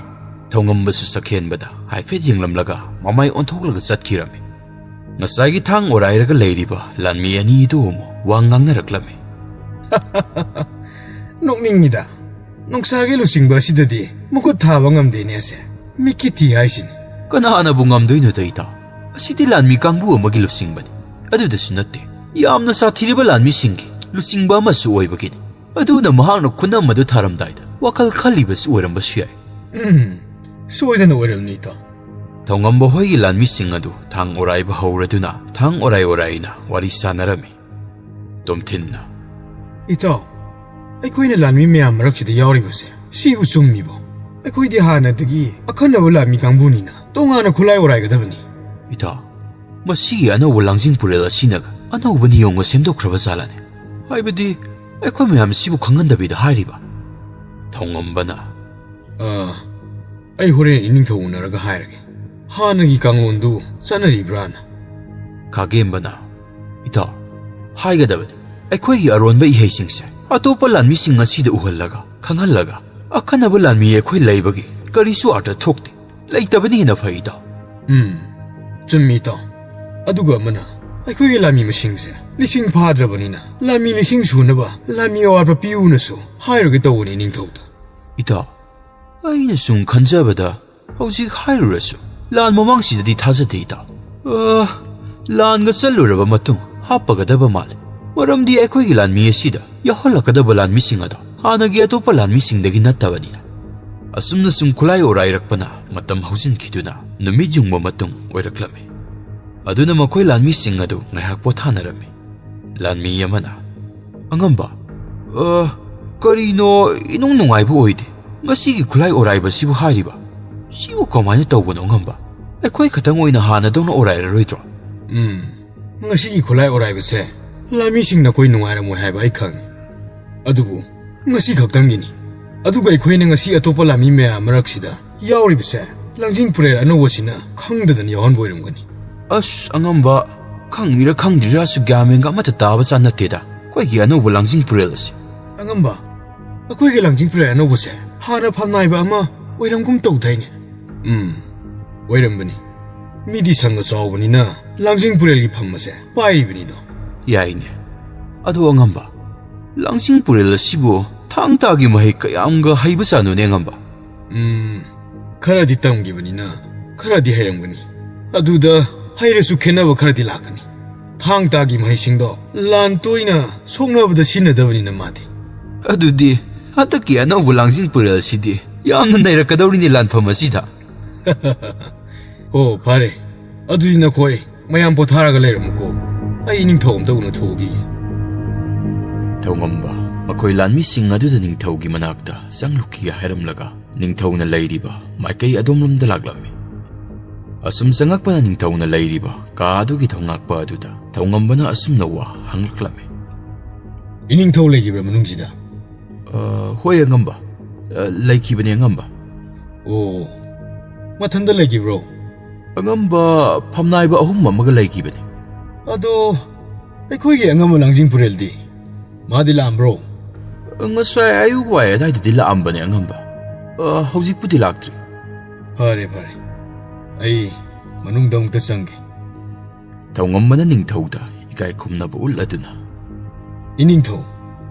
ꯊꯧꯉꯝꯕꯁꯨ ꯆꯈꯦꯟꯕꯗ ꯍꯥꯏꯐꯦꯠ ꯌꯦꯡꯂꯝꯂꯒ ꯃꯃꯥꯏ ꯑꯣꯟꯊꯣꯛꯂꯒ ꯆꯠꯈꯤꯔꯝꯃꯤ꯫ ꯉꯁꯥꯏꯒꯤ ꯊꯥꯡ ꯑꯣꯔꯥꯏꯔꯒ ꯂꯩꯔꯤꯕ ꯂꯥꯟꯃꯤ ꯑꯅꯤꯗꯨ ꯑꯃꯨꯛ ꯋꯥ ꯉꯥꯡꯅꯔꯛꯂꯝꯃꯤ꯫ "ꯅꯣꯛꯅꯤꯡꯉꯤꯗ꯫ ꯅꯨꯡꯁꯥꯒꯤ ꯂꯨꯆꯤꯡꯕ ꯑꯁꯤꯗꯗꯤ ꯃꯈꯨꯠ ꯊꯥꯕ ꯉꯝꯗꯦꯅꯦ ꯑꯁꯦ꯫ ꯃꯤꯠꯀꯤ ꯊꯤ ꯍꯥꯏꯁꯤꯅꯤ꯫" "ꯀꯅꯥꯅꯕꯨ ꯉꯝꯗꯣꯏꯅꯣꯗ, ꯏꯇꯥꯎ? ꯑꯁꯤꯗꯤ ꯂꯥꯟꯃꯤ ꯀꯥꯡꯕꯨ ꯑꯃꯒꯤ ꯂꯨꯆꯤꯡꯕꯅꯤ꯫ ꯑꯗꯨꯗꯁꯨ ꯅꯠꯇꯦ, ꯌꯥꯝꯅ ꯁꯥꯊꯤꯔꯤꯕ ꯂꯥꯟꯃꯤꯁꯤꯡꯒꯤ ꯂꯨꯆꯤꯡꯕ ꯑꯃꯁꯨ ꯑꯣꯏꯕꯒꯤꯅꯤ꯫ ꯑꯗꯨꯅ ꯃꯍꯥꯛꯅ ꯈꯨꯅꯝ ꯑꯗꯨ ꯊꯥꯔꯝꯗꯥꯏꯗ ꯋꯥꯈꯜ ꯈꯜꯂꯤꯕꯁꯨ ꯑꯣꯏꯔꯝꯕꯁꯨ ꯌꯥꯏ꯫" "ꯎꯝ, ꯁꯣꯏꯗꯅ ꯑꯣꯏꯔꯝꯅꯤ, ꯏꯇꯥꯎ꯫" ꯊꯧꯉꯝꯕ ꯍꯣꯏꯒꯤ ꯂꯥꯟꯃꯤꯁꯤꯡ ꯑꯗꯨ ꯊꯥꯡ ꯑꯣꯔꯥꯏꯕ ꯍꯧꯔꯗꯨꯅ ꯊꯥꯡ ꯑꯣꯔꯥꯏ ꯑꯣꯔꯥꯏꯅ ꯋꯥꯔꯤ ꯁꯥꯟꯅꯔꯝꯃꯤ꯫ ꯇꯣꯝꯊꯤꯟꯅ, "ꯏꯇꯥꯎ, ꯑꯩꯈꯣꯏꯅ ꯂꯥꯟꯃꯤ ꯃꯌꯥꯝ ꯃꯔꯛꯁꯤꯗ ꯌꯥꯎꯔꯤꯕꯁꯦ ꯁꯤꯕꯨ ꯆꯨꯝꯃꯤꯕꯣ? ꯑꯩꯈꯣꯏꯗꯤ ꯍꯥꯟꯅꯗꯒꯤ ꯑꯈꯟꯅꯕ ꯂꯥꯟꯃꯤ ꯀꯥꯡꯕꯨꯅꯤꯅ ꯇꯣꯉꯥꯟꯅ ꯈꯨꯠꯂꯥꯏ ꯑꯣꯔꯥꯏꯒꯗꯕꯅꯤ꯫" "ꯏꯇꯥꯎ, ꯃꯁꯤꯒꯤ ꯑꯅꯧꯕ ꯂꯥꯡꯖꯤꯡ ꯄꯨꯔꯦꯜ ꯑꯁꯤꯅꯒ ꯑꯅꯧꯕ ꯅꯤꯌꯣꯝꯒ ꯁꯦꯝꯗꯣꯛꯈ꯭ꯔꯕ ꯖꯥꯠꯂꯅꯦ? ꯍꯥꯏꯕꯗꯤ ꯑꯩꯈꯣꯏ ꯃꯌꯥꯝ ꯁꯤꯕꯨ ꯈꯪꯍꯟꯗꯕꯤꯗ ꯍꯥꯏꯔꯤꯕ?" ꯊꯧꯉꯝꯕꯅ, "ꯑꯥ, ꯑꯩ ꯍꯣꯔꯦꯟ ꯏꯅꯤꯡꯊꯧ ꯎꯅꯔꯒ ꯍꯥꯏꯔꯒꯦ, ꯍꯥꯟꯅꯒꯤ ꯀꯥꯡꯂꯣꯟꯗꯨ ꯆꯠꯅꯔꯤꯕ꯭ꯔꯥꯅ꯫" ꯈꯥꯒꯦꯝꯕꯅ, "ꯏꯇꯥꯎ, ꯍꯥꯏꯒꯗꯕꯅꯤ, ꯑꯩꯈꯣꯏꯒꯤ ꯑꯔꯣꯟꯕ ꯏꯍꯩꯁꯤꯡꯁꯦ ꯑꯇꯣꯞꯄ ꯂꯥꯟꯃꯤꯁꯤꯡ ꯑꯁꯤꯗ ꯎꯍꯜꯂꯒ, ꯈꯪꯍꯜꯂꯒ, ꯑꯈꯟꯅꯕ ꯂꯥꯟꯃꯤ ꯑꯩꯈꯣꯏ ꯂꯩꯕꯒꯤ ꯀꯔꯤꯁꯨ ꯑꯥꯔꯊ ꯊꯣꯛꯇꯦ꯫ ꯂꯩꯇꯕꯅ ꯍꯦꯟꯅ ꯐꯩ, ꯏꯇꯥꯎ꯫" "ꯎꯝ, ꯆꯨꯝꯃꯤ, ꯏꯇꯥꯎ꯫ ꯑꯗꯨꯒ ꯑꯃꯅ, ꯑꯩꯈꯣꯏꯒꯤ ꯂꯥꯟꯃꯤ ꯃꯁꯤꯡꯁꯦ ꯂꯤꯁꯤꯡ ꯐꯥꯗ꯭ꯔꯕꯅꯤꯅ ꯂꯥꯟꯃꯤ ꯂꯤꯁꯤꯡ ꯁꯨꯅꯕ ꯂꯥꯟꯃꯤ ꯑꯋꯥꯠꯄ ꯄꯤꯌꯨꯅꯁꯨ ꯍꯥꯏꯔꯨꯒꯦ ꯇꯧꯕꯅꯤ, ꯏꯅꯤꯡꯊꯧꯗ꯫" "ꯏꯇꯥꯎ, ꯑꯩꯅ ꯁꯨꯝ ꯈꯟꯖꯕꯗ, ꯍꯧꯖꯤꯛ ꯍꯥꯏꯔꯨꯔꯁꯨ ꯂꯥꯟ ꯃꯃꯥꯡꯁꯤꯗꯗꯤ ꯊꯥꯖꯗꯦ, ꯏꯇꯥꯎ꯫ ꯑ, ꯂꯥꯟꯒ ꯆꯠꯂꯨꯔꯕ ꯃꯇꯨꯡ ꯍꯥꯞꯄꯒꯗꯕ ꯃꯥꯜꯂꯦ꯫ ꯃꯔꯝꯗꯤ ꯑꯩꯈꯣꯏꯒꯤ ꯂꯥꯟꯃꯤ ꯑꯁꯤꯗ ꯌꯥꯎꯍꯜꯂꯛꯀꯗꯕ ꯂꯥꯟꯃꯤꯁꯤꯡ ꯑꯗꯣ ꯍꯥꯟꯅꯒꯤ ꯑꯇꯣꯞꯄ ꯂꯥꯟꯃꯤꯁꯤꯡꯗꯒꯤ ꯅꯠꯇꯕꯅꯤꯅ꯫" ꯑꯁꯨꯝꯅ ꯁꯨꯝ ꯈꯨꯠꯂꯥꯏ ꯑꯣꯔꯥꯏꯔꯛꯄꯅ ꯃꯇꯝ ꯍꯧꯖꯤꯟꯈꯤꯗꯨꯅ ꯅꯨꯃꯤꯠ ꯌꯨꯡꯕ ꯃꯇꯨꯡ ꯑꯣꯏꯔꯛꯂꯝꯃꯤ꯫ ꯑꯗꯨꯅ ꯃꯈꯣꯏ ꯂꯥꯟꯃꯤꯁꯤꯡ ꯑꯗꯨ ꯉꯥꯏꯍꯥꯛ ꯄꯣꯊꯥꯅꯔꯝꯃꯤ꯫ ꯂꯥꯟꯃꯤ ꯑꯃꯅ, "ꯑꯉꯝꯕ, ꯑ, ꯀꯔꯤꯅꯣ ꯏꯅꯨꯡ ꯅꯨꯡꯉꯥꯏꯕ ꯑꯣꯏꯗꯦ꯫ ꯉꯁꯤꯒꯤ ꯈꯨꯠꯂꯥꯏ ꯑꯣꯔꯥꯏꯕꯁꯤꯕꯨ ꯍꯥꯏꯔꯤꯕ? ꯁꯤꯕꯨ ꯀꯃꯥꯏꯅ ꯇꯧꯕꯅꯣ, ꯑꯉꯝꯕ? ꯑꯩꯈꯣꯏ ꯈꯛꯇꯪ ꯑꯣꯏꯅ ꯍꯥꯟꯅꯗꯧꯅ ꯑꯣꯔꯥꯏꯔꯔꯣꯏꯗ꯭ꯔꯣ?" "ꯎꯝ, ꯉꯁꯤꯒꯤ ꯈꯨꯠꯂꯥꯏ ꯑꯣꯔꯥꯏꯕꯁꯦ ꯂꯥꯟꯃꯤꯁꯤꯡ ꯅꯈꯣꯏ ꯅꯨꯡꯉꯥꯏꯔꯝꯃꯣꯏ ꯍꯥꯏꯕ ꯑꯩ ꯈꯪꯉꯤ꯫ ꯑꯗꯨꯕꯨ ꯉꯁꯤ ꯈꯛꯇꯪꯒꯤꯅꯤ꯫ ꯑꯗꯨꯒ ꯑꯩꯈꯣꯏꯅ ꯉꯁꯤ ꯑꯇꯣꯞꯄ ꯂꯥꯟꯃꯤ ꯃꯌꯥꯝ ꯃꯔꯛꯁꯤꯗ ꯌꯥꯎꯔꯤꯕꯁꯦ ꯂꯥꯡꯖꯤꯡ ꯄꯨꯔꯦꯜ ꯑꯅꯧꯕꯁꯤꯅ ꯈꯪꯗꯗꯅ ꯌꯥꯎꯍꯟꯕ ꯑꯣꯏꯔꯝꯒꯅꯤ꯫" "ꯑꯁ, ꯑꯉꯝꯕ, ꯈꯪꯉꯤꯔ ꯈꯪꯗ꯭ꯔꯤꯔꯥꯁꯨ ꯒ꯭ꯌꯥꯟ ꯃꯦꯟꯒ ꯑꯃꯠꯇ ꯇꯥꯕ ꯆꯥ ꯅꯠꯇꯦꯗ ꯑꯩꯈꯣꯏꯒꯤ ꯑꯅꯧꯕ ꯂꯥꯡꯖꯤꯡ ꯄꯨꯔꯦꯜ ꯑꯁꯤ꯫" "ꯑꯉꯝꯕ, ꯑꯩꯈꯣꯏꯒꯤ ꯂꯥꯡꯖꯤꯡ ꯄꯨꯔꯦꯜ ꯑꯅꯧꯕꯁꯦ ꯍꯥꯟꯅ ꯐꯝꯅꯥꯏꯕ ꯑꯃ ꯑꯣꯏꯔꯝꯒꯨꯝ ꯇꯧꯗꯥꯏꯅꯦ? ꯎꯝ, ꯑꯣꯏꯔꯝꯕꯅꯤ꯫ ꯃꯤꯗꯤ ꯁꯪꯒ ꯆꯥꯎꯕꯅꯤꯅ ꯂꯥꯡꯖꯤꯡ ꯄꯨꯔꯦꯜꯒꯤ ꯐꯝ ꯑꯁꯦ ꯄꯥꯏꯔꯤꯕꯅꯤꯗꯣ꯫ ꯌꯥꯏꯅꯦ꯫ ꯑꯗꯣ ꯑꯉꯝꯕ, ꯂꯥꯡꯖꯤꯡ ꯄꯨꯔꯦꯜ ꯑꯁꯤꯕꯨ ꯊꯥꯡ ꯇꯥꯒꯤ ꯃꯍꯩ ꯀꯌꯥꯝꯒ ꯍꯩꯕ ꯆꯥꯅꯣꯅꯦ ꯑꯉꯝꯕ? ꯎꯝ, ꯈꯔꯗꯤ ꯇꯝꯈꯤꯕꯅꯤꯅ ꯈꯔꯗꯤ ꯍꯩꯔꯝꯒꯅꯤ꯫ ꯑꯗꯨꯗ ꯍꯩꯔꯁꯨ ꯈꯦꯠꯅꯕ ꯈꯔꯗꯤ ꯂꯥꯛꯀꯅꯤ꯫ ꯊꯥꯡ ꯇꯥꯒꯤ ꯃꯍꯩꯁꯤꯡꯗꯣ ꯂꯥꯟ ꯇꯣꯏꯅ ꯁꯣꯛꯅꯕꯗ ꯁꯤꯖꯤꯟꯅꯗꯕꯅꯤꯅ ꯃꯥꯗꯤ꯫ ꯑꯗꯨꯗꯤ ꯍꯟꯗꯛꯀꯤ ꯑꯅꯧꯕ ꯂꯥꯡꯖꯤꯡ ꯄꯨꯔꯦꯜ ꯑꯁꯤꯗꯤ ꯌꯥꯝꯅ ꯅꯩꯔꯛꯀꯗꯧꯔꯤꯅꯦ ꯂꯥꯟꯐꯝ ꯑꯁꯤꯗ꯫ ꯑꯣ, ꯐꯔꯦ꯫ ꯑꯗꯨꯗꯤ ꯅꯈꯣꯏ ꯃꯌꯥꯝ ꯄꯣꯊꯥꯔꯒ ꯂꯩꯔꯝꯃꯨꯀꯣ꯫ ꯑꯩ ꯏꯅꯤꯡꯊꯧ ꯑꯝꯇ ꯎꯅꯊꯣꯛꯎꯈꯤꯒꯦ꯫ ꯊꯧꯉꯝꯕ ꯃꯈꯣꯏ ꯂꯥꯟꯃꯤꯁꯤꯡ ꯑꯗꯨꯗ ꯅꯤꯡꯊꯧꯒꯤ ꯃꯅꯥꯛꯇ ꯆꯪꯂꯨꯈꯤꯒꯦ ꯍꯥꯏꯔꯝꯂꯒ ꯅꯤꯡꯊꯧꯅ ꯂꯩꯔꯤꯕ ꯃꯥꯏꯀꯩ ꯑꯗꯣꯝꯂꯣꯝꯗ ꯂꯥꯛꯂꯝꯃꯤ꯫ ꯑꯁꯨꯝ ꯆꯪꯉꯛꯄꯅ ꯅꯤꯡꯊꯧꯅ ꯂꯩꯔꯤꯕ ꯀꯥ ꯑꯗꯨꯒꯤ ꯊꯣꯡꯉꯥꯛꯄ ꯑꯗꯨꯗ ꯊꯧꯉꯝꯕꯅ ꯑꯁꯨꯝꯅ ꯋꯥ ꯍꯪꯂꯛꯂꯝꯃꯤ꯫ ꯏꯅꯤꯡꯊꯧ ꯂꯩꯈꯤꯕ꯭ꯔꯥ ꯃꯅꯨꯡꯁꯤꯗ? "ꯑ, ꯍꯣꯏ ꯑꯉꯝꯕ꯫ ꯑ, ꯂꯩꯈꯤꯕꯅꯤ ꯑꯉꯝꯕ"꯫ "ꯑꯣ, ꯃꯊꯟꯗ ꯂꯩꯈꯤꯕ꯭ꯔꯣ?" "ꯑꯉꯝꯕ ꯐꯝꯅꯥꯏꯕ ꯑꯍꯨꯝ ꯑꯃꯒ ꯂꯩꯈꯤꯕꯅꯤ"꯫ "ꯑꯗꯣ ꯑꯩꯈꯣꯏꯒꯤ ꯑꯉꯝꯕ ꯂꯥꯡꯖꯤꯡ ꯄꯨꯔꯦꯜꯗꯤ? ꯃꯥꯗꯤ ꯂꯥꯛꯑꯝꯕ꯭ꯔꯣ?" "ꯉꯁꯥꯏ ꯑꯌꯨꯛ ꯋꯥꯏ ꯑꯗꯥꯏꯗꯗꯤ ꯂꯥꯛꯑꯝꯕꯅꯦ ꯑꯉꯝꯕ꯫ ꯑ, ꯍꯧꯖꯤꯛꯄꯨꯗꯤ ꯂꯥꯛꯇ꯭ꯔꯤ"꯫ "ꯐꯔꯦ, ꯐꯔꯦ꯫ ꯑꯩ ꯃꯅꯨꯡꯗ ꯑꯃꯨꯛꯇ ꯆꯪꯒꯦ"꯫ ꯊꯧꯉꯝꯕꯅ ꯅꯤꯡꯊꯧꯗ ꯏꯀꯥꯏ ꯈꯨꯝꯅꯕ ꯎꯠꯂꯗꯨꯅ, "ꯏꯅꯤꯡꯊꯧ,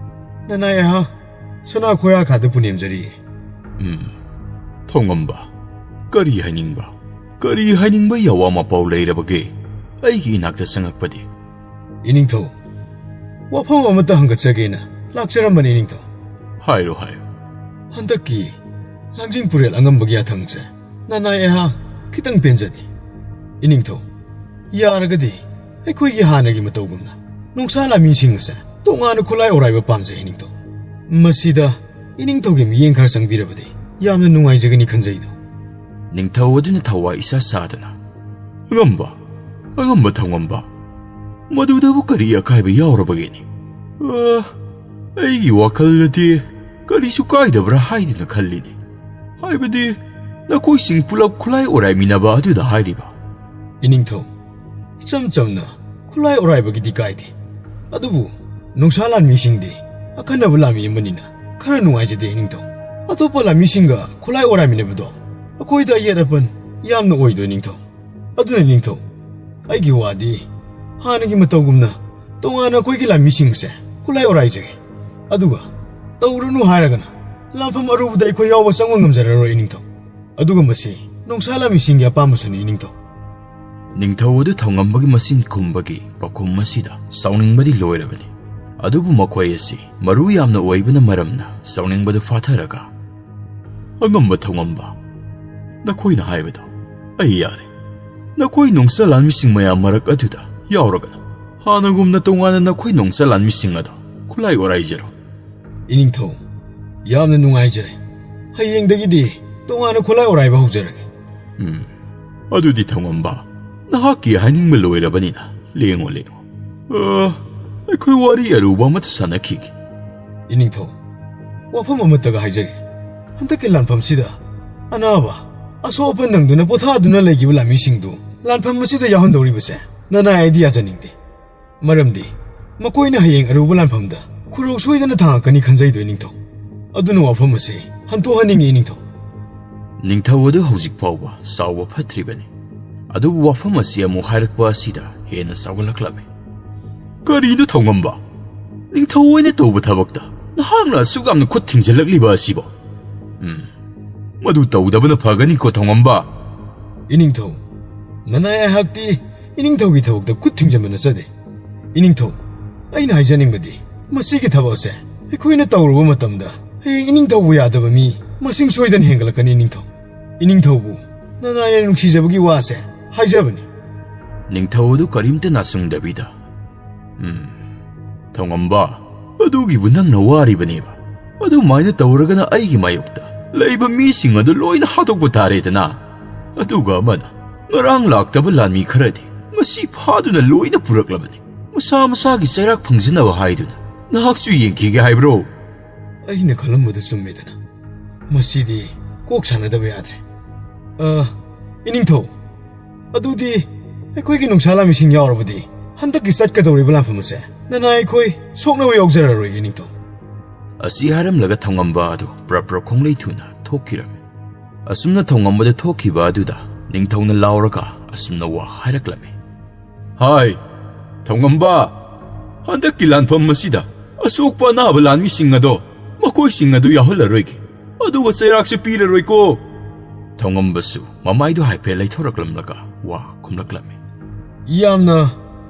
ꯅꯅꯥꯏ ꯑꯩꯍꯥꯛ ꯁꯅꯥ ꯈꯣꯏꯔꯥꯈꯥꯗ ꯄꯨꯅꯦꯝꯖꯔꯤꯌꯦ"꯫ "ꯎꯝ, ꯊꯧꯉꯝꯕ, ꯀꯔꯤ ꯍꯥꯏꯅꯤꯡꯕ? ꯀꯔꯤ ꯍꯥꯏꯅꯤꯡꯕ ꯌꯥꯋꯥ ꯃꯄꯥꯎ ꯂꯩꯔꯕꯒꯦ? ꯑꯩꯒꯤ ꯏꯅꯥꯛꯇ ꯆꯪꯉꯛꯄꯗꯤ?" "ꯏꯅꯤꯡꯊꯧ, ꯋꯥꯐꯝ ꯑꯃꯠꯇ ꯍꯪꯒꯠꯆꯒꯦꯅ ꯂꯥꯛꯆꯔꯝꯕꯅꯤ ꯏꯅꯤꯡꯊꯧ"꯫ "ꯍꯥꯏꯔꯣ, ꯍꯥꯏꯔꯣ"꯫ "ꯍꯟꯗꯛꯀꯤ ꯂꯥꯡꯖꯤꯡ ꯄꯨꯔꯦꯜ ꯑꯉꯝꯕꯒꯤ ꯌꯥꯊꯪꯁꯦ ꯅꯅꯥꯏ ꯑꯩꯍꯥꯛ ꯈꯤꯇꯪ ꯄꯦꯟꯖꯗꯦ꯫ ꯏꯅꯤꯡꯊꯧ, ꯌꯥꯔꯒꯗꯤ ꯑꯩꯈꯣꯏꯒꯤ ꯍꯥꯟꯅꯒꯤ ꯃꯇꯧꯒꯨꯝꯅ ꯅꯣꯡꯁꯥ ꯂꯥꯟꯃꯤꯁꯤꯡ ꯑꯁꯦ ꯇꯣꯉꯥꯟꯅ ꯈꯨꯠꯂꯥꯏ ꯑꯣꯔꯥꯏꯕ ꯄꯥꯝꯖꯩ ꯏꯅꯤꯡꯊꯧ꯫ ꯃꯁꯤꯗ ꯏꯅꯤꯡꯊꯧꯒꯤ ꯃꯤꯠꯌꯦꯡ ꯈꯔ ꯆꯪꯕꯤꯔꯕꯗꯤ ꯌꯥꯝꯅ ꯅꯨꯡꯉꯥꯏꯖꯒꯅꯤ ꯈꯟꯖꯩꯗꯣ"꯫ ꯅꯤꯡꯊꯧ ꯑꯗꯨꯅ ꯊꯋꯥꯏ ꯏꯁꯥ ꯁꯥꯗꯅ, "ꯑꯉꯝꯕ, ꯑꯉꯝꯕ ꯊꯧꯉꯝꯕ, ꯃꯗꯨꯗꯕꯨ ꯀꯔꯤ ꯑꯀꯥꯏꯕ ꯌꯥꯎꯔꯕꯒꯦꯅꯦ? ꯑ, ꯑꯩꯒꯤ ꯋꯥꯈꯜꯗꯗꯤ ꯀꯔꯤꯁꯨ ꯀꯥꯏꯗꯕ꯭ꯔꯥ ꯍꯥꯏꯗꯨꯅ ꯈꯜꯂꯤꯅꯦ꯫ ꯍꯥꯏꯕꯗꯤ ꯅꯈꯣꯏꯁꯤꯡ ꯄꯨꯂꯞ ꯈꯨꯠꯂꯥꯏ ꯑꯣꯔꯥꯏꯃꯤꯟꯅꯕ ꯑꯗꯨꯗ ꯍꯥꯏꯔꯤꯕ"꯫ "ꯏꯅꯤꯡꯊꯧ, ꯏꯆꯝ ꯆꯝꯅ ꯈꯨꯠꯂꯥꯏ ꯑꯣꯔꯥꯏꯕꯒꯤꯗꯤ ꯀꯥꯏꯗꯦ꯫ ꯑꯗꯨꯕꯨ ꯅꯣꯡꯁꯥ ꯂꯥꯟꯃꯤꯁꯤꯡꯗꯤ ꯑꯈꯟꯅꯕ ꯂꯥꯟꯃꯤ ꯑꯃꯅꯤꯅ ꯈꯔ ꯅꯨꯡꯉꯥꯏꯖꯗꯦ ꯏꯅꯤꯡꯊꯧ"꯫ ꯑꯇꯣꯞꯄ ꯂꯥꯟꯃꯤꯁꯤꯡꯒ ꯈꯨꯠꯂꯥꯏ ꯑꯣꯔꯥꯏꯃꯤꯟꯅꯕꯗꯣ ꯑꯩꯈꯣꯏꯗ ꯑꯌꯦꯠ ꯑꯄꯟ ꯌꯥꯝꯅ ꯑꯣꯏꯗꯣꯏ, ꯅꯤꯡꯊꯧ꯫ ꯑꯗꯨꯅ, ꯅꯤꯡꯊꯧ, ꯑꯩꯒꯤ ꯋꯥꯗꯤ ꯍꯥꯟꯅꯒꯤ ꯃꯇꯧꯒꯨꯝꯅ ꯇꯣꯉꯥꯟꯅ ꯑꯩꯈꯣꯏꯒꯤ ꯂꯥꯟꯃꯤꯁꯤꯡꯁꯦ ꯈꯨꯠꯂꯥꯏ ꯑꯣꯔꯥꯏꯖꯒꯦ꯫ ꯑꯗꯨꯒ ꯇꯧꯔꯨꯅꯨ ꯍꯥꯏꯔꯒꯅ ꯂꯥꯟꯐꯝ ꯑꯔꯨꯕꯗ ꯑꯩꯈꯣꯏ ꯌꯥꯎꯕ ꯆꯪꯕ ꯉꯝꯖꯔꯔꯣꯏ, ꯅꯤꯡꯊꯧ꯫ ꯑꯗꯨꯒ ꯃꯁꯤ ꯅꯣꯡꯁꯥ ꯂꯥꯟꯃꯤꯁꯤꯡꯒꯤ ꯑꯄꯥꯝꯕꯁꯨꯅꯤ, ꯅꯤꯡꯊꯧ꯫ ꯅꯤꯡꯊꯧ ꯑꯗꯨ ꯊꯧꯉꯝꯕꯒꯤ ꯃꯆꯤꯟ ꯈꯨꯝꯕꯒꯤ ꯄꯥꯎꯈꯨꯝ ꯑꯁꯤꯗ ꯁꯥꯎꯅꯤꯡꯕꯗꯤ ꯂꯣꯏꯔꯕꯅꯤ꯫ ꯑꯗꯨꯕꯨ ꯃꯈꯣꯏ ꯑꯁꯤ ꯃꯔꯨ ꯌꯥꯝꯅ ꯑꯣꯏꯕꯅ ꯃꯔꯝꯅ ꯁꯥꯎꯅꯤꯡꯕꯗꯨ ꯐꯥꯊꯔꯒ, "ꯑꯉꯝꯕ ꯊꯧꯉꯝꯕ, ꯅꯈꯣꯏꯅ ꯍꯥꯏꯕꯗꯣ ꯑꯩ ꯌꯥꯔꯦ꯫ ꯅꯈꯣꯏ ꯅꯣꯡꯆꯥ ꯂꯥꯟꯃꯤꯁꯤꯡ ꯃꯌꯥꯝ ꯃꯔꯛ ꯑꯗꯨꯗ ꯌꯥꯎꯔꯒꯅꯨ꯫ ꯍꯥꯟꯅꯒꯨꯝꯅ ꯇꯣꯉꯥꯟꯅ ꯅꯈꯣꯏ ꯅꯣꯡꯆꯥ ꯂꯥꯟꯃꯤꯁꯤꯡ ꯑꯗꯣ ꯈꯨꯠꯂꯥꯏ ꯑꯣꯔꯥꯏꯖꯔꯣ꯫" "ꯏꯅꯤꯡꯊꯧ, ꯌꯥꯝꯅ ꯅꯨꯡꯉꯥꯏꯖꯔꯦ꯫ ꯍꯌꯦꯡꯗꯒꯤꯗꯤ ꯇꯣꯉꯥꯟꯅ ꯈꯨꯠꯂꯥꯏ ꯑꯣꯔꯥꯏꯕ ꯍꯧꯖꯔꯒꯦ꯫" "ꯎꯝ, ꯑꯗꯨꯗꯤ ꯊꯧꯉꯝꯕ, ꯅꯍꯥꯛꯀꯤ ꯍꯥꯏꯅꯤꯡꯕ ꯂꯣꯏꯔꯕꯅꯤꯅ ꯂꯦꯡꯉꯣ, ꯂꯦꯡꯉꯣ꯫ ꯑ, ꯑꯩꯈꯣꯏ ꯋꯥꯔꯤ ꯑꯔꯨꯕ ꯑꯃꯠꯇ ꯁꯥꯟꯅꯈꯤꯒꯦ꯫" "ꯏꯅꯤꯡꯊꯧ, ꯋꯥꯐꯝ ꯑꯃꯠꯇꯒ ꯍꯥꯏꯖꯒꯦ꯫ ꯍꯟꯗꯛꯀꯤ ꯂꯥꯟꯐꯝꯁꯤꯗ ꯑꯅꯥꯕ, ꯑꯁꯣꯛ ꯑꯄꯟ ꯅꯪꯗꯨꯅ ꯄꯣꯊꯥꯗꯨꯅ ꯂꯩꯈꯤꯕ ꯂꯥꯟꯃꯤꯁꯤꯡꯗꯨ ꯂꯥꯟꯐꯝ ꯑꯁꯤꯗ ꯌꯥꯎꯍꯟꯗꯧꯔꯤꯕꯁꯦ ꯅꯅꯥꯏ ꯑꯩꯗꯤ ꯌꯥꯖꯅꯤꯡꯗꯦ꯫ ꯃꯔꯝꯗꯤ ꯃꯈꯣꯏꯅ ꯍꯌꯦꯡ ꯑꯔꯨꯕ ꯂꯥꯟꯐꯝꯗ ꯈꯨꯔꯧ ꯁꯣꯏꯗꯅ ꯊꯥꯡꯉꯛꯀꯅꯤ ꯈꯟꯖꯩꯗꯣ, ꯏꯅꯤꯡꯊꯧ꯫ ꯑꯗꯨꯅ ꯋꯥꯐꯝ ꯑꯁꯤ ꯍꯟꯊꯣꯛꯍꯟꯅꯤꯡꯉꯤ, ꯏꯅꯤꯡꯊꯧ꯫" ꯅꯤꯡꯊꯧ ꯑꯗꯨ ꯍꯧꯖꯤꯛ ꯐꯥꯎꯕ ꯁꯥꯎꯕ ꯐꯠꯇ꯭ꯔꯤꯕꯅꯤ꯫ ꯑꯗꯨꯕꯨ ꯋꯥꯐꯝ ꯑꯁꯤ ꯑꯃꯨꯛ ꯍꯥꯏꯔꯛꯄ ꯑꯁꯤꯗ ꯍꯦꯟꯅ ꯁꯥꯎꯒꯠꯂꯛꯂꯝꯃꯤ꯫ "ꯀꯔꯤꯅꯣ ꯊꯧꯉꯝꯕ? ꯅꯤꯡꯊꯧ ꯑꯣꯏꯅ ꯇꯧꯕ ꯊꯕꯛꯇ ꯅꯍꯥꯛꯅ ꯑꯁꯨꯛ ꯌꯥꯝꯅ ꯈꯨꯠ ꯊꯤꯡꯖꯤꯜꯂꯛꯂꯤꯕ ꯑꯁꯤꯕꯣ? ꯎꯝ, ꯃꯗꯨ ꯇꯧꯗꯕꯅ ꯐꯒꯅꯤꯀꯣ ꯊꯧꯉꯝꯕ꯫" "ꯏꯅꯤꯡꯊꯧ, ꯅꯅꯥꯏ ꯑꯩꯍꯥꯛꯇꯤ ꯏꯅꯤꯡꯊꯧꯒꯤ ꯊꯕꯛꯇ ꯈꯨꯠ ꯊꯤꯡꯖꯤꯟꯕ ꯅꯠꯆꯗꯦ꯫ ꯏꯅꯤꯡꯊꯧ, ꯑꯩꯅ ꯍꯥꯏꯖꯅꯤꯡꯕꯗꯤ ꯃꯁꯤꯒꯤ ꯊꯕꯛ ꯑꯁꯦ ꯑꯩꯈꯣꯏꯅ ꯇꯧꯔꯨꯕ ꯃꯇꯝꯗ ꯍꯌꯦꯡ ꯏꯅꯤꯡꯊꯧꯕꯨ ꯌꯥꯗꯕ ꯃꯤ ꯃꯁꯤꯡ ꯁꯣꯏꯗꯅ ꯍꯦꯟꯒꯠꯂꯛꯀꯅꯤ, ꯏꯅꯤꯡꯊꯧ꯫ ꯏꯅꯤꯡꯊꯧꯕꯨ ꯅꯅꯥꯏꯅ ꯅꯨꯡꯁꯤꯖꯕꯒꯤ ꯋꯥꯁꯦ ꯍꯥꯏꯖꯕꯅꯤ꯫" ꯅꯤꯡꯊꯧ ꯑꯗꯨ ꯀꯔꯤꯝꯇ ꯅꯥꯆꯨꯡꯗꯕꯤꯗ, "ꯎꯝ, ꯊꯧꯉꯝꯕ, ꯑꯗꯨꯒꯤꯕꯨ ꯅꯪꯅ ꯋꯥꯔꯤꯕꯅꯦꯕ꯫ ꯑꯗꯨꯃꯥꯏꯅ ꯇꯧꯔꯒꯅ ꯑꯩꯒꯤ ꯃꯥꯌꯣꯛꯇ ꯂꯩꯕ ꯃꯤꯁꯤꯡ ꯑꯗꯨ ꯂꯣꯏꯅ ꯍꯥꯠꯇꯣꯛꯄ ꯇꯥꯔꯦꯗꯅ꯫ ꯑꯗꯨꯒ ꯑꯃꯅ, ꯉꯔꯥꯡ ꯂꯥꯛꯇꯕ ꯂꯥꯟꯃꯤ ꯈꯔꯗꯤ ꯉꯁꯤ ꯐꯥꯗꯨꯅ ꯂꯣꯏꯅ ꯄꯨꯔꯛꯂꯕꯅꯤ꯫ ꯃꯁꯥ ꯃꯁꯥꯒꯤ ꯆꯩꯔꯥꯛ ꯐꯪꯖꯅꯕ ꯍꯥꯏꯗꯨꯅ ꯅꯍꯥꯛꯁꯨ ꯌꯦꯡꯈꯤꯒꯦ ꯍꯥꯏꯕ꯭ꯔꯣ?" "ꯑꯩꯅ ꯈꯜꯂꯝꯕꯗꯨ ꯆꯨꯝꯃꯦꯗꯅ꯫ ꯃꯁꯤꯗꯤ ꯀꯣꯛ ꯁꯥꯟꯅꯗꯕ ꯌꯥꯗ꯭ꯔꯦ꯫ ꯑ, ꯏꯅꯤꯡꯊꯧ, ꯑꯗꯨꯗꯤ ꯑꯩꯈꯣꯏꯒꯤ ꯅꯨꯡꯁꯥ ꯂꯥꯟꯃꯤꯁꯤꯡ ꯌꯥꯎꯔꯕꯗꯤ ꯍꯟꯗꯛꯀꯤ ꯆꯠꯀꯗꯧꯔꯤꯕ ꯂꯥꯟꯐꯝ ꯑꯁꯦ ꯅꯅꯥꯏ ꯑꯩꯈꯣꯏ ꯁꯣꯛꯅꯕ ꯌꯥꯎꯖꯔꯔꯣꯏꯒꯦ, ꯏꯅꯤꯡꯊꯧ꯫" ꯑꯁꯤ ꯍꯥꯏꯔꯝꯂꯒ ꯊꯧꯉꯝꯕ ꯑꯗꯨ ꯄ꯭ꯔꯞ ꯄ꯭ꯔꯞ ꯈꯣꯡꯂꯩ ꯊꯨꯅ ꯊꯣꯛꯈꯤꯔꯝꯃꯤ꯫ ꯑꯁꯨꯝꯅ ꯊꯧꯉꯝꯕꯗ ꯊꯣꯛꯈꯤꯕ ꯑꯗꯨꯗ ꯅꯤꯡꯊꯧꯅ ꯂꯥꯎꯔꯒ ꯑꯁꯨꯝꯅ ꯋꯥ ꯍꯥꯏꯔꯛꯂꯝꯃꯤ꯫ ꯍꯥꯏ, ꯊꯧꯉꯝꯕ, ꯍꯟꯗꯛꯀꯤ ꯂꯥꯟꯐꯝ ꯑꯁꯤꯗ ꯑꯁꯣꯛꯄ ꯑꯅꯥꯕ ꯂꯥꯟꯃꯤꯁꯤꯡ ꯑꯗꯣ ꯃꯈꯣꯏꯁꯤꯡ ꯑꯗꯨ ꯌꯥꯎꯍꯜꯂꯔꯣꯏꯒꯦ, ꯑꯗꯨꯒ ꯆꯩꯔꯥꯛꯁꯨ ꯄꯤꯔꯔꯣꯏꯀꯣ꯫ ꯊꯧꯉꯝꯕꯁꯨ ꯃꯃꯥꯏꯗꯨ ꯍꯥꯏꯐꯦꯠ ꯂꯩꯊꯣꯔꯛꯂꯝꯂꯒ ꯋꯥ ꯈꯨꯝꯂꯛꯂꯝꯃꯤ꯫ ꯌꯥꯝꯅ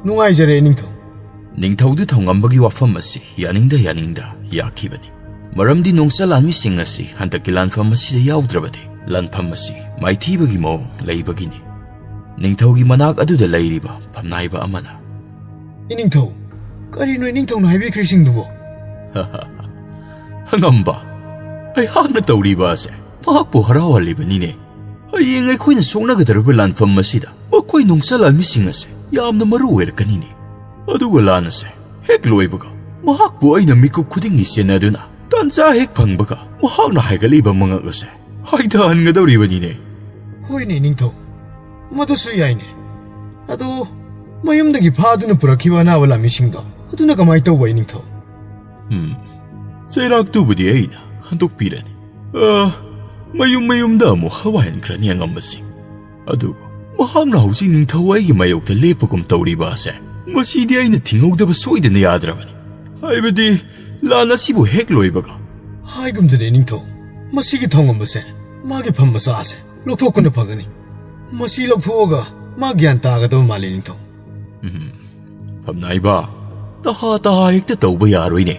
ꯅꯨꯡꯉꯥꯏꯖꯔꯦ, ꯅꯤꯡꯊꯧ꯫ ꯅꯤꯡꯊꯧꯗꯨ ꯊꯧꯉꯝꯕꯒꯤ ꯋꯥꯐꯝ ꯑꯁꯤ ꯌꯥꯅꯤꯡꯗ ꯌꯥꯅꯤꯡꯗ ꯌꯥꯈꯤꯕꯅꯤ꯫ ꯃꯔꯝꯗꯤ ꯅꯣꯡꯆ ꯂꯥꯟꯃꯤꯁꯤꯡ ꯑꯁꯤ ꯍꯟꯗꯛꯀꯤ ꯂꯥꯟꯐꯝ ꯑꯁꯤꯗ ꯌꯥꯎꯗ꯭ꯔꯕꯗꯤ ꯂꯥꯟꯐꯝ ꯑꯁꯤ ꯃꯥꯏꯊꯤꯕꯒꯤ ꯃꯑꯣꯡ ꯂꯩꯕꯒꯤꯅꯤ꯫ ꯅꯤꯡꯊꯧꯒꯤ ꯃꯅꯥꯛ ꯑꯗꯨꯗ ꯂꯩꯔꯤꯕ ꯐꯝꯅꯥꯏꯕ ꯑꯃꯅ, "ꯏꯅꯤꯡꯊꯧ, ꯀꯔꯤꯅꯣ ꯏꯅꯤꯡꯊꯧꯅ ꯍꯥꯏꯕꯤꯈ꯭ꯔꯤꯁꯤꯡꯗꯨꯕꯣ?" "ꯊꯧꯉꯝꯕ, ꯑꯩꯍꯥꯛꯅ ꯇꯧꯔꯤꯕ ꯑꯁꯦ ꯃꯍꯥꯛꯄꯨ ꯍꯔꯥꯎꯍꯜꯂꯤꯕꯅꯤꯅꯦ꯫ ꯍꯌꯦꯡ ꯑꯩꯈꯣꯏꯅ ꯁꯣꯛꯅꯒꯗꯧꯔꯤꯕ ꯂꯥꯟꯐꯝ ꯑꯁꯤꯗ ꯃꯈꯣꯏ ꯅꯣꯡꯆ ꯂꯥꯟꯃꯤꯁꯤꯡ ꯑꯁꯦ ꯌꯥꯝꯅ ꯃꯔꯨ ꯑꯣꯏꯔꯛꯀꯅꯤꯅꯦ꯫ ꯑꯗꯨꯒ ꯂꯥꯟ ꯑꯁꯦ ꯍꯦꯛ ꯂꯣꯏꯕꯒ ꯃꯍꯥꯛꯄꯨ ꯑꯩꯅ ꯃꯤꯀꯨꯞ ꯈꯨꯗꯤꯡꯒꯤ ꯁꯦꯟꯅꯗꯨꯅ ꯇꯥꯟꯖꯥ ꯍꯦꯛ ꯐꯪꯕꯒ ꯃꯍꯥꯛꯅ ꯍꯥꯏꯒꯠꯂꯤꯕ ꯃꯉꯛ ꯑꯁꯦ ꯍꯥꯏꯊꯍꯟꯒꯗꯧꯔꯤꯕꯅꯤꯅꯦ꯫" "ꯍꯣꯏꯅꯦ, ꯅꯤꯡꯊꯧ, ꯃꯗꯨꯁꯨ ꯌꯥꯏꯅꯦ꯫ ꯑꯗꯣ ꯃꯌꯨꯝꯗꯒꯤ ꯐꯥꯗꯨꯅ ꯄꯨꯔꯛꯈꯤꯕ ꯑꯅꯥꯕ ꯂꯥꯟꯃꯤꯁꯤꯡꯗꯣ, ꯑꯗꯨꯅ ꯀꯃꯥꯏ ꯇꯧꯕ, ꯏꯅꯤꯡꯊꯧ?" "ꯎꯝ, ꯆꯩꯔꯥꯛꯇꯨꯕꯨꯗꯤ ꯑꯩꯅ ꯍꯟꯗꯣꯛꯄꯤꯔꯅꯤ꯫ ꯑ, ꯃꯌꯨꯝ ꯃꯌꯨꯝꯗ ꯑꯃꯨꯛ ꯍꯋꯥꯏꯍꯟꯈ꯭ꯔꯅꯤ ꯑꯉꯝꯕꯁꯤꯡ꯫ ꯑꯗꯨꯕꯨ ꯃꯍꯥꯛꯅ ꯍꯧꯖꯤꯛ ꯅꯤꯡꯊꯧ ꯑꯩꯒꯤ ꯃꯥꯌꯣꯛꯇ ꯂꯦꯞꯄꯒꯨꯝ ꯇꯧꯔꯤꯕ ꯑꯁꯦ, ꯃꯁꯤꯗꯤ ꯑꯩꯅ ꯊꯤꯡꯍꯧꯗꯕ ꯁꯣꯏꯗꯅ ꯌꯥꯗ꯭ꯔꯕꯅꯤ꯫ ꯍꯥꯏꯕꯗꯤ ꯂꯥꯟ ꯑꯁꯤꯕꯨ ꯍꯦꯛ ꯂꯣꯏꯕꯒ꯫" "ꯍꯥꯏꯒꯨꯝꯗꯅ, ꯏꯅꯤꯡꯊꯧ, ꯃꯁꯤꯒꯤ ꯊꯧꯉꯝꯕꯁꯦ ꯃꯥꯒꯤ ꯐꯝ ꯃꯆꯥ ꯑꯁꯦ ꯂꯧꯊꯣꯛꯄꯅ ꯐꯒꯅꯤ꯫ ꯃꯁꯤ ꯂꯧꯊꯣꯛꯑꯒ ꯃꯥ ꯒ꯭ꯌꯥꯟ ꯇꯥꯒꯗꯕ ꯃꯥꯜꯂꯤ, ꯏꯅꯤꯡꯊꯧ꯫" "ꯎꯝ, ꯐꯝꯅꯥꯏꯕ, ꯇꯍꯥ ꯇꯍꯥ ꯍꯦꯛꯇ ꯇꯧꯕ ꯌꯥꯔꯣꯏꯅꯦ꯫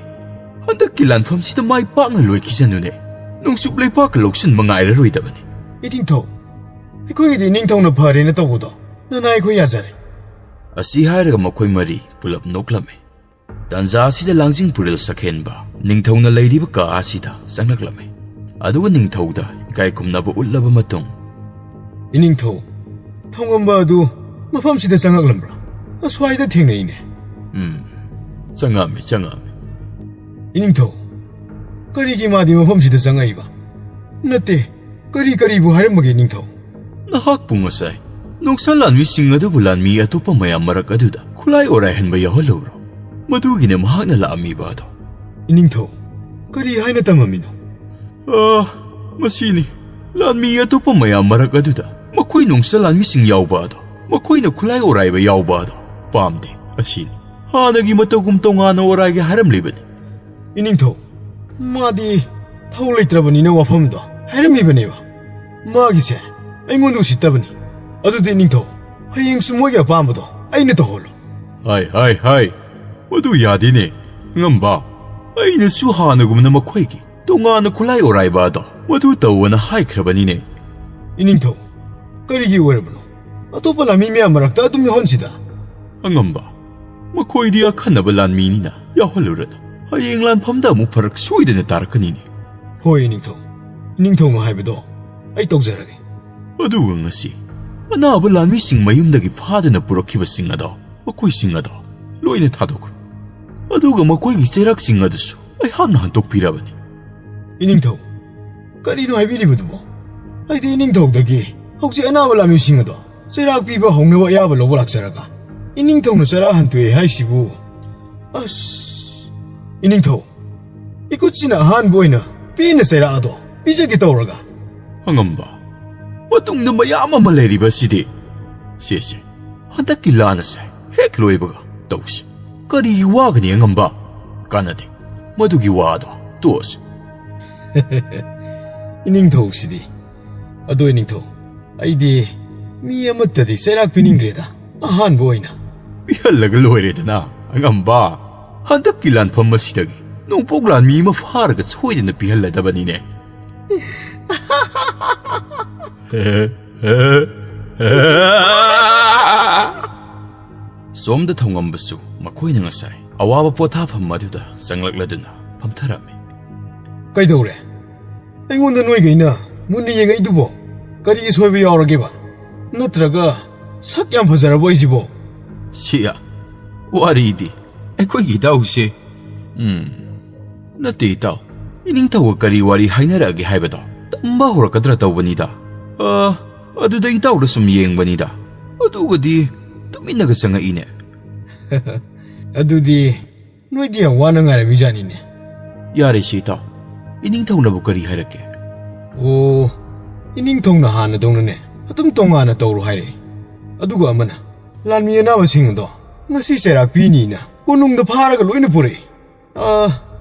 ꯍꯟꯗꯛꯀꯤ ꯂꯥꯟꯐꯝꯁꯤꯗ ꯃꯥꯏ ꯄꯥꯛꯅ ꯂꯣꯏꯈꯤꯁꯅꯨꯅꯦ꯫ ꯅꯣꯡꯆꯨꯞ ꯂꯩꯄꯥꯛꯀ ꯂꯧꯁꯤꯟꯕ ꯉꯥꯏꯔꯔꯣꯏꯗꯕꯅꯤ꯫" "ꯏꯅꯤꯡꯊꯧ, ꯑꯩꯈꯣꯏꯒꯤꯗꯤ ꯏꯅꯤꯡꯊꯧꯅ ꯐꯔꯦꯅ ꯇꯧꯕꯗꯣ ꯅꯅꯥꯏ ꯑꯩꯈꯣꯏ ꯌꯥꯖꯔꯦ꯫" ꯑꯁꯤ ꯍꯥꯏꯔꯒ ꯃꯈꯣꯏ ꯃꯔꯤ ꯄꯨꯂꯞ ꯅꯣꯛꯂꯝꯃꯤ꯫ ꯇꯥꯟꯖꯥ ꯑꯁꯤꯗ ꯂꯥꯡꯖꯤꯡ ꯄꯨꯔꯦꯜ ꯁꯛꯍꯦꯟꯕ ꯅꯤꯡꯊꯧꯅ ꯂꯩꯔꯤꯕ ꯀꯥ ꯑꯁꯤꯗ ꯆꯪꯂꯛꯂꯝꯃꯤ꯫ ꯑꯗꯨꯒ ꯅꯤꯡꯊꯧꯗ ꯏꯀꯥꯏ ꯈꯨꯝꯅꯕ ꯎꯠꯂꯕ ꯃꯇꯨꯡ, "ꯏꯅꯤꯡꯊꯧ, ꯊꯧꯉꯝꯕ ꯑꯗꯨ ꯃꯐꯝꯁꯤꯗ ꯆꯪꯂꯛꯂꯝꯕ꯭ꯔꯥ? ꯑꯁ꯭ꯋꯥꯏꯗ ꯊꯦꯡꯅꯩꯅꯦ꯫" "ꯎꯝ, ꯆꯪꯉꯛꯑꯝꯃꯤ, ꯆꯪꯉꯛꯑꯝꯃꯤ꯫" "ꯏꯅꯤꯡꯊꯧ, ꯀꯔꯤꯒꯤ ꯃꯥꯗꯤ ꯃꯐꯝꯁꯤꯗ ꯆꯪꯉꯛꯏꯕ? ꯅꯠꯇꯦ, ꯀꯔꯤ ꯀꯔꯤꯕꯨ ꯍꯥꯏꯔꯝꯕꯒꯦ, ꯏꯅꯤꯡꯊꯧ?" "ꯅꯍꯥꯛꯄꯨ ꯉꯁꯥꯏ ꯅꯣꯡꯁꯥ ꯂꯥꯟꯃꯤꯁꯤꯡ ꯑꯗꯨꯕꯨ ꯂꯥꯟꯃꯤ ꯑꯇꯣꯞꯄ ꯃꯌꯥꯝ ꯃꯔꯛ ꯑꯗꯨꯗ ꯈꯨꯠꯂꯥꯏ ꯑꯣꯔꯥꯏꯍꯟꯕ ꯌꯥꯎꯍꯜꯂꯨꯕ꯭ꯔꯣ? ꯃꯗꯨꯒꯤꯅꯦ ꯃꯍꯥꯛꯅ ꯂꯥꯛꯑꯝꯃꯤꯕ ꯑꯗꯣ꯫" "ꯏꯅꯤꯡꯊꯧ, ꯀꯔꯤ ꯍꯥꯏꯅ ꯇꯝꯃꯝꯃꯤꯅꯣ? ꯑꯥ, ꯃꯁꯤꯅꯤ꯫ ꯂꯥꯟꯃꯤ ꯑꯇꯣꯞꯄ ꯃꯌꯥꯝ ꯃꯔꯛ ꯑꯗꯨꯗ ꯃꯈꯣꯏ ꯅꯣꯡꯆꯠ ꯂꯥꯟꯃꯤꯁꯤꯡ ꯌꯥꯎꯕ ꯑꯗꯣ, ꯃꯈꯣꯏꯅ ꯈꯨꯠꯂꯥꯏ ꯑꯣꯔꯥꯏꯕ ꯌꯥꯎꯕ ꯑꯗꯣ ꯄꯥꯝꯗꯦ꯫ ꯑꯁꯤꯅꯤ꯫ ꯍꯥꯟꯅꯒꯤ ꯃꯇꯧꯒꯨꯝ ꯇꯣꯉꯥꯟꯅ ꯑꯣꯔꯥꯏꯒꯦ ꯍꯥꯏꯔꯝꯂꯤꯕꯅꯤ꯫ ꯏꯅꯤꯡꯊꯧ, ꯃꯥꯗꯤ ꯊꯧ ꯂꯩꯇ꯭ꯔꯕꯅꯤꯅ ꯋꯥꯐꯝꯗꯣ ꯍꯥꯏꯔꯝꯃꯤꯕꯅꯦꯕ꯫ ꯃꯥꯒꯤꯁꯦ ꯑꯩꯉꯣꯟꯗ ꯎꯁꯤꯠꯇꯕꯅꯤ꯫ ꯑꯗꯨꯗꯤ ꯏꯅꯤꯡꯊꯧ, ꯍꯌꯦꯡꯁꯨ ꯃꯣꯏꯒꯤ ꯑꯄꯥꯝꯕꯗꯣ ꯑꯩꯅ ꯇꯧꯍꯜꯂꯣ꯫ ꯍꯥꯏ, ꯍꯥꯏ, ꯍꯥꯏ꯫ ꯃꯗꯨ ꯌꯥꯗꯦꯅꯦ, ꯑꯉꯝꯕ꯫ ꯑꯩꯅꯁꯨ ꯍꯥꯟꯅꯒꯨꯝꯅ ꯃꯈꯣꯏꯒꯤ ꯇꯣꯉꯥꯟꯅ ꯈꯨꯠꯂꯥꯏ ꯑꯣꯔꯥꯏꯕ ꯑꯗꯣ ꯃꯗꯨ ꯇꯧꯑꯣꯅ ꯍꯥꯏꯈ꯭ꯔꯕꯅꯤꯅꯦ꯫ ꯏꯅꯤꯡꯊꯧ, ꯀꯔꯤꯒꯤ ꯑꯣꯏꯔꯕꯅꯣ? ꯑꯇꯣꯞꯄ ꯂꯥꯟꯃꯤ ꯃꯌꯥꯝ ꯃꯔꯛꯇ ꯑꯗꯨꯝ ꯌꯥꯎꯍꯟꯁꯤꯗ꯫ ꯑꯉꯝꯕ, ꯃꯈꯣꯏꯗꯤ ꯑꯈꯟꯅꯕ ꯂꯥꯟꯃꯤꯅꯤꯅ ꯌꯥꯎꯍꯜꯂꯨꯔꯅꯨ꯫ ꯍꯌꯦꯡ ꯂꯥꯟꯐꯝꯗ ꯑꯃꯨꯛ ꯐꯔꯛ ꯁꯣꯏꯗꯅ ꯇꯥꯔꯛꯀꯅꯤꯅꯦ꯫ ꯍꯣꯏ, ꯏꯅꯤꯡꯊꯧ꯫ ꯏꯅꯤꯡꯊꯧꯅ ꯍꯥꯏꯕꯗꯣ ꯑꯩ ꯇꯧꯖꯔꯒꯦ꯫ ꯑꯗꯨꯒ ꯉꯁꯤ ꯑꯅꯥꯕ ꯂꯥꯟꯃꯤꯁꯤꯡ ꯃꯌꯨꯝꯗꯒꯤ ꯐꯥꯗꯨꯅ ꯄꯨꯔꯛꯈꯤꯕꯁꯤꯡ ꯑꯗꯣ, ꯃꯈꯣꯏꯁꯤꯡ ꯑꯗꯣ ꯂꯣꯏꯅ ꯊꯥꯗꯣꯛꯈ꯭ꯔꯣ꯫ ꯑꯗꯨꯒ ꯃꯈꯣꯏꯒꯤ ꯆꯩꯔꯥꯛꯁꯤꯡ ꯑꯗꯨꯁꯨ ꯑꯩꯍꯥꯛꯅ ꯍꯟꯗꯣꯛꯄꯤꯔꯕꯅꯤ꯫ ꯏꯅꯤꯡꯊꯧ, ꯀꯔꯤꯅꯣ ꯍꯥꯏꯕꯤꯔꯤꯕꯗꯨꯕꯣ? ꯑꯩꯗꯤ ꯏꯅꯤꯡꯊꯧꯗꯒꯤ ꯍꯧꯖꯤꯛ ꯑꯅꯥꯕ ꯂꯥꯟꯃꯤꯁꯤꯡ ꯑꯗꯣ ꯆꯩꯔꯥꯛ ꯄꯤꯕ ꯍꯧꯅꯕ ꯑꯌꯥꯕ ꯂꯧꯕ ꯂꯥꯛꯆꯔꯒ, ꯏꯅꯤꯡꯊꯧꯅ ꯆꯩꯔꯥꯛ ꯍꯟꯇꯣꯛꯑꯦ ꯍꯥꯏꯁꯤꯕꯨ? ꯑꯁ, ꯏꯅꯤꯡꯊꯧ, ꯏꯀꯨꯠꯁꯤꯅ ꯑꯍꯥꯟꯕ ꯑꯣꯏꯅ ꯄꯦꯟꯅ ꯆꯩꯔꯥꯛ ꯑꯗꯣ ꯄꯤꯖꯒꯦ ꯇꯧꯔꯒ꯫ ꯑꯉꯝꯕ, ꯃꯇꯨꯡꯗ ꯃꯌꯥꯝ ꯑꯃ ꯂꯩꯔꯤꯕ ꯑꯁꯤꯗꯤ꯫ ꯁꯦ, ꯁꯦ, ꯍꯟꯗꯛꯀꯤ ꯂꯥꯟ ꯑꯁꯦ ꯍꯦꯛ ꯂꯣꯏꯕꯒ ꯇꯧꯁꯤ꯫ ꯀꯔꯤ ꯋꯥꯒꯅꯤ ꯑꯉꯝꯕ? ꯀꯥꯟꯅꯗꯦ꯫ ꯃꯗꯨꯒꯤ ꯋꯥꯗꯣ ꯇꯣꯛꯑꯁꯤ꯫ ꯏꯅꯤꯡꯊꯧꯁꯤꯗꯤ꯫ ꯑꯗꯣ ꯏꯅꯤꯡꯊꯧ, ꯑꯩꯗꯤ ꯃꯤ ꯑꯃꯠꯇꯗꯤ ꯆꯩꯔꯥꯛ ꯄꯤꯅꯤꯡꯗ꯭ꯔꯦꯗ꯫ ꯑꯍꯥꯟꯕ ꯑꯣꯏꯅ꯫ ꯄꯤꯍꯜꯂꯒ ꯂꯣꯏꯔꯦꯗꯅ, ꯑꯉꯝꯕ꯫ ꯍꯟꯗꯛꯀꯤ ꯂꯥꯟꯐꯝ ꯑꯁꯤꯗꯒꯤ ꯅꯣꯡꯄꯣꯛ ꯂꯥꯟꯃꯤ ꯑꯃ ꯐꯥꯔꯒ ꯁꯣꯏꯗꯅ ꯄꯤꯍꯜꯂꯗꯕꯅꯤꯅꯦ꯫ ꯁꯣꯝꯗ ꯊꯧꯉꯝꯕꯁꯨ ꯃꯈꯣꯏꯅ ꯉꯁꯥꯏ ꯑꯋꯥꯕ ꯄꯣꯊꯥꯐꯝ ꯑꯗꯨꯗ ꯆꯪꯂꯛꯂꯗꯨꯅ ꯐꯝꯊꯔꯝꯃꯤ꯫ ꯀꯩꯗꯧꯔꯦ? ꯑꯩꯉꯣꯟꯗ ꯅꯣꯏꯈꯩꯅ ꯃꯨꯟꯅ ꯌꯦꯡꯉꯛꯏꯗꯨꯕꯣ? ꯀꯔꯤ ꯑꯁꯣꯏꯕ ꯌꯥꯎꯔꯒꯦꯕ? ꯅꯠꯇ꯭ꯔꯒ ꯁꯛ ꯌꯥꯝ ꯐꯖꯔꯕꯣ ꯑꯩꯁꯤꯕꯣ? ꯁꯤꯌꯥ, ꯋꯥꯔꯤꯗꯤ ꯑꯩꯈꯣꯏꯒꯤ ꯏꯇꯥꯎꯁꯦ꯫ ꯎꯝ, ꯅꯠꯇꯦ ꯏꯇꯥꯎ, ꯏꯅꯤꯡꯊꯧꯒ ꯀꯔꯤ ꯋꯥꯔꯤ ꯍꯥꯏꯅꯔꯛꯑꯒꯦ ꯍꯥꯏꯕꯗꯣ ꯇꯝꯕ ꯍꯧꯔꯛꯀꯗ꯭ꯔꯥ ꯇꯧꯕꯅꯤꯗ꯫ ꯑ, ꯑꯗꯨꯗ ꯏꯇꯥꯎꯗ ꯁꯨꯝ ꯌꯦꯡꯕꯅꯤꯗ꯫ ꯑꯗꯨꯒꯗꯤ ꯇꯨꯃꯤꯟꯅꯒ ꯆꯪꯉꯛꯏꯅꯦ꯫ ꯑꯗꯨꯗꯤ ꯅꯣꯏꯗꯤ ꯌꯥꯝ ꯋꯥꯅ ꯉꯥꯏꯔꯝꯃꯤꯖꯥꯠꯅꯤꯅꯦ꯫ ꯌꯥꯔꯦꯁꯦ ꯏꯇꯥꯎ, ꯏꯅꯤꯡꯊꯧꯅꯕꯨ ꯀꯔꯤ ꯍꯥꯏꯔꯛꯀꯦ? ꯑꯣ, ꯏꯅꯤꯡꯊꯧꯅ ꯍꯥꯟꯅꯗꯧꯅꯅꯦ ꯑꯗꯨꯝ ꯇꯣꯉꯥꯟꯅ ꯇꯧꯔꯣ ꯍꯥꯏꯔꯛꯏ꯫ ꯑꯗꯨꯒ ꯑꯃꯅ, ꯂꯥꯟꯃꯤ ꯑꯅꯥꯕꯁꯤꯡ ꯑꯗꯣ ꯉꯁꯤ ꯆꯩꯔꯥꯛ ꯄꯤꯅꯤꯅ ꯀꯣꯅꯨꯡꯗ ꯐꯥꯔꯒ ꯂꯣꯏꯅ ꯄꯨꯔꯛꯏ꯫ ꯑꯥ,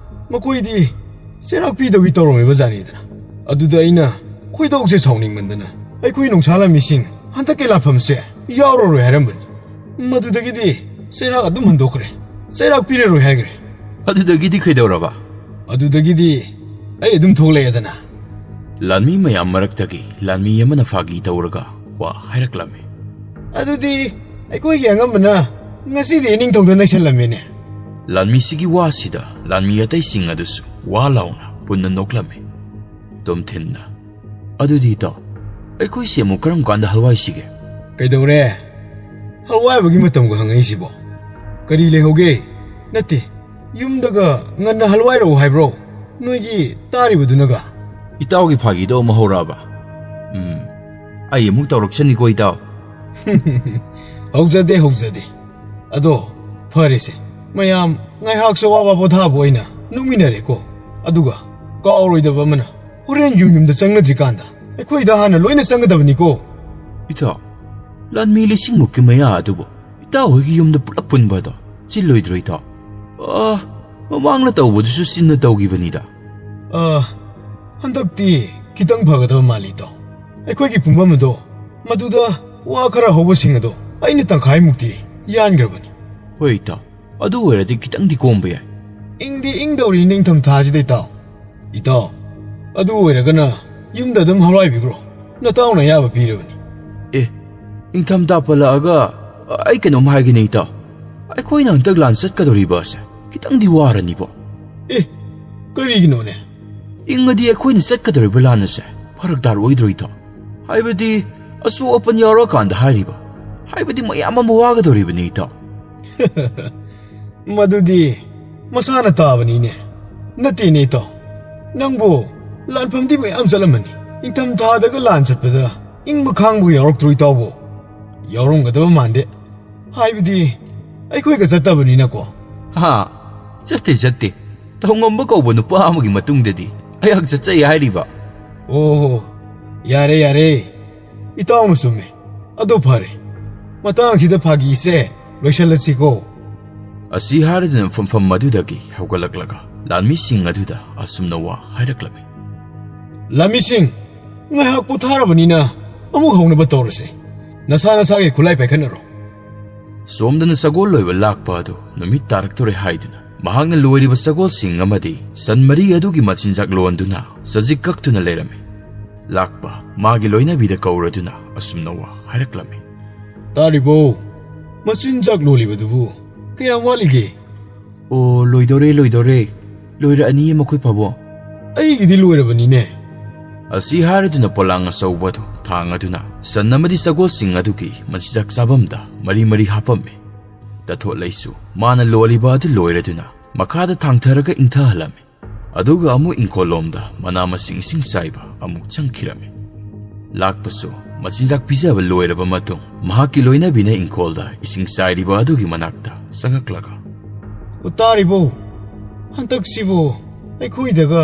ꯃꯈꯣꯏꯗꯤ ꯆꯩꯔꯥꯛ ꯄꯤꯗꯧꯒꯤ ꯇꯧꯔꯝꯃꯤꯕ ꯖꯥꯠꯅꯤꯗꯅ꯫ ꯑꯗꯨꯗ ꯑꯩꯅ ꯈꯣꯏꯗꯧꯁꯦ ꯁꯥꯎꯅꯤꯡꯃꯟꯗꯅ ꯑꯩꯈꯣꯏ ꯅꯣꯡꯁꯥ ꯂꯥꯟꯃꯤꯁꯤꯡ ꯍꯟꯗꯛꯀꯤ ꯂꯥꯟꯐꯝꯁꯦ ꯌꯥꯎꯔꯔꯣꯏ ꯍꯥꯏꯔꯝꯕꯅꯤ꯫ ꯃꯗꯨꯗꯒꯤꯗꯤ ꯆꯩꯔꯥꯛ ꯑꯗꯨꯝ ꯍꯟꯗꯣꯛꯈ꯭ꯔꯦ꯫ ꯆꯩꯔꯥꯛ ꯄꯤꯔꯔꯣꯏ ꯍꯥꯏꯈ꯭ꯔꯦ꯫ ꯑꯗꯨꯗꯒꯤꯗꯤ ꯀꯩꯗꯧꯔꯕ? ꯑꯗꯨꯗꯒꯤꯗꯤ ꯑꯩ ꯑꯗꯨꯝ ꯊꯣꯛꯂꯛꯑꯦꯗꯅ꯫ ꯂꯥꯟꯃꯤ ꯃꯌꯥꯝ ꯃꯔꯛꯇꯒꯤ ꯂꯥꯟꯃꯤ ꯑꯃꯅ ꯐꯥꯒꯤ ꯇꯧꯔꯒ ꯋꯥ ꯍꯥꯏꯔꯛꯂꯝꯃꯤ꯫ ꯑꯗꯨꯗꯤ ꯑꯩꯈꯣꯏꯒꯤ ꯑꯉꯝꯕꯅ ꯉꯁꯤꯗꯤ ꯏꯅꯤꯡꯊꯧꯗ ꯅꯩꯁꯜꯂꯝꯃꯦꯅꯦ꯫ ꯂꯥꯟꯃꯤꯁꯤꯒꯤ ꯋꯥꯁꯤꯗ ꯂꯥꯟꯃꯤ ꯑꯇꯩꯁꯤꯡ ꯑꯗꯨꯁꯨ ꯋꯥ ꯂꯥꯎꯅ ꯄꯨꯟꯅ ꯅꯣꯛꯂꯝꯃꯤ꯫ ꯇꯣꯝꯊꯤꯟꯅ, "ꯑꯗꯨꯗꯤ ꯏꯇꯥꯎ, ꯑꯩꯈꯣꯏꯁꯦ ꯑꯃꯨꯛ ꯀꯔꯝ ꯀꯥꯟꯗ ꯍꯜꯋꯥꯏꯁꯤꯒꯦ?" "ꯀꯩꯗꯧꯔꯦ? ꯍꯜꯋꯥꯏꯕꯒꯤ ꯃꯇꯝꯒ ꯍꯪꯉꯛꯏꯁꯤꯕꯣ? ꯀꯔꯤ ꯂꯩꯍꯧꯒꯦ? ꯅꯠꯇꯦ, ꯌꯨꯝꯗꯒ ꯉꯟꯅ ꯍꯜꯋꯥꯏꯔꯛꯎ ꯍꯥꯏꯕ꯭ꯔꯣ? ꯅꯣꯏꯒꯤ ꯇꯥꯔꯤꯕꯗꯨꯅꯒ?" "ꯏꯇꯥꯎꯒꯤ ꯐꯥꯒꯤꯗꯣ ꯑꯃꯨꯛ ꯍꯧꯔꯛꯑꯕ? ꯎꯝ, ꯑꯩ ꯑꯃꯨꯛ ꯇꯧꯔꯛꯁꯅꯤꯀꯣ, ꯏꯇꯥꯎ?" "ꯍꯧꯖꯗꯦ, ꯍꯧꯖꯗꯦ꯫ ꯑꯗꯣ ꯐꯔꯦꯁꯦ, ꯃꯌꯥꯝ ꯉꯥꯏꯍꯥꯛꯁꯨ ꯑꯋꯥꯕ ꯄꯣꯊꯥꯕ ꯑꯣꯏꯅ ꯅꯣꯛꯃꯤꯟꯅꯔꯦꯀꯣ꯫ ꯑꯗꯨꯒ ꯀꯥꯎꯔꯣꯏꯗꯕ ꯑꯃꯅ, ꯍꯣꯔꯦꯟ ꯌꯨꯝ ꯌꯨꯝꯗ ꯆꯪꯅꯗ꯭ꯔꯤꯀꯥꯟꯗ ꯑꯩꯈꯣꯏꯗ ꯍꯥꯟꯅ ꯂꯣꯏꯅ ꯆꯪꯒꯗꯕꯅꯤꯀꯣ꯫" "ꯏꯇꯥꯎ, ꯂꯥꯟꯃꯤ ꯂꯤꯁꯤꯡꯃꯨꯛꯀꯤ ꯃꯌꯥ ꯑꯗꯨꯕꯨ ꯏꯇꯥꯎ ꯍꯣꯏꯒꯤ ꯌꯨꯝꯗ ꯄꯨꯂꯞ ꯄꯨꯟꯕ ꯑꯗꯣ ꯆꯤꯜꯂꯣꯏꯗ꯭ꯔꯣ, ꯏꯇꯥꯎ? ꯑꯥ, ꯃꯃꯥꯡꯅ ꯇꯧꯕꯗꯨꯁꯨ ꯆꯤꯟꯅ ꯇꯧꯈꯤꯕꯅꯤꯗ꯫" "ꯑꯥ, ꯍꯟꯗꯛꯇꯤ ꯈꯤꯇꯪ ꯐꯒꯗꯕ ꯃꯥꯜꯂꯤ, ꯏꯇꯥꯎ꯫ ꯑꯩꯈꯣꯏꯒꯤ ꯄꯨꯡꯐꯝ ꯑꯗꯣ, ꯃꯗꯨꯗ ꯋꯥ ꯈꯔ ꯍꯧꯕꯁꯤꯡ ꯑꯗꯣ ꯑꯩꯅ ꯇꯪꯈꯥꯏꯃꯨꯛꯇꯤ ꯌꯥꯟꯈ꯭ꯔꯕꯅꯤ꯫" "ꯍꯣꯏ, ꯏꯇꯥꯎ, ꯑꯗꯨ ꯑꯣꯏꯔꯗꯤ ꯈꯤꯇꯪꯗꯤ ꯀꯣꯝꯕ ꯌꯥꯏ꯫" "ꯏꯪꯗꯤ ꯏꯪꯗꯧꯔꯤ ꯅꯤꯡꯊꯝ ꯊꯥꯁꯤꯗ, ꯏꯇꯥꯎ꯫ ꯏꯇꯥꯎ, ꯑꯗꯨ ꯑꯣꯏꯔꯒꯅ ꯌꯨꯝꯗ ꯑꯗꯨꯝ ꯍꯜꯋꯥꯏꯕꯤꯈ꯭ꯔꯣ꯫ ꯅꯇꯥꯎꯅ ꯑꯌꯥꯕ ꯄꯤꯔꯕꯅꯤ꯫" "ꯑꯦ, ꯏꯪꯊꯝꯊꯥ ꯄꯜꯂꯛꯑꯒ ꯑꯩ ꯀꯩꯅꯣꯝ ꯍꯥꯏꯒꯦꯅꯦ, ꯏꯇꯥꯎ꯫ ꯑꯩꯈꯣꯏꯅ ꯍꯟꯗꯛ ꯂꯥꯟ ꯆꯠꯀꯗꯧꯔꯤꯕ ꯑꯁꯦ ꯈꯤꯇꯪꯗꯤ ꯋꯥꯔꯅꯤꯕꯣ꯫" "ꯑꯦ, ꯀꯔꯤꯒꯤꯅꯣꯅꯦ?" "ꯏꯪꯉꯗꯤ ꯑꯩꯈꯣꯏꯅ ꯆꯠꯀꯗꯧꯔꯤꯕ ꯂꯥꯟ ꯑꯁꯦ ꯐꯔꯛ ꯇꯥꯔꯛꯑꯣꯏꯗ꯭ꯔꯣ, ꯏꯇꯥꯎ? ꯍꯥꯏꯕꯗꯤ ꯑꯁꯣꯛ ꯑꯄꯟ ꯌꯥꯎꯔꯛꯑꯀꯥꯟꯗ ꯍꯥꯏꯔꯤꯕ, ꯍꯥꯏꯕꯗꯤ ꯃꯌꯥꯝ ꯑꯃ ꯋꯥꯒꯗꯧꯔꯤꯕꯅꯤ, ꯏꯇꯥꯎ꯫" "ꯃꯗꯨꯗꯤ ꯃꯁꯥꯅ ꯇꯥꯕꯅꯤꯅꯦ꯫ ꯅꯠꯇꯦꯅꯦ, ꯏꯇꯥꯎ꯫ ꯅꯪꯕꯨ ꯂꯥꯟꯐꯝꯗꯤ ꯃꯌꯥꯝ ꯆꯠꯂꯝꯃꯅꯤ꯫ ꯏꯪꯊꯝꯊꯥꯗꯒ ꯂꯥꯟ ꯆꯠꯄꯗ ꯏꯪꯕ ꯈꯥꯡꯕꯒ ꯌꯥꯎꯔꯛꯇ꯭ꯔꯣ, ꯏꯇꯥꯎꯕꯨ?" "ꯌꯥꯎꯔꯝꯒꯗꯕ ꯃꯥꯟꯗꯦ꯫ ꯍꯥꯏꯕꯗꯤ ꯑꯩꯈꯣꯏꯒ ꯆꯠꯇꯕꯅꯤꯅꯀꯣ꯫" "ꯍꯥ, ꯆꯠꯇꯦ, ꯆꯠꯇꯦ꯫ ꯊꯧꯉꯝꯕ ꯀꯧꯕ ꯅꯨꯄꯥ ꯑꯃꯒꯤ ꯃꯇꯨꯡꯗꯗꯤ ꯑꯩꯍꯥꯛ ꯆꯠꯆꯩ ꯍꯥꯏꯔꯤꯕ꯫ ꯑꯣ, ꯌꯥꯔꯦ, ꯌꯥꯔꯦ꯫ ꯏꯇꯥꯎꯅ ꯆꯨꯝꯃꯦ꯫ ꯑꯗꯨ ꯐꯔꯦ꯫ ꯃꯇꯥꯡꯁꯤꯗ ꯐꯥꯒꯤꯁꯦ ꯂꯣꯏꯁꯤꯜꯂꯁꯤꯀꯣ꯫ ꯑꯁꯤ ꯍꯥꯏꯔꯗꯨꯅ ꯐꯝꯐꯝ ꯑꯗꯨꯗꯒꯤ ꯍꯧꯒꯠꯂꯛꯂꯒ ꯂꯥꯟꯃꯤꯁꯤꯡ ꯑꯗꯨꯗ ꯑꯁꯨꯝꯅ ꯋꯥ ꯍꯥꯏꯔꯛꯂꯝꯃꯤ꯫ ꯂꯥꯟꯃꯤꯁꯤꯡ, ꯉꯥꯏꯍꯥꯛ ꯄꯣꯊꯥꯔꯕꯅꯤꯅ ꯑꯃꯨꯛ ꯍꯧꯅꯕ ꯇꯧꯔꯁꯦ꯫ ꯅꯁꯥ ꯅꯁꯥꯒꯤ ꯈꯨꯠꯂꯥꯏ ꯄꯥꯏꯈꯠꯅꯔꯣ꯫ ꯁꯣꯝꯗꯅ ꯁꯒꯣꯜ ꯂꯣꯏꯕ ꯂꯥꯛꯄ ꯑꯗꯨ ꯅꯨꯃꯤꯠ ꯇꯥꯔꯛꯇꯣꯔꯦ ꯍꯥꯏꯗꯨꯅ ꯃꯍꯥꯛꯅ ꯂꯣꯏꯔꯤꯕ ꯁꯒꯣꯜꯁꯤꯡ ꯑꯃꯗꯤ ꯁꯟ ꯃꯔꯤ ꯑꯗꯨꯒꯤ ꯃꯆꯤꯟꯖꯥꯛ ꯂꯣꯟꯗꯨꯅ ꯁꯖꯤꯛ ꯀꯛꯇꯨꯅ ꯂꯩꯔꯝꯃꯤ꯫ ꯂꯥꯛꯄ ꯃꯥꯒꯤ ꯂꯣꯏꯅꯕꯤꯗ ꯀꯧꯔꯗꯨꯅ ꯑꯁꯨꯝꯅ ꯋꯥ ꯍꯥꯏꯔꯛꯂꯝꯃꯤ꯫ ꯇꯥꯔꯤꯕꯣ? ꯃꯆꯤꯟꯖꯥꯛ ꯂꯣꯜꯂꯤꯕꯗꯨꯕꯨ ꯀꯌꯥꯝ ꯋꯥꯠꯂꯤꯒꯦ? ꯑꯣ, ꯂꯣꯏꯗꯧꯔꯦ, ꯂꯣꯏꯗꯧꯔꯦ꯫ ꯂꯣꯏꯔꯛꯑꯅꯤꯌꯦ ꯃꯈꯣꯏ ꯄꯥꯕꯣ꯫ ꯑꯩꯒꯤꯗꯤ ꯂꯣꯏꯔꯕꯅꯤꯅꯦ꯫ ꯑꯁꯤ ꯍꯥꯏꯔꯗꯨꯅ ꯄꯣꯂꯥꯡ ꯑꯆꯧꯕ ꯑꯗꯨ ꯊꯥꯡ ꯑꯗꯨꯅ ꯁꯟ ꯑꯃꯗꯤ ꯁꯒꯣꯜꯁꯤꯡ ꯑꯗꯨꯒꯤ ꯃꯆꯤꯟꯖꯥꯛ ꯆꯥꯐꯝꯗ ꯃꯔꯤ ꯃꯔꯤ ꯍꯥꯞꯄꯝꯃꯤ꯫ ꯇꯊꯣꯠꯂꯩꯁꯨ ꯃꯥꯅ ꯂꯣꯜꯂꯤꯕ ꯑꯗꯨ ꯂꯣꯏꯔꯗꯨꯅ ꯃꯈꯥꯗ ꯊꯥꯡꯊꯔꯒ ꯏꯪꯊꯍꯜꯂꯝꯃꯤ꯫ ꯑꯗꯨꯒ ꯑꯃꯨꯛ ꯏꯪꯈꯣꯜꯂꯣꯝꯗ ꯃꯅꯥ ꯃꯁꯤꯡ ꯏꯁꯤꯡ ꯆꯥꯏꯕ ꯑꯃꯨꯛ ꯆꯪꯈꯤꯔꯝꯃꯤ꯫ ꯂꯥꯛꯄꯁꯨ ꯃꯆꯤꯟꯖꯥꯛ ꯄꯤꯖꯕ ꯂꯣꯏꯔꯕ ꯃꯇꯨꯡ ꯃꯍꯥꯛꯀꯤ ꯂꯣꯏꯅꯕꯤꯅ ꯏꯪꯈꯣꯜꯗ ꯏꯁꯤꯡ ꯆꯥꯏꯔꯤꯕ ꯑꯗꯨꯒꯤ ꯃꯅꯥꯛꯇ ꯆꯪꯉꯛꯂꯒ, "ꯎ, ꯇꯥꯔꯤꯕꯣ? ꯍꯟꯗꯛꯁꯤꯕꯨ ꯑꯩꯈꯣꯏꯗꯒ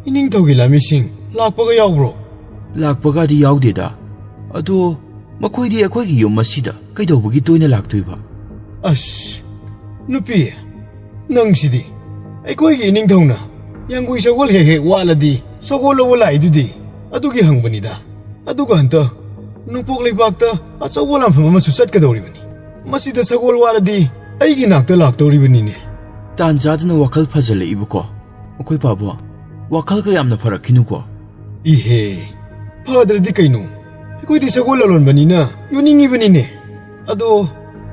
ꯏꯅꯤꯡꯊꯧꯒꯤ ꯂꯥꯟꯃꯤꯁꯤꯡ ꯂꯥꯛꯄꯒ ꯌꯥꯎꯕ꯭ꯔꯣ?" "ꯂꯥꯛꯄꯒꯗꯤ ꯌꯥꯎꯗꯦꯗ꯫ ꯑꯗꯣ ꯃꯈꯣꯏꯗꯤ ꯑꯩꯈꯣꯏꯒꯤ ꯌꯨꯝ ꯑꯁꯤꯗ ꯀꯩꯗꯧꯕꯒꯤ ꯇꯣꯏꯅ ꯂꯥꯛꯇꯣꯏꯕ?" "ꯑꯁ, ꯅꯨꯄꯤ, ꯅꯪꯁꯤꯗꯤ꯫ ꯑꯩꯈꯣꯏꯒꯤ ꯏꯅꯤꯡꯊꯧꯅ ꯌꯥꯡꯒꯨꯏ ꯁꯒꯣꯜ ꯍꯦꯛ ꯍꯦꯛ ꯋꯥꯠꯂꯗꯤ ꯁꯒꯣꯜ ꯂꯧꯕ ꯂꯥꯛꯏꯗꯨꯗꯤ꯫ ꯑꯗꯨꯒꯤ ꯍꯪꯕꯅꯤꯗ꯫ ꯑꯗꯨꯒ ꯍꯟꯇꯛ ꯅꯣꯡꯄꯣꯛ ꯂꯩꯕꯥꯛꯇ ꯑꯆꯧꯕ ꯂꯥꯟꯐꯝ ꯑꯃꯁꯨ ꯆꯠꯀꯗꯧꯔꯤꯕꯅꯤ꯫ ꯃꯁꯤꯗ ꯁꯒꯣꯜ ꯋꯥꯠꯂꯗꯤ ꯑꯩꯒꯤ ꯅꯥꯛꯇ ꯂꯥꯛꯇꯧꯔꯤꯕꯅꯤꯅꯦ꯫ ꯇꯥꯟ ꯆꯥꯗꯅ ꯋꯥꯈꯜ ꯐꯖꯜꯂꯛꯏꯕꯀꯣ꯫ ꯃꯈꯣꯏ ꯄꯥꯕꯣ, ꯋꯥꯈꯜꯒ ꯌꯥꯝꯅ ꯐꯔꯛꯈꯤꯅꯨꯀꯣ꯫" "ꯏꯍꯦ, ꯐꯗ꯭ꯔꯗꯤ ꯀꯩꯅꯣ? ꯑꯩꯈꯣꯏꯗꯤ ꯁꯒꯣꯜ ꯂꯂꯣꯟꯕꯅꯤꯅ ꯌꯣꯟꯅꯤꯡꯉꯤꯕꯅꯤꯅꯦ꯫ ꯑꯗꯣ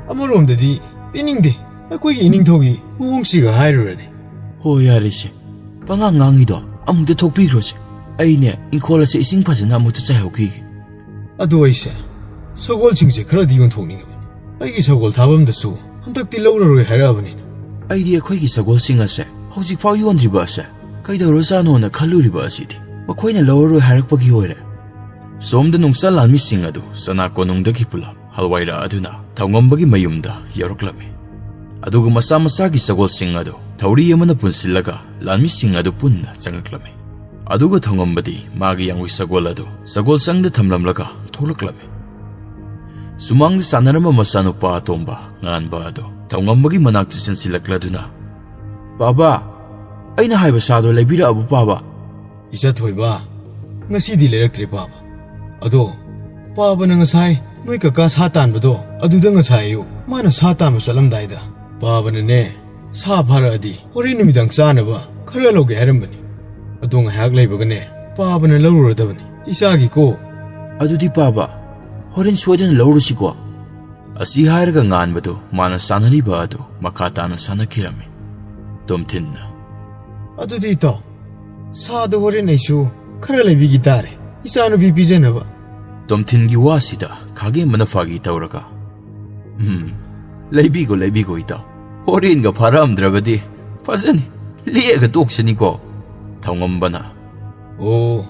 ꯑꯃꯔꯣꯝꯗꯗꯤ ꯄꯤꯅꯤꯡꯗꯦ, ꯑꯩꯈꯣꯏꯒꯤ ꯏꯅꯤꯡꯊꯧꯒꯤ ꯃꯑꯣꯡꯁꯤꯒ ꯍꯥꯏꯔꯨꯔꯗꯤ꯫" "ꯍꯣ, ꯌꯥꯔꯦꯁꯦ, ꯄꯉꯥꯡ ꯉꯥꯡꯉꯤꯗꯣ ꯑꯃꯨꯛꯇ ꯊꯣꯛꯄꯤꯈ꯭ꯔꯣꯁꯦ꯫ ꯑꯩꯅꯦ ꯏꯪꯈꯣꯜ ꯑꯁꯦ ꯏꯁꯤꯡ ꯐꯖꯅ ꯑꯃꯨꯛꯇ ꯆꯥꯏꯍꯧꯈꯤꯒꯦ꯫" "ꯑꯗꯣ ꯑꯩꯁꯦ ꯁꯒꯣꯜꯁꯤꯡꯁꯦ ꯈꯔꯗꯤ ꯌꯣꯟꯊꯣꯛꯅꯤꯡꯉꯕꯅꯤ꯫ ꯑꯩꯒꯤ ꯁꯒꯣꯜ ꯊꯥꯐꯝꯗꯁꯨ ꯍꯟꯗꯛꯇꯤ ꯂꯧꯔꯔꯣꯏ ꯍꯥꯏꯔꯛꯑꯕꯅꯤꯅ꯫" "ꯑꯩꯗꯤ ꯑꯩꯈꯣꯏꯒꯤ ꯁꯒꯣꯜꯁꯤꯡ ꯑꯁꯦ ꯍꯧꯖꯤꯛꯐꯥꯎ ꯌꯣꯟꯗ꯭ꯔꯤꯕ ꯑꯁꯦ ꯀꯩꯗꯧꯔꯖꯥꯠꯅꯣꯅ ꯈꯜꯂꯨꯔꯤꯕ ꯑꯁꯤꯗꯤ ꯃꯈꯣꯏꯅ ꯂꯧꯔꯔꯣꯏ ꯍꯥꯏꯔꯛꯄꯒꯤ ꯑꯣꯏꯔꯦ꯫" ꯁꯣꯝꯗ ꯅꯨꯡꯁꯥ ꯂꯥꯟꯃꯤꯁꯤꯡ ꯑꯗꯨ ꯆꯅꯥ ꯀꯣꯅꯨꯡꯗꯒꯤ ꯄꯨꯂꯞ ꯍꯜꯋꯥꯏꯔꯛ ꯑꯗꯨꯅ ꯊꯧꯉꯝꯕꯒꯤ ꯃꯌꯨꯝꯗ ꯌꯧꯔꯛꯂꯝꯃꯤ꯫ ꯑꯗꯨꯒ ꯃꯁꯥ ꯃꯁꯥꯒꯤ ꯁꯒꯣꯜꯁꯤꯡ ꯑꯗꯨ ꯊꯧꯔꯤ ꯑꯃꯅ ꯄꯨꯟꯁꯤꯜꯂꯒ ꯂꯥꯟꯃꯤꯁꯤꯡ ꯑꯗꯨ ꯄꯨꯟꯅ ꯆꯪꯉꯛꯂꯝꯃꯤ꯫ ꯑꯗꯨꯒ ꯊꯧꯉꯝꯕꯗꯤ ꯃꯥꯒꯤ ꯌꯥꯡꯒꯣꯏ ꯁꯒꯣꯜ ꯑꯗꯨ ꯁꯒꯣꯜ ꯆꯪꯗ ꯊꯝꯂꯝꯂꯒ ꯊꯣꯛꯂꯛꯂꯝꯃꯤ꯫ ꯁꯨꯃꯥꯡꯗ ꯁꯥꯟꯅꯔꯝꯕ ꯃꯆꯥꯅꯨꯄꯥ ꯑꯇꯣꯝꯕ ꯉꯥꯟꯕ ꯑꯗꯨ ꯊꯧꯉꯝꯕꯒꯤ ꯃꯅꯥꯛꯇ ꯆꯦꯟꯁꯤꯜꯂꯛꯂꯗꯨꯅ, "ꯄꯥꯕ, ꯑꯩꯅ ꯍꯥꯏꯕ ꯁꯥꯗꯣ ꯂꯩꯕꯤꯔꯛꯑꯕ, ꯄꯥꯕ?" "ꯏꯆꯥ ꯊꯣꯏꯕ, ꯉꯁꯤꯗꯤ ꯂꯩꯔꯛꯇ꯭ꯔꯦ, ꯄꯥꯕ꯫ ꯑꯗꯣ ꯄꯥꯕꯅ ꯉꯁꯥꯏ ꯅꯣꯏ ꯀꯀꯥ ꯁꯥ ꯇꯥꯟꯕꯗꯣ, ꯑꯗꯨꯗ ꯉꯁꯥꯏ ꯑꯌꯨꯛ ꯃꯥꯅ ꯁꯥ ꯇꯥꯟꯕ ꯆꯠꯂꯝꯗꯥꯏꯗ ꯄꯥꯕꯅꯅꯦ, ꯁꯥ ꯐꯥꯔꯛꯑꯗꯤ ꯍꯣꯔꯦꯟ ꯅꯨꯃꯤꯗꯥꯡ ꯆꯥꯅꯕ ꯈꯔ ꯂꯧꯒꯦ ꯍꯥꯏꯔꯝꯕꯅꯤ꯫ ꯑꯗꯣ ꯉꯥꯏꯍꯥꯛ ꯂꯩꯕꯒꯅꯦ ꯄꯥꯕꯅ ꯂꯧꯔꯨꯔꯗꯕꯅꯤ, ꯏꯆꯥꯒꯤꯀꯣ꯫ ꯑꯗꯨꯗꯤ ꯄꯥꯕ, ꯍꯣꯔꯦꯟ ꯁꯣꯏꯗꯅ ꯂꯧꯔꯨꯁꯤꯀꯣ?" ꯑꯁꯤ ꯍꯥꯏꯔꯒ ꯉꯥꯟꯕꯗꯨ ꯃꯥꯅ ꯁꯥꯟꯅꯔꯤꯕ ꯑꯗꯨ ꯃꯈꯥ ꯇꯥꯅ ꯁꯥꯟꯅꯈꯤꯔꯝꯃꯤ꯫ ꯇꯣꯝꯊꯤꯟꯅ, "ꯑꯗꯨꯗꯤ ꯏꯇꯥꯎ, ꯁꯥꯗꯣ ꯍꯣꯔꯦꯟ ꯑꯩꯁꯨ ꯈꯔ ꯂꯩꯕꯤꯈꯤ ꯇꯥꯔꯦ, ꯏꯆꯥꯅꯨꯄꯤ ꯄꯤꯖꯅꯕ꯫" ꯇꯣꯝꯊꯤꯟꯒꯤ ꯋꯥꯁꯤꯗ ꯈꯥꯒꯦꯝꯕꯅ ꯐꯥꯒꯤ ꯇꯧꯔꯒ, "ꯎꯝ, ꯂꯩꯕꯤꯒꯣ, ꯂꯩꯕꯤꯒꯣ ꯏꯇꯥꯎ꯫ ꯍꯣꯔꯦꯟꯒ ꯐꯥꯔꯛꯑꯝꯗ꯭ꯔꯕꯗꯤ ꯐꯖꯅꯤ, ꯂꯦꯛꯑꯒ ꯇꯣꯛꯁꯅꯤꯀꯣ꯫" ꯊꯧꯉꯝꯕꯅ, "ꯑꯣ,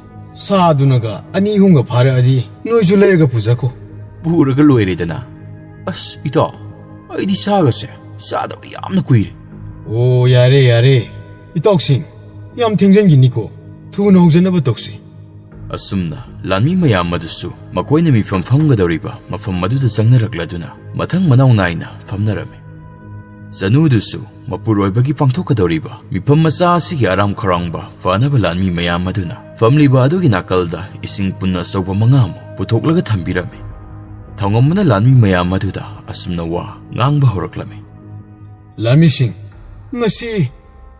ꯁꯥꯗꯨꯅꯒ ꯑꯅꯤ ꯑꯍꯨꯝꯒ ꯐꯥꯔꯛꯑꯗꯤ ꯅꯣꯏꯁꯨ ꯂꯩꯔꯒ ꯄꯨꯖꯈꯣ꯫" "ꯄꯨꯔꯒ ꯂꯣꯏꯔꯦꯗꯅ꯫ ꯑꯁ ꯏꯇꯥꯎ, ꯑꯩꯗꯤ ꯁꯥꯒꯁꯦ ꯆꯥꯗꯕ ꯌꯥꯝꯅ ꯀꯨꯏꯔꯦ꯫" "ꯑꯣ, ꯌꯥꯔꯦ, ꯌꯥꯔꯦ꯫ ꯏꯇꯥꯎꯁꯤꯡ, ꯌꯥꯝ ꯊꯦꯡꯖꯟꯈꯤꯅꯤꯀꯣ꯫ ꯊꯨꯅ ꯍꯧꯖꯅꯕ ꯇꯧꯁꯤ꯫" ꯑꯁꯨꯝꯅ ꯂꯥꯟꯃꯤ ꯃꯌꯥꯝ ꯑꯗꯨꯁꯨ ꯃꯈꯣꯏꯅ ꯃꯤꯐꯝ ꯐꯝꯒꯗꯧꯔꯤꯕ ꯃꯐꯝ ꯑꯗꯨꯗ ꯆꯪꯅꯔꯛꯂꯗꯨꯅ ꯃꯊꯪ ꯃꯅꯥꯎ ꯅꯥꯏꯅ ꯐꯝꯅꯔꯝꯃꯤ꯫ ꯆꯅꯨꯗꯨꯁꯨ ꯃꯄꯨꯔꯣꯏꯕꯒꯤ ꯄꯥꯡꯊꯣꯛꯀꯗꯧꯔꯤꯕ ꯃꯤꯐꯝ ꯃꯆꯥ ꯑꯁꯤꯒꯤ ꯑꯔꯥꯝ ꯈꯧꯔꯥꯡꯕ ꯐꯅꯕ ꯂꯥꯟꯃꯤ ꯃꯌꯥꯝ ꯑꯗꯨꯅ ꯐꯝꯂꯤꯕ ꯑꯗꯨꯒꯤ ꯅꯥꯀꯜꯗ ꯏꯁꯤꯡ ꯄꯨꯟ ꯑꯆꯧꯕ ꯃꯉꯥꯃꯨꯛ ꯄꯨꯊꯣꯛꯂꯒ ꯊꯝꯕꯤꯔꯝꯃꯤ꯫ ꯊꯧꯉꯝꯕꯅ ꯂꯥꯟꯃꯤ ꯃꯌꯥꯝ ꯑꯗꯨꯗ ꯑꯁꯨꯝꯅ ꯋꯥ ꯉꯥꯡꯕ ꯍꯧꯔꯛꯂꯝꯃꯤ꯫ "ꯂꯥꯟꯃꯤꯁꯤꯡ, ꯉꯁꯤ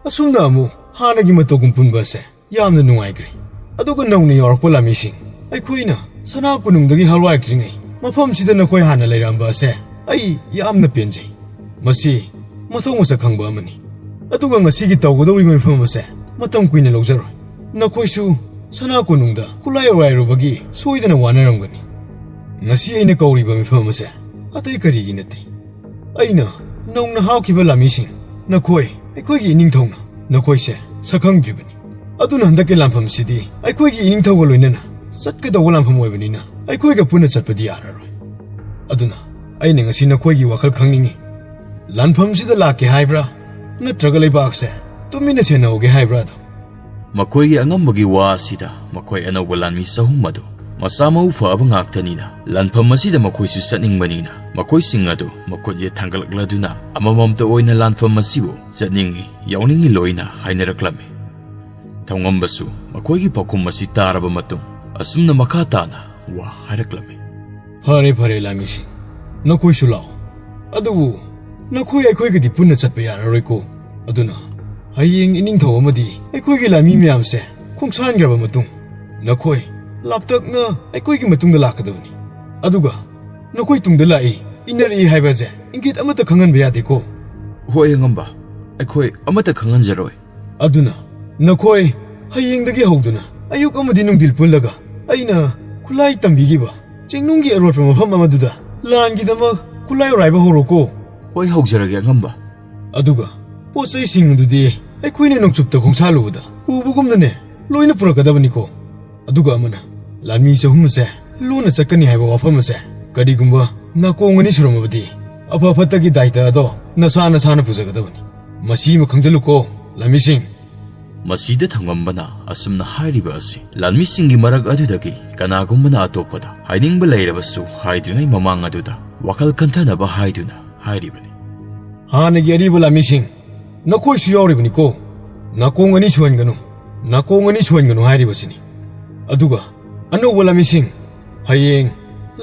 ꯑꯁꯨꯝꯅ ꯑꯃꯨꯛ ꯍꯥꯟꯅꯒꯤ ꯃꯇꯧꯒꯨꯝ ꯄꯨꯟꯕ ꯑꯁꯦ ꯌꯥꯝꯅ ꯅꯨꯡꯉꯥꯏꯈ꯭ꯔꯦ꯫ ꯑꯗꯨꯒ ꯅꯧꯅ ꯌꯥꯎꯔꯛꯄ ꯂꯥꯟꯃꯤꯁꯤꯡ, ꯑꯩꯈꯣꯏꯅ ꯁꯅꯥ ꯀꯣꯅꯨꯡꯗꯒꯤ ꯍꯜꯋꯥꯏꯔꯛꯇ꯭ꯔꯤꯉꯩ ꯃꯐꯝꯁꯤꯗ ꯅꯈꯣꯏ ꯍꯥꯟꯅ ꯂꯩꯔꯝꯕ ꯑꯁꯦ ꯑꯩ ꯌꯥꯝꯅ ꯄꯦꯟꯖꯩ꯫ ꯃꯁꯤ ꯃꯊꯧ ꯃꯁꯛ ꯈꯪꯕ ꯑꯃꯅꯤ꯫ ꯑꯗꯨꯒ ꯉꯁꯤꯒꯤ ꯇꯧꯒꯗꯧꯔꯤꯕ ꯃꯤꯐꯝ ꯑꯁꯦ ꯃꯇꯝ ꯀꯨꯏꯅ ꯂꯧꯖꯔꯣꯏ꯫ ꯅꯈꯣꯏꯁꯨ ꯁꯅꯥ ꯀꯣꯅꯨꯡꯗ ꯈꯨꯠꯂꯥꯏ ꯑꯣꯏꯔꯥꯏꯔꯨꯕꯒꯤ ꯁꯣꯏꯗꯅ ꯋꯥꯅꯔꯝꯒꯅꯤ꯫ ꯉꯁꯤ ꯑꯩꯅ ꯀꯧꯔꯤꯕ ꯃꯤꯐꯝ ꯑꯁꯦ ꯑꯇꯩ ꯀꯔꯤꯒꯤ ꯅꯠꯇꯦ꯫ ꯑꯩꯅ ꯅꯧꯅ ꯍꯥꯞꯈꯤꯕ ꯂꯥꯟꯃꯤꯁꯤꯡ, ꯅꯈꯣꯏ ꯑꯩꯈꯣꯏꯒꯤ ꯏꯅꯤꯡꯊꯧꯅ ꯅꯈꯣꯏꯁꯦ ꯁꯛꯈꯪꯗ꯭ꯔꯤꯕꯅꯤ꯫ ꯑꯗꯨꯅ ꯍꯟꯗꯛꯀꯤ ꯂꯥꯟꯐꯝꯁꯤꯗꯤ ꯑꯩꯈꯣꯏꯒꯤ ꯏꯅꯤꯡꯊꯧꯒ ꯂꯣꯏꯅꯅ ꯆꯠꯀꯗꯧꯕ ꯂꯥꯟꯐꯝ ꯑꯣꯏꯕꯅꯤꯅ ꯑꯩꯈꯣꯏꯒ ꯄꯨꯟꯅ ꯆꯠꯄꯗꯤ ꯌꯥꯔꯔꯣꯏ꯫ ꯑꯗꯨꯅ ꯑꯩꯅ ꯉꯁꯤ ꯅꯈꯣꯏꯒꯤ ꯋꯥꯈꯜ ꯈꯪꯅꯤꯡꯏ꯫ ꯂꯥꯟꯐꯝꯁꯤꯗ ꯂꯥꯛꯀꯦ ꯍꯥꯏꯕ꯭ꯔꯥ, ꯅꯠꯇ꯭ꯔꯒ ꯂꯩꯕꯥꯛꯁꯦ ꯇꯨꯃꯤꯟꯅ ꯁꯦꯟꯅꯍꯧꯒꯦ ꯍꯥꯏꯕ꯭ꯔꯥ ꯑꯗꯣ? ꯃꯈꯣꯏꯒꯤ ꯑꯉꯝꯕꯒꯤ ꯋꯥ ꯑꯁꯤꯗ ꯃꯈꯣꯏ ꯑꯅꯧꯕ ꯂꯥꯟꯃꯤ ꯆꯍꯨꯝ ꯑꯗꯨ ꯃꯁꯥ ꯃꯎ ꯐꯕ ꯉꯥꯛꯇꯅꯤꯅ, ꯂꯥꯟꯐꯝ ꯑꯁꯤꯗ ꯃꯈꯣꯏꯁꯨ ꯆꯠꯅꯤꯡꯕꯅꯤꯅ, ꯃꯈꯣꯏꯁꯤꯡ ꯑꯗꯨ ꯃꯈꯨꯠ ꯌꯦꯠ ꯊꯥꯡꯒꯠꯂꯛꯂꯗꯨꯅ ꯑꯃꯃꯝꯇ ꯑꯣꯏꯅ ꯂꯥꯟꯐꯝ ꯑꯁꯤꯕꯨ ꯆꯠꯅꯤꯡꯏ, ꯌꯥꯎꯅꯤꯡꯏ ꯂꯣꯏꯅ ꯍꯥꯏꯅꯔꯛꯂꯝꯃꯤ꯫ ꯊꯧꯉꯝꯕꯁꯨ ꯃꯈꯣꯏꯒꯤ ꯄꯥꯎꯈꯨꯝ ꯑꯁꯤ ꯇꯥꯔꯕ ꯃꯇꯨꯡ ꯑꯁꯨꯝꯅ ꯃꯈꯥ ꯇꯥꯅ ꯋꯥ ꯍꯥꯏꯔꯛꯂꯝꯃꯤ꯫ ꯐꯔꯦ, ꯐꯔꯦ, ꯂꯥꯟꯃꯤꯁꯤꯡ, ꯅꯈꯣꯏꯁꯨ ꯂꯥꯛꯑꯣ꯫ ꯑꯗꯨꯕꯨ ꯅꯈꯣꯏ ꯑꯩꯈꯣꯏꯒꯗꯤ ꯄꯨꯟꯅ ꯆꯠꯄ ꯌꯥꯔꯔꯣꯏꯀꯣ꯫ ꯑꯗꯨꯅ ꯍꯌꯦꯡ ꯏꯅꯤꯡꯊꯧ ꯑꯃꯗꯤ ꯑꯩꯈꯣꯏꯒꯤ ꯂꯥꯟꯃꯤ ꯃꯌꯥꯝꯁꯦ ꯈꯣꯡꯁꯥꯟꯈ꯭ꯔꯕ ꯃꯇꯨꯡ ꯅꯈꯣꯏ ꯂꯥꯞꯇꯛꯅ ꯑꯩꯈꯣꯏꯒꯤ ꯃꯇꯨꯡꯗ ꯂꯥꯛꯀꯗꯕꯅꯤ꯫ ꯑꯗꯨꯒ ꯅꯈꯣꯏ ꯇꯨꯡꯗ ꯂꯥꯛꯏ, ꯏꯟꯅꯔꯛꯏ ꯍꯥꯏꯕꯁꯦ ꯏꯪꯒꯤꯠ ꯑꯃꯠꯇ ꯈꯪꯍꯟꯕ ꯌꯥꯗꯦꯀꯣ꯫ ꯍꯣꯏ ꯑꯉꯝꯕ, ꯑꯩꯈꯣꯏ ꯑꯃꯠꯇ ꯈꯪꯍꯟꯖꯔꯣꯏ꯫ ꯑꯗꯨꯅ ꯅꯈꯣꯏ ꯍꯌꯦꯡꯗꯒꯤ ꯍꯧꯗꯨꯅ ꯑꯌꯨꯛ ꯑꯃꯗꯤ ꯅꯨꯡꯊꯤꯜ ꯄꯨꯜꯂꯒ ꯑꯩꯅ ꯈꯨꯠꯂꯥꯏ ꯇꯝꯕꯤꯈꯤꯕ ꯆꯤꯡꯅꯨꯡꯒꯤ ꯑꯔꯣꯠꯄ ꯃꯐꯝ ꯑꯃꯗꯨꯗ ꯂꯥꯟꯒꯤꯗꯃꯛ ꯈꯨꯠꯂꯥꯏ ꯑꯣꯔꯥꯏꯕ ꯍꯧꯔꯣꯀꯣ꯫ ꯍꯣꯏ, ꯍꯧꯖꯔꯒꯦ ꯑꯉꯝꯕ꯫ ꯑꯗꯨꯒ ꯄꯣꯠ ꯆꯩꯁꯤꯡ ꯑꯗꯨꯗꯤ ꯑꯩꯈꯣꯏꯅ ꯅꯣꯡꯆꯨꯞꯇ ꯈꯣꯡꯁꯥꯜꯂꯨꯕꯗ ꯄꯨꯕꯒꯨꯝꯅꯅꯦ ꯂꯣꯏꯅ ꯄꯨꯔꯛꯀꯗꯕꯅꯤꯀꯣ꯫ ꯑꯗꯨꯒ ꯑꯃꯅ ꯂꯥꯟꯃꯤ ꯆꯍꯨꯝ ꯑꯁꯦ ꯂꯣꯟꯅ ꯆꯠꯀꯅꯤ ꯍꯥꯏꯕ ꯋꯥꯐꯝ ꯑꯁꯦ ꯀꯔꯤꯒꯨꯝꯕ ꯅꯥꯀꯣꯡ ꯑꯅꯤ ꯁꯨꯔꯝꯃꯕꯗꯤ ꯑꯐ ꯐꯠꯇꯒꯤ ꯗꯥꯏꯇ ꯑꯗꯣ ꯅꯁꯥ ꯅꯁꯥꯅ ꯄꯨꯖꯒꯗꯕꯅꯤ꯫ ꯃꯁꯤꯃ ꯈꯪꯖꯜꯂꯨꯀꯣ, ꯂꯥꯟꯃꯤꯁꯤꯡ꯫ ꯃꯁꯤꯗ ꯊꯧꯉꯝꯕꯅ ꯑꯁꯨꯝꯅ ꯍꯥꯏꯔꯤꯕ ꯑꯁꯤ ꯂꯥꯟꯃꯤꯁꯤꯡꯒꯤ ꯃꯔꯛ ꯑꯗꯨꯗꯒꯤ ꯀꯅꯥꯒꯨꯝꯕꯅ ꯑꯇꯣꯞꯄꯗ ꯍꯥꯏꯅꯤꯡꯕ ꯂꯩꯔꯕꯁꯨ ꯍꯥꯏꯗ꯭ꯔꯤꯉꯩ ꯃꯃꯥꯡ ꯑꯗꯨꯗ ꯋꯥꯈꯜ ꯈꯟꯊꯅꯕ ꯍꯥꯏꯗꯨꯅ ꯍꯥꯏꯔꯤꯕꯅꯤ꯫ ꯍꯥꯟꯅꯒꯤ ꯑꯔꯤꯕ ꯂꯥꯟꯃꯤꯁꯤꯡ, ꯅꯈꯣꯏꯁꯨ ꯌꯥꯎꯔꯤꯕꯅꯤꯀꯣ꯫ ꯅꯥꯀꯣꯡ ꯑꯅꯤ ꯁꯨꯍꯟꯒꯅꯨ, ꯅꯥꯀꯣꯡ ꯑꯅꯤ ꯁꯨꯍꯟꯒꯅꯨ ꯍꯥꯏꯔꯤꯕꯁꯤꯅꯤ꯫ ꯑꯗꯨꯒ ꯑꯅꯧꯕ ꯂꯥꯟꯃꯤꯁꯤꯡ, ꯍꯌꯦꯡ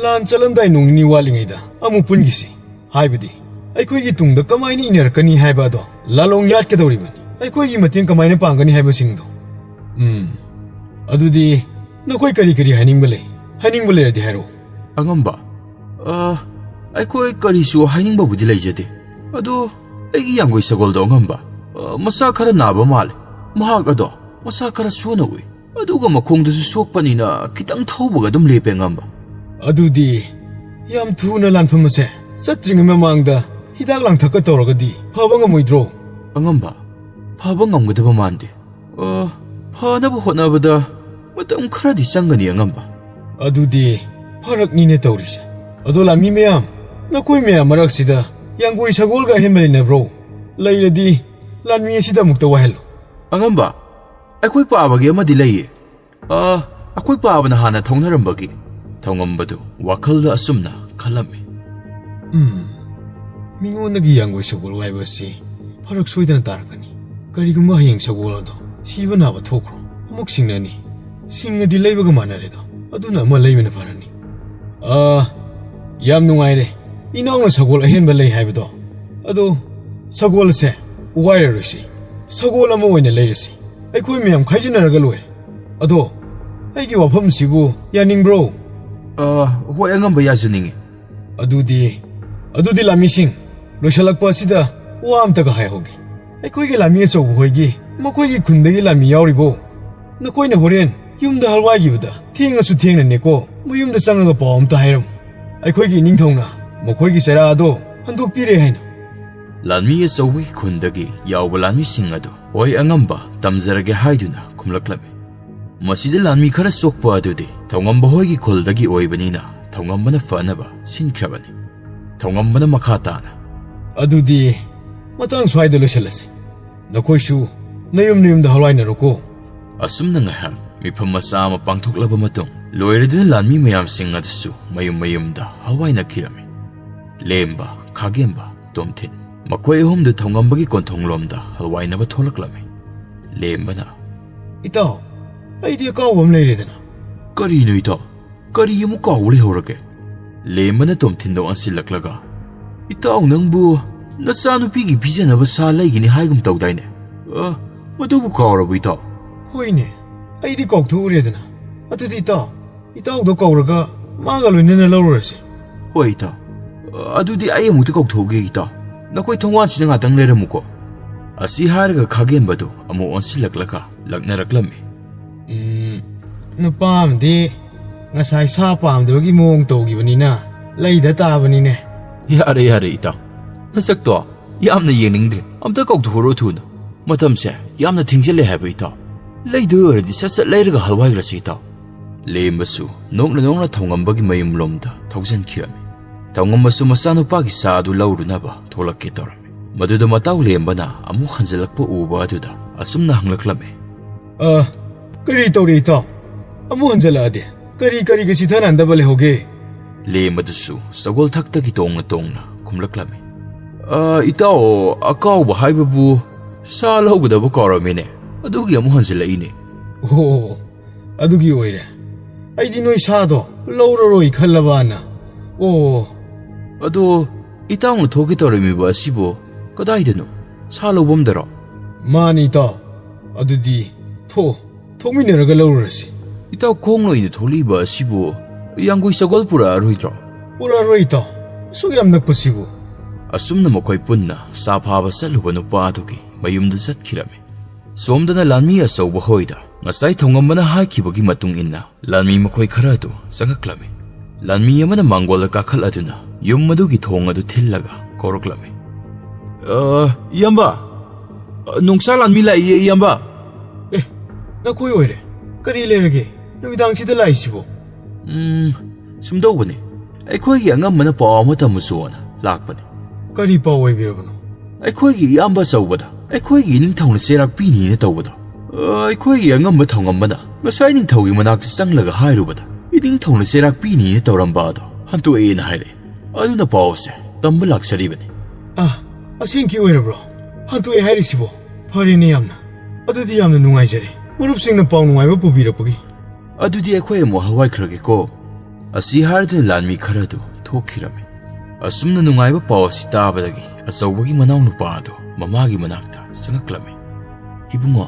ꯂꯥꯟ ꯆꯠꯂꯝꯗꯥꯏ ꯅꯣꯡ ꯅꯤꯅꯤ ꯋꯥꯠꯂꯤꯉꯩꯗ ꯑꯃꯨꯛ ꯄꯨꯟꯈꯤꯁꯤ꯫ ꯍꯥꯏꯕꯗꯤ ꯑꯩꯈꯣꯏꯒꯤ ꯇꯨꯡꯗ ꯀꯃꯥꯏꯅ ꯏꯟꯅꯔꯛꯀꯅꯤ ꯍꯥꯏꯕ ꯑꯗꯣ, ꯂꯥꯂꯣꯡ ꯌꯥꯠꯀꯗꯧꯔꯤꯕꯅꯤ꯫ ꯑꯩꯈꯣꯏꯒꯤ ꯃꯇꯦꯡ ꯀꯃꯥꯏꯅ ꯄꯥꯡꯒꯅꯤ ꯍꯥꯏꯕꯁꯤꯡꯗꯣ꯫ ꯎꯝ, ꯑꯗꯨꯗꯤ ꯅꯈꯣꯏ ꯀꯔꯤ ꯀꯔꯤ ꯍꯥꯏꯅꯤꯡꯕ ꯂꯩ? ꯍꯥꯏꯅꯤꯡꯕ ꯂꯩꯔꯗꯤ ꯍꯥꯏꯔꯛꯑꯣ꯫ ꯑꯉꯝꯕ, ꯑ, ꯑꯩꯈꯣꯏ ꯀꯔꯤꯁꯨ ꯍꯥꯏꯅꯤꯡꯕꯕꯨꯗꯤ ꯂꯩꯖꯗꯦ꯫ ꯑꯗꯨ ꯑꯩꯒꯤ ꯌꯥꯝꯒꯣꯏ ꯁꯒꯣꯜꯗꯣ ꯑꯉꯝꯕ, ꯑ, ꯃꯁꯥ ꯈꯔ ꯅꯥꯕ ꯃꯥꯜꯂꯦ꯫ ꯃꯍꯥꯛ ꯑꯗꯣ ꯃꯁꯥ ꯈꯔ ꯁꯣꯟꯅ ꯎꯏ꯫ ꯑꯗꯨꯒ ꯃꯈꯣꯡꯗꯨꯁꯨ ꯁꯣꯛꯄꯅꯤꯅ ꯈꯤꯇꯪ ꯊꯧꯕꯒ ꯑꯗꯨꯝ ꯂꯦꯞꯄꯦ ꯑꯉꯝꯕ꯫ ꯑꯗꯨꯗꯤ ꯌꯥꯝ ꯊꯨꯅ ꯂꯥꯟꯐꯝ ꯑꯁꯦ ꯆꯠꯇ꯭ꯔꯤꯉꯩ ꯃꯃꯥꯡꯗ ꯍꯤꯗꯥꯛ ꯂꯥꯡꯊꯛꯀ ꯇꯧꯔꯒꯗꯤ ꯐꯕ ꯉꯝꯃꯣꯏꯗ꯭ꯔꯣ? ꯑꯉꯝꯕ, ꯐꯕ ꯉꯝꯒꯗꯕ ꯃꯥꯟꯗꯦ꯫ ꯑ, ꯐꯅꯕ ꯍꯣꯠꯅꯕꯗ ꯃꯇꯝ ꯈꯔꯗꯤ ꯆꯪꯒꯅꯤ ꯑꯉꯝꯕ꯫ ꯑꯗꯨꯗꯤ ꯐꯔꯛꯅꯤꯅꯦ ꯇꯧꯔꯤꯁꯦ꯫ ꯑꯗꯣ ꯂꯥꯟꯃꯤ ꯃꯌꯥꯝ, ꯅꯈꯣꯏ ꯃꯌꯥꯝ ꯃꯔꯛꯁꯤꯗ ꯌꯥꯡꯒꯣꯏ ꯁꯒꯣꯜꯒ ꯑꯍꯦꯟꯕ ꯂꯩꯅꯕ꯭ꯔꯣ? ꯂꯩꯔꯗꯤ ꯂꯥꯟꯃꯤ ꯑꯁꯤꯗ ꯑꯃꯨꯛꯇ ꯋꯥꯏꯍꯜꯂꯨ꯫ ꯑꯉꯝꯕ, ꯑꯩꯈꯣꯏ ꯄꯥꯕꯒꯤ ꯑꯃꯗꯤ ꯂꯩꯌꯦ꯫ ꯑ, ꯑꯩꯈꯣꯏ ꯄꯥꯕꯅ ꯍꯥꯟꯅ ꯊꯧꯅꯔꯝꯕꯒꯤ꯫ ꯊꯧꯉꯝꯕꯗꯨ ꯋꯥꯈꯜꯗ ꯑꯁꯨꯝꯅ ꯈꯜꯂꯝꯃꯤ꯫ ꯎꯝ, ꯃꯤꯉꯣꯟꯗꯒꯤ ꯌꯥꯡꯒꯣꯏ ꯁꯒꯣꯜ ꯋꯥꯏꯕ ꯑꯁꯤ ꯐꯔꯛ ꯁꯣꯏꯗꯅ ꯇꯥꯔꯛꯀꯅꯤ꯫ ꯀꯔꯤꯒꯨꯝꯕ ꯍꯌꯦꯡ ꯁꯒꯣꯜ ꯑꯗꯣ ꯁꯤꯕ ꯅꯥꯕ ꯊꯣꯛꯈ꯭ꯔꯣ, ꯑꯃꯨꯛ ꯁꯤꯡꯅꯅꯤ꯫ ꯁꯤꯡꯉꯗꯤ ꯂꯩꯕꯒ ꯃꯥꯟꯅꯔꯦꯗꯣ, ꯑꯗꯨꯅ ꯑꯃ ꯂꯩꯕꯅ ꯐꯔꯅꯤ꯫ ꯑ, ꯌꯥꯝ ꯅꯨꯡꯉꯥꯏꯔꯦ꯫ ꯏꯅꯥꯎꯅ ꯁꯒꯣꯜ ꯑꯍꯦꯟꯕ ꯂꯩ ꯍꯥꯏꯕꯗꯣ꯫ ꯑꯗꯣ ꯁꯒꯣꯜꯁꯦ ꯋꯥꯏꯔꯔꯣꯏꯁꯤ꯫ ꯁꯒꯣꯜ ꯑꯃ ꯑꯣꯏꯅ ꯂꯩꯔꯁꯤ꯫ ꯑꯩꯈꯣꯏ ꯃꯌꯥꯝ ꯈꯥꯏꯖꯤꯟꯅꯔꯒ ꯂꯣꯏꯔꯦ꯫ ꯑꯗꯣ ꯑꯩꯒꯤ ꯋꯥꯐꯝꯁꯤꯕꯨ ꯌꯥꯅꯤꯡꯕ꯭ꯔꯣ? ꯑ, ꯍꯣꯏ, ꯑꯉꯝꯕ ꯌꯥꯖꯅꯤꯡꯉꯤ꯫ ꯑꯗꯨꯗꯤ, ꯑꯗꯨꯗꯤ ꯂꯥꯟꯃꯤꯁꯤꯡ, ꯂꯣꯏꯁꯤꯜꯂꯛꯄ ꯑꯁꯤꯗ ꯋꯥ ꯑꯝꯇꯒ ꯍꯥꯏꯍꯧꯒꯦ꯫ ꯑꯩꯈꯣꯏꯒꯤ ꯂꯥꯟꯃꯤ ꯑꯆꯧꯕ ꯍꯣꯏꯒꯤ ꯃꯈꯣꯏꯒꯤ ꯈꯨꯟꯗꯒꯤ ꯂꯥꯟꯃꯤ ꯌꯥꯎꯔꯤꯕꯣ? ꯅꯈꯣꯏꯅ ꯍꯣꯔꯦꯟ ꯌꯨꯝꯗ ꯍꯜꯋꯥꯏꯈꯤꯕꯗ ꯊꯦꯡꯉꯁꯨ ꯊꯦꯡꯅꯅꯦꯀꯣ, ꯃꯌꯨꯝꯗ ꯆꯪꯉꯒ ꯄꯥꯎ ꯑꯝꯇ ꯍꯥꯏꯔꯝꯃꯨ꯫ ꯑꯩꯈꯣꯏꯒꯤ ꯏꯅꯤꯡꯊꯧꯅ ꯃꯈꯣꯏꯒꯤ ꯆꯩꯔꯥ ꯑꯗꯣ ꯍꯟꯗꯣꯛꯄꯤꯔꯦ ꯍꯥꯏꯅ꯫ ꯂꯥꯟꯃꯤ ꯑꯆꯧꯕꯒꯤ ꯈꯨꯟꯗꯒꯤ ꯌꯥꯎꯕ ꯂꯥꯟꯃꯤꯁꯤꯡ ꯑꯗꯨ ꯍꯣꯏ ꯑꯉꯝꯕ ꯇꯝꯖꯔꯒꯦ ꯍꯥꯏꯗꯨꯅ ꯈꯨꯝꯂꯛꯂꯝꯃꯤ꯫ ꯃꯁꯤꯗ ꯂꯥꯟꯃꯤ ꯈꯔ ꯆꯣꯛꯄ ꯑꯗꯨꯗꯤ ꯊꯧꯉꯝꯕ ꯍꯣꯏꯒꯤ ꯈꯨꯜꯗꯒꯤ ꯑꯣꯏꯕꯅꯤꯅ ꯊꯧꯉꯝꯕꯅ ꯐꯅꯕ ꯁꯤꯟꯈ꯭ꯔꯕꯅꯤ꯫ ꯊꯧꯉꯝꯕꯅ ꯃꯈꯥ ꯇꯥꯅ, ꯑꯗꯨꯗꯤ ꯃꯇꯥꯡ ꯁ꯭ꯋꯥꯏꯗ ꯂꯣꯏꯁꯤꯜꯂꯁꯤ꯫ ꯅꯈꯣꯏꯁꯨ ꯅꯌꯨꯝ ꯅꯌꯨꯝꯗ ꯍꯜꯋꯥꯏꯅꯔꯣꯀꯣ꯫ ꯑꯁꯨꯝꯅ ꯉꯥꯏꯍꯥꯛ ꯃꯤꯐꯝ ꯃꯆꯥ ꯑꯃ ꯄꯥꯡꯊꯣꯛꯂꯕ ꯃꯇꯨꯡ, ꯂꯣꯏꯔꯗꯨꯅ ꯂꯥꯟꯃꯤ ꯃꯌꯥꯝꯁꯤꯡ ꯑꯗꯨꯁꯨ ꯃꯌꯨꯝ ꯃꯌꯨꯝꯗ ꯍꯜꯋꯥꯏꯅꯈꯤꯔꯝꯃꯤ꯫ ꯂꯦꯝꯕ, ꯈꯥꯒꯦꯝꯕ, ꯇꯣꯝꯊꯤꯟ, ꯃꯈꯣꯏ ꯑꯍꯨꯝꯗꯨ ꯊꯧꯉꯝꯕꯒꯤ ꯀꯣꯟꯊꯣꯡꯂꯣꯝꯗ ꯍꯜꯋꯥꯏꯅꯕ ꯊꯣꯛꯂꯛꯂꯝꯃꯤ꯫ ꯂꯦꯝꯕꯅ, ꯏꯇꯥꯎ, ꯑꯩꯗꯤ ꯑꯀꯥꯎꯕ ꯑꯃ ꯂꯩꯔꯦꯗꯅ꯫ ꯀꯔꯤꯅꯣ ꯏꯇꯥꯎ? ꯀꯔꯤ ꯑꯃꯨꯛ ꯀꯥꯎꯕ ꯂꯩꯍꯧꯔꯒꯦ? ꯂꯦꯝꯕꯅ ꯇꯣꯝꯊꯤꯟꯗ ꯑꯣꯟꯁꯤꯜꯂꯛꯂꯒ, ꯏꯇꯥꯎ, ꯅꯪꯕꯨ ꯅꯆꯥꯅꯨꯄꯤꯒꯤ ꯄꯤꯖꯅꯕ ꯁꯥ ꯂꯩꯒꯅꯤ ꯍꯥꯏꯒꯨꯝ ꯇꯧꯗꯥꯏꯅꯦ? ꯑ, ꯃꯗꯨꯕꯨ ꯀꯥꯎꯔꯕ ꯏꯇꯥꯎ? ꯍꯣꯏꯅꯦ, ꯑꯩꯗꯤ ꯀꯥꯎꯊꯣꯛꯎꯔꯦꯗꯅ꯫ ꯑꯗꯨꯗꯤ ꯏꯇꯥꯎ, ꯏꯇꯥꯎꯗꯣ ꯀꯧꯔꯒ ꯃꯥꯒ ꯂꯣꯏꯅꯅ ꯂꯧꯔꯨꯔꯁꯤ꯫ ꯍꯣꯏ ꯏꯇꯥꯎ, ꯑꯗꯨꯗꯤ ꯑꯩ ꯑꯃꯨꯛꯇ ꯀꯧꯊꯣꯛꯎꯒꯦ ꯏꯇꯥꯎ꯫ ꯅꯈꯣꯏ ꯊꯣꯡꯒꯥꯟꯁꯤꯗ ꯉꯥꯛꯇꯪ ꯂꯩꯔꯝꯃꯨꯀꯣ꯫ ꯑꯁꯤ ꯍꯥꯏꯔꯒ ꯈꯥꯒꯦꯝꯕꯗꯨ ꯑꯃꯨꯛ ꯑꯣꯟꯁꯤꯜꯂꯛꯂꯒ ꯂꯛꯅꯔꯛꯂꯝꯃꯤ꯫ ꯎꯝ, ꯅꯨꯄꯥ ꯑꯃꯗꯤ ꯉꯁꯥꯏ ꯁꯥ ꯄꯥꯝꯗꯕꯒꯤ ꯃꯑꯣꯡ ꯇꯧꯈꯤꯕꯅꯤꯅ ꯂꯩꯗ ꯇꯥꯕꯅꯤꯅꯦ꯫ ꯌꯥꯔꯦ, ꯌꯥꯔꯦ ꯏꯇꯥꯎ, ꯅꯁꯛꯇꯣ ꯌꯥꯝꯅ ꯌꯦꯡꯅꯤꯡꯗ꯭ꯔꯦ꯫ ꯑꯝꯇ ꯀꯧꯊꯣꯛꯎꯔꯣ ꯊꯨꯅ꯫ ꯃꯇꯝꯁꯦ ꯌꯥꯝꯅ ꯊꯦꯡꯖꯤꯜꯂꯦ ꯍꯥꯏꯕ ꯏꯇꯥꯎ꯫ ꯂꯩꯗꯣꯏ ꯑꯣꯏꯔꯗꯤ ꯁꯠ ꯁꯠ ꯂꯩꯔꯒ ꯍꯜꯋꯥꯏꯈ꯭ꯔꯁꯤ ꯏꯇꯥꯎ꯫ ꯂꯦꯝꯕꯁꯨ ꯅꯣꯛꯅ ꯅꯣꯛꯅ ꯊꯧꯉꯝꯕꯒꯤ ꯃꯌꯨꯝꯂꯣꯝꯗ ꯊꯧꯖꯤꯟꯈꯤꯔꯝꯃꯤ꯫ ꯊꯧꯉꯝꯕꯁꯨ ꯃꯆꯥꯅꯨꯄꯥꯒꯤ ꯁꯥ ꯑꯗꯨ ꯂꯧꯔꯨꯅꯕ ꯊꯣꯛꯂꯛꯀꯦ ꯇꯧꯔꯝꯃꯤ꯫ ꯃꯗꯨꯗ ꯃꯇꯥꯎ ꯂꯦꯝꯕꯅ ꯑꯃꯨꯛ ꯍꯟꯖꯤꯜꯂꯛꯄ ꯎꯕ ꯑꯗꯨꯗ ꯑꯁꯨꯝꯅ ꯍꯪꯂꯛꯂꯝꯃꯤ꯫ "ꯑ, ꯀꯔꯤ ꯇꯧꯔꯤ ꯏꯇꯥꯎ? ꯑꯃꯨꯛ ꯍꯟꯖꯤꯜꯂꯛꯑꯗꯤ ꯀꯔꯤ ꯀꯔꯤꯒ ꯆꯤꯊꯅꯟꯗꯕ ꯂꯩꯍꯧꯒꯦ?" ꯂꯦꯝꯕꯗꯨꯁꯨ ꯁꯒꯣꯜ ꯊꯛꯇꯒꯤ ꯇꯣꯡꯅ ꯇꯣꯡꯅ ꯈꯨꯝꯂꯛꯂꯝꯃꯤ꯫ "ꯑ, ꯏꯇꯥꯎ, ꯑꯀꯥꯎꯕ ꯍꯥꯏꯕꯕꯨ ꯁꯥ ꯂꯧꯒꯗꯕ ꯀꯥꯎꯔꯝꯃꯤꯅꯦ, ꯑꯗꯨꯒꯤ ꯑꯃꯨꯛ ꯍꯟꯖꯤꯜꯂꯛꯏꯅꯦ꯫" "ꯑꯣ, ꯑꯗꯨꯒꯤ ꯑꯣꯏꯔꯦ꯫ ꯑꯩꯗꯤ ꯅꯣꯏ ꯁꯥꯗꯣ ꯂꯧꯔꯔꯣꯏ ꯈꯜꯂꯕꯅ꯫ ꯑꯣ꯫" "ꯑꯗꯣ ꯏꯇꯥꯎꯅ ꯊꯣꯛꯀꯦ ꯇꯧꯔꯝꯃꯤꯕ ꯑꯁꯤꯕꯨ ꯀꯗꯥꯏꯗꯅꯣ? ꯁꯥ ꯂꯧꯐꯝꯗꯔꯣ?" "ꯃꯥꯅꯤ ꯏꯇꯥꯎ꯫ ꯑꯗꯨꯗꯤ ꯊꯣꯛꯑꯣ, ꯊꯣꯛꯃꯤꯟꯅꯔꯒ ꯂꯧꯔꯨꯔꯁꯤ꯫" "ꯏꯇꯥꯎ, ꯈꯣꯡꯅ ꯑꯣꯏꯅ ꯊꯣꯛꯂꯛꯏꯕ ꯑꯁꯤꯕꯨ ꯌꯥꯡꯒꯨꯏ ꯁꯒꯣꯜ ꯄꯨꯔꯛꯑꯔꯣꯏꯗ꯭ꯔꯣ?" "ꯄꯨꯔꯛꯑꯔꯣꯏ ꯏꯇꯥꯎ, ꯑꯁꯨꯛ ꯌꯥꯝ ꯅꯛꯄꯁꯤꯕꯨ꯫" ꯑꯁꯨꯝꯅ ꯃꯈꯣꯏ ꯄꯨꯟꯅ ꯁꯥ ꯐꯥꯕ ꯆꯠꯂꯨꯕ ꯅꯨꯄꯥ ꯑꯗꯨꯒꯤ ꯃꯌꯨꯝꯗ ꯆꯠꯈꯤꯔꯝꯃꯤ꯫ ꯁꯣꯝꯗꯅ ꯂꯥꯟꯃꯤ ꯑꯆꯧꯕ ꯍꯣꯏꯗ ꯉꯁꯥꯏ ꯊꯧꯉꯝꯕꯅ ꯍꯥꯏꯈꯤꯕꯒꯤ ꯃꯇꯨꯡ ꯏꯟꯅ ꯂꯥꯟꯃꯤ ꯃꯈꯣꯏ ꯈꯔ ꯑꯗꯨ ꯆꯪꯉꯛꯂꯝꯃꯤ꯫ ꯂꯥꯟꯃꯤ ꯑꯃꯅ ꯃꯥꯡꯒꯣꯜꯗ ꯀꯥꯈꯠꯂꯗꯨꯅ ꯌꯨꯝ ꯑꯗꯨꯒꯤ ꯊꯣꯡ ꯑꯗꯨ ꯊꯤꯜꯂꯒ ꯀꯧꯔꯛꯂꯝꯃꯤ꯫ "ꯑ, ꯏꯌꯥꯝꯕ, ꯑ, ꯅꯣꯡꯁꯥ ꯂꯥꯟꯃꯤ ꯂꯥꯛꯏꯌꯦ, ꯏꯌꯥꯝꯕ꯫" "ꯑꯦ, ꯅꯈꯣꯏ ꯑꯣꯏꯔꯦ꯫ ꯀꯔꯤ ꯂꯩꯔꯒꯦ? ꯅꯨꯃꯤꯗꯥꯡꯁꯤꯗ ꯂꯥꯛꯏꯁꯤꯕꯣ?" "ꯎꯝ, ꯁꯨꯝꯗꯧꯕꯅꯤ꯫ ꯑꯩꯈꯣꯏꯒꯤ ꯑꯉꯝꯕꯅ ꯄꯥꯎ ꯑꯃ ꯇꯝꯃꯨꯁꯣꯅ ꯂꯥꯛꯄꯅꯤ꯫" "ꯀꯔꯤ ꯄꯥꯎ ꯑꯣꯏꯕꯤꯔꯕꯅꯣ?" "ꯑꯩꯈꯣꯏꯒꯤ ꯏꯌꯥꯝꯕ ꯑꯆꯧꯕꯗ ꯑꯩꯈꯣꯏꯒꯤ ꯏꯅꯤꯡꯊꯧꯅ ꯆꯩꯔꯥꯛ ꯄꯤꯅꯤꯅ ꯇꯧꯕꯗꯣ, ꯑ, ꯑꯩꯈꯣꯏꯒꯤ ꯑꯉꯝꯕ ꯊꯧꯉꯝꯕꯅ ꯉꯁꯥꯏ ꯅꯤꯡꯊꯧꯒꯤ ꯃꯅꯥꯛꯇ ꯆꯪꯂꯒ ꯍꯥꯏꯔꯨꯕꯗ ꯏꯅꯤꯡꯊꯧꯅ ꯆꯩꯔꯥꯛ ꯄꯤꯅꯤꯅ ꯇꯧꯔꯝꯕ ꯑꯗꯣ ꯍꯟꯇꯣꯛꯑꯦꯅ ꯍꯥꯏꯔꯛꯑꯦ꯫ ꯑꯗꯨꯅ ꯄꯥꯎꯁꯦ ꯇꯝꯕ ꯂꯥꯛꯆꯔꯤꯕꯅꯤ꯫" "ꯑ, ꯑꯁꯦꯡꯀꯤ ꯑꯣꯏꯔꯕ꯭ꯔꯣ? ꯍꯟꯇꯣꯛꯑꯦ ꯍꯥꯏꯔꯤꯁꯤꯕꯣ? ꯐꯔꯦꯅꯦ ꯌꯥꯝꯅ꯫ ꯑꯗꯨꯗꯤ ꯌꯥꯝꯅ ꯅꯨꯡꯉꯥꯏꯖꯔꯦ, ꯃꯔꯨꯞꯁꯤꯡꯅ ꯄꯥꯎ ꯅꯨꯡꯉꯥꯏꯕ ꯄꯨꯕꯤꯔꯛꯄꯒꯤ꯫" "ꯑꯗꯨꯗꯤ ꯑꯩꯈꯣꯏ ꯑꯃꯨꯛ ꯍꯋꯥꯏꯈ꯭ꯔꯒꯦꯀꯣ꯫" ꯑꯁꯤ ꯍꯥꯏꯔꯗꯨꯅ ꯂꯥꯟꯃꯤ ꯈꯔ ꯑꯗꯨ ꯊꯣꯛꯈꯤꯔꯝꯃꯤ꯫ ꯑꯁꯨꯝꯅ ꯅꯨꯡꯉꯥꯏꯕ ꯄꯥꯎ ꯑꯁꯤ ꯇꯥꯕꯗꯒꯤ ꯑꯆꯧꯕꯒꯤ ꯃꯅꯥꯎꯅꯨꯄꯥ ꯑꯗꯨ ꯃꯃꯥꯒꯤ ꯃꯅꯥꯛꯇ ꯆꯪꯉꯛꯂꯝꯃꯤ꯫ "ꯏꯕꯨꯡꯉꯣ,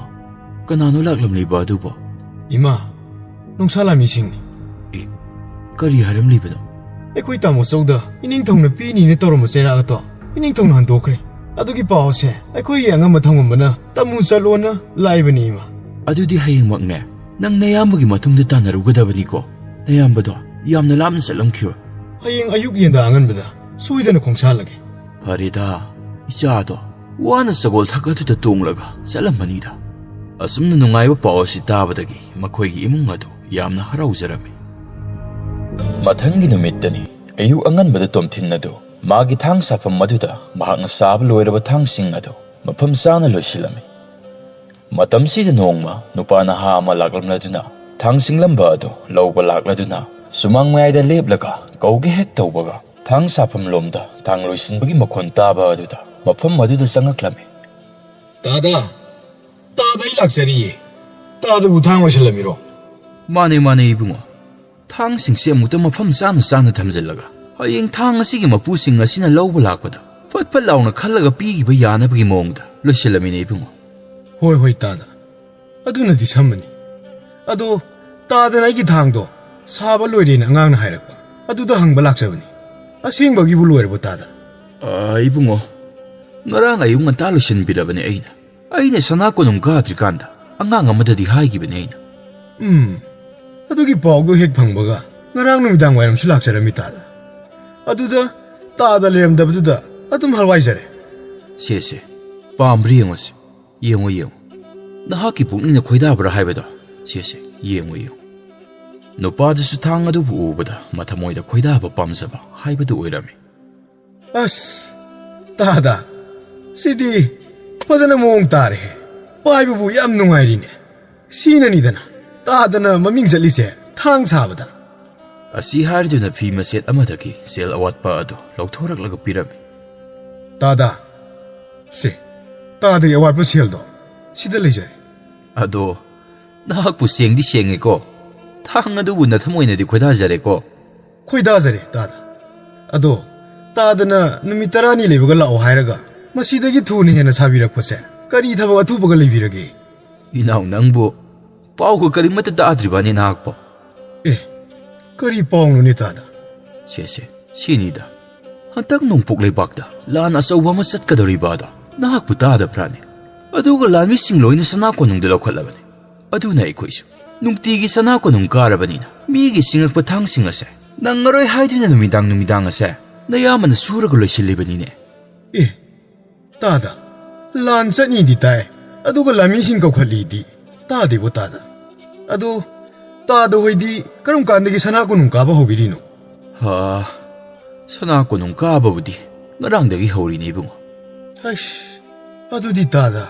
ꯀꯅꯥꯅꯣ ꯂꯥꯛꯂꯝꯂꯤꯕ ꯑꯗꯨꯕꯣ?" "ꯏꯃꯥ, ꯅꯣꯡꯁꯥ ꯂꯥꯟꯃꯤꯁꯤꯡꯅꯤ꯫" "ꯑꯦ, ꯀꯔꯤ ꯍꯥꯏꯔꯝꯂꯤꯕꯅꯣ?" "ꯑꯩꯈꯣꯏ ꯇꯥꯃꯣ ꯆꯧꯗ ꯏꯅꯤꯡꯊꯧꯅ ꯄꯤꯅꯤꯅ ꯇꯧꯔꯝꯕ ꯆꯩꯔꯥꯛ ꯑꯗꯣ ꯏꯅꯤꯡꯊꯧꯅ ꯍꯟꯗꯣꯛꯈ꯭ꯔꯦ꯫ ꯑꯗꯨꯒꯤ ꯄꯥꯎ ꯑꯁꯦ ꯑꯩꯈꯣꯏꯒꯤ ꯑꯉꯝꯕ ꯊꯧꯉꯝꯕꯅ ꯇꯝꯃꯨ ꯆꯠꯂꯣꯅ ꯂꯥꯛꯏꯕꯅꯤ, ꯏꯃꯥ꯫" "ꯑꯗꯨꯗꯤ ꯍꯌꯦꯡꯃꯛꯅꯦ ꯅꯪ ꯅꯌꯥꯝꯕꯒꯤ ꯃꯇꯨꯡꯗ ꯇꯥꯟꯅꯔꯨꯒꯗꯕꯅꯤꯀꯣ꯫ ꯅꯌꯥꯝꯕꯗꯣ ꯌꯥꯝꯅ ꯂꯥꯞꯅ ꯆꯠꯂꯝꯈꯤꯔꯣꯏ꯫" "ꯍꯌꯦꯡ ꯑꯌꯨꯛ ꯌꯦꯟꯗꯥ ꯑꯉꯟꯕꯗ ꯁꯣꯏꯗꯅ ꯈꯣꯡꯁꯥꯜꯂꯒꯦ꯫" "ꯐꯔꯦꯗ, ꯏꯆꯥꯗꯣ ꯋꯥꯅ ꯁꯒꯣꯜ ꯊꯛ ꯑꯗꯨꯗ ꯇꯣꯡꯂꯒ ꯆꯠꯂꯝꯃꯅꯤꯗ꯫" ꯑꯁꯨꯝꯅ ꯅꯨꯡꯉꯥꯏꯕ ꯄꯥꯎ ꯑꯁꯤ ꯇꯥꯕꯗꯒꯤ ꯃꯈꯣꯏꯒꯤ ꯏꯃꯨꯡ ꯑꯗꯨ ꯌꯥꯝꯅ ꯍꯔꯥꯎꯖꯔꯝꯃꯤ꯫ ꯃꯊꯪꯒꯤ ꯅꯨꯃꯤꯠꯇꯅꯤ꯫ ꯑꯌꯨꯛ ꯑꯉꯟꯕꯗ ꯇꯣꯝꯊꯤꯟ ꯑꯗꯨ ꯃꯥꯒꯤ ꯊꯥꯡ ꯁꯥꯐꯝ ꯑꯗꯨꯗ ꯃꯍꯥꯛꯅ ꯁꯥꯕ ꯂꯣꯏꯔꯕ ꯊꯥꯡꯁꯤꯡ ꯑꯗꯨ ꯃꯐꯝ ꯆꯥꯅ ꯂꯣꯏꯁꯤꯜꯂꯝꯃꯤ꯫ ꯃꯇꯝꯁꯤꯗ ꯅꯣꯡꯃ ꯅꯨꯄꯥ ꯅꯍꯥ ꯑꯃ ꯂꯥꯛꯂꯝꯂꯗꯨꯅ ꯊꯥꯡ ꯁꯤꯡꯂꯝꯕ ꯑꯗꯨ ꯂꯧꯕ ꯂꯥꯛꯂꯗꯨꯅ ꯁꯨꯃꯥꯡ ꯃꯌꯥꯏꯗ ꯂꯦꯞꯂꯒ ꯀꯧꯒꯦ ꯍꯦꯛ ꯇꯧꯕꯒ ꯊꯥꯡ ꯁꯥꯐꯝ ꯂꯣꯝꯗ ꯊꯥꯡ ꯂꯣꯏꯁꯤꯟꯕꯒꯤ ꯃꯈꯣꯟ ꯇꯥꯕ ꯑꯗꯨꯗ ꯃꯐꯝ ꯑꯗꯨꯗ ꯆꯪꯉꯛꯂꯝꯃꯤ꯫ "ꯇꯥꯗ, ꯇꯥꯗ, ꯑꯩ ꯂꯥꯛꯆꯔꯤꯌꯦ꯫ ꯇꯥꯗꯕꯨ ꯊꯥꯡ ꯑꯣꯏꯁꯜꯂꯝꯃꯤꯔꯣ?" "ꯃꯥꯅꯦ, ꯃꯥꯅꯦ ꯏꯕꯨꯡꯉꯣ꯫ ꯊꯥꯡꯁꯤꯡꯁꯦ ꯑꯃꯨꯛꯇ ꯃꯐꯝ ꯆꯥꯅ ꯆꯥꯅ ꯊꯝꯖꯤꯜꯂꯒ ꯍꯌꯦꯡ ꯊꯥꯡ ꯑꯁꯤꯒꯤ ꯃꯄꯨꯁꯤꯡ ꯑꯁꯤꯅ ꯂꯧꯕ ꯂꯥꯛꯄꯗ ꯐꯠ ꯐꯠ ꯂꯥꯎꯅ ꯈꯜꯂꯒ ꯄꯤꯈꯤꯕ ꯌꯥꯅꯕꯒꯤ ꯃꯑꯣꯡꯗ ꯂꯣꯏꯁꯤꯜꯂꯝꯃꯤꯅꯦ ꯏꯕꯨꯡꯉꯣ꯫" "ꯍꯣꯏ, ꯍꯣꯏ, ꯇꯥꯗ꯫ ꯑꯗꯨꯅꯗꯤ ꯁꯝꯃꯅꯤ꯫ ꯑꯗꯣ ꯇꯥꯗꯅ ꯑꯩꯒꯤ ꯊꯥꯡꯗꯣ ꯁꯥꯕ ꯂꯣꯏꯔꯦꯅ ꯑꯉꯥꯡꯅ ꯍꯥꯏꯔꯛꯄ꯫ ꯑꯗꯨꯗ ꯍꯪꯕ ꯂꯥꯛꯆꯕꯅꯤ꯫ ꯑꯁꯦꯡꯕꯒꯤꯕꯨ ꯂꯣꯏꯔꯕꯣ ꯇꯥꯗ?" "ꯑ, ꯏꯕꯨꯡꯉꯣ, ꯉꯔꯥꯡ ꯑꯌꯨꯛ ꯉꯟꯇꯥ ꯂꯣꯏꯁꯤꯟꯕꯤꯔꯕꯅꯦ ꯑꯩꯅ꯫ ꯑꯩꯅ ꯁꯅꯥ ꯀꯣꯅꯨꯡ ꯀꯥꯗ꯭ꯔꯤꯀꯥꯟꯗ ꯑꯉꯥꯡ ꯑꯃꯗꯗꯤ ꯍꯥꯏꯈꯤꯕꯅꯦ ꯑꯩꯅ꯫" "ꯎꯝ, ꯑꯗꯨꯒꯤ ꯄꯥꯎꯗꯣ ꯍꯦꯛ ꯐꯪꯕꯒ ꯉꯔꯥꯡ ꯅꯨꯃꯤꯗꯥꯡ ꯋꯥꯏꯔꯝꯁꯨ ꯂꯥꯛꯆꯔꯝꯃꯤ ꯇꯥꯗ꯫ ꯑꯗꯨꯗ ꯇꯥꯗ ꯂꯩꯔꯝꯗꯕꯗꯨꯗ ꯑꯗꯨꯝ ꯍꯜꯋꯥꯏꯖꯔꯦ꯫" "ꯁꯦ, ꯁꯦ, ꯄꯥꯝꯕ꯭ꯔꯥ ꯌꯦꯡꯉꯨꯁꯦ꯫ ꯌꯦꯡꯉꯨ, ꯌꯦꯡꯉꯨ꯫ ꯅꯍꯥꯛꯀꯤ ꯄꯨꯛꯅꯤꯡꯅ ꯈꯣꯏꯗꯥꯕ꯭ꯔꯥ ꯍꯥꯏꯕꯗꯣ? ꯁꯦ, ꯁꯦ, ꯌꯦꯡꯉꯨ, ꯌꯦꯡꯉꯨ꯫" ꯅꯨꯄꯥꯗꯨꯁꯨ ꯊꯥꯡ ꯑꯗꯨꯕꯨ ꯎꯕꯗ ꯃꯊꯃꯣꯏꯗ ꯈꯣꯏꯗꯥꯕ ꯄꯥꯝꯖꯕ ꯍꯥꯏꯕꯗꯨ ꯑꯣꯏꯔꯝꯃꯤ꯫ "ꯑꯁ, ꯇꯥꯗ, ꯁꯤꯗꯤ ꯐꯖꯅ ꯃꯑꯣꯡ ꯇꯥꯔꯦꯍꯦ꯫ ꯄꯥꯏꯕꯕꯨ ꯌꯥꯝ ꯅꯨꯡꯉꯥꯏꯔꯤꯅꯦ꯫ ꯁꯤꯅꯅꯤꯗꯅ ꯇꯥꯗꯅ ꯃꯃꯤꯡ ꯆꯠꯂꯤꯁꯦ, ꯊꯥꯡ ꯁꯥꯕꯗ꯫" ꯑꯁꯤ ꯍꯥꯏꯔꯗꯨꯅ ꯐꯤ ꯃꯆꯦꯠ ꯑꯃꯗꯒꯤ ꯁꯦꯜ ꯑꯋꯥꯠꯄ ꯑꯗꯨ ꯂꯧꯊꯣꯔꯛꯂꯒ ꯄꯤꯔꯝꯃꯤ꯫ "ꯇꯥꯗ, ꯁꯦ, ꯇꯥꯗꯒꯤ ꯑꯋꯥꯠꯄ ꯁꯦꯜꯗꯣ ꯁꯤꯗ ꯂꯩꯖꯔꯦ꯫" "ꯑꯗꯣ, ꯅꯍꯥꯛꯄꯨ ꯁꯦꯡꯗꯤ ꯁꯦꯡꯉꯦꯀꯣ꯫ ꯊꯥꯡ ꯑꯗꯨꯕꯨ ꯅꯊꯃꯣꯏꯅꯗꯤ ꯈꯣꯏꯗꯥꯖꯔꯦꯀꯣ꯫" "ꯈꯣꯏꯗꯥꯖꯔꯦ, ꯇꯥꯗ꯫ ꯑꯗꯣ, ꯇꯥꯗꯅ ꯅꯨꯃꯤꯠ ꯇꯔꯥꯅꯤ ꯂꯩꯕꯒ ꯂꯥꯛꯑꯣ ꯍꯥꯏꯔꯒ ꯃꯁꯤꯗꯒꯤ ꯊꯨꯅ ꯍꯦꯟꯅ ꯁꯥꯕꯤꯔꯛꯄꯁꯦ ꯀꯔꯤ ꯊꯕꯛ ꯑꯊꯨꯕꯒ ꯂꯩꯕꯤꯔꯒꯦ?" "ꯏꯅꯥꯎ, ꯅꯪꯕꯨ ꯄꯥꯎꯒ ꯀꯔꯤꯃꯠꯇ ꯇꯥꯗ꯭ꯔꯤꯕꯅꯤ ꯅꯍꯥꯛꯄꯣ?" "ꯑꯦ, ꯀꯔꯤ ꯄꯥꯎꯅꯣꯅꯦ ꯇꯥꯗ?" "ꯁꯦ, ꯁꯦ, ꯁꯤꯅꯤꯗ꯫ ꯍꯟꯗꯛ ꯅꯣꯡꯄꯣꯛ ꯂꯩꯕꯥꯛꯇ ꯂꯥꯟ ꯑꯆꯧꯕ ꯑꯃ ꯆꯠꯀꯗꯧꯔꯤꯕ ꯑꯗꯣ ꯅꯍꯥꯛꯄꯨ ꯇꯥꯗꯕ꯭ꯔꯥꯅꯦ? ꯑꯗꯨꯒ ꯂꯥꯟꯃꯤꯁꯤꯡ ꯂꯣꯏꯅ ꯁꯅꯥ ꯀꯣꯅꯨꯡꯗ ꯂꯧꯈꯠꯂꯕꯅꯤ꯫ ꯑꯗꯨꯅ ꯑꯩꯈꯣꯏꯁꯨ ꯅꯨꯡꯇꯤꯒꯤ ꯁꯅꯥ ꯀꯣꯅꯨꯡ ꯀꯥꯔꯕꯅꯤꯅ ꯃꯤꯒꯤ ꯁꯤꯡꯉꯛꯄ ꯊꯥꯡꯁꯤꯡ ꯑꯁꯦ ꯅꯪꯉꯔꯣꯏ ꯍꯥꯏꯗꯨꯅ ꯅꯨꯃꯤꯗꯥꯡ ꯅꯨꯃꯤꯗꯥꯡ ꯑꯁꯦ ꯅꯌꯥꯝꯕꯅ ꯁꯨꯔꯒ ꯂꯣꯏꯁꯤꯜꯂꯤꯕꯅꯤꯅꯦ꯫" "ꯑꯦ, ꯇꯥꯗ, ꯂꯥꯟ ꯆꯠꯅꯤꯗꯤ ꯇꯥꯏ, ꯑꯗꯨꯒ ꯂꯥꯟꯃꯤꯁꯤꯡ ꯀꯧꯈꯠꯂꯤꯗꯤ ꯇꯥꯗꯦꯕꯣ ꯇꯥꯗ꯫ ꯑꯗꯣ, ꯇꯥꯗ ꯍꯣꯏꯗꯤ ꯀꯔꯝ ꯀꯥꯟꯗꯒꯤ ꯁꯅꯥ ꯀꯣꯅꯨꯡ ꯀꯥꯕ ꯍꯧꯕꯤꯔꯤꯅꯣ?" "ꯍꯥ, ꯁꯅꯥ ꯀꯣꯅꯨꯡ ꯀꯥꯕꯕꯨꯗꯤ ꯉꯔꯥꯡꯗꯒꯤ ꯍꯧꯔꯤꯅꯦ ꯏꯕꯨꯡꯉꯣ꯫ ꯑꯩꯁ, ꯑꯗꯨꯗꯤ ꯇꯥꯗ,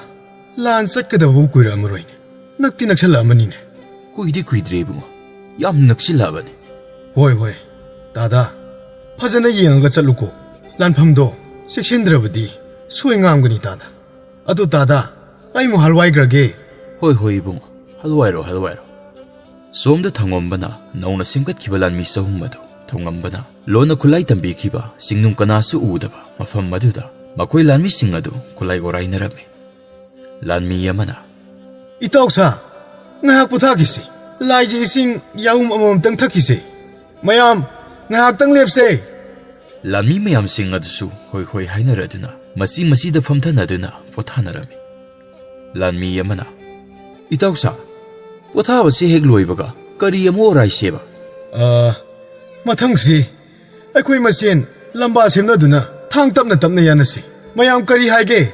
ꯂꯥꯟ ꯆꯠꯀꯗꯕꯕꯨ ꯀꯨꯏꯔꯛꯑꯝꯃꯔꯣꯏꯅꯦ꯫ ꯅꯛꯇꯤ ꯅꯛꯁꯜꯂꯛꯑꯃꯅꯤꯅꯦ꯫ ꯀꯨꯏꯗꯤ ꯀꯨꯏꯗ꯭ꯔꯦ ꯏꯕꯨꯡꯉꯣ, ꯌꯥꯝ ꯅꯛꯁꯤꯜꯂꯛꯑꯕꯅꯤ꯫ ꯍꯣꯏ, ꯍꯣꯏ, ꯇꯥꯗ, ꯐꯖꯅ ꯌꯦꯡꯉꯒ ꯆꯠꯂꯨꯀꯣ꯫ ꯂꯥꯟꯐꯝꯗꯣ ꯆꯦꯛꯁꯤꯟꯗ꯭ꯔꯕꯗꯤ ꯁꯣꯏ ꯉꯥꯝꯒꯅꯤ ꯇꯥꯗ꯫ ꯑꯗꯨ ꯇꯥꯗ, ꯑꯩ ꯑꯃꯨꯛ ꯍꯜꯋꯥꯏꯈ꯭ꯔꯒꯦ꯫ ꯍꯣꯏ, ꯍꯣꯏ ꯏꯕꯨꯡꯉꯣ, ꯍꯜꯋꯥꯏꯔꯣ, ꯍꯜꯋꯥꯏꯔꯣ꯫ ꯁꯣꯝꯗ ꯊꯧꯉꯝꯕꯅ ꯅꯧꯅ ꯁꯦꯝꯒꯠꯈꯤꯕ ꯂꯥꯟꯃꯤ ꯆꯍꯨꯝ ꯑꯗꯨ ꯊꯧꯉꯝꯕꯅ ꯂꯣꯟꯅ ꯈꯨꯠꯂꯥꯏ ꯇꯝꯕꯤꯈꯤꯕ ꯆꯤꯡꯅꯨꯡ ꯀꯅꯥꯁꯨ ꯎꯗꯕ ꯃꯐꯝ ꯑꯗꯨꯗ ꯃꯈꯣꯏ ꯂꯥꯟꯃꯤꯁꯤꯡ ꯑꯗꯨ ꯈꯨꯠꯂꯥꯏ ꯑꯣꯔꯥꯏꯅꯔꯝꯃꯤ꯫ ꯂꯥꯟꯃꯤ ꯑꯃꯅ, "ꯏꯇꯥꯎ ꯁꯥ, ꯉꯥꯏꯍꯥꯛ ꯄꯣꯊꯥꯈꯤꯁꯤ꯫ ꯂꯥꯏꯒꯤ ꯏꯁꯤꯡ ꯌꯥꯍꯨꯝ ꯑꯃꯃꯝꯇꯪ ꯊꯛꯈꯤꯁꯦ꯫ ꯃꯌꯥꯝ, ꯉꯥꯏꯍꯥꯛꯇꯪ ꯂꯦꯞꯁꯦ꯫" ꯂꯥꯟꯃꯤ ꯃꯌꯥꯝꯁꯤꯡ ꯑꯗꯨꯁꯨ ꯍꯣꯏ ꯍꯣꯏ ꯍꯥꯏꯅꯔꯗꯨꯅ ꯃꯆꯤ ꯃꯆꯤꯗ ꯐꯝꯊꯅꯗꯨꯅ ꯄꯣꯊꯥꯅꯔꯝꯃꯤ꯫ ꯂꯥꯟꯃꯤ ꯑꯃꯅ, "ꯏꯇꯥꯎ ꯁꯥ, ꯄꯣꯊꯥꯕꯁꯤ ꯍꯦꯛ ꯂꯣꯏꯕꯒ ꯀꯔꯤ ꯑꯃ ꯑꯣꯔꯥꯏꯁꯦꯕ?" "ꯑ, ꯃꯊꯪꯁꯤ ꯑꯩꯈꯣꯏ ꯃꯁꯦꯟ ꯂꯝꯕꯥ ꯁꯦꯝꯅꯗꯨꯅ ꯊꯥꯡ ꯇꯞꯅ ꯇꯞꯅ ꯌꯥꯅꯁꯤ꯫ ꯃꯌꯥꯝ ꯀꯔꯤ ꯍꯥꯏꯒꯦ?"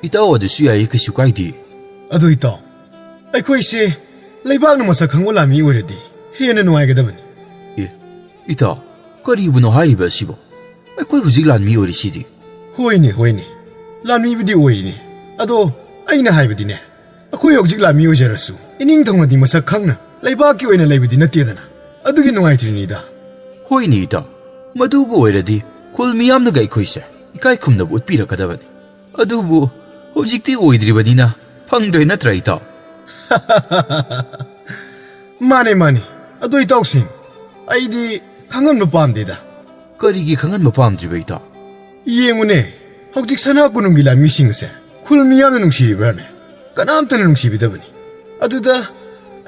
"ꯏꯇꯥꯎ, ꯑꯗꯨꯁꯨ ꯌꯥꯏꯌꯦ, ꯀꯩꯁꯨ ꯀꯥꯏꯗꯦ꯫" "ꯑꯗꯨ ꯏꯇꯥꯎ, ꯑꯩꯈꯣꯏꯁꯦ ꯂꯩꯕꯥꯛꯅ ꯃꯁꯛ ꯈꯪꯕ ꯂꯥꯟꯃꯤ ꯑꯣꯏꯔꯗꯤ ꯍꯦꯟꯅ ꯅꯨꯡꯉꯥꯏꯒꯗꯕꯅꯤ꯫" "ꯑꯦ, ꯏꯇꯥꯎ, ꯀꯔꯤꯕꯨꯅꯣ ꯍꯥꯏꯔꯤꯕ ꯑꯁꯤꯕꯣ? ꯑꯩꯈꯣꯏ ꯍꯧꯖꯤꯛ ꯂꯥꯟꯃꯤ ꯑꯣꯏꯔꯤꯁꯤꯗꯤ꯫" "ꯍꯣꯏꯅꯦ, ꯍꯣꯏꯅꯦ, ꯂꯥꯟꯃꯤꯕꯨꯗꯤ ꯑꯣꯏꯔꯤꯅꯦ꯫ ꯑꯗꯣ ꯑꯩꯅ ꯍꯥꯏꯕꯗꯤꯅꯦ, ꯑꯩꯈꯣꯏ ꯍꯧꯖꯤꯛ ꯂꯥꯟꯃꯤ ꯑꯣꯏꯖꯔꯁꯨ ꯏꯅꯤꯡꯊꯧꯅꯗꯤ ꯃꯁꯛ ꯈꯪꯅ ꯂꯩꯕꯥꯛꯀꯤ ꯑꯣꯏꯅ ꯂꯩꯕꯗꯤ ꯅꯠꯇꯦꯗꯅ꯫ ꯑꯗꯨꯒꯤ ꯅꯨꯡꯉꯥꯏꯇ꯭ꯔꯤꯅꯤꯗ꯫" "ꯍꯣꯏꯅꯦ ꯏꯇꯥꯎ, ꯃꯗꯨꯒ ꯑꯣꯏꯔꯗꯤ ꯈꯨꯜ ꯃꯤꯌꯥꯝꯅꯒ ꯑꯩꯈꯣꯏꯁꯦ ꯏꯀꯥꯏ ꯈꯨꯝꯅꯕ ꯎꯠꯄꯤꯔꯛꯀꯗꯕꯅꯤ꯫ ꯑꯗꯨꯕꯨ ꯍꯧꯖꯤꯛꯇꯤ ꯑꯣꯏꯗ꯭ꯔꯤꯕꯅꯤꯅ ꯐꯪꯗ꯭ꯔꯦ ꯅꯠꯇ꯭ꯔꯥ ꯏꯇꯥꯎ?" "ꯃꯥꯅꯦ, ꯃꯥꯅꯦ꯫ ꯑꯗꯣ ꯏꯇꯥꯎꯁꯤꯡ, ꯑꯩꯗꯤ ꯈꯪꯍꯟꯕ ꯄꯥꯝꯗꯦꯗ꯫" "ꯀꯔꯤꯒꯤ ꯈꯪꯍꯟꯕ ꯄꯥꯝꯗ꯭ꯔꯤꯕ ꯏꯇꯥꯎ?" "ꯌꯦꯡꯉꯨꯅꯦ, ꯍꯧꯖꯤꯛ ꯁꯅꯥ ꯀꯣꯅꯨꯡꯒꯤ ꯂꯥꯟꯃꯤꯁꯤꯡ ꯑꯁꯦ ꯈꯨꯜ ꯃꯤꯌꯥꯝꯅ ꯅꯨꯡꯁꯤꯔꯤꯕ꯭ꯔꯥꯅꯦ? ꯀꯅꯥꯝꯇꯅ ꯅꯨꯡꯁꯤꯕꯤꯗꯕꯅꯤ꯫ ꯑꯗꯨꯗ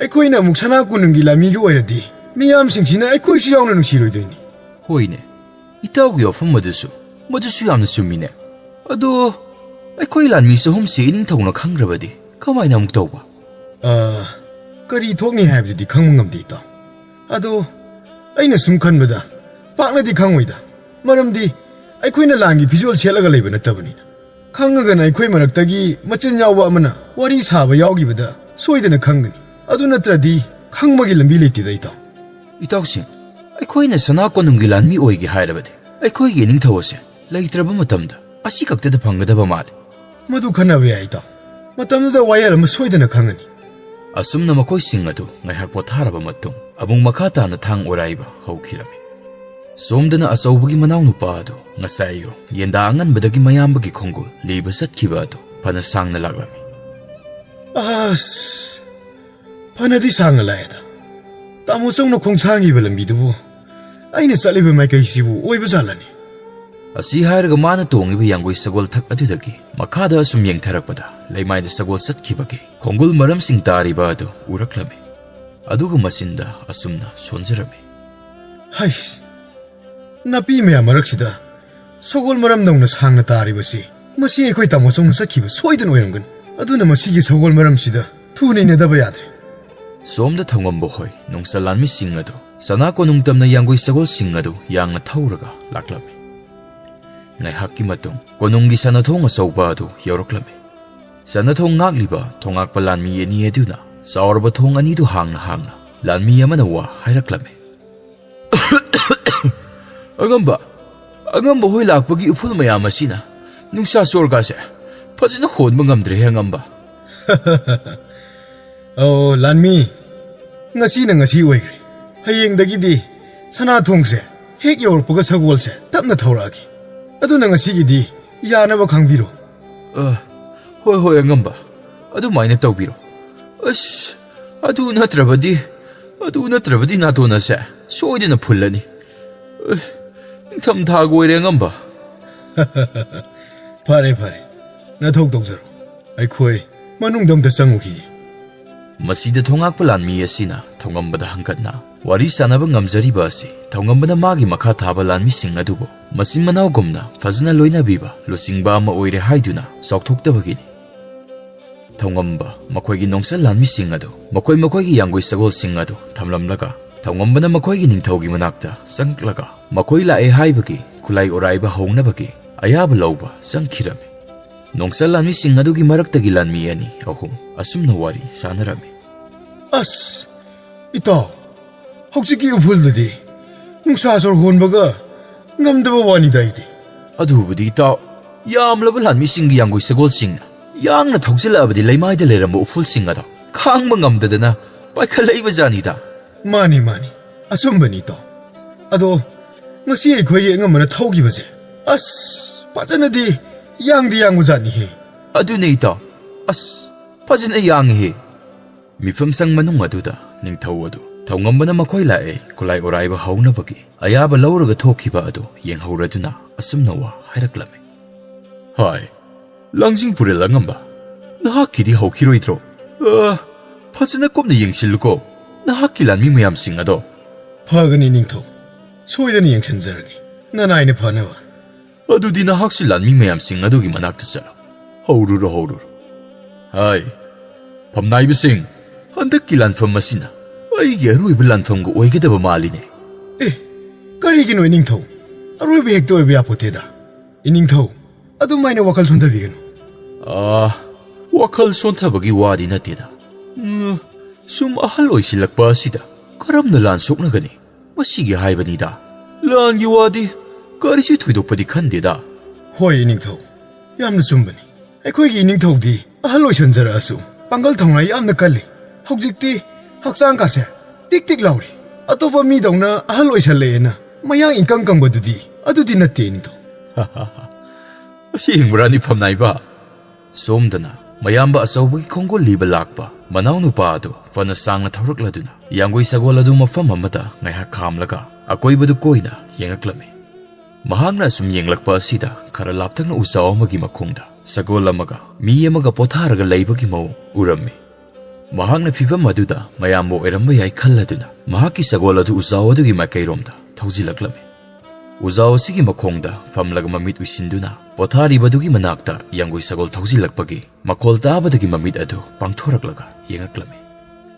ꯑꯩꯈꯣꯏꯅ ꯑꯃꯨꯛ ꯁꯅꯥ ꯀꯣꯅꯨꯡꯒꯤ ꯂꯥꯟꯃꯤꯒ ꯑꯣꯏꯔꯗꯤ ꯃꯤꯌꯥꯝꯁꯤꯡꯁꯤꯅ ꯑꯩꯈꯣꯏꯁꯨ ꯌꯥꯎꯅ ꯅꯨꯡꯁꯤꯔꯣꯏꯗꯣꯏꯅꯤ꯫" "ꯍꯣꯏꯅꯦ, ꯏꯇꯥꯎꯒꯤ ꯋꯥꯐꯝ ꯑꯗꯨꯁꯨ, ꯃꯗꯨꯁꯨ ꯌꯥꯝꯅ ꯆꯨꯝꯃꯤꯅꯦ꯫ ꯑꯗꯣ ꯑꯩꯈꯣꯏ ꯂꯥꯟꯃꯤ ꯆꯍꯨꯝꯁꯤ ꯏꯅꯤꯡꯊꯧꯅ ꯈꯪꯈ꯭ꯔꯕꯗꯤ ꯀꯃꯥꯏꯅ ꯑꯃꯨꯛ ꯇꯧꯕ?" "ꯑ, ꯀꯔꯤ ꯊꯣꯛꯅꯤ ꯍꯥꯏꯕꯗꯨꯗꯤ ꯈꯪꯕ ꯉꯝꯗꯦ ꯏꯇꯥꯎ꯫ ꯑꯗꯣ ꯑꯩꯅ ꯁꯨꯝ ꯈꯟꯕꯗ ꯄꯥꯛꯅꯗꯤ ꯈꯪꯉꯣꯏꯗ꯫ ꯃꯔꯝꯗꯤ ꯑꯩꯈꯣꯏꯅ ꯂꯥꯟꯒꯤ ꯐꯤꯖꯣꯜ ꯁꯦꯠꯂꯒ ꯂꯩꯕ ꯅꯠꯇꯕꯅꯤꯅ꯫ ꯈꯪꯉꯒꯅ ꯑꯩꯈꯣꯏ ꯃꯔꯛꯇꯒꯤ ꯃꯆꯤꯟ ꯌꯥꯎꯕ ꯑꯃꯅ ꯋꯥꯔꯤ ꯁꯥꯕ ꯌꯥꯎꯈꯤꯕꯗ ꯁꯣꯏꯗꯅ ꯈꯪꯒꯅꯤ꯫ ꯑꯗꯨ ꯅꯠꯇ꯭ꯔꯗꯤ ꯈꯪꯕꯒꯤ ꯂꯝꯕꯤ ꯂꯩꯇꯦꯗ ꯏꯇꯥꯎ꯫" "ꯏꯇꯥꯎꯁꯤꯡ, ꯑꯩꯈꯣꯏꯅ ꯁꯅꯥ ꯀꯣꯅꯨꯡꯒꯤ ꯂꯥꯟꯃꯤ ꯑꯣꯏꯒꯦ ꯍꯥꯏꯔꯕꯗꯤ ꯑꯩꯈꯣꯏꯒꯤ ꯏꯅꯤꯡꯊꯧ ꯑꯁꯦ ꯂꯩꯇ꯭ꯔꯕ ꯃꯇꯝꯗ ꯑꯁꯤ ꯈꯛꯇꯗ ꯐꯪꯒꯗꯕ ꯃꯥꯜꯂꯤ꯫ ꯃꯗꯨ ꯈꯟꯅꯕ ꯌꯥꯏ, ꯏꯇꯥꯎ꯫ ꯃꯇꯝꯗꯨꯗ ꯋꯥꯌꯦꯜ ꯑꯃ ꯁꯣꯏꯗꯅ ꯈꯪꯒꯅꯤ꯫ ꯑꯁꯨꯝꯅ ꯃꯈꯣꯏꯁꯤꯡ ꯑꯗꯨ ꯉꯥꯏꯍꯥꯛ ꯄꯣꯊꯥꯔꯕ ꯃꯇꯨꯡ, ꯑꯃꯨꯛ ꯃꯈꯥ ꯇꯥꯅ ꯊꯥꯡ ꯑꯣꯔꯥꯏꯕ ꯍꯧꯈꯤꯔꯝꯃꯤ꯫ ꯁꯣꯝꯗꯅ ꯑꯆꯧꯕꯒꯤ ꯃꯅꯥꯎꯅꯨꯄꯥ ꯑꯗꯨ ꯉꯁꯥꯏ ꯑꯌꯨꯛ ꯌꯦꯟꯗꯥ ꯑꯉꯟꯕꯗꯒꯤ ꯃꯌꯥꯝꯕꯒꯤ ꯈꯣꯡꯒꯨꯜ ꯂꯤꯕ ꯆꯠꯈꯤꯕ ꯑꯗꯨ ꯐꯅ ꯁꯥꯡꯅ ꯂꯥꯛꯂꯝꯃꯤ꯫ ꯑꯁ, ꯐꯅꯗꯤ ꯁꯥꯡꯅ ꯂꯥꯛꯑꯦꯗ꯫ ꯇꯥꯃꯣ ꯆꯧꯅ ꯈꯣꯡꯁꯥꯡꯉꯤꯕ ꯂꯝꯕꯤꯗꯨꯕꯨ ꯑꯩꯅ ꯆꯠꯂꯤꯕ ꯃꯥꯏꯀꯩꯁꯤꯕꯨ ꯑꯣꯏꯕ ꯖꯥꯠꯂꯅꯤ? ꯑꯁꯤ ꯍꯥꯏꯔꯒ ꯃꯥꯅ ꯇꯣꯡꯉꯤꯕ ꯌꯥꯡꯒꯣꯏ ꯁꯒꯣꯜ ꯊꯛ ꯑꯗꯨꯗꯒꯤ ꯃꯈꯥꯗ ꯑꯁꯨꯝ ꯌꯦꯡꯊꯔꯛꯄꯗ, ꯂꯩꯃꯥꯏꯗ ꯁꯒꯣꯜ ꯆꯠꯈꯤꯕꯒꯤ ꯈꯣꯡꯒꯨꯜ ꯃꯔꯝꯁꯤꯡ ꯇꯥꯔꯤꯕ ꯑꯗꯨ ꯎꯔꯛꯂꯝꯃꯤ꯫ ꯑꯗꯨꯒ ꯃꯆꯤꯟꯗ ꯑꯁꯨꯝꯅ ꯁꯣꯟꯖꯔꯝꯃꯤ꯫ ꯍꯩꯁ! ꯅꯥꯄꯤ ꯃꯌꯥꯝ ꯃꯔꯛꯁꯤꯗ ꯁꯒꯣꯜ ꯃꯔꯝꯗꯧꯅ ꯁꯥꯡꯅ ꯇꯥꯔꯤꯕꯁꯤ, ꯃꯁꯤ ꯑꯩꯈꯣꯏ ꯇꯥꯃꯣ ꯆꯧꯅ ꯆꯠꯈꯤꯕ ꯁꯣꯏꯗꯅ ꯑꯣꯏꯔꯝꯒꯅꯤ꯫ ꯑꯗꯨꯅ ꯃꯁꯤꯒꯤ ꯁꯒꯣꯜ ꯃꯔꯝꯁꯤꯗ ꯊꯨꯅ ꯏꯟꯅꯗꯕ ꯌꯥꯗ꯭ꯔꯦ꯫ ꯁꯣꯝꯗ ꯊꯧꯉꯝꯕ ꯍꯣꯏ ꯅꯣꯡꯆ ꯂꯥꯟꯃꯤꯁꯤꯡ ꯑꯗꯨ ꯁꯅꯥ ꯀꯣꯅꯨꯡ ꯇꯝꯅ ꯌꯥꯡꯒꯣꯏ ꯁꯒꯣꯜꯁꯤꯡ ꯑꯗꯨ ꯌꯥꯡꯅ ꯊꯧꯔꯒ ꯂꯥꯛꯂꯝꯃꯤ꯫ ꯉꯥꯏꯍꯥꯛꯀꯤ ꯃꯇꯨꯡ ꯀꯣꯅꯨꯡꯒꯤ ꯁꯅꯥꯊꯣꯡ ꯑꯆꯧꯕ ꯑꯗꯨ ꯌꯧꯔꯛꯂꯝꯃꯤ꯫ ꯁꯅꯥꯊꯣꯡ ꯉꯥꯛꯂꯤꯕ ꯊꯣꯉꯥꯛꯄ ꯂꯥꯟꯃꯤ ꯑꯅꯤ ꯑꯗꯨꯅ ꯆꯥꯎꯔꯕ ꯊꯣꯡ ꯑꯅꯤꯗꯨ ꯍꯥꯡꯅ ꯍꯥꯡꯅ ꯂꯥꯟꯃꯤ ꯑꯃꯅ ꯋꯥ ꯍꯥꯏꯔꯛꯂꯝꯃꯤ꯫ "ꯑꯉꯝꯕ, ꯑꯉꯝꯕ ꯍꯣꯏ ꯂꯥꯛꯄꯒꯤ ꯎꯐꯨꯜ ꯃꯌꯥꯝ ꯑꯁꯤꯅ ꯅꯨꯡꯁꯥ ꯁꯣꯔꯒꯥꯁꯦ ꯐꯖꯅ ꯍꯣꯟꯕ ꯉꯝꯗ꯭ꯔꯦ, ꯑꯉꯝꯕ꯫" "ꯑꯣ, ꯂꯥꯟꯃꯤ, ꯉꯁꯤꯅ ꯉꯁꯤ ꯑꯣꯏꯈ꯭ꯔꯦ꯫ ꯍꯌꯦꯡꯗꯒꯤꯗꯤ ꯁꯅꯥꯊꯣꯡꯁꯦ ꯍꯦꯛ ꯌꯧꯔꯛꯄꯒ ꯁꯒꯣꯜꯁꯦ ꯇꯞꯅ ꯊꯧꯔꯛꯑꯒꯦ꯫ ꯑꯗꯨꯅ ꯉꯁꯤꯒꯤꯗꯤ ꯌꯥꯅꯕ ꯈꯪꯕꯤꯔꯣ꯫" "ꯑ, ꯍꯣꯏ, ꯍꯣꯏ, ꯑꯉꯝꯕ, ꯑꯗꯨꯃꯥꯏꯅ ꯇꯧꯕꯤꯔꯣ꯫ ꯑꯁ, ꯑꯗꯨ ꯅꯠꯇ꯭ꯔꯕꯗꯤ, ꯑꯗꯨ ꯅꯠꯇ꯭ꯔꯕꯗꯤ ꯅꯥꯇꯣꯟ ꯑꯁꯦ ꯁꯣꯏꯗꯅ ꯐꯨꯜꯂꯅꯤ꯫ ꯑꯁ, ꯅꯤꯡꯊꯝ ꯊꯥꯒ ꯑꯣꯏꯔꯦ, ꯑꯉꯝꯕ꯫" "ꯐꯔꯦ, ꯐꯔꯦ, ꯅꯊꯧ ꯇꯧꯖꯔꯣ꯫ ꯑꯩꯈꯣꯏ ꯃꯅꯨꯡꯗ ꯑꯝꯇ ꯆꯪꯉꯨꯈꯤꯒꯦ꯫" ꯃꯁꯤꯗ ꯊꯣꯉꯥꯛꯄ ꯂꯥꯟꯃꯤ ꯑꯁꯤꯅ ꯊꯧꯉꯝꯕꯗ ꯍꯪꯒꯠꯅ ꯋꯥꯔꯤ ꯁꯥꯟꯅꯕ ꯉꯝꯖꯔꯤꯕ ꯑꯁꯤ ꯊꯧꯉꯝꯕꯅ ꯃꯥꯒꯤ ꯃꯈꯥ ꯊꯥꯕ ꯂꯥꯟꯃꯤꯁꯤꯡ ꯑꯗꯨꯕꯨ ꯃꯆꯤꯟ ꯃꯅꯥꯎꯒꯨꯝꯅ ꯐꯖꯅ ꯂꯣꯏꯅꯕꯤꯕ ꯂꯨꯆꯤꯡꯕ ꯑꯃ ꯑꯣꯏꯔꯦ ꯍꯥꯏꯗꯨꯅ ꯆꯥꯎꯊꯣꯛꯇꯕꯒꯤꯅꯤ꯫ ꯊꯧꯉꯝꯕ ꯃꯈꯣꯏꯒꯤ ꯅꯣꯡꯆꯠ ꯂꯥꯟꯃꯤꯁꯤꯡ ꯑꯗꯨ ꯃꯈꯣꯏ ꯃꯈꯣꯏꯒꯤ ꯌꯥꯡꯒꯣꯏ ꯁꯒꯣꯜꯁꯤꯡ ꯑꯗꯨ ꯊꯝꯂꯝꯂꯒ, ꯊꯧꯉꯝꯕꯅ ꯃꯈꯣꯏꯒꯤ ꯅꯤꯡꯊꯧꯒꯤ ꯃꯅꯥꯛꯇ ꯆꯪꯂꯛꯂꯒ ꯃꯈꯣꯏ ꯂꯥꯛꯑꯦ ꯍꯥꯏꯕꯒꯤ ꯈꯨꯠꯂꯥꯏ ꯑꯣꯔꯥꯏꯕ ꯍꯧꯅꯕꯒꯤ ꯑꯌꯥꯕ ꯂꯧꯕ ꯆꯪꯈꯤꯔꯝꯃꯤ꯫ ꯅꯣꯡꯆꯠ ꯂꯥꯟꯃꯤꯁꯤꯡ ꯑꯗꯨꯒꯤ ꯃꯔꯛꯇꯒꯤ ꯂꯥꯟꯃꯤ ꯑꯅꯤ ꯑꯍꯨꯝ ꯑꯁꯨꯝꯅ ꯋꯥꯔꯤ ꯁꯥꯟꯅꯔꯝꯃꯤ꯫ "ꯑꯁ, ꯏꯇꯥꯎ, ꯍꯧꯖꯤꯛꯀꯤ ꯎꯐꯨꯜꯗꯨꯗꯤ ꯅꯨꯡꯁꯥ ꯁꯣꯔ ꯍꯣꯟꯕꯒ ꯉꯝꯗꯕ ꯋꯥꯅꯤꯗ ꯑꯩꯗꯤ꯫ ꯑꯗꯨꯕꯨꯗꯤ ꯏꯇꯥꯎ, ꯌꯥꯝꯂꯕ ꯂꯥꯟꯃꯤꯁꯤꯡꯒꯤ ꯌꯥꯡꯒꯣꯏ ꯁꯒꯣꯜꯁꯤꯡꯅ ꯌꯥꯡꯅ ꯊꯧꯖꯤꯜꯂꯛꯑꯕꯗꯤ ꯂꯩꯃꯥꯏꯗ ꯂꯩꯔꯝꯕ ꯎꯐꯨꯜꯁꯤꯡ ꯑꯗꯣ ꯈꯥꯡꯕ ꯉꯝꯗꯗꯅ ꯄꯥꯏꯈꯠꯂꯛꯏꯕ ꯖꯥꯠꯅꯤꯗ꯫ ꯃꯥꯅꯤ, ꯃꯥꯅꯤ, ꯑꯆꯨꯝꯕꯅꯤ ꯏꯇꯥꯎ꯫ ꯑꯗꯣ ꯉꯁꯤ ꯑꯩꯈꯣꯏꯒꯤ ꯑꯉꯝꯕꯅ ꯊꯧꯈꯤꯕꯁꯦ, ꯑꯁ, ꯐꯖꯅꯗꯤ ꯌꯥꯡꯗꯤ ꯌꯥꯡꯕꯖꯥꯠꯅꯤꯍꯦ꯫ ꯑꯗꯨꯅꯦ ꯏꯇꯥꯎ, ꯑꯁ, ꯐꯖꯅ ꯌꯥꯡꯉꯤꯍꯦ꯫ ꯃꯤꯐꯝ ꯁꯪ ꯃꯅꯨꯡ ꯑꯗꯨꯗ ꯅꯤꯡꯊꯧ ꯑꯗꯨ ꯊꯧꯉꯝꯕꯅ ꯃꯈꯣꯏ ꯂꯥꯛꯑꯦ ꯈꯨꯠꯂꯥꯏ ꯑꯣꯔꯥꯏꯕ ꯍꯧꯅꯕꯒꯤ ꯑꯌꯥꯕ ꯂꯧꯔꯒ ꯊꯣꯛꯈꯤꯕ ꯑꯗꯨ ꯌꯦꯡꯍꯧꯔꯗꯨꯅ ꯑꯁꯨꯝꯅ ꯋꯥ ꯍꯥꯏꯔꯛꯂꯝꯃꯤ꯫ ꯍꯥꯏ, ꯂꯥꯡꯖꯤꯡ ꯄꯨꯔꯦꯜ ꯑꯉꯝꯕ, ꯅꯍꯥꯛꯀꯤꯗꯤ ꯍꯧꯈꯤꯔꯣꯏꯗ꯭ꯔꯣ? ꯑ, ꯐꯖꯅ ꯀꯨꯞꯅ ꯌꯦꯡꯁꯤꯜꯂꯨꯀꯣ, ꯅꯍꯥꯛꯀꯤ ꯂꯥꯟꯃꯤ ꯃꯌꯥꯝꯁꯤꯡ ꯑꯗꯣ꯫ ꯐꯒꯅꯤ ꯅꯤꯡꯊꯧ, ꯁꯣꯏꯗꯅ ꯌꯦꯡꯁꯤꯟꯖꯔꯒꯦ, ꯅꯅꯥꯏꯅ ꯐꯅꯕ꯫ ꯑꯗꯨꯗꯤ ꯅꯍꯥꯛꯁꯨ ꯂꯥꯟꯃꯤ ꯃꯌꯥꯝꯁꯤꯡ ꯑꯗꯨꯒꯤ ꯃꯅꯥꯛꯇ ꯆꯠꯂꯣ꯫ ꯍꯧꯔꯨꯔꯣ, ꯍꯧꯔꯨꯔꯣ꯫ ꯍꯥꯏ, ꯐꯝꯅꯥꯏꯕꯁꯤꯡ, ꯍꯟꯗꯛꯀꯤ ꯂꯥꯟꯐꯝ ꯑꯁꯤꯅ ꯑꯩꯒꯤ ꯑꯔꯣꯏꯕ ꯂꯥꯟꯐꯝꯒ ꯑꯣꯏꯒꯗꯕ ꯃꯥꯜꯂꯤꯅꯦ꯫ ꯑꯦ, ꯀꯔꯤꯒꯤꯅꯣ ꯏꯅꯤꯡꯊꯧ? ꯑꯔꯣꯏꯕ ꯍꯦꯛꯇ ꯑꯣꯏꯕ ꯌꯥꯄꯣꯠꯇꯦꯗ꯫ ꯏꯅꯤꯡꯊꯧ, ꯑꯗꯨꯃꯥꯏꯅ ꯋꯥꯈꯜ ꯁꯣꯟꯊꯕꯤꯒꯅꯨ꯫ ꯑꯥ, ꯋꯥꯈꯜ ꯁꯣꯟꯊꯕꯒꯤ ꯋꯥꯗꯤ ꯅꯠꯇꯦꯗ꯫ ꯎꯝ, ꯁꯨꯝ ꯑꯍꯜ ꯑꯣꯏꯁꯤꯜꯂꯛꯄ ꯑꯁꯤꯗ ꯀꯔꯝꯅ ꯂꯥꯟ ꯁꯣꯛꯅꯒꯅꯤ? ꯃꯁꯤꯒꯤ ꯍꯥꯏꯕꯅꯤꯗ꯫ ꯂꯥꯟꯒꯤ ꯋꯥꯗꯤ ꯀꯔꯤꯁꯨ ꯊꯣꯏꯗꯣꯛꯄꯗꯤ ꯈꯟꯗꯦꯗ꯫ ꯍꯣꯏ, ꯏꯅꯤꯡꯊꯧ, ꯌꯥꯝꯅ ꯆꯨꯝꯕꯅꯤ꯫ ꯑꯩꯈꯣꯏꯒꯤ ꯏꯅꯤꯡꯊꯧꯗꯤ ꯑꯍꯜ ꯑꯣꯏꯁꯟꯖꯔꯛꯑꯁꯨ ꯄꯥꯡꯒꯜ ꯊꯧꯅꯥ ꯌꯥꯝꯅ ꯀꯜꯂꯤ꯫ ꯍꯧꯖꯤꯛꯇꯤ ꯍꯛꯆꯥꯡꯒꯁꯦ ꯇꯤꯛ ꯇꯤꯛ ꯂꯥꯎꯔꯤ꯫ ꯑꯇꯣꯞꯄ ꯃꯤꯗꯧꯅ ꯑꯍꯜ ꯑꯣꯏꯁꯜꯂꯛꯑꯦꯅ ꯃꯌꯥꯡ ꯏꯀꯪ ꯀꯪꯕꯗꯨꯗꯤ ꯑꯗꯨꯗꯤ ꯅꯠꯇꯦ, ꯏꯅꯤꯡꯊꯧ꯫ ꯑꯁꯦꯡꯕ꯭ꯔꯥꯅꯤ, ꯐꯝꯅꯥꯏꯕ? ꯁꯣꯝꯗꯅ ꯃꯌꯥꯝꯕ ꯑꯆꯧꯕꯒꯤ ꯈꯣꯡꯒꯨꯜ ꯂꯤꯕ ꯂꯥꯛꯄ ꯃꯅꯥꯎꯅꯨꯄꯥ ꯑꯗꯨ ꯐꯅ ꯁꯥꯡꯅ ꯊꯧꯔꯛꯂꯗꯨꯅ ꯌꯥꯡꯒꯣꯏ ꯁꯒꯣꯜ ꯑꯗꯨ ꯃꯐꯝ ꯑꯃꯗ ꯉꯥꯏꯍꯥꯛ ꯈꯥꯝꯂꯒ ꯑꯀꯣꯏꯕꯗꯨ ꯀꯣꯏꯅ ꯌꯦꯡꯉꯛꯂꯝꯃꯤ꯫ ꯃꯍꯥꯛꯅ ꯑꯁꯨꯝ ꯌꯦꯡꯂꯛꯄ ꯑꯁꯤꯗ ꯈꯔ ꯂꯥꯞꯊꯛꯅ ꯎꯖꯥꯎ ꯑꯃꯒꯤ ꯃꯈꯣꯡꯗ ꯁꯒꯣꯜ ꯑꯃꯒ ꯃꯤ ꯑꯃꯒ ꯄꯣꯊꯥꯔꯒ ꯂꯩꯕꯒꯤ ꯃꯑꯣꯡ ꯎꯔꯝꯃꯤ꯫ ꯃꯍꯥꯛꯅ ꯐꯤꯚꯝ ꯑꯗꯨꯗ ꯃꯌꯥꯝꯕ ꯑꯣꯏꯔꯝꯕ ꯌꯥꯏ ꯈꯜꯂꯗꯨꯅ ꯃꯍꯥꯛꯀꯤ ꯁꯒꯣꯜ ꯑꯗꯨ ꯎꯖꯥꯎ ꯑꯗꯨꯒꯤ ꯃꯥꯏꯀꯩꯔꯣꯝꯗ ꯊꯧꯖꯤꯜꯂꯛꯂꯝꯃꯤ꯫ ꯎꯖꯥꯎ ꯑꯁꯤꯒꯤ ꯃꯈꯣꯡꯗ ꯐꯝꯂꯒ ꯃꯃꯤꯠ ꯎꯏꯁꯤꯟꯗꯨꯅ ꯄꯣꯊꯥꯔꯤꯕꯗꯨꯒꯤ ꯃꯅꯥꯛꯇ ꯌꯥꯡꯒꯣꯏ ꯁꯒꯣꯜ ꯊꯧꯖꯤꯜꯂꯛꯄꯒꯤ ꯃꯈꯣꯜ ꯇꯥꯕꯗꯒꯤ ꯃꯃꯤꯠ ꯑꯗꯨ ꯄꯥꯡꯊꯣꯔꯛꯂꯒ ꯌꯦꯡꯉꯛꯂꯝꯃꯤ꯫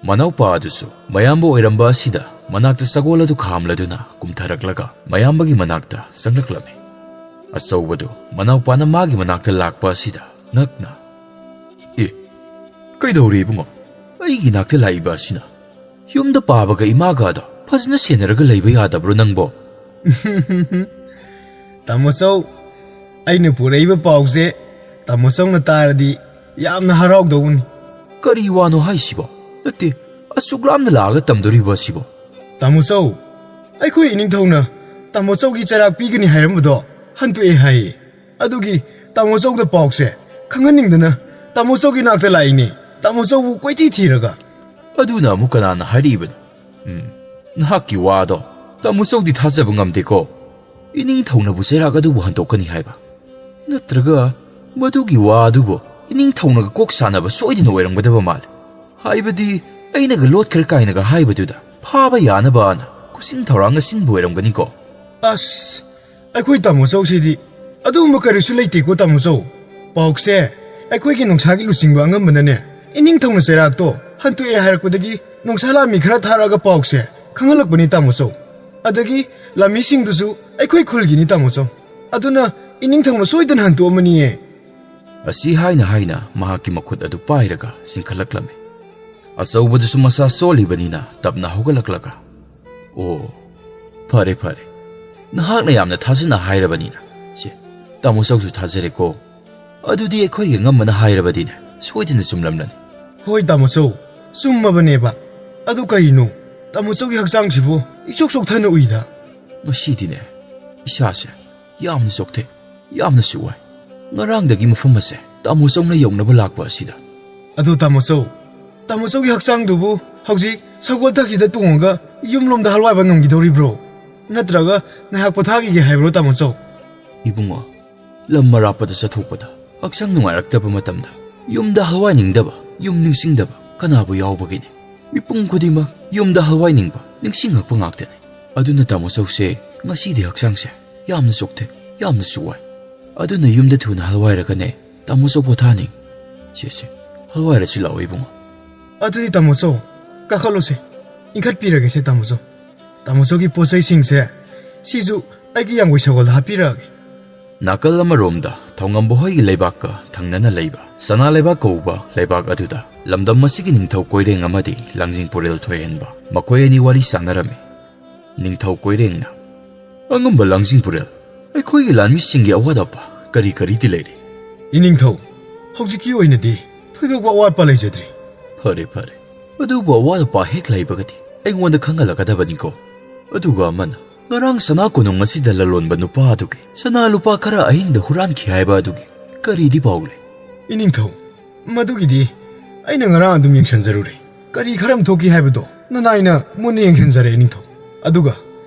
ꯃꯅꯥꯎꯄꯥ ꯑꯗꯨꯁꯨ ꯃꯌꯥꯝꯕ ꯑꯣꯏꯔꯝꯕ ꯑꯁꯤꯗ ꯃꯅꯥꯛꯇ ꯁꯒꯣꯜ ꯑꯗꯨ ꯈꯥꯝꯂꯗꯨꯅ ꯀꯨꯝꯊꯔꯛꯂꯒ ꯃꯌꯥꯝꯕꯒꯤ ꯃꯅꯥꯛꯇ ꯆꯪꯂꯛꯂꯝꯃꯤ꯫ ꯑꯆꯧꯕꯗꯨ ꯃꯅꯥꯎꯄꯥꯅ ꯃꯥꯒꯤ ꯃꯅꯥꯛꯇ ꯂꯥꯛꯄ ꯑꯁꯤꯗ ꯉꯛꯅ, "ꯑꯦ, ꯀꯩꯗꯧꯔꯦ ꯏꯕꯨꯡꯉꯣ? ꯑꯩꯒꯤ ꯅꯥꯛꯇ ꯂꯥꯛꯏꯕ ꯑꯁꯤꯅ? ꯌꯨꯝꯗ ꯄꯥꯕꯒ ꯏꯃꯥꯒꯗꯣ ꯐꯖꯅ ꯁꯦꯟꯅꯔꯒ ꯂꯩꯕ ꯌꯥꯗꯕ꯭ꯔꯣ ꯅꯪꯕꯣ?" ꯇꯥꯃꯣ ꯆꯧ, ꯑꯩꯅ ꯄꯨꯔꯛꯏꯕ ꯄꯥꯎꯁꯦ ꯇꯥꯃꯣ ꯆꯧꯅ ꯇꯥꯔꯗꯤ ꯌꯥꯝꯅ ꯍꯔꯥꯎꯗꯧꯕꯅꯤ꯫ ꯀꯔꯤ ꯋꯥꯅꯣ ꯍꯥꯏꯁꯤꯕꯣ? ꯅꯠꯇꯦ, ꯑꯁꯨꯛ ꯂꯥꯞꯅ ꯂꯥꯛꯑꯒ ꯇꯝꯗꯣꯔꯤꯕ ꯑꯁꯤꯕꯣ? ꯇꯥꯃꯣ ꯆꯧ, ꯑꯩꯈꯣꯏ ꯏꯅꯤꯡꯊꯧꯅ ꯇꯥꯃꯣ ꯆꯧꯒꯤ ꯆꯩꯔꯥꯛ ꯄꯤꯒꯅꯤ ꯍꯥꯏꯔꯝꯕꯗꯣ ꯍꯟꯇꯣꯛꯑꯦ ꯍꯥꯏꯌꯦ꯫ ꯑꯗꯨꯒꯤ ꯇꯥꯃꯣ ꯆꯧꯗ ꯄꯥꯎꯁꯦ ꯈꯪꯍꯟꯅꯤꯡꯗꯅ ꯇꯥꯃꯣ ꯆꯧꯒꯤ ꯅꯥꯛꯇ ꯂꯥꯛꯏꯅꯦ, ꯇꯥꯃꯣ ꯆꯧꯕꯨ ꯀꯣꯏꯊꯤ ꯊꯤꯔꯒ꯫ ꯑꯗꯨꯅ ꯑꯃꯨꯛ ꯀꯅꯥꯅ ꯍꯥꯏꯔꯛꯏꯕꯅꯣ? ꯎꯝ, ꯅꯍꯥꯛꯀꯤ ꯋꯥꯗꯣ ꯇꯥꯃꯣ ꯆꯧꯗꯤ ꯊꯥꯖꯕ ꯉꯝꯗꯦꯀꯣ꯫ ꯏꯅꯤꯡꯊꯧꯅꯕꯨ ꯆꯩꯔꯥꯛ ꯑꯗꯨꯕꯨ ꯍꯟꯗꯣꯛꯀꯅꯤ ꯍꯥꯏꯕ? ꯅꯠꯇ꯭ꯔꯒ ꯃꯗꯨꯒꯤ ꯋꯥ ꯑꯗꯨꯕꯨ ꯏꯅꯤꯡꯊꯧꯅꯒ ꯀꯣꯛ ꯁꯥꯟꯅꯕ ꯁꯣꯏꯗꯅ ꯑꯣꯏꯔꯝꯒꯗꯕ ꯃꯥꯜꯂꯦ꯫ ꯍꯥꯏꯕꯗꯤ ꯑꯩꯅꯒ ꯂꯣꯠꯈ꯭ꯔꯦ ꯀꯥꯏꯅꯒ ꯍꯥꯏꯕꯗꯨꯗ ꯐꯥꯕ ꯌꯥꯅꯕꯅ ꯈꯨꯁꯤꯟ ꯊꯧꯔꯥꯡꯒ ꯁꯤꯟꯕ ꯑꯣꯏꯔꯝꯒꯅꯤꯀꯣ꯫ ꯑꯁ, ꯑꯩꯈꯣꯏ ꯇꯥꯃꯣ ꯆꯧꯁꯤꯗꯤ ꯑꯗꯨꯒꯨꯝꯕ ꯀꯔꯤꯁꯨ ꯂꯩꯇꯦꯀꯣ ꯇꯥꯃꯣ ꯆꯧ꯫ ꯄꯥꯎꯁꯦ ꯑꯩꯈꯣꯏꯒꯤ ꯅꯣꯡꯁꯥꯒꯤ ꯂꯨꯆꯤꯡꯕ ꯑꯉꯝꯕꯅꯅꯦ, ꯏꯅꯤꯡꯊꯧꯅ ꯆꯩꯔꯥꯛꯇꯣ ꯍꯟꯇꯣꯛꯑꯦ ꯍꯥꯏꯔꯛꯄꯗꯒꯤ ꯅꯣꯡꯁꯥ ꯂꯥꯟꯃꯤ ꯈꯔ ꯊꯥꯔꯛꯑꯒ ꯄꯥꯎꯁꯦ ꯈꯪꯍꯜꯂꯛꯄꯅꯤ ꯇꯥꯃꯣ ꯆꯧ꯫ ꯑꯗꯒꯤ ꯂꯥꯟꯃꯤꯁꯤꯡꯗꯨꯁꯨ ꯑꯩꯈꯣꯏ ꯈꯨꯜꯒꯤꯅꯤ ꯇꯥꯃꯣ ꯆꯧ꯫ ꯑꯗꯨꯅ ꯏꯅꯤꯡꯊꯧꯅ ꯁꯣꯏꯗꯅ ꯍꯟꯇꯣꯛꯑꯝꯃꯅꯤꯌꯦ꯫ ꯑꯁꯤ ꯍꯥꯏꯅ ꯍꯥꯏꯅ ꯃꯍꯥꯛꯀꯤ ꯃꯈꯨꯠ ꯑꯗꯨ ꯄꯥꯏꯔꯒ ꯆꯤꯡꯈꯠꯂꯛꯂꯝꯃꯤ꯫ ꯑꯆꯧꯕꯗꯨꯁꯨ ꯃꯁꯥ ꯁꯣꯜꯂꯤꯕꯅꯤꯅ ꯇꯞꯅ ꯍꯧꯒꯠꯂꯛꯂꯒ, "ꯑꯣ, ꯐꯔꯦ, ꯐꯔꯦ꯫ ꯅꯍꯥꯛꯅ ꯌꯥꯝꯅ ꯊꯥꯖꯅ ꯍꯥꯏꯔꯕꯅꯤꯅ꯫ ꯁꯦ, ꯇꯥꯃꯣ ꯆꯧꯁꯨ ꯊꯥꯖꯔꯦꯀꯣ꯫ ꯑꯗꯨꯗꯤ ꯑꯩꯈꯣꯏꯒꯤ ꯑꯉꯝꯕꯅ ꯍꯥꯏꯔꯕꯗꯤꯅꯦ, ꯁꯣꯏꯗꯅ ꯆꯨꯝꯂꯝꯂꯅꯤ꯫" "ꯍꯣꯏ, ꯇꯥꯃꯣ ꯆꯧ, ꯆꯨꯝꯃꯕꯅꯦꯕ꯫ ꯑꯗꯨ ꯀꯔꯤꯅꯣ? ꯇꯥꯃꯣ ꯆꯧꯒꯤ ꯍꯛꯆꯥꯡꯁꯤꯕꯨ ꯏꯆꯣꯛ ꯆꯣꯛꯊꯅ ꯎꯏꯗ꯫" "ꯉꯁꯤꯗꯤꯅꯦ, ꯏꯁꯥꯁꯦ ꯌꯥꯝꯅ ꯆꯣꯛꯊꯩ, ꯌꯥꯝꯅꯁꯨ ꯋꯥꯏ꯫ ꯉꯔꯥꯡꯗꯒꯤ ꯃꯐꯝ ꯑꯁꯦ ꯇꯥꯃꯣ ꯆꯧꯅ ꯌꯧꯅꯕ ꯂꯥꯛꯄ ꯑꯁꯤꯗ꯫" "ꯑꯗꯣ ꯇꯥꯃꯣ ꯆꯧ, ꯇꯥꯃꯣ ꯆꯧꯒꯤ ꯍꯛꯆꯥꯡꯗꯨꯕꯨ ꯍꯧꯖꯤꯛ ꯁꯒꯣꯜ ꯊꯛꯁꯤꯗ ꯇꯣꯡꯉꯒ ꯌꯨꯝꯂꯣꯝꯗ ꯍꯜꯋꯥꯏꯕ ꯉꯝꯈꯤꯗꯧꯔꯤꯕ꯭ꯔꯣ? ꯅꯠꯇ꯭ꯔꯒ ꯉꯥꯏꯍꯥꯛ ꯄꯣꯊꯥꯈꯤꯒꯦ ꯍꯥꯏꯕ꯭ꯔꯣ ꯇꯥꯃꯣ ꯆꯧ?" "ꯏꯕꯨꯡꯉꯣ, ꯂꯝ ꯑꯔꯥꯞꯄꯗ ꯆꯠꯊꯣꯛꯄꯗ ꯍꯛꯆꯥꯡ ꯅꯨꯡꯉꯥꯏꯔꯛꯇꯕ ꯃꯇꯝꯗ ꯌꯨꯝꯗ ꯍꯜꯋꯥꯏꯅꯤꯡꯗꯕ, ꯌꯨꯝ ꯅꯤꯡꯁꯤꯡꯗꯕ ꯀꯅꯥꯕꯨ ꯌꯥꯎꯕꯒꯦꯅꯦ? ꯃꯤꯄꯨꯝ ꯈꯨꯗꯤꯡꯃꯛ ꯌꯨꯝꯗ ꯍꯜꯋꯥꯏꯅꯤꯡꯕ, ꯅꯤꯡꯁꯤꯡꯉꯛꯄ ꯉꯥꯛꯇꯅꯤ꯫ ꯑꯗꯨꯅ ꯇꯥꯃꯣ ꯆꯧꯁꯦ ꯉꯁꯤꯗꯤ ꯍꯛꯆꯥꯡꯁꯦ ꯌꯥꯝꯅ ꯆꯣꯛꯊꯩ, ꯌꯥꯝꯅꯁꯨ ꯋꯥꯏ꯫ ꯑꯗꯨꯅ ꯌꯨꯝꯗ ꯊꯨꯅ ꯍꯜꯋꯥꯏꯔꯒꯅꯦ ꯇꯥꯃꯣ ꯆꯧ ꯄꯣꯊꯥꯅꯤꯡ꯫ ꯁꯦ, ꯁꯦ, ꯍꯜꯋꯥꯏꯔꯁꯤ ꯂꯥꯛꯑꯣ ꯏꯕꯨꯡꯉꯣ꯫" "ꯑꯗꯨꯗꯤ ꯇꯥꯃꯣ ꯆꯧ, ꯀꯥꯈꯠꯂꯣꯁꯦ, ꯏꯟꯈꯠꯄꯤꯔꯒꯦꯁꯦ ꯇꯥꯃꯣ ꯆꯧ꯫ ꯇꯥꯃꯣ ꯆꯧꯒꯤ ꯄꯣꯠ ꯆꯩꯁꯤꯡꯁꯦ ꯁꯤꯁꯨ ꯑꯩꯒꯤ ꯌꯥꯡꯒꯣꯏ ꯁꯒꯣꯜꯗ ꯍꯥꯞꯄꯤꯔꯛꯑꯒꯦ꯫" ꯅꯥꯀꯜ ꯑꯃꯔꯣꯝꯗ ꯊꯧꯉꯝꯕ ꯍꯣꯏꯒꯤ ꯂꯩꯕꯥꯛꯀ ꯊꯪꯅꯅ ꯂꯩꯕ ꯁꯅꯥ ꯂꯩꯕꯥꯛ ꯀꯧꯕ ꯂꯩꯕꯥꯛ ꯑꯗꯨꯗ ꯂꯝꯗꯝ ꯑꯁꯤꯒꯤ ꯅꯤꯡꯊꯧ ꯀꯣꯏꯔꯦꯡ ꯑꯃꯗꯤ ꯂꯥꯡꯖꯤꯡ ꯄꯨꯔꯦꯜ ꯊꯣꯏꯍꯦꯟꯕ ꯃꯈꯣꯏ ꯑꯅꯤ ꯋꯥꯔꯤ ꯁꯥꯟꯅꯔꯝꯃꯤ꯫ ꯅꯤꯡꯊꯧ ꯀꯣꯏꯔꯦꯡꯅ, "ꯑꯉꯝꯕ ꯂꯥꯡꯖꯤꯡ ꯄꯨꯔꯦꯜ, ꯑꯩꯈꯣꯏꯒꯤ ꯂꯥꯟꯃꯤꯁꯤꯡꯒꯤ ꯑꯋꯥꯠ ꯑꯄꯥ ꯀꯔꯤ ꯀꯔꯤꯗꯤ ꯂꯩꯔꯤ? ꯏꯅꯤꯡꯊꯧ, ꯍꯧꯖꯤꯛꯀꯤ ꯑꯣꯏꯅꯗꯤ ꯊꯣꯏꯗꯣꯛꯄ ꯑꯋꯥꯠꯄ ꯂꯩꯖꯗ꯭ꯔꯤ꯫ ꯐꯔꯦ, ꯐꯔꯦ꯫ ꯑꯗꯨꯕꯨ ꯑꯋꯥꯠ ꯑꯄꯥ ꯍꯦꯛ ꯂꯩꯕꯒꯗꯤ ꯑꯩꯉꯣꯟꯗ ꯈꯪꯍꯜꯂꯛꯀꯗꯕꯅꯤꯀꯣ꯫ ꯑꯗꯨꯒ ꯑꯃꯅ, ꯉꯔꯥꯡ ꯁꯅꯥ ꯀꯣꯅꯨꯡ ꯑꯁꯤꯗ ꯂꯂꯣꯟꯕ ꯅꯨꯄꯥ ꯑꯗꯨꯒꯤ ꯁꯅꯥ ꯂꯨꯄꯥ ꯈꯔ ꯑꯍꯤꯡꯗ ꯍꯨꯔꯥꯟꯈꯤ ꯍꯥꯏꯕ ꯑꯗꯨꯒꯤ ꯀꯔꯤꯗꯤ ꯄꯥꯎ ꯂꯩ? ꯏꯅꯤꯡꯊꯧ, ꯃꯗꯨꯒꯤꯗꯤ ꯑꯩꯅ ꯉꯔꯥꯡ ꯑꯗꯨꯝ ꯌꯦꯡꯁꯤꯟꯖꯔꯨꯔꯦ꯫ ꯀꯔꯤ ꯈꯔꯝ ꯊꯣꯛꯈꯤ ꯍꯥꯏꯕꯗꯣ ꯅꯅꯥꯏꯅ ꯃꯨꯟꯅ ꯌꯦꯡꯁꯤꯟꯖꯔꯦ, ꯏꯅꯤꯡꯊꯧ꯫ ꯑꯗꯨꯒ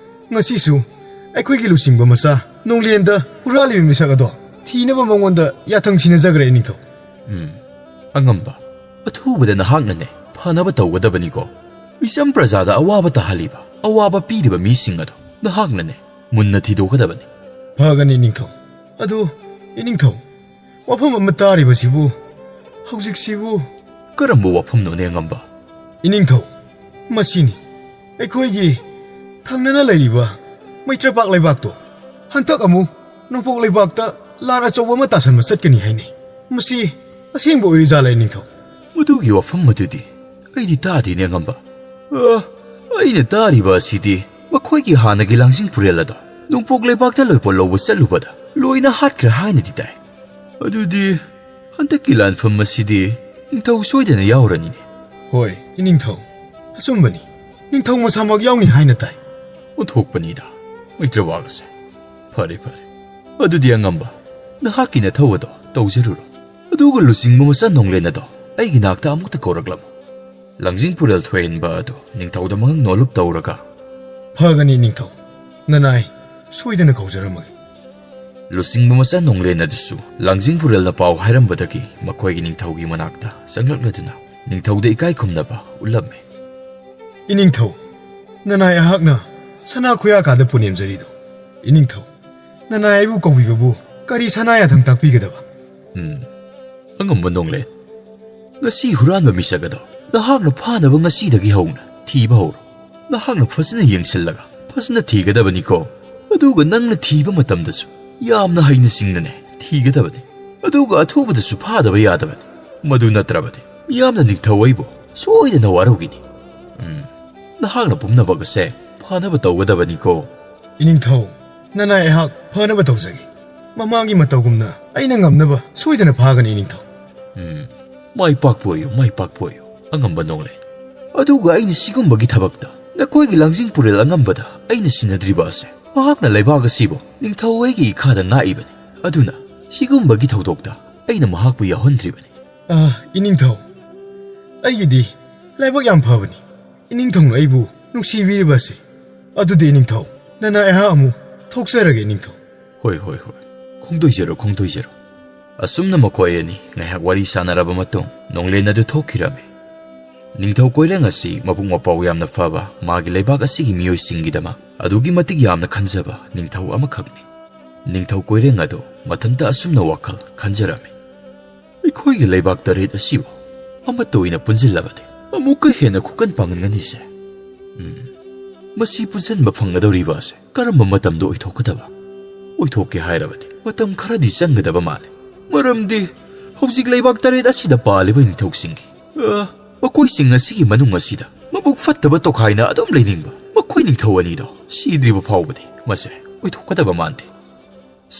ꯉꯁꯤꯁꯨ ꯑꯩꯈꯣꯏꯒꯤ ꯂꯨꯆꯤꯡꯕ ꯃꯆꯥ ꯅꯣꯡꯂꯦꯟꯗ ꯍꯨꯔꯥꯜꯂꯤꯕ ꯃꯤꯁꯛ ꯑꯗꯣ ꯊꯤꯅꯕ ꯃꯉꯣꯟꯗ ꯌꯥꯊꯪ ꯁꯤꯟꯅꯖꯈ꯭ꯔꯦ, ꯏꯅꯤꯡꯊꯧ꯫ ꯎꯝ, ꯑꯉꯝꯕ, ꯑꯊꯨꯕꯗ ꯅꯍꯥꯛꯅꯅꯦ ꯐꯅꯕ ꯇꯧꯒꯗꯕꯅꯤꯀꯣ꯫ ꯃꯤꯆꯝ ꯄ꯭ꯔꯖꯥꯗ ꯑꯋꯥꯕ ꯇꯥꯍꯜꯂꯤꯕ, ꯑꯋꯥꯕ ꯄꯤꯔꯤꯕ ꯃꯤꯁꯤꯡ ꯑꯗꯣ ꯅꯍꯥꯛꯅꯅꯦ ꯃꯨꯟꯅ ꯊꯤꯗꯣꯛꯀꯗꯕꯅꯤ꯫ ꯐꯒꯅꯤ, ꯏꯅꯤꯡꯊꯧ꯫ ꯑꯗꯨ, ꯏꯅꯤꯡꯊꯧ, ꯋꯥꯐꯝ ꯑꯃ ꯇꯥꯔꯤꯕꯁꯤꯕꯨ ꯍꯧꯖꯤꯛꯁꯤꯕꯨ? ꯀꯔꯝꯕ ꯋꯥꯐꯝꯅꯣꯅꯦ, ꯑꯉꯝꯕ? ꯏꯅꯤꯡꯊꯧ, ꯃꯁꯤꯅꯤ꯫ ꯑꯩꯈꯣꯏꯒꯤ ꯊꯪꯅꯅ ꯂꯩꯔꯤꯕ ꯃꯩꯇ꯭ꯔꯄꯥꯛ ꯂꯩꯕꯥꯛꯇꯣ ꯍꯟꯗꯛ ꯑꯃꯨꯛ ꯅꯣꯡꯄꯣꯛ ꯂꯩꯕꯥꯛꯇ ꯂꯥꯟ ꯑꯆꯧꯕ ꯑꯃ ꯇꯥꯁꯟꯕ ꯆꯠꯀꯅꯤ ꯍꯥꯏꯅꯩ꯫ ꯃꯁꯤ ꯑꯁꯦꯡꯕ ꯑꯣꯏꯔꯤꯖꯥꯠꯂ, ꯏꯅꯤꯡꯊꯧ? ꯃꯗꯨꯒꯤ ꯋꯥꯐꯝ ꯑꯗꯨꯗꯤ ꯑꯩꯗꯤ ꯇꯥꯗꯦꯅꯦ, ꯑꯉꯝꯕ꯫ ꯑ, ꯑꯩꯅ ꯇꯥꯔꯤꯕ ꯑꯁꯤꯗꯤ ꯃꯈꯣꯏꯒꯤ ꯍꯥꯟꯅꯒꯤ ꯂꯥꯡꯖꯤꯡ ꯄꯨꯔꯦꯜ ꯑꯗꯣ ꯅꯣꯡꯄꯣꯛ ꯂꯩꯕꯥꯛꯇ ꯂꯣꯏꯄꯣꯠ ꯂꯧꯕ ꯆꯠꯂꯨꯕꯗ ꯂꯣꯏꯅ ꯍꯥꯠꯈ꯭ꯔꯦ ꯍꯥꯏꯅꯗꯤ ꯇꯥꯏ꯫ ꯑꯗꯨꯗꯤ ꯍꯟꯗꯛꯀꯤ ꯂꯥꯟꯐꯝ ꯑꯁꯤꯗꯤ ꯅꯤꯡꯊꯧ ꯁꯣꯏꯗꯅ ꯌꯥꯎꯔꯅꯤꯅꯦ꯫ ꯍꯣꯏ, ꯏꯅꯤꯡꯊꯧ꯫ ꯑꯆꯨꯝꯕꯅꯤ꯫ ꯅꯤꯡꯊꯧ ꯃꯁꯥꯃꯛ ꯌꯥꯎꯅꯤ ꯍꯥꯏꯅ ꯇꯥꯏ꯫ ꯑꯣꯟꯊꯣꯛꯄꯅꯤꯗ, ꯃꯩꯇ꯭ꯔꯋꯥꯛ ꯑꯁꯦ꯫ ꯐꯔꯦ, ꯐꯔꯦ꯫ ꯑꯗꯨꯗꯤ ꯑꯉꯝꯕ, ꯅꯍꯥꯛꯀꯤ ꯅꯊꯧ ꯑꯗꯣ ꯇꯧꯖꯔꯨꯔꯣ꯫ ꯑꯗꯨꯒ ꯂꯨꯆꯤꯡꯕ ꯃꯆꯥ ꯅꯣꯡꯂꯦꯟ ꯑꯗꯣ ꯑꯩꯒꯤ ꯅꯥꯛꯇ ꯑꯃꯨꯛꯇ ꯀꯧꯔꯛꯂꯝꯃꯨ꯫ ꯂꯥꯡꯖꯤꯡ ꯄꯨꯔꯦꯜ ꯊꯣꯏꯍꯟꯕ ꯑꯗꯨ ꯅꯤꯡꯊꯧꯗ ꯃꯉꯛ ꯅꯣꯜꯂꯨꯞ ꯇꯧꯔꯒ, ꯐꯒꯅꯤ, ꯅꯤꯡꯊꯧ꯫ ꯅꯅꯥꯏ ꯁꯣꯏꯗꯅ ꯀꯧꯖꯔꯝꯃꯒꯦ꯫ ꯂꯨꯆꯤꯡꯕ ꯃꯆꯥ ꯅꯣꯡꯂꯦꯟ ꯑꯗꯨꯁꯨ ꯂꯥꯡꯖꯤꯡ ꯄꯨꯔꯦꯜꯅ ꯄꯥꯎ ꯍꯥꯏꯔꯝꯕꯗꯒꯤ ꯃꯈꯣꯏꯒꯤ ꯅꯤꯡꯊꯧꯒꯤ ꯃꯅꯥꯛꯇ ꯆꯪꯂꯛꯂꯗꯨꯅ ꯅꯤꯡꯊꯧꯗ ꯏꯀꯥꯏ ꯈꯨꯝꯅꯕ ꯎꯠꯂꯝꯃꯤ꯫ ꯏꯅꯤꯡꯊꯧ, ꯅꯅꯥꯏ ꯑꯩꯍꯥꯛꯅ ꯁꯅꯥ ꯈꯨꯌꯥꯀꯥꯗ ꯄꯨꯅꯦꯝꯖꯔꯤꯗꯣ꯫ ꯏꯅꯤꯡꯊꯧ, ꯅꯅꯥꯏ ꯑꯩꯕꯨ ꯀꯧꯕꯤꯕꯕꯨ ꯀꯔꯤ ꯁꯅꯥ ꯌꯥꯊꯪ ꯇꯥꯛꯄꯤꯒꯗꯕ? ꯎꯝ, ꯑꯉꯝꯕ ꯅꯣꯡꯂꯦꯟ, ꯉꯁꯤ ꯍꯨꯔꯥꯟꯕ ꯃꯤꯁꯛ ꯑꯗꯣ ꯅꯍꯥꯛꯅ ꯐꯥꯅꯕ ꯉꯁꯤꯗꯒꯤ ꯍꯧꯅ ꯊꯤꯕ ꯍꯧꯔꯣ꯫ ꯅꯍꯥꯛꯅ ꯐꯖꯅ ꯌꯦꯡꯁꯤꯜꯂꯒ ꯐꯖꯅ ꯊꯤꯒꯗꯕꯅꯤꯀꯣ꯫ ꯑꯗꯨꯒ ꯅꯪꯅ ꯊꯤꯕ ꯃꯇꯝꯗꯁꯨ ꯌꯥꯝꯅ ꯍꯩꯅ ꯁꯤꯡꯅꯅꯦ ꯊꯤꯒꯗꯕꯅꯤ꯫ ꯑꯗꯨꯒ ꯑꯊꯨꯕꯗꯁꯨ ꯐꯥꯗꯕ ꯌꯥꯗꯕꯅꯤ꯫ ꯃꯗꯨ ꯅꯠꯇ꯭ꯔꯕꯗꯤ ꯃꯤꯌꯥꯝꯅ ꯅꯤꯡꯊꯧ ꯑꯩꯕꯨ ꯁꯣꯏꯗꯅ ꯋꯥꯔꯧꯒꯅꯤ꯫ ꯎꯝ, ꯅꯍꯥꯛꯅ ꯄꯨꯝꯅꯃꯛ ꯑꯁꯦ ꯐꯅꯕ ꯇꯧꯒꯗꯕꯅꯤꯀꯣ꯫ ꯏꯅꯤꯡꯊꯧ, ꯅꯅꯥꯏ ꯑꯩꯍꯥꯛ ꯐꯅꯕ ꯇꯧꯖꯒꯦ꯫ ꯃꯃꯥꯡꯒꯤ ꯃꯇꯧꯒꯨꯝꯅ ꯑꯩꯅ ꯉꯝꯅꯕ ꯁꯣꯏꯗꯅ ꯐꯥꯒꯅꯤ, ꯏꯅꯤꯡꯊꯧ꯫ ꯎꯝ, ꯃꯥꯏ ꯄꯥꯛꯄ ꯑꯣꯏꯌꯨ, ꯃꯥꯏ ꯄꯥꯛꯄ ꯑꯣꯏꯌꯨ, ꯑꯉꯝꯕ ꯅꯣꯡꯂꯩ꯫ ꯑꯗꯨꯒ ꯑꯩꯅ ꯁꯤꯒꯨꯝꯕꯒꯤ ꯊꯕꯛꯇ ꯅꯈꯣꯏꯒꯤ ꯂꯥꯡꯖꯤꯡ ꯄꯨꯔꯦꯜ ꯑꯉꯝꯕꯗ ꯑꯩꯅ ꯁꯤꯟꯅꯗ꯭ꯔꯤꯕ ꯑꯁꯦ, ꯃꯍꯥꯛꯅ ꯂꯩꯕꯥꯛ ꯑꯁꯤꯕꯨ ꯅꯤꯡꯊꯧ ꯑꯩꯒꯤ ꯏꯈꯥꯗ ꯉꯥꯛꯏꯕꯅꯤ꯫ ꯑꯗꯨꯅ ꯁꯤꯒꯨꯝꯕꯒꯤ ꯊꯧꯗꯣꯛꯇ ꯑꯩꯅ ꯃꯍꯥꯛꯄꯨ ꯌꯥꯎꯍꯟꯗ꯭ꯔꯤꯕꯅꯤ꯫ ꯑꯥ, ꯏꯅꯤꯡꯊꯧ, ꯑꯩꯒꯤꯗꯤ ꯂꯥꯏꯕꯛ ꯌꯥꯝ ꯐꯕꯅꯤ, ꯏꯅꯤꯡꯊꯧꯅ ꯑꯩꯕꯨ ꯅꯨꯡꯁꯤꯕꯤꯔꯤꯕ ꯑꯁꯦ꯫ ꯑꯗꯨꯗꯤ ꯏꯅꯤꯡꯊꯧ, ꯅꯅꯥꯏ ꯑꯩꯍꯥꯛ ꯑꯃꯨꯛ ꯊꯣꯛꯆꯔꯒꯦ, ꯏꯅꯤꯡꯊꯧ꯫ ꯍꯣꯏ, ꯍꯣꯏ, ꯍꯣꯏ꯫ ꯈꯣꯡꯗꯣꯏꯖꯔꯣ, ꯈꯣꯡꯗꯣꯏꯖꯔꯣ꯫ ꯑꯁꯨꯝꯅ ꯃꯈꯣꯏ ꯑꯅꯤ ꯉꯥꯏꯍꯥꯛ ꯋꯥꯔꯤ ꯁꯥꯟꯅꯔꯕ ꯃꯇꯨꯡ ꯅꯣꯡꯂꯦꯟ ꯑꯗꯨ ꯊꯣꯛꯈꯤꯔꯝꯃꯤ꯫ ꯅꯤꯡꯊꯧ ꯀꯣꯏꯔꯦꯡ ꯑꯁꯤ ꯃꯕꯨꯛ ꯃꯄꯥꯎ ꯌꯥꯝꯅ ꯐꯕ, ꯃꯥꯒꯤ ꯂꯩꯕꯥꯛ ꯑꯁꯤꯒꯤ ꯃꯤꯑꯣꯏꯁꯤꯡꯒꯤꯗꯃꯛ ꯑꯗꯨꯛꯀꯤ ꯃꯇꯤꯛ ꯌꯥꯝꯅ ꯈꯟꯖꯕ ꯅꯤꯡꯊꯧ ꯑꯃꯈꯛꯅꯤ꯫ ꯅꯤꯡꯊꯧ ꯀꯣꯏꯔꯦꯡ ꯑꯗꯨ ꯃꯊꯟꯇ ꯑꯁꯨꯝꯅ ꯋꯥꯈꯜ ꯈꯟꯖꯔꯝꯃꯤ꯫ ꯑꯩꯈꯣꯏꯒꯤ ꯂꯩꯕꯥꯛ ꯇꯔꯦꯠ ꯑꯁꯤꯕꯨ ꯑꯃꯠꯇ ꯑꯣꯏꯅ ꯄꯨꯟꯁꯤꯜꯂꯕꯗꯤ ꯑꯃꯨꯛꯀ ꯍꯦꯟꯅ ꯈꯨꯀꯟ ꯄꯥꯡꯒꯟꯒꯅꯤꯁꯦ꯫ ꯎꯝ, ꯃꯁꯤ ꯄꯨꯟꯁꯤꯟꯕ ꯐꯪꯒꯗꯧꯔꯤꯕ ꯑꯁꯦ ꯀꯔꯝꯕ ꯃꯇꯝꯗ ꯑꯣꯏꯊꯣꯛꯀꯗꯕ? ꯑꯣꯏꯊꯣꯛꯀꯦ ꯍꯥꯏꯔꯕꯗꯤ ꯃꯇꯝ ꯈꯔꯗꯤ ꯆꯪꯒꯗꯕ ꯃꯥꯜꯂꯦ꯫ ꯃꯔꯝꯗꯤ ꯍꯧꯖꯤꯛ ꯂꯩꯕꯥꯛ ꯇꯔꯦꯠ ꯑꯁꯤꯗ ꯄꯥꯜꯂꯤꯕ ꯅꯤꯡꯊꯧꯁꯤꯡꯒꯤ, ꯑ, ꯃꯈꯣꯏꯁꯤꯡ ꯑꯁꯤꯒꯤ ꯃꯅꯨꯡ ꯑꯁꯤꯗ ꯃꯕꯨꯛ ꯐꯠꯇꯕ ꯇꯣꯈꯥꯏꯅ ꯑꯗꯨꯝ ꯂꯩꯅꯤꯡꯕ ꯃꯈꯣꯏ ꯅꯤꯡꯊꯧ ꯑꯅꯤꯗꯣ ꯁꯤꯗ꯭ꯔꯤꯕ ꯐꯥꯎꯕꯗꯤ ꯃꯁꯦ ꯑꯣꯏꯊꯣꯛꯀꯗꯕ ꯃꯥꯟꯗꯦ꯫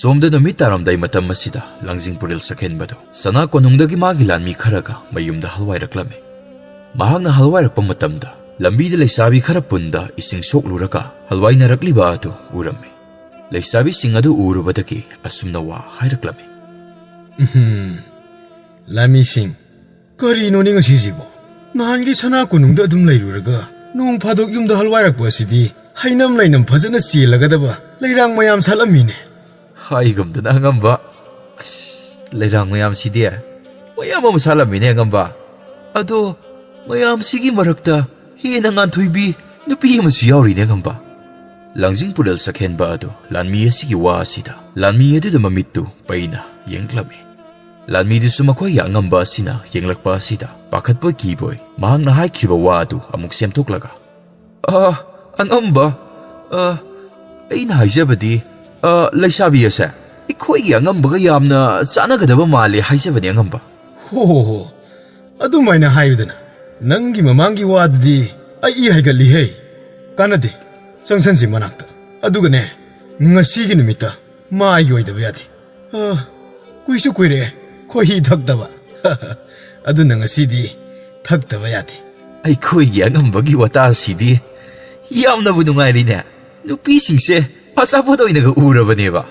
ꯁꯣꯝꯗ ꯅꯨꯃꯤꯠ ꯇꯥꯔꯝꯗꯥꯏ ꯃꯇꯝ ꯑꯁꯤꯗ ꯂꯥꯡꯖꯤꯡ ꯄꯨꯔꯦꯜ ꯁꯛꯍꯦꯟꯕꯗꯨ ꯁꯅꯥ ꯀꯣꯅꯨꯡꯗꯒꯤ ꯃꯥꯒꯤ ꯂꯥꯟꯃꯤ ꯈꯔꯒ ꯃꯌꯨꯝꯗ ꯍꯜꯋꯥꯏꯔꯛꯂꯝꯃꯤ꯫ ꯃꯍꯥꯛꯅ ꯍꯜꯋꯥꯏꯔꯛꯄ ꯃꯇꯝꯗ ꯂꯝꯕꯤꯗ ꯂꯩꯁꯥꯕꯤ ꯈꯔ ꯄꯨꯟꯗ ꯏꯁꯤꯡ ꯁꯣꯛꯂꯨꯔꯒ ꯍꯜꯋꯥꯏꯅꯔꯛꯂꯤꯕ ꯑꯗꯨ ꯎꯔꯝꯃꯤ꯫ ꯂꯩꯁꯥꯕꯤꯁꯤꯡ ꯑꯗꯨ ꯎꯔꯨꯕꯗꯒꯤ ꯑꯁꯨꯝꯅ ꯋꯥ ꯍꯥꯏꯔꯛꯂꯝꯃꯤ꯫ ꯎꯝ, ꯂꯥꯟꯃꯤꯁꯤꯡ, ꯀꯔꯤꯅꯣꯅꯦ ꯉꯁꯤꯁꯤꯕꯣ? ꯅꯍꯥꯟꯒꯤ ꯁꯅꯥ ꯀꯣꯅꯨꯡꯗ ꯑꯗꯨꯝ ꯂꯩꯔꯨꯔꯒ ꯅꯣꯡ ꯐꯥꯗꯣꯛ ꯌꯨꯝꯗ ꯍꯜꯋꯥꯏꯔꯛꯄ ꯑꯁꯤꯗꯤ ꯍꯩꯅꯝ ꯂꯩꯅꯝ ꯐꯖꯅ ꯆꯦꯜꯂꯒꯗꯕ ꯂꯩꯔꯥꯡ ꯃꯌꯥꯝ ꯁꯥꯠꯂꯝꯃꯤꯅꯦ꯫ ꯍꯥꯏꯒꯨꯝꯗꯅ ꯑꯉꯝꯕ꯫ ꯑꯁ, ꯂꯩꯔꯥꯡ ꯃꯌꯥꯝꯁꯤꯗꯤ ꯃꯌꯥꯝ ꯑꯃ ꯁꯥꯠꯂꯝꯃꯤꯅꯦ ꯑꯉꯝꯕ꯫ ꯑꯗꯣ ꯃꯌꯥꯝꯁꯤꯒꯤ ꯃꯔꯛꯇ ꯍꯦꯟꯅ ꯉꯥꯟꯊꯣꯏꯕꯤ ꯅꯨꯄꯤ ꯑꯃꯁꯨ ꯌꯥꯎꯔꯤꯅꯦ ꯑꯉꯝꯕ꯫ ꯂꯥꯡꯖꯤꯡ ꯄꯨꯔꯦꯜ ꯁꯛꯍꯦꯟꯕ ꯑꯗꯨ ꯂꯥꯟꯃꯤ ꯑꯁꯤꯒꯤ ꯋꯥ ꯑꯁꯤꯗ ꯂꯥꯟꯃꯤ ꯑꯗꯨꯗ ꯃꯃꯤꯠꯇꯨ ꯄꯩꯅ ꯌꯦꯡꯂꯝꯃꯤ꯫ ꯂꯥꯟꯃꯤꯗꯨꯁꯨ ꯃꯈꯣꯏꯒꯤ ꯑꯉꯝꯕ ꯑꯁꯤꯅ ꯌꯦꯡꯂꯛꯄ ꯑꯁꯤꯗ ꯄꯥꯈꯠꯄꯣꯏ ꯀꯤꯕꯣꯏ ꯃꯍꯥꯛꯅ ꯍꯥꯏꯈꯤꯕ ꯋꯥ ꯑꯗꯨ ꯑꯃꯨꯛ ꯁꯦꯝꯗꯣꯛꯂꯒ, "ꯑ, ꯑꯉꯝꯕ, ꯑ, ꯑꯩꯅ ꯍꯥꯏꯖꯕꯗꯤ, ꯑ, ꯂꯩꯁꯥꯕꯤ ꯑꯁꯦ ꯑꯩꯈꯣꯏꯒꯤ ꯑꯉꯝꯕꯒ ꯌꯥꯝꯅ ꯆꯥꯟꯅꯒꯗꯕ ꯃꯥꯜꯂꯦ ꯍꯥꯏꯖꯕꯅꯤ ꯑꯉꯝꯕ꯫" ꯍꯣ ꯍꯣ ꯍꯣ, ꯑꯗꯨꯃꯥꯏꯅ ꯍꯥꯏꯌꯨꯗꯅ꯫ ꯅꯪꯒꯤ ꯃꯃꯥꯡꯒꯤ ꯋꯥꯗꯨꯗꯤ ꯑꯩ ꯏ ꯍꯥꯏꯒꯠꯂꯤꯍꯦ꯫ ꯀꯥꯟꯅꯗꯦ, ꯆꯪꯁꯟꯁꯤ ꯃꯅꯥꯛꯇ꯫ ꯑꯗꯨꯒꯅꯦ, ꯉꯁꯤꯒꯤ ꯅꯨꯃꯤꯠꯇ ꯃꯥꯒꯤ ꯑꯣꯏꯗꯕ ꯌꯥꯗꯦ꯫ ꯑ, ꯀꯨꯏꯁꯨ ꯀꯨꯏꯔꯦ ꯈꯣꯏꯍꯤ ꯊꯛꯇꯕ꯫ ꯑꯗꯨꯅ ꯉꯁꯤꯗꯤ ꯊꯛꯇꯕ ꯌꯥꯗꯦ꯫ ꯑꯩꯈꯣꯏꯒꯤ ꯑꯉꯝꯕꯒꯤ ꯋꯥꯇꯥꯁꯤꯗꯤ ꯌꯥꯝꯅꯕꯨ ꯅꯨꯡꯉꯥꯏꯔꯤꯅꯦ꯫ ꯅꯨꯄꯤꯁꯤꯡꯁꯦ ꯑꯆꯥꯄꯣꯠ ꯑꯣꯏꯅꯒ ꯎꯔꯕꯅꯦꯕ꯫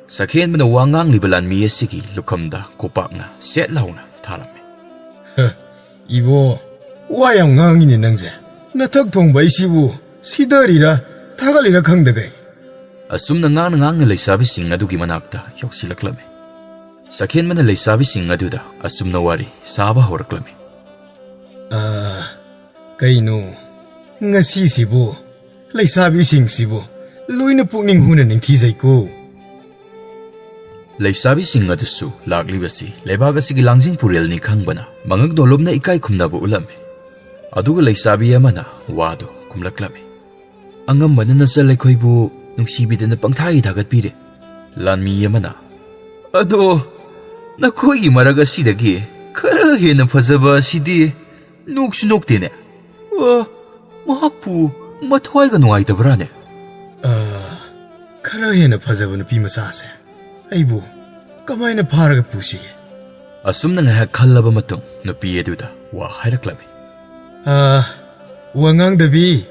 ꯁꯈꯦꯟꯕꯅ ꯋꯥ ꯉꯥꯡꯂꯤꯕ ꯂꯥꯟꯃꯤ ꯑꯁꯤꯒꯤ ꯂꯨꯈꯝꯗ ꯈꯨꯄꯥꯛꯅ ꯁꯦꯠ ꯂꯥꯎꯅ ꯊꯥꯔꯝꯃꯤ꯫ ꯍ, ꯏꯕꯣ, ꯋꯥ ꯌꯥꯝ ꯉꯥꯡꯉꯤꯅꯦ ꯅꯪꯁꯦ꯫ ꯅꯊꯛ ꯊꯣꯡꯕ ꯑꯩꯁꯤꯕꯨ ꯁꯤꯗꯔꯤꯔꯥ ꯊꯥꯒꯠꯂꯤꯔꯥ ꯈꯪꯗꯒꯩ꯫ ꯑꯁꯨꯝꯅ ꯉꯥꯡꯅ ꯉꯥꯡꯅ ꯂꯩꯁꯥꯕꯤꯁꯤꯡ ꯑꯗꯨꯒꯤ ꯃꯅꯥꯛꯇ ꯌꯧꯁꯤꯜꯂꯛꯂꯝꯃꯤ꯫ ꯁꯈꯦꯟꯕꯅ ꯂꯩꯁꯥꯕꯤꯁꯤꯡ ꯑꯗꯨꯗ ꯑꯁꯨꯝꯅ ꯋꯥꯔꯤ ꯁꯥꯕ ꯍꯧꯔꯛꯂꯝꯃꯤ꯫ ꯑ, ꯀꯩꯅꯣ, ꯉꯁꯤꯁꯤꯕꯨ ꯂꯩꯁꯥꯕꯤꯁꯤꯡꯁꯤꯕꯨ ꯂꯣꯏꯅ ꯄꯨꯛꯅꯤꯡ ꯍꯨꯅ ꯅꯤꯡꯊꯤꯖꯩꯀꯣ꯫ ꯂꯩꯁꯥꯕꯤꯁꯤꯡ ꯑꯗꯨꯁꯨ ꯂꯥꯛꯂꯤꯕꯁꯤ ꯂꯩꯕꯥꯛ ꯑꯁꯤꯒꯤ ꯂꯥꯡꯖꯤꯡ ꯄꯨꯔꯦꯜꯅꯤ ꯈꯪꯕꯅ ꯃꯉꯛ ꯅꯣꯜꯂꯨꯝꯅ ꯏꯀꯥꯏ ꯈꯨꯝꯅꯕ ꯎꯠꯂꯝꯃꯤ꯫ ꯑꯗꯨꯒ ꯂꯩꯁꯥꯕꯤ ꯑꯃꯅ ꯋꯥꯗꯨ ꯈꯨꯝꯂꯛꯂꯝꯃꯤ꯫ ꯑꯉꯝꯕꯅ ꯅꯆꯜ ꯑꯩꯈꯣꯏꯕꯨ ꯅꯨꯡꯁꯤꯕꯤꯗꯅ ꯄꯪꯊꯥꯒꯤ ꯊꯥꯒꯠꯄꯤꯔꯦ꯫ ꯂꯥꯟꯃꯤ ꯑꯃꯅ, "ꯑꯗꯣ ꯅꯈꯣꯏꯒꯤ ꯃꯔꯛ ꯑꯁꯤꯗꯒꯤ ꯈꯔ ꯍꯦꯟꯅ ꯐꯖꯕ ꯑꯁꯤꯗꯤ ꯅꯣꯛꯁꯨ ꯅꯣꯛꯇꯦꯅꯦ꯫ ꯑ, ꯃꯍꯥꯛꯄꯨ ꯃꯊ꯭ꯋꯥꯏꯒ ꯅꯨꯡꯉꯥꯏꯇꯕ꯭ꯔꯥꯅꯦ?" ꯑ, ꯈꯔ ꯍꯦꯟꯅ ꯐꯖꯕ ꯅꯨꯄꯤ ꯃꯆꯥꯁꯦ ꯑꯩꯕꯨ ꯀꯃꯥꯏꯅ ꯐꯥꯔꯒ ꯄꯨꯁꯤꯒꯦ? ꯑꯁꯨꯝꯅ ꯉꯥꯏꯍꯥꯛ ꯈꯜꯂꯕ ꯃꯇꯨꯡ ꯅꯨꯄꯤ ꯑꯗꯨꯗ ꯋꯥ ꯍꯥꯏꯔꯛꯂꯝꯃꯤ꯫ ꯑ, ꯋꯥꯉꯥꯡꯗꯕꯤ,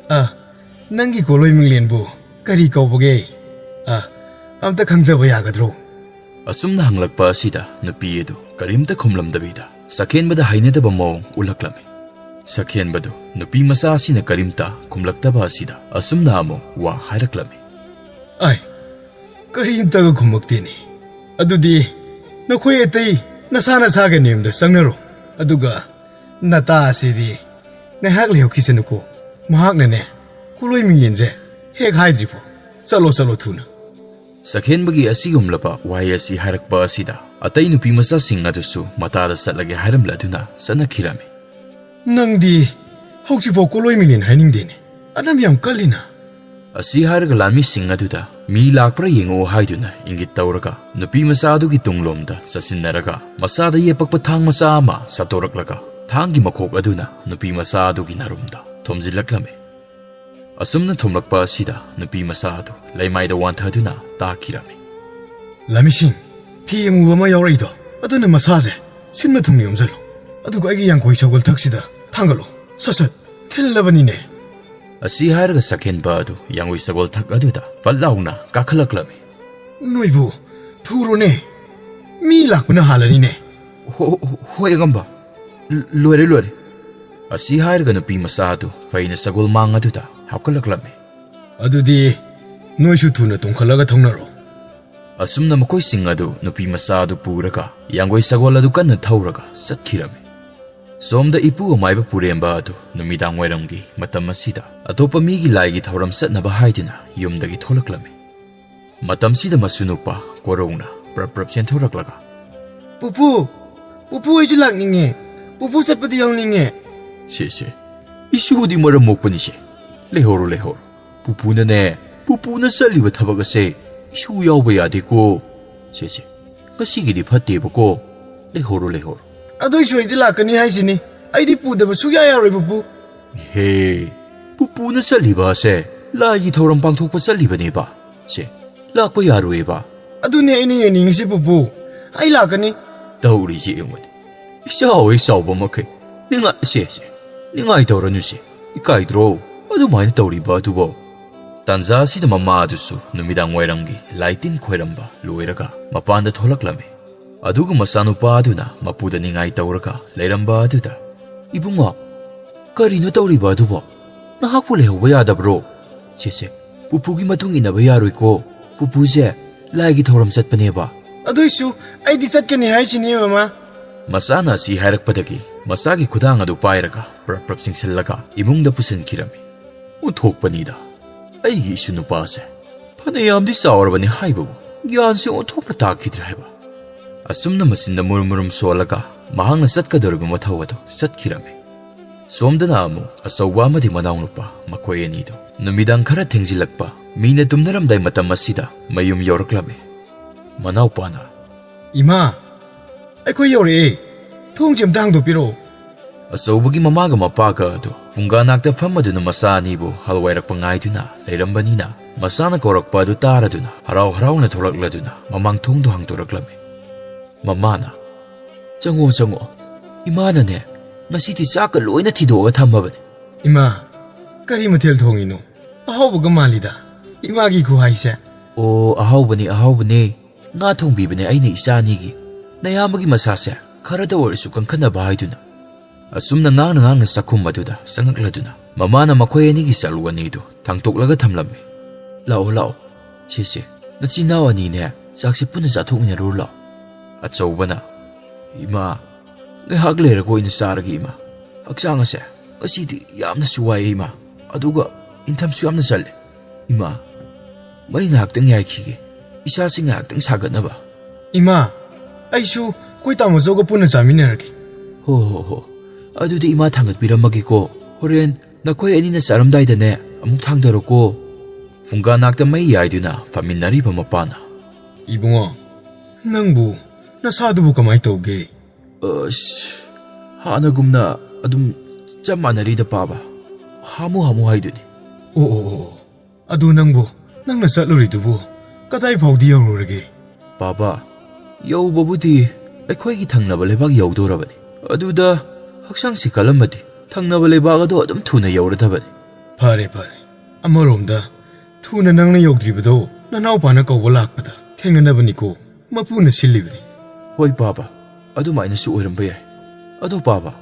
ꯑ, ꯅꯪꯒꯤ ꯀꯣꯂꯣꯏ ꯃꯤꯡꯂꯦꯟꯕꯨ ꯀꯔꯤ ꯀꯧꯕꯒꯦ? ꯑ, ꯑꯝꯇ ꯈꯪꯖꯕ ꯌꯥꯒꯗ꯭ꯔꯣ? ꯑꯁꯨꯝꯅ ꯍꯪꯂꯛꯄ ꯑꯁꯤꯗ ꯅꯨꯄꯤ ꯑꯗꯨ ꯀꯔꯤꯝꯇ ꯈꯨꯝꯂꯝꯗꯕꯤꯗ ꯁꯈꯦꯟꯕꯗ ꯍꯩꯅꯗꯕ ꯃꯑꯣꯡ ꯎꯠꯂꯛꯂꯝꯃꯤ꯫ ꯁꯈꯦꯟꯕꯗꯨ ꯅꯨꯄꯤ ꯃꯆꯥ ꯑꯁꯤꯅ ꯀꯔꯤꯝꯇ ꯈꯨꯝꯂꯛꯇꯕ ꯑꯁꯤꯗ ꯑꯁꯨꯝꯅ ꯑꯃꯨꯛ ꯋꯥ ꯍꯥꯏꯔꯛꯂꯝꯃꯤ꯫ ꯑꯥꯏ, ꯀꯔꯤꯝꯇꯒ ꯈꯨꯝꯃꯛꯇꯦꯅꯦ꯫ ꯑꯗꯨꯗꯤ ꯅꯈꯣꯏ ꯑꯇꯩ ꯅꯁꯥ ꯅꯁꯥꯒꯤ ꯅꯌꯨꯝꯗ ꯆꯪꯅꯔꯣ꯫ ꯑꯗꯨꯒ ꯅꯇꯥ ꯑꯁꯤꯗꯤ ꯉꯥꯏꯍꯥꯛ ꯂꯩꯍꯧꯈꯤꯁꯅꯨꯀꯣ꯫ ꯃꯍꯥꯛꯅꯅꯦ, ꯀꯣꯂꯣꯏ ꯃꯤꯡꯂꯦꯟꯁꯦ ꯍꯦꯛ ꯍꯥꯏꯗ꯭ꯔꯤꯐꯥꯎ꯫ ꯆꯠꯂꯣ, ꯆꯠꯂꯣ ꯊꯨꯅ꯫ ꯁꯈꯦꯟꯕꯒꯤ ꯑꯁꯤꯒꯨꯝꯂꯕ ꯋꯥꯍꯩ ꯑꯁꯤ ꯍꯥꯏꯔꯛꯄ ꯑꯁꯤꯗ ꯑꯇꯩ ꯅꯨꯄꯤ ꯃꯆꯥꯁꯤꯡ ꯑꯗꯨꯁꯨ ꯃꯇꯥꯗ ꯆꯠꯂꯒꯦ ꯍꯥꯏꯔꯝꯂꯗꯨꯅ ꯆꯠꯅꯈꯤꯔꯝꯃꯤ꯫ ꯅꯪꯗꯤ ꯍꯧꯖꯤꯛꯐꯥꯎ ꯀꯣꯂꯣꯏ ꯃꯤꯡꯂꯦꯟ ꯍꯥꯏꯅꯤꯡꯗꯦꯅꯦ꯫ ꯑꯅꯝ ꯌꯥꯝ ꯀꯜꯂꯤꯅ꯫ ꯑꯁꯤ ꯍꯥꯏꯔꯒ ꯂꯥꯟꯃꯤꯁꯤꯡ ꯑꯗꯨꯗ ꯃꯤ ꯂꯥꯛꯄ꯭ꯔꯥ ꯌꯦꯡꯉꯛꯑꯣ ꯍꯥꯏꯗꯨꯅ ꯏꯪꯒꯤꯠ ꯇꯧꯔꯒ ꯅꯨꯄꯤ ꯃꯆꯥ ꯑꯗꯨꯒꯤ ꯇꯨꯡꯂꯣꯝꯗ ꯆꯠꯁꯤꯟꯅꯔꯒ ꯃꯆꯥꯗ ꯌꯦꯞꯄꯛꯄ ꯊꯥꯡ ꯃꯆꯥ ꯑꯃ ꯁꯠꯇꯣꯔꯛꯂꯒ ꯊꯥꯡꯒꯤ ꯃꯈꯣꯛ ꯑꯗꯨꯅ ꯅꯨꯄꯤ ꯃꯆꯥ ꯑꯗꯨꯒꯤ ꯅꯥꯔꯨꯝꯗ ꯊꯣꯝꯖꯤꯜꯂꯛꯂꯝꯃꯤ꯫ ꯑꯁꯨꯝꯅ ꯊꯣꯝꯂꯛꯄ ꯑꯁꯤꯗ ꯅꯨꯄꯤ ꯃꯆꯥ ꯑꯗꯨ ꯂꯩꯃꯥꯏꯗ ꯋꯥꯟꯊꯗꯨꯅ ꯇꯥꯈꯤꯔꯝꯃꯤ꯫ "ꯂꯥꯃꯤꯁꯤꯡ, ꯐꯤ ꯑꯃꯨꯕ ꯑꯃ ꯌꯥꯎꯔꯛꯏꯗꯣ, ꯑꯗꯨꯅ ꯃꯁꯥꯁꯦ ꯁꯤꯟꯕ ꯊꯨꯡꯅ ꯌꯣꯝꯁꯤꯜꯂꯨ꯫ ꯑꯗꯨꯒ ꯑꯩꯒꯤ ꯌꯥꯡꯀꯣꯏ ꯁꯒꯣꯜ ꯊꯛꯁꯤꯗ ꯊꯥꯡꯒꯠꯂꯨ꯫ ꯁꯠ ꯁꯠ ꯊꯤꯜꯂꯕꯅꯤꯅꯦ"꯫ ꯑꯁꯤ ꯍꯥꯏꯔꯒ ꯁꯛꯍꯦꯟꯕ ꯑꯗꯨ ꯌꯥꯡꯒꯣꯏ ꯁꯒꯣꯜ ꯊꯛ ꯑꯗꯨꯗ ꯐꯠ ꯂꯥꯎꯅ ꯀꯥꯈꯠꯂꯛꯂꯝꯃꯤ꯫ "ꯅꯣꯏꯕꯨ ꯊꯨꯔꯣꯅꯦ, ꯃꯤ ꯂꯥꯛꯄꯅ ꯍꯥꯜꯂꯅꯤꯅꯦ"꯫ "ꯍꯣ-, ꯍꯣ-, ꯍꯣꯏ ꯑꯉꯝꯕ, ꯂ-, ꯂꯣꯏꯔꯦ, ꯂꯣꯏꯔꯦ"꯫ ꯑꯁꯤ ꯍꯥꯏꯔꯒ ꯅꯨꯄꯤ ꯃꯆꯥ ꯑꯗꯨ ꯐꯩꯅ ꯁꯒꯣꯜ ꯃꯥꯡ ꯑꯗꯨꯗ ꯍꯥꯞꯀꯠꯂꯛꯂꯝꯃꯤ꯫ "ꯑꯗꯨꯗꯤ ꯅꯣꯏꯁꯨ ꯊꯨꯅ ꯇꯣꯡꯈꯠꯂꯒ ꯊꯧꯅꯔꯣ"꯫ ꯑꯁꯨꯝꯅ ꯃꯈꯣꯏꯁꯤꯡ ꯑꯗꯨ ꯅꯨꯄꯤ ꯃꯆꯥ ꯑꯗꯨ ꯄꯨꯔꯒ ꯌꯥꯡꯒꯣꯏ ꯁꯒꯣꯜ ꯑꯗꯨ ꯀꯟꯅ ꯊꯧꯔꯒ ꯆꯠꯈꯤꯔꯝꯃꯤ꯫ ꯁꯣꯝꯗ ꯏꯄꯨ ꯑꯃꯥꯏꯕ ꯄꯨꯔꯦꯝꯕ ꯑꯗꯨ ꯅꯨꯃꯤꯗꯥꯡ ꯋꯥꯏꯔꯝꯒꯤ ꯃꯇꯝ ꯑꯁꯤꯗ ꯑꯇꯣꯞꯄ ꯃꯤꯒꯤ ꯂꯥꯏꯒꯤ ꯊꯧꯔꯝ ꯆꯠꯅꯕ ꯍꯥꯏꯗꯨꯅ ꯌꯨꯝꯗꯒꯤ ꯊꯣꯛꯂꯛꯂꯝꯃꯤ꯫ ꯃꯇꯝꯁꯤꯗ ꯃꯁꯨ ꯅꯨꯄꯥ ꯀꯣꯔꯧꯅ ꯄ꯭ꯔꯞ ꯄ꯭ꯔꯞ ꯆꯦꯟꯊꯣꯔꯛꯂꯒ, "ꯄꯨꯄꯨ, ꯄꯨꯄꯨ, ꯑꯩꯁꯨ ꯂꯥꯛꯅꯤꯡꯉꯦ꯫ ꯄꯨꯄꯨ ꯆꯠꯄꯗ ꯌꯥꯎꯅꯤꯡꯉꯦ"꯫ "ꯁꯦ, ꯁꯦ, ꯏꯁꯨꯗꯤ ꯃꯔꯝ ꯃꯣꯛꯄꯅꯤꯁꯦ꯫ ꯂꯩꯍꯧꯔꯣ, ꯂꯩꯍꯧꯔꯣ꯫ ꯄꯨꯄꯨꯅꯅꯦ, ꯄꯨꯄꯨꯅ ꯆꯠꯂꯤꯕ ꯊꯕꯛ ꯑꯁꯦ ꯏꯁꯨ ꯌꯥꯎꯕ ꯌꯥꯗꯦꯀꯣ꯫ ꯁꯦ, ꯁꯦ, ꯉꯁꯤꯒꯤꯗꯤ ꯐꯠꯇꯦꯕꯀꯣ꯫ ꯂꯩꯍꯧꯔꯣ, ꯂꯩꯍꯧꯔꯣ"꯫ "ꯑꯗꯨꯏꯁꯨ ꯑꯩꯗꯤ ꯂꯥꯛꯀꯅꯤ ꯍꯥꯏꯁꯤꯅꯤ꯫ ꯑꯩꯗꯤ ꯄꯨꯗꯕ ꯁꯨꯛꯌꯥ ꯌꯥꯔꯣꯏ, ꯄꯨꯄꯨ"꯫ "ꯍꯦ, ꯄꯨꯄꯨꯅ ꯆꯠꯂꯤꯕ ꯑꯁꯦ ꯂꯥꯏꯒꯤ ꯊꯧꯔꯝ ꯄꯥꯡꯊꯣꯛꯄ ꯆꯠꯂꯤꯕꯅꯦꯕ꯫ ꯁꯦ, ꯂꯥꯛꯄ ꯌꯥꯔꯣꯏꯕ"꯫ "ꯑꯗꯨꯅꯦ ꯑꯩꯅ ꯌꯦꯡꯅꯤꯡꯉꯤꯁꯦ, ꯄꯨꯄꯨ꯫ ꯑꯩ ꯂꯥꯛꯀꯅꯤ"꯫ ꯇꯧꯔꯤꯁꯦ ꯌꯦꯡꯉꯨꯅꯦ꯫ ꯏꯆꯥꯎ ꯍꯦꯛ ꯆꯥꯎꯕ ꯃꯈꯩ ꯅꯤꯡꯉꯥꯏ, ꯁꯦ, ꯁꯦ, ꯅꯤꯡꯉꯥꯏ ꯇꯧꯔꯅꯨꯁꯦ꯫ ꯏꯀꯥꯏꯗ꯭ꯔꯣ ꯑꯗꯨꯃꯥꯏꯅ ꯇꯧꯔꯤꯕ ꯑꯗꯨꯕꯣ? ꯇꯥꯟꯖꯥ ꯑꯁꯤꯗ ꯃꯃꯥ ꯑꯗꯨꯁꯨ ꯅꯨꯃꯤꯗꯥꯡ ꯋꯥꯏꯔꯝꯒꯤ ꯂꯥꯏ ꯇꯤꯟ ꯈꯣꯏꯔꯝꯕ ꯂꯣꯏꯔꯒ ꯃꯄꯥꯟꯗ ꯊꯣꯛꯂꯛꯂꯝꯃꯤ꯫ ꯑꯗꯨꯒ ꯃꯆꯥꯅꯨꯄꯥ ꯑꯗꯨꯅ ꯃꯄꯨꯗ ꯅꯤꯡꯉꯥꯏ ꯇꯧꯔꯒ ꯂꯩꯔꯝꯕ ꯑꯗꯨꯗ, "ꯏꯕꯨꯡꯉꯣ, ꯀꯔꯤꯅꯣ ꯇꯧꯔꯤꯕ ꯑꯗꯨꯕꯣ? ꯅꯍꯥꯛꯄꯨ ꯂꯩꯍꯧꯕ ꯌꯥꯗꯕ꯭ꯔꯣ? ꯁꯦ, ꯁꯦ, ꯄꯨꯄꯨꯒꯤ ꯃꯇꯨꯡ ꯏꯟꯅꯕ ꯌꯥꯔꯣꯏꯀꯣ꯫ ꯄꯨꯄꯨꯁꯦ ꯂꯥꯏꯒꯤ ꯊꯧꯔꯝ ꯆꯠꯄꯅꯦꯕ"꯫ "ꯑꯗꯨꯏꯁꯨ ꯑꯩꯗꯤ ꯆꯠꯀꯅꯤ ꯍꯥꯏꯁꯤꯅꯤ, ꯃꯃꯥ"꯫ ꯃꯆꯥꯅ ꯑꯁꯤ ꯍꯥꯏꯔꯛꯄꯗꯒꯤ ꯃꯆꯥꯒꯤ ꯈꯨꯗꯥꯡ ꯑꯗꯨ ꯄꯥꯏꯔꯒ ꯄ꯭ꯔꯞ ꯄ꯭ꯔꯞ ꯆꯤꯡꯁꯤꯜꯂꯒ ꯏꯃꯨꯡꯗ ꯄꯨꯁꯤꯟꯈꯤꯔꯝꯃꯤ꯫ ꯑꯣꯟꯊꯣꯛꯄꯅꯤꯗ, ꯑꯩꯒꯤ ꯏꯁꯨ ꯅꯨꯄꯥꯁꯦ ꯐꯅꯌꯥꯝꯗꯤ ꯆꯥꯎꯔꯕꯅꯤ ꯍꯥꯏꯕꯕꯨ ꯒ꯭ꯌꯥꯟꯁꯦ ꯑꯣꯟꯊꯣꯛꯅ ꯇꯥꯈꯤꯗ꯭ꯔꯦ ꯍꯥꯏꯕ꯫ ꯑꯁꯨꯝꯅ ꯃꯆꯤꯟꯗ ꯃꯨꯔꯨꯝ ꯃꯨꯔꯨꯝ ꯁꯣꯜꯂꯒ ꯃꯍꯥꯛꯅ ꯆꯠꯀꯗꯧꯔꯤꯕ ꯃꯊꯧ ꯑꯗꯨ ꯆꯠꯈꯤꯔꯝꯃꯤ꯫ ꯁꯣꯝꯗꯅ ꯑꯃꯨꯛ ꯑꯆꯧꯕ ꯑꯃꯗꯤ ꯃꯅꯥꯎꯅꯨꯄꯥ, ꯃꯈꯣꯏ ꯑꯅꯤꯗꯨ ꯅꯨꯃꯤꯗꯥꯡ ꯈꯔ ꯊꯦꯡꯖꯤꯜꯂꯛꯄ, ꯃꯤꯅ ꯇꯨꯝꯅꯔꯝꯗꯥꯏ ꯃꯇꯝ ꯑꯁꯤꯗ ꯃꯌꯨꯝ ꯌꯧꯔꯛꯂꯝꯃꯤ꯫ ꯃꯅꯥꯎꯄꯥꯅ, "ꯏꯃꯥ, ꯑꯩꯈꯣꯏ ꯌꯧꯔꯛꯑꯦ꯫ ꯊꯣꯡꯁꯦ ꯑꯝꯇ ꯍꯥꯡꯗꯣꯛꯄꯤꯔꯛꯑꯣ"꯫ ꯑꯆꯧꯕꯒꯤ ꯃꯃꯥꯒ ꯃꯄꯥꯒ ꯑꯗꯨ ꯐꯨꯡꯒꯥ ꯅꯥꯛꯇ ꯐꯝꯃꯗꯨꯅ ꯃꯆꯥ ꯑꯅꯤꯕꯨ ꯍꯜꯋꯥꯏꯔꯛꯄ ꯉꯥꯏꯗꯨꯅ ꯂꯩꯔꯝꯕꯅꯤꯅ, ꯃꯆꯥꯅ ꯀꯧꯔꯛꯄ ꯑꯗꯨ ꯇꯥꯔꯗꯨꯅ ꯍꯔꯥꯎ ꯍꯔꯥꯎꯅ ꯊꯣꯛꯂꯛꯂꯗꯨꯅ ꯃꯃꯥꯡ ꯊꯣꯡꯗꯣ ꯍꯥꯡꯗꯣꯔꯛꯂꯝꯃꯤ꯫ ꯃꯃꯥꯅ, "ꯆꯪꯉꯣ, ꯆꯪꯉꯣ꯫ ꯏꯃꯥꯅꯅꯦ, ꯉꯁꯤꯗꯤ ꯆꯥꯛꯀ ꯂꯣꯏꯅ ꯊꯤꯗꯣꯛꯑꯒ ꯊꯝꯃꯕꯅꯤ꯫" "ꯏꯃꯥ, ꯀꯔꯤ ꯃꯊꯦꯜ ꯊꯣꯡꯉꯤꯅꯣ? ꯑꯍꯥꯎꯕꯒ ꯃꯥꯜꯂꯤꯗ, ꯏꯃꯥꯒꯤ ꯈꯨꯍꯥꯏꯁꯦ꯫" "ꯑꯣ, ꯑꯍꯥꯎꯕꯅꯤ, ꯑꯍꯥꯎꯕꯅꯤ꯫ ꯉꯥ ꯊꯣꯡꯕꯤꯕꯅꯦ ꯑꯩꯅ ꯏꯆꯥ ꯑꯅꯤꯒꯤ꯫ ꯅꯌꯥꯝꯕꯒꯤ ꯃꯁꯥꯁꯦ ꯈꯔꯗ ꯑꯣꯏꯔꯁꯨ ꯀꯟꯈꯠꯅꯕ ꯍꯥꯏꯗꯨꯅ꯫" ꯑꯁꯨꯝꯅ ꯉꯥꯡꯅ ꯉꯥꯡꯅ ꯆꯥꯛꯈꯨꯝ ꯑꯗꯨꯗ ꯆꯪꯉꯛꯂꯗꯨꯅ ꯃꯃꯥꯅ ꯃꯈꯣꯏ ꯑꯅꯤꯒꯤ ꯆꯥꯂꯨ ꯑꯅꯤꯗꯨ ꯊꯥꯡꯇꯣꯛꯂꯒ ꯊꯝꯂꯝꯃꯤ꯫ "ꯂꯥꯛꯑꯣ, ꯂꯥꯛꯑꯣ꯫ ꯁꯦ, ꯁꯦ, ꯅꯆꯤꯟ ꯅꯅꯥꯎ ꯑꯅꯤꯅꯦ, ꯆꯥꯛꯁꯦ ꯄꯨꯟꯅ ꯆꯥꯊꯣꯛꯃꯤꯟꯅꯔꯨꯔꯣ ꯂꯥꯛꯑꯣ꯫" ꯑꯆꯧꯕꯅ, "ꯏꯃꯥ, ꯉꯥꯏꯍꯥꯛ ꯂꯩꯔꯒ ꯑꯣꯏꯅ ꯆꯥꯔꯒꯦ ꯏꯃꯥ꯫ ꯍꯛꯆꯥꯡ ꯑꯁꯦ ꯉꯁꯤꯗꯤ ꯌꯥꯝꯅꯁꯨ ꯋꯥꯏꯑꯦ ꯏꯃꯥ, ꯑꯗꯨꯒ ꯏꯟꯊꯝꯁꯨ ꯌꯥꯝꯅ ꯆꯜꯂꯦ꯫ ꯏꯃꯥ, ꯃꯩ ꯉꯥꯏꯍꯥꯛꯇꯪ ꯌꯥꯏꯈꯤꯒꯦ, ꯏꯁꯥꯁꯤ ꯉꯥꯏꯍꯥꯛꯇꯪ ꯁꯥꯒꯠꯅꯕ꯫" "ꯏꯃꯥ, ꯑꯩꯁꯨ ꯑꯩꯈꯣꯏ ꯇꯥꯃꯣꯆꯧꯒ ꯄꯨꯟꯅ ꯆꯥꯃꯤꯟꯅꯔꯒꯦ꯫" "ꯍꯣ, ꯍꯣ, ꯍꯣ꯫ ꯑꯗꯨꯗꯤ ꯏꯃꯥ ꯊꯥꯡꯒꯠꯄꯤꯔꯝꯃꯒꯦꯀꯣ꯫ ꯍꯣꯔꯦꯟ ꯅꯈꯣꯏ ꯑꯅꯤꯅ ꯆꯥꯔꯝꯗꯥꯏꯗꯅꯦ ꯑꯃꯨꯛ ꯊꯥꯡꯗꯔꯣꯀꯣ꯫" ꯐꯨꯡꯒꯥ ꯅꯥꯛꯇ ꯃꯩ ꯌꯥꯏꯗꯨꯅ ꯐꯝꯃꯤꯟꯅꯔꯤꯕ ꯃꯄꯥꯅ, "ꯏꯕꯨꯡꯉꯣ, ꯅꯪꯕꯨ ꯅꯁꯥꯗꯨꯕꯨ ꯀꯃꯥꯏ ꯇꯧꯒꯦ?" "ꯑꯁ, ꯍꯥꯟꯅꯒꯨꯝꯅ ꯑꯗꯨꯝ ꯆꯞ ꯃꯥꯟꯅꯔꯤꯗ ꯄꯥꯕ꯫ ꯍꯥꯃꯨ ꯍꯥꯃꯨ ꯍꯥꯏꯗꯨꯅꯤ꯫" "ꯑꯣ, ꯑꯣ, ꯑꯣ, ꯑꯣ꯫ ꯑꯗꯨ ꯅꯪꯕꯨ, ꯅꯪꯅ ꯆꯠꯂꯨꯔꯤꯗꯨꯕꯨ ꯀꯗꯥꯏ ꯐꯥꯎꯗꯤ ꯌꯧꯔꯨꯔꯒꯦ?" "ꯄꯥꯕ, ꯌꯧꯕꯕꯨꯗꯤ ꯑꯩꯈꯣꯏꯒꯤ ꯊꯪꯅꯕ ꯂꯩꯕꯥꯛ ꯌꯧꯗꯣꯔꯕꯅꯤ꯫ ꯑꯗꯨꯗ ꯍꯛꯆꯥꯡꯁꯤ ꯀꯜꯂꯝꯃꯗꯤ ꯊꯪꯅꯕ ꯂꯩꯕꯥꯛ ꯑꯗꯣ ꯑꯗꯨꯝ ꯊꯨꯅ ꯌꯧꯔꯗꯕꯅꯤ꯫" "ꯐꯔꯦ, ꯐꯔꯦ꯫ ꯑꯃꯔꯣꯝꯗ ꯊꯨꯅ ꯅꯪꯅ ꯌꯧꯗ꯭ꯔꯤꯕꯗꯣ ꯅꯅꯥꯎꯄꯥꯅ ꯀꯧꯕ ꯂꯥꯛꯄꯗ ꯊꯦꯡꯅꯅꯕꯅꯤꯀꯣ ꯃꯄꯨꯅ ꯁꯤꯜꯂꯤꯕꯅꯤ꯫" "ꯍꯣꯏ ꯄꯥꯕ, ꯑꯗꯨꯃꯥꯏꯅꯁꯨ ꯑꯣꯏꯔꯝꯕ ꯌꯥꯏ꯫ ꯑꯗꯣ ꯄꯥꯕ,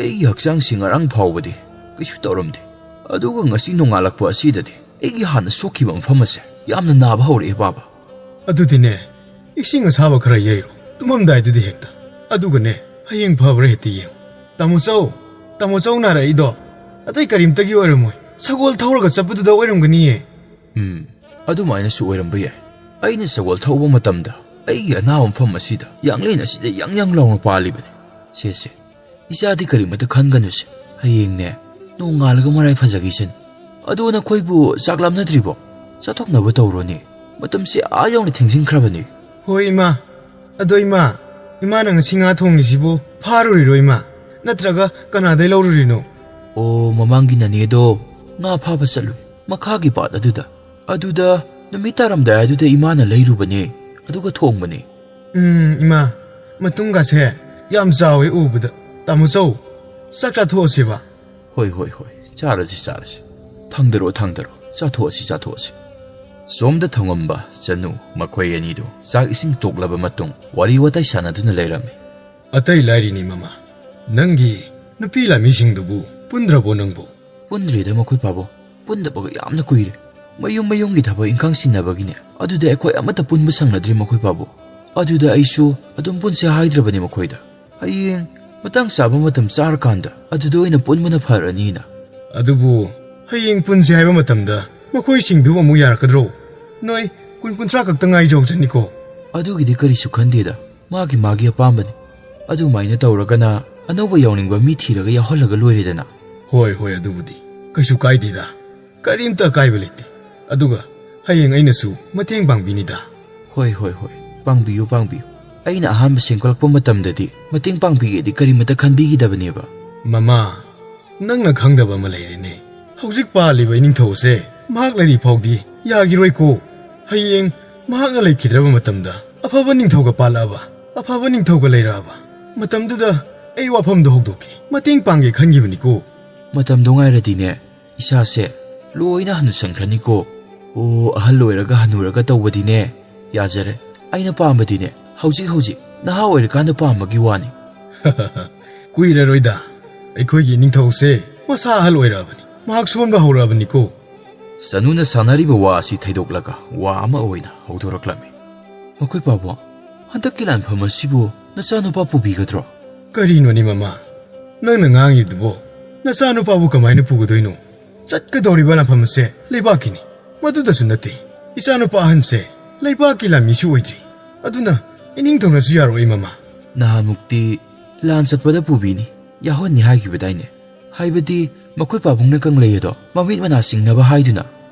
ꯑꯩꯒꯤ ꯍꯛꯆꯥꯡꯁꯤ ꯉꯔꯥꯡ ꯐꯥꯎꯕꯗꯤ ꯀꯩꯁꯨ ꯇꯧꯔꯝꯗꯦ, ꯑꯗꯨꯒ ꯉꯁꯤ ꯅꯣꯡꯉꯥꯜꯂꯛꯄ ꯑꯁꯤꯗꯗꯤ ꯑꯩꯒꯤ ꯍꯥꯟꯅ ꯁꯣꯛꯈꯤꯕ ꯃꯐꯝ ꯑꯁꯦ ꯌꯥꯝꯅ ꯅꯥꯕ ꯍꯧꯔꯛꯑꯦ ꯄꯥꯕ꯫" "ꯑꯗꯨꯗꯤꯅꯦ, ꯏꯁꯤꯡ ꯑꯁꯥꯕ ꯈꯔ ꯌꯩꯔꯣ ꯇꯨꯝꯃꯝꯗꯥꯏꯗꯨꯗ ꯍꯦꯛꯇ꯫ ꯑꯗꯨꯒꯅꯦ, ꯍꯌꯦꯡ ꯐꯕ꯭ꯔꯥ ꯍꯦꯛꯇ ꯌꯦꯡꯉꯨ꯫ ꯇꯥꯃꯣꯆꯧ, ꯇꯥꯃꯣꯆꯧ ꯅꯥꯔꯛꯏꯗꯣ ꯑꯇꯩ ꯀꯔꯤꯝꯇꯒꯤ ꯑꯣꯏꯔꯝꯃꯣꯏ, ꯁꯒꯣꯜ ꯊꯧꯔꯒ ꯆꯠꯄꯗꯨꯗ ꯑꯣꯏꯔꯝꯒꯅꯤꯌꯦ꯫" "ꯎꯝ, ꯑꯗꯨꯃꯥꯏꯅꯁꯨ ꯑꯣꯏꯔꯝꯕ ꯌꯥꯏ꯫ ꯑꯩꯅ ꯁꯒꯣꯜ ꯊꯧꯕ ꯃꯇꯝꯗ ꯑꯩꯒꯤ ꯑꯅꯥꯕ ꯃꯐꯝ ꯑꯁꯤꯗ ꯌꯥꯡꯂꯦꯟ ꯑꯁꯤꯗ ꯌꯥꯡ ꯌꯥꯡ ꯂꯥꯎꯅ ꯄꯥꯜꯂꯤꯕꯅꯤ꯫ ꯁꯦ, ꯁꯦ, ꯏꯆꯥꯗꯤ ꯀꯔꯤꯃꯇ ꯈꯟꯒꯅꯨꯁꯦ꯫ ꯍꯌꯦꯡꯅꯦ, ꯅꯣꯡꯉꯥꯜꯂꯒ ꯃꯔꯥꯏ ꯐꯖꯈꯤꯁꯅꯤ꯫ ꯑꯗꯣ ꯅꯈꯣꯏꯕꯨ ꯆꯥꯛ ꯂꯥꯝꯅꯗ꯭ꯔꯤꯕꯣ? ꯆꯥꯊꯣꯛꯅꯕ ꯇꯧꯔꯣꯅꯦ꯫ ꯃꯇꯝꯁꯦ ꯑꯥ ꯌꯧꯅ ꯊꯦꯡꯖꯤꯟꯈ꯭ꯔꯕꯅꯤ꯫" "ꯍꯣꯏ, ꯏꯃꯥ꯫ ꯑꯗꯣ, ꯏꯃꯥ, ꯏꯃꯥꯅ ꯉꯁꯤ ꯉꯥ ꯊꯣꯡꯉꯤꯁꯤꯕꯨ ꯐꯥꯔꯨꯔꯤꯔꯣ, ꯏꯃꯥ? ꯅꯠꯇ꯭ꯔꯒ ꯀꯅꯥꯗꯩ ꯂꯧꯔꯨꯔꯤꯅꯣ? ꯑꯣ, ꯃꯃꯥꯡꯒꯤ ꯅꯅꯦꯗꯣ ꯉꯥ ꯐꯥꯕ ꯆꯠꯂꯨꯏ, ꯃꯈꯥꯒꯤ ꯄꯥꯠ ꯑꯗꯨꯗ꯫ ꯑꯗꯨꯗ ꯅꯨꯃꯤꯠ ꯇꯥꯔꯝꯗꯥꯏ ꯑꯗꯨꯗ ꯏꯃꯥꯅ ꯂꯩꯔꯨꯕꯅꯦ, ꯑꯗꯨꯒ ꯊꯣꯡꯕꯅꯦ꯫ ꯎꯝ, ꯏꯃꯥ, ꯃꯇꯨꯡꯒꯁꯦ ꯌꯥꯝ ꯆꯥꯎꯋꯦ ꯎꯕꯗ꯫ ꯇꯥꯃꯣ ꯆꯧ, ꯆꯥꯛ ꯆꯥꯊꯣꯛꯑꯁꯦꯕ꯫ ꯍꯣꯏ, ꯍꯣꯏ, ꯍꯣꯏ, ꯆꯥꯔꯁꯤ, ꯆꯥꯔꯁꯤ꯫ ꯊꯥꯡꯗꯔꯣ, ꯊꯥꯡꯗꯔꯣ, ꯆꯥꯊꯣꯛꯑꯁꯤ, ꯆꯥꯊꯣꯛꯑꯁꯤ꯫ ꯁꯣꯝꯗ ꯊꯣꯡꯉꯝꯕ ꯆꯅꯨ, ꯃꯈꯣꯏ ꯑꯅꯤꯗꯨ ꯆꯥꯛ ꯏꯁꯤꯡ ꯇꯣꯛꯂꯕ ꯃꯇꯨꯡ ꯋꯥꯔꯤ ꯋꯥꯇꯥꯏ ꯁꯥꯟꯅꯗꯨꯅ ꯂꯩꯔꯝꯃꯤ꯫ ꯑꯇꯩ ꯂꯥꯏꯔꯤꯅꯤ ꯃꯃꯥ, ꯅꯪꯒꯤ ꯅꯨꯄꯤ ꯂꯥꯃꯤꯁꯤꯡꯗꯨꯕꯨ ꯄꯨꯟꯗ꯭ꯔꯕꯣ ꯅꯪꯕꯨ? ꯄꯨꯟꯗ꯭ꯔꯤꯗ ꯃꯈꯣꯏ ꯄꯥꯕꯨꯡ, ꯄꯨꯟꯗꯕꯒ ꯌꯥꯝꯅ ꯀꯨꯏꯔꯦ꯫ ꯃꯌꯨꯝ ꯃꯌꯨꯝꯒꯤ ꯊꯕꯛ ꯏꯪꯈꯥꯡ ꯁꯤꯟꯅꯕꯒꯤꯅꯦ, ꯑꯗꯨꯗ ꯑꯩꯈꯣꯏ ꯑꯃꯠꯇ ꯄꯨꯟꯕ ꯁꯪꯅꯗ꯭ꯔꯤ ꯃꯈꯣꯏ ꯄꯥꯕꯨꯡ꯫ ꯑꯗꯨꯗ ꯑꯩꯁꯨ ꯑꯗꯨꯝ ꯄꯨꯟꯁꯦ ꯍꯥꯏꯗ꯭ꯔꯕꯅꯦ ꯃꯈꯣꯏꯗ꯫ ꯍꯌꯦꯡ ꯃꯇꯥꯡ ꯆꯥꯕ ꯃꯇꯝ ꯆꯥꯔꯀꯥꯟꯗ ꯑꯗꯨꯗ ꯑꯣꯏꯅ ꯄꯨꯟꯕꯅ ꯐꯔꯅꯤꯅ꯫ ꯑꯗꯨꯕꯨ ꯍꯌꯦꯡ ꯄꯨꯟꯁꯦ ꯍꯥꯏꯕ ꯃꯇꯝꯗ ꯃꯈꯣꯏꯁꯤꯡꯗꯨ ꯑꯃꯨꯛ ꯌꯥꯔꯛꯀꯗ꯭ꯔꯣ? ꯅꯣꯏ ꯀꯨꯟ ꯀꯨꯟꯊ꯭ꯔꯥ ꯈꯛꯇ ꯉꯥꯏꯖꯍꯧꯖꯅꯤꯀꯣ꯫ ꯑꯗꯨꯒꯤꯗꯤ ꯀꯔꯤꯁꯨ ꯈꯟꯗꯦꯗ, ꯃꯥꯒꯤ ꯃꯥꯒꯤ ꯑꯄꯥꯝꯕꯅꯤ꯫ ꯑꯗꯨꯃꯥꯏꯅ ꯇꯧꯔꯒꯅ ꯑꯅꯧꯕ ꯌꯥꯎꯅꯤꯡꯕ ꯃꯤ ꯊꯤꯔꯒ ꯌꯥꯎꯍꯜꯂꯒ ꯂꯣꯏꯔꯦꯗꯅ꯫ ꯍꯣꯏ, ꯍꯣꯏ, ꯑꯗꯨꯕꯨꯗꯤ ꯀꯩꯁꯨ ꯀꯥꯏꯗꯦꯗ, ꯀꯔꯤꯝꯇ ꯑꯀꯥꯏꯕ ꯂꯩꯇꯦ꯫ ꯑꯗꯨꯒ ꯍꯌꯦꯡ ꯑꯩꯅꯁꯨ ꯃꯇꯦꯡ ꯄꯥꯡꯕꯤꯅꯤꯗ꯫ ꯍꯣꯏ, ꯍꯣꯏ, ꯍꯣꯏ, ꯄꯥꯡꯕꯤꯌꯨ, ꯄꯥꯡꯕꯤꯌꯨ꯫ ꯑꯩꯅ ꯑꯍꯥꯟꯕ ꯁꯦꯝꯒꯠꯂꯛꯄ ꯃꯇꯝꯗꯗꯤ ꯃꯇꯦꯡ ꯄꯥꯡꯕꯤꯒꯦꯗꯤ ꯀꯔꯤꯃꯇ ꯈꯟꯕꯤꯈꯤꯗꯕꯅꯦꯕ꯫ ꯃꯃꯥ, ꯅꯪꯅ ꯈꯪꯗꯕ ꯑꯃ ꯂꯩꯔꯦꯅꯦ꯫ ꯍꯧꯖꯤꯛ ꯄꯥꯜꯂꯤꯕ ꯏꯅꯤꯡꯊꯧꯁꯦ ꯃꯍꯥꯛ ꯂꯩꯔꯤ ꯐꯥꯎꯗꯤ ꯌꯥꯈꯤꯔꯣꯏꯀꯣ꯫ ꯍꯌꯦꯡ ꯃꯍꯥꯛꯅ ꯂꯩꯈꯤꯗ꯭ꯔꯕ ꯃꯇꯝꯗ ꯑꯐꯕ ꯅꯤꯡꯊꯧꯒ ꯄꯥꯜꯂꯛꯑꯕ, ꯑꯐꯕ ꯅꯤꯡꯊꯧꯒ ꯂꯩꯔꯛꯑꯕ ꯃꯇꯝꯗꯨꯗ ꯑꯩ ꯋꯥꯐꯝꯗꯣ ꯍꯧꯗꯣꯛꯀꯦ, ꯃꯇꯦꯡ ꯄꯥꯡꯒꯦ ꯈꯟꯈꯤꯕꯅꯤꯀꯣ꯫ ꯃꯇꯝꯗꯣ ꯉꯥꯏꯔꯗꯤꯅꯦ, ꯏꯁꯥꯁꯦ ꯂꯣꯏꯅ ꯍꯅꯨꯁꯟꯈ꯭ꯔꯅꯤꯀꯣ꯫ ꯑꯣ, ꯑꯍꯜ ꯑꯣꯏꯔꯒ ꯍꯅꯨꯔꯒ ꯇꯧꯕꯗꯤꯅꯦ, ꯌꯥꯖꯔꯦ, ꯑꯩꯅ ꯄꯥꯝꯕꯗꯤꯅꯦ, ꯍꯧꯖꯤꯛ ꯍꯧꯖꯤꯛ ꯅꯍꯥ ꯑꯣꯏꯔꯤꯀꯥꯟꯗ ꯄꯥꯝꯕꯒꯤ ꯋꯥꯅꯤ꯫ ꯀꯨꯏꯔꯔꯣꯏꯗ, ꯑꯩꯈꯣꯏꯒꯤ ꯅꯤꯡꯊꯧꯁꯦ ꯃꯁꯥ ꯑꯍꯜ ꯑꯣꯏꯔꯛꯑꯕꯅꯤ, ꯃꯍꯥꯛ ꯁꯣꯟꯕ ꯍꯧꯔꯛꯑꯕꯅꯤꯀꯣ꯫ ꯆꯅꯨꯅ ꯁꯥꯟꯅꯔꯤꯕ ꯋꯥ ꯑꯁꯤ ꯊꯩꯗꯣꯛꯂꯒ ꯋꯥ ꯑꯃ ꯑꯣꯏꯅ ꯍꯧꯗꯣꯔꯛꯂꯝꯃꯤ꯫ ꯃꯈꯣꯏ ꯄꯥꯕꯨꯡ, ꯍꯟꯗꯛꯀꯤ ꯂꯥꯟꯐꯝ ꯑꯁꯤꯕꯨ ꯅꯆꯥꯅꯨꯄꯥ ꯄꯨꯕꯤꯒꯗ꯭ꯔꯣ? ꯀꯔꯤꯅꯣꯅꯦ ꯃꯃꯥ, ꯅꯪꯅ ꯉꯥꯡꯉꯤꯗꯨꯕꯣ? ꯅꯆꯥꯅꯨꯄꯥꯕꯨ ꯀꯃꯥꯏꯅ ꯄꯨꯒꯗꯣꯏꯅꯣ? ꯆꯠꯀꯗꯧꯔꯤꯕ ꯂꯥꯟꯐꯝ ꯑꯁꯦ ꯂꯩꯕꯥꯛꯀꯤꯅꯤ꯫ ꯃꯗꯨꯗꯁꯨ ꯅꯠꯇꯦ, ꯏꯆꯥꯅꯨꯄꯥ ꯑꯍꯟꯁꯦ ꯂꯩꯕꯥꯛꯀꯤ ꯂꯥꯟꯃꯤꯁꯨ ꯑꯣꯏꯗ꯭ꯔꯤ꯫ ꯑꯗꯨꯅ ꯏꯅꯤꯡꯊꯧꯅꯁꯨ ꯌꯥꯔꯣꯏ ꯃꯃꯥ꯫ ꯅꯍꯥꯟꯃꯨꯛꯇꯤ ꯂꯥꯟ ꯆꯠꯄꯗ ꯄꯨꯕꯤꯅꯤ, ꯌꯥꯎꯍꯟꯅꯤ ꯍꯥꯏꯈꯤꯕꯗꯥꯏꯅꯦ? ꯍꯥꯏꯕꯗꯤ ꯃꯈꯣꯏ ꯄꯥꯕꯨꯡꯅ ꯀꯪꯂꯩ ꯑꯗꯣ ꯃꯃꯤꯠ ꯃꯅꯥ ꯁꯤꯡꯅꯕ ꯍꯥꯏꯗꯨꯅ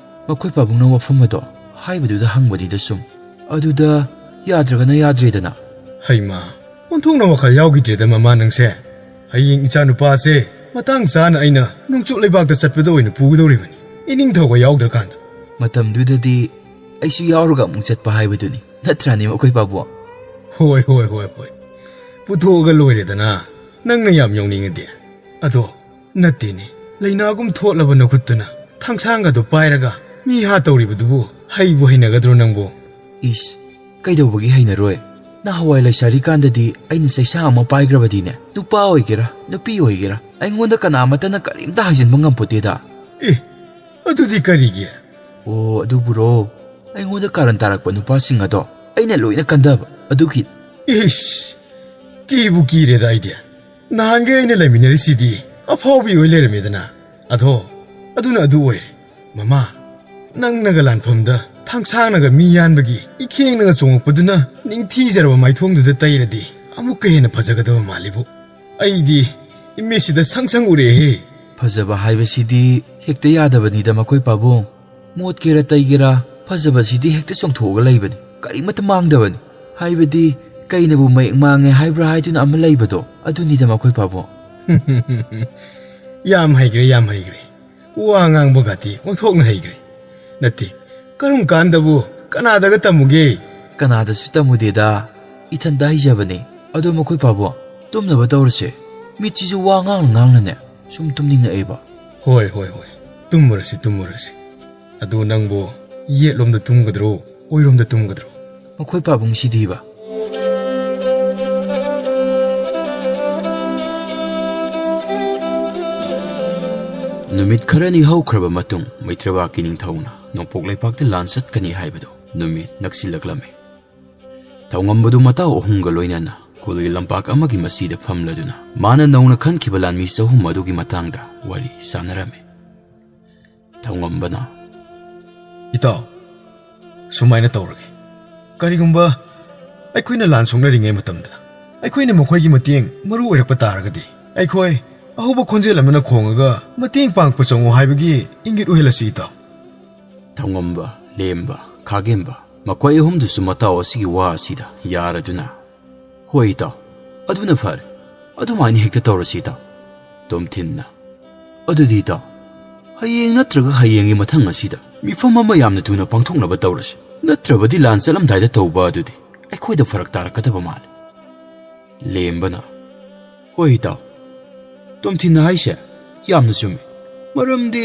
ꯃꯈꯣꯏ ꯄꯥꯕꯨꯡꯅ ꯋꯥꯐꯝ ꯑꯗꯣ ꯍꯥꯏꯕꯗꯨꯗ ꯍꯪꯕꯅꯤꯗ ꯁꯨꯝ꯫ ꯑꯗꯨꯗ ꯌꯥꯗ꯭ꯔꯒꯅ ꯌꯥꯗ꯭ꯔꯦꯗꯅ꯫ ꯍꯩꯃꯥ, ꯑꯣꯟꯊꯣꯛꯅ ꯋꯥꯈꯜ ꯌꯥꯎꯈꯤꯗ꯭ꯔꯦꯗ ꯃꯃꯥ ꯅꯪꯁꯦ꯫ ꯍꯌꯦꯡ ꯏꯆꯥꯅꯨꯄꯥꯁꯦ ꯃꯇꯥꯡ ꯆꯥꯅ ꯑꯩꯅ ꯅꯣꯡꯆꯨꯞ ꯂꯩꯕꯥꯛꯇ ꯆꯠꯄꯗ ꯑꯣꯏꯅ ꯄꯨꯒꯗꯧꯔꯤꯕꯅꯤ, ꯏꯅꯤꯡꯊꯧꯒ ꯌꯥꯎꯗ꯭ꯔꯀꯥꯟꯗ꯫ ꯃꯇꯝꯗꯨꯗꯗꯤ ꯑꯩꯁꯨ ꯌꯥꯎꯔꯒ ꯑꯃꯨꯛ ꯆꯠꯄ ꯍꯥꯏꯕꯗꯨꯅꯤ, ꯅꯠꯇ꯭ꯔꯥꯅꯦ ꯃꯈꯣꯏ ꯄꯥꯕꯨꯡ? ꯍꯣꯏ, ꯍꯣꯏ, ꯍꯣꯏ, ꯍꯣꯏ꯫ ꯄꯨꯊꯣꯛꯑꯒ ꯂꯣꯏꯔꯦꯗꯅ, ꯅꯪꯅ ꯌꯥꯝ ꯌꯥꯎꯅꯤꯡꯉꯗꯤ꯫ ꯑꯗꯣ ꯅꯠꯇꯦꯅꯦ, ꯂꯩꯅꯥꯒꯨꯝ ꯊꯣꯠꯂꯕ ꯅꯈꯨꯠꯇꯨꯅ ꯊꯥꯡꯁꯥꯡꯒꯗꯣ ꯄꯥꯏꯔꯒ ꯃꯤ ꯍꯥꯠꯇꯧꯔꯤꯕꯗꯨꯕꯨ ꯍꯩꯕꯨ ꯍꯩꯅꯒꯗ꯭ꯔꯣ ꯅꯪꯕꯨ? ꯏꯁ, ꯀꯩꯗꯧꯕꯒꯤ ꯍꯩꯅꯔꯣꯏ? ꯅꯍꯥꯟꯋꯥꯏ ꯂꯩꯁꯥꯔꯤꯀꯥꯟꯗꯗꯤ ꯑꯩꯅ ꯆꯩꯁꯥ ꯑꯃ ꯄꯥꯏꯈ꯭ꯔꯕꯗꯤꯅꯦ, ꯅꯨꯄꯥ ꯑꯣꯏꯒꯦꯔꯥ ꯅꯨꯄꯤ ꯑꯣꯏꯒꯦꯔꯥ, ꯑꯩꯉꯣꯟꯗ ꯀꯅꯥꯃꯠꯇꯅ ꯀꯔꯤꯝꯇ ꯍꯥꯏꯖꯤꯟꯕ ꯉꯝꯄꯣꯠꯇꯦꯗ꯫ ꯑꯦ, ꯑꯗꯨꯗꯤ ꯀꯔꯤꯒꯤ? ꯑꯣ, ꯑꯗꯨꯕꯨꯔꯣ, ꯑꯩꯉꯣꯟꯗ ꯀꯥꯔꯟ ꯇꯥꯔꯛꯄ ꯅꯨꯄꯥꯁꯤꯡ ꯑꯗꯣ ꯑꯩꯅ ꯂꯣꯏꯅ ꯀꯟꯗꯕ ꯑꯗꯨꯒꯤ꯫ ꯏꯁ, ꯀꯤꯕꯨ ꯀꯤꯔꯦꯗ ꯑꯩꯗꯤ꯫ ꯅꯍꯥꯟꯒꯩ ꯑꯩꯅ ꯂꯩꯃꯤꯟꯅꯔꯤꯁꯤꯗꯤ ꯑꯐꯥꯎꯕꯤ ꯑꯣꯏ ꯂꯩꯔꯝꯃꯦꯗꯅ꯫ ꯑꯗꯣ, ꯑꯗꯨꯅ ꯑꯗꯨ ꯑꯣꯏꯔꯦ꯫ ꯃꯃꯥ, ꯅꯪꯅꯒ ꯂꯥꯟꯐꯝꯗ ꯊꯥꯡꯁꯥꯡꯅꯒ ꯃꯤ ꯌꯥꯟꯕꯒꯤ ꯏꯈꯦꯡꯅꯒ ꯆꯣꯡꯉꯛꯄꯗꯨꯅ ꯅꯤꯡꯊꯤꯖꯔꯕ ꯃꯥꯏꯊꯣꯡꯗꯨꯗ ꯇꯩꯔꯗꯤ ꯑꯃꯨꯛꯀ ꯍꯦꯟꯅ ꯐꯖꯒꯗꯕ ꯃꯥꯜꯂꯤꯕꯨ꯫ ꯑꯩꯗꯤ ꯏꯃꯤꯠꯁꯤꯗ ꯁꯪ ꯁꯪ ꯎꯔꯦꯍꯦ꯫ ꯐꯖꯕ ꯍꯥꯏꯕꯁꯤꯗꯤ ꯍꯦꯛꯇ ꯌꯥꯗꯕꯅꯤꯗ ꯃꯈꯣꯏ ꯄꯥꯕꯨꯡ꯫ ꯃꯣꯠꯀꯦꯔꯥ ꯇꯩꯒꯦꯔꯥ, ꯐꯖꯕꯁꯤꯗꯤ ꯍꯦꯛꯇ ꯆꯣꯡꯊꯣꯛꯑꯒ ꯂꯩꯕꯅꯤ, ꯀꯔꯤꯃꯠꯇ ꯃꯥꯡꯗꯕꯅꯤ꯫ ꯍꯥꯏꯕꯗꯤ, ꯀꯩꯅꯕꯨ ꯃꯌꯦꯛ ꯃꯥꯡꯉꯦ ꯍꯥꯏꯕ꯭ꯔꯥ ꯍꯥꯏꯗꯨꯅ ꯑꯃ ꯂꯩꯕꯗꯣ, ꯑꯗꯨꯅꯤꯗ ꯃꯈꯣꯏ ꯄꯥꯕꯨꯡ꯫ ꯌꯥꯝ ꯍꯩꯈ꯭ꯔꯦ, ꯌꯥꯝ ꯍꯩꯈ꯭ꯔꯦ꯫ ꯋꯥ ꯉꯥꯡꯕꯒꯗꯤ ꯑꯣꯟꯊꯣꯛꯅ ꯍꯩꯈ꯭ꯔꯦ꯫ ꯅꯠꯇꯦ, ꯀꯔꯝ ꯀꯥꯟꯗꯕꯨ ꯀꯅꯥꯗꯒ ꯇꯝꯃꯨꯒꯦ? ꯀꯅꯥꯗꯁꯨ ꯇꯝꯃꯨꯗꯦꯗ, ꯏꯊꯟꯇ ꯍꯩꯖꯕꯅꯦ꯫ ꯑꯗꯣ ꯃꯈꯣꯏ ꯄꯥꯕꯨꯡ, ꯇꯨꯝꯅꯕ ꯇꯧꯔꯁꯦ꯫ ꯃꯤꯠꯁꯤꯁꯨ ꯋꯥ ꯉꯥꯡꯅ ꯉꯥꯡꯅꯅꯦ ꯁꯨꯝ ꯇꯨꯝꯅꯤꯡꯉꯛꯑꯦꯕ꯫ ꯍꯣꯏ, ꯍꯣꯏ, ꯍꯣꯏ꯫ ꯇꯨꯝꯃꯨꯔꯁꯤ, ꯇꯨꯝꯃꯨꯔꯁꯤ꯫ ꯑꯗꯣ ꯅꯪꯕꯨ ꯌꯦꯠꯂꯣꯝꯗ ꯇꯨꯝꯒꯗ꯭ꯔꯣ, ꯑꯣꯏꯔꯣꯝꯗ ꯇꯨꯝꯒꯗ꯭ꯔꯣ? ꯃꯈꯣꯏ ꯄꯥꯕꯨꯡꯁꯤꯗꯤꯕ꯫ ꯅꯨꯃꯤꯠ ꯈꯔꯅꯤ ꯍꯧꯈ꯭ꯔꯕ ꯃꯇꯨꯡ, ꯃꯩꯇ꯭ꯔꯕꯥꯛꯀꯤ ꯅꯤꯡꯊꯧꯅ ꯅꯣꯡꯄꯣꯛ ꯂꯩꯄꯥꯛꯇ ꯂꯥꯟ ꯆꯠꯀꯅꯤ ꯍꯥꯏꯕꯗꯨ ꯅꯨꯃꯤꯠ ꯅꯛꯁꯤꯜꯂꯛꯂꯝꯃꯤ꯫ ꯊꯧꯉꯝꯕꯗꯨ ꯃꯇꯥꯎ ꯑꯍꯨꯝꯒ ꯂꯣꯏꯅꯅ ꯈꯨꯜꯒꯤ ꯂꯝꯄꯥꯛ ꯑꯃꯒꯤ ꯃꯁꯤꯗ ꯐꯝꯂꯗꯨꯅ ꯃꯥꯅ ꯅꯧꯅ ꯈꯟꯈꯤꯕ ꯂꯥꯟꯃꯤ ꯆꯍꯨꯝ ꯑꯗꯨꯒꯤ ꯃꯇꯥꯡꯗ ꯋꯥꯔꯤ ꯁꯥꯟꯅꯔꯝꯃꯤ꯫ ꯊꯧꯉꯝꯕꯅ, "ꯏꯇꯥꯎ, ꯁꯨꯃꯥꯏꯅ ꯇꯧꯔꯒꯦ꯫ ꯀꯔꯤꯒꯨꯝꯕ ꯑꯩꯈꯣꯏꯅ ꯂꯥꯟ ꯁꯣꯛꯅꯔꯤꯉꯩ ꯃꯇꯝꯗ ꯑꯩꯈꯣꯏꯅ ꯃꯈꯣꯏꯒꯤ ꯃꯇꯦꯡ ꯃꯔꯨ ꯑꯣꯏꯔꯛꯄ ꯇꯥꯔꯒꯗꯤ, ꯑꯩꯈꯣꯏ ꯑꯍꯧꯕ ꯈꯣꯟꯖꯦꯜ ꯑꯃꯅ ꯈꯣꯡꯉꯒ ꯃꯇꯦꯡ ꯄꯥꯡꯕ ꯆꯪꯉꯨ ꯍꯥꯏꯕꯒꯤ ꯏꯪꯒꯤꯠ ꯑꯣꯏꯍꯜꯂꯁꯤ, ꯏꯇꯥꯎ꯫" ꯊꯧꯉꯝꯕ, ꯂꯦꯝꯕ, ꯈꯥꯒꯦꯝꯕ, ꯃꯈꯣꯏ ꯑꯍꯨꯝꯗꯨꯁꯨ ꯃꯇꯥꯎ ꯑꯁꯤꯒꯤ ꯋꯥ ꯑꯁꯤꯗ ꯌꯥꯔꯗꯨꯅ, "ꯍꯣꯏ ꯏꯇꯥꯎ, ꯑꯗꯨꯅ ꯐꯔꯦ꯫ ꯑꯗꯨꯃꯥꯏꯅ ꯍꯦꯛꯇ ꯇꯧꯔꯁꯤ, ꯏꯇꯥꯎ꯫ ꯇꯣꯝꯊꯤꯟꯅ, ꯑꯗꯨꯗꯤ ꯏꯇꯥꯎ, ꯍꯌꯦꯡ ꯅꯠꯇ꯭ꯔꯒ ꯍꯌꯦꯡꯒꯤ ꯃꯊꯪ ꯑꯁꯤꯗ ꯃꯤꯐꯝ ꯑꯃ ꯌꯥꯝꯅ ꯊꯨꯅ ꯄꯥꯡꯊꯣꯛꯅꯕ ꯇꯧꯔꯁꯤ, ꯅꯠꯇ꯭ꯔꯕꯗꯤ ꯂꯥꯟ ꯆꯠꯂꯝꯗꯥꯏꯗ ꯇꯧꯕ ꯑꯗꯨꯗꯤ ꯑꯩꯈꯣꯏꯗ ꯐꯔꯛ ꯇꯥꯔꯛꯀꯗꯕ ꯃꯥꯜꯂꯤ꯫ ꯂꯦꯝꯕꯅ, ꯍꯣꯏ ꯏꯇꯥꯎ, ꯇꯣꯝꯊꯤꯟꯅ ꯍꯥꯏꯁꯦ ꯌꯥꯝꯅ ꯆꯨꯝꯃꯤ꯫ ꯃꯔꯝꯗꯤ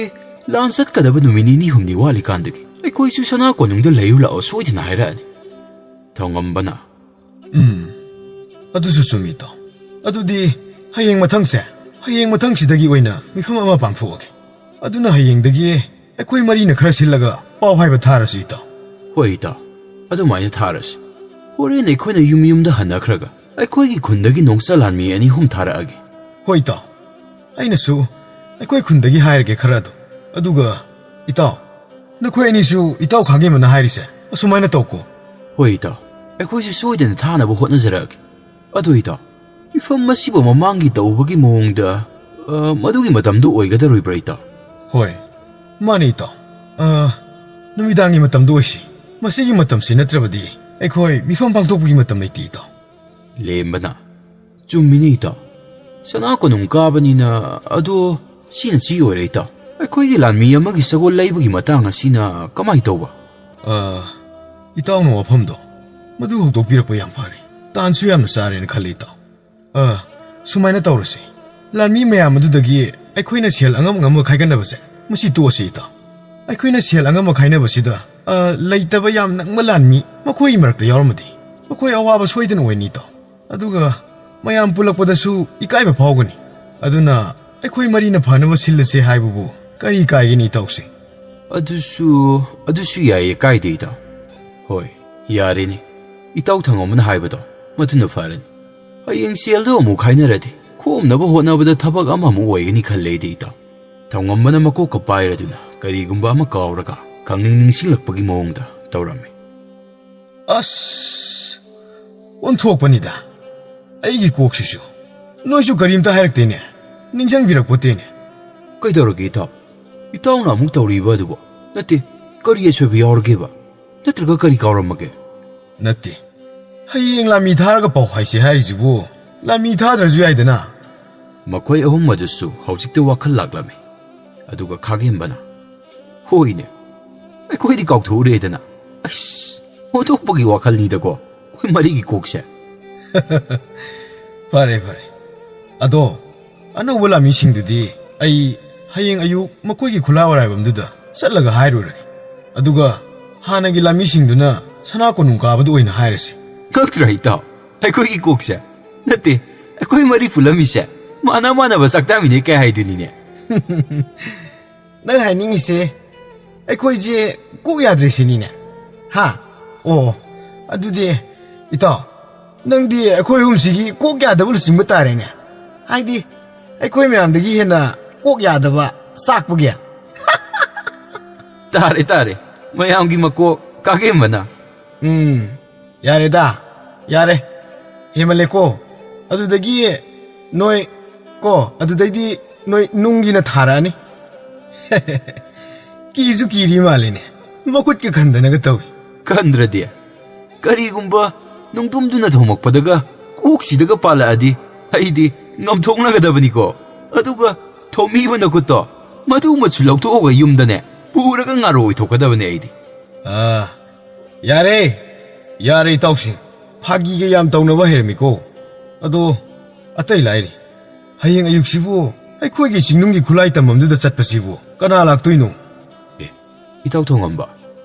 ꯂꯥꯟ ꯆꯠꯀꯗꯕ ꯅꯨꯃꯤꯠ ꯅꯤꯅꯤ ꯍꯨꯝꯅꯤ ꯋꯥꯠꯂꯤꯀꯥꯟꯗꯒꯤ ꯑꯩꯈꯣꯏꯁꯨ ꯁꯅꯥ ꯀꯣꯅꯨꯡꯗ ꯂꯩꯔꯨ ꯂꯥꯛꯑꯣ ꯁꯣꯏꯗꯅ ꯍꯥꯏꯔꯛꯑꯅꯤ꯫ ꯊꯧꯉꯝꯕꯅ, ꯎꯝ, ꯑꯗꯨꯁꯨ ꯆꯨꯝꯃꯤ ꯏꯇꯥꯎ꯫ ꯑꯗꯨꯗꯤ ꯍꯌꯦꯡ ꯃꯊꯪꯁꯦ, ꯍꯌꯦꯡ ꯃꯊꯪꯁꯤꯗꯒꯤ ꯑꯣꯏꯅ ꯃꯤꯐꯝ ꯑꯃ ꯄꯥꯡꯊꯣꯛꯑꯒꯦ꯫ ꯑꯗꯨꯅ ꯍꯌꯦꯡꯗꯒꯤ ꯑꯩꯈꯣꯏ ꯃꯔꯤꯅ ꯈꯔ ꯁꯤꯜꯂꯒ ꯄꯥꯎ ꯍꯥꯏꯕ ꯊꯥꯔꯁꯤ ꯏꯇꯥꯎ꯫ ꯍꯣꯏ ꯏꯇꯥꯎ, ꯑꯗꯨꯃꯥꯏꯅ ꯊꯥꯔꯁꯤ꯫ ꯍꯣꯔꯦꯟ ꯑꯩꯈꯣꯏꯅ ꯌꯨꯝ ꯌꯨꯝꯗ ꯍꯟꯅꯈ꯭ꯔꯒ ꯑꯩꯈꯣꯏꯒꯤ ꯈꯨꯟꯗꯒꯤ ꯅꯣꯡꯆꯠ ꯂꯥꯟꯃꯤ ꯑꯅꯤ ꯑꯍꯨꯝ ꯊꯥꯔꯛꯑꯒꯦ꯫ ꯍꯣꯏ ꯏꯇꯥꯎ, ꯑꯩꯅꯁꯨ ꯑꯩꯈꯣꯏ ꯈꯨꯟꯗꯒꯤ ꯍꯥꯏꯔꯒꯦ ꯈꯔ ꯑꯗꯨꯝ꯫ ꯑꯗꯨꯒ ꯏꯇꯥꯎ, ꯅꯈꯣꯏ ꯑꯅꯤꯁꯨ ꯏꯇꯥꯎ ꯈꯥꯒꯦꯝꯕꯅ ꯍꯥꯏꯔꯤꯁꯦ ꯑꯁꯨꯃꯥꯏꯅ ꯇꯧꯀꯣ꯫ ꯍꯣꯏ ꯏꯇꯥꯎ, ꯑꯩꯈꯣꯏꯁꯨ ꯁꯣꯏꯗꯅ ꯊꯥꯅꯕ ꯍꯣꯠꯅꯖꯔꯛꯑꯒꯦ꯫ ꯑꯗꯨ ꯏꯇꯥꯎ, ꯃꯤꯐꯝ ꯑꯁꯤꯕꯨ ꯃꯃꯥꯡꯒꯤ ꯇꯧꯕꯒꯤ ꯃꯑꯣꯡꯗ, ꯑ, ꯃꯗꯨꯒꯤ ꯃꯇꯝꯗꯨ ꯑꯣꯏꯒꯗꯧꯔꯤꯕ꯭ꯔꯥ ꯏꯇꯥꯎ? ꯍꯣꯏ, ꯃꯥꯅꯤ ꯏꯇꯥꯎ꯫ ꯑ, ꯅꯨꯃꯤꯗꯥꯡꯒꯤ ꯃꯇꯝꯗꯨ ꯑꯣꯏꯁꯤ꯫ ꯃꯁꯤꯒꯤ ꯃꯇꯝꯁꯤ ꯅꯠꯇ꯭ꯔꯕꯗꯤ ꯑꯩꯈꯣꯏ ꯃꯤꯐꯝ ꯄꯥꯡꯊꯣꯛꯄꯒꯤ ꯃꯇꯝ ꯂꯩꯇꯦ ꯏꯇꯥꯎ꯫ ꯂꯦꯝꯕꯅ, ꯆꯨꯝꯃꯤꯅꯦ ꯏꯇꯥꯎ꯫ ꯁꯅꯥ ꯀꯣꯅꯨꯡ ꯀꯥꯕꯅꯤꯅ, ꯑꯗꯣ ꯁꯤꯅ ꯁꯤ ꯑꯣꯏꯔꯦ ꯏꯇꯥꯎ꯫ ꯑꯩꯈꯣꯏꯒꯤ ꯂꯥꯟꯃꯤ ꯑꯃꯒꯤ ꯁꯒꯣꯜ ꯂꯩꯕꯒꯤ ꯃꯇꯥꯡ ꯑꯁꯤꯅ ꯀꯃꯥꯏ ꯇꯧꯕ? ꯑ, ꯏꯇꯥꯎꯅ ꯋꯥꯐꯝꯗꯣ ꯃꯗꯨ ꯍꯧꯗꯣꯛꯄꯤꯔꯛꯄ ꯌꯥꯝ ꯐꯔꯦ꯫ ꯇꯥꯟꯁꯨ ꯌꯥꯝꯅ ꯆꯥꯔꯦꯅ ꯈꯜꯂꯤ ꯏꯇꯥꯎ꯫ ꯑ, ꯁꯨꯃꯥꯏꯅ ꯇꯧꯔꯁꯤ꯫ ꯂꯥꯟꯃꯤ ꯃꯌꯥꯝ ꯑꯗꯨꯗꯒꯤ ꯑꯩꯈꯣꯏꯅ ꯁꯦꯜ ꯑꯉꯝ ꯑꯉꯝꯕ ꯈꯥꯏꯒꯠꯅꯕꯁꯦ ꯃꯁꯤ ꯇꯣꯛꯑꯁꯤ ꯏꯇꯥꯎ꯫ ꯑꯩꯈꯣꯏꯅ ꯁꯦꯜ ꯑꯉꯝꯕ ꯈꯥꯏꯅꯕꯁꯤꯗ, ꯑ, ꯂꯩꯇꯕ ꯌꯥꯝ ꯅꯪꯕ ꯂꯥꯟꯃꯤ ꯃꯈꯣꯏꯒꯤ ꯃꯔꯛꯇ ꯌꯥꯎꯔꯝꯃꯗꯤ ꯃꯈꯣꯏ ꯑꯋꯥꯕ ꯁꯣꯏꯗꯅ ꯑꯣꯏꯅꯤ ꯏꯇꯥꯎ꯫ ꯑꯗꯨꯒ ꯃꯌꯥꯝ ꯄꯨꯜꯂꯛꯄꯗꯁꯨ ꯏꯀꯥꯏꯕ ꯐꯥꯎꯒꯅꯤ꯫ ꯑꯗꯨꯅ ꯑꯩꯈꯣꯏ ꯃꯔꯤꯅ ꯐꯅꯕ ꯁꯤꯜꯂꯁꯦ ꯍꯥꯏꯕꯕꯨ ꯀꯔꯤ ꯀꯥꯏꯒꯅꯤ ꯏꯇꯥꯎꯁꯦ? ꯑꯗꯨꯁꯨ, ꯑꯗꯨꯁꯨ ꯌꯥꯏꯌꯦ, ꯀꯥꯏꯗꯦ ꯏꯇꯥꯎ꯫ ꯍꯣꯏ, ꯌꯥꯔꯦꯅꯦ꯫ ꯏꯇꯥꯎ ꯊꯪꯉꯝꯕꯅ ꯍꯥꯏꯕꯗꯣ ꯃꯗꯨꯅ ꯐꯔꯅꯤ꯫ ꯍꯌꯦꯡ ꯁꯦꯜꯗꯣ ꯑꯃꯨꯛ ꯈꯥꯏꯅꯔꯗꯤ ꯈꯣꯝꯅꯕ ꯍꯣꯠꯅꯕꯗ ꯊꯕꯛ ꯑꯃꯃꯨꯛ ꯑꯣꯏꯒꯅꯤ ꯈꯜꯂꯦ ꯑꯩꯗꯤ ꯏꯇꯥꯎ꯫ ꯊꯧꯉꯝꯕꯅ ꯃꯀꯣꯛꯀ ꯄꯥꯏꯔꯗꯨꯅ ꯀꯔꯤꯒꯨꯝꯕ ꯑꯃ ꯀꯥꯎꯔꯒ ꯈꯪꯅꯤꯡ ꯅꯤꯡꯁꯤꯡꯂꯛꯄꯒꯤ ꯃꯑꯣꯡꯗ ꯇꯧꯔꯝꯃꯤ꯫ ꯑꯁ, ꯑꯣꯟꯊꯣꯛꯄꯅꯤꯗ ꯑꯩꯒꯤ ꯀꯣꯛꯁꯤꯁꯨ꯫ ꯅꯣꯏꯁꯨ ꯀꯔꯤꯝꯇ ꯍꯥꯏꯔꯛꯇꯦꯅꯦ, ꯅꯤꯡꯁꯤꯡꯕꯤꯔꯛꯄꯣꯠꯇꯦꯅꯦ꯫ ꯀꯩꯗꯧꯔꯒꯦ ꯏꯇꯥꯎ? ꯏꯇꯥꯎꯅ ꯑꯃꯨꯛ ꯇꯧꯔꯤꯕ ꯑꯗꯨꯕꯨ? ꯅꯠꯇꯦ, ꯀꯔꯤ ꯑꯁꯣꯏꯕ ꯌꯥꯎꯔꯒꯦꯕ? ꯅꯠꯇ꯭ꯔꯒ ꯀꯔꯤ ꯀꯥꯎꯔꯝꯃꯒꯦ? ꯅꯠꯇꯦ, ꯍꯌꯦꯡ ꯂꯥꯟꯃꯤ ꯊꯥꯔꯒ ꯄꯥꯎ ꯍꯥꯏꯁꯦ ꯍꯥꯏꯔꯤꯁꯤꯕꯨ ꯂꯥꯟꯃꯤ ꯊꯥꯗ꯭ꯔꯁꯨ ꯌꯥꯏꯗꯅ꯫ ꯃꯈꯣꯏ ꯑꯍꯨꯝ ꯑꯗꯨꯁꯨ ꯍꯧꯖꯤꯛꯇ ꯋꯥꯈꯜ ꯂꯥꯛꯂꯝꯃꯤ꯫ ꯑꯗꯨꯒ ꯈꯥꯒꯦꯝꯕꯅ, "ꯍꯣꯏꯅꯦ, ꯑꯩꯈꯣꯏꯗꯤ ꯀꯥꯎꯊꯣꯛꯎꯔꯦꯗꯅ꯫ ꯑꯁ, ꯑꯣꯟꯊꯣꯛꯄꯒꯤ ꯋꯥꯈꯜꯅꯤꯗꯀꯣ ꯑꯩꯈꯣꯏ ꯃꯔꯤꯒꯤ ꯀꯣꯛꯁꯦ꯫" "ꯐꯔꯦ, ꯐꯔꯦ꯫ ꯑꯗꯣ, ꯑꯅꯧꯕ ꯂꯥꯟꯃꯤꯁꯤꯡꯗꯨꯗꯤ ꯑꯩ ꯍꯌꯦꯡ ꯑꯌꯨꯛ ꯃꯈꯣꯏꯒꯤ ꯈꯨꯂꯥ ꯑꯣꯔꯥꯏꯕꯝꯗꯨꯗ ꯆꯠꯂꯒ ꯍꯥꯏꯔꯨꯔꯒꯦ꯫ ꯑꯗꯨꯒ ꯍꯥꯟꯅꯒꯤ ꯂꯥꯟꯃꯤꯁꯤꯡꯗꯨꯅ ꯁꯅꯥ ꯀꯣꯅꯨꯡ ꯀꯥꯕꯗ ꯑꯣꯏꯅ ꯍꯥꯏꯔꯁꯤ꯫" "ꯉꯛꯇ꯭ꯔꯥ, ꯏꯇꯥꯎ? ꯑꯩꯈꯣꯏꯒꯤ ꯀꯣꯛꯁꯦ, ꯅꯠꯇꯦ, ꯑꯩꯈꯣꯏ ꯃꯔꯤ ꯄꯨꯜꯂꯝꯃꯤꯁꯦ ꯃꯥꯟꯅ ꯃꯥꯟꯅꯕ ꯆꯥꯛꯇꯥꯃꯤꯅꯦ ꯀꯩ ꯍꯥꯏꯗꯨꯅꯤꯅꯦ꯫" "ꯅꯪ ꯍꯥꯏꯅꯤꯡꯉꯤꯁꯦ ꯑꯩꯈꯣꯏꯁꯦ ꯀꯣꯛ ꯌꯥꯗ꯭ꯔꯦ ꯁꯤꯅꯤꯅꯦ? ꯍꯥ? ꯑꯣ, ꯑꯗꯨꯗꯤ, ꯏꯇꯥꯎ, ꯅꯪꯗꯤ ꯑꯩꯈꯣꯏ ꯑꯍꯨꯝꯁꯤꯒꯤ ꯀꯣꯛ ꯌꯥꯗꯕ ꯂꯨꯆꯤꯡꯕ ꯇꯥꯔꯦꯅꯦ꯫ ꯍꯥꯏꯗꯤ, ꯑꯩꯈꯣꯏ ꯃꯌꯥꯝꯗꯒꯤ ꯍꯦꯟꯅ ꯀꯣꯛ ꯌꯥꯗꯕ ꯆꯥꯛꯄꯒꯤ꯫" "ꯇꯥꯔꯦ, ꯇꯥꯔꯦ, ꯃꯌꯥꯝꯒꯤ ꯃꯀꯣꯛ ꯀꯥꯒꯦꯝꯕꯅ꯫" "ꯎꯝ, ꯌꯥꯔꯦꯗ, ꯌꯥꯔꯦ꯫ ꯍꯦꯃꯜꯂꯦꯀꯣ꯫ ꯑꯗꯨꯗꯒꯤ ꯅꯣꯏ, ꯀꯣ, ꯑꯗꯨꯗꯩꯗꯤ ꯅꯣꯏ ꯅꯨꯡꯒꯤꯅ ꯊꯥꯔꯛꯑꯅꯤ꯫" "ꯀꯤꯁꯨ ꯀꯤꯔꯤ ꯃꯥꯜꯂꯦꯅꯦ꯫ ꯃꯈꯨꯠꯀ ꯈꯟꯗꯅꯒ ꯇꯧꯏ꯫" "ꯈꯟꯗ꯭ꯔꯗꯤ? ꯀꯔꯤꯒꯨꯝꯕ ꯅꯨꯡꯗꯨꯝꯗꯨꯅ ꯊꯣꯝꯃꯛꯄꯗꯒ ꯀꯣꯛꯁꯤꯗꯒ ꯄꯥꯜꯂꯛꯑꯗꯤ ꯑꯩꯗꯤ ꯉꯝꯊꯣꯛꯅꯒꯗꯕꯅꯤꯀꯣ꯫ ꯑꯗꯨꯒ ꯊꯣꯝꯃꯤꯕ ꯅꯈꯨꯠꯇꯣ ꯃꯗꯨꯃꯁꯨ ꯂꯧꯊꯣꯛꯑꯒ ꯌꯨꯝꯗꯅꯦ ꯄꯨꯔꯒ ꯉꯥꯔꯣ ꯑꯣꯏꯊꯣꯛꯀꯗꯕꯅꯦ ꯑꯩꯗꯤ꯫" "ꯑꯥ, ꯌꯥꯔꯦ, ꯌꯥꯔꯦ ꯏꯇꯥꯎꯁꯤꯡ, ꯐꯥꯒꯤꯒ ꯌꯥꯝ ꯇꯧꯅꯕ ꯍꯩꯔꯝꯃꯤꯀꯣ꯫ ꯑꯗꯣ, ꯑꯇꯩ ꯂꯥꯏꯔꯤ, ꯍꯌꯦꯡ ꯑꯌꯨꯛꯁꯤꯕꯨ ꯑꯩꯈꯣꯏꯒꯤ ꯆꯤꯡꯅꯨꯡꯒꯤ ꯈꯨꯠꯂꯥꯏ ꯇꯝꯐꯝꯗꯨꯗ ꯆꯠꯄꯁꯤꯕꯨ ꯀꯅꯥ ꯂꯥꯛꯇꯣꯏꯅꯣ?" "ꯑꯦ, ꯏꯇꯥꯎ ꯊꯣꯡꯉꯝꯕ,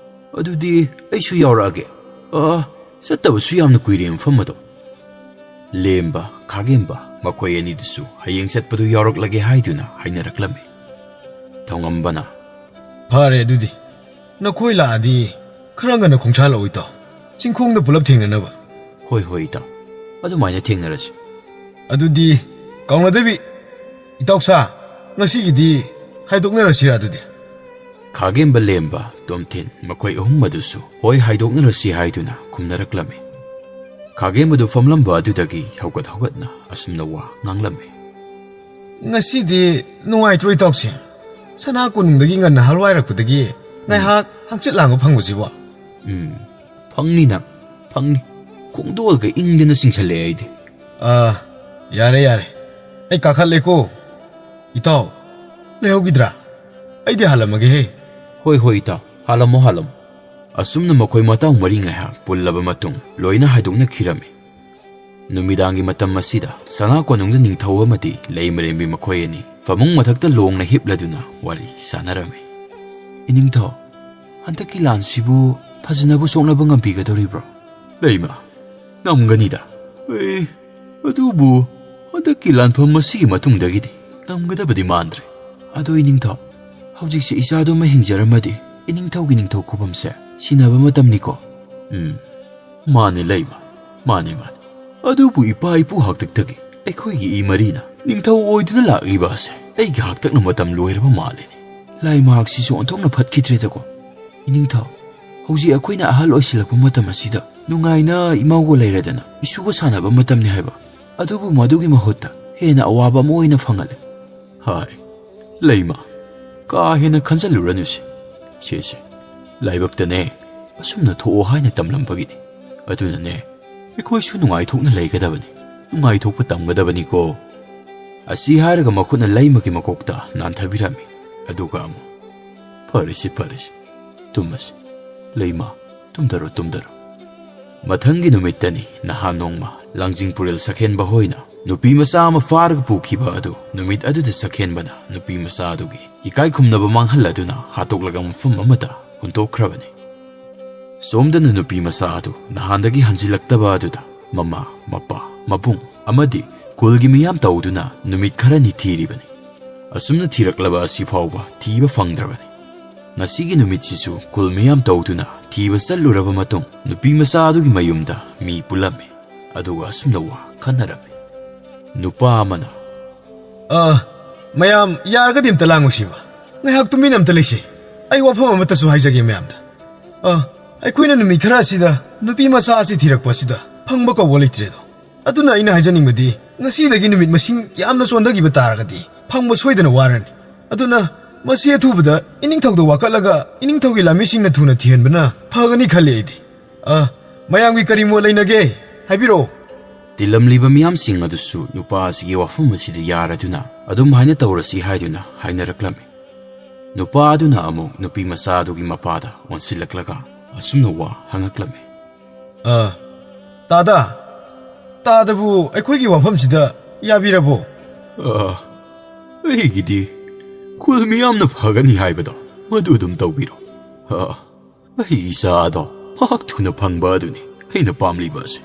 ꯑꯗꯨꯗꯤ ꯑꯩꯁꯨ ꯌꯥꯎꯔꯛꯑꯒꯦ꯫ ꯑ, ꯆꯠꯇꯕꯁꯨ ꯌꯥꯝꯅ ꯀꯨꯏꯔꯦ ꯃꯐꯝ ꯑꯗꯣ꯫" ꯂꯦꯝꯕ, ꯈꯥꯒꯦꯝꯕ ꯃꯈꯣꯏ ꯑꯅꯤꯗꯨꯁꯨ ꯍꯌꯦꯡ ꯆꯠꯄꯗꯨ ꯌꯥꯎꯔꯛꯂꯒꯦ ꯍꯥꯏꯗꯨꯅ ꯍꯥꯏꯅꯔꯛꯂꯝꯃꯤ꯫ ꯊꯣꯡꯉꯝꯕꯅ, "ꯐꯔꯦ ꯑꯗꯨꯗꯤ, ꯅꯈꯣꯏ ꯂꯥꯛꯑꯗꯤ ꯈꯔ ꯉꯟꯅ ꯈꯣꯡꯁꯥꯜꯂꯛꯑꯣ ꯏꯇꯥꯎ, ꯆꯤꯡꯈꯣꯡꯗ ꯄꯨꯂꯞ ꯊꯦꯡꯅꯅꯕ꯫" "ꯍꯣꯏ, ꯍꯣꯏ ꯏꯇꯥꯎ, ꯑꯗꯨꯃꯥꯏꯅ ꯊꯦꯡꯅꯔꯁꯤ꯫" "ꯑꯗꯨꯗꯤ ꯀꯥꯎꯅꯗꯕꯤ, ꯏꯇꯥꯎꯁꯥ, ꯉꯁꯤꯒꯤꯗꯤ ꯍꯥꯏꯗꯣꯛꯅꯔꯁꯤꯔꯥ ꯑꯗꯨꯗꯤ?" ꯈꯥꯒꯦꯝꯕ, ꯂꯦꯝꯕ, ꯇꯣꯝꯊꯤꯟ ꯃꯈꯣꯏ ꯑꯍꯨꯝ ꯑꯗꯨꯁꯨ ꯍꯣꯏ ꯍꯥꯏꯗꯣꯛꯅꯔꯁꯤ ꯍꯥꯏꯗꯨꯅ ꯈꯨꯝꯅꯔꯛꯂꯝꯃꯤ꯫ ꯈꯥꯒꯦꯝꯕꯗꯨ ꯐꯝꯂꯝꯕ ꯑꯗꯨꯗꯒꯤ ꯍꯧꯒꯠ ꯍꯧꯒꯠꯅ ꯑꯁꯨꯝꯅ ꯋꯥ ꯉꯥꯡꯂꯝꯃꯤ꯫ "ꯉꯁꯤꯗꯤ ꯅꯨꯡꯉꯥꯏꯇ꯭ꯔꯣ ꯏꯇꯥꯎꯁꯦ? ꯁꯅꯥ ꯀꯣꯅꯨꯡꯗꯒꯤ ꯉꯟꯅ ꯍꯜꯋꯥꯏꯔꯛꯄꯗꯒꯤ ꯉꯥꯏꯍꯥꯛ ꯍꯪꯆꯤꯠ ꯂꯥꯡꯕ ꯐꯪꯕꯁꯤꯕꯣ?" "ꯎꯝ, ꯐꯪꯅꯤ ꯅꯪ, ꯐꯪꯅꯤ꯫ ꯈꯣꯡꯗꯣꯜꯒ ꯏꯪꯗꯅ ꯆꯤꯡꯁꯜꯂꯛꯑꯦ ꯑꯩꯗꯤ꯫" "ꯑꯥ, ꯌꯥꯔꯦ, ꯌꯥꯔꯦ꯫ ꯑꯩ ꯀꯥꯈꯠꯂꯦꯀꯣ꯫ ꯏꯇꯥꯎ, ꯂꯩꯍꯧꯈꯤꯗ꯭ꯔꯥ? ꯑꯩꯗꯤ ꯍꯥꯜꯂꯝꯃꯒꯦꯍꯦ꯫ "ꯍꯣꯏ, ꯍꯣꯏ, ꯏꯇꯥꯎ꯫ ꯍꯥꯜꯂꯝꯃꯣ, ꯍꯥꯜꯂꯝꯃꯣ꯫" ꯑꯁꯨꯝꯅ ꯃꯈꯣꯏ ꯃꯇꯥꯎ ꯃꯔꯤ ꯉꯥꯏꯍꯥꯛ ꯄꯨꯜꯂꯕ ꯃꯇꯨꯡ, ꯂꯣꯏꯅ ꯍꯥꯏꯗꯣꯛꯅꯈꯤꯔꯝꯃꯤ꯫ ꯅꯨꯃꯤꯗꯥꯡꯒꯤ ꯃꯇꯝ ꯑꯁꯤꯗ ꯁꯅꯥ ꯀꯣꯅꯨꯡꯗ ꯅꯤꯡꯊꯧ ꯑꯃꯗꯤ ꯂꯩꯃꯔꯦꯝꯕꯤ ꯃꯈꯣꯏ ꯑꯅꯤ ꯐꯃꯨꯡ ꯃꯊꯛꯇ ꯂꯣꯡꯅ ꯍꯤꯞꯂꯗꯨꯅ ꯋꯥꯔꯤ ꯁꯥꯟꯅꯔꯝꯃꯤ꯫ "ꯏꯅꯤꯡꯊꯧ, ꯍꯟꯗꯛꯀꯤ ꯂꯥꯟꯁꯤꯕꯨ ꯐꯖꯅꯕꯨ ꯁꯣꯛꯅꯕ ꯉꯝꯕꯤꯒꯗꯧꯔꯤꯕ꯭ꯔꯣ?" "ꯂꯩꯃ, ꯉꯝꯒꯅꯤꯗ꯫ ꯑꯦ, ꯑꯗꯨꯕꯨ ꯍꯟꯗꯛꯀꯤ ꯂꯥꯟꯐꯝ ꯑꯁꯤꯒꯤ ꯃꯇꯨꯡꯗꯒꯤꯗꯤ ꯉꯝꯒꯗꯕꯗꯤ ꯃꯥꯟꯗ꯭ꯔꯦ꯫ ꯑꯗꯣ ꯏꯅꯤꯡꯊꯧ, ꯍꯧꯖꯤꯛꯁꯦ ꯏꯆꯥꯗꯨꯃ ꯍꯤꯡꯖꯔꯝꯃꯗꯤ ꯏꯅꯤꯡꯊꯧꯒꯤ ꯅꯤꯡꯊꯧ ꯈꯨꯕꯝꯁꯦ ꯁꯤꯟꯅꯕ ꯃꯇꯝꯅꯤꯀꯣ?" "ꯎꯝ, ꯃꯥꯅꯦ ꯂꯩꯃ, ꯃꯥꯅꯦ, ꯃꯥꯅꯦ꯫ ꯑꯗꯨꯕꯨ ꯏꯄꯥ ꯏꯄꯨ ꯍꯥꯛꯇꯛꯇꯒꯤ ꯑꯩꯈꯣꯏꯒꯤ ꯏ ꯃꯔꯤꯅ ꯅꯤꯡꯊꯧ ꯑꯣꯏꯗꯨꯅ ꯂꯥꯛꯂꯤꯕ ꯑꯁꯦ ꯑꯩꯒꯤ ꯍꯥꯛꯇꯛꯅ ꯃꯇꯝ ꯂꯣꯏꯔꯕ ꯃꯥꯜꯂꯤꯅꯦ꯫ ꯂꯥꯏꯃꯍꯥꯛꯁꯤꯁꯨ ꯑꯣꯟꯊꯣꯛꯅ ꯐꯠꯈꯤꯗ꯭ꯔꯦꯗꯀꯣ꯫ ꯏꯅꯤꯡꯊꯧ, ꯍꯧꯖꯤꯛ ꯑꯩꯈꯣꯏꯅ ꯑꯍꯜ ꯑꯣꯏꯁꯤꯜꯂꯛꯄ ꯃꯇꯝ ꯑꯁꯤꯗ ꯅꯨꯡꯉꯥꯏꯅ ꯏꯃꯧꯒ ꯂꯩꯔꯗꯅ ꯏꯁꯨꯒ ꯁꯥꯟꯅꯕ ꯃꯇꯝꯅꯤ ꯍꯥꯏꯕ꯫ ꯑꯗꯨꯕꯨ ꯃꯗꯨꯒꯤ ꯃꯍꯨꯠꯇ ꯍꯦꯟꯅ ꯑꯋꯥꯕ ꯑꯃ ꯑꯣꯏꯅ ꯐꯪꯍꯜꯂꯦ꯫" "ꯍꯥꯏ, ꯂꯩꯃ, ꯀꯥ ꯍꯦꯟꯅ ꯈꯟꯖꯜꯂꯨꯔꯅꯨꯁꯦ꯫ ꯁꯦ, ꯁꯦ, ꯂꯥꯏꯕꯛꯇꯅꯦ ꯑꯁꯨꯝꯅ ꯊꯣꯛꯑꯣ ꯍꯥꯏꯅ ꯇꯝꯂꯝꯕꯒꯤꯅꯤ꯫ ꯑꯗꯨꯅꯅꯦ, ꯑꯩꯈꯣꯏꯁꯨ ꯅꯨꯡꯉꯥꯏꯊꯣꯛꯅ ꯂꯩꯒꯗꯕꯅꯤ, ꯅꯨꯡꯉꯥꯏꯊꯣꯛꯄ ꯇꯝꯒꯗꯕꯅꯤꯀꯣ꯫" ꯑꯁꯤ ꯍꯥꯏꯔꯒ ꯃꯈꯨꯠꯅ ꯂꯩꯃꯒꯤ ꯃꯀꯣꯛꯇ ꯅꯥꯟꯊꯕꯤꯔꯝꯃꯤ꯫ ꯑꯗꯨꯒ ꯑꯃꯨꯛ, "ꯐꯔꯦꯁꯦ, ꯐꯔꯦꯁꯦ, ꯇꯨꯝꯃꯁꯤ꯫ ꯂꯩꯃ, ꯇꯨꯝꯊꯔꯣ, ꯇꯨꯝꯊꯔꯣ꯫" ꯃꯊꯪꯒꯤ ꯅꯨꯃꯤꯠꯇꯅꯤ, ꯅꯍꯥꯟ ꯅꯣꯡꯃ ꯂꯥꯡꯖꯤꯡ ꯄꯨꯔꯦꯜ ꯁꯛꯍꯦꯟꯕ ꯍꯣꯏꯅ ꯅꯨꯄꯤ ꯃꯆꯥ ꯑꯃ ꯐꯥꯔꯒ ꯄꯨꯈꯤꯕ ꯑꯗꯨ ꯅꯨꯃꯤꯠ ꯑꯗꯨꯗ ꯁꯛꯍꯦꯟꯕꯅ ꯅꯨꯄꯤ ꯃꯆꯥ ꯑꯗꯨꯒꯤ ꯏꯀꯥꯏ ꯈꯨꯝꯅꯕ ꯃꯥꯡꯍꯜꯂꯗꯨꯅ ꯍꯥꯠꯇꯣꯛꯂꯒ ꯃꯐꯝ ꯑꯃꯗ ꯍꯨꯟꯇꯣꯛꯈ꯭ꯔꯕꯅꯤ꯫ ꯁꯣꯝꯗꯅ ꯅꯨꯄꯤ ꯃꯆꯥ ꯑꯗꯨ ꯅꯍꯥꯟꯗꯒꯤ ꯍꯟꯖꯤꯜꯂꯛꯇꯕ ꯑꯗꯨꯗ ꯃꯃꯥ, ꯃꯄꯥ, ꯃꯕꯨꯡ ꯑꯃꯗꯤ ꯈꯨꯜꯒꯤ ꯃꯤꯌꯥꯝ ꯇꯧꯗꯨꯅ ꯅꯨꯃꯤꯠ ꯈꯔꯅꯤ ꯊꯤꯔꯤꯕꯅꯤ꯫ ꯑꯁꯨꯝꯅ ꯊꯤꯔꯛꯂꯕ ꯑꯁꯤ ꯐꯥꯎꯕ ꯊꯤꯕ ꯐꯪꯗ꯭ꯔꯕꯅꯤ꯫ ꯉꯁꯤꯒꯤ ꯅꯨꯃꯤꯠꯁꯤꯁꯨ ꯈꯨꯜ ꯃꯤꯌꯥꯝ ꯇꯧꯗꯨꯅ ꯊꯤꯕ ꯆꯠꯂꯨꯔꯕ ꯃꯇꯨꯡ ꯅꯨꯄꯤ ꯃꯆꯥ ꯑꯗꯨꯒꯤ ꯃꯌꯨꯝꯗ ꯃꯤ ꯄꯨꯜꯂꯝꯃꯤ꯫ ꯑꯗꯨꯒ ꯑꯁꯨꯝꯅ ꯋꯥ ꯈꯟꯅꯔꯝꯃꯤ꯫ ꯅꯨꯄꯥ ꯑꯃꯅ, "ꯑ, ꯃꯌꯥꯝ ꯌꯥꯔꯒꯗꯤ ꯑꯝꯇ ꯂꯥꯡꯉꯨꯁꯤꯕ꯫ ꯉꯥꯏꯍꯥꯛ ꯇꯨꯃꯤꯟꯅ ꯑꯝꯇ ꯂꯩꯁꯤ꯫ ꯑꯩ ꯋꯥꯐꯝ ꯑꯃꯠꯇꯁꯨ ꯍꯥꯏꯖꯒꯦ ꯃꯌꯥꯝꯗ꯫ ꯑ, ꯑꯩꯈꯣꯏꯅ ꯅꯨꯃꯤꯠ ꯈꯔ ꯑꯁꯤꯗ ꯅꯨꯄꯤ ꯃꯆꯥ ꯑꯁꯤ ꯊꯤꯔꯛꯄ ꯑꯁꯤꯗ ꯐꯪꯕ ꯀꯧꯕ ꯂꯩꯇ꯭ꯔꯦꯗꯣ꯫ ꯑꯗꯨꯅ ꯑꯩꯅ ꯍꯥꯏꯖꯅꯤꯡꯕꯗꯤ ꯉꯁꯤꯗꯒꯤ ꯅꯨꯃꯤꯠ ꯃꯁꯤꯡ ꯌꯥꯝꯅ ꯆꯣꯟꯊꯈꯤꯕ ꯇꯥꯔꯒꯗꯤ ꯐꯪꯕ ꯁꯣꯏꯗꯅ ꯋꯥꯔꯅꯤ꯫ ꯑꯗꯨꯅ ꯃꯁꯤ ꯑꯊꯨꯕꯗ ꯏꯅꯤꯡꯊꯧꯗ ꯋꯥꯀꯠꯂꯒ ꯏꯅꯤꯡꯊꯧꯒꯤ ꯂꯥꯟꯃꯤꯁꯤꯡꯅ ꯊꯨꯅ ꯊꯤꯍꯟꯕꯅ ꯐꯒꯅꯤ ꯈꯜꯂꯤ ꯑꯩꯗꯤ꯫ ꯑ, ꯃꯌꯥꯝꯒꯤ ꯀꯔꯤ ꯃꯣꯠ ꯂꯩꯅꯒꯦ? ꯍꯥꯏꯕꯤꯔꯛꯑꯣ꯫" ꯇꯤꯜꯂꯝꯂꯤꯕ ꯃꯤꯌꯥꯝꯁꯤꯡ ꯑꯗꯨꯁꯨ ꯅꯨꯄꯥ ꯑꯁꯤꯒꯤ ꯋꯥꯐꯝ ꯑꯁꯤꯗ ꯌꯥꯔꯗꯨꯅ ꯑꯗꯨꯝ ꯍꯥꯏꯅ ꯇꯧꯔꯁꯤ ꯍꯥꯏꯗꯨꯅ ꯍꯥꯏꯅꯔꯛꯂꯝꯃꯤ꯫ ꯅꯨꯄꯥ ꯑꯗꯨꯅ ꯑꯃꯨꯛ ꯅꯨꯄꯤ ꯃꯆꯥ ꯑꯗꯨꯒꯤ ꯃꯄꯥꯗ ꯑꯣꯟꯁꯤꯜꯂꯛꯂꯒ ꯑꯁꯨꯝꯅ ꯋꯥ ꯍꯪꯉꯛꯂꯝꯃꯤ꯫ "ꯑ, ꯇꯥꯗ, ꯇꯥꯗꯕꯨ ꯑꯩꯈꯣꯏꯒꯤ ꯋꯥꯐꯝꯁꯤꯗ ꯌꯥꯕꯤꯔꯕꯣ?" "ꯑ, ꯑꯩꯒꯤꯗꯤ ꯈꯨꯜ ꯃꯤꯌꯥꯝꯅ ꯐꯒꯅꯤ ꯍꯥꯏꯕꯗꯣ ꯃꯗꯨ ꯑꯗꯨꯝ ꯇꯧꯕꯤꯔꯣ꯫ ꯑ, ꯑꯩ ꯏꯆꯥ ꯑꯗꯣ ꯃꯍꯥꯛ ꯊꯨꯅ ꯐꯪꯕ ꯑꯗꯨꯅꯤ ꯑꯩꯅ ꯄꯥꯝꯂꯤꯕ ꯑꯁꯤ꯫"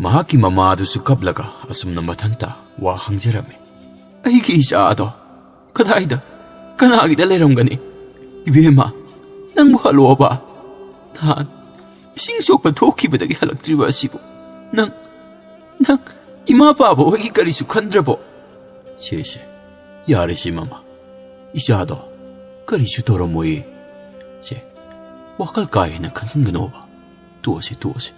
ꯃꯍꯥꯛꯀꯤ ꯃꯃꯥ ꯑꯗꯨꯁꯨ ꯀꯞꯂꯒ ꯑꯁꯨꯝꯅ ꯃꯊꯟꯇ ꯋꯥ ꯍꯪꯖꯔꯝꯃꯤ꯫ "ꯑꯩꯒꯤ ꯏꯆꯥ ꯑꯗꯣ ꯀꯗꯥꯏꯗ, ꯀꯅꯥꯒꯤꯗ ꯂꯩꯔꯝꯒꯅꯤ? ꯏꯕꯦꯝꯃ, ꯅꯪꯕꯨ ꯍꯜꯂꯛꯑꯣꯕ꯫ ꯅꯍꯥꯟ ꯏꯁꯤꯡ ꯁꯣꯛꯄ ꯊꯣꯛꯈꯤꯕꯗꯒꯤ ꯍꯜꯂꯛꯇ꯭ꯔꯤꯕ ꯑꯁꯤꯕꯨ ꯅꯪ, ꯅꯪ ꯏꯃꯥ ꯄꯥꯕ ꯍꯣꯏꯒꯤ ꯀꯔꯤꯁꯨ ꯈꯟꯗ꯭ꯔꯕꯣ?" "ꯁꯦ, ꯁꯦ, ꯌꯥꯔꯦꯁꯦ ꯃꯃꯥ, ꯏꯆꯥꯗꯣ ꯀꯔꯤꯁꯨ ꯇꯧꯔꯝꯃꯣꯏꯌꯦ꯫ ꯁꯦ, ꯋꯥꯈꯜ ꯀꯥ ꯍꯦꯟꯅ ꯈꯟꯖꯤꯟꯒꯅꯣꯕ꯫ ꯇꯣꯛꯑꯁꯤ, ꯇꯣꯛꯑꯁꯤ꯫"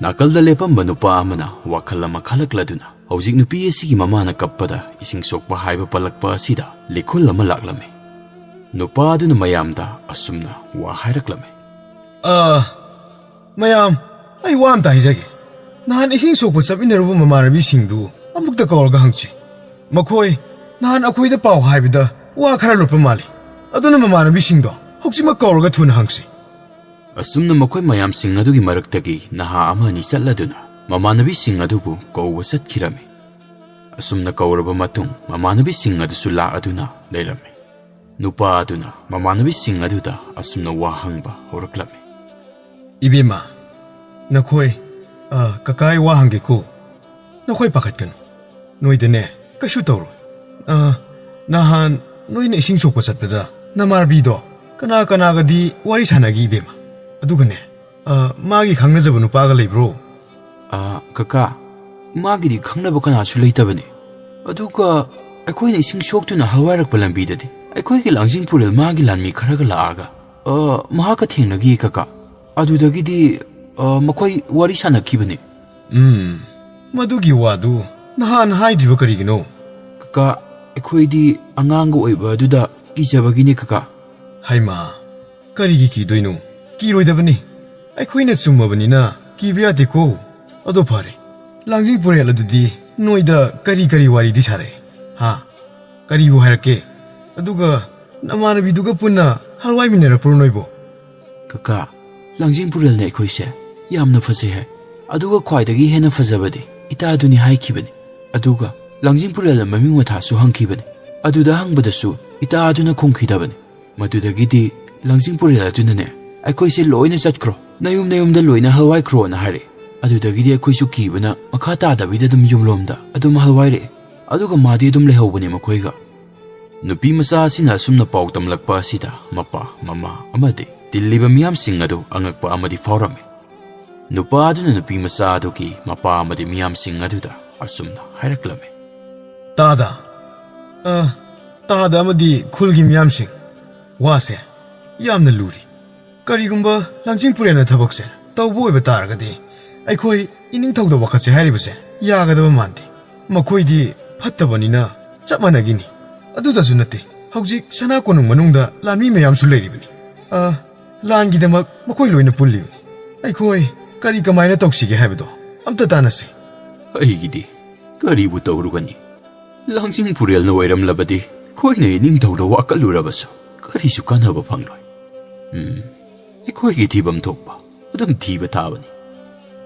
ꯅꯥꯀꯜꯗ ꯂꯦꯞꯄꯝꯕ ꯅꯨꯄꯥ ꯑꯃꯅ ꯋꯥꯈꯜ ꯑꯃ ꯈꯜꯂꯛꯂꯗꯨꯅ ꯍꯧꯖꯤꯛ ꯅꯨꯄꯤ ꯑꯁꯤꯒꯤ ꯃꯃꯥꯅ ꯀꯞꯄꯗ ꯏꯁꯤꯡ ꯁꯣꯛꯄ ꯍꯥꯏꯕ ꯄꯜꯂꯛꯄ ꯑꯁꯤꯗ ꯂꯤꯈꯨꯜ ꯑꯃ ꯂꯥꯛꯂꯝꯃꯤ꯫ ꯅꯨꯄꯥ ꯑꯗꯨꯅ ꯃꯌꯥꯝꯗ ꯑꯁꯨꯝꯅ ꯋꯥ ꯍꯥꯏꯔꯛꯂꯝꯃꯤ꯫ "ꯑ, ꯃꯌꯥꯝ, ꯑꯩ ꯋꯥ ꯑꯝꯇ ꯍꯥꯏꯖꯒꯦ꯫ ꯅꯍꯥꯟ ꯏꯁꯤꯡ ꯁꯣꯛꯄ ꯆꯠꯃꯤꯟꯅꯔꯨꯕ ꯃꯃꯥꯟꯅꯕꯤꯁꯤꯡꯗꯨ ꯑꯃꯨꯛꯇ ꯀꯧꯔꯒ ꯍꯪꯁꯤ꯫ ꯃꯈꯣꯏ ꯅꯍꯥꯟ ꯑꯩꯈꯣꯏꯗ ꯄꯥꯎ ꯍꯥꯏꯕꯗ ꯋꯥ ꯈꯔ ꯂꯣꯠꯄ ꯃꯥꯜꯂꯤ꯫ ꯑꯗꯨꯅ ꯃꯃꯥꯟꯅꯕꯤꯁꯤꯡꯗꯣ ꯍꯧꯖꯤꯛꯃꯛ ꯀꯧꯔꯒ ꯊꯨꯅ ꯍꯪꯁꯤ꯫" ꯑꯁꯨꯝꯅ ꯃꯈꯣꯏ ꯃꯌꯥꯝꯁꯤꯡ ꯑꯗꯨꯒꯤ ꯃꯔꯛꯇꯒꯤ ꯅꯍꯥ ꯑꯃ ꯑꯅꯤ ꯆꯠꯂꯗꯨꯅ ꯃꯃꯥꯟꯅꯕꯤꯁꯤꯡ ꯑꯗꯨꯕꯨ ꯀꯧꯕ ꯆꯠꯈꯤꯔꯝꯃꯤ꯫ ꯑꯁꯨꯝꯅ ꯀꯧꯔꯕ ꯃꯇꯨꯡ ꯃꯃꯥꯟꯅꯕꯤꯁꯤꯡ ꯑꯗꯨꯁꯨ ꯂꯥꯛꯑꯗꯨꯅ ꯂꯩꯔꯝꯃꯤ꯫ ꯅꯨꯄꯥ ꯑꯗꯨꯅ ꯃꯃꯥꯟꯅꯕꯤꯁꯤꯡ ꯑꯗꯨꯗ ꯑꯁꯨꯝꯅ ꯋꯥ ꯍꯪꯕ ꯍꯧꯔꯛꯂꯝꯃꯤ꯫ "ꯏꯕꯦꯝꯃ, ꯅꯈꯣꯏ, ꯑ, ꯀꯀꯥ ꯑꯩ ꯋꯥ ꯍꯪꯒꯦꯀꯣ꯫ ꯅꯈꯣꯏ ꯄꯥꯈꯠꯀꯅꯨ꯫ ꯅꯣꯏꯗꯅꯦ ꯀꯩꯁꯨ ꯇꯧꯔꯣꯏ꯫ ꯑ, ꯅꯍꯥꯟ ꯅꯣꯏꯅ ꯏꯁꯤꯡ ꯁꯣꯛꯄ ꯆꯠꯄꯗ ꯅꯃꯥꯟꯅꯕꯤꯗꯣ ꯀꯅꯥ ꯀꯅꯥꯒꯗꯤ ꯋꯥꯔꯤ ꯁꯥꯟꯅꯈꯤ ꯏꯕꯦꯝꯃ? ꯑꯗꯨꯒꯅꯦ, ꯑ, ꯃꯥꯒꯤ ꯈꯪꯅꯖꯕ ꯅꯨꯄꯥꯒ ꯂꯩꯕ꯭ꯔꯣ?" "ꯑ, ꯀꯀꯥ, ꯃꯥꯒꯤꯗꯤ ꯈꯪꯅꯕ ꯀꯅꯥꯁꯨ ꯂꯩꯇꯕꯅꯤ꯫ ꯑꯗꯨꯒ ꯑꯩꯈꯣꯏꯅ ꯏꯁꯤꯡ ꯁꯣꯛꯇꯨꯅ ꯍꯋꯥꯏꯔꯛꯄ ꯂꯝꯕꯤꯗꯗꯤ ꯑꯩꯈꯣꯏꯒꯤ ꯂꯥꯡꯖꯤꯡ ꯄꯨꯔꯦꯜ ꯃꯥꯒꯤ ꯂꯥꯟꯃꯤ ꯈꯔꯒ ꯂꯥꯛꯑꯒ, ꯑ, ꯃꯍꯥꯛꯀ ꯊꯦꯡꯅꯈꯤ ꯀꯀꯥ꯫ ꯑꯗꯨꯗꯒꯤꯗꯤ, ꯑ, ꯃꯈꯣꯏ ꯋꯥꯔꯤ ꯁꯥꯟꯅꯈꯤꯕꯅꯤ꯫" "ꯎꯝ, ꯃꯗꯨꯒꯤ ꯋꯥꯗꯨ ꯅꯍꯥꯟ ꯍꯥꯏꯗ꯭ꯔꯤꯕ ꯀꯔꯤꯒꯤꯅꯣ?" "ꯀꯀꯥ, ꯑꯩꯈꯣꯏꯗꯤ ꯑꯉꯥꯡꯒ ꯑꯣꯏꯕ ꯑꯗꯨꯗ ꯀꯤꯖꯕꯒꯤꯅꯤ ꯀꯀꯥ꯫" "ꯍꯩꯃꯥ, ꯀꯔꯤꯒꯤ ꯀꯤꯗꯣꯏꯅꯣ? ꯀꯤꯔꯣꯏꯗꯕꯅꯤ꯫ ꯑꯩꯈꯣꯏꯅ ꯆꯨꯝꯃꯕꯅꯤꯅ ꯀꯤꯕ ꯌꯥꯗꯦꯀꯣ꯫ ꯑꯗꯣ ꯐꯔꯦ, ꯂꯥꯡꯖꯤꯡ ꯄꯨꯔꯦꯜ ꯑꯗꯨꯗꯤ ꯅꯣꯏꯗ ꯀꯔꯤ ꯀꯔꯤ ꯋꯥꯔꯤꯗꯤ ꯁꯥꯔꯦ? ꯍꯥ? ꯀꯔꯤꯕꯨ ꯍꯥꯏꯔꯛꯀꯦ? ꯑꯗꯨꯒ ꯅꯃꯥꯟꯅꯕꯤꯗꯨꯒ ꯄꯨꯟꯅ ꯍꯜꯋꯥꯏꯃꯤꯟꯅꯔꯛꯄ꯭ꯔꯣ ꯅꯣꯏꯕꯣ? ꯀꯀꯥ, ꯂꯥꯡꯖꯤꯡ ꯄꯨꯔꯦꯜꯅ ꯑꯩꯈꯣꯏꯁꯦ ꯌꯥꯝꯅ ꯐꯖꯩ ꯍꯥꯏ꯫ ꯑꯗꯨꯒ ꯈ꯭ꯋꯥꯏꯗꯒꯤ ꯍꯦꯟꯅ ꯐꯖꯕꯗꯤ ꯏꯇꯥ ꯑꯗꯨꯅꯤ ꯍꯥꯏꯈꯤꯕꯅꯤ꯫ ꯑꯗꯨꯒ ꯂꯥꯡꯖꯤꯡ ꯄꯨꯔꯦꯜꯅ ꯃꯃꯤꯡ ꯃꯊꯥꯁꯨ ꯍꯪꯈꯤꯕꯅꯤ꯫ ꯑꯗꯨꯗ ꯍꯪꯕꯗꯁꯨ ꯏꯇꯥ ꯑꯗꯨꯅ ꯈꯨꯝꯈꯤꯗꯕꯅꯤ꯫ ꯃꯗꯨꯗꯒꯤꯗꯤ ꯂꯥꯡꯖꯤꯡ ꯄꯨꯔꯦꯜ ꯑꯗꯨꯅꯅꯦ, "ꯑꯩꯈꯣꯏꯁꯦ ꯂꯣꯏꯅ ꯆꯠꯈ꯭ꯔꯣ, ꯅꯌꯨꯝ ꯅꯌꯨꯝꯗ ꯂꯣꯏꯅ ꯍꯜꯋꯥꯏꯈ꯭ꯔꯣꯅ" ꯍꯥꯏꯔꯛꯑꯦ꯫ ꯑꯗꯨꯗꯒꯤꯗꯤ ꯑꯩꯈꯣꯏꯁꯨ ꯀꯤꯕꯅ ꯃꯈꯥ ꯇꯥꯗꯕꯤꯗ ꯑꯗꯨꯝ ꯌꯨꯝꯂꯣꯝꯗ ꯑꯗꯨꯝ ꯍꯜꯋꯥꯏꯔꯛꯑꯦ꯫ ꯑꯗꯨꯒ ꯃꯥꯗꯤ ꯑꯗꯨꯝ ꯂꯩꯍꯧꯕꯅꯦ ꯃꯈꯣꯏꯒ꯫ ꯅꯨꯄꯤ ꯃꯆꯥ ꯑꯁꯤꯅ ꯑꯁꯨꯝꯅ ꯄꯥꯎ ꯇꯝꯂꯛꯄ ꯑꯁꯤꯗ ꯃꯄꯥ, ꯃꯃꯥ ꯑꯃꯗꯤ ꯇꯤꯜꯂꯤꯕ ꯃꯤꯌꯥꯝꯁꯤꯡ ꯑꯗꯨ ꯑꯉꯛꯄ ꯑꯃꯗꯤ ꯐꯥꯎꯔꯝꯃꯤ꯫ ꯅꯨꯄꯥ ꯑꯗꯨꯅ ꯅꯨꯄꯤ ꯃꯆꯥ ꯑꯗꯨꯒꯤ ꯃꯄꯥ ꯑꯃꯗꯤ ꯃꯤꯌꯥꯝꯁꯤꯡ ꯑꯗꯨꯗ ꯑꯁꯨꯝꯅ ꯍꯥꯏꯔꯛꯂꯝꯃꯤ꯫ ꯇꯥꯗ, ꯑ, ꯇꯥꯗ ꯑꯃꯗꯤ ꯈꯨꯜꯒꯤ ꯃꯤꯌꯥꯝꯁꯤꯡ, ꯋꯥꯁꯦ ꯌꯥꯝꯅ ꯂꯨꯔꯤ꯫ ꯀꯔꯤꯒꯨꯝꯕ ꯂꯥꯡꯖꯤꯡ ꯄꯨꯔꯦꯜꯅ ꯊꯕꯛꯁꯦ ꯇꯧꯕ ꯑꯣꯏꯕ ꯇꯥꯔꯒꯗꯤ, ꯑꯩꯈꯣꯏ ꯏꯅꯤꯡꯊꯧꯗ ꯋꯥꯀꯠꯁꯦ ꯍꯥꯏꯔꯤꯕꯁꯦ ꯌꯥꯒꯗꯕ ꯃꯥꯟꯗꯦ꯫ ꯃꯈꯣꯏꯗꯤ ꯐꯠꯇꯕꯅꯤꯅ ꯆꯞ ꯃꯥꯟꯅꯒꯤꯅꯤ꯫ ꯑꯗꯨꯗꯁꯨ ꯅꯠꯇꯦ, ꯍꯧꯖꯤꯛ ꯁꯅꯥ ꯀꯣꯅꯨꯡ ꯃꯅꯨꯡꯗ ꯂꯥꯟꯃꯤ ꯃꯌꯥꯝꯁꯨ ꯂꯩꯔꯤꯕꯅꯤ꯫ ꯑ, ꯂꯥꯟꯒꯤꯗꯃꯛ ꯃꯈꯣꯏ ꯂꯣꯏꯅ ꯄꯨꯜꯂꯤꯕꯅꯤ꯫ ꯑꯩꯈꯣꯏ ꯀꯔꯤ ꯀꯃꯥꯏꯅ ꯇꯧꯁꯤꯒꯦ ꯍꯥꯏꯕꯗꯣ ꯑꯝꯇ ꯇꯥꯟꯅꯁꯤ꯫ ꯑꯩꯒꯤꯗꯤ ꯀꯔꯤꯕꯨ ꯇꯧꯔꯨꯒꯅꯤ? ꯂꯥꯡꯖꯤꯡ ꯄꯨꯔꯦꯜꯅ ꯑꯣꯏꯔꯝꯂꯕꯗꯤ ꯑꯩꯈꯣꯏꯅ ꯏꯅꯤꯡꯊꯧꯗ ꯋꯥꯀꯠꯂꯨꯔꯕꯁꯨ ꯀꯔꯤꯁꯨ ꯀꯥꯟꯅꯕ ꯐꯪꯂꯣꯏ꯫ ꯎꯝ, ꯑꯩꯈꯣꯏꯒꯤ ꯊꯤꯐꯝ ꯊꯣꯛꯄ ꯑꯗꯨꯝ ꯊꯤꯕ ꯇꯥꯕꯅꯤ꯫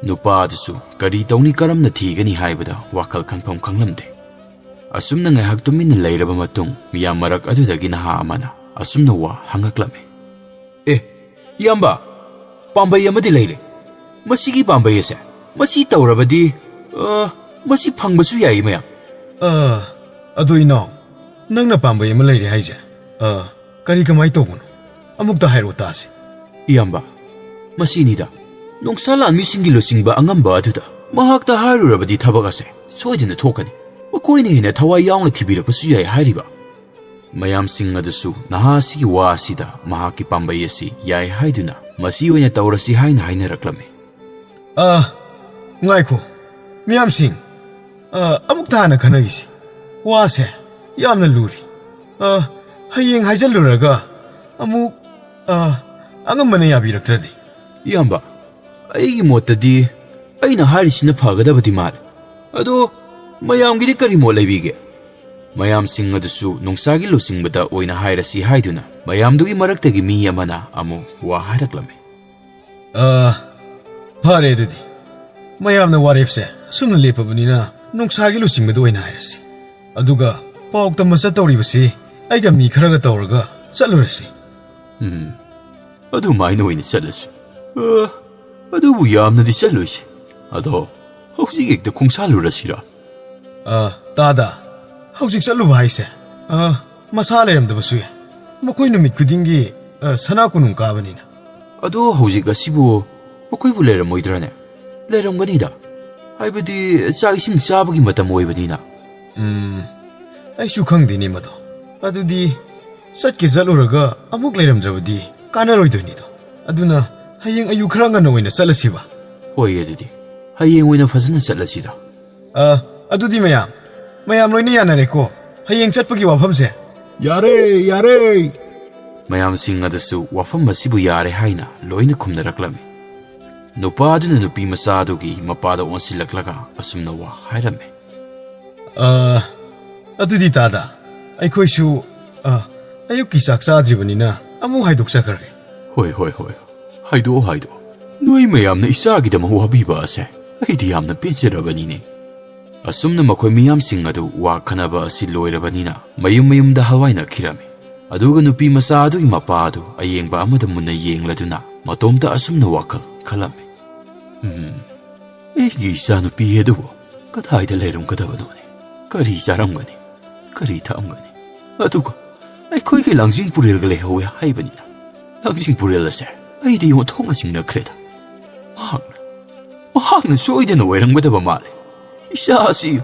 ꯅꯨꯄꯥꯗꯨꯁꯨ ꯀꯔꯤ ꯇꯧꯅꯤ, ꯀꯔꯝꯅ ꯊꯤꯒꯅꯤ ꯍꯥꯏꯕꯗ ꯋꯥꯈꯜ ꯈꯟꯐꯝ ꯈꯪꯂꯝꯗꯦ꯫ ꯑꯁꯨꯝꯅ ꯉꯥꯏꯍꯥꯛ ꯇꯨꯃꯤꯟꯅ ꯂꯩꯔꯕ ꯃꯇꯨꯡ, ꯃꯤꯌꯥꯝ ꯃꯔꯛ ꯑꯗꯨꯗꯒꯤ ꯅꯍꯥ ꯑꯃꯅ ꯑꯁꯨꯝꯅ ꯋꯥ ꯍꯪꯉꯛꯂꯝꯃꯤ꯫ "ꯑꯦ, ꯏꯌꯥꯝꯕ, ꯄꯥꯝꯕꯩ ꯑꯃꯗꯤ ꯂꯩꯔꯦ꯫ ꯃꯁꯤꯒꯤ ꯄꯥꯝꯕꯩ ꯑꯁꯦ, ꯃꯁꯤ ꯇꯧꯔꯕꯗꯤ, ꯑ, ꯃꯁꯤ ꯐꯪꯕꯁꯨ ꯌꯥꯏ, ꯃꯌꯥꯝ꯫" "ꯑ, ꯑꯗꯨ ꯏꯅꯥꯎ, ꯅꯪꯅ ꯄꯥꯝꯕꯩ ꯑꯃ ꯂꯩꯔꯦ ꯍꯥꯏꯁꯦ? ꯑ, ꯀꯔꯤ ꯀꯃꯥꯏ ꯇꯧꯕꯅꯣ? ꯑꯃꯨꯛꯇ ꯍꯥꯏꯔꯛꯑꯣ ꯇꯥꯁꯤ꯫" "ꯏꯌꯥꯝꯕ, ꯃꯁꯤꯅꯤꯗ, ꯅꯣꯡꯁꯥ ꯂꯥꯟꯃꯤꯁꯤꯡꯒꯤ ꯂꯨꯆꯤꯡꯕ ꯑꯉꯝꯕ ꯑꯗꯨꯗ ꯃꯍꯥꯛꯇ ꯍꯥꯏꯔꯨꯔꯕꯗꯤ ꯊꯕꯛ ꯑꯁꯦ ꯁꯣꯏꯗꯅ ꯊꯣꯛꯀꯅꯤ꯫ ꯃꯈꯣꯏꯅ ꯍꯦꯟꯅ ꯊꯋꯥꯏ ꯌꯥꯎꯅ ꯊꯤꯕꯤꯔꯛꯄꯁꯨ ꯌꯥꯏ ꯍꯥꯏꯔꯤꯕ꯫" ꯃꯌꯥꯝꯁꯤꯡ ꯑꯗꯨꯁꯨ ꯅꯍꯥ ꯑꯁꯤꯒꯤ ꯋꯥ ꯑꯁꯤꯗ ꯃꯍꯥꯛꯀꯤ ꯄꯥꯝꯕꯩ ꯑꯁꯤ ꯌꯥꯏ ꯍꯥꯏꯗꯨꯅ ꯃꯁꯤ ꯑꯣꯏꯅ ꯇꯧꯔꯁꯤ ꯍꯥꯏꯅ ꯍꯥꯏꯅꯔꯛꯂꯝꯃꯤ꯫ "ꯑ, ꯉꯥꯏꯈꯣ, ꯃꯤꯌꯥꯝꯁꯤꯡ, ꯑ, ꯑꯃꯨꯛꯇ ꯍꯥꯟꯅ ꯈꯟꯅꯈꯤꯁꯤ꯫ ꯋꯥꯁꯦ ꯌꯥꯝꯅ ꯂꯨꯔꯤ꯫ ꯑ, ꯍꯌꯦꯡ ꯍꯥꯏꯖꯤꯜꯂꯨꯔꯒ ꯑꯃꯨꯛ, ꯑ, ꯑꯉꯝꯕꯅ ꯌꯥꯕꯤꯔꯛꯇ꯭ꯔꯗꯤ?" "ꯏꯌꯥꯝꯕ, ꯑꯩꯒꯤ ꯃꯣꯠꯇꯗꯤ ꯑꯩꯅ ꯍꯥꯏꯔꯤꯁꯤꯅ ꯐꯒꯗꯕꯗꯤ ꯃꯥꯜꯂꯦ꯫ ꯑꯗꯣ ꯃꯌꯥꯝꯒꯤꯗꯤ ꯀꯔꯤ ꯃꯣꯠ ꯂꯩꯕꯤꯒꯦ? ꯃꯌꯥꯝꯁꯤꯡ ꯑꯗꯨꯁꯨ ꯅꯣꯡꯁꯥꯒꯤ ꯂꯨꯆꯤꯡꯕꯗ ꯑꯣꯏꯅ ꯍꯥꯏꯔꯁꯤ ꯍꯥꯏꯗꯨꯅ ꯃꯌꯥꯝꯗꯨꯒꯤ ꯃꯔꯛꯇꯒꯤ ꯃꯤ ꯑꯃꯅ ꯑꯃꯨꯛ ꯋꯥ ꯍꯥꯏꯔꯛꯂꯝꯃꯤ꯫ ꯑ, ꯐꯔꯦ ꯑꯗꯨꯗꯤ꯫ ꯃꯌꯥꯝꯅ ꯋꯥꯔꯦꯞꯁꯦ ꯑꯁꯨꯝꯅ ꯂꯦꯞꯄꯕꯅꯤꯅ ꯅꯣꯡꯁꯥꯒꯤ ꯂꯨꯆꯤꯡꯕꯗ ꯑꯣꯏꯅ ꯍꯥꯏꯔꯁꯤ꯫ ꯑꯗꯨꯒ ꯄꯥꯎ ꯇꯝꯕ ꯆꯠꯇꯧꯔꯤꯕꯁꯤ ꯑꯩꯒ ꯃꯤ ꯈꯔꯒ ꯇꯧꯔꯒ ꯆꯠꯂꯨꯔꯁꯤ꯫ ꯎꯝ, ꯑꯗꯨꯃꯥꯏꯅ ꯑꯣꯏꯅ ꯆꯠꯂꯁꯤ꯫ ꯑ, ꯑꯗꯨꯕꯨ ꯌꯥꯝꯅꯗꯤ ꯆꯠꯂꯣꯏꯁꯤ꯫ ꯑꯗꯣ ꯍꯧꯖꯤꯛ ꯍꯦꯛꯇ ꯈꯣꯡꯁꯥꯜꯂꯨꯔꯁꯤꯔꯥ? ꯑ, ꯇꯥꯗ, ꯍꯧꯖꯤꯛ ꯆꯠꯂꯨꯕ ꯍꯥꯏꯁꯦ, ꯑ, ꯃꯁꯥ ꯂꯩꯔꯝꯗꯕꯁꯨ ꯌꯥꯏ꯫ ꯃꯈꯣꯏ ꯅꯨꯃꯤꯠ ꯈꯨꯗꯤꯡꯒꯤ, ꯑ, ꯁꯅꯥ ꯀꯣꯅꯨꯡ ꯀꯥꯕꯅꯤꯅ꯫ ꯑꯗꯣ ꯍꯧꯖꯤꯛ ꯑꯁꯤꯕꯨ ꯃꯈꯣꯏꯕꯨ ꯂꯩꯔꯝꯃꯣꯏꯗ꯭ꯔꯥꯅꯦ? ꯂꯩꯔꯝꯒꯅꯤꯗ꯫ ꯍꯥꯏꯕꯗꯤ ꯆꯥꯛ ꯏꯁꯤꯡ ꯆꯥꯕꯒꯤ ꯃꯇꯝ ꯑꯣꯏꯕꯅꯤꯅ꯫ ꯎꯝ, ꯑꯩꯁꯨ ꯈꯪꯗꯦꯅꯦ ꯃꯗꯣ꯫ ꯑꯗꯨꯗꯤ ꯆꯠꯀꯦ ꯆꯠꯂꯨꯔꯒ ꯑꯃꯨꯛ ꯂꯩꯔꯝꯗ꯭ꯔꯕꯗꯤ ꯀꯥꯟꯅꯔꯣꯏꯗꯣꯏꯅꯤꯗꯣ꯫ ꯑꯗꯨꯅ ꯍꯌꯦꯡ ꯑꯌꯨꯛ ꯈꯔ ꯉꯟꯅ ꯑꯣꯏꯅ ꯆꯠꯂꯁꯤꯕ꯫ ꯍꯣꯏ, ꯑꯗꯨꯗꯤ ꯍꯌꯦꯡ ꯑꯣꯏꯅ ꯐꯖꯅ ꯆꯠꯂꯁꯤꯗ꯫ ꯑ, ꯑꯗꯨꯗꯤ ꯃꯌꯥꯝ, ꯃꯌꯥꯝ ꯂꯣꯏꯅ ꯌꯥꯅꯔꯦꯀꯣ ꯍꯌꯦꯡ ꯆꯠꯄꯒꯤ ꯋꯥꯐꯝꯁꯦ? ꯌꯥꯔꯦ, ꯌꯥꯔꯦ꯫ ꯃꯌꯥꯝꯁꯤꯡ ꯑꯗꯨꯁꯨ ꯋꯥꯐꯝ ꯑꯁꯤꯕꯨ ꯌꯥꯔꯦ ꯍꯥꯏꯅ ꯂꯣꯏꯅ ꯈꯨꯝꯅꯔꯛꯂꯝꯃꯤ꯫ ꯅꯨꯄꯥ ꯑꯗꯨꯅ ꯅꯨꯄꯤ ꯃꯆꯥ ꯑꯗꯨꯒꯤ ꯃꯄꯥꯗ ꯑꯣꯟꯁꯤꯜꯂꯛꯂꯒ ꯑꯁꯨꯝꯅ ꯋꯥ ꯍꯥꯏꯔꯝꯃꯤ꯫ ꯑ, ꯑꯗꯨꯗꯤ ꯇꯥꯗ, ꯑꯩꯈꯣꯏꯁꯨ, ꯑ, ꯑꯌꯨꯛꯀꯤ ꯆꯥꯛ ꯆꯥꯗ꯭ꯔꯤꯕꯅꯤꯅ ꯑꯃꯨꯛ ꯍꯥꯏꯗꯣꯛꯆꯈ꯭ꯔꯒꯦ꯫ ꯍꯣꯏ, ꯍꯣꯏ, ꯍꯣꯏ꯫ ꯍꯥꯏꯗꯣꯛꯑꯣ, ꯍꯥꯏꯗꯣꯛꯑꯣ꯫ ꯅꯣꯏ ꯃꯌꯥꯝꯅ ꯏꯆꯥꯒꯤꯗꯃꯛ ꯋꯥꯕꯤꯕ ꯑꯁꯦ ꯑꯩꯗꯤ ꯌꯥꯝꯅ ꯄꯦꯟꯖꯔꯕꯅꯤꯅꯦ꯫ ꯑꯁꯨꯝꯅ ꯃꯈꯣꯏ ꯃꯤꯌꯥꯝꯁꯤꯡ ꯑꯗꯨ ꯋꯥ ꯈꯟꯅꯕ ꯑꯁꯤ ꯂꯣꯏꯔꯕꯅꯤꯅ ꯃꯌꯨꯝ ꯃꯌꯨꯝꯗ ꯍꯋꯥꯏꯅꯈꯤꯔꯝꯃꯤ꯫ ꯑꯗꯨꯒ ꯅꯨꯄꯤ ꯃꯆꯥ ꯑꯗꯨꯒꯤ ꯃꯄꯥ ꯑꯗꯨ ꯑꯌꯦꯡꯕ ꯑꯃꯗ ꯃꯨꯟꯅ ꯌꯦꯡꯂꯗꯨꯅ ꯃꯇꯣꯝꯇ ꯑꯁꯨꯝꯅ ꯋꯥꯈꯜ ꯈꯜꯂꯝꯃꯤ꯫ "ꯎꯝ, ꯑꯩꯒꯤ ꯏꯆꯥꯅꯨꯄꯤ ꯑꯗꯨꯕꯨ ꯀꯗꯥꯏꯗ ꯂꯩꯔꯝꯒꯗꯕꯅꯣꯅꯦ? ꯀꯔꯤ ꯆꯥꯔꯝꯒꯅꯤ? ꯀꯔꯤ ꯊꯛꯑꯝꯒꯅꯤ? ꯑꯗꯨꯒ ꯑꯩꯈꯣꯏꯒꯤ ꯂꯥꯡꯖꯤꯡ ꯄꯨꯔꯦꯜꯒ ꯂꯩꯍꯧꯋꯦ ꯍꯥꯏꯕꯅꯤꯅ ꯂꯥꯡꯖꯤꯡ ꯄꯨꯔꯦꯜ ꯑꯁꯦ ꯑꯩꯗꯤ ꯑꯣꯟꯊꯣꯛꯅ ꯆꯤꯡꯅꯈ꯭ꯔꯦꯗ꯫ ꯃꯍꯥꯛꯅ, ꯃꯍꯥꯛꯅ ꯁꯣꯏꯗꯅ ꯑꯣꯏꯔꯝꯒꯗꯕ ꯃꯥꯜꯂꯦ꯫ ꯏꯆꯥ ꯑꯁꯤ,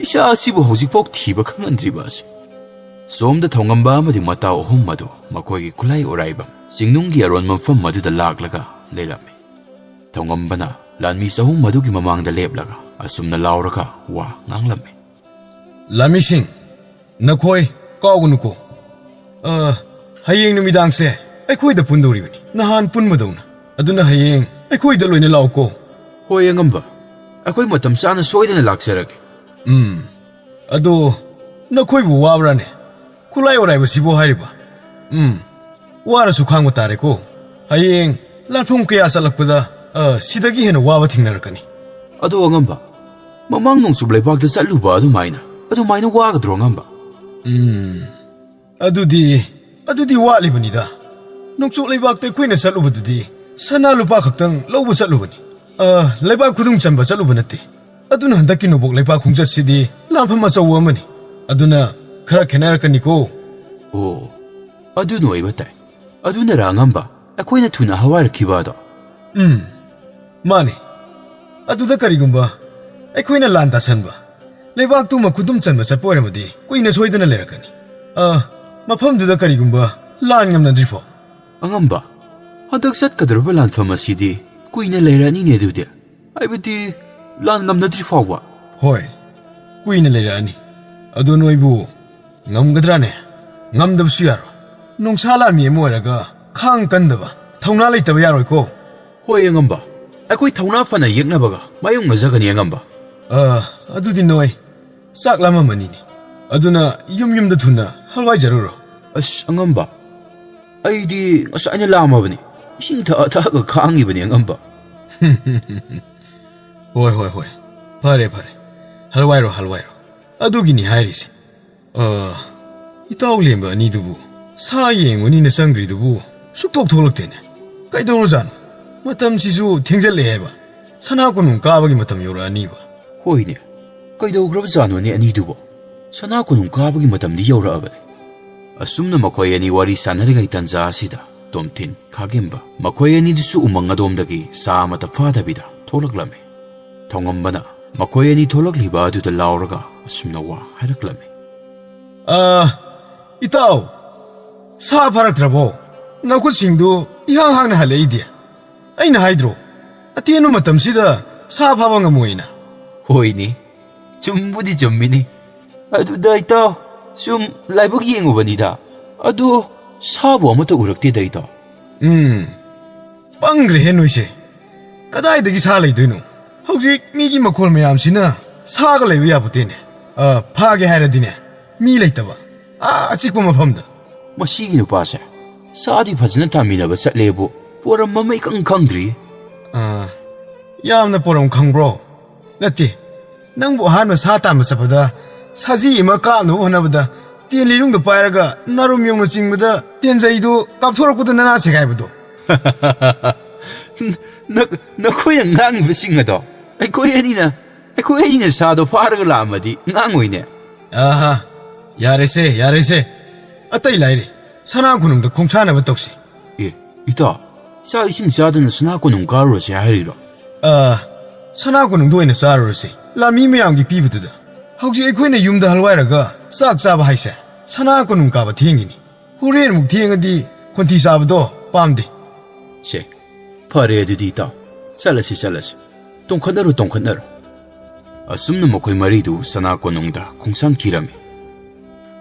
ꯏꯆꯥ ꯑꯁꯤꯕꯨ ꯍꯧꯖꯤꯛꯐꯥꯎ ꯊꯤꯕ ꯈꯪꯍꯟꯗ꯭ꯔꯤꯕ ꯑꯁꯤ"꯫ ꯁꯣꯝꯗ ꯊꯧꯉꯝꯕ ꯑꯃꯗꯤ ꯃꯇꯥꯎ ꯑꯍꯨꯝ ꯑꯗꯨ ꯃꯈꯣꯏꯒꯤ ꯈꯨꯠꯂꯥꯏ ꯑꯣꯔꯥꯏꯕꯝ ꯆꯤꯡꯅꯨꯡꯒꯤ ꯑꯔꯣꯟꯕ ꯃꯐꯝ ꯑꯗꯨꯗ ꯂꯥꯛꯂꯒ ꯂꯩꯔꯝꯃꯤ꯫ ꯊꯧꯉꯝꯕꯅ ꯂꯥꯟꯃꯤ ꯆꯍꯨꯝ ꯑꯗꯨꯒꯤ ꯃꯃꯥꯡꯗ ꯂꯦꯞꯂꯒ ꯑꯁꯨꯝꯅ ꯂꯥꯎꯔꯒ ꯋꯥ ꯉꯥꯡꯂꯝꯃꯤ꯫ "ꯂꯥꯟꯃꯤꯁꯤꯡ, ꯅꯈꯣꯏ ꯀꯥꯎꯒꯅꯨꯀꯣ꯫ ꯑ, ꯍꯌꯦꯡ ꯅꯨꯃꯤꯗꯥꯡꯁꯦ ꯑꯩꯈꯣꯏꯗ ꯄꯨꯟꯗꯧꯔꯤꯕꯅꯤ, ꯅꯍꯥꯟ ꯄꯨꯟꯕꯗꯧꯅ꯫ ꯑꯗꯨꯅ ꯍꯌꯦꯡ ꯑꯩꯈꯣꯏꯗ ꯂꯣꯏꯅ ꯂꯥꯛꯎꯀꯣ"꯫ "ꯍꯣꯏ ꯑꯉꯝꯕ, ꯑꯩꯈꯣꯏ ꯃꯇꯝ ꯆꯥꯅ ꯁꯣꯏꯗꯅ ꯂꯥꯛꯆꯔꯒꯦ꯫ ꯎꯝ, ꯑꯗꯣ ꯅꯈꯣꯏꯕꯨ ꯋꯥꯕ꯭ꯔꯥꯅꯦ? ꯈꯨꯠꯂꯥꯏ ꯑꯣꯔꯥꯏꯕꯁꯤꯕꯨ ꯍꯥꯏꯔꯤꯕ? ꯎꯝ, ꯋꯥꯔꯁꯨ ꯈꯥꯡꯕ ꯇꯥꯔꯦꯀꯣ꯫ ꯍꯌꯦꯡ ꯂꯥꯟꯐꯝ ꯀꯌꯥ ꯆꯠꯂꯛꯄꯗ, ꯑ, ꯁꯤꯗꯒꯤ ꯍꯦꯟꯅ ꯋꯥꯕ ꯊꯦꯡꯅꯔꯛꯀꯅꯤ꯫ ꯑꯗꯣ ꯑꯉꯝꯕ, ꯃꯃꯥꯡ ꯅꯣꯡꯆꯨꯞ ꯂꯩꯕꯥꯛꯇ ꯆꯠꯂꯨꯕ ꯑꯗꯨꯃꯥꯏꯅ, ꯑꯗꯨꯃꯥꯏꯅ ꯋꯥꯒꯗ꯭ꯔꯣ ꯑꯉꯝꯕ? ꯎꯝ, ꯑꯗꯨꯗꯤ, ꯑꯗꯨꯗꯤ ꯋꯥꯠꯂꯤꯕꯅꯤꯗ꯫ ꯅꯣꯡꯆꯨꯞ ꯂꯩꯕꯥꯛꯇ ꯑꯩꯈꯣꯏꯅ ꯆꯠꯂꯨꯕꯗꯨꯗꯤ ꯁꯅꯥ ꯂꯨꯄꯥ ꯈꯛꯇꯪ ꯂꯧꯕ ꯆꯠꯂꯨꯕꯅꯤ꯫ ꯑ, ꯂꯩꯕꯥꯛ ꯈꯨꯗꯨꯝ ꯆꯟꯕ ꯆꯠꯂꯨꯕ ꯅꯠꯇꯦ꯫ ꯑꯗꯨꯅ ꯍꯟꯗꯛꯀꯤ ꯅꯣꯡꯄꯣꯛ ꯂꯩꯕꯥꯛ ꯈꯣꯡꯆꯠꯁꯤꯗꯤ ꯂꯥꯟꯐꯝ ꯑꯆꯧꯕ ꯑꯃꯅꯤ꯫ ꯑꯗꯨꯅ ꯈꯔ ꯈꯦꯠꯅꯔꯛꯀꯅꯤꯀꯣ꯫ ꯑꯣ, ꯑꯗꯨꯅ ꯑꯣꯏꯕ ꯇꯥꯏ꯫ ꯑꯗꯨꯅꯔ ꯑꯉꯝꯕ, ꯑꯩꯈꯣꯏꯅ ꯊꯨꯅ ꯍꯋꯥꯏꯔꯛꯈꯤꯕ ꯑꯗꯣ? ꯎꯝ, ꯃꯥꯅꯤ꯫ ꯑꯗꯨꯗ ꯀꯔꯤꯒꯨꯝꯕ ꯑꯩꯈꯣꯏꯅ ꯂꯥꯟ ꯇꯥꯁꯟꯕ, ꯂꯩꯕꯥꯛꯇꯨꯃ ꯈꯨꯗꯨꯝ ꯆꯟꯕ ꯆꯠꯄ ꯑꯣꯏꯔꯝꯃꯗꯤ ꯀꯨꯏꯅ ꯁꯣꯏꯗꯅ ꯂꯩꯔꯛꯀꯅꯤ꯫ ꯑ, ꯃꯐꯝꯗꯨꯗ ꯀꯔꯤꯒꯨꯝꯕ ꯂꯥꯟ ꯉꯝꯅꯗ꯭ꯔꯤꯐꯥꯎ꯫ ꯑꯉꯝꯕ, ꯍꯟꯗꯛ ꯆꯠꯀꯗꯧꯔꯤꯕ ꯂꯥꯟꯐꯝ ꯑꯁꯤꯗꯤ ꯀꯨꯏꯅ ꯂꯩꯔꯛꯑꯅꯤꯅꯦ ꯑꯗꯨꯗꯤ꯫ ꯍꯥꯏꯕꯗꯤ ꯂꯥꯟ ꯉꯝꯅꯗ꯭ꯔꯤ ꯐꯥꯎꯕ꯫ ꯍꯣꯏ, ꯀꯨꯏꯅ ꯂꯩꯔꯛꯑꯅꯤ꯫ ꯑꯗꯣ ꯅꯣꯏꯕꯨ ꯉꯝꯒꯗ꯭ꯔꯥꯅꯦ? ꯉꯝꯗꯕꯁꯨ ꯌꯥꯔꯣꯏ꯫ ꯅꯨꯡꯁꯥ ꯂꯥꯟꯃꯤ ꯑꯃ ꯑꯣꯏꯔꯒ ꯈꯥꯡ ꯀꯟꯗꯕ, ꯊꯧꯅꯥ ꯂꯩꯇꯕ ꯌꯥꯔꯣꯏꯀꯣ꯫ ꯍꯣꯏ ꯑꯉꯝꯕ, ꯑꯩꯈꯣꯏ ꯊꯧꯅꯥ ꯐꯅ ꯌꯦꯛꯅꯕꯒ ꯃꯥꯌꯣꯛꯅꯖꯒꯅꯤ ꯑꯉꯝꯕ꯫ ꯑ, ꯑꯗꯨꯗꯤ ꯅꯣꯏ ꯆꯥꯛ ꯂꯥꯝꯃꯝꯃꯅꯤꯅꯦ꯫ ꯑꯗꯨꯅ ꯌꯨꯝ ꯌꯨꯝꯗ ꯊꯨꯅ ꯍꯜꯋꯥꯏꯖꯔꯨꯔꯣ꯫ ꯑꯁ ꯑꯉꯝꯕ, ꯑꯩꯗꯤ ꯉꯁꯥꯏꯅ ꯂꯥꯝꯃꯕꯅꯤ꯫ ꯏꯁꯤꯡ ꯊꯛꯑ ꯊꯛꯑꯒ ꯈꯥꯡꯉꯤꯕꯅꯤ ꯑꯉꯝꯕ꯫ ꯍꯣꯏ, ꯍꯣꯏ, ꯍꯣꯏ꯫ ꯐꯔꯦ, ꯐꯔꯦ꯫ ꯍꯜꯋꯥꯏꯔꯣ, ꯍꯜꯋꯥꯏꯔꯣ꯫ ꯑꯗꯨꯒꯤꯅꯤ ꯍꯥꯏꯔꯤꯁꯦ꯫ ꯑ, ꯏꯇꯥꯎ ꯂꯦꯝꯕ ꯑꯅꯤꯗꯨꯕꯨ ꯁꯥ ꯌꯦꯡꯉꯨꯅꯤꯅ ꯆꯪꯈ꯭ꯔꯤꯗꯨꯕꯨ ꯁꯨꯛꯊꯣꯛ ꯊꯣꯛꯂꯛꯇꯦꯅꯦ꯫ ꯀꯩꯗꯧꯔꯖꯥꯠꯅꯣ? ꯃꯇꯝꯁꯤꯁꯨ ꯊꯦꯡꯖꯜꯂꯛꯑꯦ ꯍꯥꯏꯕ꯫ ꯁꯅꯥ ꯀꯣꯅꯨꯡ ꯀꯥꯕꯒꯤ ꯃꯇꯝ ꯌꯧꯔꯛꯑꯅꯤꯕ꯫ ꯍꯣꯏꯅꯦ, ꯀꯩꯗꯧꯈ꯭ꯔꯕꯖꯥꯠꯅꯣꯅꯦ ꯑꯅꯤꯗꯨꯕꯣ? ꯁꯅꯥ ꯀꯣꯅꯨꯡ ꯀꯥꯕꯒꯤ ꯃꯇꯝꯗꯤ ꯌꯧꯔꯛꯑꯕꯅꯤ꯫ ꯑꯁꯨꯝꯅ ꯃꯈꯣꯏ ꯑꯅꯤ ꯋꯥꯔꯤ ꯁꯥꯟꯅꯔꯤꯉꯩ ꯇꯟꯖꯥ ꯑꯁꯤꯗ ꯇꯣꯝꯊꯤꯟ, ꯈꯥꯒꯦꯝꯕ ꯃꯈꯣꯏ ꯑꯅꯤꯗꯨꯁꯨ ꯎꯃꯪ ꯑꯗꯣꯝꯗꯒꯤ ꯆꯥ ꯑꯃꯠꯇ ꯐꯥꯗꯕꯤꯗ ꯊꯣꯛꯂꯛꯂꯝꯃꯤ꯫ ꯊꯧꯉꯝꯕꯅ ꯃꯈꯣꯏ ꯑꯅꯤ ꯊꯣꯛꯂꯛꯂꯤꯕ ꯑꯗꯨꯗ ꯂꯥꯎꯔꯒ ꯑꯁꯨꯝꯅ ꯋꯥ ꯍꯥꯏꯔꯛꯂꯝꯃꯤ꯫ ꯑ, ꯏꯇꯥꯎ, ꯁꯥ ꯐꯥꯔꯛꯇ꯭ꯔꯕꯣ? ꯅꯈꯨꯠꯁꯤꯡꯗꯨ ꯏꯍꯥꯡ ꯍꯥꯡꯅ ꯍꯜꯂꯛꯏꯗꯤ꯫ ꯑꯩꯅ ꯍꯥꯏꯗ꯭ꯔꯣ, ꯑꯇꯦꯟꯕ ꯃꯇꯝꯁꯤꯗ ꯁꯥ ꯐꯥꯕ ꯉꯝꯃꯣꯏꯅ꯫ ꯍꯣꯏꯅꯦ, ꯆꯨꯝꯕꯨꯗꯤ ꯆꯨꯝꯃꯤꯅꯤ꯫ ꯑꯗꯨꯗ ꯏꯇꯥꯎ, ꯁꯨꯝ ꯂꯥꯏꯕꯛ ꯌꯦꯡꯉꯨꯕꯅꯤꯗ꯫ ꯑꯗꯣ ꯁꯥꯕꯨ ꯑꯃꯠꯇ ꯎꯔꯛꯇꯦꯗ ꯏꯇꯥꯎ꯫ ꯎꯝ, ꯄꯪꯒ꯭ꯔꯦꯍꯦ ꯅꯣꯏꯁꯦ꯫ ꯀꯗꯥꯏꯗꯒꯤ ꯁꯥ ꯂꯩꯗꯣꯏꯅꯣ? ꯍꯧꯖꯤꯛ ꯃꯤꯒꯤ ꯃꯈꯣꯜ ꯃꯌꯥꯝꯁꯤꯅ ꯁꯥꯒ ꯂꯩꯕ ꯌꯥꯄꯣꯠꯇꯦꯅꯦ꯫ ꯑ, ꯐꯥꯒꯦ ꯍꯥꯏꯔꯗꯤꯅꯦ, ꯃꯤ ꯂꯩꯇꯕ, ꯑꯥ, ꯑꯆꯤꯛꯄ ꯃꯐꯝꯗ꯫ ꯃꯁꯤꯒꯤ ꯅꯨꯄꯥꯁꯦ ꯁꯥꯗꯤ ꯐꯖꯅ ꯇꯥꯟꯃꯤꯟꯅꯕ ꯆꯠꯂꯦꯕꯨ, ꯄꯣꯔꯝ ꯑꯃ ꯏꯈꯪ ꯈꯪꯗ꯭ꯔꯤ꯫ ꯑ, ꯌꯥꯝꯅ ꯄꯣꯔꯝ ꯈꯪꯕ꯭ꯔꯣ? ꯅꯠꯇꯦ, ꯅꯪꯕꯨ ꯑꯍꯥꯟꯕ ꯁꯥ ꯇꯥꯟꯕ ꯆꯠꯄꯗ ꯁꯖꯤ ꯑꯃ ꯀꯥꯞꯅꯕ ꯍꯣꯠꯅꯕꯗ ꯇꯦꯟ ꯂꯩꯅꯨꯡꯗ ꯄꯥꯏꯔꯒ ꯅꯥꯔꯨꯝ ꯌꯧꯅ ꯆꯤꯡꯕꯗ ꯇꯦꯟꯖꯩꯗꯨ ꯀꯥꯞꯊꯣꯔꯛꯄꯗ ꯅꯅꯥ ꯁꯦꯒꯥꯏꯕꯗꯣ꯫ ꯅ-, ꯅꯈꯣꯏꯅ ꯉꯥꯡꯉꯤꯕꯁꯤꯡ ꯑꯗꯣ ꯑꯩꯈꯣꯏ ꯑꯅꯤꯅ, ꯑꯩꯈꯣꯏ ꯑꯅꯤꯅ ꯁꯥꯗꯣ ꯐꯥꯔꯒ ꯂꯥꯛꯑꯝꯃꯗꯤ ꯉꯥꯡꯉꯣꯏꯅꯦ꯫ ꯑꯍꯥ, ꯌꯥꯔꯦꯁꯦ, ꯌꯥꯔꯦꯁꯦ꯫ ꯑꯇꯩ ꯂꯥꯏꯔꯤ, ꯁꯅꯥ ꯀꯣꯅꯨꯡꯗ ꯈꯣꯡꯁꯥꯟꯅꯕ ꯇꯧꯁꯤ꯫ ꯑꯦ, ꯏꯇꯥꯎ, ꯆꯥꯛ ꯏꯁꯤꯡ ꯆꯥꯗꯅ ꯁꯅꯥ ꯀꯣꯅꯨꯡ ꯀꯥꯔꯨꯔꯁꯦ ꯍꯥꯏꯔꯤꯔꯣ? ꯑ, ꯁꯅꯥ ꯀꯣꯅꯨꯡꯗ ꯑꯣꯏꯅ ꯆꯥꯔꯨꯔꯁꯤ, ꯂꯥꯟꯃꯤ ꯃꯌꯥꯝꯒꯤ ꯄꯤꯕꯗꯨꯗ꯫ ꯍꯧꯖꯤꯛ ꯑꯩꯈꯣꯏꯅ ꯌꯨꯝꯗ ꯍꯜꯋꯥꯏꯔꯒ ꯆꯥꯛ ꯆꯥꯕ ꯍꯥꯏꯁꯦ ꯁꯅꯥ ꯀꯣꯅꯨꯡ ꯀꯥꯕ ꯊꯦꯡꯒꯤꯅꯤ꯫ ꯍꯣꯔꯦꯟ ꯑꯃꯨꯛ ꯊꯦꯡꯉꯗꯤ ꯈꯣꯟꯊꯤ ꯆꯥꯕꯗꯣ ꯄꯥꯝꯗꯦ꯫ ꯁꯦ, ꯐꯔꯦ ꯑꯗꯨꯗꯤ ꯏꯇꯥꯎ, ꯆꯠꯂꯁꯤ, ꯆꯠꯂꯁꯤ꯫ ꯇꯣꯡꯈꯠꯅꯔꯣ, ꯇꯣꯡꯈꯠꯅꯔꯣ꯫ ꯑꯁꯨꯝꯅ ꯃꯈꯣꯏ ꯃꯔꯤꯗꯨ ꯁꯅꯥ ꯀꯣꯅꯨꯡꯗ ꯈꯣꯡꯁꯥꯟꯈꯤꯔꯝꯃꯤ꯫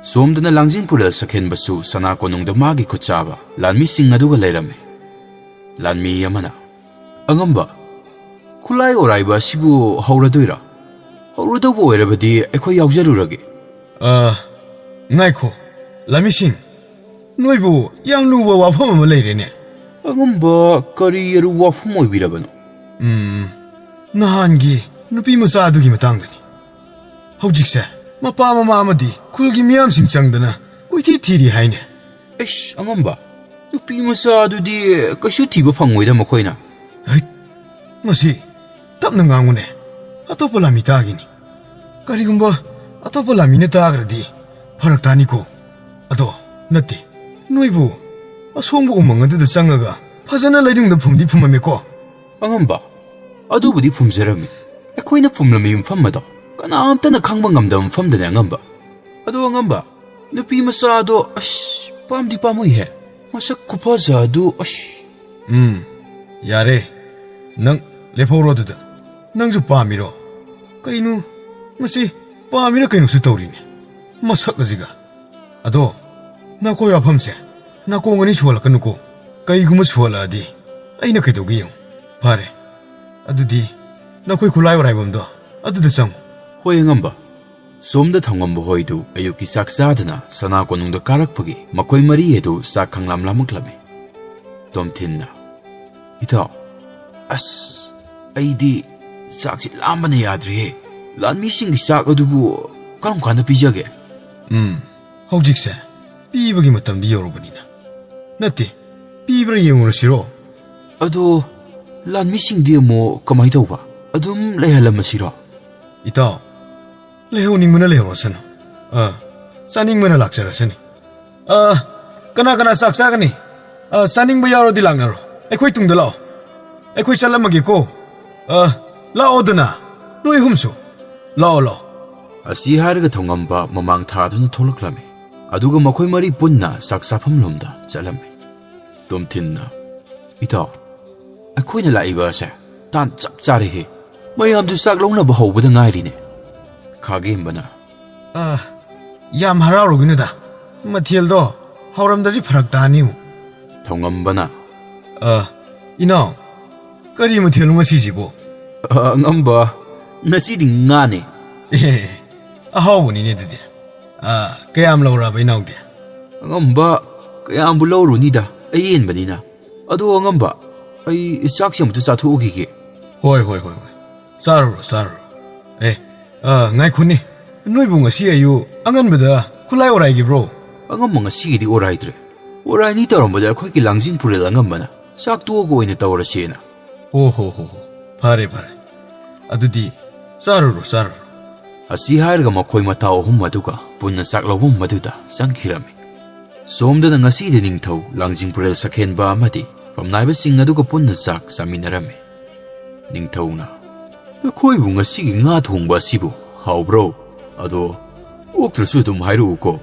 ꯁꯣꯝꯗꯅ ꯂꯥꯡꯖꯤꯡ ꯄꯨꯔꯦꯜ ꯁꯛꯍꯦꯟꯕꯁꯨ ꯁꯅꯥ ꯀꯣꯅꯨꯡꯗ ꯃꯥꯒꯤ ꯈꯨꯠꯆꯥꯕ ꯂꯥꯟꯃꯤꯁꯤꯡ ꯑꯗꯨꯒ ꯂꯩꯔꯝꯃꯤ꯫ ꯂꯥꯟꯃꯤ ꯑꯃꯅ, "ꯑꯉꯝꯕ, ꯈꯨꯠꯂꯥꯏ ꯑꯣꯔꯥꯏꯕ ꯑꯁꯤꯕꯨ ꯍꯧꯔꯗꯣꯏꯔꯥ? ꯍꯧꯔꯗꯧꯕ ꯑꯣꯏꯔꯕꯗꯤ ꯑꯩꯈꯣꯏ ꯌꯥꯎꯖꯔꯨꯔꯒꯦ꯫" "ꯑ, ꯉꯥꯏꯈꯣ, ꯂꯥꯟꯃꯤꯁꯤꯡ, ꯅꯣꯏꯕꯨ ꯌꯥꯝ ꯂꯨꯕ ꯋꯥꯐꯝ ꯑꯃ ꯂꯩꯔꯦꯅꯦ꯫" "ꯑꯉꯝꯕ, ꯀꯔꯤ ꯑꯔꯨꯕ ꯋꯥꯐꯝ ꯑꯣꯏꯕꯤꯔꯕꯅꯣ?" "ꯎꯝ, ꯅꯍꯥꯟꯒꯤ ꯅꯨꯄꯤ ꯃꯆꯥ ꯑꯗꯨꯒꯤ ꯃꯇꯥꯡꯗꯅꯤ꯫ ꯍꯧꯖꯤꯛꯁꯦ ꯃꯄꯥ ꯃꯃꯥ ꯑꯃꯗꯤ ꯈꯨꯜꯒꯤ ꯃꯤꯌꯥꯝꯁꯤꯡ ꯆꯪꯗꯅ ꯀꯣꯏꯊꯤ ꯊꯤꯔꯤ ꯍꯥꯏꯅꯦ꯫" "ꯑꯩꯁ, ꯑꯉꯝꯕ, ꯅꯨꯄꯤ ꯃꯆꯥ ꯑꯗꯨꯗꯤ ꯀꯩꯁꯨ ꯊꯤꯕ ꯐꯪꯉꯣꯏꯗ ꯃꯈꯣꯏꯅ꯫" "ꯍꯩꯠ, ꯃꯁꯤ ꯇꯞꯅ ꯉꯥꯡꯉꯨꯅꯦ, ꯑꯇꯣꯞꯄ ꯂꯥꯟꯃꯤ ꯇꯥꯒꯤꯅꯤ꯫ ꯀꯔꯤꯒꯨꯝꯕ ꯑꯇꯣꯞꯄ ꯂꯥꯟꯃꯤꯅ ꯇꯥꯈ꯭ꯔꯗꯤ ꯐꯔꯛ ꯇꯥꯅꯤꯀꯣ꯫ ꯑꯗꯣ, ꯅꯠꯇꯦ, ꯅꯣꯏꯕꯨ ꯑꯁꯣꯡꯕ ꯎꯃꯪ ꯑꯗꯨꯗ ꯆꯪꯉꯒ ꯐꯖꯅ ꯂꯩꯅꯨꯡꯗ ꯐꯨꯝꯗꯤ ꯐꯨꯝꯃꯝꯃꯦꯀꯣ?" "ꯑꯉꯝꯕ, ꯑꯗꯨꯕꯨꯗꯤ ꯐꯨꯝꯖꯔꯝꯃꯤ꯫ ꯑꯩꯈꯣꯏꯅ ꯐꯨꯝꯂꯝꯃꯤ ꯃꯐꯝ ꯑꯗꯣ ꯀꯅꯥꯝꯇꯅ ꯈꯪꯕ ꯉꯝꯗꯕ ꯃꯐꯝꯗꯅꯦ, ꯑꯉꯝꯕ꯫ ꯑꯗꯣ, ꯑꯉꯝꯕ, ꯅꯨꯄꯤ ꯃꯆꯥ ꯑꯗꯣ, ꯑꯁ, ꯄꯥꯝꯗꯤ ꯄꯥꯝꯃꯨꯏꯍꯦ꯫ ꯃꯁꯛ ꯈꯨꯐꯖ ꯑꯗꯨ, ꯑꯁ꯫" "ꯎꯝ, ꯌꯥꯔꯦ꯫ ꯅꯪ ꯂꯦꯞꯍꯧꯔꯣ ꯑꯗꯨꯗ꯫ ꯅꯪꯁꯨ ꯄꯥꯝꯃꯤꯔꯣ? ꯀꯩꯅꯣ, ꯃꯁꯤ ꯄꯥꯝꯃꯤꯔ ꯀꯩꯅꯣꯁꯨ ꯇꯧꯔꯤꯅꯦ꯫ ꯃꯁꯛ ꯑꯁꯤꯒ꯫ ꯑꯗꯣ, ꯅꯈꯣꯏ ꯋꯥꯐꯝꯁꯦ ꯅꯥꯀꯣꯡ ꯑꯅꯤ ꯁꯨꯍꯜꯂꯛꯀꯅꯨꯀꯣ꯫ ꯀꯩꯒꯨꯝꯕ ꯁꯨꯍꯜꯂꯛꯑꯗꯤ ꯑꯩꯅ ꯀꯩꯗꯧꯒꯦ ꯌꯦꯡꯉꯨ꯫ ꯐꯔꯦ, ꯑꯗꯨꯗꯤ ꯅꯈꯣꯏ ꯈꯨꯠꯂꯥꯏ ꯑꯣꯔꯥꯏꯕꯝꯗꯣ ꯑꯗꯨꯗ ꯆꯪꯉꯨ꯫ ꯍꯣꯏ, ꯑꯉꯝꯕ꯫ ꯁꯣꯝꯗ ꯊꯧꯉꯝꯕ ꯍꯣꯏꯗꯨ ꯑꯌꯨꯛꯀꯤ ꯆꯥꯛ ꯆꯥꯗꯅ ꯁꯅꯥ ꯀꯣꯅꯨꯡꯗ ꯀꯥꯔꯛꯄꯒꯤ ꯃꯈꯣꯏ ꯃꯔꯤ ꯑꯗꯨ ꯆꯥꯛ ꯈꯪꯂꯥꯝ ꯂꯥꯝꯃꯛꯂꯝꯃꯤ꯫ ꯇꯣꯝꯊꯤꯟꯅ, "ꯏꯇꯥꯎ, ꯑꯁ, ꯑꯩꯗꯤ ꯆꯥꯛꯁꯤ ꯂꯥꯝꯕꯅ ꯌꯥꯗ꯭ꯔꯦꯍꯦ꯫ ꯂꯥꯟꯃꯤꯁꯤꯡꯒꯤ ꯆꯥꯛ ꯑꯗꯨꯕꯨ ꯀꯔꯝ ꯀꯥꯟꯗ ꯄꯤꯖꯒꯦ?" "ꯎꯝ, ꯍꯧꯖꯤꯛꯁꯦ ꯄꯤꯕꯒꯤ ꯃꯇꯝꯗꯤ ꯌꯧꯔꯕꯅꯤꯅ꯫ ꯅꯠꯇꯦ, ꯄꯤꯕ꯭ꯔꯥ ꯌꯦꯡꯉꯨꯔꯁꯤꯔꯣ?" "ꯑꯗꯣ ꯂꯥꯟꯃꯤꯁꯤꯡꯗꯤ ꯑꯃꯨꯛ ꯀꯃꯥꯏ ꯇꯧꯕ? ꯑꯗꯨꯝ ꯂꯩꯍꯜꯂꯝꯃꯁꯤꯔꯣ?" "ꯏꯇꯥꯎ, ꯂꯩꯍꯧꯅꯤꯡꯕꯅ ꯂꯩꯍꯧꯔꯁꯅꯨ꯫ ꯑ, ꯆꯥꯅꯤꯡꯕꯅ ꯂꯥꯛꯆꯔꯁꯅꯤ꯫ ꯑ, ꯀꯅꯥ ꯀꯅꯥ ꯆꯥꯛ ꯆꯥꯒꯅꯤ? ꯑ, ꯆꯥꯅꯤꯡꯕ ꯌꯥꯎꯔꯗꯤ ꯂꯥꯛꯅꯔꯣ꯫ ꯑꯩꯈꯣꯏ ꯇꯨꯡꯗ ꯂꯥꯛꯑꯣ꯫ ꯑꯩꯈꯣꯏ ꯆꯠꯂꯝꯃꯒꯦꯀꯣ꯫ ꯑ, ꯂꯥꯛꯑꯣꯗꯅ, ꯅꯣꯏ ꯑꯍꯨꯝꯁꯨ꯫ ꯂꯥꯛꯑꯣ, ꯂꯥꯛꯑꯣ꯫" ꯑꯁꯤ ꯍꯥꯏꯔꯒ ꯊꯧꯉꯝꯕ ꯃꯃꯥꯡ ꯊꯥꯗꯨꯅ ꯊꯣꯛꯂꯛꯂꯝꯃꯤ꯫ ꯑꯗꯨꯒ ꯃꯈꯣꯏ ꯃꯔꯤ ꯄꯨꯟꯅ ꯆꯥꯛ ꯆꯥꯐꯝ ꯂꯣꯝꯗ ꯆꯠꯂꯝꯃꯤ꯫ ꯇꯣꯝꯊꯤꯟꯅ, "ꯏꯇꯥꯎ, ꯑꯩꯈꯣꯏꯅ ꯂꯥꯛꯏꯕ ꯑꯁꯦ ꯇꯥꯟ ꯆꯞ ꯆꯥꯔꯦꯍꯦ꯫ ꯃꯌꯥꯝꯁꯨ ꯆꯥꯛ ꯂꯧꯅꯕ ꯍꯧꯕꯗ ꯉꯥꯏꯔꯤꯅꯦ꯫" ꯈꯥꯒꯦꯝꯕꯅ, "ꯑ, ꯌꯥꯝ ꯍꯔꯥꯎꯔꯨꯒꯤꯅꯨꯗ꯫ ꯃꯊꯦꯜꯗꯣ ꯍꯥꯎꯔꯝꯗ꯭ꯔꯗꯤ ꯐꯔꯛ ꯇꯥꯅꯤꯕꯨ꯫" ꯊꯧꯉꯝꯕꯅ, "ꯑ, ꯏꯅꯥꯎ, ꯀꯔꯤ ꯃꯊꯦꯜꯅꯣ ꯉꯁꯤꯁꯤꯕꯣ?" "ꯑ, ꯑꯉꯝꯕ, ꯉꯁꯤꯗꯤ ꯉꯥꯅꯦ꯫" "ꯑꯦ, ꯑꯍꯥꯎꯕꯅꯤꯅꯦ ꯑꯗꯨꯗꯤ꯫ ꯑ, ꯀꯌꯥꯝ ꯂꯧꯔꯕ ꯏꯅꯥꯎꯗꯤ?" "ꯑꯉꯝꯕ, ꯀꯌꯥꯝꯕꯨ ꯂꯧꯔꯨꯅꯤꯗ, ꯑꯌꯦꯟꯕꯅꯤꯅ꯫ ꯑꯗꯣ ꯑꯉꯝꯕ, ꯑꯩ ꯆꯥꯛꯁꯦ ꯑꯃꯨꯛꯇ ꯆꯥꯊꯣꯛꯎꯈꯤꯒꯦ꯫" "ꯍꯣꯏ, ꯍꯣꯏ, ꯍꯣꯏ, ꯍꯣꯏ꯫ ꯆꯥꯔꯨꯔꯣ, ꯆꯥꯔꯨꯔꯣ꯫ ꯑꯦ, ꯑ, ꯉꯥꯏꯈꯣꯅꯦ꯫ ꯅꯣꯏꯕꯨ ꯉꯁꯤ ꯑꯌꯨꯛ ꯑꯉꯟꯕꯗ ꯈꯨꯠꯂꯥꯏ ꯑꯣꯔꯥꯏꯈꯤꯕ꯭ꯔꯣ?" "ꯑꯉꯝꯕ ꯉꯁꯤꯒꯤꯗꯤ ꯑꯣꯔꯥꯏꯗ꯭ꯔꯦ꯫ ꯑꯣꯔꯥꯏꯅꯤ ꯇꯧꯔꯝꯕꯗ ꯑꯩꯈꯣꯏꯒꯤ ꯂꯥꯡꯖꯤꯡ ꯄꯨꯔꯦꯜ ꯑꯉꯝꯕꯅ ꯆꯥꯛ ꯇꯣꯛꯑꯒ ꯑꯣꯏꯅ ꯇꯧꯔꯁꯦꯅ꯫" "ꯑꯣ ꯍꯣ ꯍꯣ ꯍꯣ꯫ ꯐꯔꯦ, ꯐꯔꯦ꯫ ꯑꯗꯨꯗꯤ ꯆꯥꯔꯨꯔꯣ, ꯆꯥꯔꯨꯔꯣ꯫" ꯑꯁꯤ ꯍꯥꯏꯔꯒ ꯃꯈꯣꯏ ꯃꯇꯥꯎ ꯑꯍꯨꯝ ꯑꯗꯨꯒ ꯄꯨꯟꯅ ꯆꯥꯛ ꯂꯧꯐꯝ ꯑꯗꯨꯗ ꯆꯪꯈꯤꯔꯝꯃꯤ꯫ ꯁꯣꯝꯗꯅ ꯉꯁꯤꯗꯤ ꯅꯤꯡꯊꯧ, ꯂꯥꯡꯖꯤꯡ ꯄꯨꯔꯦꯜ ꯁꯛꯍꯦꯟꯕ ꯑꯃꯗꯤ ꯐꯝꯅꯥꯏꯕꯁꯤꯡ ꯑꯗꯨꯒ ꯄꯨꯟꯅ ꯆꯥꯛ ꯆꯥꯃꯤꯟꯅꯔꯝꯃꯤ꯫ ꯅꯤꯡꯊꯧꯅ, "ꯅꯈꯣꯏꯕꯨ ꯉꯁꯤꯒꯤ ꯉꯥ ꯊꯣꯡꯕ ꯑꯁꯤꯕꯨ ꯍꯥꯎꯕ꯭ꯔꯣ? ꯑꯗꯣ ꯑꯣꯛꯇ꯭ꯔꯁꯨ ꯑꯗꯨꯝ ꯍꯥꯏꯔꯛꯎꯀꯣ꯫"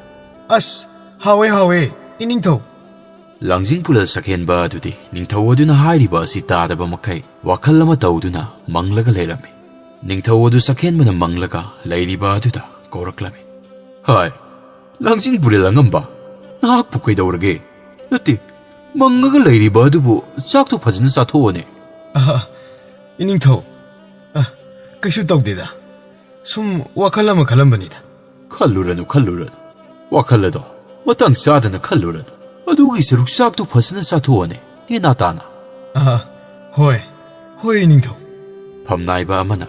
"ꯑꯁ, ꯍꯥꯎꯋꯦ, ꯍꯥꯎꯋꯦ, ꯏꯅꯤꯡꯊꯧ꯫" ꯂꯥꯡꯖꯤꯡ ꯄꯨꯔꯦꯜ ꯁꯛꯍꯦꯟꯕ ꯑꯗꯨꯗꯤ ꯅꯤꯡꯊꯧ ꯑꯗꯨꯅ ꯍꯥꯏꯔꯤꯕ ꯑꯁꯤ ꯇꯥꯗꯕ ꯃꯈꯩ ꯋꯥꯈꯜ ꯑꯃ ꯇꯧꯗꯨꯅ ꯃꯪꯂꯒ ꯂꯩꯔꯝꯃꯤ꯫ ꯅꯤꯡꯊꯧ ꯑꯗꯨ ꯁꯛꯍꯦꯟꯕꯅ ꯃꯪꯂꯒ ꯂꯩꯔꯤꯕ ꯑꯗꯨꯗ ꯀꯧꯔꯛꯂꯝꯃꯤ꯫ "ꯍꯥꯏ, ꯂꯥꯡꯖꯤꯡ ꯄꯨꯔꯦꯜ ꯑꯉꯝꯕ, ꯅꯍꯥꯛꯄꯨ ꯀꯩꯗꯧꯔꯒꯦ? ꯅꯠꯇꯦ, ꯃꯪꯉꯒ ꯂꯩꯔꯤꯕ ꯑꯗꯨꯕꯨ ꯆꯥꯛꯇꯨ ꯐꯖꯅ ꯆꯥꯊꯣꯛꯑꯣꯅꯦ꯫" "ꯑꯍ, ꯏꯅꯤꯡꯊꯧ, ꯀꯩꯁꯨ ꯇꯧꯗꯦꯗ꯫ ꯁꯨꯝ ꯋꯥꯈꯜ ꯑꯃ ꯈꯜꯂꯝꯕꯅꯤꯗ꯫ ꯈꯜꯂꯨꯔꯅꯨ, ꯈꯜꯂꯨꯔꯅꯨ꯫ ꯋꯥꯈꯜ ꯑꯗꯣ ꯃꯇꯥꯡ ꯆꯥꯗꯅ ꯈꯜꯂꯨꯔꯅꯨ꯫ ꯑꯗꯨꯒꯤ ꯁꯔꯨꯛ ꯆꯥꯛꯇꯨ ꯐꯖꯅ ꯆꯥꯊꯣꯛꯑꯣꯅꯦ, ꯅꯦꯅꯥ ꯇꯥꯅ꯫ ꯑꯥ, ꯍꯣꯏ꯫ ꯍꯣꯏ, ꯏꯅꯤꯡꯊꯧ꯫ ꯐꯝꯅꯥꯏꯕ ꯑꯃꯅ,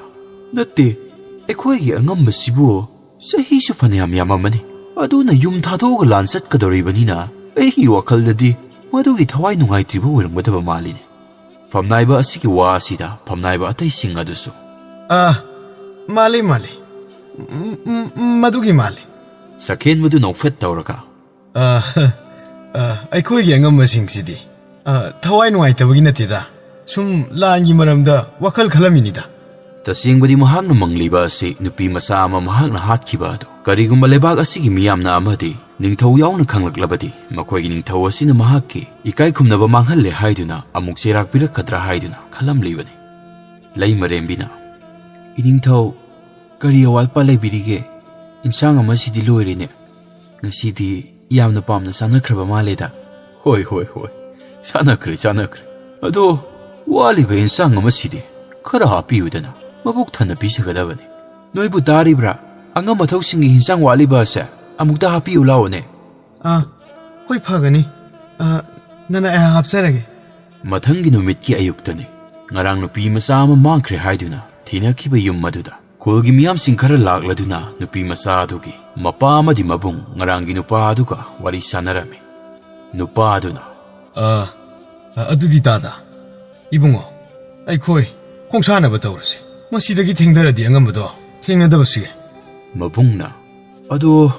"ꯅꯠꯇꯦ, ꯑꯩꯈꯣꯏꯒꯤ ꯑꯉꯝꯕꯁꯤꯕꯨ ꯆꯍꯤꯁꯨ ꯐꯅꯌꯥꯝ ꯌꯥꯝꯃꯝꯃꯅꯤ꯫ ꯑꯗꯨꯅ ꯌꯨꯝ ꯊꯥꯗꯣꯛꯑꯒ ꯂꯥꯟ ꯆꯠꯀꯗꯧꯔꯤꯕꯅꯤꯅ ꯑꯩꯒꯤ ꯋꯥꯈꯜꯗꯗꯤ ꯃꯗꯨꯒꯤ ꯊꯋꯥꯏ ꯅꯨꯡꯉꯥꯏꯇ꯭ꯔꯤꯕ ꯑꯣꯏꯔꯝꯒꯗꯕ ꯃꯥꯜꯂꯤꯅꯦ꯫" ꯐꯝꯅꯥꯏꯕ ꯑꯁꯤꯒꯤ ꯋꯥ ꯑꯁꯤꯗ ꯐꯝꯅꯥꯏꯕ ꯑꯇꯩꯁꯤꯡ ꯑꯗꯨꯁꯨ, "ꯑꯥ, ꯃꯥꯜꯂꯤ, ꯃꯥꯜꯂꯤ꯫ ꯎꯝ, ꯎꯝ, ꯎꯝ, ꯃꯗꯨꯒꯤ ꯃꯥꯜꯂꯤ꯫" ꯁꯛꯍꯦꯟꯕꯗꯨ ꯅꯣꯛꯐꯦꯠ ꯇꯧꯔꯒ, "ꯑꯥ, ꯑꯥ, ꯑꯩꯈꯣꯏꯒꯤ ꯑꯉꯝꯕꯁꯤꯡꯁꯤꯗꯤ, ꯑꯥ, ꯊꯋꯥꯏ ꯅꯨꯡꯉꯥꯏꯇꯕꯒꯤ ꯅꯠꯇꯦꯗ꯫ ꯁꯨꯝ ꯂꯥꯟꯒꯤ ꯃꯔꯝꯗ ꯋꯥꯈꯜ ꯈꯜꯂꯝꯃꯤꯅꯤꯗ꯫" ꯇꯁꯦꯡꯕꯗꯤ ꯃꯍꯥꯛꯅ ꯃꯪꯂꯤꯕ ꯑꯁꯤ ꯅꯨꯄꯤ ꯃꯆꯥ ꯑꯃ ꯃꯍꯥꯛꯅ ꯍꯥꯠꯈꯤꯕ ꯑꯗꯨ ꯀꯔꯤꯒꯨꯝꯕ ꯂꯩꯕꯥꯛ ꯑꯁꯤꯒꯤ ꯃꯤꯌꯥꯝꯅ ꯑꯃꯗꯤ ꯅꯤꯡꯊꯧ ꯌꯥꯎꯅ ꯈꯪꯂꯛꯂꯕꯗꯤ ꯃꯈꯣꯏꯒꯤ ꯅꯤꯡꯊꯧ ꯑꯁꯤꯅ ꯃꯍꯥꯛꯀꯤ ꯏꯀꯥꯏ ꯈꯨꯝꯅꯕ ꯃꯥꯡꯍꯜꯂꯦ ꯍꯥꯏꯗꯨꯅ ꯑꯃꯨꯛ ꯆꯩꯔꯥꯛ ꯄꯤꯔꯛꯀꯗ꯭ꯔꯥ ꯍꯥꯏꯗꯨꯅ ꯈꯜꯂꯝꯂꯤꯕꯅꯤ꯫ ꯂꯩꯃꯔꯦꯝꯕꯤꯅ, "ꯏꯅꯤꯡꯊꯧ, ꯀꯔꯤ ꯑꯋꯥꯠꯄ ꯂꯩꯕꯤꯔꯤꯒꯦ? ꯏꯟꯁꯥꯡ ꯑꯃꯁꯤꯗꯤ ꯂꯣꯏꯔꯦꯅꯦ꯫ ꯉꯁꯤꯗꯤ ꯌꯥꯝꯅ ꯄꯥꯝꯅ ꯆꯥꯅꯈ꯭ꯔꯕ ꯃꯥꯜꯂꯦꯗ꯫" "ꯍꯣꯏ, ꯍꯣꯏ, ꯍꯣꯏ꯫ ꯆꯥꯅꯈ꯭ꯔꯦ, ꯆꯥꯅꯈ꯭ꯔꯦ꯫ ꯑꯗꯣ ꯋꯥꯠꯂꯤꯕ ꯏꯟꯁꯥꯡ ꯑꯃꯁꯤꯗꯤ ꯈꯔ ꯍꯥꯞꯄꯤꯌꯨꯗꯅ꯫ ꯃꯕꯨꯛ ꯊꯟꯅ ꯄꯤꯖꯒꯗꯕꯅꯤ꯫ ꯅꯣꯏꯕꯨ ꯇꯥꯔꯤꯕ꯭ꯔꯥ? ꯑꯉꯝ ꯑꯊꯧꯁꯤꯡꯒꯤ ꯏꯟꯁꯥꯡ ꯋꯥꯠꯂꯤꯕ ꯑꯁꯦ ꯑꯃꯨꯛꯇ ꯍꯥꯞꯄꯤꯌꯨ ꯂꯥꯛꯑꯣꯅꯦ꯫" "ꯑꯥ, ꯍꯣꯏ, ꯐꯒꯅꯤ꯫ ꯑꯥ, ꯅꯅꯥꯏ ꯍꯥꯞꯆꯔꯒꯦ꯫" ꯃꯊꯪꯒꯤ ꯅꯨꯃꯤꯠꯀꯤ ꯑꯌꯨꯛꯇꯅꯤ꯫ ꯉꯔꯥꯡ ꯅꯨꯄꯤ ꯃꯆꯥ ꯑꯃ ꯃꯥꯡꯈ꯭ꯔꯦ ꯍꯥꯏꯗꯨꯅ ꯊꯤꯅꯈꯤꯕ ꯌꯨꯝ ꯑꯗꯨꯗ ꯈꯨꯜꯒꯤ ꯃꯤꯌꯥꯝꯁꯤꯡ ꯈꯔ ꯂꯥꯛꯂꯗꯨꯅ ꯅꯨꯄꯤ ꯃꯆꯥ ꯑꯗꯨꯒꯤ ꯃꯄꯥ ꯑꯃꯗꯤ ꯃꯕꯨꯡ ꯉꯔꯥꯡꯒꯤ ꯅꯨꯄꯥ ꯑꯗꯨꯒ ꯋꯥꯔꯤ ꯁꯥꯟꯅꯔꯝꯃꯤ꯫ ꯅꯨꯄꯥ ꯑꯗꯨꯅ, "ꯑ, ꯑ, ꯑꯗꯨꯗꯤ ꯇꯥꯗ, ꯏꯕꯨꯡꯉꯣ, ꯑꯩꯈꯣꯏ ꯈꯣꯡꯁꯥꯟꯅꯕ ꯇꯧꯔꯁꯤ꯫ ꯃꯁꯤꯗꯒꯤ ꯊꯦꯡꯊꯔꯗꯤ ꯑꯉꯝꯕꯗꯣ ꯊꯦꯡꯅꯗꯕꯁꯨ ꯌꯥꯏ꯫" ꯃꯕꯨꯡꯅ, "ꯑꯗꯣ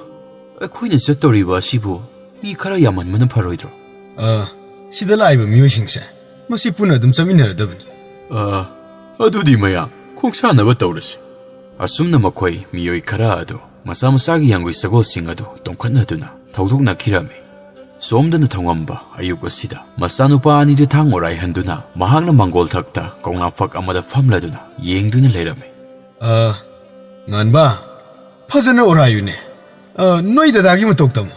ꯑꯩꯈꯣꯏꯅ ꯆꯠꯇꯧꯔꯤꯕ ꯑꯁꯤꯕꯨ ꯃꯤ ꯈꯔ ꯌꯥꯝꯍꯟꯕꯅ ꯐꯔꯣꯏꯗ꯭ꯔꯣ?" "ꯑ, ꯁꯤꯗ ꯂꯥꯛꯏꯕ ꯃꯤꯑꯣꯏꯁꯤꯡꯁꯦ ꯃꯁꯤ ꯄꯨꯟꯅ ꯑꯗꯨꯝ ꯆꯠꯃꯤꯟꯅꯔꯗꯕꯅꯤ꯫" "ꯑ, ꯑꯗꯨꯗꯤ ꯃꯌꯥꯝ ꯈꯣꯡꯁꯥꯟꯅꯕ ꯇꯧꯔꯁꯤ꯫" ꯑꯁꯨꯝꯅ ꯃꯈꯣꯏ ꯃꯤꯑꯣꯏ ꯈꯔ ꯑꯗꯨ ꯃꯁꯥ ꯃꯁꯥꯒꯤ ꯌꯥꯡꯒꯨꯏ ꯁꯒꯣꯜꯁꯤꯡ ꯑꯗꯨ ꯇꯣꯡꯈꯠꯅꯗꯨꯅ ꯊꯧꯗꯣꯛꯅꯈꯤꯔꯝꯃꯤ꯫ ꯁꯣꯝꯗꯅ ꯊꯧꯉꯝꯕ ꯑꯌꯨꯛ ꯑꯁꯤꯗ ꯃꯆꯥꯅꯨꯄꯥ ꯑꯅꯤꯗꯨ ꯊꯥꯡ ꯑꯣꯔꯥꯏꯍꯟꯗꯨꯅ ꯃꯍꯥꯛꯅ ꯃꯥꯡꯒꯣꯜ ꯊꯛꯇ ꯀꯧꯅꯥ ꯐꯛ ꯑꯃꯗ ꯐꯝꯂꯗꯨꯅ ꯌꯦꯡꯗꯨꯅ ꯂꯩꯔꯝꯃꯤ꯫ "ꯑ, ꯉꯥꯟꯕ, ꯐꯖꯅ ꯑꯣꯔꯥꯏꯌꯨꯅꯦ꯫ ꯑ, ꯅꯣꯏ ꯗꯗꯥꯒꯤ ꯃꯇꯧ ꯇꯝꯃꯨ꯫"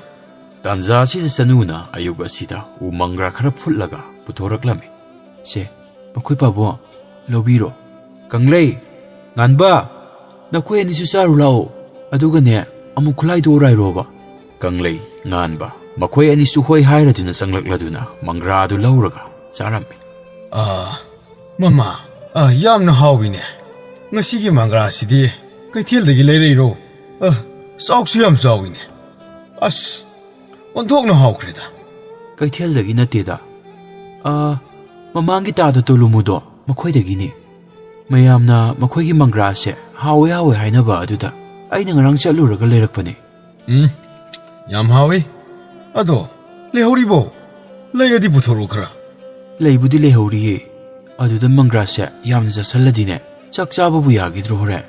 ꯇꯥꯟꯖꯥ ꯑꯁꯤꯗ ꯆꯅꯨꯅ ꯑꯌꯨꯛ ꯑꯁꯤꯗ ꯎ ꯃꯪꯒ꯭ꯔꯥ ꯈꯔ ꯐꯨꯠꯂꯒ ꯄꯨꯊꯣꯔꯛꯂꯝꯃꯤ꯫ "ꯁꯦ, ꯃꯈꯣꯏ ꯄꯥꯕꯣ, ꯂꯧꯕꯤꯔꯣ꯫" "ꯀꯪꯂꯩ, "ꯉꯥꯟꯕ, ꯅꯈꯣꯏ ꯑꯅꯤꯁꯨ ꯆꯥꯔꯨ ꯂꯥꯛꯑꯣ, ꯑꯗꯨꯒꯅꯦ, ꯑꯃꯨꯛ ꯈꯨꯠꯂꯥꯏꯗꯣ ꯑꯣꯔꯥꯏꯔꯣꯕ꯫" ꯀꯪꯂꯩ, ꯉꯥꯟꯕ, ꯃꯈꯣꯏ ꯑꯅꯤꯁꯨ ꯍꯣꯏ ꯍꯥꯏꯔꯗꯨꯅ ꯆꯪꯂꯛꯂꯗꯨꯅ ꯃꯪꯒ꯭ꯔꯥꯗꯨ ꯂꯧꯔꯒ ꯆꯥꯔꯝꯃꯤ꯫ "ꯑꯥ, ꯃꯃꯥ, ꯑꯥ, ꯌꯥꯝꯅ ꯍꯥꯎꯋꯤꯅꯦ꯫ ꯉꯁꯤꯒꯤ ꯃꯪꯒ꯭ꯔꯥꯁꯤꯗꯤ ꯀꯩꯊꯦꯜꯗꯒꯤ ꯂꯩꯔꯛꯏꯔꯣ? ꯑꯥ, ꯆꯥꯎꯁꯨ ꯌꯥꯝ ꯆꯥꯎꯋꯤꯅꯦ꯫ ꯑꯁ, ꯑꯣꯟꯊꯣꯛꯅ ꯍꯥꯎꯈ꯭ꯔꯦꯗ꯫" "ꯀꯩꯊꯦꯜꯗꯒꯤ ꯅꯠꯇꯦꯗ꯫ ꯑꯥ, ꯃꯃꯥꯡꯒꯤ ꯇꯥꯗ ꯇꯣꯂꯨꯃꯨꯗꯣ ꯃꯈꯣꯏꯗꯒꯤꯅꯤ꯫ ꯃꯌꯥꯝꯅ ꯃꯈꯣꯏꯒꯤ ꯃꯪꯒ꯭ꯔꯥꯁꯦ ꯍꯥꯎꯋꯦ ꯍꯥꯎꯋꯦ ꯍꯥꯏꯅꯕ ꯑꯗꯨꯗ ꯑꯩꯅ ꯉꯔꯥꯡ ꯆꯠꯂꯨꯔꯒ ꯂꯩꯔꯛꯄꯅꯦ꯫" "ꯎꯝ, ꯌꯥꯝ ꯍꯥꯎꯋꯤ꯫ ꯑꯗꯣ, ꯂꯩꯍꯧꯔꯤꯕꯣ? ꯂꯩꯔꯗꯤ ꯄꯨꯊꯣꯔꯛꯎ ꯈꯔ꯫" "ꯂꯩꯕꯨꯗꯤ ꯂꯩꯍꯧꯔꯤꯌꯦ꯫ ꯑꯗꯨꯗ ꯃꯪꯒ꯭ꯔꯥꯁꯦ ꯌꯥꯝꯅ ꯆꯥꯁꯜꯂꯗꯤꯅꯦ, ꯆꯥꯛ ꯆꯥꯕꯕꯨ ꯌꯥꯈꯤꯗ꯭ꯔꯣ ꯍꯣꯔꯦꯟ?"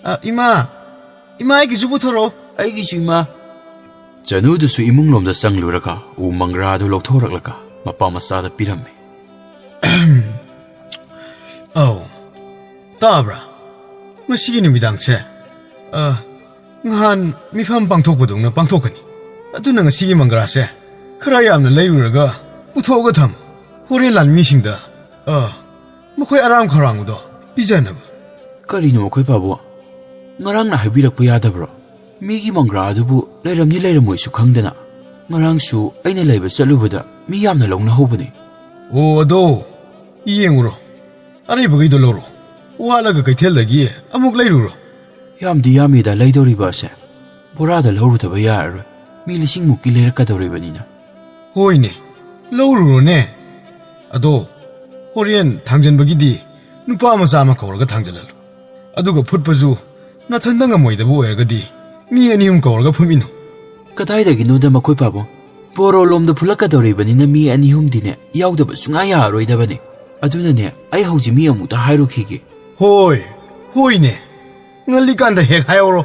"ꯑ, ꯏꯃꯥ, ꯏꯃꯥ, ꯑꯩꯒꯤꯁꯨ ꯄꯨꯊꯣꯔꯛꯑꯣ꯫" "ꯑꯩꯒꯤꯁꯨ, ꯏꯃꯥ꯫" ꯆꯅꯨꯗꯨꯁꯨ ꯏꯃꯨꯡꯂꯣꯝꯗ ꯆꯪꯂꯨꯔꯒ ꯎ ꯃꯪꯒ꯭ꯔꯥꯗꯨ ꯂꯧꯊꯣꯔꯛꯂꯒ ꯃꯄꯥ ꯃꯆꯥꯗ ꯄꯤꯔꯝꯃꯤ꯫ "ꯑꯧ, ꯇꯥꯕ꯭ꯔꯥ? ꯉꯁꯤꯒꯤ ꯅꯨꯃꯤꯗꯥꯡꯁꯦ, ꯑ, ꯅꯍꯥꯟ ꯃꯤꯐꯝ ꯄꯥꯡꯊꯣꯛꯄꯗꯧꯅ ꯄꯥꯡꯊꯣꯛꯀꯅꯤ꯫ ꯑꯗꯨꯅ ꯉꯁꯤꯒꯤ ꯃꯪꯒ꯭ꯔꯥꯁꯦ ꯈꯔ ꯌꯥꯝꯅ ꯂꯩꯔꯨꯔꯒ ꯄꯨꯊꯣꯛꯑꯒ ꯊꯝꯃꯨ꯫ ꯍꯣꯔꯦꯟ ꯂꯥꯟꯃꯤꯁꯤꯡꯗ, ꯑ, ꯃꯈꯣꯏ ꯑꯔꯥꯝ ꯈꯧꯔꯥꯡꯕꯗꯣ ꯄꯤꯖꯅꯕ꯫" "ꯀꯔꯤꯅꯣ ꯑꯩꯈꯣꯏ ꯄꯥꯕꯨ? ꯉꯔꯥꯡꯅ ꯍꯥꯏꯕꯤꯔꯛꯄ ꯌꯥꯗꯕ꯭ꯔꯣ? ꯃꯤꯒꯤ ꯃꯪꯒ꯭ꯔꯥ ꯑꯗꯨꯕꯨ ꯂꯩꯔꯝꯅꯤ ꯂꯩꯔꯝꯃꯣꯏꯁꯨ ꯈꯪꯗꯅ꯫ ꯉꯔꯥꯡꯁꯨ ꯑꯩꯅ ꯂꯩꯕ ꯆꯠꯂꯨꯕꯗ ꯃꯤ ꯌꯥꯝꯅ ꯂꯧꯅꯍꯧꯕꯅꯤ꯫" "ꯑꯣ, ꯑꯗꯣ ꯌꯦꯡꯉꯨꯔꯣ꯫ ꯑꯔꯩꯕꯈꯩꯗꯣ ꯂꯧꯔꯣ꯫ ꯋꯥꯠꯂꯒ ꯀꯩꯊꯦꯜꯗꯒꯤ ꯑꯃꯨꯛ ꯂꯩꯔꯨꯔꯣ꯫" "ꯌꯥꯝꯗꯤ ꯌꯥꯝꯃꯤꯗ ꯂꯩꯗꯧꯔꯤꯕ ꯑꯁꯦ꯫ ꯕꯣꯔꯥꯗ ꯂꯧꯔꯨꯗꯕ ꯌꯥꯔꯔꯣꯏ꯫ ꯃꯤ ꯂꯤꯁꯤꯡ ꯃꯨꯛꯀꯤ ꯂꯩꯔꯛꯀꯗꯧꯔꯤꯕꯅꯤꯅ꯫" "ꯍꯣꯏꯅꯦ, ꯂꯧꯔꯨꯔꯣꯅꯦ꯫ ꯑꯗꯣ ꯍꯣꯔꯦꯟ ꯊꯥꯡꯖꯟꯕꯒꯤꯗꯤ ꯅꯨꯄꯥ ꯃꯆꯥ ꯑꯃ ꯀꯧꯔꯒ ꯊꯥꯡꯖꯜꯍꯜꯂꯨ꯫ ꯑꯗꯨꯒ ꯐꯨꯠꯄꯁꯨ ꯅꯊꯟꯗ ꯉꯝꯃꯣꯏꯗꯕ ꯑꯣꯏꯔꯒꯗꯤ ꯃꯤ ꯑꯅꯤ ꯑꯍꯨꯝ ꯀꯧꯔꯒ ꯐꯨꯠꯃꯤꯟꯅꯧ꯫" "ꯀꯗꯥꯏꯗꯒꯤꯅꯣꯗ ꯃꯈꯣꯏ ꯄꯥꯕꯨꯡ꯫ ꯕꯣꯔꯣ ꯂꯣꯝꯗ ꯐꯨꯠꯂꯛꯀꯗꯧꯔꯤꯕꯅꯤꯅ ꯃꯤ ꯑꯅꯤ ꯑꯍꯨꯝꯗꯤꯅꯦ ꯌꯥꯎꯗꯕ ꯁꯨꯡꯌꯥ ꯌꯥꯔꯔꯣꯏꯗꯕꯅꯤ꯫ ꯑꯗꯨꯅꯅꯦ, ꯑꯩ ꯍꯧꯖꯤꯛ ꯃꯤ ꯑꯃꯨꯛꯇ ꯍꯥꯏꯔꯨꯈꯤꯒꯦ꯫" "ꯍꯣꯏ, ꯍꯣꯏꯅꯦ꯫ ꯉꯜꯂꯤꯀꯥꯟꯗ ꯍꯦꯛ ꯍꯥꯏꯍꯧꯔꯣ꯫